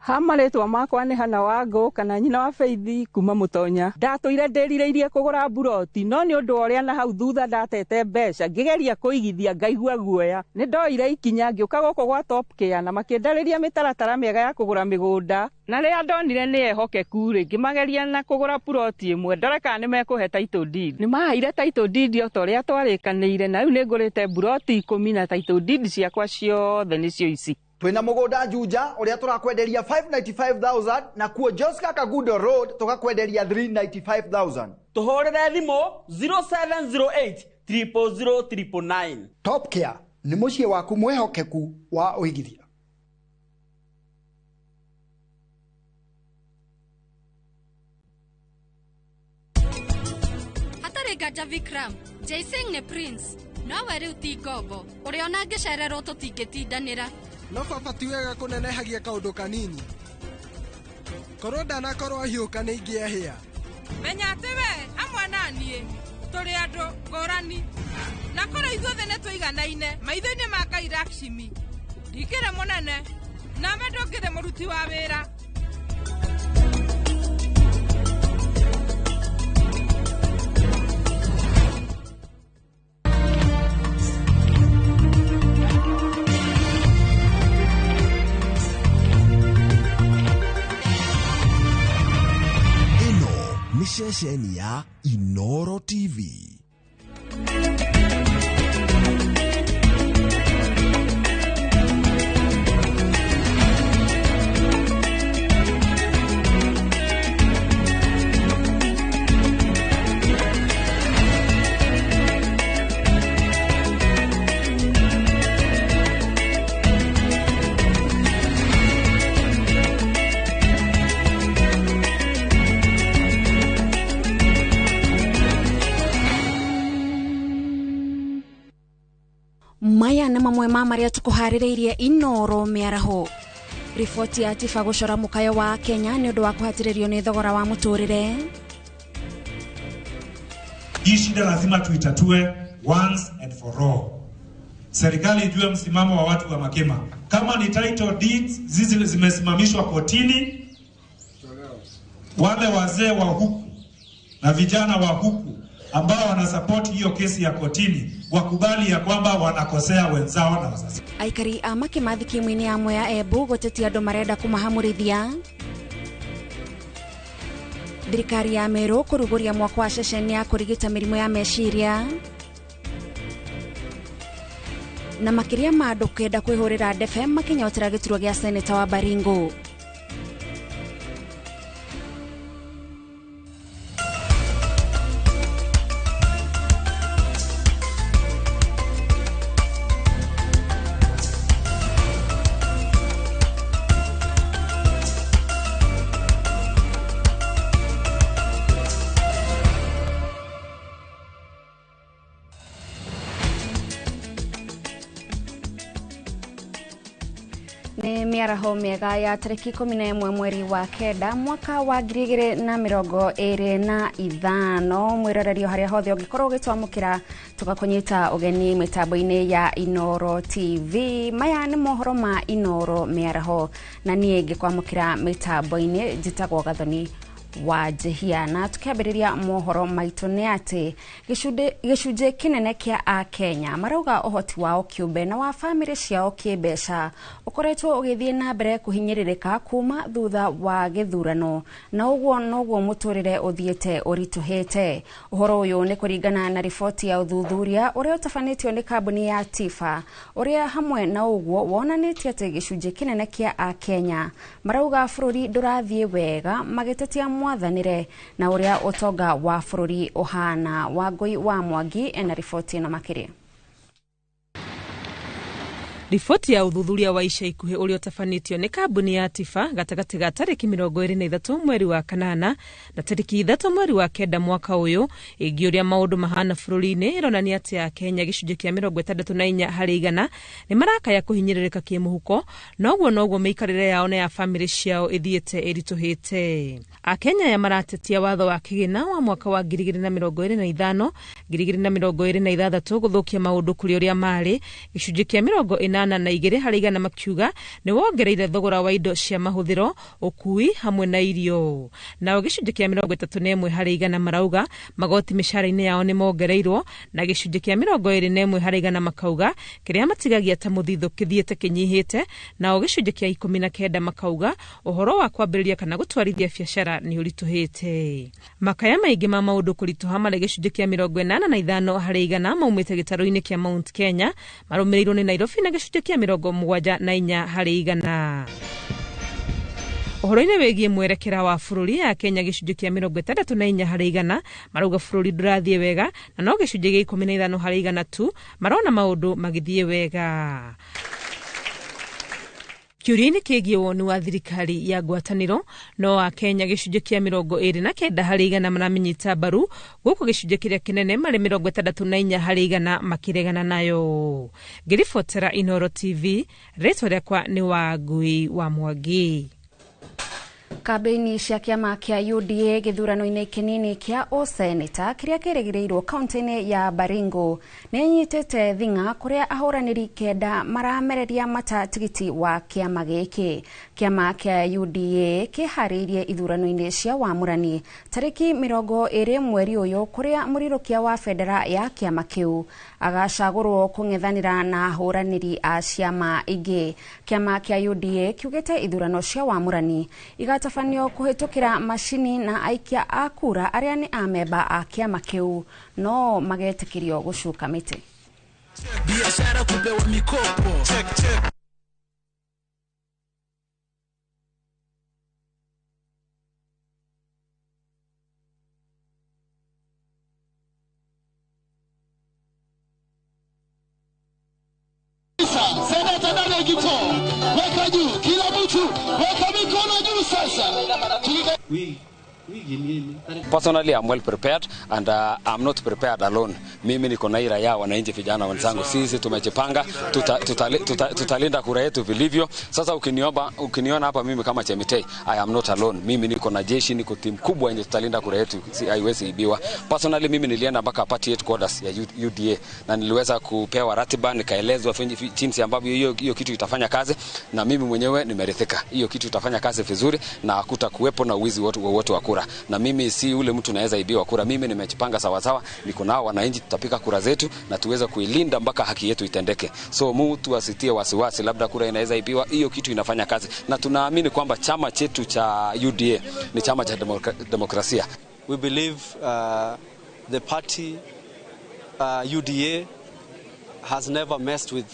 Speaker 18: Ha marĩtwa makwa nĩ Hana Wangũ kana nyina wa Faithi kuma Mũtonya. Ndatũire ndĩrirĩirie kũgũra mburoti, no nĩ ũndũ wa ũrĩa na hau thutha ndatete mbeca ngĩgeria kũigithia ngaigua guoya. Nĩ ndoire ikinya ngĩũka gũkũ gwa Top Care na makĩndarĩria mĩtaratara mĩega ya kũgũra mĩgũnda, na rĩrĩa ndonire nĩ ehokeku rĩ, ngĩmageria na kũgũra puroti ĩmwe ndore kana nĩ mekũhe title deed. Nĩ maheire title deed o ta ũrĩa twarĩkanĩire, na rĩu nĩ ngũrĩte mburoti 10 na title deed ciakwa ciothe nĩcio ici.
Speaker 22: Twina mugunda Juja uria turakwenderia 595,000 na kuo Joska Kagudo Road tukakwenderia 395,000.
Speaker 23: Tuhurire thimu 0708 000 999.
Speaker 22: Top Care ni muciĩ waku mwihokeku wa uigithia.
Speaker 24: Hatarĩ nganja Vikram, Jaising nĩ prince, nowe rĩu ti ngombo, ũrĩa ona angĩcererwo tũtingĩtindanĩra.
Speaker 26: No baba ti wega kũnenehagia kaũndũ kanini. Korwo ndanakorwo ahiũka nĩ ingĩehia.
Speaker 27: Menya atĩ we hamwe na niĩ tũrĩ andũ ngũrani, na korwo ithuothe nĩ tũiganaine maitho-inĩ ma Ngai Lakshmi. Ndikĩrĩ mũnene nawe ndũngĩrĩ mũruti wa wĩra.
Speaker 28: Nĩ ceceni ya Inoro TV.
Speaker 31: Maya nĩ mamwe ma marĩa tũkũharĩrĩirie Inoro mĩaraho. Riboti ya TIFA gũcora mũkayo wa Kenya nĩ ũndũ wa kũhatĩrĩrio nĩ thogora wa mũtũrĩre.
Speaker 20: Hii shida lazima tuitatue once and for all. Serikali ijue msimamo wa watu wa Makema. Kama ni title deeds zizi zimesimamishwa kotini, wale wazee wa huku na vijana wa huku ambao wanasupport hiyo kesi ya kotini wakubali ya kwamba wanakosea wenzao na wazazi.
Speaker 31: Aikari a Makimathi kimwini ya Mwea Embu gũtetia andũ marenda kũmahamũrithia. Thirikari ya Meru kũrugũria mwako wa ceceni ya kũrigita mĩrimũ ya meciria. Na makĩria ma andũ kenda kwĩhũrĩra ndebe makĩnyotera gĩturwa gĩa seneta wa Baringo. Mĩaraho mĩega ya tarĩki 11 mweri wa kenda mwaka wa 2025 mwĩrorerio harĩa hothe ũngĩkorwo ũgĩtwamũkĩra tũgakũnyita ũgeni mĩtambo-inĩ ya Inooro TV. Maya nĩ mohoro ma Inooro mĩaraho na niĩ ngĩkwamũkĩra mĩtambo-inĩ njĩtagwo Gathoni wa Njehia. Na tukiambĩrĩria mohoro maitũ nĩ atĩ gĩcunjĩ kĩnene kĩa Akenya marauga ũhoti wao kĩũmbe na wa bamĩrĩ ciao kĩmbeca ũkoretwo ũgĩthiĩ na mbere kũhinyĩrĩrĩka kuma thutha wa gĩthurano, na ũguo noguo mũtũrĩre ũthiĩte ũritũhĩte. Ũhoro ũyũ nĩ kũringana na riboti ya ũthuthuria ũrĩa ũtabanĩtio nĩ kambuni ya TIFA, ũrĩa hamwe na ũguo wonanĩtie atĩ gĩcunjĩ kĩnene kĩa Akenya marauga bũrũri ndũrathiĩ wega, magĩtetia mwathanire na uria utonga wa bũrũri ũhana. Wangui wa Mwangi ena riboti ĩno makĩria.
Speaker 5: Riboti ya ũthuthuria wa ica ikuhĩ ũrĩa ũtabanĩtio nĩ kambuni ya TIFA gatagatĩ ga tarĩki 23 mweri wa kanana na tarĩki 3 mweri wa kenda mwaka ũyũ ĩgiĩ ũrĩa maũndũ mahana bũrũri-inĩ ĩronania atĩ Akenya gĩcunjĩ kĩa 64 harĩ igana nĩ marakaya kũhinyĩrĩrĩka kĩmũhuko, na ũguo noguo mĩikarĩre yao na ya bamĩrĩ ciao ĩthiĩte ĩritũhĩte. Akenya aya maratetia watho wa kĩgĩna wa mwaka wa 2025 2026 gũthũkia maũndũ kũrĩ ũrĩa marĩ, gĩcunjĩ kĩa 82 harĩ igana makiuga nĩ wongereire thogora wa indo cia mahũthĩro, ũkui hamwe na irio. Nao gĩcunjĩ kĩa 31 harĩ igana marauga magoti mĩcara-inĩ yao nĩ mongereirwo, na gĩcunjĩ kĩa 21 harĩ igana makauga kĩrĩa matigagia ta mũthithũ kĩthiĩte kĩnyihĩte, nao gĩcunjĩ kĩa 19 makauga ũhoro wa kwambĩrĩria kana gũtwarithia biacara nĩ ũritũhĩte. Makaya maingĩ ma maũndũ kũritũha marĩ gĩcunjĩ kĩa 85 harĩ igana maumĩte gĩtarũ-inĩ kĩa Mount Kenya, marũmĩrĩirwo nĩ Nairobi na gĩcunjĩ kĩa 74 harĩ igana. Ũhoro-inĩ wĩgiĩ mwerekera wa bũrũri, ya Kenya gĩcunjĩ kĩa 64 harĩ igana marauga bũrũri ndũrathiĩ wega, na no gĩcunjĩ gĩa 15 harĩ igana tu marona maũndũ magĩthiĩ wega. Kĩũria-inĩ kĩgiĩ woni wa thirikari ya ngwatanĩro, no Akenya gĩcunjĩ kĩa 29 harĩ igana maramĩnyita mbaru, gũkũ gĩcunjĩ kĩrĩa kĩnene marĩ 64 harĩ igana makĩregana nayo. Ngĩribotera Inooro TV, rĩtwa rĩakwa nĩ Wangui wa Mwangi.
Speaker 31: Kambĩini cia kĩama kĩa UDA gĩthurano-inĩ kĩnini kĩa ũseneta kĩrĩa kĩrĩgĩrĩirwo kaunti-inĩ ya Baringo nĩ ĩnyitĩte thing'a kũrĩa ahũranĩri kenda maramereria mata tigiti wa kĩama gĩkĩ. Kĩama kĩa UDA kĩharĩirie ithurano-inĩ cia wamũrani tarĩki 20 mweri ũyũ, kũrĩa mũrirũkia wa bendera ya kĩama kĩu agacagũrwo kũng'ethanĩra na ahũranĩri a ciama ingĩ. Kĩama kĩa UDA kiugĩte ithurano cia wamũrani igatabanio kũhĩtũkĩra macini na aikia a kura arĩa nĩ amemba a kĩama kĩu no magetĩkĩrio gũcuka mĩtĩ.
Speaker 8: Biashara kupewa mikopo. Check, check.
Speaker 9: Seneta Daniel Gitoo, weka juu, kila mtu weka mikono juu sasa.
Speaker 14: Personally, I'm well prepared and I'm not prepared alone. Mimi niko na raia wananchi vijana wenzangu. Sisi tumejipanga, tutalinda kura yetu vilivyo. Sasa ukiniona hapa mimi kama Chemitei, I am not alone. Mimi niko na jeshi, niko timu kubwa yenye tutalinda kura yetu, haiwezi ibiwa. Personally, mimi nilienda mpaka party headquarters ya UDA na niliweza kupewa ratiba, nikaelezwa jinsi ambavyo hiyo kitu itafanya kazi, na mimi mwenyewe nimerithika. Hiyo kitu itafanya kazi vizuri na hakutakuwepo na uwizi wote wa kura. kura, na mimi si ule mtu naweza ibiwa kura. Mimi nimejipanga sawa sawa, niko nao wananchi, tutapiga kura zetu na tuweze kuilinda mpaka haki yetu itendeke. So mtu asitie wasiwasi labda kura inaweza ibiwa, hiyo kitu inafanya kazi, na tunaamini kwamba chama chetu cha UDA ni chama cha demokrasia.
Speaker 1: We believe the party UDA has never messed with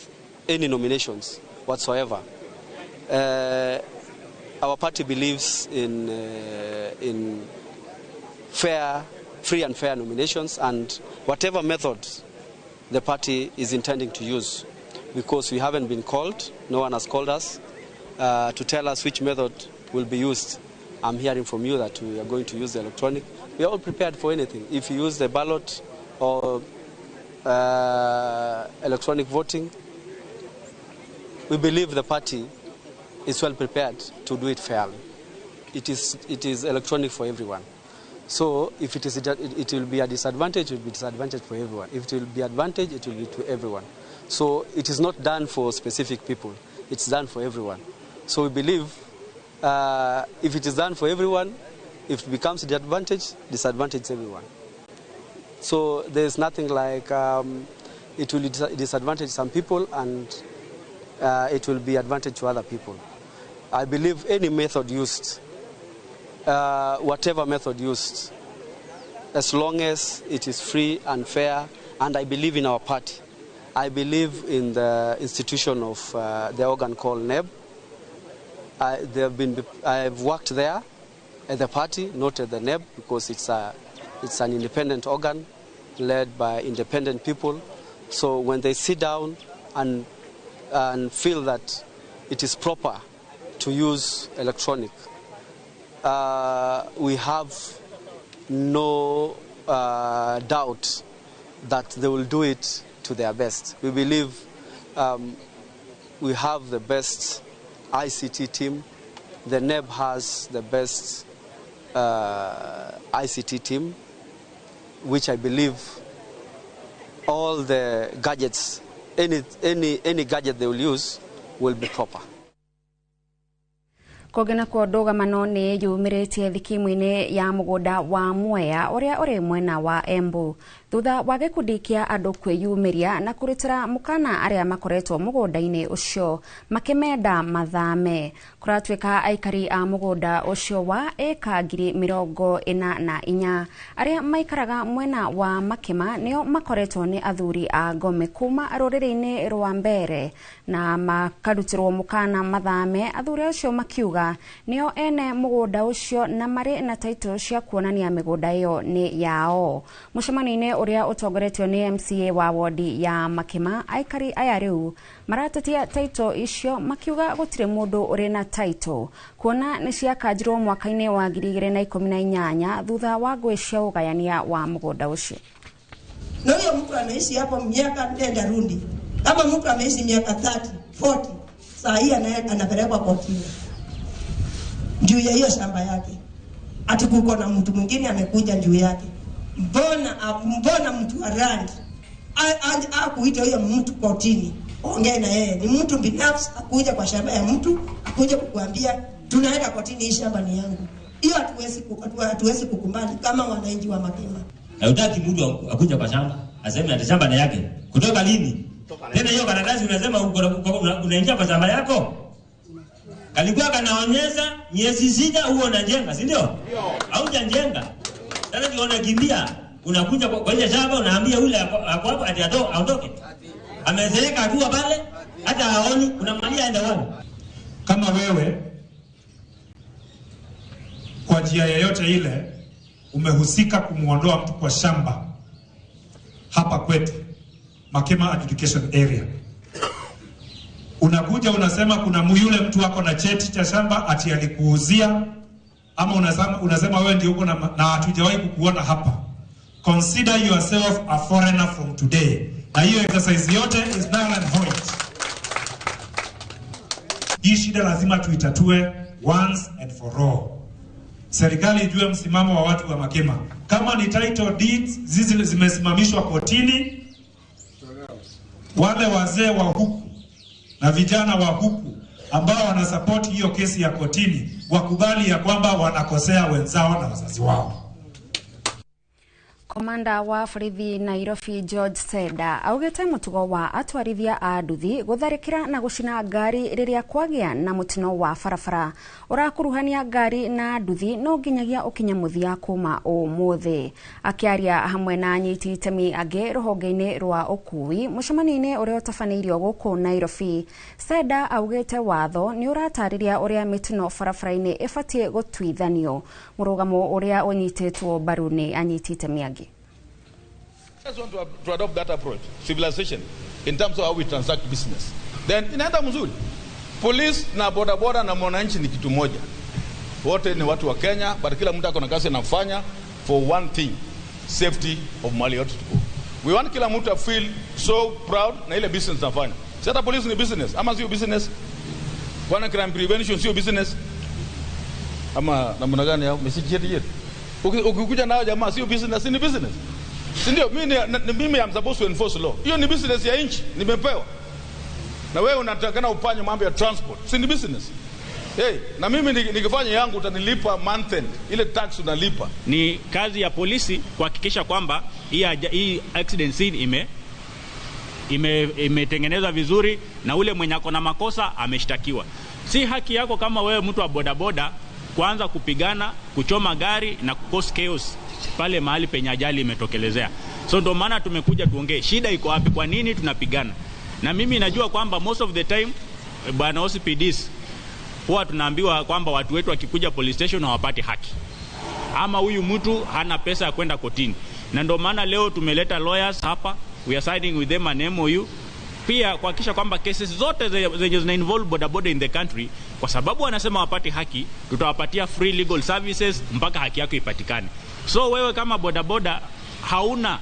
Speaker 1: any nominations whatsoever. Our party believes in fair, free and fair nominations, and whatever method the party is intending to use, because we haven't been called, no one has called us to tell us which method will be used. I'm hearing from you that we are going to use the electronic. We are all prepared for anything. If you use the ballot or electronic voting, we believe the party is well prepared to do it fairly. It is electronic for everyone. So if it is, it will be a disadvantage, it will be disadvantage for everyone. If it will be advantage, it will be to everyone. So it is not done for specific people. It's done for everyone. So we believe if it is done for everyone, if it becomes disadvantage, disadvantage everyone. So there's nothing like it will disadvantage some people and it will be advantage to other people. I believe any method used, whatever method used, as long as it is free and fair, and I believe in our party. I believe in the institution of the organ called NEB. I've worked there at the party, not at the NEB, because it's an independent organ led by independent people. So when they sit down and feel that it is proper to use electronic, we have no doubt that they will do it to their best. We believe we have the best ICT team. The NEB has the best ICT team, which I believe all the gadgets, any gadget they will use will be proper.
Speaker 31: Kũngĩ nakuo ndũgamano nĩ yumĩrĩtie thikimu-inĩ ya mũgũnda wa Mwea ũrĩa ũrĩ mwena wa Embu thutha wa gĩkundi kĩa andũ kwĩyumĩria na kũrutĩra mũkana arĩa makoretwo mũgũnda-inĩ ũcio makĩmenda mathame. Kũratuĩka aikari a mũgũnda ũcio wa ĩka 44,000 arĩa maikaraga mwena wa Makima nĩo makoretwo nĩ athuri a Ngome kuma rũrĩrĩ-inĩ rwa Mbere na makarutĩrwo mũkana mathame. Athuri acio makiuga nĩo ene mũgũnda ũcio na marĩ na title cia kuonania mĩgũnda ĩyo nĩ yao. Mũcemanio-inĩ ũrĩa ũtongoretio nĩ MCA wa wodi ya Makima, aikari aya rĩu maratetia title icio makiuga gũtirĩ mũndũ ũrĩ na title kuona nĩ ciakanjirwo mwaka-inĩ wa 2018 thutha wa ngũĩ cia ũgayania wa mũgũnda ũcio.
Speaker 2: Na huyo mtu anaishi hapo miaka nenda rudi, kama mtu ameishi miaka 30 40, saa hii anapelekwa kotini juu ya hiyo shamba yake, ati kuko na mtu mwingine amekuja juu yake. Mbona mtu arandi akuita huyo mtu kotini, ongea na yeye? Ni mtu binafsi akuja kwa shamba ya mtu, akuja kukuambia tunaenda kotini, hii shamba ni yangu. Hiyo hatuwezi kukubali kama wananchi wa Makima.
Speaker 18: Hautaki mtu akuja kwa shamba aseme ati shamba ni yake. Kutoka lini? Tena hiyo karatasi unasema unaingia kwa shamba yako? Kalikuwa kanaonyesha miezi 6 huo unajenga, si ndio? Haujajenga. Sasa ndio unakimbia, unakuja kwa ile shamba unaambia yule hapo hapo ati aondoke. Amezeeka tu pale, hata haoni, unamwambia aende wapi?
Speaker 20: Kama wewe kwa njia yoyote ile umehusika kumuondoa mtu kwa shamba hapa kwetu Makima Adjudication Area, unakuja unasema kuna yule mtu wako na cheti cha shamba ati alikuuzia, ama unasema wewe ndio uko na hatujawahi kukuona hapa. Consider yourself a foreigner from today. Na hiyo exercise yote is null and void. Hii shida lazima tuitatue once and for all. Serikali ijue msimamo wa watu wa Makima. Kama ni title deeds zimesimamishwa kotini, wale wazee wa huku na vijana wa huku ambao wanasupport hiyo kesi ya kotini wakubali ya kwamba wanakosea wenzao na wazazi wao.
Speaker 31: Komanda wa borithi Nairobi George Seda augite mutugo wa atwarithia a nduthi gutharikira na gucina ngari riria kwagia na mutino wa barabara urakuruhania ngari na nduthi no nginyagia ukinye muthia kuma umuthi. Akiaria hamwe na anyiti itemi angi ruhonge-ini rwa ukui mucemanio-ini uria utabanĩirio guku Nairobi, Seda augite watho ni uratariria uria mitino barabara-ini ibatie gutuithanio, murugamo uria unyititwo mbaru ni anyiti itemi angi.
Speaker 3: I just want to adopt that approach, civilization, in terms of how we transact business. Then inaenda mzuri. Police na boda boda na mwananchi ni kitu moja. Wote ni watu wa Kenya, but kila mtu ako na kazi anafanya for one thing, safety of mali yote tuko. We want kila mtu feel so proud na ile business anafanya. Sasa police ni business, ama sio business? Kwana crime prevention sio business? Ama namna gani hao message yetu? Ukikuja nao jamaa sio business, ni business. Sindio, mimi am supposed to enforce law. Hiyo ni business ya nchi, nimepewa. Na wewe unatakana upanye mambo ya transport. Si ni business? Hey, na mimi nikifanya yangu utanilipa month end. Ile tax unalipa.
Speaker 4: Ni kazi ya polisi kuhakikisha kwamba hii accident scene imetengenezwa vizuri na ule mwenye ako na makosa ameshtakiwa. Si haki yako kama wewe mtu wa bodaboda kuanza kupigana, kuchoma gari na cause chaos pale mahali penye ajali imetokelezea. So ndio maana tumekuja tuongee shida iko wapi, kwa nini tunapigana. Na mimi najua kwamba most of the time bwana OCPDs huwa tunaambiwa kwamba watu wetu wakikuja police station hawapati haki, ama huyu mtu hana pesa ya kwenda kotini. Na ndio maana leo tumeleta lawyers hapa, we are signing with them an MOU pia kuhakikisha kwamba cases zote zenye zina involve bodaboda in the country, kwa sababu wanasema wapati haki, tutawapatia free legal services mpaka haki yako ipatikane. So wewe kama bodaboda hauna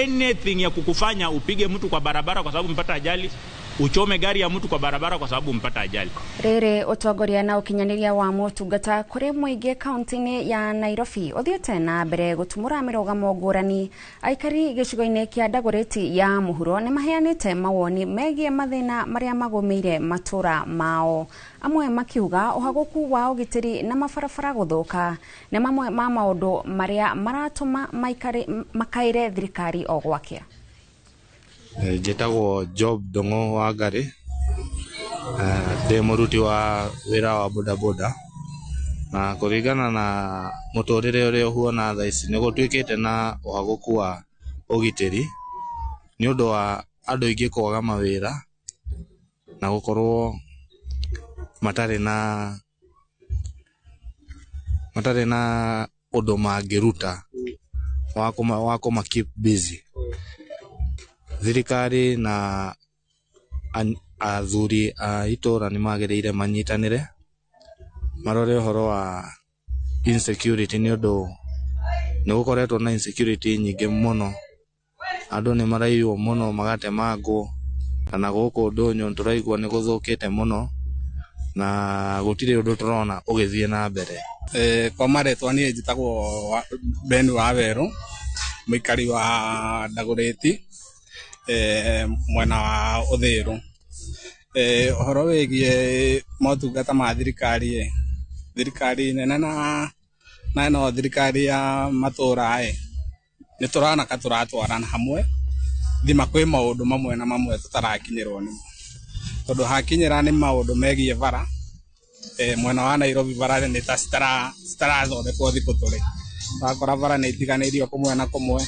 Speaker 4: anything ya kukufanya upige mtu kwa barabara kwa sababu mpata ajali, uchome gari ya mtu kwa barabara kwa sababu mpata ajali.
Speaker 31: Riri utongoria na ukinyaniria wa motungata kuri muingi kaunti-ini ya Nairobi uthiite na mbere gutumura mirugamo ngurani. Aikari gicigo-ini kia Dagoretti ya muhuro ni maheanite mawoni megie mathina maria magumiire matura mao, amwe makiuga uhaguku wa ugitiri na mabarabara guthuka ni mamwe ma maundu maria maratuma makaire thirikari o gwakia.
Speaker 11: Njĩtagwo Job Ndung'u wa Ngarĩ, ndĩ mũruti wa wĩra wa bodaboda, na kũringana na mũtũrĩre ũrĩa ũhuana thaa ici nĩ gũtuĩkĩte na ũhagũku wa ũgitĩri nĩ ũndũ wa andũ aingĩ kwaga mawĩra na gũkorwo matarĩ na ũndũ mangĩruta wa kũma keep busy. Thirikari na athuri a itũra nĩ magĩrĩire manyitanĩre marore ũhoro wa insecurity nĩ ũndũ nĩ gũkoretwo na insecurity nyingĩ mũno, andũ nĩ maraiywo mũno magatemangwo, kana gũkũ ndũnyũ tũraigua nĩ gũthũkĩte mũno na gũtirĩ ũndũ tũrona ũgĩthiĩ na mbere.
Speaker 13: Kwa marĩtwa niĩ njĩtagwo Ben Wawerũ, mũikari wa Dagoretti, mwena wa Uthiru. Ũhoro wĩgiĩ motungata ma thirikari, thirikari nene na ĩno thirikari ya matũra nĩ tũrona ka tũratwarana hamwe, thima kwĩ maũndũ mamwe na mamwe tũtarakinyĩrwo nĩmo, tondũ hakinyĩra nĩ maũndũ megiĩ bara. Mwena wa Nairobi bara nĩ ta citarathondekwo thikũ tũrĩ, ũrakora bara nĩ itiganĩirio kũmwe na kũmwe,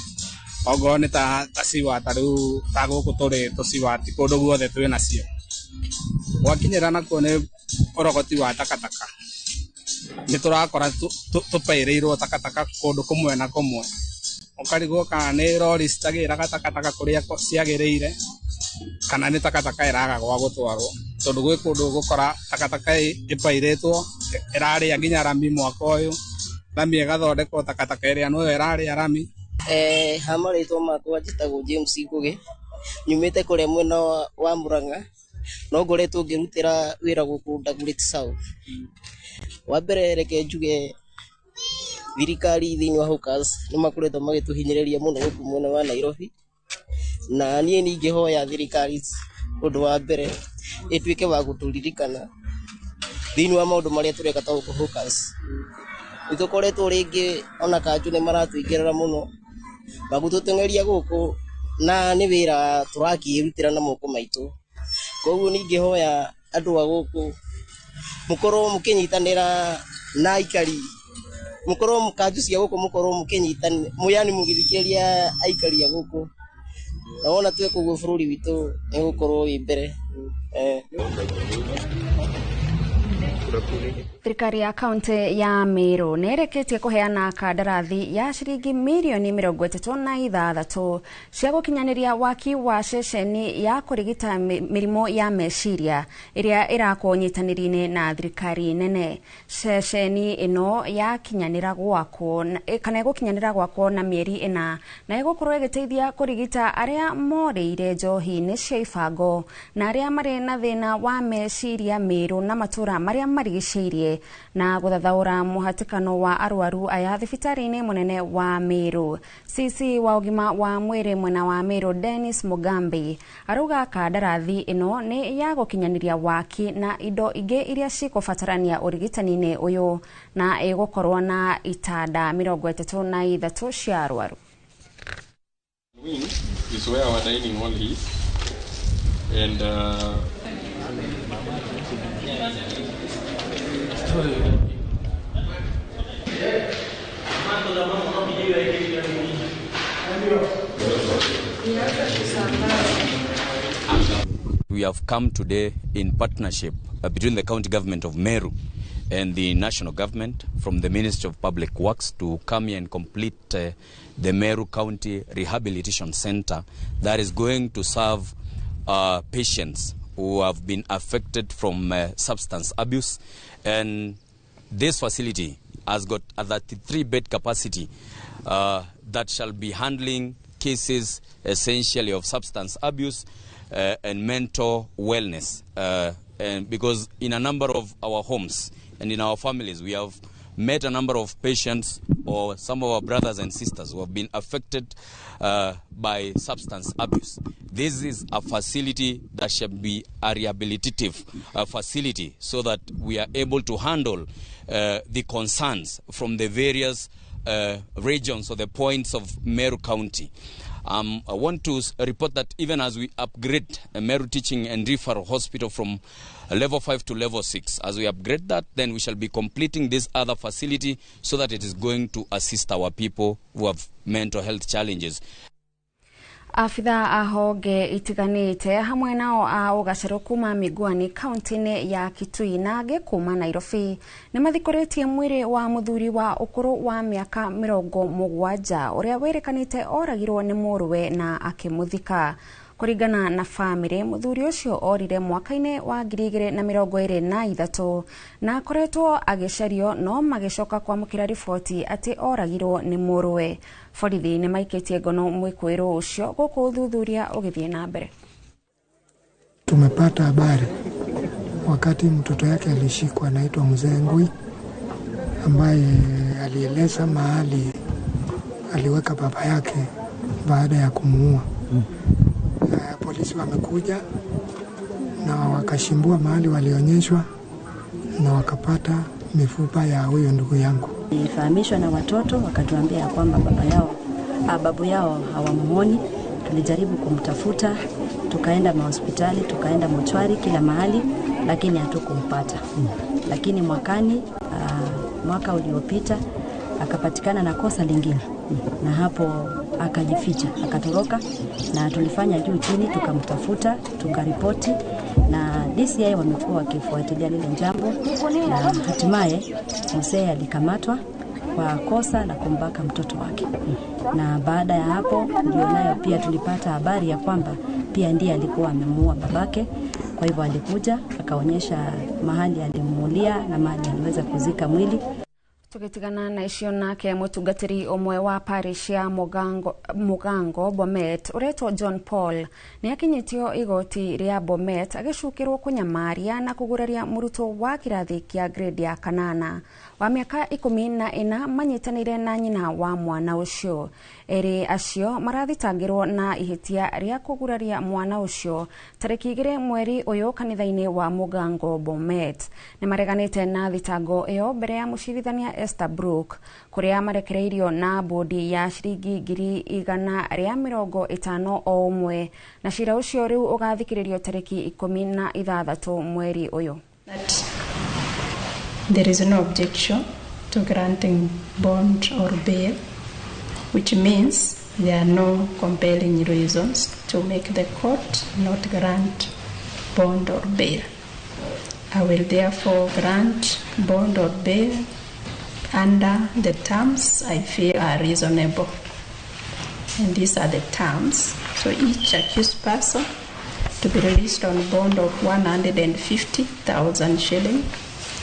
Speaker 13: okorwo nĩ ta ciwa ta rĩu ta gũkũ tũrĩ tũciwa ti kũndũ guothe twĩ nacio. Gwakinyĩra nakuo nĩ ũrogoti wa takataka, nĩ tũrakora tũpairĩirwo takataka kũndũ kũmwe na kũmwe, ũkarigwo kana nĩ rori citagĩraga takataka kũrĩa ciagĩrĩire kana nĩ takataka ĩraga gwa gũtwarwo, tondũ gwĩ kũndũ ũgũkora takataka ĩpairĩtwo ĩrarĩa nginya rami mwaka ũyũ, rami ĩgathondekwo takataka ĩrĩa noyo ĩrarĩa rami.
Speaker 16: Ha marĩtwa makwa njĩtagwo James Ngũgĩ, nyumĩte kũrĩa mwena wa Murang'a, no ngoretwo ngĩrutĩra wĩra gũkũ Dagoretti South. Wa mbere reke njuge thirikari thĩinĩ wa Hawkers nĩ makoretwo magĩtũhinyĩrĩria mũno gũkũ mwena wa Nairobi, na niĩ ningĩhoya thirikari Ũndũ wa mbere ĩtuĩke wa gũtũririkana thĩinĩ wa maũndũ marĩa tũreka ta gũkũ hawkers. Nĩ tũkoretwo rĩngĩ ona kanjũ nĩ maratũingĩrĩra mũno magũtũteng'eria gũkũ na nĩ wĩra tũrakĩrutĩra na moko maitũ. Koguo ningĩhoya andũ a gũkũ mũkorwo mũkĩnyitanĩra na aikari, mũkorwo kanjũ cia gũkũ mũkorwo mũkĩnyitanĩra, yani mũgĩthikĩrĩria aikari a gũkũ, na wona tweka ũguo bũrũri witũ nĩ ũgũkorwo wĩ mbere.
Speaker 31: Thirikari ya kaunti ya Meru nĩ ĩrĩkĩtie kũheana kandarathi ya ciringi mirioni 36 cia gũkinyanĩria waki wa ceceni ya kũrigita mĩrimũ ya meciria ĩrĩa ĩrakwo ũnyitanĩri-inĩ na thirikari nene. Ceceni ĩno yakinyanĩra gwakwo kana ĩgũkinyanĩra gwakwo na mĩeri 4 na ĩgũkorwo ĩgĩteithia kũrigita arĩa morĩire njohi-inĩ cia ibango na arĩa marĩ na thĩna wa meciria Meru na matũra marĩa marigicĩirie na gũthathaũra mũhatĩkano wa arwaru aya thibitarĩ-inĩ mũnene wa Meru. CC wa ũgima wa mwĩrĩ mwena wa Meru Dennis Mugambi arauga kandarathi ĩno nĩ ya gũkinyanĩria waki na indo ingĩ iria cikũbatarania ũrigitani-inĩ ũyũ na ĩgũkorwo na itanda 33 cia arwaru.
Speaker 6: Wing is where our dining hall is, and
Speaker 7: we have come today in partnership between the county government of Meru and the national government from the Ministry of Public Works to come here and complete the Meru County Rehabilitation Center that is going to serve patients who have been affected from substance abuse. And this facility has got a 33-bed capacity that shall be handling cases essentially of substance abuse and mental wellness. And because in a number of our homes and in our families, we have met a number of patients or some of our brothers and sisters who have been affected by substance abuse. This is a facility that shall be a rehabilitative facility so that we are able to handle the concerns from the various regions or the points of Meru County. I want to report that even as we upgrade Meru Teaching and Referral Hospital from level 5 to level 6, as we upgrade that, then we shall be completing this other facility so that it is going to assist our people who have mental health challenges.
Speaker 31: Afitha a honge itiganite hamwe nao a ũgacerũ kuma Miguani kaunti-inĩ ya Kitui na angĩ kuma Nairobi nĩ mathikũrĩtie mwĩrĩ wa mũthuri wa ũkũrũ wa mĩaka 70 ũrĩa wĩrĩkanĩte oragirwo nĩ mũrũwe na akĩmũthika. Kũringana na famĩlĩ, mũthuri ũcio orire mwaka-inĩ wa 2023 na akoretwo agĩcario no magĩcoka kwamũkĩra riboti atĩ oragirwo nĩ mũrũwe. Borithi nĩ maikĩtie ngono mwĩkũĩrwo ũcio gũkũ ũthuthuria ũgĩthiĩ na mbere.
Speaker 10: Tumepata habari wakati mtoto yake alishikwa, anaitwa Mzee Ngui, ambaye alieleza mahali aliweka baba yake baada ya kumuua. Polisi wamekuja na wakashimbua mahali walionyeshwa na wakapata mifupa ya huyo ndugu yangu.
Speaker 31: Nilifahamishwa na watoto wakatuambia kwamba babu yao hawamuoni. Tulijaribu kumtafuta, tukaenda mahospitali, tukaenda mochwari, kila mahali, lakini hatukumpata. Lakini mwakani, mwaka uliopita, akapatikana na kosa lingine. Na hapo akajificha, akatoroka, na tulifanya juu chini, tukamtafuta, tukaripoti, na DCI wamekuwa wakifuatilia lile jambo, na hatimaye mzee alikamatwa kwa kosa la kumbaka mtoto wake. Na baada ya hapo ndio nayo pia tulipata habari ya kwamba pia ndiye alikuwa amemuua babake. Kwa hivyo alikuja akaonyesha mahali alimuulia na mahali aliweza kuzika mwili. Tugitigana na icio nake mutungatiri umwe wa parish ya Mugango Bomet uretwo John Paul ni akinyitio igoti ria Bomet agicukirwo kunyamaria na kuguraria murutwo wa kirathi kia grade ya kanana wa miaka 14 manyitanire na nyina wa mwana ucio. Eri acio marathitangirwo na ihitia ria kuguraria mwana ucio tariki 2 mweri uyu kanitha-ini wa Mugango Bomet. Ni mareganite na thitango iyo mbere ya mucirithania Esther Brook kuria marekereirio na bodi ya ciringi 150 o umwe na cira ucio riu ugathikiririo tariki 16 mweri uyu.
Speaker 12: There is no objection to granting bond or bail, which means there are no compelling reasons to make the court not grant bond or bail. I will therefore grant bond or bail under the terms I feel are reasonable. And these are the terms. So each accused person to be released on bond of 150,000 shillings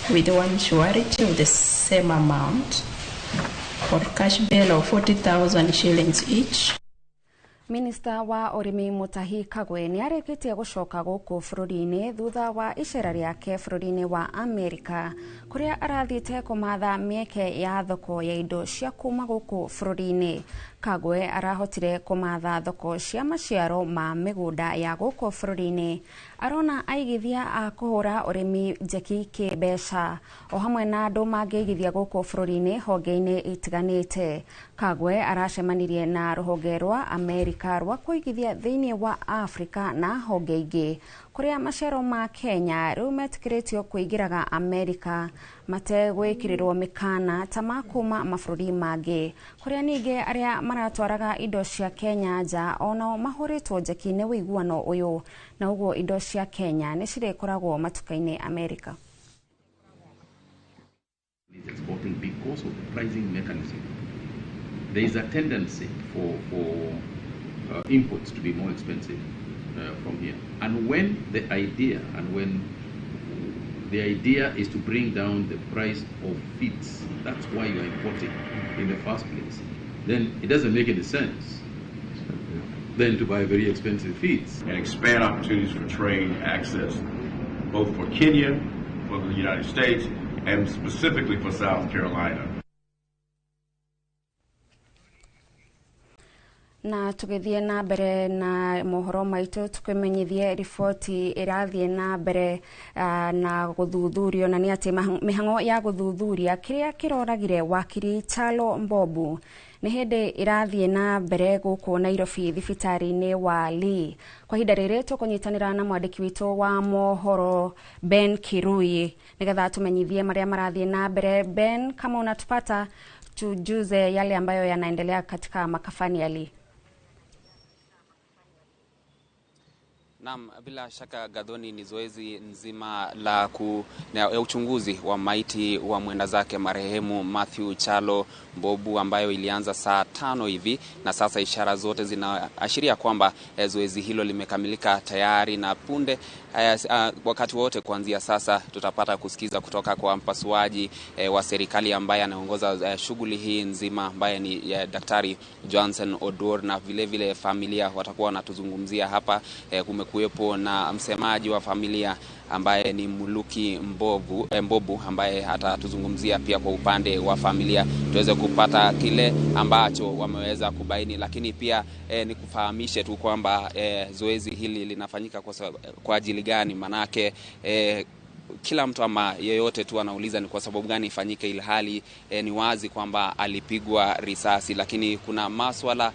Speaker 12: with one surety of the same amount, or cash bail of 40,000 shillings each.
Speaker 31: Minista wa Urimi Mutahi Kagwe ni arĩkĩtie gũcoka gũkũ bũrũri-inĩ thutha wa icera rĩake bũrũri-inĩ wa Amerika kũrĩa arathiĩte kũmatha mĩeke ya thoko ya indo cia kuma gũkũ bũrũri-inĩ. Kagwe arahotire kũmatha thoko cia maciaro ma mĩgũnda ya gũkũ bũrũri-inĩ. Arona aigithia a kũhũra ũrĩmi njeki kĩmbeca o hamwe na andũ mangĩigithia gũkũ bũrũri-inĩ honge-inĩ itiganĩte. Kagwe aracemanirie na rũhonge rwa Amerika rwa kũigithia thĩinĩ wa Afrika na honge ingĩ kũrĩa maciaro ma Kenya rĩu metĩkĩrĩtio kũingĩraga Amerika mategwĩkĩrĩrwo mĩkana ta ma kuma mabũrũri mangĩ kũrĩa ningĩ arĩa maratwaraga indo cia Kenya nja onao mahũrĩtwo njeki nĩ ũiguano ũyũ na ũguo indo cia Kenya nĩ cirĩkoragwo matuka-inĩ Amerika.
Speaker 15: Exporting because of the pricing mechanism. There is a tendency for imports to be more expensive from here. And when the idea is to bring down the price of feeds, that's why you are importing in the first place, then it doesn't make any sense then to buy very expensive feeds.
Speaker 17: And expand opportunities for trade access, both for Kenya, for the United States, and specifically for South Carolina.
Speaker 31: Na tugithie na mbere na mohoro maitu tukimenyithie riboti irathie na mbere na guthuthurio na ni ati mihango ya guthuthuria kiria kiroragire wakiri Chalo Mbobu ni hindi irathie na mbere guku Nairobi thibitari-ini wa Lee. Kwa ihinda riri tukunyitanira na mwandiki witu wa mohoro Ben Kirui nigetha tumenyithie maria marathie na mbere. Ben, kama unatupata, tujuze yale ambayo yanaendelea katika makafani ya Lee.
Speaker 19: Naam, bila shaka Gadhoni, ni zoezi nzima la uchunguzi wa maiti wa mwenda zake marehemu Matthew Chalo Mbobu ambayo ilianza saa 5 hivi, na sasa ishara zote zinaashiria kwamba zoezi hilo limekamilika tayari, na punde wakati wote kuanzia sasa tutapata kusikiza kutoka kwa mpasuaji wa serikali ambaye anaongoza shughuli hii nzima ambaye ni Daktari Johnson Odur, na vile vile familia watakuwa wanatuzungumzia hapa. Kumekuwepo na msemaji wa familia ambaye ni Muluki Mbobu ambaye atatuzungumzia pia kwa upande wa familia tuweze kupata kile ambacho wameweza kubaini. Lakini pia nikufahamishe tu kwamba zoezi hili linafanyika kwa ajili gani, manake kila mtu ama yeyote tu anauliza ni kwa sababu gani ifanyike ilhali ni wazi kwamba alipigwa risasi. Lakini kuna maswala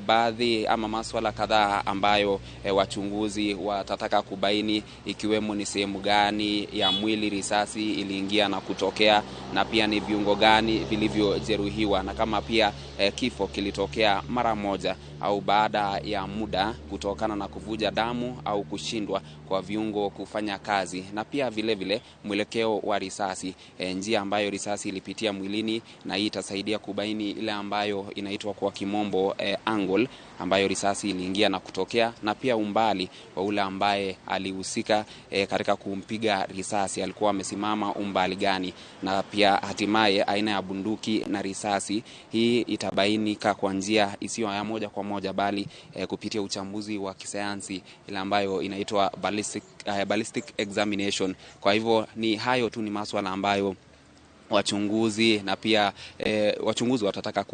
Speaker 19: baadhi ama maswala kadhaa ambayo wachunguzi watataka kubaini, ikiwemo ni sehemu gani ya mwili risasi iliingia na kutokea, na pia ni viungo gani vilivyojeruhiwa, na kama pia kifo kilitokea mara moja au baada ya muda kutokana na kuvuja damu au kushindwa kwa viungo kufanya kazi. Na pia vile vile mwelekeo wa risasi, njia ambayo risasi ilipitia mwilini, na hii itasaidia kubaini ile ambayo inaitwa kwa kimombo angle ambayo risasi iliingia na kutokea, na pia umbali wa ule ambaye alihusika katika kumpiga risasi, alikuwa amesimama umbali gani, na pia hatimaye aina ya bunduki na risasi. Hii itabainika kwa njia isiyo ya moja kwa moja, bali kupitia uchambuzi wa kisayansi ile ambayo inaitwa ballistic examination. Kwa hivyo ni hayo tu, ni maswala ambayo wachunguzi na pia wachunguzi watataka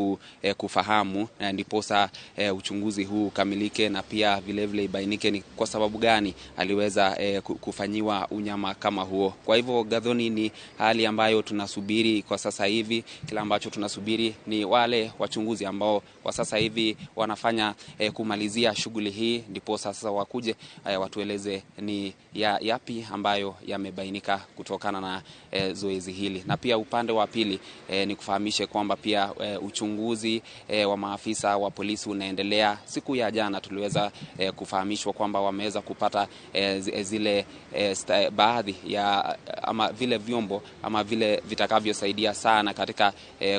Speaker 19: kufahamu, na ndiposa uchunguzi huu ukamilike, na pia vile vile ibainike ni kwa sababu gani aliweza kufanyiwa unyama kama huo. Kwa hivyo Gathoni, ni hali ambayo tunasubiri kwa sasa hivi. Kila ambacho tunasubiri ni wale wachunguzi ambao kwa sasa hivi wanafanya kumalizia shughuli hii, ndiposa sasa wakuje watueleze ni yapi ambayo yamebainika kutokana na zoezi hili. Na pia upande wa pili ni kufahamishe kwamba pia uchunguzi wa maafisa wa polisi unaendelea. Siku ya jana tuliweza kufahamishwa kwamba wameweza kupata zile baadhi ya ama vile vyombo ama vile vitakavyosaidia sana katika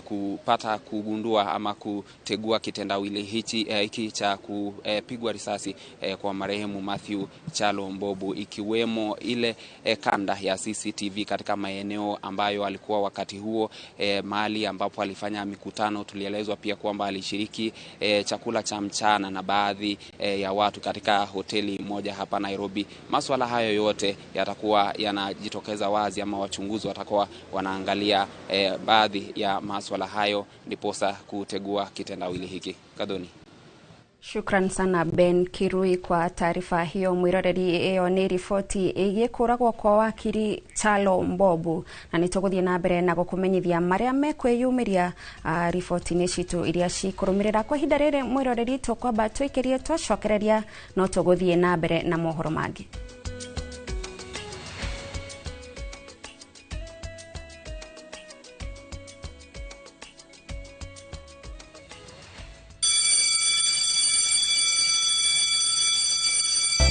Speaker 19: kupata kugundua ama kutegua kitendawili hiki cha kupigwa risasi kwa marehemu Matthew Chalo Mbobu, ikiwemo ile kanda ya CCTV katika maeneo ambayo alikuwa wakati huo, mahali ambapo alifanya mikutano. Tulielezwa pia kwamba alishiriki chakula cha mchana na baadhi ya watu katika hoteli moja hapa Nairobi. Maswala hayo yote yatakuwa yanajitokeza wazi, ama wachunguzi watakuwa wanaangalia baadhi ya maswala hayo ndiposa kutegua kitendawili hiki. Kadoni.
Speaker 31: Shukran sana Ben Kirui kwa taarifa hiyo. Mwiroreri, iyo ni riboti igie kuragwo kwa wakiri Chalo Mbobu, na nituguthie na mbere na gukumenyithia maria mekwiyumiria riboti-ini citu iria cikurumirira kwa ihinda riri. Mwiroreri, tukwamba twikirie twacokereria no tuguthie na mbere na mohoro mangi.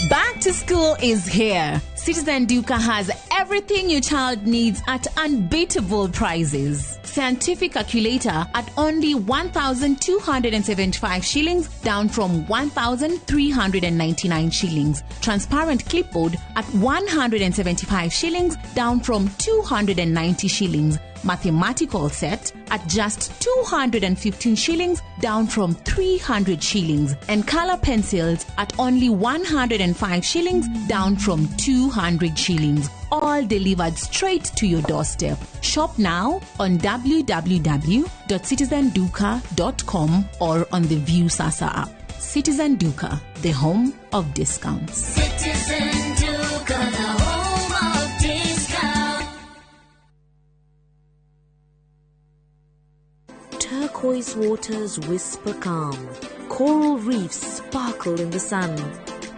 Speaker 5: Back to school is here. Citizen Duka has everything your child needs at unbeatable prices. Scientific calculator at only 1,275 shillings, down from 1,399 shillings. Transparent clipboard at 175 shillings, down from 290 shillings. Mathematical set at just 215 shillings, down from 300 shillings. And color pencils at only 105 shillings, down from 200 shillings. All delivered straight to your doorstep. Shop now on www.citizenduka.com or on the View Sasa app. Citizen Duka, the home of discounts.
Speaker 21: Citizen Duka, the home of discounts.
Speaker 22: Turquoise waters whisper calm, coral reefs sparkle in the sun,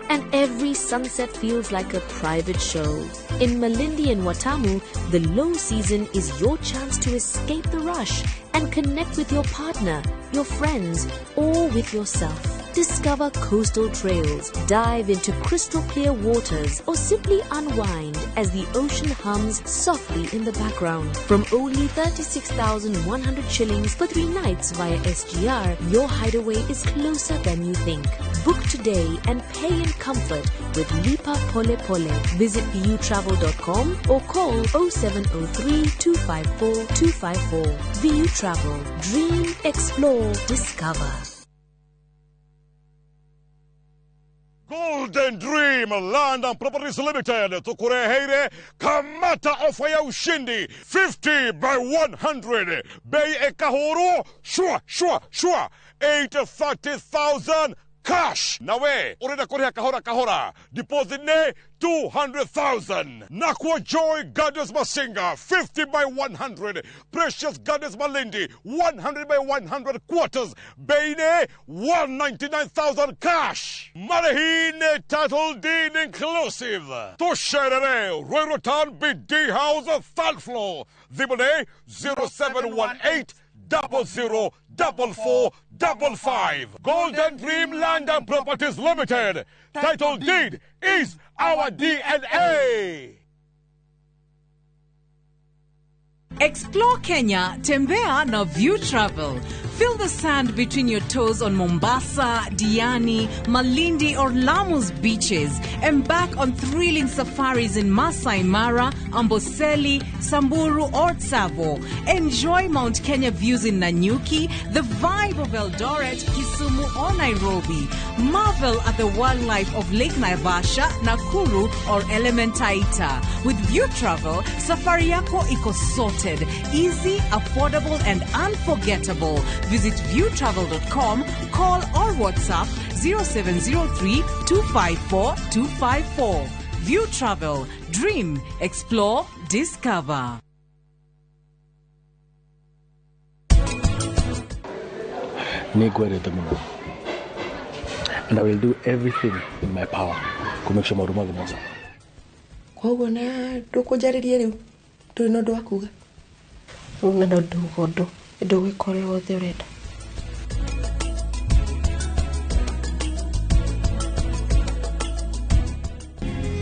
Speaker 22: and every sunset feels like a private show. In Malindi and Watamu, the low season is your chance to escape the rush and connect with your partner, your friends, or with yourself. Discover coastal trails, dive into crystal clear waters, or simply unwind as the ocean hums softly in the background. From only 36,100 shillings for 3 nights via SGR, your hideaway is closer than you think. Book today and pay in comfort with Lipa Pole Pole. Visit vutravel.com or call 0703 254 254. VU Travel. Dream, explore, discover.
Speaker 23: Golden Dream Land and Properties Limited tukureheire kamata ofa ya ushindi 50 by 100 bei ekahuru shua shua shua 830,000 cash. Nawe urenda kuriha kahora kahora, deposit ne 200,000. Nakwa Joy Gardens Masinga 50 by 100, Precious Gardens Malindi 100 by 100 quarters, bei ne 199,000 cash. Marehine title deed inclusive. Tusherere Ruiru Town BD House third floor. Thimũ 0718 00 44 55. Golden Dream Land and Properties Limited. Title deed is our DNA.
Speaker 1: Explore Kenya, Tembea na View Travel. Feel the sand between your toes on Mombasa, Diani, Malindi, or Lamu's beaches. Embark on thrilling safaris in Masai Mara, Amboseli, Samburu, or Tsavo. Enjoy Mount Kenya views in Nanyuki, the vibe of Eldoret, Kisumu, or Nairobi. Marvel at the wildlife of Lake Naivasha, Nakuru, or Elementaita. With View Travel, safari yako iko sorted, easy, affordable, and unforgettable. Visit viewtravel.com, call or WhatsApp 0703 254 254. View Travel, dream, explore, discover.
Speaker 8: Nĩngwendete mũno and I will do everything in my power to make sure maũndũ mothe moca.
Speaker 9: Koguo na ndũkũnjarĩrie rĩu ndũrĩ na ũndũ wa kuga.
Speaker 14: Rĩu na ndauga ũndũ ndũgwĩka ũrĩa wothe ũrenda.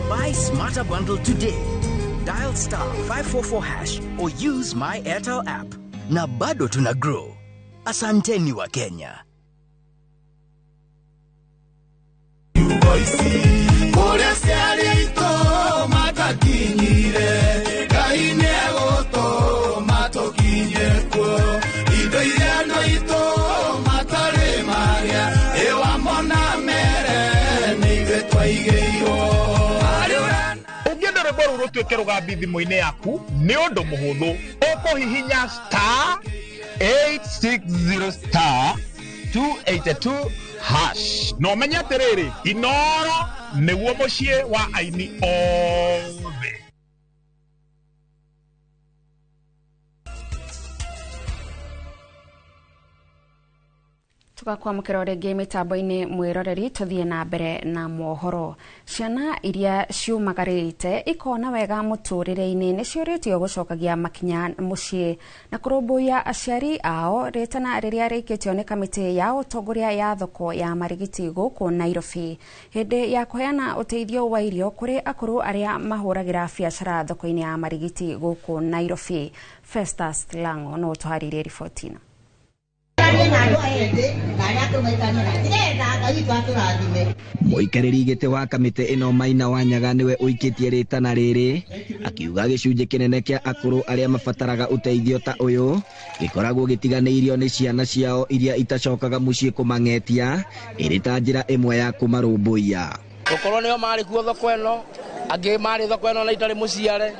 Speaker 24: Buy Smarter Bundle today. Dial star 544 hash or use my Airtel app. Na bado tuna grow. Asanteni wa Kenya.
Speaker 25: Kũrĩa ciarĩ aitũ matakinyire, Ngai nĩegũtũma tũkinye kuo. Indo iria andũ aitũ matarĩ marĩa, ĩwamona mere nĩ ithuĩ twaigĩirwo.
Speaker 26: Ũngĩenda rwĩmbo rũu rũtuĩke rũgambi thimũ-inĩ yaku nĩ ũndũ mũhũthũ, ũkũhihinya star 860 star 282 hash na ũmenye atĩrĩrĩ, Inoro nĩguo mũciĩ wa aini othe.
Speaker 31: Tugakwamũkĩra o rĩngĩ mĩtambo-inĩ mwĩroreri, tũthiĩ na mbere na mohoro. Ciana iria ciumagarĩte ikona wega mũtũrĩre-inĩ nĩ ciũrĩtio gũcokagia makinya mũciĩ na kũrũmbũiya aciari ao, rĩtana rĩrĩa rĩikĩtio nĩ kamĩtĩ ya ũtongoria ya thoko ya Marigiti gũkũ Nairobi hĩndĩ ya kũheana ũteithio wa irio kũrĩ akũrũ arĩa mahũragĩra biacara thoko-inĩ ya Marigiti gũkũ Nairobi. Festus Lango no ũtũharĩrie riboti ĩno. Mũikarĩri gĩtĩ wa kamĩtĩ ĩno Maina Wanyaga nĩwe ũikĩtie rĩtana rĩrĩ, akiuga gĩcunjĩ kĩnene kĩa akũrũ arĩa mabataraga ũteithio ta ũyũ gĩkoragwo gĩtiganĩirio nĩ ciana ciao iria itacokaga mũciĩ kũmang'etia ĩrĩ ta njĩra ĩmwe ya kũmarũmbũiya.
Speaker 27: Gũkorwo nĩo marĩ kuo thoko ĩno, angĩ marĩ thoko ĩno na itarĩ mũciare,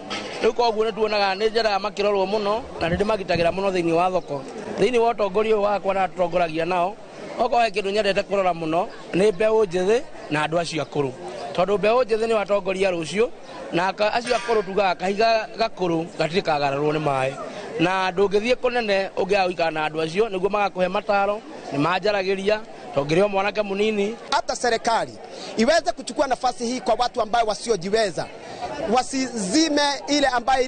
Speaker 27: rĩu koguo nĩ tuonaga nĩ njĩra makĩrorwo mũno na nĩ ndĩmagitagĩra mũno thĩinĩ wa thoko. Thĩinĩ wa ũtongoria ũyũ wakwa na tũtongoragia nao, okorwo he kĩndũ nyendete kũrora mũno nĩ mbeũ njĩthĩ na andũ acio akũrũ, tondũ mbeũ njĩthĩ nĩ watongoria rũciũ na acio akũrũ tugaga kahiga gakũrũ gatirĩ kagararwo nĩ maĩ, na ndũngĩthiĩ kũnene ũngĩaga gũikara na andũ acio nĩguo magakũhe mataro, nĩ manjaragĩria tongĩrĩ o mwanake mũnini.
Speaker 28: Hata serikali iweze kuchukua nafasi hii kwa watu ambao wasiojiweza, wasizime ile ambayo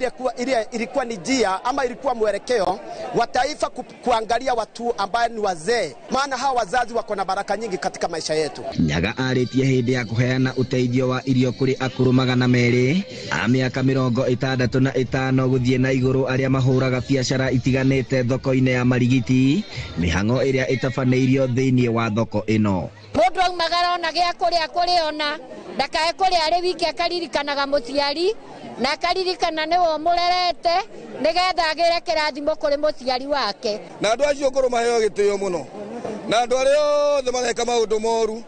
Speaker 28: ilikuwa ni njia ama ilikuwa mwelekeo wa taifa kuangalia watu ambao ni wazee, maana hawa wazazi wako na baraka nyingi katika maisha yetu.
Speaker 31: Nyaga arĩtie hĩndĩ ya kũheana ũteithio wa irio kũrĩ akũrũ 200 a mĩaka 65 gũthiĩ na igũrũ arĩa mahũraga biacara itiganĩte thoko-inĩ ya Marigiti, mĩhang'o ĩrĩa ĩtabanĩirio thĩinĩ wa thoko ĩno.
Speaker 29: Mũndũ aumagara ona gĩa kũrĩa kũrĩ ona ndakae kũrĩa arĩ wiki, akaririkanaga mũciari na akaririkana nĩwe ũmũrerete nĩgetha agĩre kĩrathimo kũrĩ mũciari wake.
Speaker 30: Na andũ acio ngũrũ maheo gĩtĩo mũno, na andũ arĩa othe mareka maũndũ moru,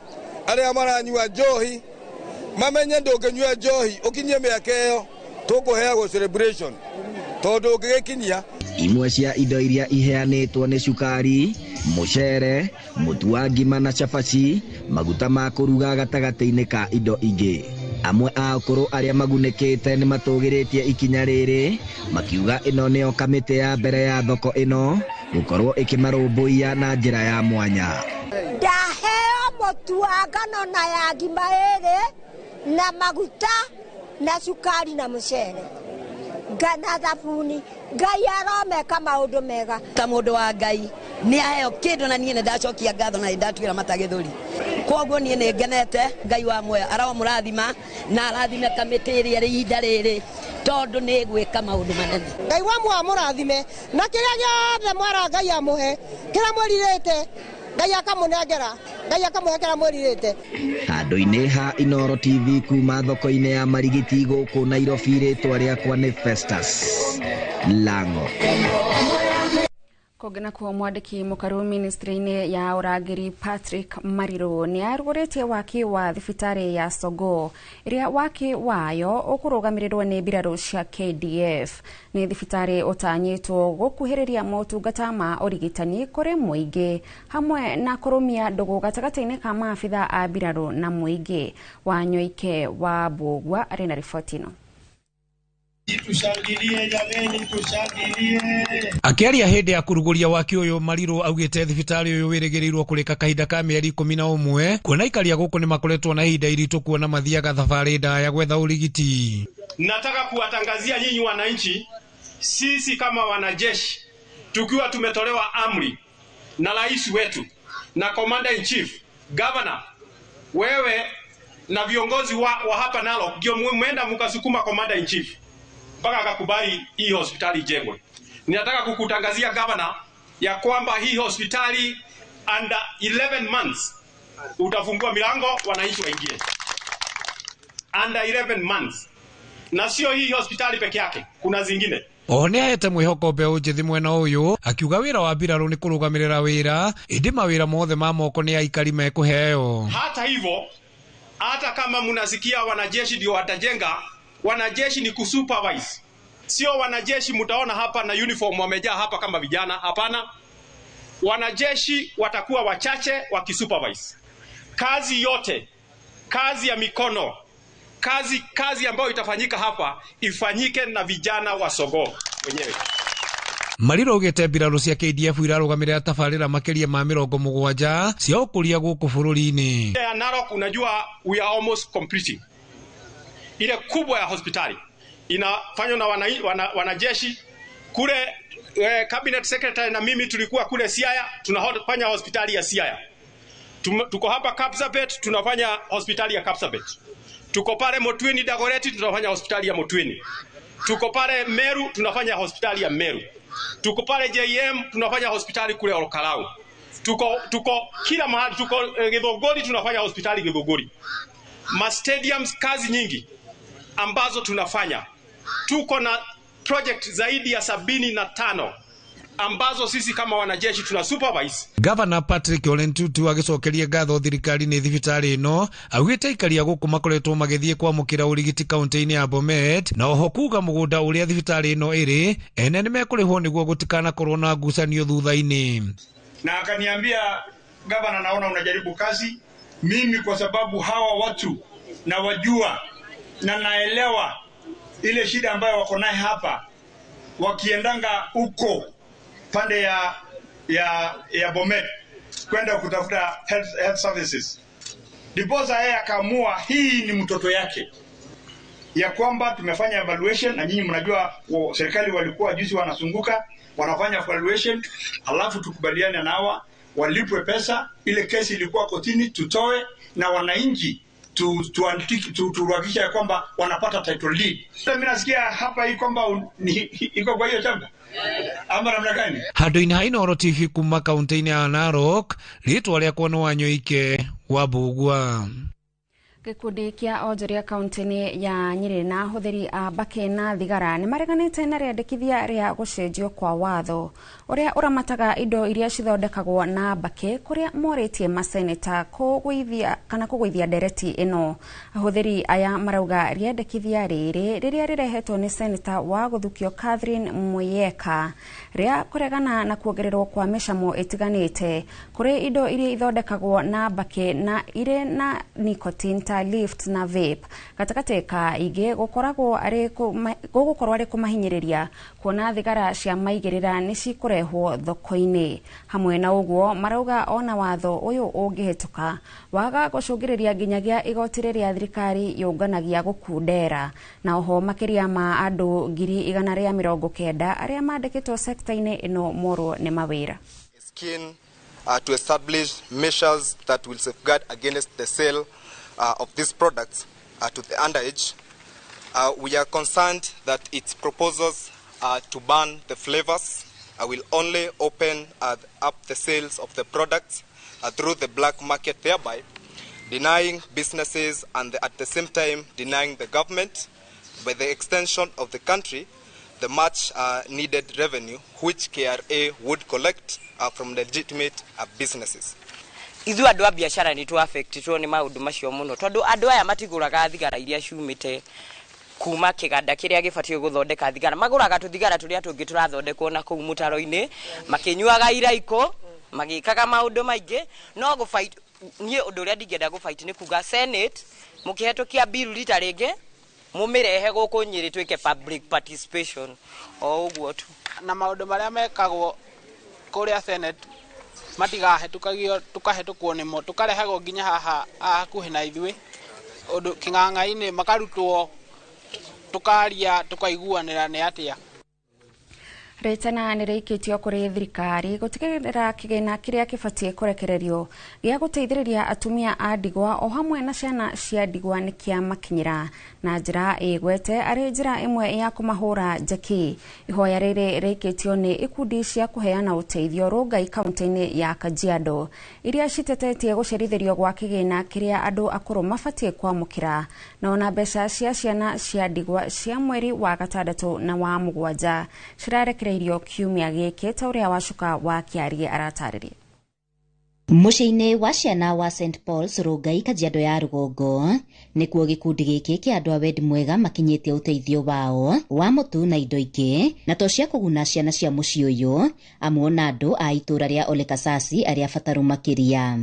Speaker 30: arĩa maranyua njohi mamenye ndũngĩnyua njohi ũkinyie mĩaka ĩyo tũkũheagwo celebration tondũ ũngĩgĩkinyia.
Speaker 31: Imwe cia indo iria iheanĩtwo nĩ cukari, mũcere, mũtu wa ngima na cabaci, maguta ma kũruga gatagatĩ-inĩ ka indo ingĩ. Amwe a akũrũ arĩa magunĩkĩte nĩ matũgĩrĩtie ikinya rĩrĩ, makiuga ĩno nĩyo kamĩtĩ ya mbere ya thoko ĩno gũkorwo ĩkĩmarũmbũiya na njĩra ya mwanya.
Speaker 32: Ndaheo mũtu wa ngano na ya ngima ĩrĩ na maguta na cukari na mũcere na thabuni. Ngai aromeka maũndũ mega.
Speaker 33: Ta mũndũ wa Ngai nĩ aheo kĩndũ na niĩ nĩ ndacokia ngatho na nĩ ndatuĩra mata gĩthũri. Koguo niĩ nĩ ngenete, Ngai wa muoyo aromũrathima na arathime kamĩtĩ ĩrĩa ĩrĩ ihinda rĩrĩ. Tondu nĩ gwĩka maũndũ manene.
Speaker 2: Ngai wa mũrathime na kĩrĩa gĩothe mwara Ngai amũhe kĩrĩa mwĩrirĩte Ngai akamũnengera, Ngai akamũhe kĩrĩa mwĩrirĩte.
Speaker 3: Handũ-inĩ ha Inooro TV kuma thoko-inĩ ya Marigiti gũkũ Nairobi, rĩtwa rĩakwa nĩ Festus Lango.
Speaker 31: Kũngĩ nakuo mwandĩki mũkaru ministry-inĩ ya ũrangĩri Patrick Mariru nĩ arugũrĩtie waki wa thibitarĩ ya Sogoo ĩrĩa waki wayo ũkũrũgamĩrĩrwo nĩ mbirarũ cia KDF. Nĩ thibitarĩ ũtanyĩtwo gũkuhĩrĩria motungata ma ũrigitani kũrĩ mũingĩ hamwe na kũrũmia ndũgũ gatagatĩ-inĩ ka maabitha a mbirarũ na mũingĩ. Wanyoike wa Mbũgua arĩ na riboti ĩno.
Speaker 4: Tushangilie jameni, tushangilie.
Speaker 6: Akiaria hindi ya kuruguria waki uyu Mariru augite thibitari uyu wirigirirwo kurika kahinda ka mieri 11 kuona ikaria guku ni makoretwo na ihinda iritu kuona mathiaga thabarĩ ndaya gwetha urigiti.
Speaker 4: Nataka kuwatangazia nyinyi wananchi, sisi kama wanajeshi tukiwa tumetolewa amri na rais wetu na commander in chief, governor, wewe na viongozi wa hapa Narok ndio muenda mukasukuma commander in chief mpaka akakubali hii hospitali ijengwe. Ninataka kukutangazia governor ya kwamba hii hospitali under 11 months utafungua milango wananchi waingie. Under 11 months. Na sio hii hospitali peke yake, kuna zingine.
Speaker 6: Oho nĩahete mwĩhoko mbeũ njĩthĩ mwena ũyũ akiuga wĩra wa mbirarũ nĩ kũrũgamĩrĩra wĩra ĩndĩ mawĩra mothe ma moko nĩ aikari mekũheo.
Speaker 4: Hata hivyo, hata kama mnasikia wanajeshi ndio watajenga, wanajeshi ni kusupervise. Sio wanajeshi mtaona hapa na uniform wamejaa hapa kama vijana, hapana. Wanajeshi watakuwa wachache wakisupervise. Kazi yote, kazi ya mikono, kazi ambayo itafanyika hapa ifanyike na vijana wa Sogoo wenyewe.
Speaker 6: Mariru augĩte mbirarũ cia KDF irarũgamĩrĩra tabarĩra makĩria ma 70 cia ũkũria gũkũ bũrũri-inĩ.
Speaker 4: Ya Narok, unajua we are almost completing. Ile kubwa ya hospitali inafanywa na wanajeshi kule. Cabinet secretary na mimi tulikuwa kule Siaya, tunafanya hospitali ya Siaya. Tuko hapa Kapsabet tunafanya hospitali ya Kapsabet. Tuko pale Motweni Dagoretti tunafanya hospitali ya Motweni. Tuko pale Meru tunafanya hospitali ya Meru. Tuko pale JM tunafanya hospitali kule Olkalau. Tuko kila mahali, tuko Githunguri tunafanya hospitali Githunguri. Ma stadiums, kazi nyingi ambazo tunafanya. Tuko na project zaidi ya 75 ambazo sisi kama wanajeshi tuna supervise.
Speaker 6: Governor Patrick Ole Ntutu agicokeria ngatho thirikari ni thibitari ino augite ikaria guku makoretwo magithie kwamukira urigiti kaunti-ini ya Bomet na oho kuga mugunda uria thibitari ino iri ene ni mekurihwo niguo gutikanakorwo na ngucanio thutha-ini.
Speaker 4: Na akaniambia governor, naona unajaribu kazi, mimi kwa sababu hawa watu na wajua na naelewa ile shida ambayo wako naye hapa, wakiendanga huko pande ya Bomet kwenda kutafuta health services. Ndiposa yeye akaamua hii ni mtoto yake, ya kwamba tumefanya evaluation na nyinyi mnajua serikali walikuwa juzi wanasunguka wanafanya evaluation, alafu tukubaliane na hawa walipwe pesa. Ile kesi ilikuwa kotini tutoe na wananchi tuhakikishe kwamba wanapata title deed. Sasa mimi nasikia hapa hii kwamba iko kwa hiyo chama ama namna gani?
Speaker 6: Handũ-inĩ ha Inooro TV kuma kaunti-inĩ ya Narok, rĩtwa rĩakwa nĩ Wanyoike wa Mbũgua.
Speaker 31: Gĩkundi kĩa onjoria kaunti-inĩ ya Nyĩrĩ na ahũthĩri a mbakĩ na thigara nĩ mareganĩte na rĩandĩkithia rĩa gũcenjio kwa watho ũrĩa ũramataga indo iria cithondekagwo na mbakĩ, kũrĩa morĩtie maseneta kũgũithia kana kũgũithia ndereti ĩno. Ahũthĩri aya marauga rĩandĩkithia rĩrĩ rĩrĩa rĩrehetwo nĩ seneta wa gũthukio Catherine Muyeka rĩa kũregana na kuongererwo kwa mĩcamo ĩtiganĩte kũrĩ indo iria ithondekagwo na mbakĩ na irĩ na nicotine ta lift na vape gatagatĩ ka ingĩ gũkoragwo gũgũkorwo arĩ kũmahinyĩrĩria kuona thigara cia maigĩrĩra nĩ cikũrehwo thoko-inĩ. Hamwe na ũguo marauga ona watho ũyũ ũngĩhĩtũka waga gũcũngĩrĩria nginyagia igoti rĩrĩa thirikari yũnganagia gũkundera. Na oho makĩria ma andũ 190,000 arĩa mandĩkĩtwo sekta-inĩ ĩno morwo nĩ mawĩra.
Speaker 7: To establish measures that will safeguard against the sale of these products to the underage. We are concerned that its proposals to ban the flavors will only open up the sales of the products through the black market, thereby denying businesses and at the same time denying the government, by the extension of the country, the much needed revenue which KRA would collect from legitimate businesses.
Speaker 5: Ithuĩ andũ a biacara nĩ tũ affectwo nĩ maũndũ macio mũno tondũ andũ aya matigũraga thigara iria ciumĩte kuma kĩganda kĩrĩa gĩbatiĩ gũthondeka thigara, magũraga tũthigara tũrĩa tũngĩ tũrathondekwo na kũu mũtaro-inĩ, makĩnyuaga iraikũ, magĩkaga maũndũ maingĩ. No gũfight niĩ ũndũ ũrĩa ndingĩenda gũfight nĩ kuga Senate mũkĩhetũkia bill rita rĩngĩ mũmĩrehe gũkũ Nyĩrĩ twĩke public participation o ũguo tu.
Speaker 10: Na maũndũ marĩa mekagwo kũrĩa Senate matigahetũkagio, tũkahetũkwo nĩmo, tũkarehagwo nginya haha hakuhĩ na ithuĩ ũndũ kĩng'ang'a-inĩ, makarutwo, tũkaria, tũkaiguanĩra nĩ atĩa.
Speaker 31: Rĩtana nĩ rĩikĩtio kũrĩ thirikari gũtigĩrĩra kĩgĩna kĩrĩa kĩbatiĩ kũrekererio gĩa gũteithĩrĩria atumia a ndigwa o hamwe na ciana cia ndigwa nĩ kĩamakinyĩra na njĩra ĩgwete arĩ njĩra ĩmwe ya kũmahũra njeki. Ihoya rĩrĩ rĩikĩtio nĩ ikundi cia kũheana ũteithio Rongai kaunti-inĩ ya Kajiado iria citetetie gũcerithĩrio gwa kĩgĩna kĩrĩa andũ akũrũ mabatiĩ kwamũkĩra na ona mbeca cia ciana cia ndigwa cia mweri wa gatandatũ na wa mũgwanja cirarekererio kiumia gĩkĩ ta ũrĩa Wacuka wa Kĩarie aratarĩria.
Speaker 11: Mũciĩ-inĩ wa ciana wa St Paul's Rongai Kajiado ya rũgongo nĩkuo gĩkundi gĩkĩ kĩa andũ a wendi mwega makinyĩtie ũteithio wao wa mũtu na indo ingĩ na to cia kũguna ciana cia mũciĩ ũyũ amwe na andũ a itũũra rĩa Ole Kasasi arĩa bataru makĩria.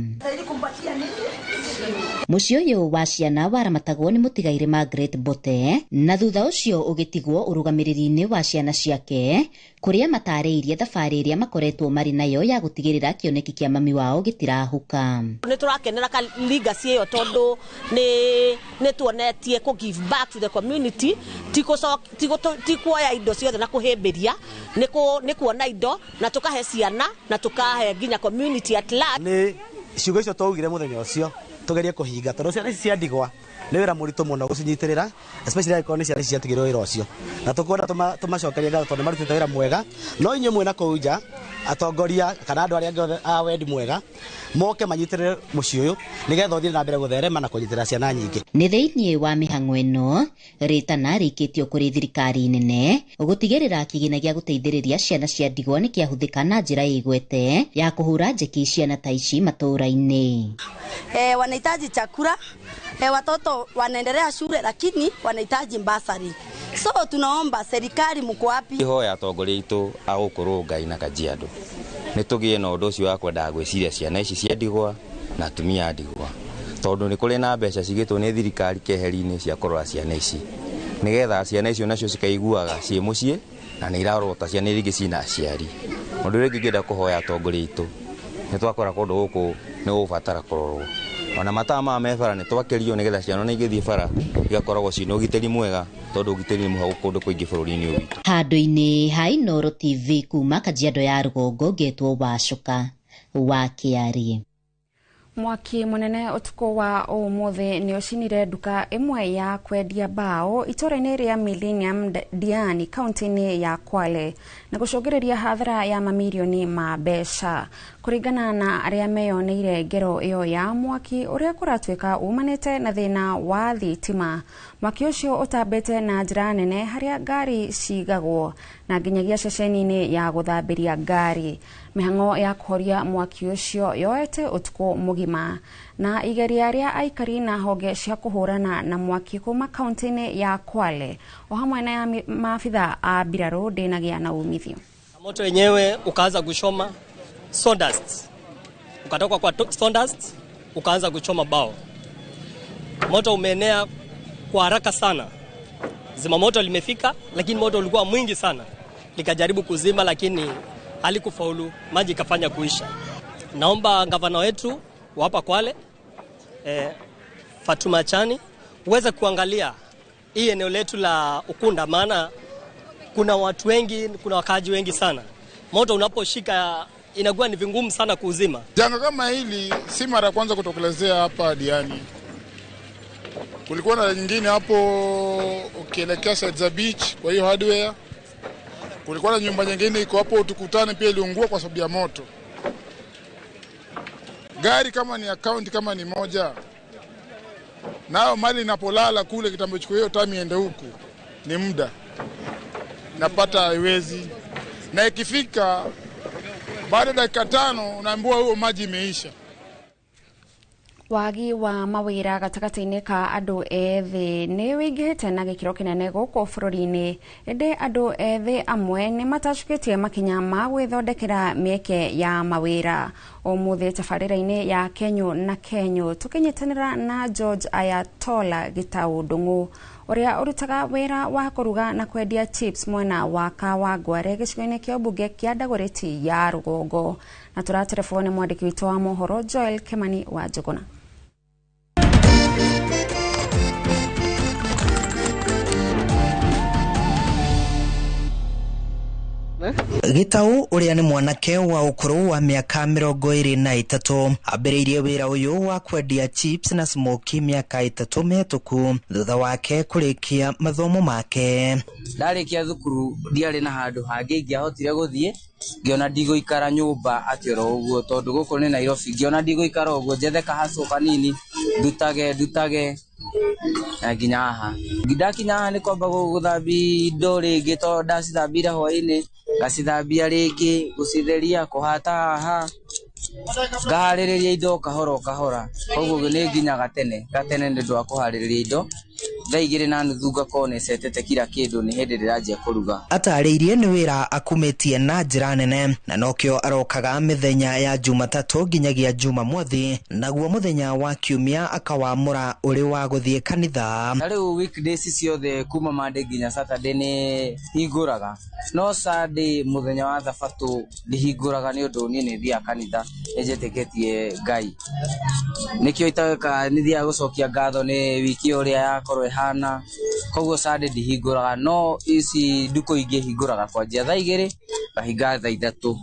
Speaker 11: Mũciĩ ũyũ wa ciana waramatagwo nĩ mũtigairĩ Margaret Bote na thutha ũcio ũgĩtigwo ũrũgamĩrĩri-inĩ wa ciana ciake kũrĩa matarĩirie thabarĩ ĩrĩa makoretwo marĩ nayo ya gũtigĩrĩra kĩoneki kĩa mami wao gĩtirahuka.
Speaker 12: Nĩ tũrakenera ka legacy ĩyo tondũ nĩ tuonetie kũ give back to the community, ti kuoya indo ciothe na kũhĩmbĩria, nĩ kuona indo na tũkahe ciana na tũkahe nginya community at large.
Speaker 13: Nĩ ciugo icio twaugire mũthenya ũcio tugerie kũhinga tondũ ciana ici cia ndigwa nĩ wĩra mũritũ mũno gũcinyitĩrĩra, especially angĩkorwo nĩ ciana ici ciatigĩrwo wĩra ũcio, na tũkwenda tũmacokerie ngatho tondũ marutĩte wĩra mwega. No inyuĩ mwĩna kũu nja atongoria kana andũ arĩa angĩ othe a wendi mwega moke manyitĩrĩre mũciĩ ũyũ nĩgetha ũthiĩ na mbere gũtherema na kũnyitĩrĩra ciana nyingĩ.
Speaker 11: Nĩ thĩinĩ wa mĩhang'o ĩno rĩtana rĩikĩtio kũrĩ thirikari nene gũtigĩrĩra kĩgĩna gĩa gũteithĩrĩria ciana cia ndigwa nĩ kĩahũthĩka na njĩra ĩgwete ya kũhũra njeki ciana ta ici matũũra-inĩ.
Speaker 15: Wanahitaji chakula, watoto wanaendelea shule lakini wanahitaji basari. So tunaomba serikali, mko wapi?
Speaker 16: Ihoya atongoria aitũ a gũkũ Rongai na Kajiado nĩ tũgĩe na ũndũ ũcio wa kwendaga gwĩciria ciana ici cia ndigwa na atumia a ndigwa tondũ nĩ kũrĩ na mbeca cigĩtwo nĩ thirikari keheri-inĩ cia kũrora ciana ici nĩgetha ciana icio nacio cikaiguaga ciĩ mũciĩ na nĩ irarorwo ta ciana iria ingĩ ciĩna aciari. Ũndũ ũrĩa ingĩenda kũhoya atongoria aitũ nĩ twakora kũndũ gũkũ nĩ gũgũbatara kũrorwo ona mataa maya me bara nĩ twakĩrio nĩgetha ciana ona igĩthiĩ bara igakoragwo ciĩna ũgitĩri mwega tondũ ũgitĩri nĩ mũhagũ kũndũ kũingĩ bũrũri-inĩ ũyũ witũ.
Speaker 11: Handũ-inĩ ha Inooro TV kuma Kajiado ya rũgongo ngetwo Wacuka wa Kĩarie.
Speaker 31: Mwaki munene utuku wa umuthi ni ucinire nduka imwe ya kwendia mbao itũũra-inĩ rĩa Millennium Diani kaunti-inĩ ya Kwale na gũcũngĩrĩria hathara ya mamirioni ma mbeca. Kũringana na arĩa meyoneire ngero ĩyo ya mwaki ũrĩa kũratuĩka umanĩte na thĩna wa thitima, mwaki ũcio ũtambĩte na njĩra nene harĩa ngari cigagwo na nginyagia ceceni-inĩ ya gũthambĩria ngari. Mĩhang'o ya kũhoria mwaki ũcio yoete ũtukũ mũgima na igeria rĩa aikari na honge cia kũhũrana na mwaki kuma kaunti-inĩ ya Kwale o hamwe na ya maabitha a mbirarũ ndĩnagĩa na umithio.
Speaker 17: Moto wenyewe ukaanza kuchoma sawdust, ukatoka kwa sawdust ukaanza kuchoma bao. Moto umeenea kwa haraka sana. Zimamoto limefika, lakini moto ulikuwa mwingi sana, likajaribu kuzima lakini halikufaulu, maji ikafanya kuisha. Naomba gavana wetu wa hapa Kwale Fatuma Chani uweze kuangalia hii eneo letu la Ukunda, maana kuna watu wengi, kuna wakaaji wengi sana. Moto unaposhika inakuwa ni vingumu sana kuuzima.
Speaker 18: Janga kama hili si mara kwanza kutokelezea hapa Diani. Kulikuwa na nyingine hapo Ukielekea side za beach, kwa hiyo hardware. Kulikuwa na nyumba nyingine iko hapo Tukutane pia iliungua kwa sababu ya moto. Gari kama ni account kama ni moja, nao mali inapolala kule kitambo chukua hiyo time iende huku ni muda, napata haiwezi, na ikifika baada ya dakika 5 unaambiwa huo maji imeisha.
Speaker 31: Wagi wa mawira gatagatĩ-inĩ ka andũ ethĩ nĩ wĩingĩhĩte na gĩkĩro kĩnene gũkũ bũrũri-inĩ, ĩndĩ andũ ethĩ amwe nĩ matacũkĩtie makinya ma gwĩthondekera mĩeke ya mawĩra. Ũmũthĩ tabarĩra-inĩ ya Kenyũ na Kenyũ tũkĩnyitanĩra na George Ayatola Gĩtaũ Ndung'u ũrĩa ũrutaga wĩra wa kũruga na kwendia chips mwena wa Kawangware gĩcigo-inĩ kĩa ũmbunge kĩa Dagoretti ya Rũgongo. Na tũraterefone mwandĩki witũ wa mohoro Joel Kimani wa Njuguna.
Speaker 1: Gĩtaũ ũrĩa nĩ mwanake wa ũkũrũ wa mĩaka 23 ambĩrĩirie wĩra ũyũ wa kwendia chips na smoky mĩaka 3 mĩhetũku thutha wake kũrĩkia mathomo make.
Speaker 8: Ndarĩkia thukuru ndiarĩ na handũ hangĩ ingĩahotire gũthiĩ, ngĩona ndigũikara nyũmba atĩ oro ũguo tondũ gũkũ nĩ Nairobi, ngĩona ndigũikara ũguo njethe kahacũ kanini ndutage na nginya haha. Ndakinya haha nĩ kwamba gũthambia indo rĩngĩ tondũ ndacithambire hwaĩ-inĩ, ngacithambia rĩngĩ, gũcitheria, kũhata haha, ngaharĩrĩria indo kahora o kahora. Koguo nĩ nginyaga tene nĩ ũndũ wa kũharĩrĩria indo. Thaa 2:30 ngakorwo nĩcetete kila kĩndũ nĩ hĩndĩ ndĩranjia kũruga.
Speaker 1: Atarĩirie nĩ wĩra akumĩtie na njĩra nene na nokĩo arokaga mĩthenya ya Jumatatũ nginyagia Jumamothi, naguo mũthenya wa Kiumia akawamũra ũrĩ wa gũthiĩ kanitha.
Speaker 8: Na rĩu weekdays ciothe kuma Monday nginya Saturday nĩ hingũraga, no Sunday mũthenya wa Thabatũ ndihingũraga nĩ ũndũ niĩ nĩ thiaga kanitha, nĩ njĩtĩkĩtie Ngai. Nĩkĩo itageka nĩ thiaga gũcokia ngatho nĩ wiki ũrĩa yakorwo ĩhana, koguo Sunday ndihingũraga, no ici ndukũ ingĩ hingũraga kwanjia thaa 2 ngahinga thaa 3.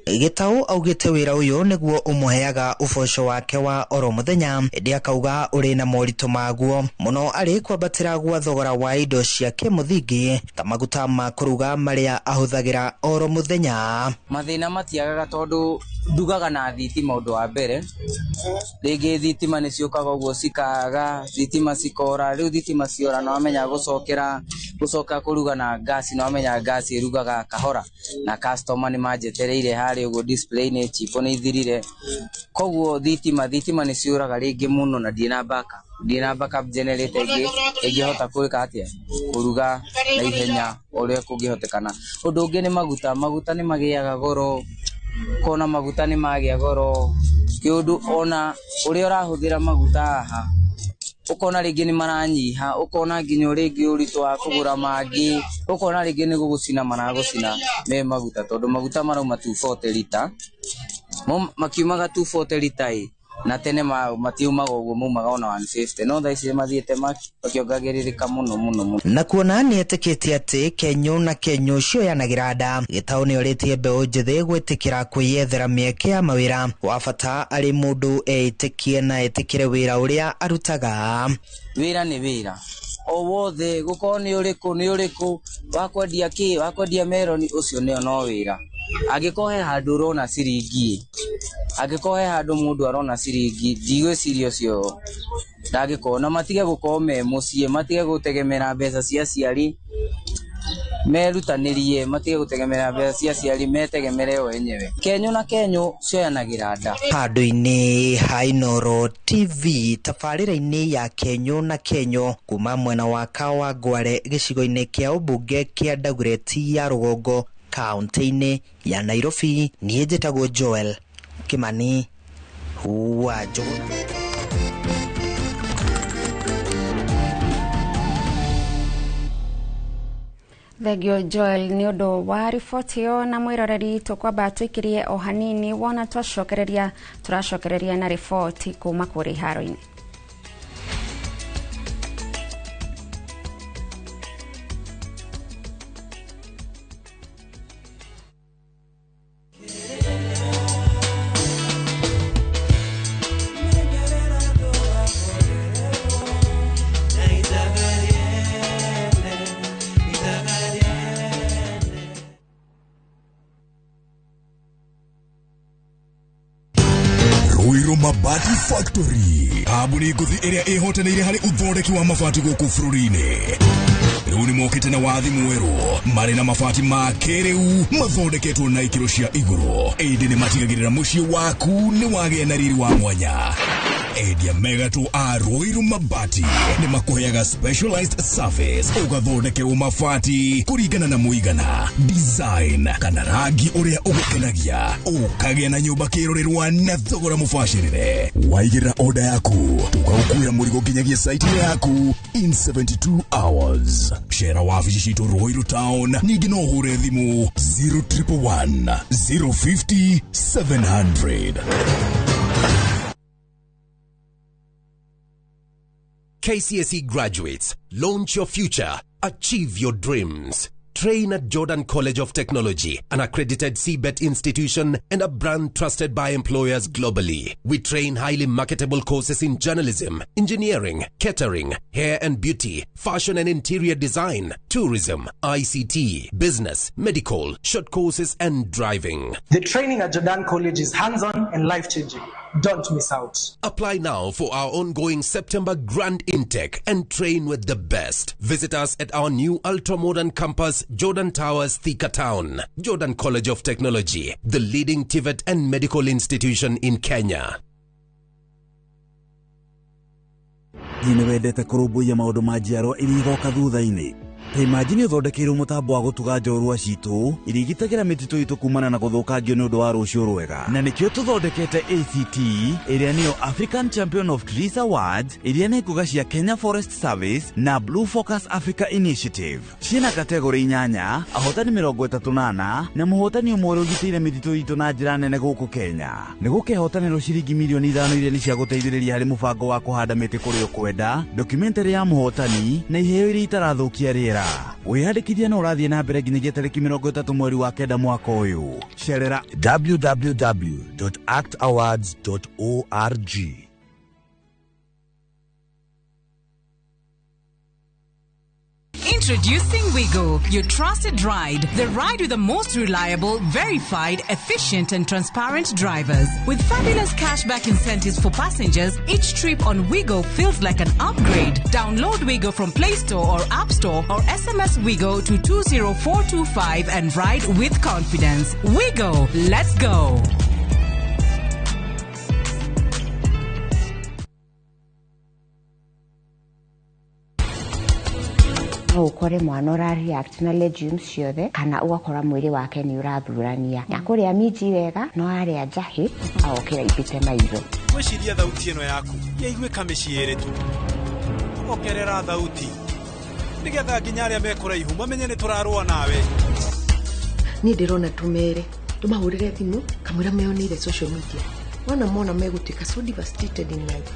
Speaker 1: Gĩtaũ augĩte wĩra ũyũ nĩguo ũmũheaga ũboco wake wa oro mũthenya, ĩndĩ akauga ũrĩ na moritũ maguo mũno arĩ kwambatĩra gwa thogora wa indo cia kĩmũthingi ta maguta ma kũruga marĩa ahũthagĩra oro mũthenya.
Speaker 8: Mathĩna matiagaga tondũ ndugaga na thitima ũndũ wa mbere, rĩngĩ thitima nĩ ciũkaga ũguo cikaga, thitima cikora, rĩu thitima ciora nĩ wamenya gũcoka kũruga na ngasi, nĩ wamenya ngasi ĩrugaga kahora na customer nĩ manjetereire harĩa ũguo display nĩ chipo nĩ ithirire, koguo thitima nĩ ciũraga rĩngĩ mũno na ndirĩ na backup generator ĩngĩ ĩngĩhota gwĩka atĩa kũruga na ihenya ũrĩa kũngĩhotekana. Ũndũ ũngĩ nĩ maguta nĩ magĩaga goro, kona maguta nĩ magĩa goro, kĩũndũ ona ũrĩa ũrahũthĩra maguta haha ũkona rĩngĩ nĩ maranyiha, ũkona nginya rĩngĩ ũritũ wa kũgũra mangĩ, ũkona rĩngĩ nĩ gũgũcina maragũcina me maguta tondũ maguta marauma 240 lita, makiumaga 240 lita ĩ na tene matiumaga ũguo maumaga ona 150, no thaa ici mathiĩte makĩongagĩrĩrĩka mũno mũno mũno.
Speaker 1: Na kuona nĩ etĩkĩtie atĩ Kenyũ na Kenyũ cioyanagĩra nda, Gĩtaũ nĩ orĩtie mbeũ njĩthĩ gwĩtĩkĩra kwĩyethera mĩeke ya mawĩra wa bata arĩ mũndũ eĩtĩkie na etĩkĩre wĩra ũrĩa arutaga.
Speaker 8: Wĩra nĩ wĩra o wothe, gũkorwo nĩ ũrĩkũ wa kwendia kĩ, wa kwendia meroni, ũcio nĩo no wĩra. Angĩkorwo he handũ ũrona ciringi, angĩkorwo he handũ mũndũ arona ciringi, ndigwĩciria ũcio ndangĩkorwo, na matige gũkorwo me mũciĩ, matige gũtegemera mbeca cia aciari, merutanĩrie, matige gũtegemera mbeca cia aciari, metegemere o enyewe. Kenyũ na Kenyũ cioyanagĩra nda.
Speaker 1: Handũ-inĩ ha Inooro TV tabarĩra-inĩ ya Kenyũ na Kenyũ kuma mwena wa Kawangware gĩcigo-inĩ kĩa ũmbunge kĩa Dagoretti ya Rũgongo kaunti-inĩ ya Nairobi, niĩ njĩtagwo Joel Kimani wa Njuguna.
Speaker 31: Thengio Joel nĩ ũndũ wa riboti ĩyo. Na mwĩroreri tũkwamba tũikirie o hanini wona twacokereria tũracokereria na riboti kuma kũrĩ iharo-inĩ.
Speaker 9: Ruiru Mabati Factory, kambuni ngũthi ĩrĩa ĩhotanĩire harĩ ũthondeki wa mabati gũkũ bũrũri-inĩ. Rĩu nĩ mokĩte na wathi mwerũ, marĩ na mabati ma kĩrĩu mathondeketwo na ikĩro cia igũrũ, ĩndĩ nĩ matigagĩrĩra mũciĩ waku nĩ wagĩa na riri wa mwanya. Endia megatũ a Ruiru Mabati nĩ makũheaga specialized service, ũgathondekerwo mabati kũringana na mũigana, design kana rangi ũrĩa ũgũkenagia, ũkagĩa na nyũmba kĩrorerwa na thogora mũbacĩrĩre. Waigĩrĩra oda yaku, tũgagũkuĩra mũrigo nginyagia site yaku in 72 hours. Cera wabici citũ Ruiru Town, ningĩ no ũhũre thimũ 0111 050 700.
Speaker 14: KCSE graduates, launch your future, achieve your dreams. Train at Jordan College of Technology, an accredited CBET institution and a brand trusted by employers globally. We train highly marketable courses in journalism, engineering, catering, hair and beauty, fashion and interior design, tourism, ICT, business, medical, short courses and driving.
Speaker 19: The training at Jordan College is hands-on and life-changing. Don't miss out.
Speaker 14: Apply now for our ongoing September grand intake and train with the best. Visit us at our new ultra-modern campus, Jordan Towers, Thika Town. Jordan College of Technology, the leading TVET and medical institution in Kenya.
Speaker 20: Nĩ wendete kũrũmbũiya maũndũ ma njiarwa iria igoka thutha-inĩ. Ta imagine ũthondekeirwo mũtambo wa gũtuga njorua citũ iria igitagĩra mĩtitũ itũ kumana na gũthũkangio nĩ ũndũ wa rũciũ rwega. Na nĩkĩo tũthondekete ACT, ĩrĩa nĩyo African Champion of Trees Awards, iria nĩ ngũga cia Kenya Forest Service na Blue Focus Africa Initiative. Ciĩna kategori 8, ahotani 34 na mũhotani ũmwe ũrĩa ũgitĩire mĩtitũ itũ na njĩra nene gũkũ Kenya. Nĩ gũkehotanĩrwo ciringi milioni 5 iria nĩ cia gũteithĩrĩria harĩ mũbango wa kũhanda mĩtĩ kũrĩa ũkwenda, documentary ya mũhotani na iheo iria itarathũkia rĩera. Wĩyandĩkithia no ũrathiĩ na mbere nginyagia tarĩki 30 mweri wa 9 mwaka ũyũ. Cerera
Speaker 21: www.actawards.org.
Speaker 22: Introducing Wigo, your trusted ride. The ride with the most reliable, verified, efficient and transparent drivers. With fabulous cashback incentives for passengers, each trip on Wigo feels like an upgrade. Download Wigo from Play Store or App Store or SMS Wigo to 20425 and ride with confidence. Wigo, let's go.
Speaker 23: No ũkore mwana ũra react na legumes ciothe, kana ũgakora mwĩrĩ wake nĩ ũrathurania. Akũrĩa minji wega, no arĩa njahĩ agokĩra ipĩte maitho.
Speaker 24: Gwĩciria thauti ĩno yaku yaiguĩka mĩciĩ ĩrĩ tu. Ongerera thauti nĩgetha nginya arĩa me kũraihu mamenye nĩ tũrarũa nawe.
Speaker 25: Niĩ ndĩrona tũmere tũmahũrĩre thimũ kamũira meoneire social media, wona mona megũtuĩka so devastated in life.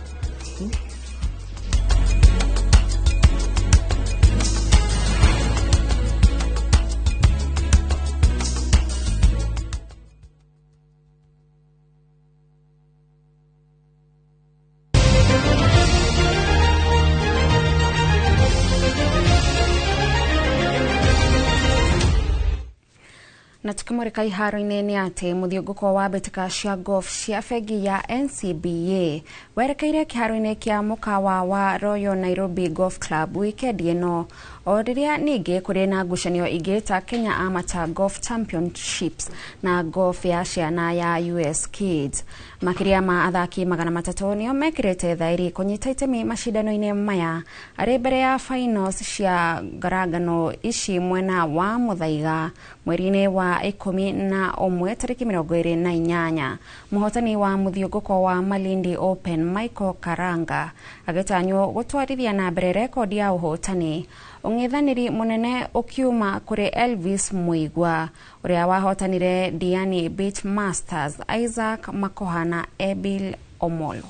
Speaker 31: Na tukimurika iharo-inĩ nĩ atĩ mũthiũngũko wa mbĩtĩka cia golf cia bengi ya NCBA werekeire kĩharo-inĩ kĩa mũkawa wa Royal Nairobi Golf Club wikendi ĩno, o rĩrĩa ningĩ kũrĩ na ngucanio ingĩ ta Kenya Amateur Golf Championships na golf ya ciana ya US Kids. Makĩria ma athaki 300 nĩo mekĩrĩte thaĩri kũnyita itemi macindano-inĩ maya arĩ mbere ya finals cia ngarangano ici mwena wa Muthaiga mweri-inĩ wa 11 tarĩki 28. Mũhotani wa mũthiũngũko wa Malindi Open Michael Karanga agĩtanywo gũtwarithia na mbere rekondi ya ũhotani, ũng'ethanĩri mũnene ũkiuma kũrĩ Elvis Muigua ũrĩa wahotanire Diani Beach Masters, Isaac Makoha na Ebil Omolo.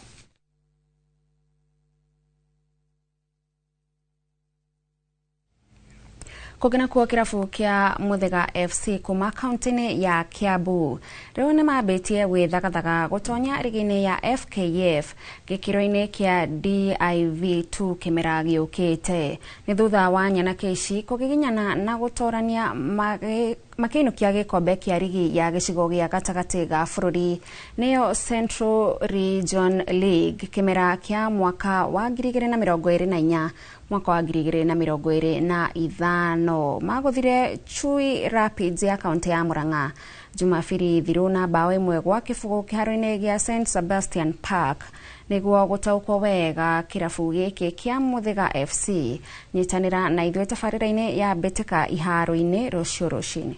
Speaker 31: Kũngĩ nakuo kĩrabu kĩa Muthaiga FC kuma kaunti-inĩ ya Kiambu rĩu nĩmambĩtie gwĩthagathaga gũtonya rigi-inĩ ya FKF gĩkĩro-inĩ kĩa DIV2 kĩmera gĩũkĩte. Nĩ thutha wa nyanake ici kũgiginyana na gũtorania Makĩinũkia gĩkombe kĩa rigi ya gĩcigo gĩa gatagatĩ ga bũrũri, nĩyo Central Region League, kĩmera kĩa mwaka wa 2024 mwaka wa 2025. Magũthire Chui Rapids ya kaunti ya Murang'a Jumabiri thiru na bao 1-0 kĩharo-inĩ gĩa St Sebastian Park. Nĩguo gũtaũkwo wega kĩrabu gĩkĩ kĩa Mũthĩga FC, nyitanĩra na ithuĩ tabarĩra-inĩ ya Mbĩtĩka iharo-inĩ rũciũ rũcinĩ.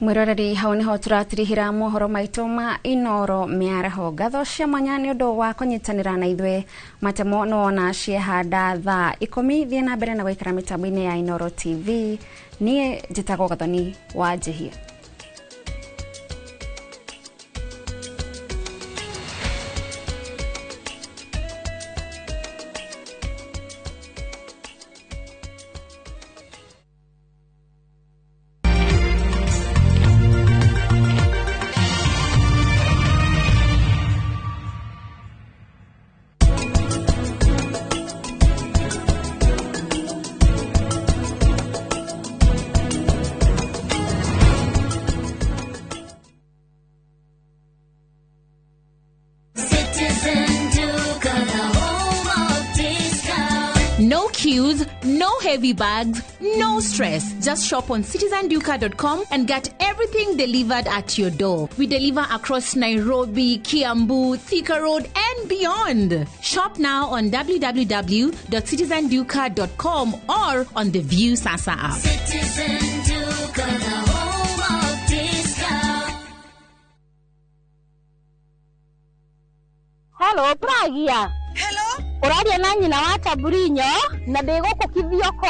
Speaker 31: Mwiroreri, hau niho tũratirihĩra mohoro maitũ ma Inoro mĩaraho. Ngatho cia mwanya nĩ ũndũ wa kũnyitanĩra na ithuĩ. Matemo nĩwona ciehanda thaa 10. Thiĩ na mbere na gũikara mĩtambo-inĩ ya Inoro TV. Niĩ njĩtagwo Gathoni wa Njihia.
Speaker 2: No queues, no heavy bags, no stress. Just shop on citizenduka.com and get everything delivered at your door. We deliver across Nairobi, Kiambu, Thika Road, and beyond. Shop now on www.citizenduka.com or on the View Sasa app.
Speaker 3: Citizen Duka, the home of discount.
Speaker 4: Hello, Pragia.
Speaker 5: Hello.
Speaker 4: Ũraria na nyina wa Taburinyo na ndĩ gũkũ Kithioko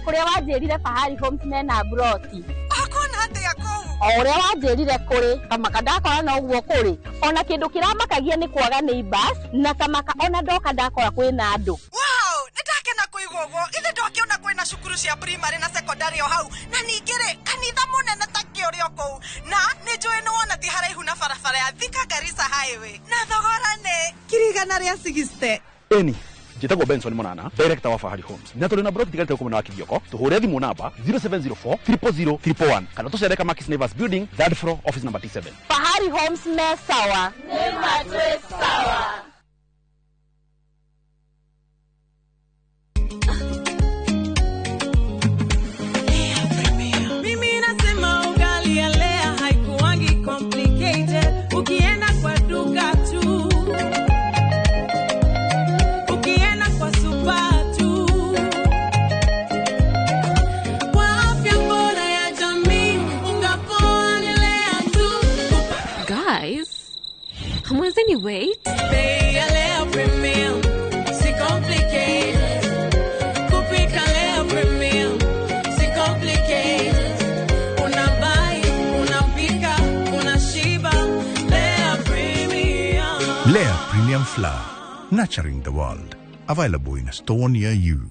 Speaker 4: kũrĩa wanjĩrire Fahari Homes mena broti.
Speaker 5: Akona atĩa kũu?
Speaker 4: O ũrĩa wanjĩrire kũrĩ kamaka ndakora no ũguo kũrĩ. Ona kĩndũ kĩramakagia nĩ kwaga neighbors na kamaka ona ndoka ndakora kwĩna andũ.
Speaker 5: Wow, nĩ ndakena kũigua ũguo. Ithe ndokĩona kwĩna cukuru cia primary na secondary o hau na ningĩ rĩ kanitha mũnene ta kĩũrĩ o kũu na nĩ njũĩ nĩ wona ti haraihu na barabara ya Thika Garissa Highway na thogora nĩ 160,000.
Speaker 6: Eni njĩtagwo Benson Monana, director wa Fahari Homes, na tũrĩ na broti tigarĩte gũkũ mwena wa Kithioko. Tũhũre thimũ namba 0704 000 111 kana tũcere Kamakis Neighbors Building, third floor, office number T7.
Speaker 4: Fahari Homes me sawa.
Speaker 3: Nĩ matwĩ sawa.
Speaker 7: Mimi nasema ugali ya Lea haikuangi complicated. Ukienda kwa duka tu, ukienda kwa super tu, kwa afya bora ya jamii, unga poa ni Lea tu.
Speaker 26: Guys, hamwezi wait?
Speaker 7: Bei ya Lea Premium, si complicated. Kupika Lea Premium, si complicated. Unabuy, unapika, unashiba. Lea Premium.
Speaker 27: Lea Premium Flour, nurturing the world. Available in a store near you.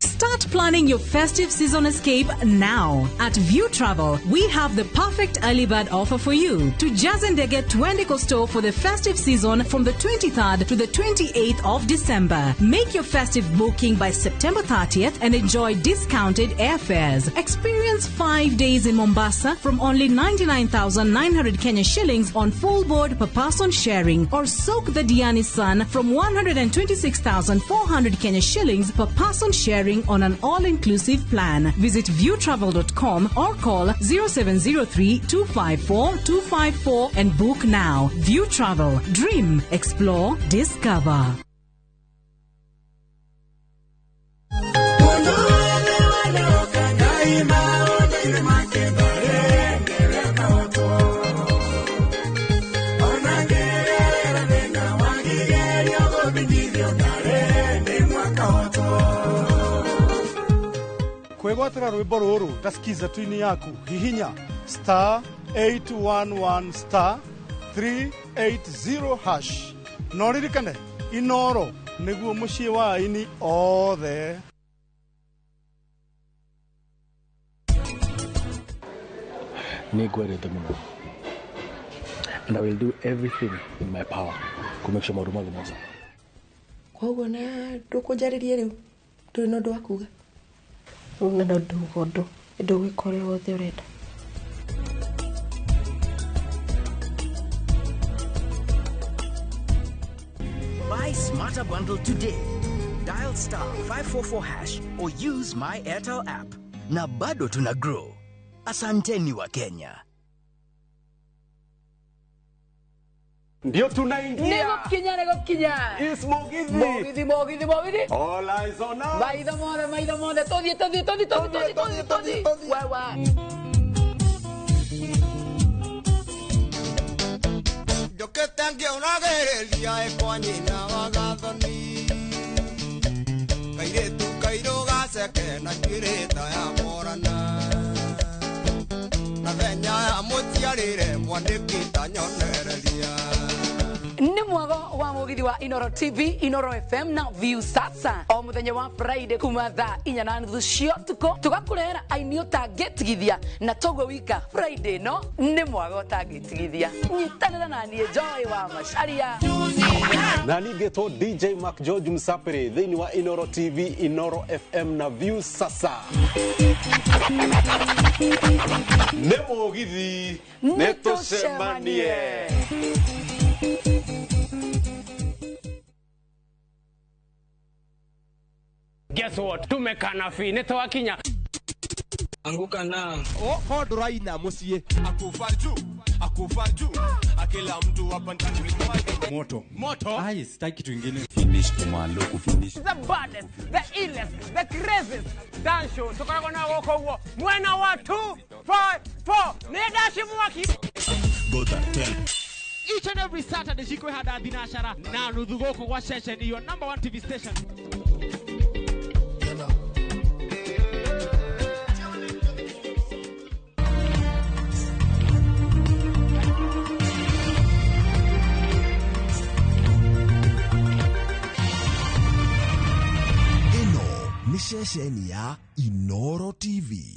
Speaker 22: Start planning your festive season escape now. At View Travel, we have the perfect early bird offer for you. To Jazendege Twendiko store for the festive season from the 23rd to the 28th of December. Make your festive booking by September 30th and enjoy discounted airfares. Experience 5 days in Mombasa from only 99,900 Kenya shillings on full board per person sharing, or soak the Diani sun from 126,400 Kenya shillings per person sharing on an all-inclusive plan. Visit viewtravel.com or call 0703 254 254 and book now. View Travel. Dream, explore, discover.
Speaker 24: Kwĩgwatĩra rwĩmbo rũrũ ta skiza tuini yaku, hihinya star 811 star 380 hash. No ririkane Inoro nĩguo mũciĩ wa aini othe.
Speaker 6: Nĩ ngwendete mũno. And I will do everything in my power to make sure maũndũ mothe me sawa.
Speaker 25: Koguo na ndũkũnjarĩrie rĩu ndũrĩ na ũndũ wa kuga.
Speaker 10: Rĩu na nduga ũndũ ndũgwĩka ũrĩa wothe ũrenda.
Speaker 11: Buy Smarter Bundle today. Dial star 544 hash or use my Airtel app. Na bado tuna grow. Asanteni wa Kenya.
Speaker 31: Ndio tunaingia.
Speaker 12: Nĩgũkinya nĩgũkinya.
Speaker 31: It's Mugithi.
Speaker 12: Mugithi Mugithi Mugithi.
Speaker 31: All eyes on us.
Speaker 12: Maitho mothe maitho mothe tũthiĩ tũthiĩ tũthiĩ tũthiĩ tũthiĩ tũthiĩ tũthiĩ. Wewe.
Speaker 13: Njũkĩte ngĩũragĩrĩria ĩkwa nyina wa gathoni kairĩtu kairũ gaceke na njuĩrĩ ta ya morana na thenya ya mũciarĩre mwandĩki ta nyonereria.
Speaker 12: Nĩ mwago wa mugithi wa Inoro TV, Inoro FM na View Sasa o muthenya wa Friday kuma thaa 4:30 cia ũtukũ tũgakũrehera aini ũtangĩtigithia na toguo wika Friday no nĩ mwago ũtangĩtigithia. Nyitanĩra na niĩ Joy wa Macharia
Speaker 31: na ningĩtwo DJ Mark George Msapere thĩinĩ wa Inoro TV, Inoro FM na View Sasa. Nĩ mũgithi nĩ tũcemanie.
Speaker 15: Guess what? Tumekana fi nitwakinya.
Speaker 8: Anguka na.
Speaker 16: Oh, koduraina musie. Akufa juu, akufa juu. Akila mtu hapa ndani
Speaker 17: moto.
Speaker 15: Moto.
Speaker 17: Ai, sitaki kitu kingine. Finish kumalo kufinish.
Speaker 15: The baddest, the illest, the craziest dance show. Tukoragwo na gũkũ ũguo. Mwena wa 2 5 4. Nĩ ndaci mwaki.
Speaker 17: Go that tell.
Speaker 15: Each and every Saturday cikwĩhanda thinacara na nuthu gũkũ gwa ceceni your number 1 TV station.
Speaker 21: Ĩno nĩ ceceni ya Inoro TV.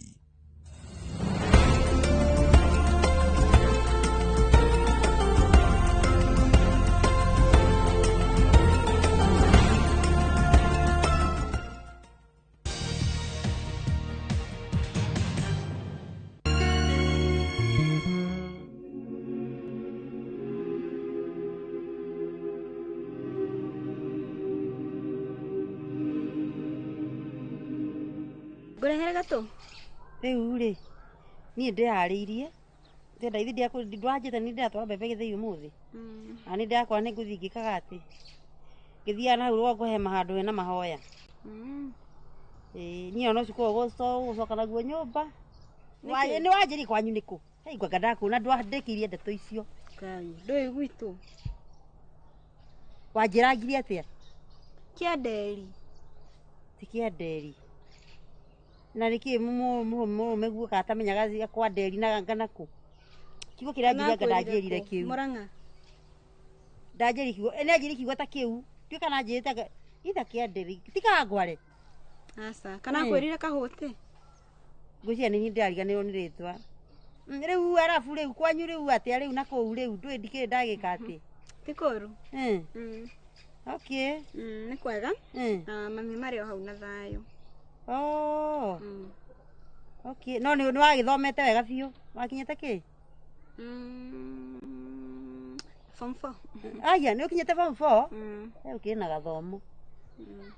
Speaker 18: Ngũrehere gatũ?
Speaker 28: Rĩu rĩ niĩ ndĩharĩirie ndĩrenda ithi ndwanjĩte nĩ ndĩratwara mbembe gĩthĩi ũmũthĩ na nĩ ndĩrakora nĩ ngũthiĩ ngĩkaga atĩ ngĩthiaga na hau rũgongo he handũ hena mahoya. Ĩĩ niĩ ona ũcio gũcoka naguo nyũmba nĩ wanjĩrire kwanyu nĩkũ ngwanga ndakuona ndwandĩkĩirie ndeto icio.
Speaker 18: Ngai ndũĩ gwitũ
Speaker 28: wanjĩrangire atĩa?
Speaker 18: Kĩanderi.
Speaker 28: Ti kĩanderi na nĩkĩ mũrũme guo kana atamenyaga kwa nderi na ngana kũ kiugo kĩrĩa anjĩrire anga ndanjĩrire kĩu.
Speaker 18: Mũrang'a.
Speaker 28: Ndanjĩrire kiugo nĩ anjĩrire kiugo ta kĩu ndiũĩ kana anjĩrĩte itha kĩanderi ti Kawangware.
Speaker 18: Aca kana akwĩrire Kahũtĩ?
Speaker 28: Ngwĩciria nĩ niĩ ndĩrariganĩrwo nĩ rĩtwa rĩu arabu rĩu kwanyu rĩu atĩa rĩu na kũu rĩu ndũĩ ndikĩrĩ ndagĩka atĩ.
Speaker 18: Ti kũru.
Speaker 28: Okay.
Speaker 18: Nĩ kwega na mami marĩ o hau na thayũ.
Speaker 28: Oh. Okay. No nĩ wagĩthomete wega biũ. Wakinyĩte kĩ?
Speaker 18: Form 4.
Speaker 28: Aya, nĩ ũkinyĩte form 4? Eh, ũkĩrĩ na gathomo.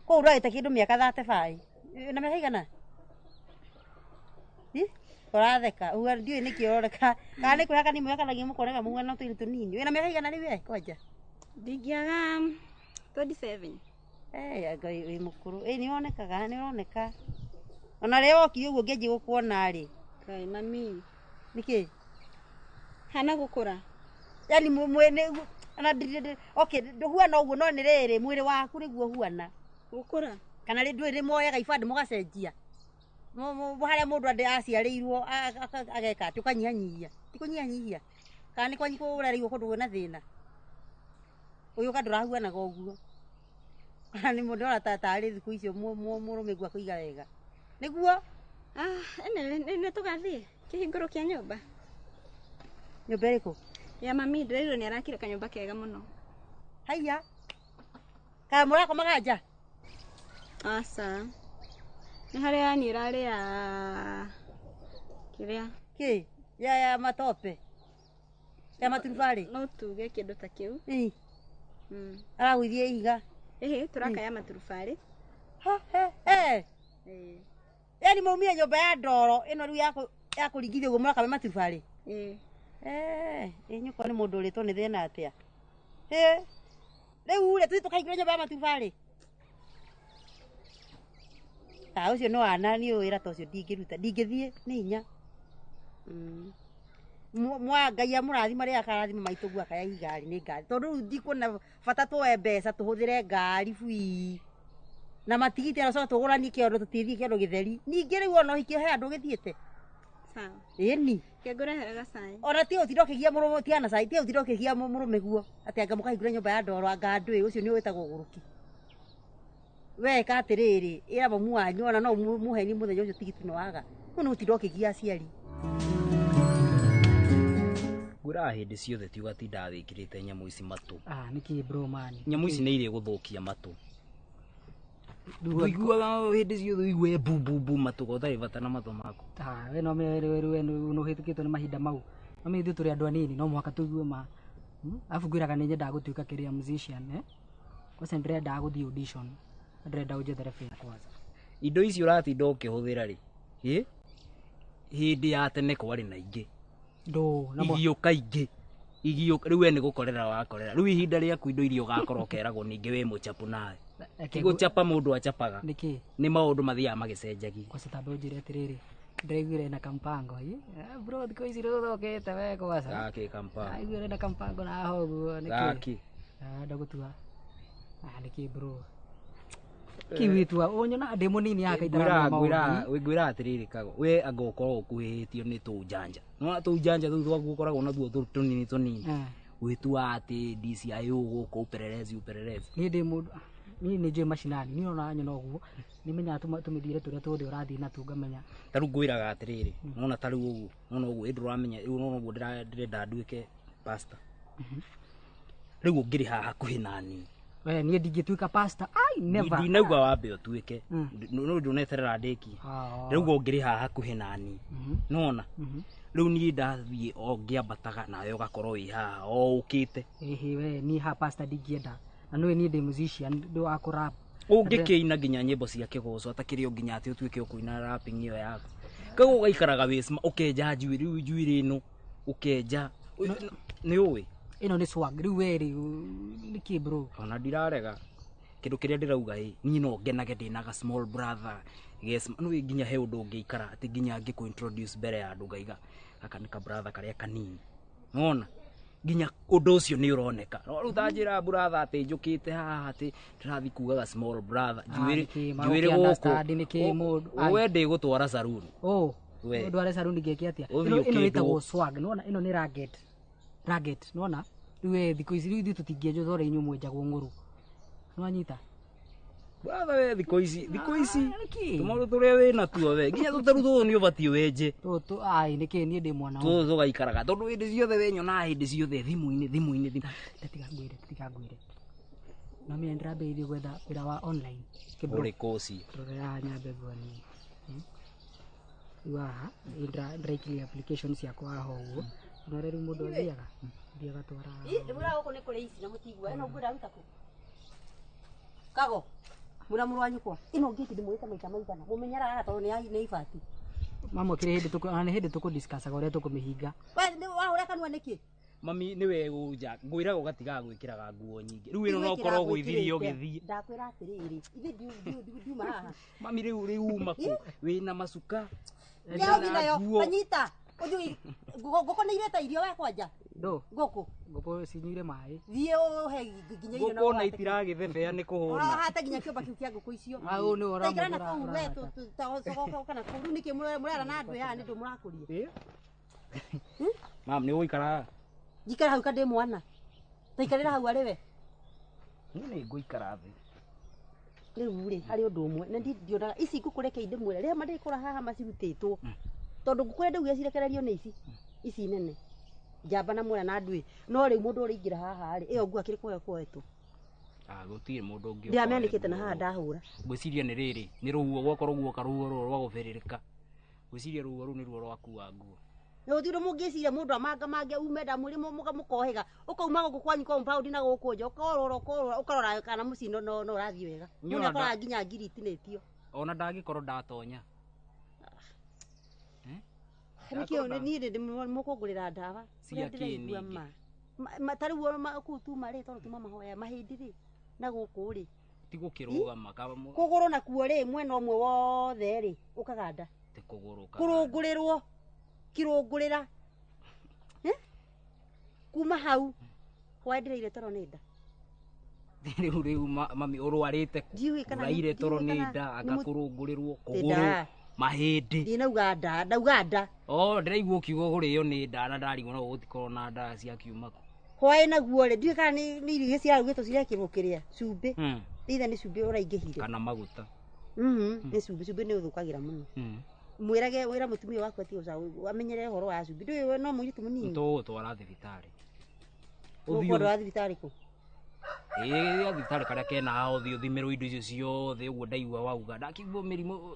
Speaker 28: Kũu ndwagĩte kĩndũ mĩaka 35. Na mĩaka igana? Ĩ? Ũratheka. Uga ndiũĩ nĩkĩ ũroreka. Kana nĩ kwĩhaka nĩ mwĩhakanagia mũkoneka mũhuana tũirĩtu tũnini. Wĩna mĩaka igana rĩu we kwanja?
Speaker 18: Ndingĩaga 27.
Speaker 28: Eh, Ngai wĩ mũkũrũ. Ĩ nĩ wonekaga, nĩ ũroneka. Ona rĩrĩa wokire ũguo ngĩanjia gũkuona rĩ.
Speaker 18: Ngai mami.
Speaker 28: Nĩkĩ?
Speaker 18: Hana gũkũra.
Speaker 28: Yaani mwene ona okay ndũhuana ũguo no nĩ rĩrĩ mwĩrĩ waku nĩguo ũhuana.
Speaker 18: Gũkũra?
Speaker 28: Kana rĩ ndũĩ rĩ moyaga ibandĩ mũgacenjia. Harĩa mũndũ aciarĩirwo ageka atĩ ũkanyihanyihia. Ti kũnyihanyihia. Kana nĩ kwanyu ũrereirwo kũndũ kwĩna thĩna. Ũyũ ka ndũrahuanaga ũguo. Kana nĩ mũndũ ora tarĩ thikũ icio mũrũme guo akũiga wega. Nĩguo?
Speaker 18: Ah, nĩ tũgathiĩ kĩhingũro kĩa nyũmba.
Speaker 28: Nyũmba ĩrĩkũ?
Speaker 18: Ya mami ndĩrairwo nĩ arakire kanyũmba kega mũno.
Speaker 28: Haiya. Kaĩ mũrakomaga nja?
Speaker 18: Aca. Nĩ harĩa niĩ ĩrarĩ ya kĩrĩa?
Speaker 28: Kĩ? Ya matope. Ya maturubarĩ?
Speaker 18: No tuge kĩndũ ta kĩu.
Speaker 28: Ĩĩ. Aragũithia ihiga.
Speaker 18: Ĩhĩ, tũraka ya maturubarĩ.
Speaker 28: Ha he he.
Speaker 18: Ĩĩ.
Speaker 28: Yaani maumire nyũmba ya ndoro ĩno rĩu ya kũringithio ũguo mũraka maturubarĩ?
Speaker 18: Ĩĩ.
Speaker 28: Ĩ nyũkwa nĩ mũndũ ũrĩtwo nĩ thĩna atĩa? Ĩ. Rĩu rĩ tũthiĩ tũkaingĩra nyũmba ya maturubarĩ? Ta ũcio no ana niĩ wĩra ta ũcio ndingĩruta, ndingĩthiĩ nĩ hinya. Mwa Ngai amũrathima rĩrĩa akarathima maitũ guo akaya igari nĩ ngari tondũ rĩu ndikuona bata tuoe mbeca tũhũthĩre ngari bui na matigiti aracoka tũgũranie kĩondo tũtithiĩ kĩondo gĩtheri ningĩ rĩu ona ũhiki he andũ gĩthiĩte.
Speaker 18: Sawa.
Speaker 28: Ĩni.
Speaker 18: Kĩngũrehere gacai.
Speaker 28: Ona ti ũtinda ũkĩgia mũrũme tiana cai ti ũtinda ũkĩgia mũrũme guo atĩ anga mũkahingũra nyũmba ya ndoro anga ndũĩ ũcio nĩ wĩtagwo ũgũrũki. Weka atĩrĩrĩ ĩra mamu wanyu ona no mũheni mũthenya ũcio tigiti nĩ waga rĩu nĩ ũtinda ũkĩgia aciari.
Speaker 11: Ngwĩraga hĩndĩ ciothe ti ũgatindaga wĩkĩrĩte nyamũ ici matũ.
Speaker 1: Ah, nĩkĩ bro man?
Speaker 11: Nyamũ ici nĩ irĩgũthũkia matũ. Ũiguaga hĩndĩ ciothe ũigue bu bu bu matũ ũtarĩ bata na matũ maku.
Speaker 1: Ah, we no we nĩ ũhĩtũkĩtwo nĩ mahinda mau. No ithuĩ tũrĩ andũ anini no mũhaka tũigue ma. Alafu ngwĩraga nĩ nyendaga gũtuĩka kĩrĩa musician eh. Kwanza ndĩrendaga gũthiĩ audition. Ndĩrenda ũnjethere fare kwanza.
Speaker 11: Indo ici ũratinda ũkĩhũthĩra rĩ, ĩ? Hĩndĩ ya tene kwarĩ na ingĩ.
Speaker 1: Ndũ, na
Speaker 11: Igiũka ingĩ. Igiũka rĩu we nĩ gũkorera wakorera. Rĩu ihinda rĩaku indo iria ũgakorwo ũkeragwo ningĩ wĩ mũchapu nawe. Ti gũchapa mũndũ achapaga.
Speaker 1: Nĩkĩ?
Speaker 11: Nĩ maũndũ mathiaga magĩcenjagia.
Speaker 1: Kwanza tambe ũnjĩre atĩrĩrĩ. Ndĩraiguire na kampango ĩ. Bro thikũ ici nĩũthokete we kwanza.
Speaker 11: Gakĩ kampango.
Speaker 1: Ndaiguire na kampango na haha ũguo nĩkĩ?
Speaker 11: Gakĩ.
Speaker 1: Ndagũtua. Ah, nĩkĩ bro? Kiwitua ũnyona ndĩ mũnini haha kaitara maũndũ.
Speaker 11: Ngwĩra atĩrĩrĩ Kago, we anga ũkorwo ũkuhĩhĩtio nĩ tũnjanja. Nĩwona tũnjanja tũu twaku ũkoragwo natuo tũnini tũnini. Wĩtuaga atĩ DCI gũkũ upelelezi upelelezi.
Speaker 1: Niĩ ndĩ mũndũ niĩ nĩ njũĩ macinani niĩ ona nyona ũguo nĩmenyaga tũmĩthiĩre tũrĩa tuothe ũrathiĩ natuo ngamenya.
Speaker 11: Ta rĩu ngwĩraga atĩrĩrĩ, nĩwona ta rĩu ũguo, nĩwona ũguo ĩ ndũramenya rĩu nĩwona ũguo ndĩrenda nduĩke pastor. Rĩu ũngĩrĩ haha hakuhĩ naniĩ.
Speaker 1: We niĩ ndingĩtuĩka pastor. Ai never.
Speaker 11: Ndinauga wambe ũtuĩke. No ndũneterera ndĩkie. Rĩu ũngĩrĩ haha hakuhĩ naniĩ. Nĩwona? Rĩu niĩ ndathiĩ o ngĩambataga nawe ũgakorwo wĩ haha o ũkĩte.
Speaker 1: Ĩhĩ we niĩ haha pastor ndingĩenda. Na nĩũĩ niĩ ndĩ musician ndĩ wa kũrap.
Speaker 11: Ũngĩkĩina nginya nyĩmbo cia kĩgoco atakĩrĩ o nginya atĩ ũtuĩke ũkũina rapping ĩyo yaku. Koguo ũgaikaraga wĩ smart ũkenja njuĩrĩ rĩu njuĩrĩ ĩno ũkenja nĩ ũĩ.
Speaker 1: Ĩno nĩ swag rĩu we rĩ nĩkĩ bro?
Speaker 11: Ona ndirarega. Kĩndũ kĩrĩa ndĩrauga ĩ niĩ no ngenage ndĩna ga small brother. Yes, nĩũĩ nginya he ũndũ ũngĩikara atĩ nginya ngĩkũ introduce mbere ya andũ ngaiga gaka nĩ ka brother karĩa kanini. Nĩwona? Nginya ũndũ ũcio nĩ ũroneka. No rĩu ta njĩra brother atĩ njũkĩte haha atĩ ndĩrathiĩ kugaga small brother njuĩrĩ njuĩrĩ gũkũ. We ndĩgũtwara saruni.
Speaker 1: Oh.
Speaker 11: We.
Speaker 1: Ndware saruni ngĩke atĩa?
Speaker 11: Ũthiĩ
Speaker 1: Ĩno ĩtagwo
Speaker 11: ũkĩndwo.
Speaker 1: swag. Nĩwona ĩno nĩ ragged. Ragged, nĩwona? Rĩu we thikũ ici rĩu ithuĩ tũtingĩenjwo ta ũrĩa inyuĩ mwenjagwo ng'ũrũ. Nĩwanyita?
Speaker 11: Brother we thikũ ici tũmaũndũ tũrĩa wĩ natuo we nginya tũtaru tũtũ nĩ ũbatiĩ wenje.
Speaker 1: Tũtũ ai nĩkĩ niĩ ndĩ mwana
Speaker 11: Tũtũ tũgaikaraga tondũ hĩndĩ ciothe we nyonaga hĩndĩ ciothe thimũ-inĩ thimũ-inĩ thimũ.
Speaker 1: Tiga ngwĩre tiga ngwĩre. No mimi ndĩrambĩrĩirie gwetha wĩra wa online.
Speaker 11: Ũrĩkũ ũcio?
Speaker 1: Rora nyambe nguonie. Rĩu haha ndĩraikirie application ciakwa haha ũguo. Na rĩu mũndũ athiaga athiaga twara.
Speaker 28: Ndĩmwĩra gũkũ nĩ kũrĩ ici na mũtigua ĩno ngwĩra ruta kũ? Kago mwĩra mũrũ wa nyũkwa ĩno ngĩti ndĩmwĩrĩte maita maigana mũmenyeraga haha tondũ nĩ ibati.
Speaker 1: Mama kĩrĩ hĩndĩ tũkũ ona nĩ hĩndĩ tũkũ discussaga ũrĩa tũkũmĩhinga.
Speaker 28: We wahũra kanua nĩkĩ?
Speaker 11: Mami nĩwe ũnja ngwĩraga ũgatigaga gwĩkĩraga nguo nyingĩ. Rĩu ĩno no ũkorwo ũgũithirie ũgĩthiĩ.
Speaker 28: Ndakwĩra atĩrĩrĩ ithuĩ ndiuma haha.
Speaker 11: Mami rĩu uma kũ? Wĩna macuka.
Speaker 28: Nĩũthiĩ nayo anyita ũthiĩ ngũkũ nĩ irĩte irio we kwanja.
Speaker 1: Ndũ.
Speaker 28: Ngũkũ.
Speaker 1: Ngũkũ cinyuire maĩ.
Speaker 28: Thiĩ ũhe nginya irio.
Speaker 11: Ngũkũ ona itiragĩthebea nĩ kũhũna.
Speaker 28: Ũrahata nginya kĩũmba kĩu kĩa ngũkũ icio.
Speaker 1: Au nĩ ũramũgũra.
Speaker 28: Taikara na kũu we tũcoka kana kũu rĩu nĩkĩ mũrera na andũ aya nĩ ndũ mũrakũria.
Speaker 11: Mam nĩ ũgũikara haha?
Speaker 28: Njikara hau ka ndĩ mwana. Taikarĩra hau arĩ we.
Speaker 11: Niĩ nĩ ngũikara thĩ.
Speaker 28: Rĩu rĩ harĩ ũndũ ũmwe na ndionaga ici ngũkũ reke ndĩmwĩre rĩrĩa mandĩkũra haha macirutĩtwo tondũ ngũkũ ĩrĩa ndaugire cirekererio nĩ ici ici nene. Njamba na mwana na nduĩ. No rĩu mũndũ ũrĩingĩra haha rĩ, ĩyo nguo akĩrĩ kuoya kuoetwo.
Speaker 11: Ah, gũtirĩ mũndũ ũngĩ.
Speaker 28: Ndĩramĩanĩkĩte na haha ndahũra.
Speaker 11: Ngwĩciria nĩ rĩrĩ, nĩ rũhuho gwakorwo guoka rũhuho rũrũ rwa gũbĩrĩrĩka. Ngwĩciria rũhuho rũu nĩruo rwakua nguo.
Speaker 28: Na gũtirĩ ũndũ mũngĩciria mũndũ amangamange ume nda mwĩrĩ mũkohĩga. Ũkauma gũkũ kwanyu compound na gũkũ nja, ũkorora ũkorora ũkarora kana mũciĩ no ũrathiĩ wega.
Speaker 11: Niĩ
Speaker 28: Mũndũ
Speaker 11: ona
Speaker 28: akoraga nginya ngiri itinĩtio.
Speaker 11: Ona ndangĩkorwo ndatonya.
Speaker 28: Nĩkĩo niĩ ndĩ mũkũngũrĩra ndawa.
Speaker 11: Cia
Speaker 28: Ũrĩa ndĩraigua
Speaker 11: kĩ
Speaker 28: ma. Ta rĩu kũu tuma rĩ, tondũ tuma mahoya mahĩndĩ rĩ, na gũkũ rĩ.
Speaker 11: Ti gũkĩrũgama
Speaker 28: Kũgũrũ nakuo rĩ, mwena ũmwe wothe rĩ, ũkaganda.
Speaker 11: Ti kũgũrũ ũkaganda.
Speaker 28: Kũrũngũrĩrwo. Kirũngũrĩra. Kuma hau hwaĩ ndĩraire toro nĩ nda.
Speaker 11: Rĩu mami ũrwarĩte kũ?
Speaker 28: Ndiũĩ kana
Speaker 11: Ũraire toro nĩ nda, anga kũrũngũrĩrwo, kũgũrũ, mahĩndĩ.
Speaker 28: Ndinauga nda, ndauga nda.
Speaker 11: Oh, ndĩraigua ũkiuga ũrĩo nĩ nda na ndarigwo no gũtikorwo na nda cia kiuma kũ.
Speaker 28: Hwaĩ naguo rĩ, ndiũĩ kana nĩ irio iria cirarugĩtwo cirekĩrwo kĩrĩa, cumbĩ. Either nĩ cumbĩ ũraingĩhire.
Speaker 11: Kana maguta.
Speaker 28: Nĩ cumbĩ, cumbĩ nĩ ũthũkagĩra mũno. Mwĩrage wĩra mũtumia waku atige amenyere ũhoro wa cumbĩ. Ndũĩ no mũirĩtu mũnini.
Speaker 11: Tũgũtwara thibitarĩ.
Speaker 28: Ũgũtwara thibitarĩ kũ?
Speaker 11: Ĩĩ, thibitarĩ karĩa kena haha ũthiĩ ũthimĩrwo indo icio ciothe ũguo ndaigua wauga. Ndakĩigua mĩrimũ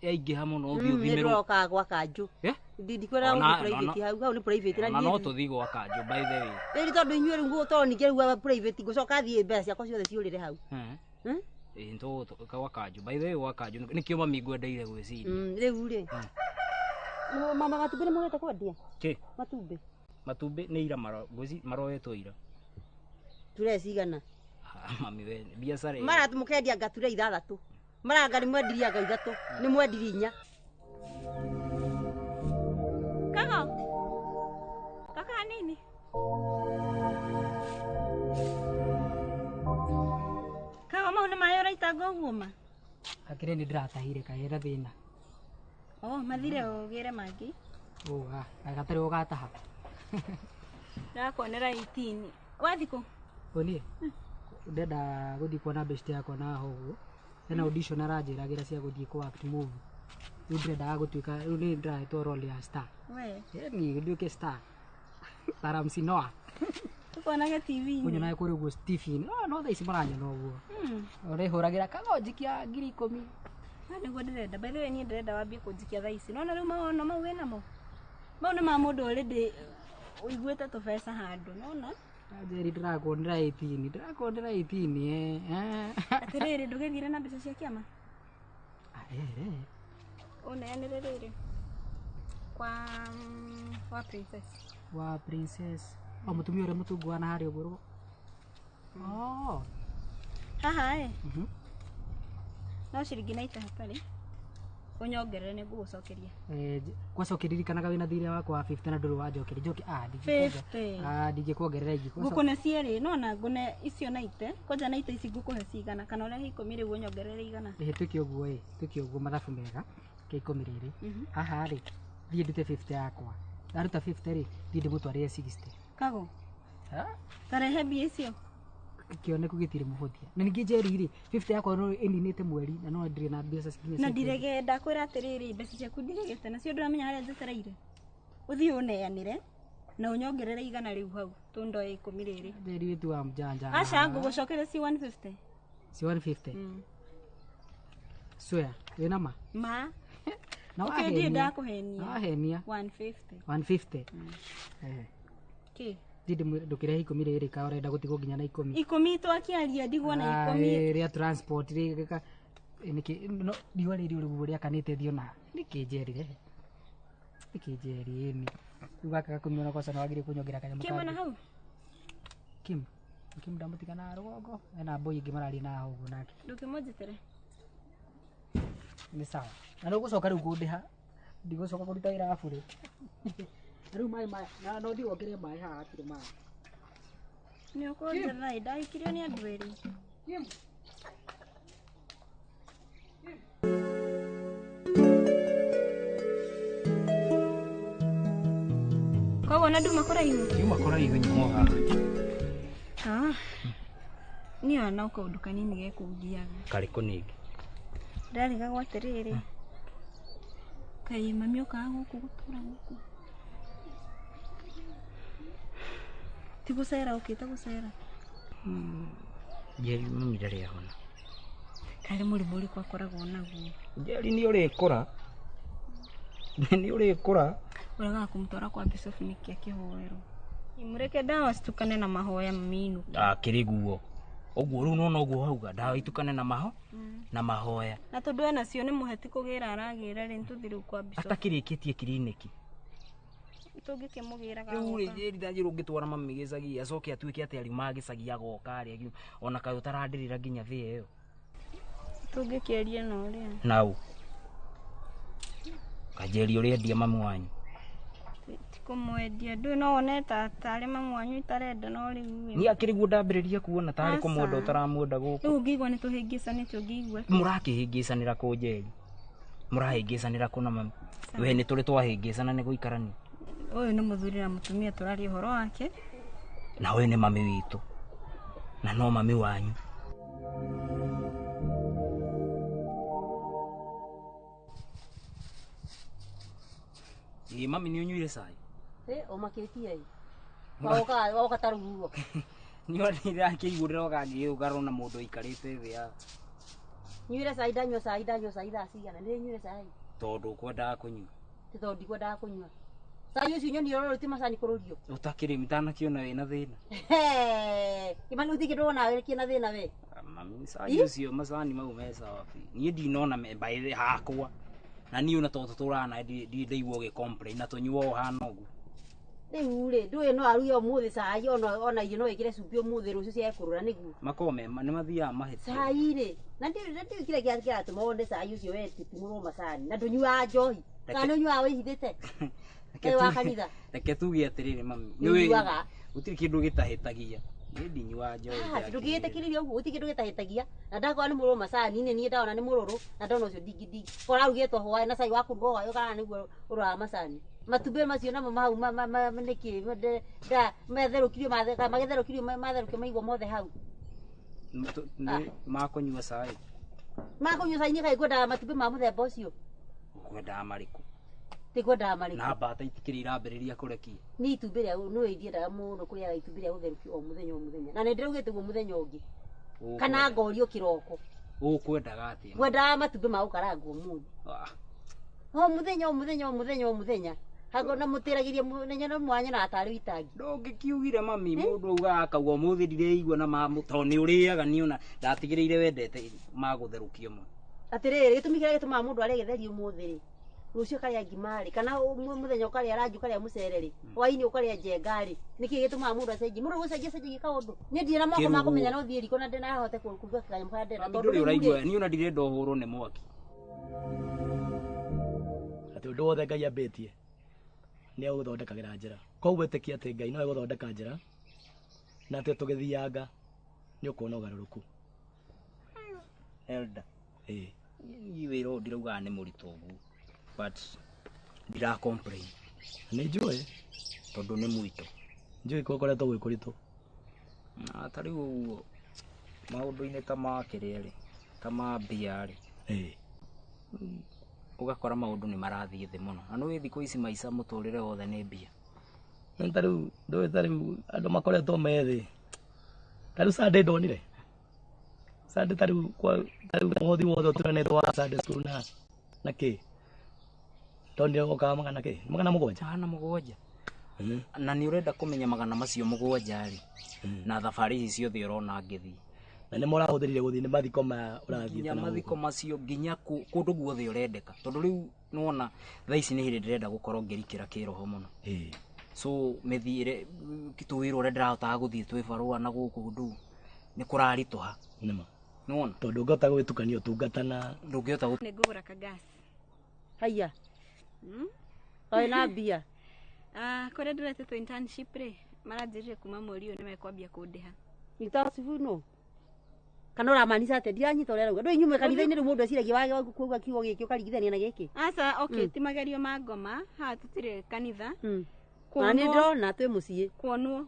Speaker 11: yaingĩha mũno ũthiĩ ũthimĩrwo.
Speaker 28: Nĩndĩrokaga gwa kanjũ. Ndikwĩra gũthiĩ private hau, hau nĩ private na
Speaker 11: Ona no tũthiĩ gwa kanjũ by the way.
Speaker 28: Rĩu tondũ inyuĩ rĩu tondũ ningĩ rĩu private ngũcoka thiĩ mbeca ciakwa ciothe ciũrĩre hau.
Speaker 11: Ĩĩ tũgũka gwa kanjũ. By the way gwa kanjũ nĩkĩo mami ngwendeire gwĩciria.
Speaker 28: Rĩu rĩ. Mama matumbĩ nĩmũgĩte kwendia?
Speaker 11: Kĩ?
Speaker 28: Matumbĩ.
Speaker 11: Matumbĩ nĩ ira maroetwo ira.
Speaker 28: Ture cigana?
Speaker 11: Mami we biacara.
Speaker 28: Mara mũkendia anga ture ithathatũ. Maranga nĩ mwendirie anga ithatũ, nĩ mwendirie inya.
Speaker 18: Kago. Kaka nini? Kago mau nĩ maĩ ũraitanga ũguo ma?
Speaker 1: Akĩrĩ nĩ ndĩratahire kaĩ thĩna.
Speaker 18: Oh, mathire ũgĩre mangĩ.
Speaker 1: Oh, ah, gatarĩ ũgataha.
Speaker 18: Ndakuonera 18. Wathiĩ kũ?
Speaker 1: Niĩ? Ndenda gũthiĩ kuona best yakwa na haha ũguo. Hena audition aranjĩragĩra cia gũthiĩ kũ act movie. Rĩu ndĩrendaga gũtuĩka, rĩu nĩ ndĩrahetwo role ya star.
Speaker 18: We.
Speaker 1: Niĩ nduĩke star. Taramsi Noah.
Speaker 18: Tukuonage TV-inĩ.
Speaker 1: Ũnyonaga kũrĩa ũguo TV-inĩ. No thaa ici maranyona ũguo. Ũrĩhũragĩra kagonjikia 10,000.
Speaker 18: Nĩguo ndĩrenda. By the way niĩ ndĩrenda wambie kũnjikia thaa ici. Nĩwona rĩu mawono mau wĩnamo? Mau nĩ ma mũndũ already ũiguĩte tũbeca handũ, nĩwona?
Speaker 1: Njeri ndĩrakuonera 18, ndĩrakuonera 18 eh.
Speaker 18: Atĩrĩrĩ ndũgĩthire na mbeca cia kĩama?
Speaker 1: Ere.
Speaker 18: Ũneanĩre rĩrĩ. Kwa wa princess.
Speaker 1: Wa princess. O mũtumia ũrĩa mũtungu wa na harĩa ũguo. Oh.
Speaker 18: Haha ĩ. No ciringi 90 hatarĩ. Ũnyongerere nĩ ngũgũcokeria.
Speaker 1: Kwaca ũkĩririkanaga wĩna thirĩ wakwa wa 50 na ndũrĩ wanjokeria. Njoke ndingĩkuongerera ingĩ.
Speaker 18: Ngũkũne cierĩ no na ngũne icio 90. Kwanja 90 ici ngũkũhe cigana kana ũrehe 10 rĩu ũnyongerere 100.
Speaker 1: Ĩĩ twĩke ũguo ĩ, twĩke ũguo mathabu mega. Ke 10 rĩrĩ. Haha rĩ, thiĩ ndute 50 yakwa. Ndaruta 50 rĩ, thiĩ ndĩmũtwarĩre 60.
Speaker 18: Kago. Tarehe mbia icio.
Speaker 1: Kĩoneku gĩtirĩ mũhũthia. Na ningĩ Njeri rĩ, 50 yakwa no ĩninĩte mweri na no ndirĩ na mbeca nginya
Speaker 18: Na ndirege ndakwĩra atĩrĩrĩ mbeca ciaku ndiregete nacio ndũramenya harĩa njetereire. Ũthiĩ ũneanĩre na ũnyongerere 100 rĩu hau tũndoe 10 rĩrĩ.
Speaker 1: Njeri wetu wa mjanja.
Speaker 18: Aca ngũgũcokeria ci 150.
Speaker 1: Ci 150. Swear, wĩna ma?
Speaker 18: Ma.
Speaker 1: Na
Speaker 18: wahenia. Ndirĩ ndakũhenia.
Speaker 1: Na wahenia.
Speaker 18: 150.
Speaker 1: 150. Eh.
Speaker 18: Kĩ?
Speaker 1: Ndindi ndũkĩrehe 10 rĩrĩ ka ũrenda gũtigwo nginya na 10.
Speaker 18: 10 twakĩaria ndigwo na 10.
Speaker 1: Rĩa transport rĩ nĩkĩ no riũa rĩrĩ ũrĩguo rĩakanĩte thiĩ ona nĩkĩ njerire. Nĩkĩ njeri ĩni. Rĩu gaka gakũmi ona kwaca nĩwagĩrĩire kũnyongera kanyamũ
Speaker 18: Kim na hau?
Speaker 1: Kim. Kim ndamũtiga na rũgongo ena mbũi ingĩ mararia na hau ũguo nake.
Speaker 18: Ndũkĩmũnjĩtĩre.
Speaker 1: Nĩ sawa. Na nĩũgũcoka rĩu kũndĩha. Ndigũcoka kũruta wĩra wa burĩ. Rĩu maĩ maya na no thiĩ wongerere maĩ haha hatirĩ maĩ.
Speaker 18: Nĩ ũkũnjetha ĩ ndahikirio nĩ andũ erĩ.
Speaker 1: Kim.
Speaker 18: Koguo na nduma kũraihu?
Speaker 11: Nduma kũraihu nyuma haha.
Speaker 18: Ah. Niĩ ona no kaũndũ kanini gekũngiaga.
Speaker 11: Karĩkũ ningĩ?
Speaker 18: Ndarigagwo atĩrĩrĩ. Kaĩ mami okaga gũkũ gũtũra gũkũ? Ti gũcera ũkĩte gũcera.
Speaker 11: Njeri mami ndarĩ ahona.
Speaker 18: Karĩ mũrimũ ũrĩkũ akoragwo naguo?
Speaker 11: Njeri nĩ ũrĩkũra. Nĩ ũrĩkũra.
Speaker 18: Ũregaga kũmũtwara kwa Bishop nĩkĩ akĩhoerwo? Mũreke ndawa citukane na mahoya mami inũke.
Speaker 11: Akĩrĩ guo. Ũguo rĩu nona ũguo wauga ndawa itukane na maho na mahoya.
Speaker 18: Na tondũ ena cio nĩ mũheti kũgĩra aragĩra rĩ nĩtũthiĩ rĩu kwa Bishop.
Speaker 11: Atakĩrĩkĩtie kiriniki.
Speaker 18: Tũngĩkĩmũgĩraga
Speaker 11: Rĩu rĩ
Speaker 18: agoka.
Speaker 11: Njeri ndanjĩra ũngĩtwara mami gĩcagi acoke atuĩke atĩ ariuma gĩcagi agoka rĩ ona kaĩ ũtarandĩrĩra nginya thĩ ĩyo.
Speaker 18: Tũngĩkĩaria na ũrĩa.
Speaker 11: Nau. Kanjeri ũrĩendia mami wanyu.
Speaker 18: Ti kũmwendia ndũĩ no wone ta tarĩ mami wanyu itarenda no rĩu ĩ.
Speaker 11: Niĩ akĩrĩ guo ndambĩrĩria kuona tarĩ kũmwenda
Speaker 18: Aca.
Speaker 11: ũtaramwenda gũkũ.
Speaker 18: Rĩu ũngĩigua nĩ tũhĩngĩcanĩte ũngĩigua atĩa?
Speaker 11: Mũrakĩhĩngĩcanĩra kũ Njeri? Mũrahĩngĩcanĩra kũ na mami? We nĩ tũrĩ twahĩngĩcana nĩ gũikarania.
Speaker 18: Ũyũ nĩ mũthuri na mũtumia tũraria ũhoro wake.
Speaker 11: Na ũyũ nĩ mami witũ. Na no mami wanyu. Ĩ mami nĩ ũnyuire cai?
Speaker 28: Ũmakĩtie ĩ. Waũka waũka ta rũhuho.
Speaker 11: Niĩ ndĩrakĩigua ndĩroka ngĩũgarwo na mũndũ ũikarĩte thĩ ya
Speaker 28: Nyuire cai ndanyua cai ndanyua cai thaa cigana nĩ nyuire cai.
Speaker 11: Tondũ ũkwendaga kũnyua.
Speaker 28: Ti tondũ ndikwendaga kũnyua. Cai ũcio nyonire ũrorwo ti macani kũrũrio.
Speaker 11: Ũtakĩrĩ itanakĩona wĩna thĩna.
Speaker 28: Kĩmani gũtirĩ kĩndũ wonaga kĩna thĩna we.
Speaker 11: Mami cai ũcio macani mau me sawa biũ. Niĩ ndinona me by the hakwa. Na niĩ ona tondũ tũtũraga nawe ndirĩ ndaigua ũgĩ complain na tũnyuaga ũhana ũguo.
Speaker 28: Rĩu rĩ ndũĩ no aruge ũmũthĩ cai ona irio no wĩkĩre cumbĩ ũmũthĩ rũciũ ciage kũrũra nĩguo.
Speaker 11: Makoragwo me nĩ mathiaga mahĩtia.
Speaker 28: Cai rĩ na ndiũĩ kĩrĩa kĩratũma wone cai ũcio we titimũrwo macani na ndũnyuaga njohi. Kana nĩ ũnyuaga wĩhithĩte? Wĩ wa kanitha.
Speaker 11: Reke tuge atĩrĩrĩ mami.
Speaker 28: Nĩũnyuaga?
Speaker 11: Gũtirĩ kĩndũ gĩtahĩtagia. Niĩ ndinyuaga njohi.
Speaker 28: Ndũngĩgĩtĩkĩrĩria ũguo gũtirĩ kĩndũ gĩtahĩtagia na ndakorwo nĩ mũrũrũ macani nĩ niĩ ndona nĩ mũrũrũ na ndona ũcio ndingindingi. Korwo arugĩtwo hwaĩ na cai wa kũruga hwaĩ ũkara nĩguo ũroraga macani. Matumbĩ macio namo mahau nĩkĩ metherũkirio magĩtherũkirio matherũkio maigwo mothe hau.
Speaker 11: Makũnyua cai.
Speaker 28: Makũnyua cai niĩ kaĩ ngwendaga matumbĩ ma mũthemba ũcio.
Speaker 11: Ũkwendaga marĩkũ?
Speaker 28: Ti ngwendaga marĩkũ.
Speaker 11: Na mbata itikĩrĩ irambĩrĩria kũrekia.
Speaker 28: Niĩ itumbĩ rĩa nĩũĩ ndiendaga mũno kũrĩaga itumbĩ rĩa gũtherũkio o mũthenya o mũthenya. Na nĩ ndĩraugĩte ũguo mũthenya ũngĩ. Kana ngorio kĩroko.
Speaker 11: Ũkwendaga atĩa?
Speaker 28: Ngwendaga matumbĩ ma gũkarangwo ũmũthĩ. O mũthenya o mũthenya o mũthenya o mũthenya. Hago na mũtĩragĩria mũthenya no mwanya na atarĩ itangi.
Speaker 11: Ndũngĩkiugire mami mũndũ augaga akauga ũmũthĩ ndireigua na tondũ nĩ ũrĩaga niĩ ona ndatigĩrĩire wendete ma gũtherũkio mũno.
Speaker 28: Atĩrĩrĩ gĩtũmi kĩrĩa gĩtũmaga mũndũ arĩe gĩtheri ũmũthĩ rĩ rũciũ ũkarĩa ngima rĩ kana mũthenya ũkarĩa ranji ũkarĩa mũcere rĩ hwaĩ-inĩ ũkarĩa njenga rĩ nĩkĩ gĩtũmaga mũndũ acenjie mũndũ gũcenjia cenjagia kaũndũ. Niĩ ndirĩ na moko ma kũmenya no thiĩ riko na ndĩnahote kũruga kanyamũ karĩa ndĩrenda.
Speaker 11: Mami ndũrĩ ũraigua niĩ ona ndirenda ũhũrwo nĩ mwaki.
Speaker 2: Atĩ ũndũ wothe Ngai ambĩtie nĩ egũthondekagĩra njĩra. Koguo ĩtĩkia atĩ Ngai no egũthondeka njĩra na atĩ tũgĩthianga nĩ ũkuona ũgarũrũku.
Speaker 11: Elder.
Speaker 2: Ĩĩ.
Speaker 11: Niĩ wĩra ũyũ ndiraugaga nĩ mũritũ ũguo but ndira complain.
Speaker 2: Nĩ njũĩ
Speaker 11: tondũ nĩ mwito.
Speaker 2: Njũĩ gũkoretwo gwĩ kũritũ.
Speaker 11: Na ta rĩu ũguo maũndũ-inĩ ta ma kĩrĩa rĩ ta ma mbia rĩ.
Speaker 2: Ĩĩ.
Speaker 11: Ũgakora maũndũ nĩ marathiĩ thĩ mũno. Na nĩũĩ thikũ ici maica mũtũrĩre wothe nĩ mbia.
Speaker 2: Nĩ ta rĩu ndũĩ ta rĩu andũ makoretwo me thĩ. Ta rĩu Sunday ndonire. Sunday ta rĩu kwa ta rĩu mũhothi wothe ũturanĩtwo wa Sunday school na kĩ. Ndonire wokaga magana kĩ? 700.
Speaker 11: 700. Na nĩ ũrenda kũmenya magana macio 7 rĩ. Na thabarĩ ici ciothe ũrona ngĩthiĩ.
Speaker 2: Na nĩ mũrahũthĩrire gũthiĩ nĩ mathiko maya ũrathiĩte
Speaker 11: Nginya
Speaker 2: na gũkũ.
Speaker 11: mathiko macio nginya kũndũ guothe ũrendeka. Tondũ rĩu nĩwona thaa ici nĩ hĩndĩ ndĩrenda gũkorwo ngĩrikĩra kĩroho mũno. So mĩthiĩre tũwĩra ũrĩa ndĩrahotaga gũthiĩ twĩ barũa na gũkũ ndũ nĩ kũraritũha.
Speaker 2: Nĩma.
Speaker 11: Nĩwona?
Speaker 2: Tondũ ũngĩhota gwĩtukania ũtungata na
Speaker 11: ndũngĩhota
Speaker 18: Nĩ ngũgũra kagasi.
Speaker 28: Haiya. Oĩ na mbia.
Speaker 18: Kũrĩa ndĩretĩtwo internship rĩ maranjĩrire kuma mweri ũyũ nĩmekwambia kũndĩha.
Speaker 28: Internship no? Kana ũramaanisha atĩa? Ndiranyita ũrĩa arauga. Ndũĩ nyume kanitha-inĩ rĩu mũndũ eciragia wage kuuga kiugo gĩkĩ ũkaringithania na gĩkĩ.
Speaker 18: Aca, okay, ti magerio ma ngoma, haha tũtirĩ kanitha.
Speaker 28: Na nĩ ndĩrona twĩ mũciĩ.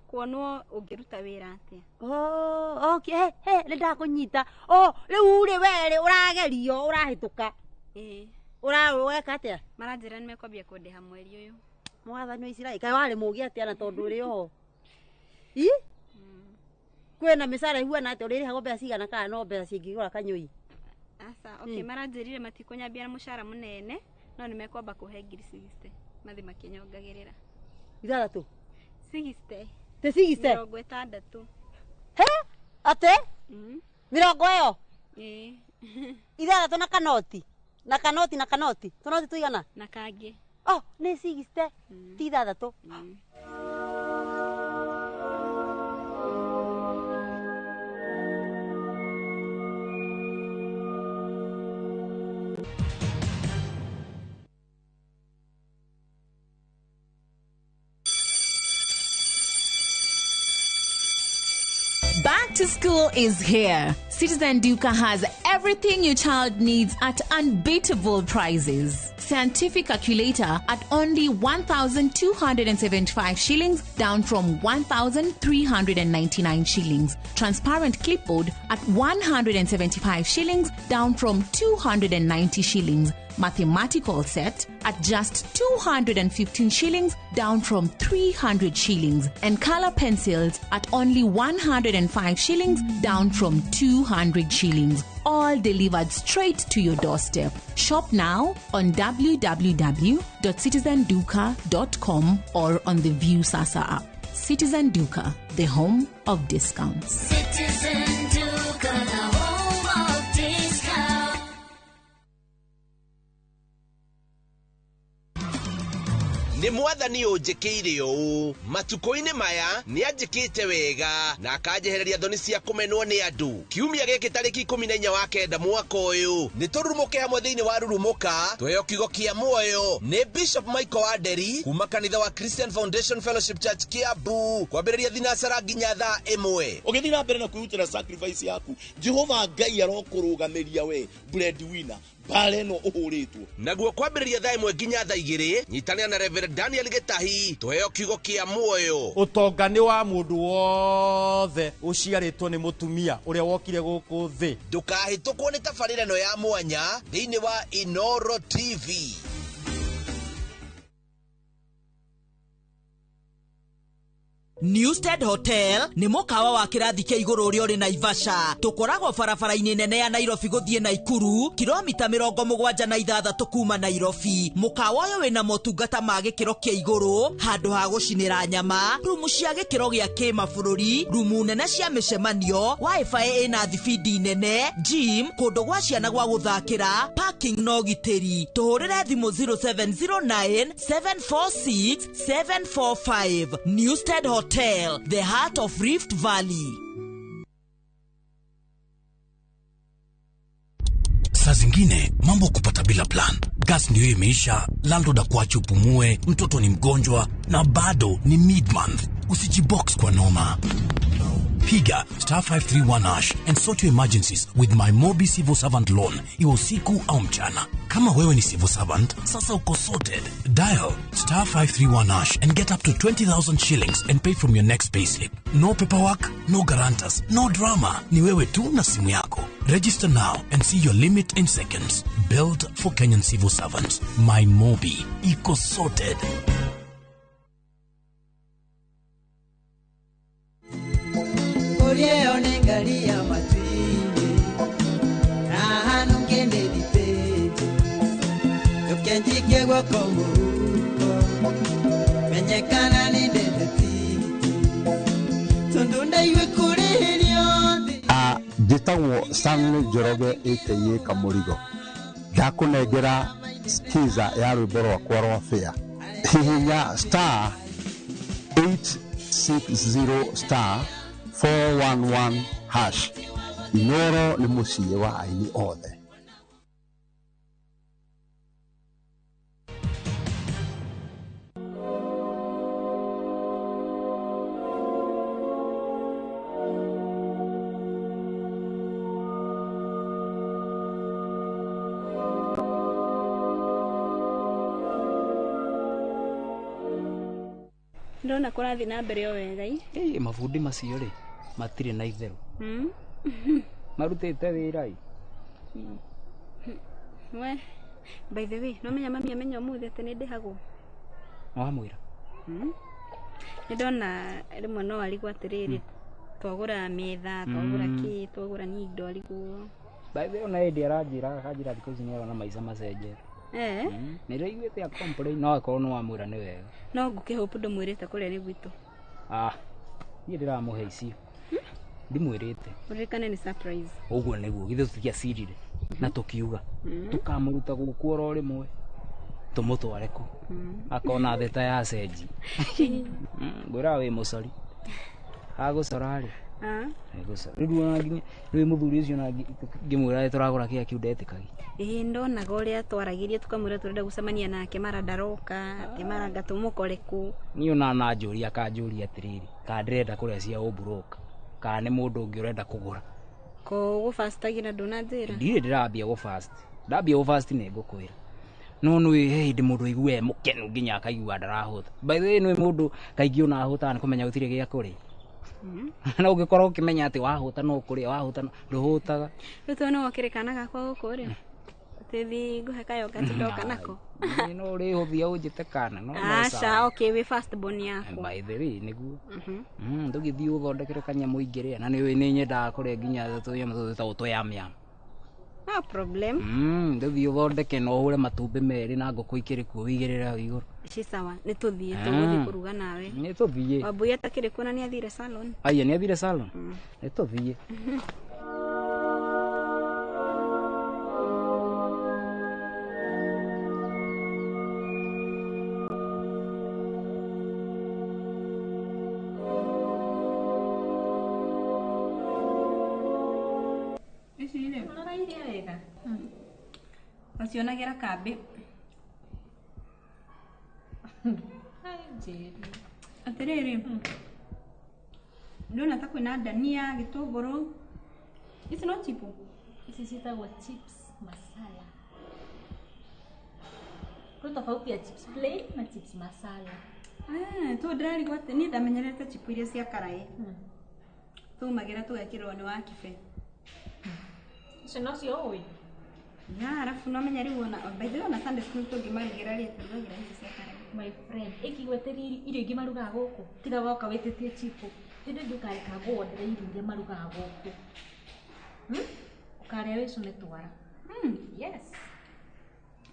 Speaker 18: Kuonwo ũngĩruta wĩra atĩa.
Speaker 28: Oh, okay, he, nĩ ndakũnyita. Oh, rĩu rĩ we rĩ ũragerio, ũrahĩtũka.
Speaker 18: Ĩĩ.
Speaker 28: Ũreka atĩa?
Speaker 18: Maranjĩra nĩ mekwambia kũndĩha mweri ũyũ.
Speaker 28: Mwathani wa Isiraeli, kaĩ warĩ mũũgĩ atĩa na tondũ ũrĩ oho? I kwĩna mĩcara ihuana atĩa ũrĩrĩhagwo mbeca cigana kana no mbeca cingĩgũra kanyũi?
Speaker 18: Aca, okay, maranjĩrire matikũnyambia na mũcara mũnene no nĩ mekwamba kũhe ngiri 60 mathi makĩnyongagĩrĩra.
Speaker 28: Ithathatũ?
Speaker 18: 60.
Speaker 28: Ti 60?
Speaker 18: 60.
Speaker 28: He? Atĩ? Mĩrongo ĩyo?
Speaker 18: Ĩĩ.
Speaker 28: Ithathatũ na kanoti? Na kanoti na kanoti. Tũnoti tũigana?
Speaker 18: Na kangĩ.
Speaker 28: Oh, nĩ 60. Ti ithathatũ.
Speaker 22: Back to school is here. Citizen Duka has everything your child needs at unbeatable prices. Scientific calculator at only 1,275 shillings, down from 1,399 shillings. Transparent clipboard at 175 shillings, down from 290 shillings. Mathematical set at just 215 shillings, down from 300 shillings. And color pencils at only 105 shillings, down from 200 shillings. All delivered straight to your doorstep. Shop now on www.citizenduka.com or on the View Sasa app. Citizen Duka, the home of discounts.
Speaker 3: Citizen Duka, the home of discounts.
Speaker 4: Nĩ mwathani ũnjĩkĩire ũũ matukũ-inĩ maya nĩ anjĩkĩte wega na akanjehereria thoni cia kũmenwo nĩ andũ. Kiumia gĩkĩ tarĩki 14 wa kenda mwaka ũyũ nĩ tũrurumũke hamwe thĩinĩ wa Rurumũka tũheo kiugo kĩa muoyo nĩ Bishop Michael Wanderi kuma kanitha wa Christian Foundation Fellowship Church Kiambu kwambĩrĩria thinacara nginya thaa 1.
Speaker 31: Ũgĩthiĩ na mbere na kwĩrutĩra sacrifice yaku, Jehova Ngai arokũrũgamĩria we breadwinner mbara ĩno ũhũrĩtwo.
Speaker 4: Naguo kwambĩrĩria thaa 1 nginya thaa 2 nyitanĩra na Reverend Daniel Gĩtahi tũheo kiugo kĩa muoyo.
Speaker 5: Ũtonga nĩ wa mũndũ wothe ũciarĩtwo nĩ mũtumia ũrĩa wokire gũkũ thĩ.
Speaker 4: Ndũkahĩtũkwo nĩ tabarĩra ĩno ya mwanya thĩinĩ wa Inoro TV.
Speaker 9: Newstead Hotel nĩ mũkawa wa kĩrathi kĩa igũrũ ũrĩa ũrĩ Naivasha. Tũkoragwo barabara-inĩ nene ya Nairobi gũthiĩ Naikuru, kilomita 76 kuma Nairobi. Mũkawa ũyũ wĩna motungata ma gĩkĩro kĩa igũrũ, handũ ha gũcinĩra nyama, rumu cia gĩkĩro gĩa kĩmabũrũri, rumu nene cia mĩcemanio, wifi ĩna thibindi nene, gym, kũndũ gwa ciana gwa gũthakĩra, parking na ũgitĩri. Tũhũrĩre thimũ 0709 746 745. Newstead Hotel, the heart of Rift Valley.
Speaker 14: Saa zingine mambo kupata bila plan. Gas ndio imeisha, landlord akuache upumue, mtoto ni mgonjwa na bado ni mid-month. Usijibox kwa noma. Piga star 531 hash and sort your emergencies with my Mobi Civil Servant Loan, iwe usiku au mchana. Kama wewe ni civil servant, sasa uko sorted. Dial star 531 hash and get up to 20,000 shillings and pay from your next payslip. No paperwork, no guarantors, no drama. Ni wewe tu na simu yako. Register now and see your limit in seconds. Built for Kenyan civil servants. My Mobi. Iko sorted.
Speaker 19: Onengalia matwini na hanu ngende dipete tukenjike gwako muhuko menyekana ni ndete tondu ndaiwe kurihirio.
Speaker 20: Njĩtagwo Stanley Njoroge aka Kamũrigo. Ndakũnengera skiza ya rwĩmbo rwakwa rwa fare. Hihinya star 860 star 411 hash. Inoro nĩ mũciĩ wa aini othe.
Speaker 18: Ndona kũrathiĩ na mbere o wega ĩ.
Speaker 11: Ĩ mabundi macio rĩ matirĩ na itherũ. Marutĩte wĩra ĩ.
Speaker 18: We, by the way, no menya mami amenya ũmũthĩ atĩ nĩ ndĩhagwo.
Speaker 11: Wamwĩra?
Speaker 18: Nĩ ndona rĩmwe no arigwo atĩrĩrĩ, twagũra metha, twagũra kĩ, twagũra ni indo, arigwo.
Speaker 11: By the way, ona hĩndĩ aranjĩra akanjĩra thikũ ici nĩ arona maica macenjete.
Speaker 18: Eh.
Speaker 11: Nĩ ndĩraiguĩte a complain, no akorwo nĩ wamwĩra nĩ wega.
Speaker 18: No ngũkĩhope ndũmwĩrĩte kũrĩa nĩ gwitũ.
Speaker 11: Ah, niĩ ndĩramũhe icio. Ndimwĩrĩte.
Speaker 18: Ũririkane nĩ surprise.
Speaker 11: Ũguo nĩguo, githĩ tũtiacirire na tũkiuga tũkamũruta gũkũ oro rĩmwe tũmũtware kũ akona theta ya cenji. Ngwĩraga wĩ mũcori, agũcora rĩ agũcora rĩu ona nginya rĩu mũthuri ũcio ona ngĩmwĩra tũragũra kĩrĩa kĩu ndetĩkagia.
Speaker 18: Ĩĩ, ndonaga ũrĩa twaragĩria tũkamwĩra tũrenda gũcemania nake mara ndaroka, atĩ mara anga tũmũkore kũ.
Speaker 11: Niĩ ona ananjũria akanjũria atĩrĩrĩ, kana ndĩrenda kũrĩa cia ũmburoka kana nĩ mũndũ ũngĩ ũrenda kũgũra.
Speaker 18: Ko gũbastagira ndũnanjĩra?
Speaker 11: Ndirĩ ndĩrambia gũfast, ndambia gũfast nĩ ngũkwĩra. No nĩ he hĩndĩ mũndũ aigua e mũkenu nginya akaigua ndarahũta. By the way, nĩ mũndũ kaingĩ ona ahũtaga nĩ kũmenya gũtirĩ gĩa kũrĩa. Na ũngĩkorwo ũkĩmenya atĩ wahũta no ũkũrĩa, wahũta ndũhũtaga.
Speaker 18: Rĩu tondũ nĩ wokĩre kana gakwa gũkũ rĩ, atĩ ngũhe kayoga ndoka nako.
Speaker 11: Nĩ no ũrĩhũthia ũnjĩte kana no no.
Speaker 18: Aca, okay, wĩ first born yakwa.
Speaker 11: By the way, nĩguo. Ndũgĩthiĩ ũthondekere kanyamũ ingĩrĩa, na nĩ nĩ nyendaga kũrĩa nginya tũnyamũ tũtũ twĩtagwo tũyamyam.
Speaker 18: No problem.
Speaker 11: Ndũthiĩ ũthondeke na ũhũre matumbĩ merĩ na ngũkũ ikĩrĩ kuo ũigĩrĩre hau igũrũ.
Speaker 18: Ci sawa, nĩ tũthiĩ tũgũthiĩ kũruga nawe.
Speaker 11: Nĩ tũthiĩ.
Speaker 18: Wambui atakĩrĩ kuo na nĩ athire salon.
Speaker 11: Aya, nĩ athire salon? Nĩ tũthiĩ.
Speaker 18: Ici rĩ, ũrarairie wega. Macionagĩra kambĩ. Atĩrĩrĩ, ndĩrona ta kwĩna ndania, gĩtũngũrũ. Ici no chipu?
Speaker 6: Ici ciĩtagwo chips masala. Kwĩ tofauti ya chips plain na chips masala.
Speaker 18: Ah, tu ndĩrarigwo atĩ niĩ ndamenyerete chipu iria cia karaĩ. Tũmagĩra tũgekĩrwo nĩ wa kibe.
Speaker 6: Icio nocio ũĩ?
Speaker 18: Ya, arabu no menya rĩu ona by the way ona Sunday school tũngĩmarugĩra rĩ, tũrugagĩra ici cia karaĩ.
Speaker 6: My friend, ĩkĩgweteria irio ingĩ marugaga gũkũ, tiga woka wĩtĩtie chipu. Hĩndĩ ĩngĩ ũkareka ngũwonere irio iria marugaga gũkũ. Ũkarĩa wĩcũne twara. Yes.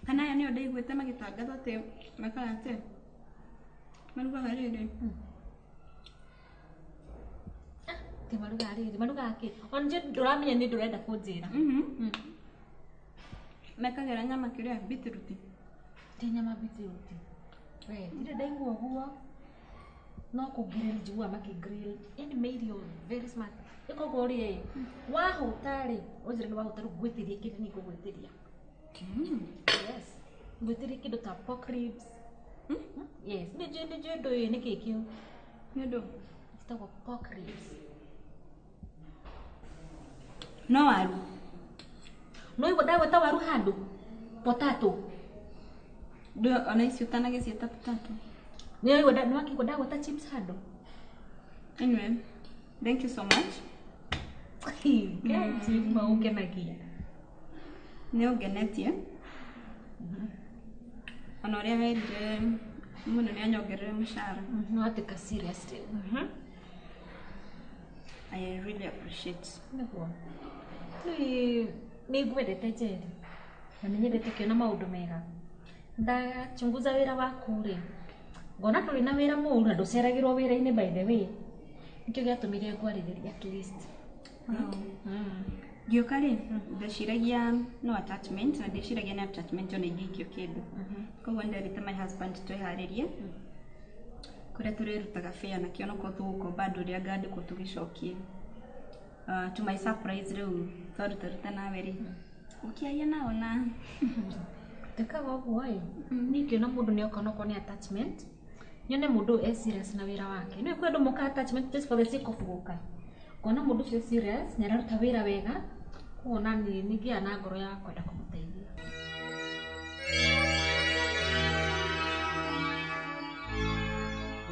Speaker 18: Kana aya nĩo ndaiguĩte magĩtangatha atĩ mekaga atĩ marugaga rĩrĩ.
Speaker 6: Ti marugaga rĩrĩ, marugaga kĩ? Ona njũĩ ndũramenya nĩ ndũrenda kũnjĩra.
Speaker 18: Mekagĩra nyama kĩrĩa beetroot.
Speaker 6: Ti nyama beetroot. We, ndirĩ ndaigua ũguo. No kũ grill njiguaga makĩ grill. Yaani me irio very smart. Ĩkoguo rĩ, wahũta rĩ, ũnjĩre nĩ wahũta rĩu ngwĩtĩrie kĩrĩa niĩ ngũgwĩtĩria. Yes. Ngwĩtĩrie kĩndũ ta pork ribs. Yes. Nĩ njũĩ ũndũ ũyũ nĩ kĩĩ kĩu?
Speaker 18: Nĩ ũndũ?
Speaker 6: Citagwo pork ribs.
Speaker 18: No waru.
Speaker 6: No igua ndagwĩta waru handũ? Potato.
Speaker 18: Ndũ ona icio ũtanagĩciĩta potato.
Speaker 6: Nĩ wakĩigua ndagwĩta chips handũ?
Speaker 18: Anyway, thank you so much.
Speaker 6: Ngai, ma ũngenagia.
Speaker 18: Nĩ ũngenetie. Ona ũrĩa werire mũno nĩ anyongerere mũcara.
Speaker 6: No atuĩka serious rĩu.
Speaker 18: I really appreciate.
Speaker 6: Nĩguo. Nĩ ngwendete Njeri. Na nĩ nyendete ũkĩona maũndũ mega. Ndachunguza wĩra waku rĩ, ngona ndũrĩ na wĩra mũru na ndũceragĩrwo wĩra-inĩ by the way. Nĩkĩo gĩatũmire ngwarĩrĩrie at least.
Speaker 18: Ngĩũka rĩ, ndeciragia no attachment na ndeciragia nĩ attachment ona ingĩikio kĩndũ. Koguo nderĩte my husband twĩharĩrie kũrĩa tũrĩrutaga fare nakĩo onokorwo tũgũkomba andũ ũrĩa ngandĩkwo tũgĩcokie. To my surprise rĩu twarutaruta nawe rĩ, ũkĩaria nao na
Speaker 6: Twĩkaga ũguo ĩ, niĩ ngĩona mũndũ nĩ oka onokorwo nĩ attachment, nyone mũndũ ũyũ e serious na wĩra wake. Nĩũĩ kwĩ andũ mokaga attachment just for the sake of gũka. Ngona mũndũ ũcio serious, nĩ araruta wĩra wega, koguo naniĩ nĩ ngĩaga na ngoro ya kwenda kũmũteithia.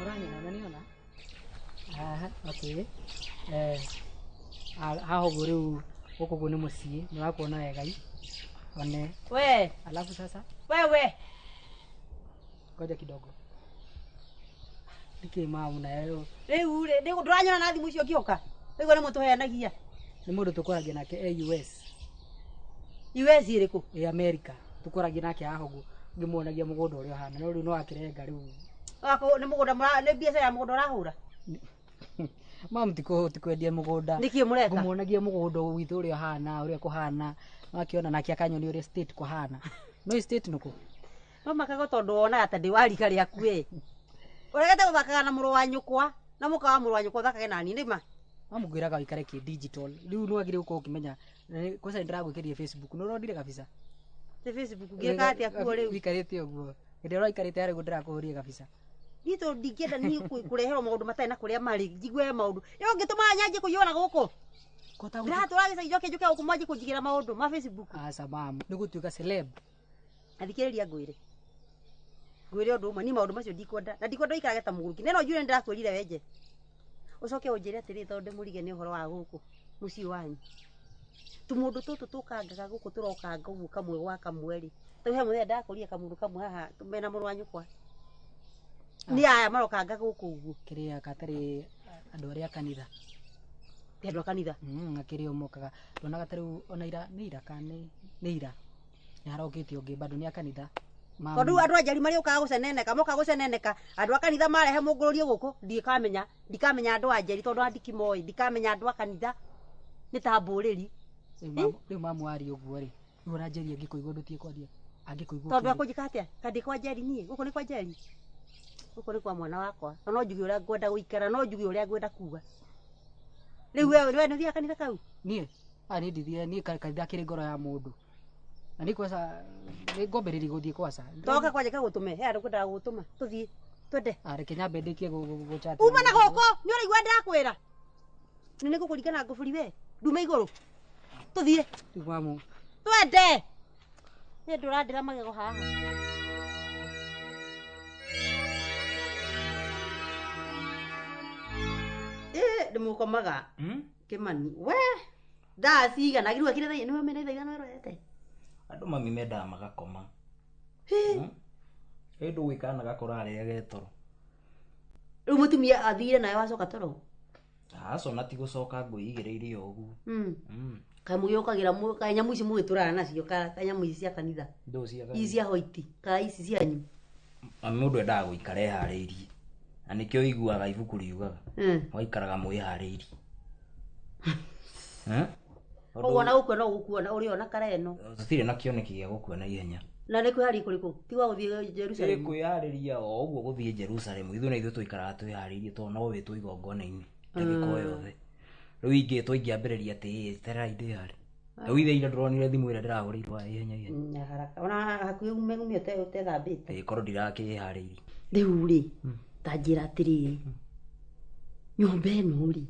Speaker 1: Ũranyona, unaniona? Aha, okay. Haha ũguo rĩu gũkũ ũguo nĩ mũciĩ, nĩ wakuona wega i. One.
Speaker 28: We.
Speaker 1: Alafu sasa?
Speaker 28: Wewe.
Speaker 1: Ngoja kidogo. Nĩkĩ mamu nayo
Speaker 28: Rĩu rĩ ndũranyona na thimũ icio ngĩũka. Rĩu nĩ mũtũheanagia.
Speaker 1: Nĩ mũndũ tũkoragia nake e US.
Speaker 28: US ĩrĩkũ?
Speaker 1: E America. Tũkoragia nake haha ũguo ngĩmuonagia mũgũnda ũrĩa ũhana no rĩu no akĩrenga rĩu.
Speaker 28: Wako nĩ mũgũnda nĩ biacara ya mũgũnda ũrahũra?
Speaker 1: Mamu tikwendia mũgũnda.
Speaker 28: Nĩkĩ mũreka?
Speaker 1: Ngũmuonagia mũgũnda witũ ũrĩa ũhana, ũrĩa kũhana. Akĩona nake akanyonia ũrĩa state kũhana. No state nĩkũ?
Speaker 28: No makaga tondũ wonaga ta ndĩ wa rika rĩaku ĩ. Ũregete gũthakaga na mũrũ wa nyũkwa na mũka wa mũrũ wa nyũkwa ũthakage na niĩ nĩma.
Speaker 1: Mamu ngwĩraga ũikare kĩ digital. Rĩu nĩ wagĩrĩirwo gũkorwo ũkĩmenya kwanza nĩndĩragwĩkĩrire Facebook nĩ ũronire kabisa.
Speaker 28: Ti Facebook ngĩka atĩa kuo rĩu?
Speaker 1: Ũikarĩte ũguo. Hĩndĩ ĩrĩa ũraikarĩte harĩa ũguo ndĩrakũhũrire kabisa.
Speaker 28: Niĩ tondũ ndingĩenda niĩ kũreherwo maũndũ matarĩ na kũrĩa marĩ njigue maũndũ. Ĩyo ũngĩtũma nyanjie kũiywo na gũkũ. Ndĩratũra gĩcagi njoke njũke gũkũ mwanjie kũnjigĩra maũndũ ma Facebook.
Speaker 1: Aca mamu nĩ gũtuĩka celeb.
Speaker 28: Athikĩrĩria ngwĩre. Ngwĩre ũndũ ũmwe niĩ maũndũ macio ndikwenda na ndikwenda ũikarage ta mũgũrũki. Na no njuge nĩndĩrakwĩrire wenje. Ũcoke ũnjĩre atĩrĩrĩ tondũ ndĩmũrige nĩ ũhoro wa gũkũ mũciĩ wanyu. Tũmũndũ tũtũ tũkangaga gũkũ tũrokanga ũguo kamwe gwa kamwe rĩ. Rĩu he mũthenya ndakũrire kamũndũ kamwe haha mena mũrũ wa nyũkwa. Nĩ aya marokanga gũkũ ũguo.
Speaker 1: Kĩrĩa gatarĩ andũ arĩa a kanitha.
Speaker 28: Ti andũ a kanitha?
Speaker 1: Akĩrĩ o mokaga. Ndonaga ta rĩu ona ira nĩ ira kana nĩ ira. Nĩ harokĩte ũngĩ bado nĩ a kanitha.
Speaker 28: Tondũ andũ a Njeri marĩũkaga gũceneneka mokaga gũceneneka andũ a kanitha marehe mũngũrũrie gũkũ ndikamenya ndikamenya andũ a Njeri tondũ andikimoĩ ndikamenya andũ a kanitha nĩ ta mbũrĩri.
Speaker 1: Rĩu mamu aria ũguo rĩ rĩu ona Njeri angĩkũigua ndũtige kwaria angĩkũigua
Speaker 28: Tondũ akũnjĩka atĩa? Ka ndĩ kwa Njeri niĩ gũkũ nĩ kwa Njeri gũkũ nĩ kwa mwana wakwa na no njuge ũrĩa ngwenda gũikara no njuge ũrĩa ngwenda kuga. Rĩu we nĩ ũthiaga kanitha kau?
Speaker 1: Niĩ niĩ ndithiaga niĩ kanitha kĩrĩ ngoro ya mũndũ. Na nĩ kwaca nĩ ngwambĩrĩria gũthiĩ kwaca.
Speaker 28: Toka kwanja gagũtũme he handũ ngwendaga gũgũtũma tũthiĩ twende.
Speaker 1: Reke nyambe ndĩkie gũchat.
Speaker 28: Uma na gũkũ nĩ ũraigua ndĩrakwĩra. Nĩ nĩngũkũringa na ngũburi we ndume igũrũ tũthiĩ.
Speaker 1: Rĩu mamu.
Speaker 28: Twende. Nĩ ndũrandĩra magego haha. Ndĩmũkomaga Kĩmani we thaa cigana rĩu akĩrĩ thaa nĩwe mena thaa ithano ĩrorete.
Speaker 11: Andũ mami mendaga magakoma. Hĩndĩ ũgũikara na gakora arĩa toro.
Speaker 28: Rĩu mũtumia athire nawe wacoka toro?
Speaker 11: Aca ona ti gũcoka ngwĩigĩrĩire o ũguo.
Speaker 28: Kaĩ mũgĩũkagĩra kaĩ nyamũ ici mũgĩtũraga nacio kaĩ nyamũ ici cia kanitha?
Speaker 11: Ndũ cia kanitha.
Speaker 28: Ici cia hoiti kana ici cianyu?
Speaker 11: Mami mũndũ endaga gũikara eharĩirie. Na nĩkĩo ũiguaga ibuku riugaga. Mũgaikaraga mwĩharĩirie.
Speaker 28: Koguo ona gũkua no gũkuona ũrĩona kara ĩno.
Speaker 11: Tũtirĩ na kĩoneki gĩa gũkua na ihenya.
Speaker 28: Na nĩ kwĩharĩria kũrĩkũ? Ti gwa gũthiĩ Jerusalem?
Speaker 11: Ĩ kwĩharĩria o ũguo gũthiĩ Jerusalem. Ithuĩ na ithuĩ tũikaraga twĩharĩirie tondũ no wĩtwo igongona-inĩ ndagĩka o yothe. Rĩu ingĩtwo ingĩambĩrĩria atĩ etererai ndĩharĩ. Rĩu ithe ira ndĩronire thimũ ĩrĩa ndĩrahũrĩirwo ihenya ihenya.
Speaker 28: Na haraka. Ona hakuhĩ ume ume ũtethambĩte.
Speaker 11: Ĩ korwo ndirakĩharĩirie.
Speaker 28: Rĩu rĩ ta njĩra atĩrĩrĩ nyũmba ĩno rĩ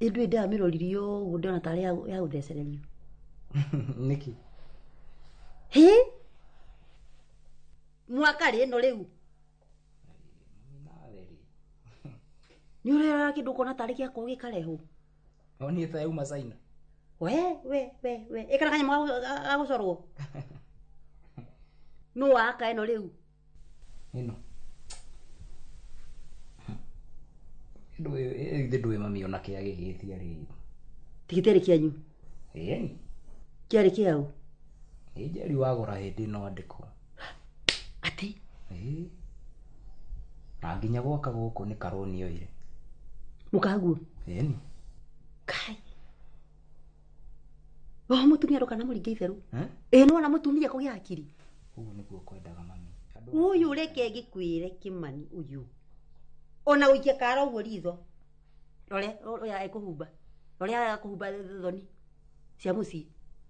Speaker 28: ĩndũ ndĩramĩroririe ũguo ndĩrona tarĩ ya gũthecererio.
Speaker 11: Nĩkĩ?
Speaker 28: Hĩ? Mwaka rĩ ĩno rĩu? Nĩ ũrerora kĩndũ ũkona tarĩ gĩakorwo gĩkarehwo?
Speaker 11: O niĩ ta yauma China.
Speaker 28: We we we we ĩkara kanyamũ ga gũcorwo. Nũ waka ĩno rĩu?
Speaker 11: Ĩno. Ithe ndũĩ mami ona kĩa gĩgĩtia rĩ.
Speaker 28: Ti gĩtiarĩ kĩanyu?
Speaker 11: Ĩni.
Speaker 28: Kĩarĩ kĩaũ?
Speaker 11: Ĩ Njeri wagũra hĩndĩ ĩno andĩkwo.
Speaker 28: Atĩ?
Speaker 11: Ĩ. Na nginya gwaka gũkũ nĩ karũni oire.
Speaker 28: Mũkaguo?
Speaker 11: Ĩni.
Speaker 28: Kai. O mũtumia ndũkanamũringe itherũ. Ĩ nĩwona mũtumia kũgĩa hakiri?
Speaker 11: Ũguo nĩguo kwendaga mami.
Speaker 28: Ũyũ reke ngĩkwĩre Kĩmani ũyũ. Ona ũikie kara ũguo ritho. Rore ũrĩa ekũhumba. Rore akũhumba thoni cia mũciĩ.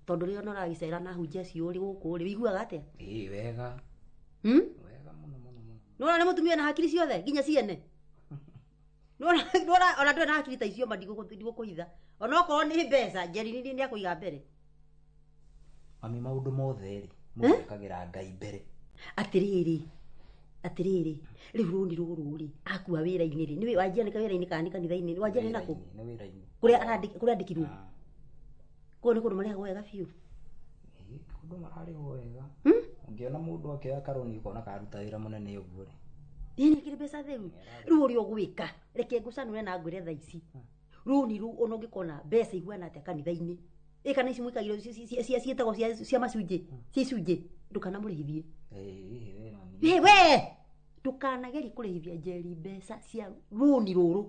Speaker 28: Tondũ rĩrĩa ona ũragĩcera na hunjia acio ũrĩ gũkũ rĩ ũiguaga atĩa?
Speaker 11: Ĩ wega. Wega mũno mũno mũno.
Speaker 28: Nĩwona nĩ mũtumia na hakiri ciothe nginya ciene. Nĩwona ona ndũrĩ na hakiri ta icio ma ndigũkũhitha. Ona okorwo nĩ mbeca Njeri nĩ akũiga mbere.
Speaker 11: Mami maũndũ mothe rĩ mũndũ ekagĩra Ngai mbere.
Speaker 28: Atĩrĩrĩ atĩrĩrĩ rĩu rũni rũrũ rĩ akua wĩra-inĩ rĩ nĩ wanjia nĩ wĩra-inĩ kana nĩ kanitha-inĩ wanjia nĩ nakũ?
Speaker 11: Nĩ wĩra-inĩ.
Speaker 28: Kũrĩa andĩkirwo? Kũu nĩ kũndũ marĩhagwo wega biũ.
Speaker 11: Kũndũ mararĩhwo wega. Ũngĩona mũndũ akĩoya karũni ũkona karuta wĩra mũnene ũguo rĩ.
Speaker 28: Ĩĩ nĩ mbeca theru. Rĩu ũrĩa ũgwĩka reke ngũcanũre na ngwĩre thaa ici. Rũni rũu ona ũngĩkona mbeca ihuana atĩa kanitha-inĩ. Ĩ kana ici mwĩkagĩrwo ciĩtagwo cia macunjĩ, cia icunjĩ, ndũkanamũrĩhithie. Ĩ we ndũkanagerie kũrĩhithia Njeri mbeca cia rũni rũrũ.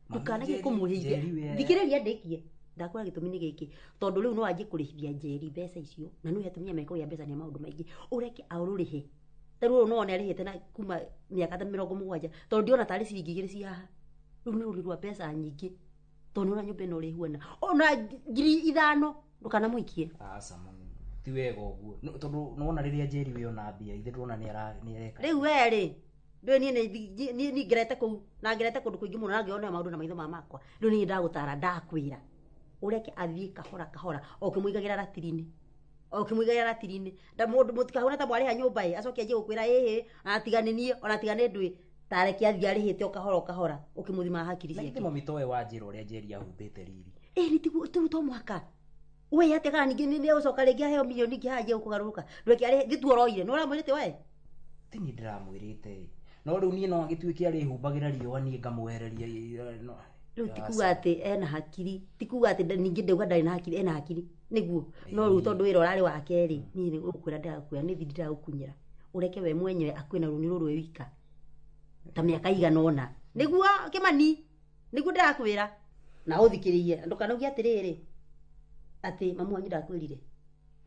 Speaker 28: Ndũkanagerie kũmũrĩhithia. Thikĩrĩria ndĩkie. Ndakwĩra gĩtũmi nĩ gĩkĩ tondũ rĩu no anjie kũrĩhithia Njeri mbeca icio na nĩ atumia mekũgĩa mbeca nĩ maũndũ maingĩ ũreke aũrũrĩhe. Ta rĩu no one arĩhĩte na kuma mĩaka ta 70 tondũ ndiona tarĩ ciringi 2 ci haha. Rĩu nĩ rũni rwa mbeca nyingĩ tondũ nĩũrona nyũmba ĩno ũrĩa ĩhuana ona 5,000 ndũkanamũikie.
Speaker 11: Aca mami ti wega ũguo tondũ nĩwona rĩrĩa Njeri we ona mbia ithe ndĩrona nĩareka.
Speaker 28: Rĩu we rĩ ndũĩ niĩ nĩ ngerete kũu na ngerete kũndũ kũingĩ mũno na ngĩona maũndũ na maitho makwa. Rĩu niĩ ndagũtara ndakwĩra ũreke athiĩ kahora kahora o ũkĩmũigagĩra ratiri-inĩ o ũkĩmũigagĩra ratiri-inĩ mũndũ mũtikahũne ta mwarĩha nyũmba ĩ acoke anjie gũkwĩra ĩhĩ ona tiga nĩ niĩ ona tiga nĩ ndũĩ tareke athiĩ arĩhĩte o kahora o kahora ũkĩmũthimaga hakiri
Speaker 11: Na
Speaker 28: ciake.
Speaker 11: githĩ mami towe wanjĩra ũrĩa Njeri ahumbĩte riri.
Speaker 28: Ĩ nĩ tiguo rĩu to mũhaka we atĩa kana ningĩ nĩ egũcoka rĩngĩ aheo mirioni ingĩ haha anjie gũkũgarũrũka ndũreke arĩhe gĩtuo ũroire nĩ ũramwĩrĩte we?
Speaker 11: Ti niĩ ndĩramwĩrĩte no rĩu niĩ no agĩtuĩke arĩhumbagĩra riũa niĩ ngamwehereria.
Speaker 28: Rĩu ti kuga atĩ ena hakiri ti kuga atĩ ningĩ ndauga ndarĩ na hakiri ena hakiri nĩguo no rĩu tondũ wĩra ũrarĩ wa kerĩ niĩ nĩ gũkwĩra ndĩrakwĩra nĩ thiri ndĩragũkunyĩra ũreke we mwenyewe akue na rũni rũrũ wĩ wika ta mĩaka igana ũna nĩguo Kĩmani nĩguo ndĩrakwĩra na ũthikĩrĩrie ndũkanauge atĩrĩrĩ atĩ mamu wanyu ndakwĩrire.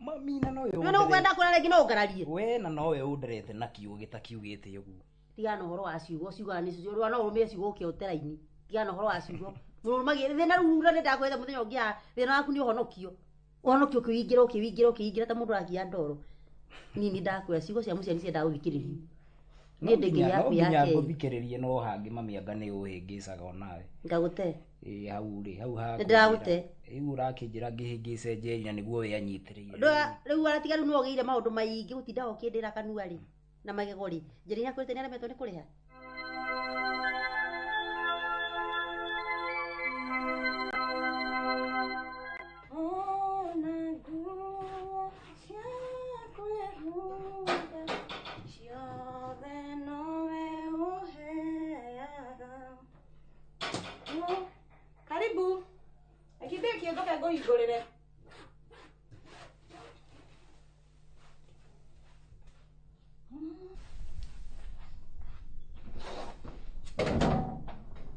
Speaker 11: Mami na nowe
Speaker 28: Rĩu nĩ ũkwenda kwĩra rĩngĩ no ũngararie.
Speaker 11: We na nowe ũnderete na kiugo gĩtakiugĩte ũguo.
Speaker 28: Tigana ũhoro wa ciugo ciugaga nĩ cio no ũrũmie ciugo ũkĩotera-inĩ. Tigana ũhoro wa ciugo mũrũmagie thĩna rĩu na nĩndakwĩra mũthenya ũngĩ haha thĩna waku nĩ ũhonokio ũhonokio ũkĩwĩingĩra ũkĩwĩingĩra ũkĩwĩingĩra ta mũndũ ũrakia ndoro. Niĩ nĩ ndakwĩra ciugo cia mũciari ciendaga gũthikĩrĩrio. Niĩ ndĩngĩ
Speaker 11: No
Speaker 28: yaku
Speaker 11: nginya
Speaker 28: ya kerĩ.
Speaker 11: ngũthikĩrĩrie no hangĩ mami anga nĩ ũhĩngĩcaga onawe.
Speaker 28: Ngagũte.
Speaker 11: Ĩ hau rĩ hau ha.
Speaker 28: Nĩ ndĩragũte.
Speaker 11: Rĩu ũrakĩnjĩra ngĩhĩngĩce Njeri na nĩguo we anyitĩrĩire.
Speaker 28: Rĩu aratiga rĩu nĩwogĩire maũndũ maingĩ gũtinda ũkĩndĩra kanua rĩ na magego rĩ Njeri nĩakwĩrĩte nĩaremetwo nĩ kũrĩha.
Speaker 6: Ona nguo cia kwĩhumba ciothe nowe ũheaga.
Speaker 7: Karibu. Akindĩkie njoke ngũhingũrĩre.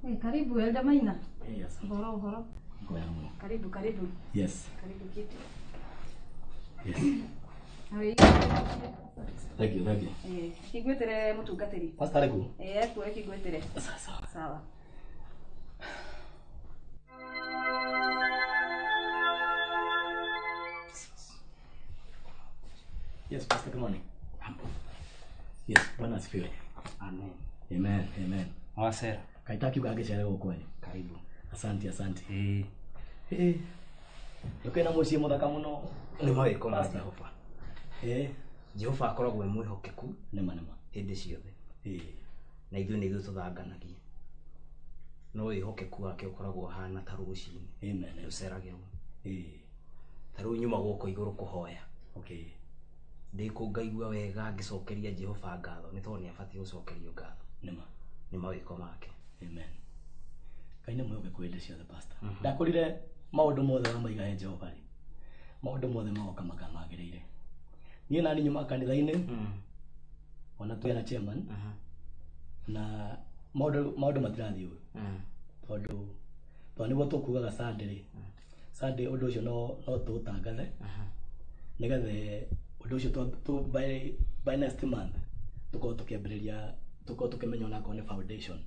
Speaker 7: Hey, karibu Elda Maina.
Speaker 2: Yes.
Speaker 7: Ũhoro ũhoro. Karibu karibu.
Speaker 2: Yes.
Speaker 7: Karibu kiti.
Speaker 2: Yes.
Speaker 7: Oi.
Speaker 2: Thank you, thank you.
Speaker 7: Eh, kingwĩtĩre mũtungatĩri.
Speaker 2: Pastor arĩ
Speaker 7: Eh, ekuo kingwĩtĩre.
Speaker 2: Sawa.
Speaker 7: Sawa.
Speaker 2: Yes, Pastor, good morning. Yes, Bwana asifiwe.
Speaker 11: Amen.
Speaker 2: Amen, amen.
Speaker 11: Awasera.
Speaker 2: Kaitaki ugagĩcere gũkũ anyu.
Speaker 11: Karibu.
Speaker 2: Asante, asante. Eh. Eh. Nĩkwĩna mũciĩ mũthaka mũno.
Speaker 11: Nĩ mawĩko ma
Speaker 2: Pastor.
Speaker 11: Jehova.
Speaker 2: Eh.
Speaker 11: Jehova akoragwo e mwĩhokeku
Speaker 2: Nĩma nĩma.
Speaker 11: hĩndĩ ciothe.
Speaker 2: Eh.
Speaker 11: Na ithuĩ nĩ ithuĩ tũthanganagia. No wĩhokeku wake ũkoragwo ũhana ta rũcinĩ.
Speaker 2: Amen.
Speaker 11: Ndũceragĩrwo.
Speaker 2: Eh.
Speaker 11: Ta rĩu nyuma gũkũ igũrũ kũhoya.
Speaker 2: Okay.
Speaker 11: Ndĩ kũ ngaigua wega ngĩcokeria Jehova ngatho nĩ tondũ nĩ abatiĩ gũcokerio ngatho.
Speaker 2: Nĩma.
Speaker 11: Nĩ mawĩko make.
Speaker 2: Amen. Ngai nĩ mwĩhokeku hĩndĩ ciothe pastor. Ndakorire maũndũ mothe wamaiga he Jehova rĩ. Maũndũ mothe magoka makamagĩrĩire. Niĩ nani nyuma kanitha-inĩ ona twĩ na chairman na maũndũ matirathiĩ ũru tondũ nĩguo tũkugaga Sunday rĩ Sunday ũndũ ũcio no tũũtangathe nĩgetha ũndũ ũcio by next month tũkorwo tũkĩambĩrĩria tũkorwo tũkĩmenya onakorwo nĩ foundation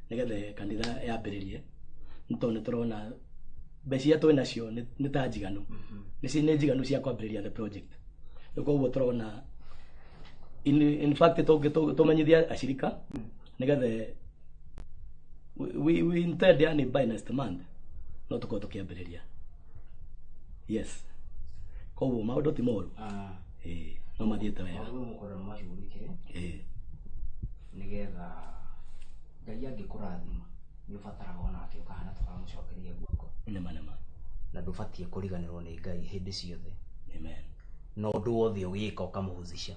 Speaker 2: nĩgetha kanitha yambĩrĩrie nĩ tondũ nĩ tũrona mbeca iria twĩ nacio nĩ ta njiganu nĩ njiganu cia kwambĩrĩria the project. Rĩu koguo tũrona in fact tũmenyithia acirika nĩgetha we intend yani by next month no tũkorwo tũkĩambĩrĩria. Yes. Koguo maũndũ ti moru. Eh, no mathiĩte wega.
Speaker 11: Maũndũ mũkorwo macugurikire.
Speaker 2: Eh.
Speaker 11: Nĩgetha Ngai angĩkũrathima nĩ ũbataraga onake ũkahana tũkamũcokeria guoko.
Speaker 2: Nĩma nĩma.
Speaker 11: Na ndũbatiĩ kũriganĩrwo nĩ Ngai hĩndĩ ciothe.
Speaker 2: Amen.
Speaker 11: Na ũndũ wothe ũgĩka ũkamũhusisha.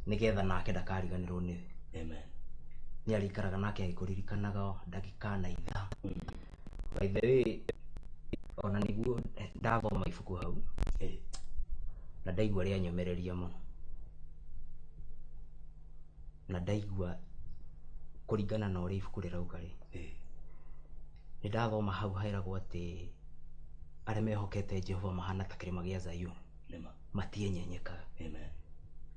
Speaker 11: Nĩgetha nake ndakariganĩrwo nĩwe.
Speaker 2: Amen.
Speaker 11: Nĩ arĩikaraga nake agĩkũririkanaga ndagĩka na ithaa. By the way, ona nĩguo ndathoma ibuku hau na ndaigua rĩanyomereria mũno, na ndaigua kũringana na ũrĩa ibuku rĩrauga rĩ, nĩ ndathoma hau heragwo atĩ arĩa mehokete Jehova mahana ta kĩrĩma gĩa Zayuni, matienyenyekaga.
Speaker 2: Amen.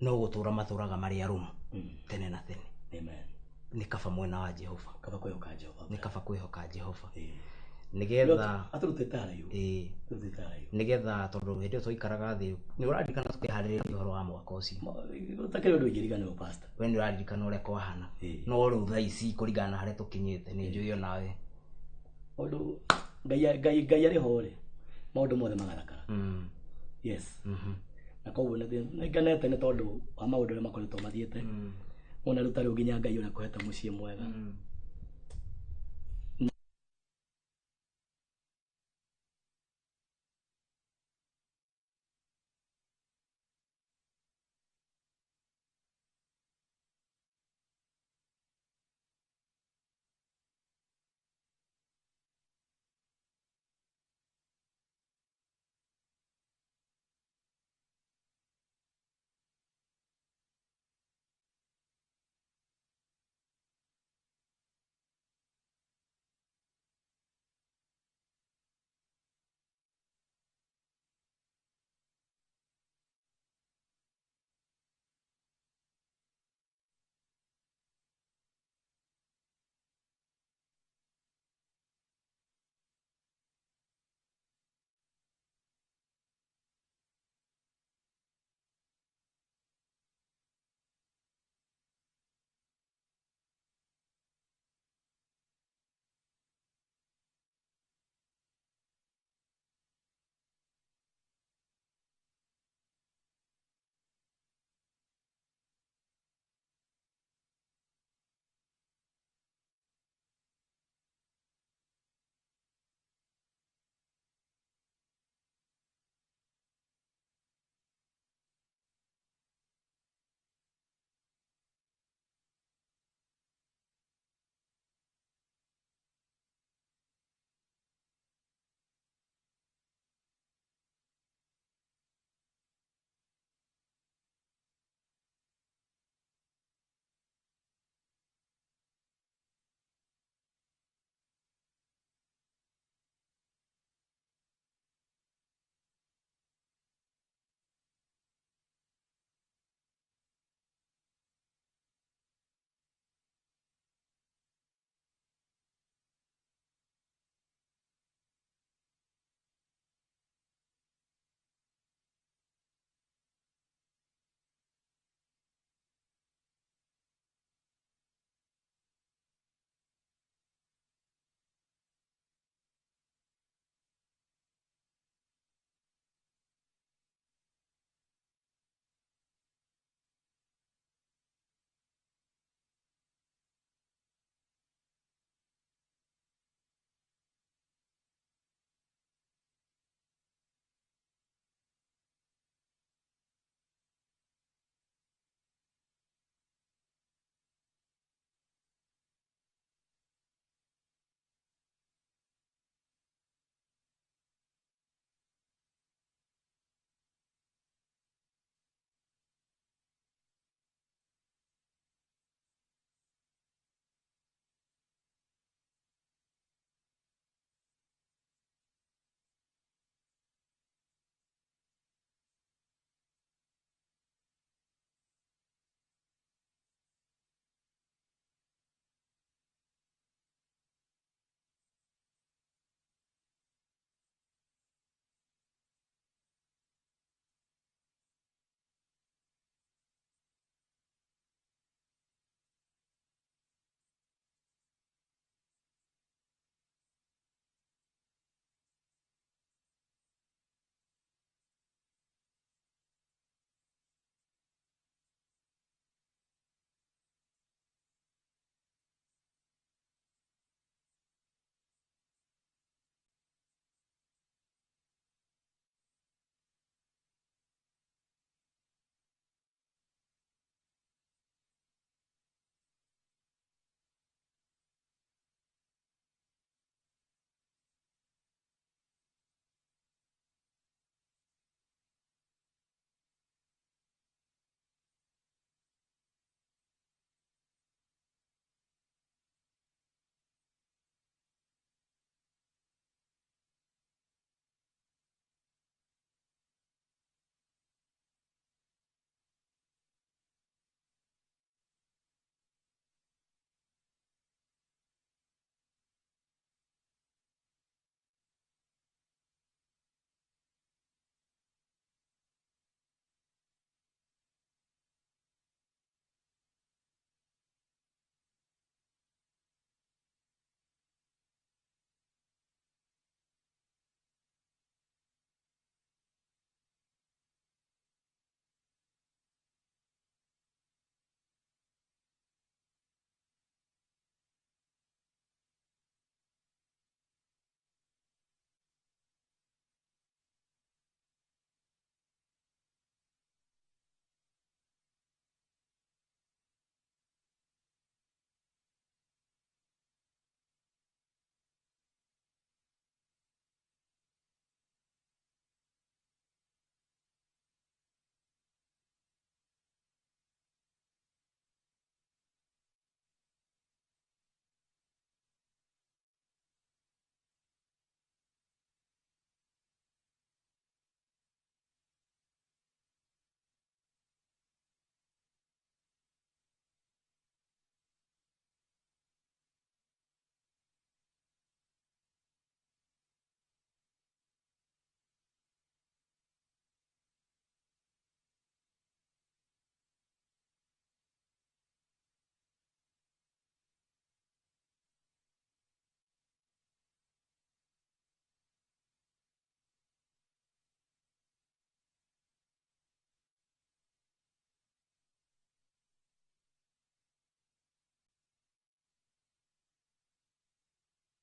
Speaker 11: No gũtũra matũraga marĩ arũmu tene na tene.
Speaker 2: Amen.
Speaker 11: Nĩ kaba mwena wa Jehova,
Speaker 2: kaba kwĩhoka Jehova,
Speaker 11: nĩ kaba kwĩhoka Jehova nĩgetha
Speaker 2: atũrutĩte haraihu.
Speaker 11: Ĩĩ,
Speaker 2: atũrutĩte haraihu,
Speaker 11: nĩgetha tondũ hĩndĩ ĩyo twaikaraga thĩ nĩ ũraririkana tũkĩharĩrĩria ũhoro wa mwaka ũcio,
Speaker 2: ũtakĩrĩ ũndũ ingĩriganĩrwo, pastor.
Speaker 11: We nĩ ũraririkana ũrĩa kwahana, no rĩu thaa ici kũringana na harĩa tũkinyĩte nĩ njũĩ onawe
Speaker 2: maũndũ Ngai Ngai Ngai arĩ ho rĩ, maũndũ mothe magathakara. Yes. Na koguo nĩ ngenete nĩ tondũ wa maũndũ ũrĩa makoretwo mathiĩte. Ona rĩu ta rĩu nginya Ngai ũrĩa kũhete mũciĩ mwega.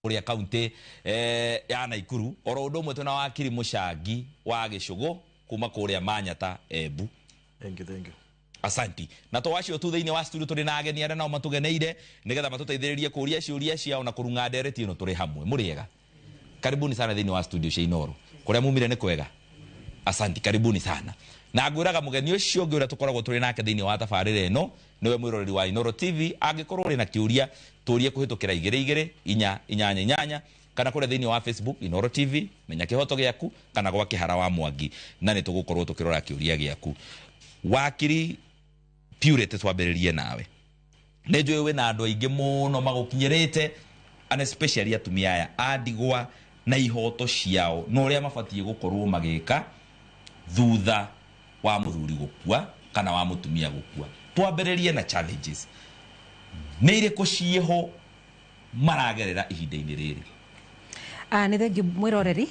Speaker 8: kũrĩa kaunti ya Naikuru oro ũndũ ũmwe twĩna wakiri Mũcangi wa Gĩcũgũ kuma kũrĩa Manyata Embu.
Speaker 10: Thank you, thank you.
Speaker 8: Asanti. Na to wacio tu thĩinĩ wa studio tũrĩ na ageni arĩa nao matũgeneire nĩgetha matũteithĩrĩrie kũria ciũria ciao na kũrung'a ndereti ĩno tũrĩ hamwe. Mũrĩega. Karibuni sana thĩinĩ wa studio cia Inooro. Kũrĩa mumire nĩ kwega. Asanti, karibuni sana. Na ngwĩraga mũgeni ũcio ũngĩ ũrĩa tũkoragwo tũrĩ nake thĩinĩ wa tabarĩra ĩno nĩwe mwĩroreri wa Inooro TV. Angĩkorwo ũrĩ na kĩũria tũrie kũhĩtũkĩra 2 2 4 8 8 kana kũrĩa thĩinĩ wa Facebook Inooro TV, menya kĩhoto gĩaku, kana gwa Kĩhara wa Mwangi, na nĩ tũgũkorwo tũkĩrora kĩũria gĩaku. Wakiri Purity, twambĩrĩrie nawe. Nĩ njũĩ wĩna andũ aingĩ mũno magũkinyĩrĩte, and especially atumia aya a ndigwa na ihoto ciao na ũrĩa mabatiĩ gũkorwo magĩka thutha wa mũthuri gũkua kana wa mũtumia gũkua. Twambĩrĩrie na challenges nĩ irĩkũ ciĩho maragerera ihinda-inĩ rĩrĩ?
Speaker 22: Nĩ thengiũ mwĩroreri.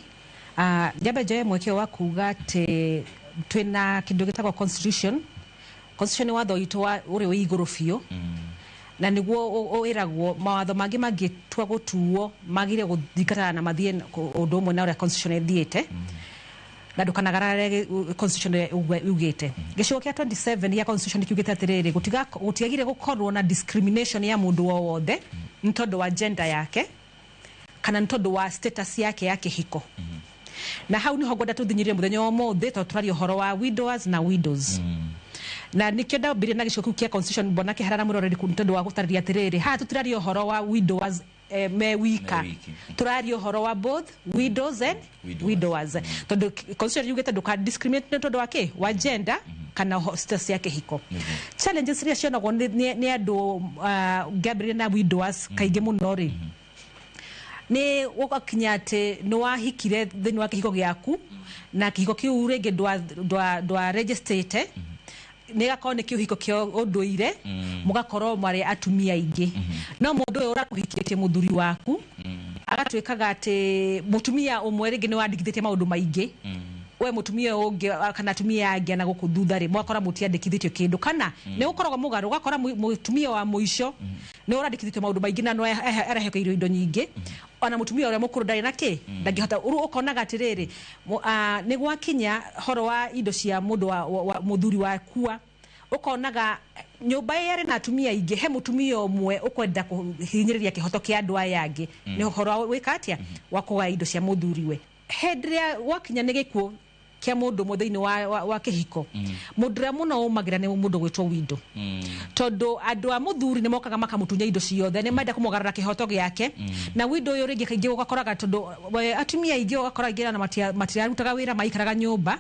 Speaker 22: Njambe njoe mweke wa kuga atĩ twĩna kĩndũ gĩtagwo constitution. Constitution nĩ watho witũ wa ũrĩa wĩ igũrũ biũ, na nĩguo wĩragwo mawatho mangĩ mangĩtua gũtuo magire gũthingatana na mathiĩ ũndũ ũmwe na ũrĩa constitution ĩthiĩte, na ndũkanagararare constitution ũrĩa yugĩte. Gĩcigo kĩa 27 gĩa constitution kiugĩte atĩrĩrĩ, gũtiagire gũkorwo na discrimination ya mũndũ o wothe nĩ tondũ wa gender yake kana nĩ tondũ wa status yake ya kĩhiko. Na hau niho ngwenda tũthinyĩrie mũthenya wa ũmũthĩ, tondũ tũraria ũhoro wa widowers na widows, na nikĩo ndambirie na gĩcigo kĩu kĩa constitution mbona kĩhara na mũroreri nĩ tondũ wa gũtarĩria atĩrĩrĩ, haha tũtiraria ũhoro wa widowers me wika, tũraria ũhoro wa both widows and widowers, tondũ constitution yugĩte ndũka discriminate nĩ tondũ wa kĩ wa gender kana status ya kĩhiko. Challenges iria cionagwo nĩ andũ, ngĩambĩrĩria na widowers, kaingĩ mũno rĩ, nĩ gũgakinya atĩ nĩ wahikire thĩinĩ wa kĩhiko gĩaku, na kĩhiko kĩu rĩngĩ ndwa registrĩte, nĩ gakorwo nĩ kĩhiko kĩa ũndũire, mũgakorwo marĩ atumia aingĩ, no mũndũ ũyũ ũrakũhikĩtie mũthuri waku agatuĩkaga atĩ mũtumia ũmwe rĩngĩ nĩ wandĩkithĩtie maũndũ maingĩ, we mũtumia ũyũ ũngĩ kana atumia angĩ na gũkũ thutha rĩ, mwakora mũtiandĩkithĩtio kĩndũ, kana nĩ gũkoragwo mũgarũ, ũgakora mũtumia wa mũico nĩ ũrandĩkithĩtio maũndũ maingĩ na no arehekeirwo indo nyingĩ, ona mũtumia ũrĩa mũkũrũ ndarĩ na kĩ, ndangĩhota. Rĩu ũkonaga atĩrĩrĩ, nĩ gwakinya horo wa indo cia mũndũ wa mũthuri wakua, ũkonaga nyũmba ĩrĩ na atumia aingĩ, he mũtumia ũmwe ũkwenda kũhinyĩrĩria kĩhoto kĩa andũ aya angĩ nĩ ũhoro wa gwĩka atĩa wa kũgaya indo cia mũthuriwe. Hĩndĩ ĩrĩa gwakinya nĩ gĩkuũ kĩa mũndũ ũmwe thĩinĩ wa kĩhiko, mũndũ ũrĩa mũno ũmagĩra nĩ mũndũ gwĩtwo widow, tondũ andũ a mũthuri nĩ mokaga makamũtunya indo ciothe, nĩ menda kũmũgarũra kĩhoto gĩake. Na widow ũyũ rĩngĩ kaingĩ ũgakoraga, tondũ atumia aingĩ ũgakora aingĩ ona matirarutaga wĩra, maikaraga nyũmba,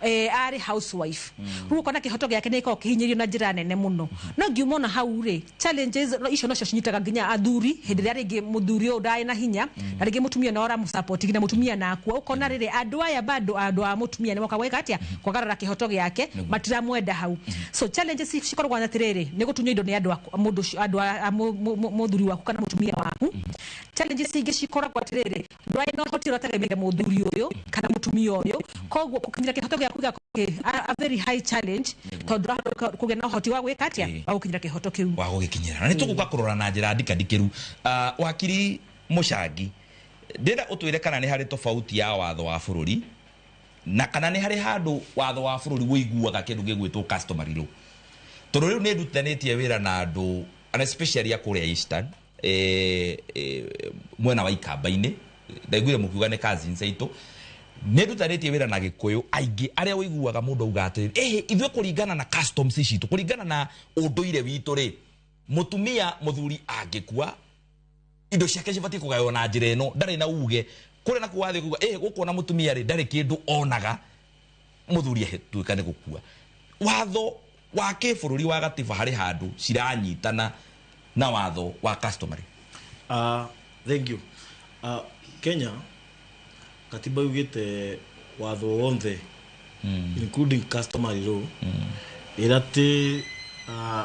Speaker 22: arĩ housewife. Rĩu ũkona kĩhoto gĩake nĩ gĩkoragwo kĩhinyĩrĩrio na njĩra nene mũno. No ngiuma ona hau rĩ, challenges icio nocio cinyitaga nginya athuri hĩndĩ ĩrĩa rĩngĩ mũthuri ũyũ ndarĩ na hinya na rĩngĩ mũtumia no ũramũsupport nginya mũtumia nakua. Ũkona rĩrĩ andũ aya bado andũ a mũtumia nĩ moka gwĩka atĩa kwagarara kĩhoto gĩake, matiramwenda hau. So challenges cikoragwo na atĩrĩrĩ, nĩ gũtunywo indo nĩ andũ a mũndũ ũcio, andũ a mũthuri waku kana mũtumia waku. Challenges ingĩ cikoragwo atĩrĩrĩ, ndwarĩ na ũhoti ũrĩa ũtegemeire mũthuri ũyũ kana mũtumia ũyũ, koguo gũkinyĩra kĩhoto gĩaku gĩgakorwo kĩ a very high challenge, tondũ ndũrahota kũgĩa na ũhoti wa gwĩka atĩa wa gũkinyĩra kĩhoto kĩu.
Speaker 8: Wa gũgĩkinyĩra, na nĩ tũgũka kũrora na njĩra ndikandikĩru. Wakiri Mũcangi, ndĩrenda ũtwĩre kana nĩ harĩ tofauti ya watho wa bũrũri na kana nĩ harĩ handũ watho wa bũrũri wĩiguaga kĩndũ gĩgwĩtwo customary law, tondũ rĩu nĩ ndutithanĩtie wĩra na andũ and especially a kũrĩa Eastern, mwena wa Ikamba-inĩ, ndaiguire mũkiuga nĩ cousins aitũ. Nĩ ndutanĩtie wĩra na Gĩkũyũ aingĩ arĩa ũiguaga mũndũ auga atĩrĩrĩ, ĩhĩ, ithuĩ kũringana na customs citũ, kũringana na ũndũire witũ rĩ, mũtumia mũthuri angĩkua indo ciake cibatiĩ kũgaywo na njĩra ĩno, ndarĩ na uge kũrĩa na kuo wathiĩ kuga ĩhĩ gũkũ ona mũtumia rĩ ndarĩ kĩndũ onaga mũthuri ahĩtuĩka nĩ gũkua. Watho wa kĩbũrũri wa gatiba harĩ handũ ciranyitana na watho wa customary?
Speaker 10: Thank you. Kenya katiba yugite watho wonthe, including customary law, ĩrĩa ti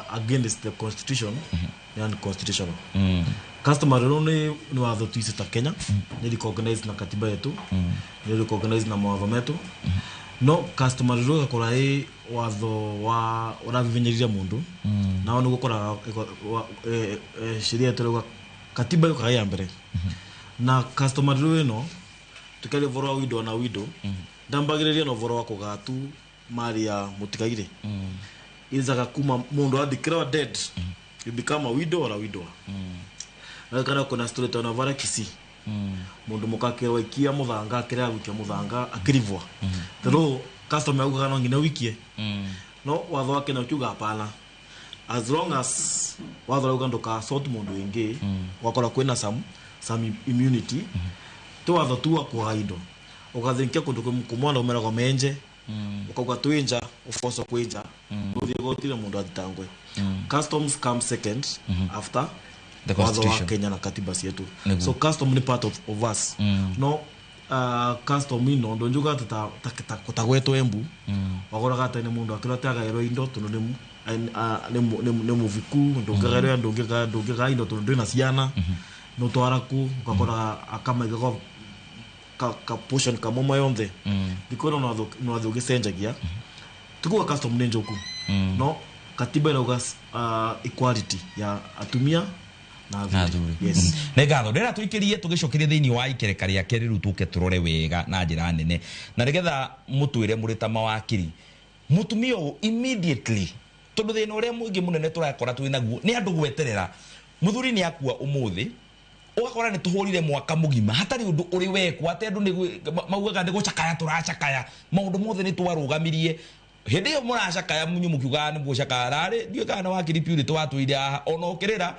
Speaker 10: against the constitution, ni unconstitutional. Customary law nĩ watho tuici ta Kenya nĩ recognized na katiba yetu, nĩ recognized na mawatho metu, no customary law ĩgakora ĩ watho wa ũravivinyĩrĩria mũndũ, nao nĩ gũkoraga sheria yetu ĩrauga Katiba yukaga ya mbere na customary law ĩno tukaria ũhoro wa widow na widow ndambagĩrĩria na ũhoro wa kũgaa tu mali ya mũtigaire. Inzaga kuma mundu adeclare dead, you become a widow or a widower. Na kana kuna story tona vara Kisii, mundu mukakirwa ikia muthanga akiria gwikia muthanga akirivwa. The law custom yaugaga no nginya wikie, no watho wa Kenya ukiuga hapana, as long as watho rauga nduka sort mundu wingi wakora kwina some immunity tu watho tu wa kuga indo ukathinkia kundu kumwana umeragwo menje ukauga twinja ufoso kwinja uthie gotire mundu athitangwe. Customs come second after
Speaker 8: the
Speaker 10: watho wa
Speaker 8: constitution.
Speaker 10: Kenya na katiba cietu.
Speaker 8: Nĩguo.
Speaker 10: So custom ni part of us. No custom ino ndonjuga ati ta gwetwo Embu wakoraga ati ni mundu akirwo ati agaĩrwo indo tondu ni muviku ndũngĩgaĩrwo ndũngĩgaa indo tondu ndwĩna ciana nũtwara ku ũgakora akamaiga ka portion kamwe yonthe. Thikũ ĩno no watho ũgĩcenjagia tikuga custom nĩ njũku, no katiba ĩrauga equality ya atumia na
Speaker 8: na
Speaker 10: athuri.
Speaker 8: Athuri.
Speaker 10: Yes.
Speaker 8: Nĩ ngatho ndĩrera tũikĩrie tũgĩcokerie thĩinĩ wa ikereka rĩake rĩu tũke tũrore wega na njĩra nene na nĩgetha mũtwĩre mũrĩ ta mawakiri mũtumia ũyũ immediately, tondũ thĩna ũrĩa mũingĩ mũnene tũrakora twĩ naguo nĩ andũ gweterera mũthuri nĩ akua ũmũthĩ, ũgakora nĩ tũhũrire mwaka mũgima hatarĩ ũndũ ũrĩ wekwo, atĩ andũ maugaga nĩ gũcakaya tũracakaya, maũndũ mothe nĩ twarũgamirie. Hĩndĩ ĩyo mũracakaya munyu mũkiugaga nĩ mũgũcakaya rarĩ ndiũĩ kana nĩ wakiri Purity watũire haha ona ũkĩrĩra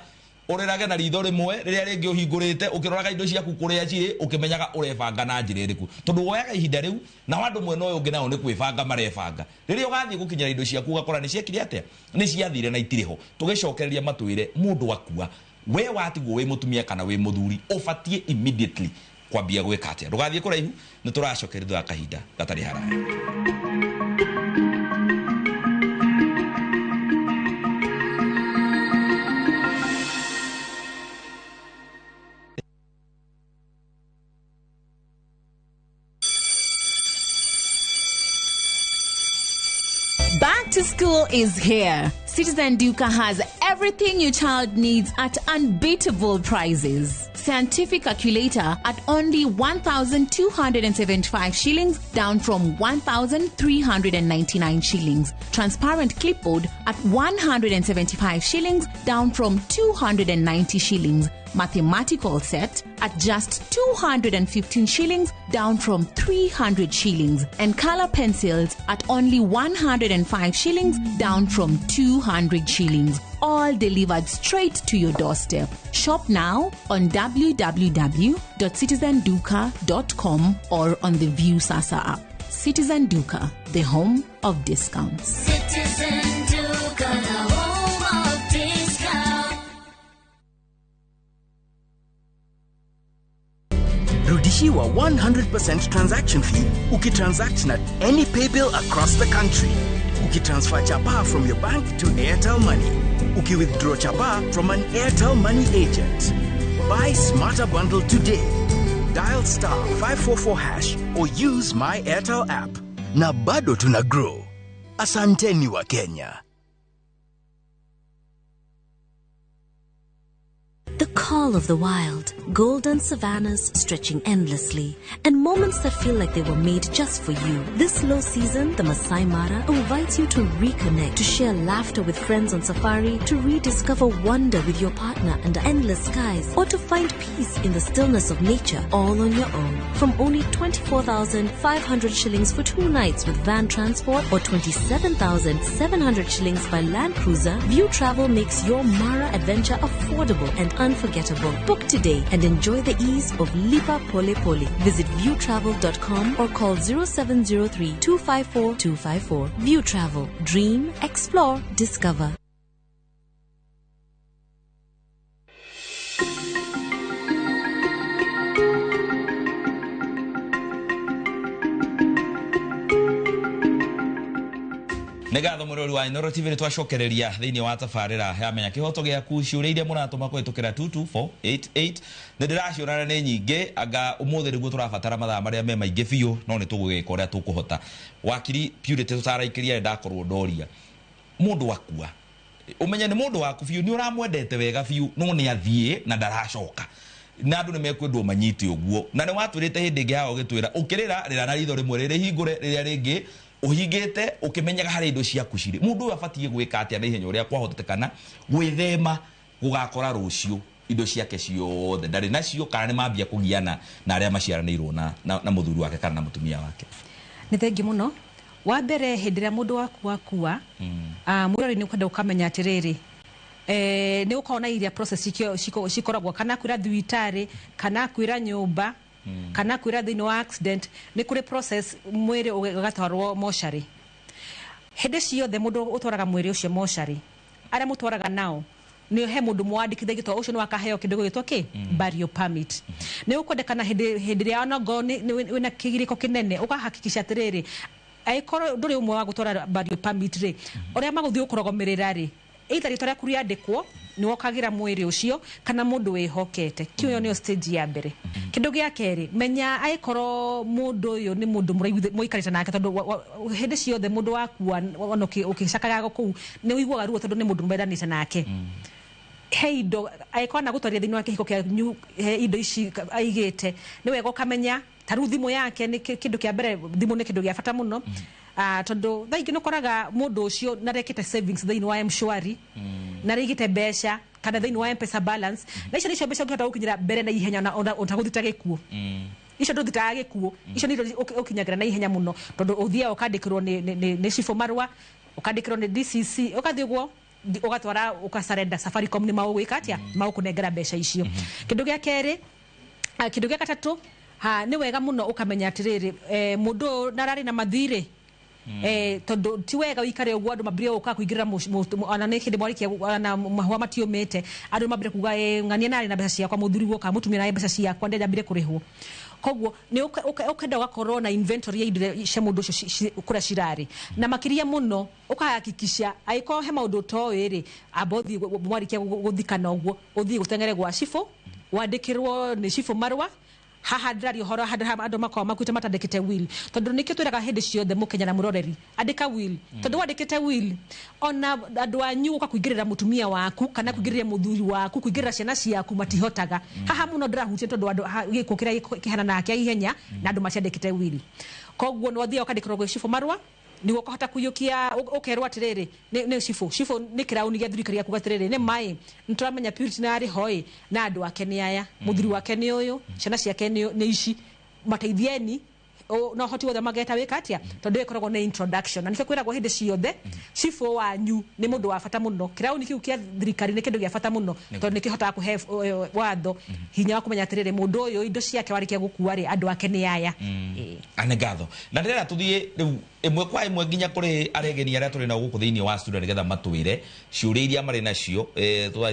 Speaker 8: ũrĩrage na ritho rĩmwe rĩrĩa rĩngĩ ũhingũrĩte ũkĩroraga indo ciaku kũrĩa cirĩ ũkĩmenyaga ũrebanga na njĩra ĩrĩkũ, tondũ woyaga ihinda rĩu na andũ mwena ũyũ ũngĩ nao nĩ kwĩbanga marebanga. Rĩrĩa ũgathiĩ gũkinyĩra indo ciaku ũgakora nĩ ciekire atĩa, nĩ ciathire na itirĩ ho. Tũgĩcokereria matwĩre mũndũ akua we watigwo wĩ mũtumia kana wĩ mũthuri ũbatiĩ immediately kwambia gwĩka atĩa. Ndũgathiĩ kũraihu, nĩ tũracokeria thutha wa kahinda gatarĩ haraya.
Speaker 22: Back to school is here. Citizen Duka has everything your child needs at unbeatable prices. Scientific calculator at only 1,275 shillings, down from 1,399 shillings. Transparent clipboard at 175 shillings, down from 290 shillings. Mathematical set at just 215 shillings, down from 300 shillings. And color pencils at only 105 shillings, down from 200 shillings. All delivered straight to your doorstep. Shop now on www.citizenduka.com or on the View Sasa app. Citizen Duka, the home of discounts.
Speaker 3: Citizen Duka, the home of discount.
Speaker 12: Rudishiwa 100% transaction fee ukitransact na any paybill across the country. Ukitransfer chapa from your bank to Airtel Money. Ukiwithdraw chapa from an Airtel Money agent. Buy Smarter Bundle today. Dial star 544 hash or use My Airtel app. Na bado tuna grow. Asanteni wa Kenya.
Speaker 13: The call of the wild, golden savannas stretching endlessly, and moments that feel like they were made just for you. This low season, the Masai Mara invites you to reconnect, to share laughter with friends on safari, to rediscover wonder with your partner under endless skies, or to find peace in the stillness of nature all on your own. From only 24,500 shillings for 2 nights with van transport or 27,700 shillings by Land Cruiser, View Travel makes your Mara adventure affordable and unforgettable. Book today and enjoy the ease of Lipa Pole Pole. Visit viewtravel.com or call 0703 254 254. View Travel. Dream, explore, discover.
Speaker 8: Nĩ ngatho mũrori wa Inooro TV, nĩ twacokereria thĩinĩ wa tabarĩra ya Menya Kĩhoto Gĩaku. Ciũria iria mũratũma kũhĩtũkĩra 22488 nĩ ndĩraciona nĩ nyingĩ, anga ũmũthĩ nĩguo tũrabatara mathaa marĩa me maingĩ biũ, no nĩ tũgũgĩka ũrĩa tũkũhota. Wakiri Purity, tũtaraikĩria nĩ ndakorwo ndoria mũndũ akua Umenye nĩ mũndũ waku biũ, nĩ ũramwendete wega biũ, no nĩ athiĩ na ndaracoka. Na andũ nĩ mekwendwo manyite ũguo. Na nĩ watwĩrĩte hĩndĩ ĩngĩ haha ũgĩtwĩra ũkĩrĩra rĩra na ritho rĩmwe rĩrĩ hingũre rĩrĩa rĩngĩ ũhingĩte ũkĩmenyaga harĩa indo ciaku cirĩ. Mũndũ ũyũ abatiĩ gwĩka atĩa na ihenya ũrĩa kwahotekana gwĩthema gũgakora rũciũ indo ciake ciothe ndarĩ nacio, kana nĩ mambia kũgiana na arĩa maciaranĩirwo na mũthuri wake kana na mũtumia wake.
Speaker 22: Nĩ thengi mũno. Wa mbere hĩndĩ ĩrĩa mũndũ waku wakua, mwĩrori nĩ ũkwenda ũkamenya atĩrĩrĩ, nĩ gũkorwo na iria process cikoragwo, kana kwĩra thibitarĩ, kana kwĩra nyũmba, kana kwĩra thĩinĩ wa accident, nĩ kũrĩ process mwĩrĩ ũgatwarwo mocarĩ. Hĩndĩ ciothe mũndũ ũtwaraga mwĩrĩ ũcio mocarĩ, arĩa mũtwaraga nao nĩ he mũndũ mwandĩkithagia tondũ ũcio nĩ wakaheo kĩndũ gĩgwĩtwo kĩ burial permit. Nĩ ũkwendekana hĩndĩ ĩrĩa onakorwo wĩna kĩgirĩko kĩnene ũkahakikisha atĩrĩrĩ, angĩkorwo ndũrĩ ũmwe wa gũtwara burial permit rĩ, ũrĩa magũthiĩ gũkũrogomerera rĩ, either rĩtwa rĩaku rĩandĩkwo nĩ wokagĩra mwĩrĩ ũcio kana mũndũ wĩhokete. Kĩu ĩyo nĩyo stage ya mbere. Kĩndũ gĩa kerĩ, menya angĩkorwo mũndũ ũyũ nĩ mũndũ mũikarĩte nake, tondũ hĩndĩ ciothe mũndũ wakua ona ũgĩcakaga kũu nĩ ũiguaga ruo tondũ nĩ mũndũ mwendanĩte nake. He indo angĩkorwo anagũtwarire thĩinĩ wa kĩhiko kĩanyu, he indo ici aigĩte, nĩ wega ũkamenya ta rĩu thimũ yake nĩ kĩndũ kĩa mbere. Thimũ nĩ kĩndũ gĩa bata mũno, tondũ thaa ingĩ nĩ ũkoraga mũndũ ũcio narekĩte savings thĩinĩ wa M-Shwari, na arĩigĩte mbeca kana thĩinĩ wa M-Pesa balance, na icio nĩcio mbeca ũngĩhota gũkinyĩra mbere na ihenya ona ũtagũthita gĩkuũ. Icio ndũthitaga gĩkuũ, icio nĩ indo ũkinyagĩra na ihenya mũno, tondũ ũthiaga ũkandĩkĩrwo nĩ cibũ marũa, ũkandĩkĩrwo nĩ DCC, ũgathiĩ ũguo ũgatwara ũkacarenda Safaricom nĩ magũgwĩka atĩa, magũkũnengera mbeca icio. Kĩndũ gĩa kerĩ, kĩndũ gĩa gatatũ, nĩ wega mũno ũkamenya atĩrĩrĩ, mũndũ ũyũ nararĩ na mathirĩ, tondũ ti wega ũikare ũguo andũ mambĩrĩrie gũka kũingĩrĩra ona nĩ hĩndĩ mwarĩkia ona mahũa matiũmĩte, andũ mambĩrĩrie kuga, ng'ania narĩ na mbeca ciakwa, mũthuri guoka mũtumia narĩ mbeca ciakwa ndĩrambire kũrĩhwo. Koguo nĩ ũkenda ũgakorwo na inventory ya indo cia mũndũ ũcio kũrĩa cirarĩ, na makĩria mũno ũkahakikisha angĩkorwo he maũndũ ũtoĩ rĩ, amba ũthiĩ mwarĩkia gũthikana ũguo ũthiĩ gũteng'ere gwa cibũ, wandĩkĩrwo nĩ cibũ marũa. Haha ndĩraria ũhoro handũ ha andũ makoragwo makuĩte matandĩkĩte will, tondũ nĩkĩo twĩraga hĩndĩ ciothe mũkenya na mũroreri, andĩka will, tondũ wandĩkĩte will ona andũ anyu gũka kũingĩrĩra mũtumia waku kana kũingĩrĩra mũthuri waku, kũingĩrĩra ciana ciaku matihotaga. Haha mũno ndĩrahutia tondũ andũ gĩkuũ kĩrĩa kĩhananaga kĩa ihenya na andũ matiandĩkĩte will. Koguo nĩ wathiaga ũkandĩkĩrwo gwĩ cibũ marũa nĩguo ũkahota kũiyũkia, ũkerwo atĩrĩrĩ nĩ cibũ, cibũ nĩ kĩrauni gĩa thirikari gĩa kuga atĩrĩrĩ nĩ maĩ nĩ tũramenya Purity na arĩ ho ĩ, na andũ ake nĩ aya, mũthuri wake nĩ ũyũ, ciana ciake nĩ ici, mateithieni na ũhoti wothe mageta wĩka atĩa, tondũ ĩyo ĩkoragwo nĩ introduction. Na nĩkĩo kwĩragwo hĩndĩ ciothe cibũ wanyu nĩ mũndũ wa bata mũno. Kĩrauni kĩu kĩa thirikari nĩ kĩndũ gĩa bata mũno, tondũ nĩ kĩhotaga kũhe watho hinya wa kũmenya atĩrĩrĩ mũndũ ũyũ indo ciake warĩkia gũkua rĩ, andũ ake nĩ aya.
Speaker 8: Nĩ ngatho na ndĩrenda tũthiĩ rĩu ĩmwe kwa ĩmwe nginya kũrĩ aregeni arĩa tũrĩ nao gũkũ thĩinĩ wa studio nĩgetha matwĩre ciũria iria marĩ nacio.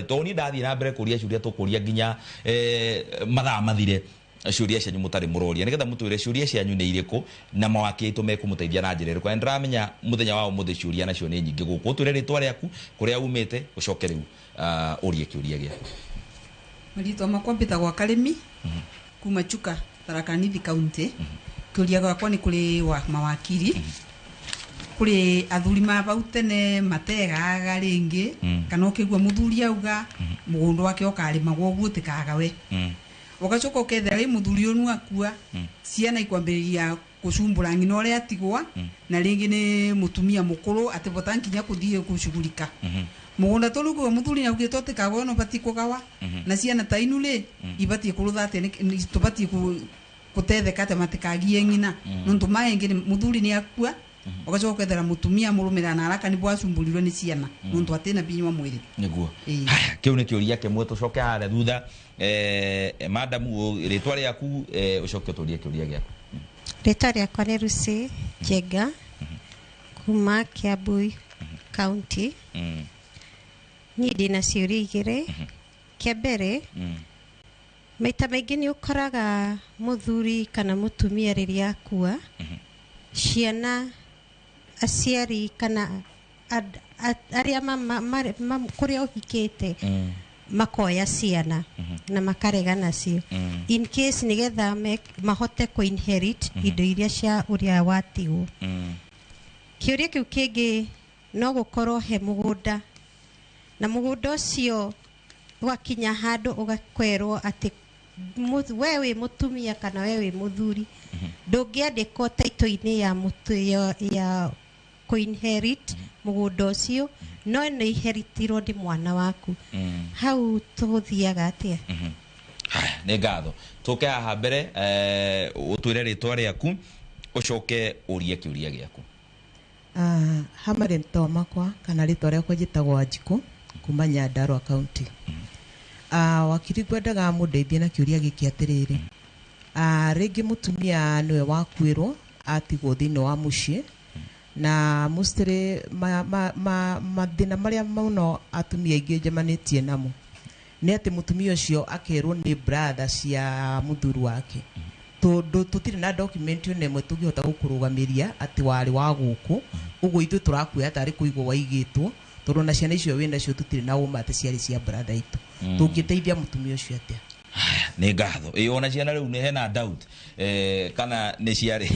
Speaker 8: Tondũ niĩ ndathiĩ na mbere kũria ciũria tũkũria nginya mathaa mathire ciũria cianyu mũtarĩ mũroria, nĩgetha mũtwĩre ciũria cianyu nĩ irĩkũ na mawaki aitũ mekũmũteithia na njĩra ĩrĩkũ. Na nĩndĩramenya mũthenya wa ũmũthĩ ciũria nacio nĩ nyingĩ gũkũ. Ũtwĩre rĩtwa rĩaku, kũrĩa umĩte, ũcoke rĩu ũrie kĩũria gĩaku.
Speaker 15: Marĩtwa makwa mbĩtagwo Karĩmi kuma Chuka, Tharaka Nithi County. Kĩũria gĩakwa nĩ kũrĩ wa mawakiri. Kũrĩ athuri ma bau tene mategaga rĩngĩ, kana ũkĩigua mũthuri auga mũgũnda wake ũkarĩmagwo ũguo ũtĩkaga we, ũgacoka ũkethera rĩ mũthuri ũyũ nĩ akua, ciana ikwambĩrĩria gũcumbũra ng'ina ũrĩa atigwa, na rĩngĩ nĩ mũtumia mũkũrũ atĩbota nginya kũthiĩ gũcugurika mũgũnda tũrĩ ũguo mũthuri nĩaugĩte ũtĩkagwo no ũbatiĩ kũgawa, na ciana ta inu rĩ ibatiĩ kũrũtha atĩa, tũbatiĩ gũtetheka atĩa matikagie ng'ina, nontu maengĩ mũthuri nĩ akua, ũgacoka ũkethera mũtumia mũrũmĩrĩra na haraka nĩguo acumbũrirwe nĩ ciana nontu atĩna binywa mwĩrĩ.
Speaker 8: Nĩguo. Haya, kĩu nĩ kĩũria kĩmwe. Tũcoke harĩa thutha, madam, rĩtwa rĩaku, ũcoke ũtũrie kĩũria gĩaku.
Speaker 16: Rĩtwa rĩakwa nĩ Lucy Njenga kuma Kiambu County. Niĩ ndĩna ciũria igĩrĩ. Kĩa mbere, maita maingĩ nĩ ũkoraga mũthuri kana mũtumia rĩrĩa akua, ciana, aciari kana arĩa kũrĩa ũhikĩte makoya ciana na makarega nacio in case nĩgetha mahote kũ inherit indo iria cia ũrĩa watigwo. Kĩũria kĩu kĩngĩ, no gũkorwo he mũgũnda Na mũgũnda ũcio ũgakinya handũ ũgakwerwo atĩ we wĩ mũtumia kana we wĩ mũthuri, ndũngĩandĩkwo taitũ-inĩ ya ya kũ-inherit mũgũnda ũcio, no nĩ inheritirwo nĩ mwana waku. Hau tũgũthiaga atĩa?
Speaker 8: Haya, nĩ ngatho. Tũke haha mbere, ũtwĩre rĩtwa rĩaku, ũcoke ũrie kĩũria gĩaku.
Speaker 5: Ha marĩtwa makwa kana rĩtwa rĩakwa njĩtagwo Wanjikũ kuma Nyandarua County. Wakiri, ngwendaga mũndeithie na kĩũria gĩkĩ atĩrĩrĩ. Rĩngĩ mũtumia nĩwe wakuĩrwo atigwo thĩinĩ wa mũciĩ, na mostly mathĩna marĩa mũno atumia aingĩ njemanĩtie namo nĩ atĩ mũtumia ũcio akerwo nĩ brother cia mũthuri wake, tondũ tũtirĩ na document ona ĩmwe tũngĩhota gũkũrũgamĩria atĩ warĩ wa gũkũ, ũguo ithuĩ tũrakuoya tarĩ kũigwo waigĩtwo, tondũ ona ciana icio wĩnacio tũtirĩ na ũma atĩ ciarĩ cia brother itũ. Tũngĩteithia mũtumia ũcio atĩa?
Speaker 8: Nĩ ngatho. Ĩ, ona ciana rĩu nĩ hena doubt, kana nĩ ciarĩ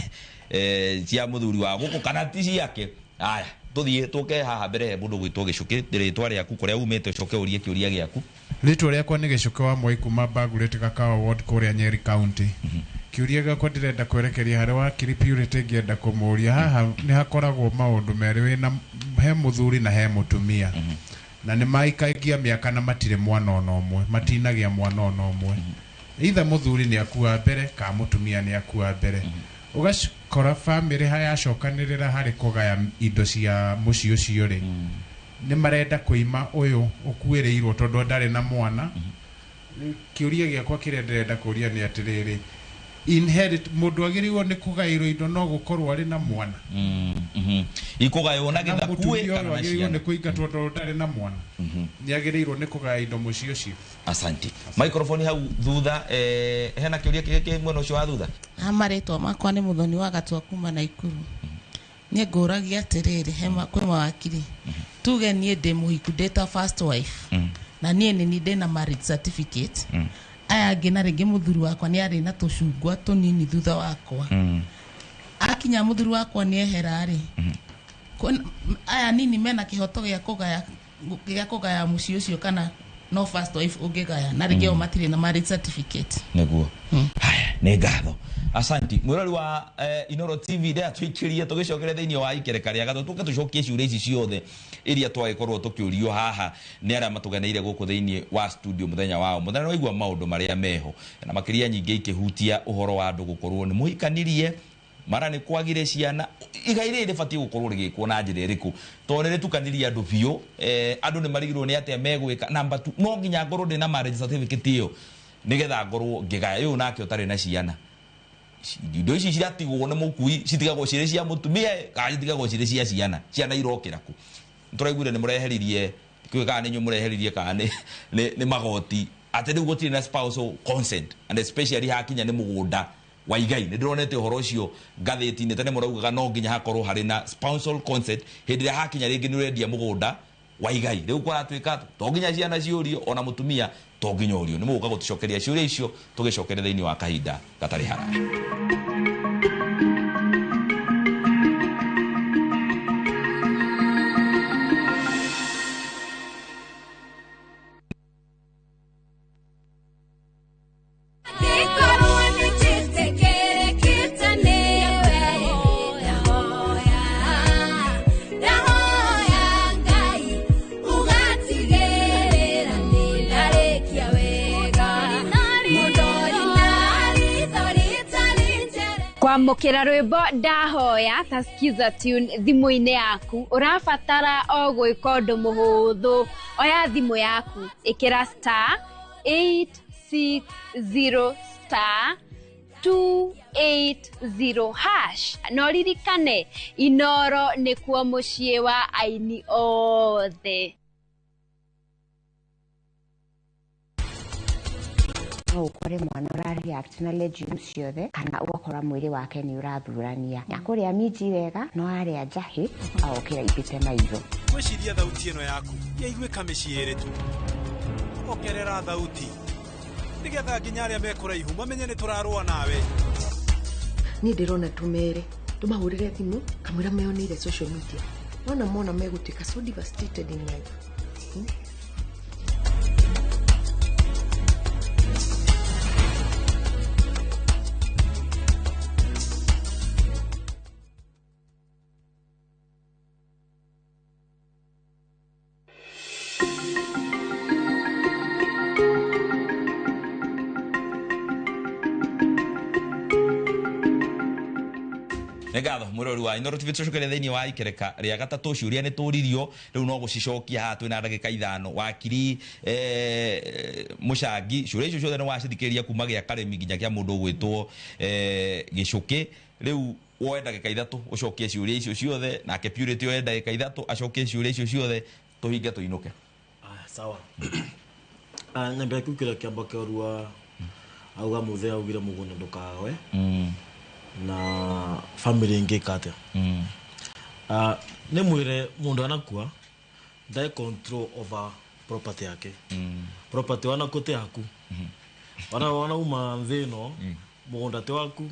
Speaker 8: cia mũthuri wa gũkũ kana ti ciake. Aya, tũthiĩ tũke haha mbere he mũndũ gwĩtwo Gĩcũkĩ, rĩtwa rĩaku, kũrĩa umĩte, ũcoke ũrie kĩũria gĩaku.
Speaker 17: Rĩtwa rĩakwa nĩ Gĩcũkĩ wa Moi kuma Bagureti Gakawa Ward kũrĩa Nyeri County. Kĩũria gĩakwa ndĩrenda kwerekeria harĩ wakiri Purity, ngĩenda kũmũria haha nĩ hakoragwo maũndũ merĩ, wĩna he mũthuri na he mũtumia, na nĩ maikagia mĩaka na matirĩ mwana ona ũmwe, matinagĩa mwana ona ũmwe. Either mũthuri nĩ akua mbere kana mũtumia nĩ akua mbere, ũgakora bamĩrĩ yacokanĩrĩra harĩ kũgaya indo cia mũciĩ ũcio rĩ, nĩ marenda kũima ũyũ ũkuĩrĩirwo tondũ ndarĩ na mwana. Kĩũria gĩakwa kĩrĩa ndĩrenda kũria nĩ atĩrĩrĩ, inherit mũndũ agĩrĩirwo nĩ kũgaĩrwo indo no gũkorwo arĩ na mwana?
Speaker 8: Ikũgaywo na gĩthakue
Speaker 17: mũtumia
Speaker 8: kana
Speaker 17: ũyũ
Speaker 8: na
Speaker 17: agĩrĩirwo
Speaker 8: ciana?
Speaker 17: nĩ kũingatwo tondũ ndarĩ na mwana, nĩ agĩrĩirwo nĩ kũgaya indo mũciĩ ũcio?
Speaker 8: Asante. Microphone hau thutha, hena kĩũria kĩngĩ kĩ mwena ũcio wa thutha?
Speaker 21: Ha marĩtwa makwa nĩ Mũthoni wa Gatua kuma Naikuru. Niĩ ngũragia atĩrĩrĩ, he kwĩ mawakiri, tuge niĩ ndĩ mũhiku, ndĩ ta first wife, na niĩ nĩ ndĩ na marriage certificate, aya angĩ na rĩngĩ mũthuri wakwa nĩ arĩ na tũcungwa tũnini thutha wakwa. Akinya mũthuri wakwa nĩ ehera rĩ, aya nini mena kĩhoto gĩa kũgaya mũciĩ ũcio kana no first wife ũngĩgaya, na rĩngĩ o matirĩ na marriage certificate?
Speaker 8: Nĩguo. Haya, nĩ ngatho, asanti. Mwĩrori wa Inoro TV, ndea tũikĩrie tũgĩcokere thĩinĩ wa ikereka rĩa gatũ, tũke tũcokie ciũria ici ciothe iria twagĩkorwo tũkĩũrio haha nĩ arĩa matũgeneire gũkũ thĩinĩ wa studio mũthenya wa ũmũthĩ. Na nĩwaigua maũndũ marĩa meho, na makĩria nyingĩ ikĩhutia ũhoro wa andũ gũkorwo nĩ mũhikanirie mara nĩ kwagire ciana, igai rĩrĩ rĩbatiĩ gũkorwo rĩgĩkwo na njĩra ĩrĩkũ, tondũ nĩ rĩtukanirie andũ biũ. Andũ nĩ marigirwo nĩ atĩa megwĩka. Namba tu, no nginya ngorwo ndĩ na marriage certificate ĩyo nĩgetha ngorwo ngĩgaya? Ũyũ nake ũtarĩ na ciana, indo ici ciratigwo nĩ mũkui citigagwo cirĩ cia mũtumia kana citigagwo cirĩ cia ciana? Ciana irokĩra kũ? Tũraiguire nĩ mũreheririe, kĩũĩ kana nĩ inyuĩ mũreheririe kana nĩ magoti, atĩ rĩu gũtirĩ na spousal consent, and especially hakinya nĩ mũgũnda wa igai. Nĩ ndĩronete ũhoro ũcio ngathĩti-inĩ. Tene mũraugaga no nginya hakorwo harĩ na spousal consent hĩndĩ ĩrĩa hakinya rĩngĩ nĩ ũrendia mũgũnda wa igai. Rĩu kũratuĩka to nginya ciana ciũrio, ona mũtumia to nginya ũrio. Nĩ mũgũka gũtũcokeria ciũria icio tũgĩcokeria thĩinĩ wa kahinda gatarĩ haraya.
Speaker 3: Angĩkorwo nĩnjĩtĩkĩrĩkĩte nĩwe, ndahoya, ndahoya Ngai ũgatigĩrĩra nĩndarĩkia wega. Mũndori na ritho rĩtarĩ njere.
Speaker 23: Kwamũkĩra rwĩmbo Ndahoya ta Skiza tune thimũ-inĩ yaku, ũrabatara o gwĩka ũndũ mũhũthũ. Oya thimũ yaku, ĩkĩra *860 *280# na ũririkane Inoro nĩkuo mũciĩ wa aini othe.
Speaker 24: No ũkore mwana ũra react na legumes ciothe, kana ũgakora mwĩrĩ wake nĩ ũrathurania, akũrĩa minji wega no arĩa njahĩ agokĩra ipĩte maitho.
Speaker 25: Gwĩciria thauti ĩno yaku yaiguĩka mĩciĩ ĩrĩ tu. Ongerera thauti nĩgetha nginya arĩa me kũraihu mamenye nĩ tũrarũa nawe.
Speaker 26: Niĩ ndĩrona tũmere tũmahũrĩre thimũ kamwĩra meyoneire social media, nona mona megũtuĩka so devastated in life.
Speaker 8: Nĩ ngatho mwĩrori wa Inooro TV, tũcokere thĩinĩ wa ikereka rĩa gatatũ. Ciũria nĩ tũririo, rĩu no gũcicokia haha twĩna ndagĩka 5. Wakiri Mũcangi, ciũria icio ciothe nĩ wacithikĩrĩria kuma gĩa Karĩmi nginya kĩa mũndũ ũgwĩtwo Gĩcũkĩ. Rĩu woe ndagĩka 3 ũcokie ciũria icio ciothe, nake Purity oe ndagĩka 3 acokie ciũria icio ciothe, tũhinge tũinũke.
Speaker 10: Sawa. Nyambe kĩu kĩrĩa kĩamba kĩorua auga muthe augire mũgũnda ndũkawe na family ĩngĩka atĩa. Nĩ mwĩre mũndũ anakua ndae control over property yake. Property wanakua ti yaku, wana uma nthĩ ĩno, mũgũnda ti waku,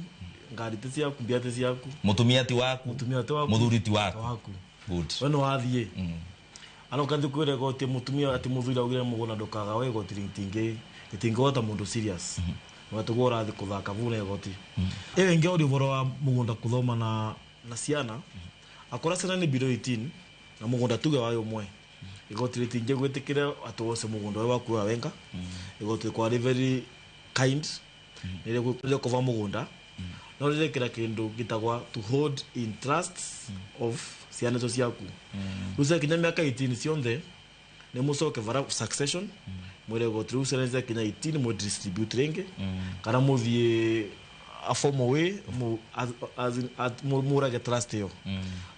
Speaker 10: ngari ti ciaku, mbia ti ciaku,
Speaker 8: mũtumia ti waku,
Speaker 10: mũtumia ti waku,
Speaker 8: mũthuri ti waku,
Speaker 10: waku.
Speaker 8: Good.
Speaker 10: We nĩ wathiĩ ana ũkathi kwĩra igoti mũtumia atĩ mũthuri augire mũgũnda ndũkagawe, igoti rĩtingĩhota mũndũ serious watũguo ũrathiĩ kũthaka vu na igoti. Ĩyo ĩngĩ ũria ũhoro wa mũgũnda kũthoma na ciana, akora ciana nĩ below 18 na mũgũnda tuge wa ũmwe, igoti rĩtingĩ gwĩtĩkĩra atĩ wose mũgũnda ũyũ waku wa wenga. Igoti rĩkoragwo rĩ very kind, nĩrĩkũva mũgũnda no rĩrekĩra kĩndũ gĩtagwa to hold in trust of ciana icio ciaku. Rĩu ciakinya mĩaka 18 cionthe nĩ mũcoke vara succession, mwĩre igoti rĩu ciana ciakinya 18 mũ distribute rĩngĩ, kana mũthiĩ a formal way mũrage trust ĩyo,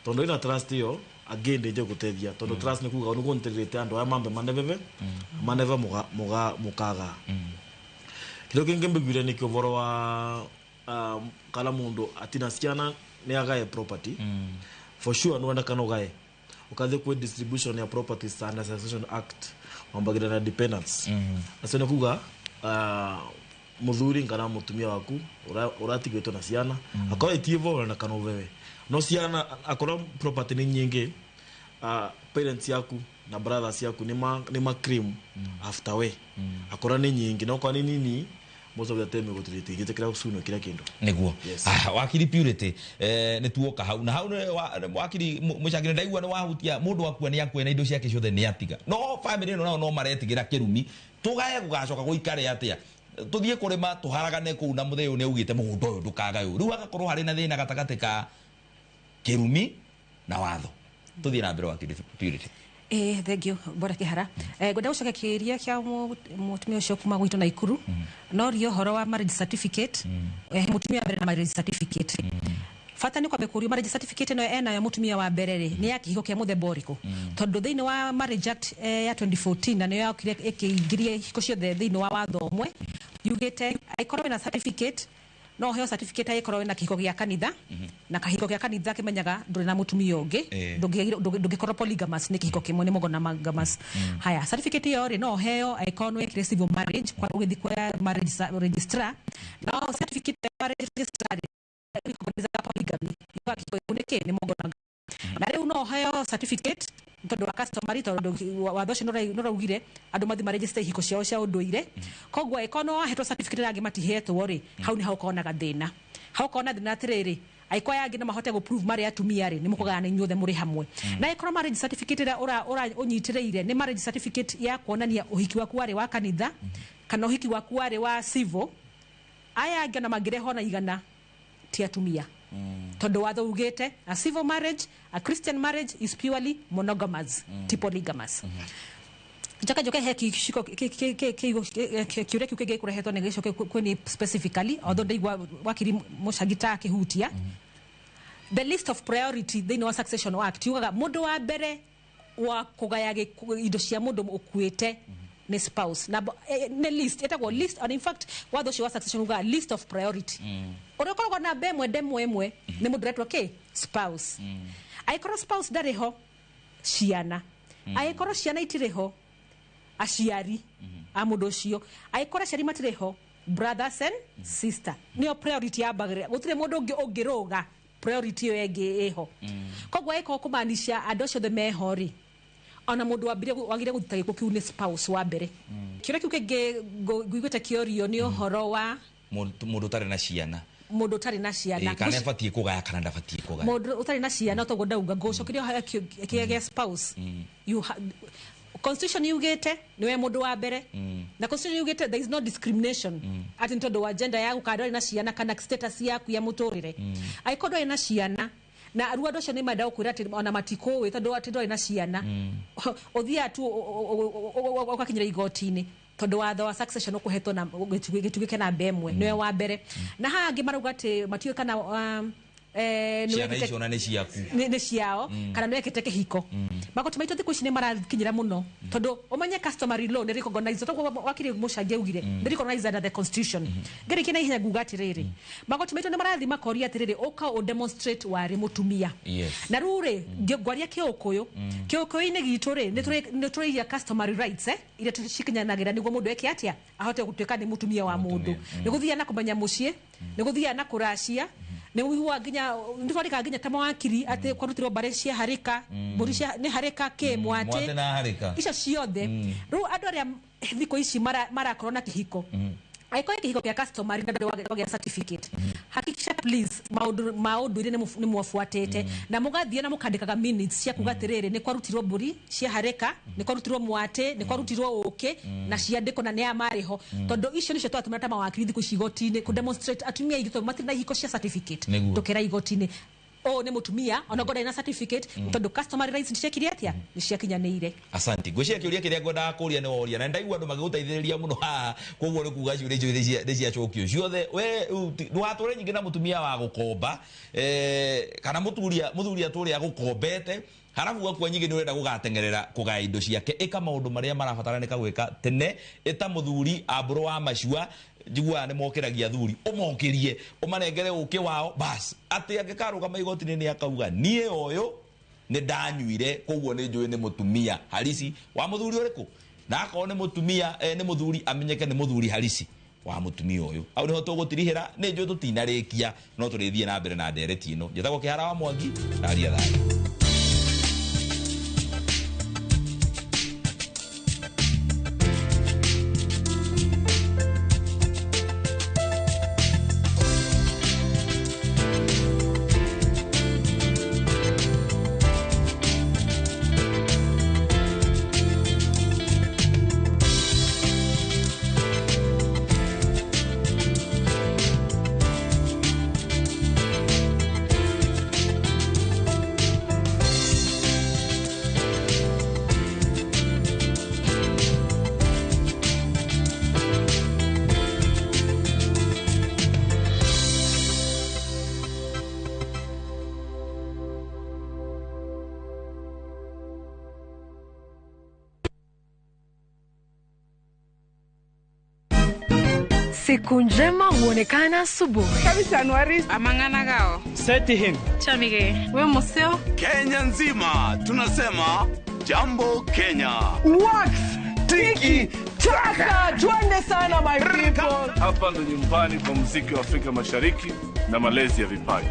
Speaker 10: tondũ ĩna trust ĩyo again ndĩnje gũteithia, tondũ trust nĩ kuga nĩguo nĩtĩrĩte andũ aya mambe manebebe manebe mũkaga. Kĩndũ kĩngĩ mbiguire nĩ ũhoro wa kana mũndũ atina ciana nĩ agae property. For sure nĩ kana ũgae ũkathiĩ kwĩ distribution ya properties under Succession Act wambagĩra na dependents. Acio nĩ kuga mũthuri kana mũtumia waku ũratigĩtwo na ciana, akorwo itiĩvo ũrenda kana ũvewe no ciana, akorwo property nĩ nyingĩ, parents yaku na brothers yaku nĩ ma cream after we, akorwo nĩ nyingĩ, no korwo nĩ nini most of the time gũtirĩtingĩtĩkĩra gũcunwo kĩrĩa kĩndũ.
Speaker 8: Nĩguo.
Speaker 10: Yes.
Speaker 8: Wakiri Purity, nĩ tuoka hau na hau wakiri Mũcangi nĩ ndaigua nĩ wahutia mũndũ akua nĩ akua na indo ciake ciothe nĩ atiga, no family ĩno nao no maretigĩra kĩrumi, tũgae gũgacoka gũikare atĩa, tũthiĩ kũrĩma tũharagane kũu, na mũthee ũyũ nĩ augĩte mũgũnda ũyũ ndũkagaywo. Rĩu hagakorwo harĩ na thĩna gatagatĩ ka kĩrumi na watho. Tũthiĩ na mbere, wakiri Purity.
Speaker 6: Thank you bwana Kihara. Ngwenda gũcokia kĩũria kĩa mũtumia ũcio kuma gwitũ Naikuru. No rio ũhoro wa marriage certificate. Mũtumia wa mbere na marriage certificate. Bata nĩ kwambe kũrio marriage certificate ĩno enayo mũtumia wa mbere rĩ, nĩ ya kĩhiko kĩa mũthemba ũrĩkũ? Tondũ thĩinĩ wa Marriage Act ya 2014 na nĩyo yokire ĩkĩingĩria ihiko ciothe thĩinĩ wa watho ũmwe, yugĩte angĩkorwo wĩna certificate no ũheo certificate angĩkorwo wĩna kĩhiko gĩa kanitha, na kahiko gĩa kanitha kĩmenyaga ndũrĩ na mũtumia ũngĩ, ndũngĩkorwo polygamous, nĩ kĩhiko kĩmwe, nĩ monogamous. Haya, certificate ĩyo rĩ no ũheo angĩkorwo nĩ wekire civil marriage kwa ũgĩthiĩ kwa marriage registrar, no certificate ya marriage registrar rĩ recognize polygamy, yugaga kĩhiko gĩaku nĩ kĩ nĩ monogamous. Na rĩu no ũheo certificate tondũ wa customary, tondũ watho ũcio nĩ ũraugire andũ mathiĩ maregister ihiko ciao cia ũndũire. Koguo angĩkorwo nĩ wahetwo certificate na angĩ matihetwo rĩ, hau nĩ hau ũkonaga thĩna. Hau ũkona thĩna atĩrĩrĩ, angĩkorwo aya angĩ no mahote gũ prove marĩ atumia rĩ, nĩ mũkũgayana inyuothe mũrĩ hamwe. Na angĩkorwo marriage certificate ĩrĩa ũnyitĩrĩire nĩ marriage certificate ya kuonania ũhiki waku warĩ wa kanitha kana ũhiki waku warĩ wa civil, aya angĩ ona mangĩrehwo na igana ti atumia, tondũ watho ugĩte a civil marriage, a Christian marriage is purely monogamous, ti polygamous. Njoke njoke he kĩũria kĩu kĩngĩ kũrehetwo nĩ gĩcoke kwĩ specifically, although ndaigua wakiri Mũcangi ta akĩhutia the list of priority thĩinĩ wa Succession Act, yugaga mũndũ wa mbere wa kũgaya indo cia mũndũ ũkuĩte nĩ spouse na nĩ list ĩtagwo list, and in fact watho ũcio wa succession ugaga list of priority, ũrĩa ũkoragwo namba ĩmwe ndemwa ĩmwe nĩ mũndũ ũretwo kĩ spouse. Angĩkorwo spouse ndarĩ ho, ciana. Angĩkorwo ciana itirĩ ho, aciari a mũndũ ũcio. Angĩkorwo aciari matirĩ ho, brothers and sister nĩyo priority yambagĩrĩra, gũtirĩ mũndũ ũngĩ ũngĩrũga priority ĩyo ĩngĩ ĩho. Koguo angĩkorwo kũmaanisha andũ acio othe meho rĩ, ona mũndũ wambire wagire gũthita gĩkuũ kĩu nĩ spouse wa mbere. Kĩũria kĩu kĩngĩ nguiguĩte kĩorio nĩ ũhoro wa
Speaker 8: Mũndũ ũtarĩ na ciana.
Speaker 6: Mũndũ ũtarĩ na ciana.
Speaker 8: Kana abatiĩ kũgaya kana ndabatiĩ kũgaya.
Speaker 6: Mũndũ ũtarĩ na ciana, toguo ndauga ngũcokeria kĩrĩa gĩa spouse.
Speaker 1: Constitution yugite niwe mundu wa mbere. Na constitution yugite there is no discrimination ati ntondu wa gender yaku kana ndwari na ciana kana status yaku ya muturire. Angĩkorwo ndwarĩ na ciana na aru andũ acio nĩ menda gũkwĩra atĩ ona matikũĩ tondũ atĩ ndwarĩ na ciana, ũthiaga tu ũgakinyĩra igoti-inĩ tondũ watho wa succession ũkũhetwo na gĩtugĩ kĩa namba ĩmwe, nĩwe wa mbere. Na haha angĩ marauga atĩ matiũĩ kana nĩ
Speaker 8: ciana
Speaker 1: wekĩte-
Speaker 8: icio ona nĩ ciaku.
Speaker 1: Nĩ ciao kana nĩ wekĩte kĩhiko. Magoti maitũ thikũ ici nĩ marakinyĩra mũno tondũ ũmenye customary law nĩ recognized, tondũ wakiri Mũcangi augire nĩ recognized under the constitution. Ngĩrĩkia na ihenya nguga atĩrĩrĩ, magoti maitũ nĩ marathiĩ makoria atĩrĩrĩ, ũka ũ demonstrate warĩ mũtumia. Na rĩu rĩ, ngwaria kĩũkũyũ, kĩũkũyũ-inĩ gitũ rĩ, nĩ tũrĩiria customary rights iria cikinyanagĩra nĩguo mũndũ eke atĩa ahote gũtuĩka nĩ mũtumia wa mũndũ. Nĩ gũthiaga na kũmenya mũciĩ, nĩ gũthiaga na kũracia, nĩ ũiguaga nginya nĩ twandĩkaga nginya ta mawakiri atĩ kwarutirwo mbarĩ cia harĩka, mbũri cia nĩ harĩka kĩ mwatĩ
Speaker 8: Mwatĩ na harĩka.
Speaker 1: Icio ciothe. Rĩu andũ arĩa thikũ ici marakorwo na kĩhiko, angĩkorwo kĩhiko kĩa customary na ndũrĩ wagĩa certificate, hakikisha please maũndũ ma ũndũire nĩ mwabuatĩte na mũgathiĩ na mũkandĩkaga minutes cia kuga atĩrĩrĩ, nĩ kwarutirwo mbũri cia harĩka, nĩ kwarutirwo mwatĩ, nĩ kwarutirwo ũkĩ, na ciandĩko na nĩ aya marĩ ho, tondũ icio nĩcio twatũmĩra ta mawakiri thikũ ici igoti-inĩ kũ demonstrate atumia aingĩ tondũ matirĩ na ihiko cia certificate. Tũkera igoti-inĩ ũyũ nĩ mũtumia ona ngorwo ndarĩ na certificate, tondũ customary rights nĩ ciekire atĩa, nĩ ciakinyanĩire.
Speaker 8: Asanti. Ngwĩciria kĩũria kĩrĩa ngwendaga kũria nĩ woria, na ndaigua andũ magĩgũteithĩrĩria mũno haha, koguo nĩ kuga ciũria icio nĩ ciacokio ciothe. We rĩu ndũgatũre nyingĩ na mũtumia wa gũkomba, kana mũthuri atũre agũkombete harabu gakua nyingĩ nĩ ũrenda gũgateng'erera kũgaya indo ciake. Ĩka maũndũ marĩa marabataranĩka gwĩka tene. Ĩta mũthuri ambũrũ wa macua, njiguaga nĩ mokĩragia athuri, ũmokĩrie ũmanengere ũkĩ wao bas, atĩ angĩkarũgama igoti-inĩ nĩ akauga niĩ ũyũ nĩ ndanyuire, koguo nĩ njũĩ nĩ mũtumia harisi wa mũthuri ũrĩkũ, na akorwo nĩ mũtumia, nĩ mũthuri amenyeke nĩ mũthuri harisi wa mũtumia ũyũ. Hau nĩho tũgũtirihĩra, nĩ njũĩ tũtinarĩkia no tũrĩthiĩ na mbere na ndereti ĩno. Njĩtagwo Kĩhara wa Mwangi, ndaria thayũ.
Speaker 4: Siku njema huonekana asubuhi.
Speaker 15: Amang'ana
Speaker 9: Seti him.
Speaker 4: Chamige. We museo.
Speaker 14: Kenya nzima tunasema jambo Kenya.
Speaker 9: Wax tiki taka, twende sana my people.
Speaker 18: Hapa ndo nyumbani kwa muziki wa Afrika Mashariki na malezi ya vipaji.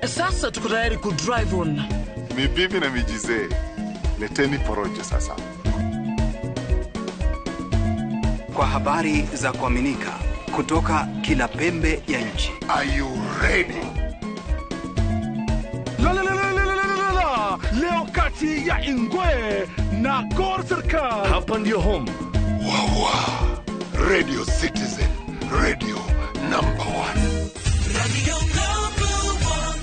Speaker 9: Sasa tuko tayari ku drive on.
Speaker 19: Ni bibi na mijizee. Leteni porojo sasa.
Speaker 12: Kwa habari za kuaminika kutoka kila pembe ya nchi.
Speaker 19: Are you ready?
Speaker 25: La la la la la la la la. Leo kati ya Ingwe na Gor Serikal.
Speaker 18: Hapa ndio home.
Speaker 19: Wawa. Radio Citizen, radio number 1.
Speaker 3: Radio number 1.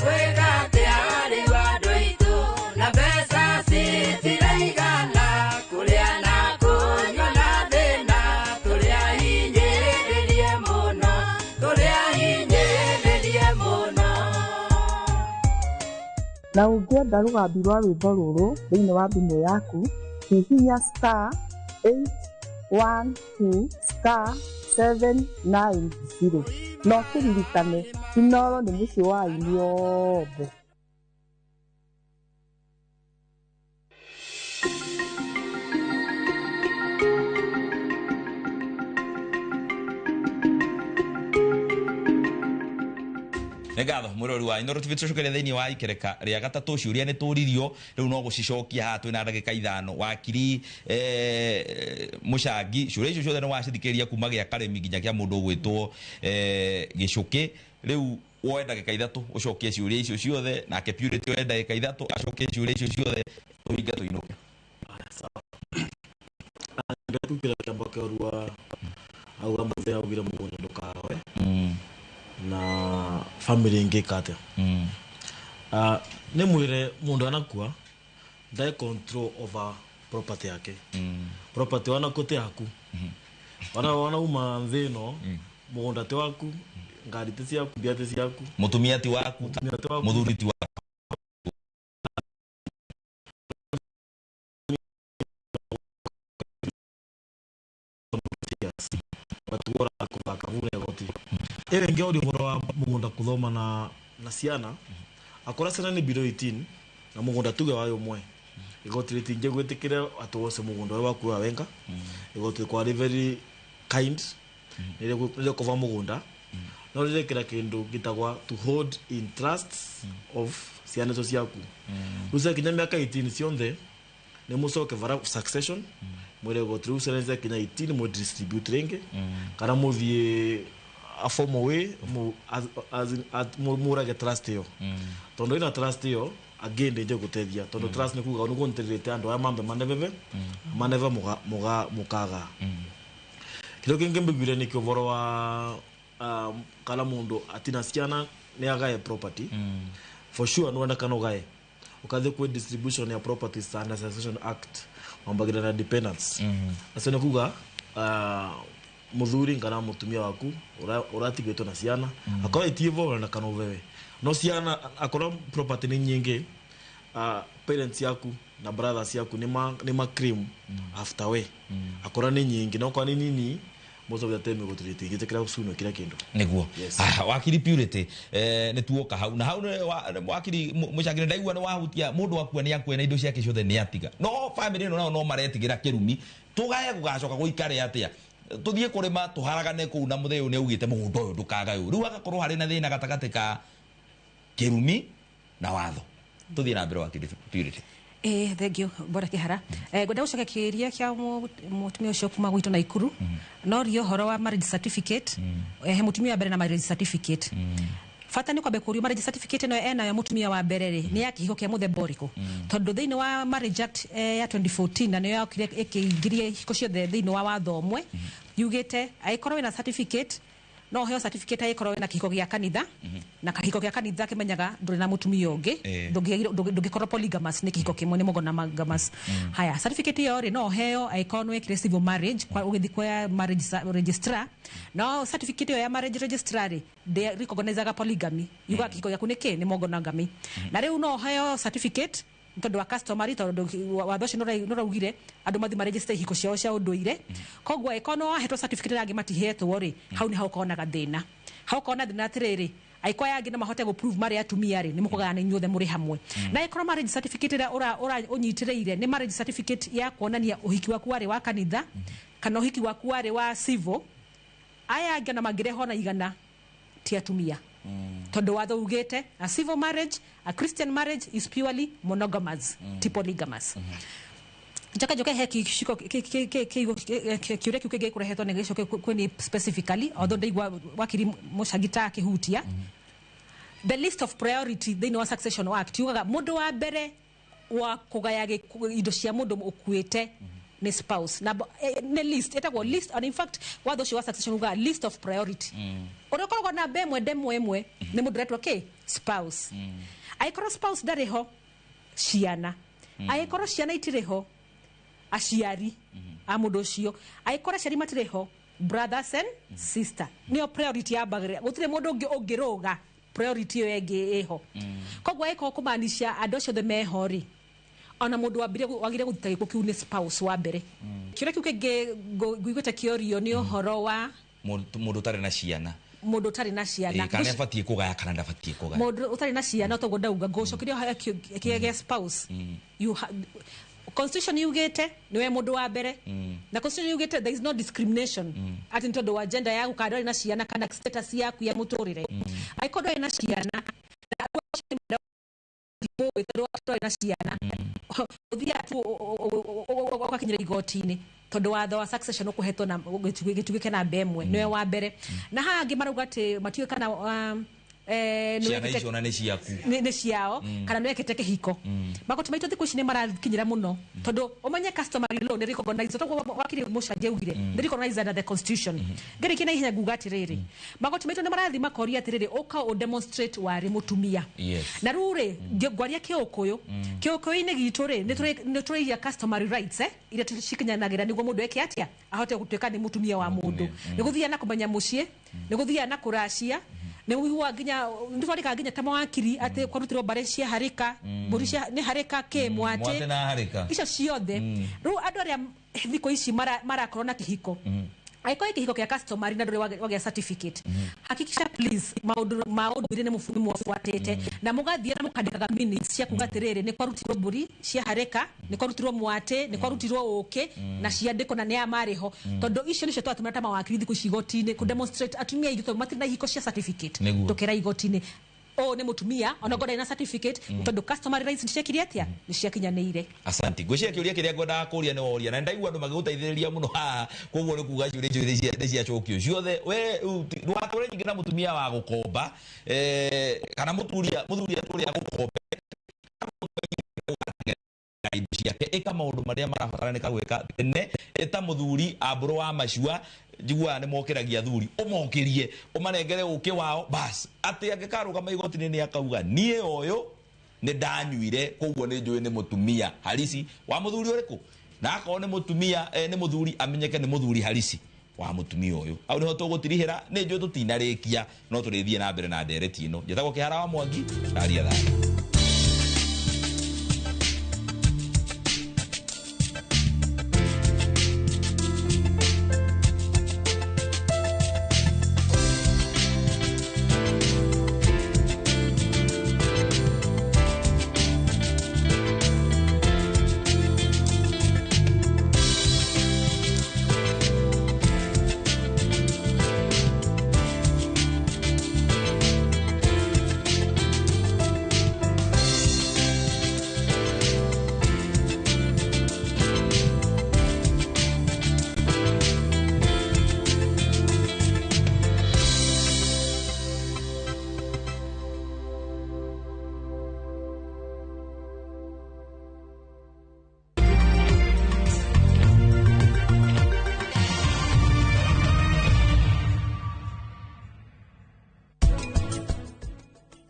Speaker 3: Weka tayari wadoito na pesa sitiraigana kulia na kunywa na thina tulia hinyĩrĩrie mũno tulia hinyĩrĩrie mũno.
Speaker 20: Na ũngĩenda rũgambi rwa rwĩmbo rũrũ thĩinĩ wa thimũ yaku, hihinya star 812 star 790 na ũkĩririkane Inooro nĩ mũciĩ wa aini othe.
Speaker 8: Nĩ ngatho mwĩrori wa Inooro TV, tũcokere thĩinĩ wa ikereka rĩa gatatũ. Ciũria nĩ tũririo, rĩu no gũcicokia haha twĩna ndagĩka 5. Wakiri Mũcangi, ciũria icio ciothe nĩ wacithikĩrĩria kuma gĩa Karĩmi nginya kĩa mũndũ ũgwĩtwo Gĩcũkĩ. Rĩu Woe ndagĩka 3 ũcokie ciũria icio ciothe, nake Purity oe ndagĩka 3 acokie ciũria icio ciothe, tũhinge tũinũke.
Speaker 10: Ngatukira kĩamba kĩorua auga mũthee augire mũgũnda ndũkawe na family ingĩka atĩa. Nĩ mwĩre mũndũ anakua ndae control over property yake. Property wanakua ti yaku, wana uma nthĩ ĩno, mũgũnda ti waku, ngari ti ciaku, mbia ti ciaku,
Speaker 8: mũtumia ti waku, mũthuri ti waku.
Speaker 10: Ĩyo ĩngĩ ũrĩ ũhoro wa mũgũnda kũthoma na ciana, akora ciana nĩ below 18 na mũgũnda tuge wa ũmwe, igoti rĩtingĩ gwĩtĩkĩra atĩ wose mũgũnda ũyũ waku wa wenga. Igoti rĩkoragwo rĩ very kind, nĩrĩkũva mũgũnda, no rĩrekĩra kĩndũ gĩtagwa to hold in trust of ciana icio ciaku. Rĩu ciakinya mĩaka 18 cionthe nĩ mũcoke vara succession, mwĩre igoti rĩu ciana ciakinya 18 mũ distribute rĩngĩ, kana mũthiĩ a formal way, mũrage trust ĩyo, tondũ ĩna trust ĩyo again ndĩnje gũteithia, tondũ trust nĩ kuga nĩguo nĩtĩrĩte andũ aya mambe manebebe manebe mũkaga. Kĩrĩa kĩngĩ mbiguire nĩ ũhoro wa kana mũndũ atina ciana nĩ agae property. For sure nĩ wenda kana ũgae, ũkathiĩ kwĩ distribution ya properties under Succession Act, wambagĩra na dependents. Acio nĩ kuga mũthuri kana mũtumia waku ũratigĩtwo na ciana, akorwo itiĩvo ũrenda kana ũvewe, no ciana akorwo property nĩ nyingĩ, parents yaku na brothers yaku nĩ ma claim after we, akorwo nĩ nyingĩ, no korwo nĩ nini most of the time gũtirĩtigĩtĩkĩra gũcunwo kĩrĩa kĩndũ.
Speaker 8: Nĩguo. Wakiri Purity, nĩ tuoka hau na hau wakiri mũcangĩre, ndaigua nĩ wahutia mũndũ akua nĩ akua na indo ciake ciothe nĩ atiga, no family ĩno nao no maretigĩra kĩrumi, tũgae gũgacoka gũikare atĩa, tũthiĩ kũrĩma tũharagane kũu, na mũthee ũyũ nĩ augĩte mũgũnda ũyũ ndũkagaywo. Rĩu hagakorwo harĩ na thĩna gatagatĩ ka kĩrumi na watho. Tũthiĩ na mbere, wakiri Purity.
Speaker 1: Thank you bwana Kihara. Ngwenda gũcokia kĩũria kĩa mũtumia ũcio kuma gwitũ Naikuru, no rio ũhoro wa marriage certificate. He mũtumia wa mbere na marriage certificate, bata nĩ kwambe kũrio marriage certificate ĩno enayo mũtumia wa mbere rĩ, nĩ ya kĩhiko kĩa mũthemba ũrĩkũ? Tondũ thĩinĩ wa Marriage Act ya 2014, na nĩyo yokire ĩkĩingĩria ihiko ciothe thĩinĩ wa watho ũmwe, yugĩte angĩkorwo wĩna certificate, no ũheo certificate angĩkorwo wĩna kĩhiko gĩa kanitha, na kĩhiko gĩa kanitha kĩmenyaga ndũrĩ na mũtumia ũngĩ, ndũngĩkorwo polygamous, nĩ kĩhiko kĩmwe, nĩ monogamous. Haya, certificate ĩyo rĩ, no ũheo angĩkorwo nĩ wekire civil marriage kwa ũgĩthiĩ kwa marriage registrar. No certificate ĩyo ya marriage registrar rĩ, ndĩ recognizaga polygamy, yugaga kĩhiko gĩaku nĩ kĩ nĩ monogamy. Na rĩu no ũheo certificate nĩ tondũ wa customary, tondũ watho ũcio nĩ ũraugire andũ mathiĩ maregister ihiko ciao cia ũndũire. Koguo angĩkorwo nĩ wahetwo certificate na angĩ matihetwo rĩ, hau nĩ hau ũkona thĩna, hau ũkona thĩna atĩrĩrĩ, angĩkorwo aya angĩ no mahote gũ prove marĩ atumia rĩ, nĩ mũkũgayana inyuothe mũrĩ hamwe. Na angĩkorwo marriage certificate ĩrĩa ũra ũnyitĩrĩire nĩ marriage certificate ya kuonania ũhiki waku warĩ wa kanitha kana ũhiki waku warĩ wa civil, aya angĩ ona mangĩrehwo na 100 ti atumia, tondũ watho ugĩte a civil marriage, a Christian marriage is purely monogamous, ti polygamous. Njoke njoke he kĩũria kĩu kĩngĩ kũrehetwo nĩ gĩcoke kwĩ specifically, although ndaigua wakiri Mũcangi ta akĩhutia the list of priority thĩinĩ wa Succession Act, yugaga mũndũ wa mbere wa kũgaya indo cia mũndũ ũkuĩte nĩ spouse, na nĩ list ĩtagwo list, and in fact watho ũcio wa succession ugaga list of priority, ũrĩa ũkoragwo namba ĩmwe ndemwa ĩmwe nĩ mũndũ ũretwo kĩ spouse. Angĩkorwo spouse ndarĩ ho, ciana. Angĩkorwo ciana itirĩ ho, aciari a mũndũ ũcio. Angĩkorwo aciari matirĩ ho, brothers and sister. Nĩyo priority yambagĩrĩra, gũtirĩ mũndũ ũngĩ ũngĩrũga priority ĩyo ĩngĩ ĩho. Koguo angĩkorwo kũmaanisha andũ acio othe meho rĩ, ona mũndũ wambire wagire gũthita gĩkuũ kĩu nĩ spouse wa mbere. Kĩũria kĩu kĩngĩ nguiguĩte kĩorio nĩ ũhoro wa
Speaker 8: Mũndũ ũtarĩ na ciana.
Speaker 1: Mũndũ ũtarĩ na ciana.
Speaker 8: Kana nĩ abatiĩ kũgaya kana ndabatiĩ kũgaya?
Speaker 1: Mũndũ ũtarĩ na ciana, toguo ndauga, ngũcokeria kĩrĩa gĩa spouse. Constitution yugĩte nĩwe mũndũ wa mbere, na constitution yugĩte there is no discrimination atĩ nĩ tondũ wa gender yaku, kana ndũrĩ na ciana, kana status yaku ya mũtũrĩre. Angĩkorwo ndũrĩ na ciana na andũ acio nĩ marenda tondũ ndũrĩ na ciana, ũthiaga tu ũgakinyĩra igoti-inĩ, tondũ watho wa succession ũkũhetwo na gĩtugĩ kĩa namba ĩmwe, nĩwe wa mbere. Na haha angĩ marauga atĩ matiũĩ kana nĩ
Speaker 8: Ciana
Speaker 1: wĩkĩte-
Speaker 8: icio ona nĩ ciaku.
Speaker 1: Nĩ ciao kana nĩ wekĩte kĩhiko. Magoti maitũ thikũ ici nĩ marakinyĩra mũno, tondũ ũmenye customary law nĩ recognized, toguo wakiri Mũcangi augire, nĩ recognized under the constitution. Ngĩrĩkia na ihenya nguga atĩrĩrĩ, magoti maitũ nĩ marathiĩ makoria atĩrĩrĩ, ũka ũ demonstrate warĩ mũtumia. Na rĩu rĩ, ngwaria kĩũkũyũ, kĩũkũyũ-inĩ gitũ rĩ, nĩ tũrĩiria customary rights, iria cikinyanagĩra nĩguo mũndũ eke atĩa, ahote gũtuĩka nĩ mũtumia wa mũndũ. Nĩ gũthiaga na kũmenya mũciĩ, nĩ gũthiaga na kũracia, nĩ ũiguaga nginya nĩ twandĩkaga nginya ta mawakiri atĩ kwarutirwo mbarĩ cia harĩka, mbũri cia nĩ harĩka kĩ mwatĩ.
Speaker 8: Mwatĩ na harĩka.
Speaker 1: Icio ciothe. Rĩu andũ arĩa thikũ ici marakorwo na kĩhiko, angĩkorwo kĩhiko kĩa customary na ndũrĩ wagĩa certificate, hakikisha please maũndũ ma ũndũire nĩ mũbuatĩte, na mũgathiĩ na mũkandĩkaga minutes cia kuga atĩrĩrĩ, nĩ kwarutirwo mbũri cia harĩka, nĩ kwarutirwo mwatĩ, nĩ kwarutirwo ũkĩ, na ciandĩko na nĩ aya marĩ ho, tondũ icio nĩcio twatũmĩra ta mawakiri thikũ ici igoti-inĩ kũ demonstrate atumia aingĩ tondũ matirĩ na ihiko cia certificate. Tũkĩra igoti-inĩ ũyũ nĩ mũtumia ona korwo ndarĩ na certificate, tondũ customary rights nĩ ciekire atĩa, nĩ ciakinyanĩire.
Speaker 8: Asanti. Ngwĩciria kĩũria kĩrĩa ngwendaga kũria nĩ woria, na ndaigua andũ magĩgũteithĩrĩria mũno haha, koguo nĩ kuga ciũria icio nĩ ciacokio ciothe. We rĩu ndũgatũre nyingĩ na mũtumia wa gũkomba, kana mũthuri atũre agũkombe indo ciake. Ĩka maũndũ marĩa marabataranĩka gwĩka tene ĩta mũthuri ambũrũ wa macua. Njiguaga nĩ mokĩragia athuri, ũmokĩrie, ũmanengere ũkĩ wao bas, atĩ angĩkarũgama igoti-inĩ nĩ akauga niĩ ũyũ nĩ ndanyuire, koguo nĩ njũĩ nĩ mũtumia harisi wa mũthuri ũrĩkũ, na akorwo nĩ mũtumia, nĩ mũthuri, amenyeke nĩ mũthuri harisi wa mũtumia ũyũ. Hau nĩho tũgũtirihĩra. Nĩ njũĩ tũtinarĩkia, no tũrĩthiĩ na mbere na ndereti ĩno. Njĩtagwo Kĩhara wa Mwangi, ndaria thayũ.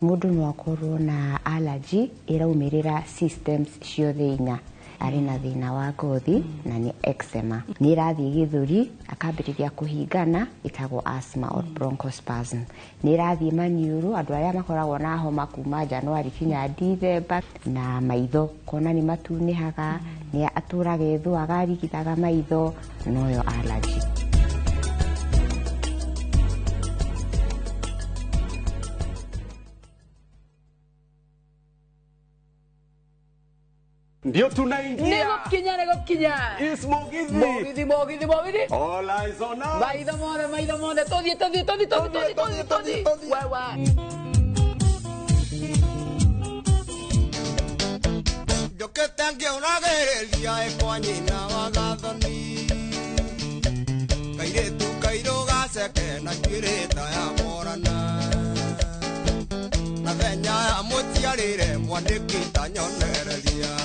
Speaker 24: Mũndũ no akorwo na allergy ĩraumĩrĩra systems ciothe inya, arĩ na thĩna wa ngothi na nĩ eczema, nĩ ĩrathiĩ gĩthũri akambĩrĩria kũhingana, ĩtagwo asthma or bronchospasm, nĩ ĩrathiĩ maniũrũ, andũ arĩa makoragwo na homa kuma Januari kinya Dithemba, na maitho kona nĩ matunĩhaga, nĩ atũraga ĩthũaga, arigithaga maitho, noyo allergy.
Speaker 2: Ndio tunaingia.
Speaker 7: Nĩgũkinya, nĩgũkinya.
Speaker 2: Is Mugithi.
Speaker 7: Mugithi, Mugithi, Mugithi.
Speaker 2: All eyes on us.
Speaker 7: Maitho mothe, maitho mothe. Tũthiĩ, tũthiĩ, tũthiĩ, tũthiĩ, tũthiĩ, tũthiĩ, tũthiĩ. Wewe.
Speaker 11: Njũkĩte ngĩũragĩrĩria ĩ kwa nyina wa gathoni, kairĩtu kairũ gaceke na njuĩrĩ ta ya morana, na thenya ya mũciarĩre mwandĩki ta nyonereria.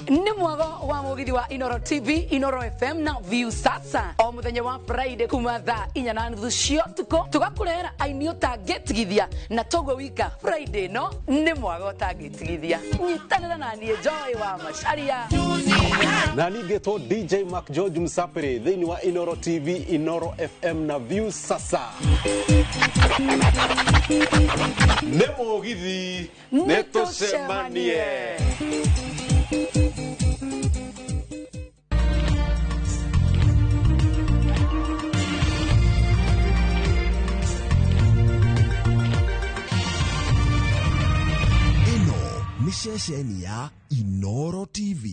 Speaker 7: Nĩ mwago wa Mugithi wa Inoro TV, Inoro FM na View Sasa o muthenya wa Friday kuma thaa 4:30 cia ũtukũ, tũgakũrehera aini ũtangĩtigithia na toguo wika Friday no nĩ mwago ũtangĩtigithia. Nyitanĩra na niĩ Joy wa Macharia
Speaker 2: na ningĩtwo DJ Mark George Msapere thĩinĩ wa Inoro TV, Inoro FM na View Sasa. Nĩ Mugithi, nĩ tũcemanie.
Speaker 13: Ĩno nĩ ceceni ya Inoro TV.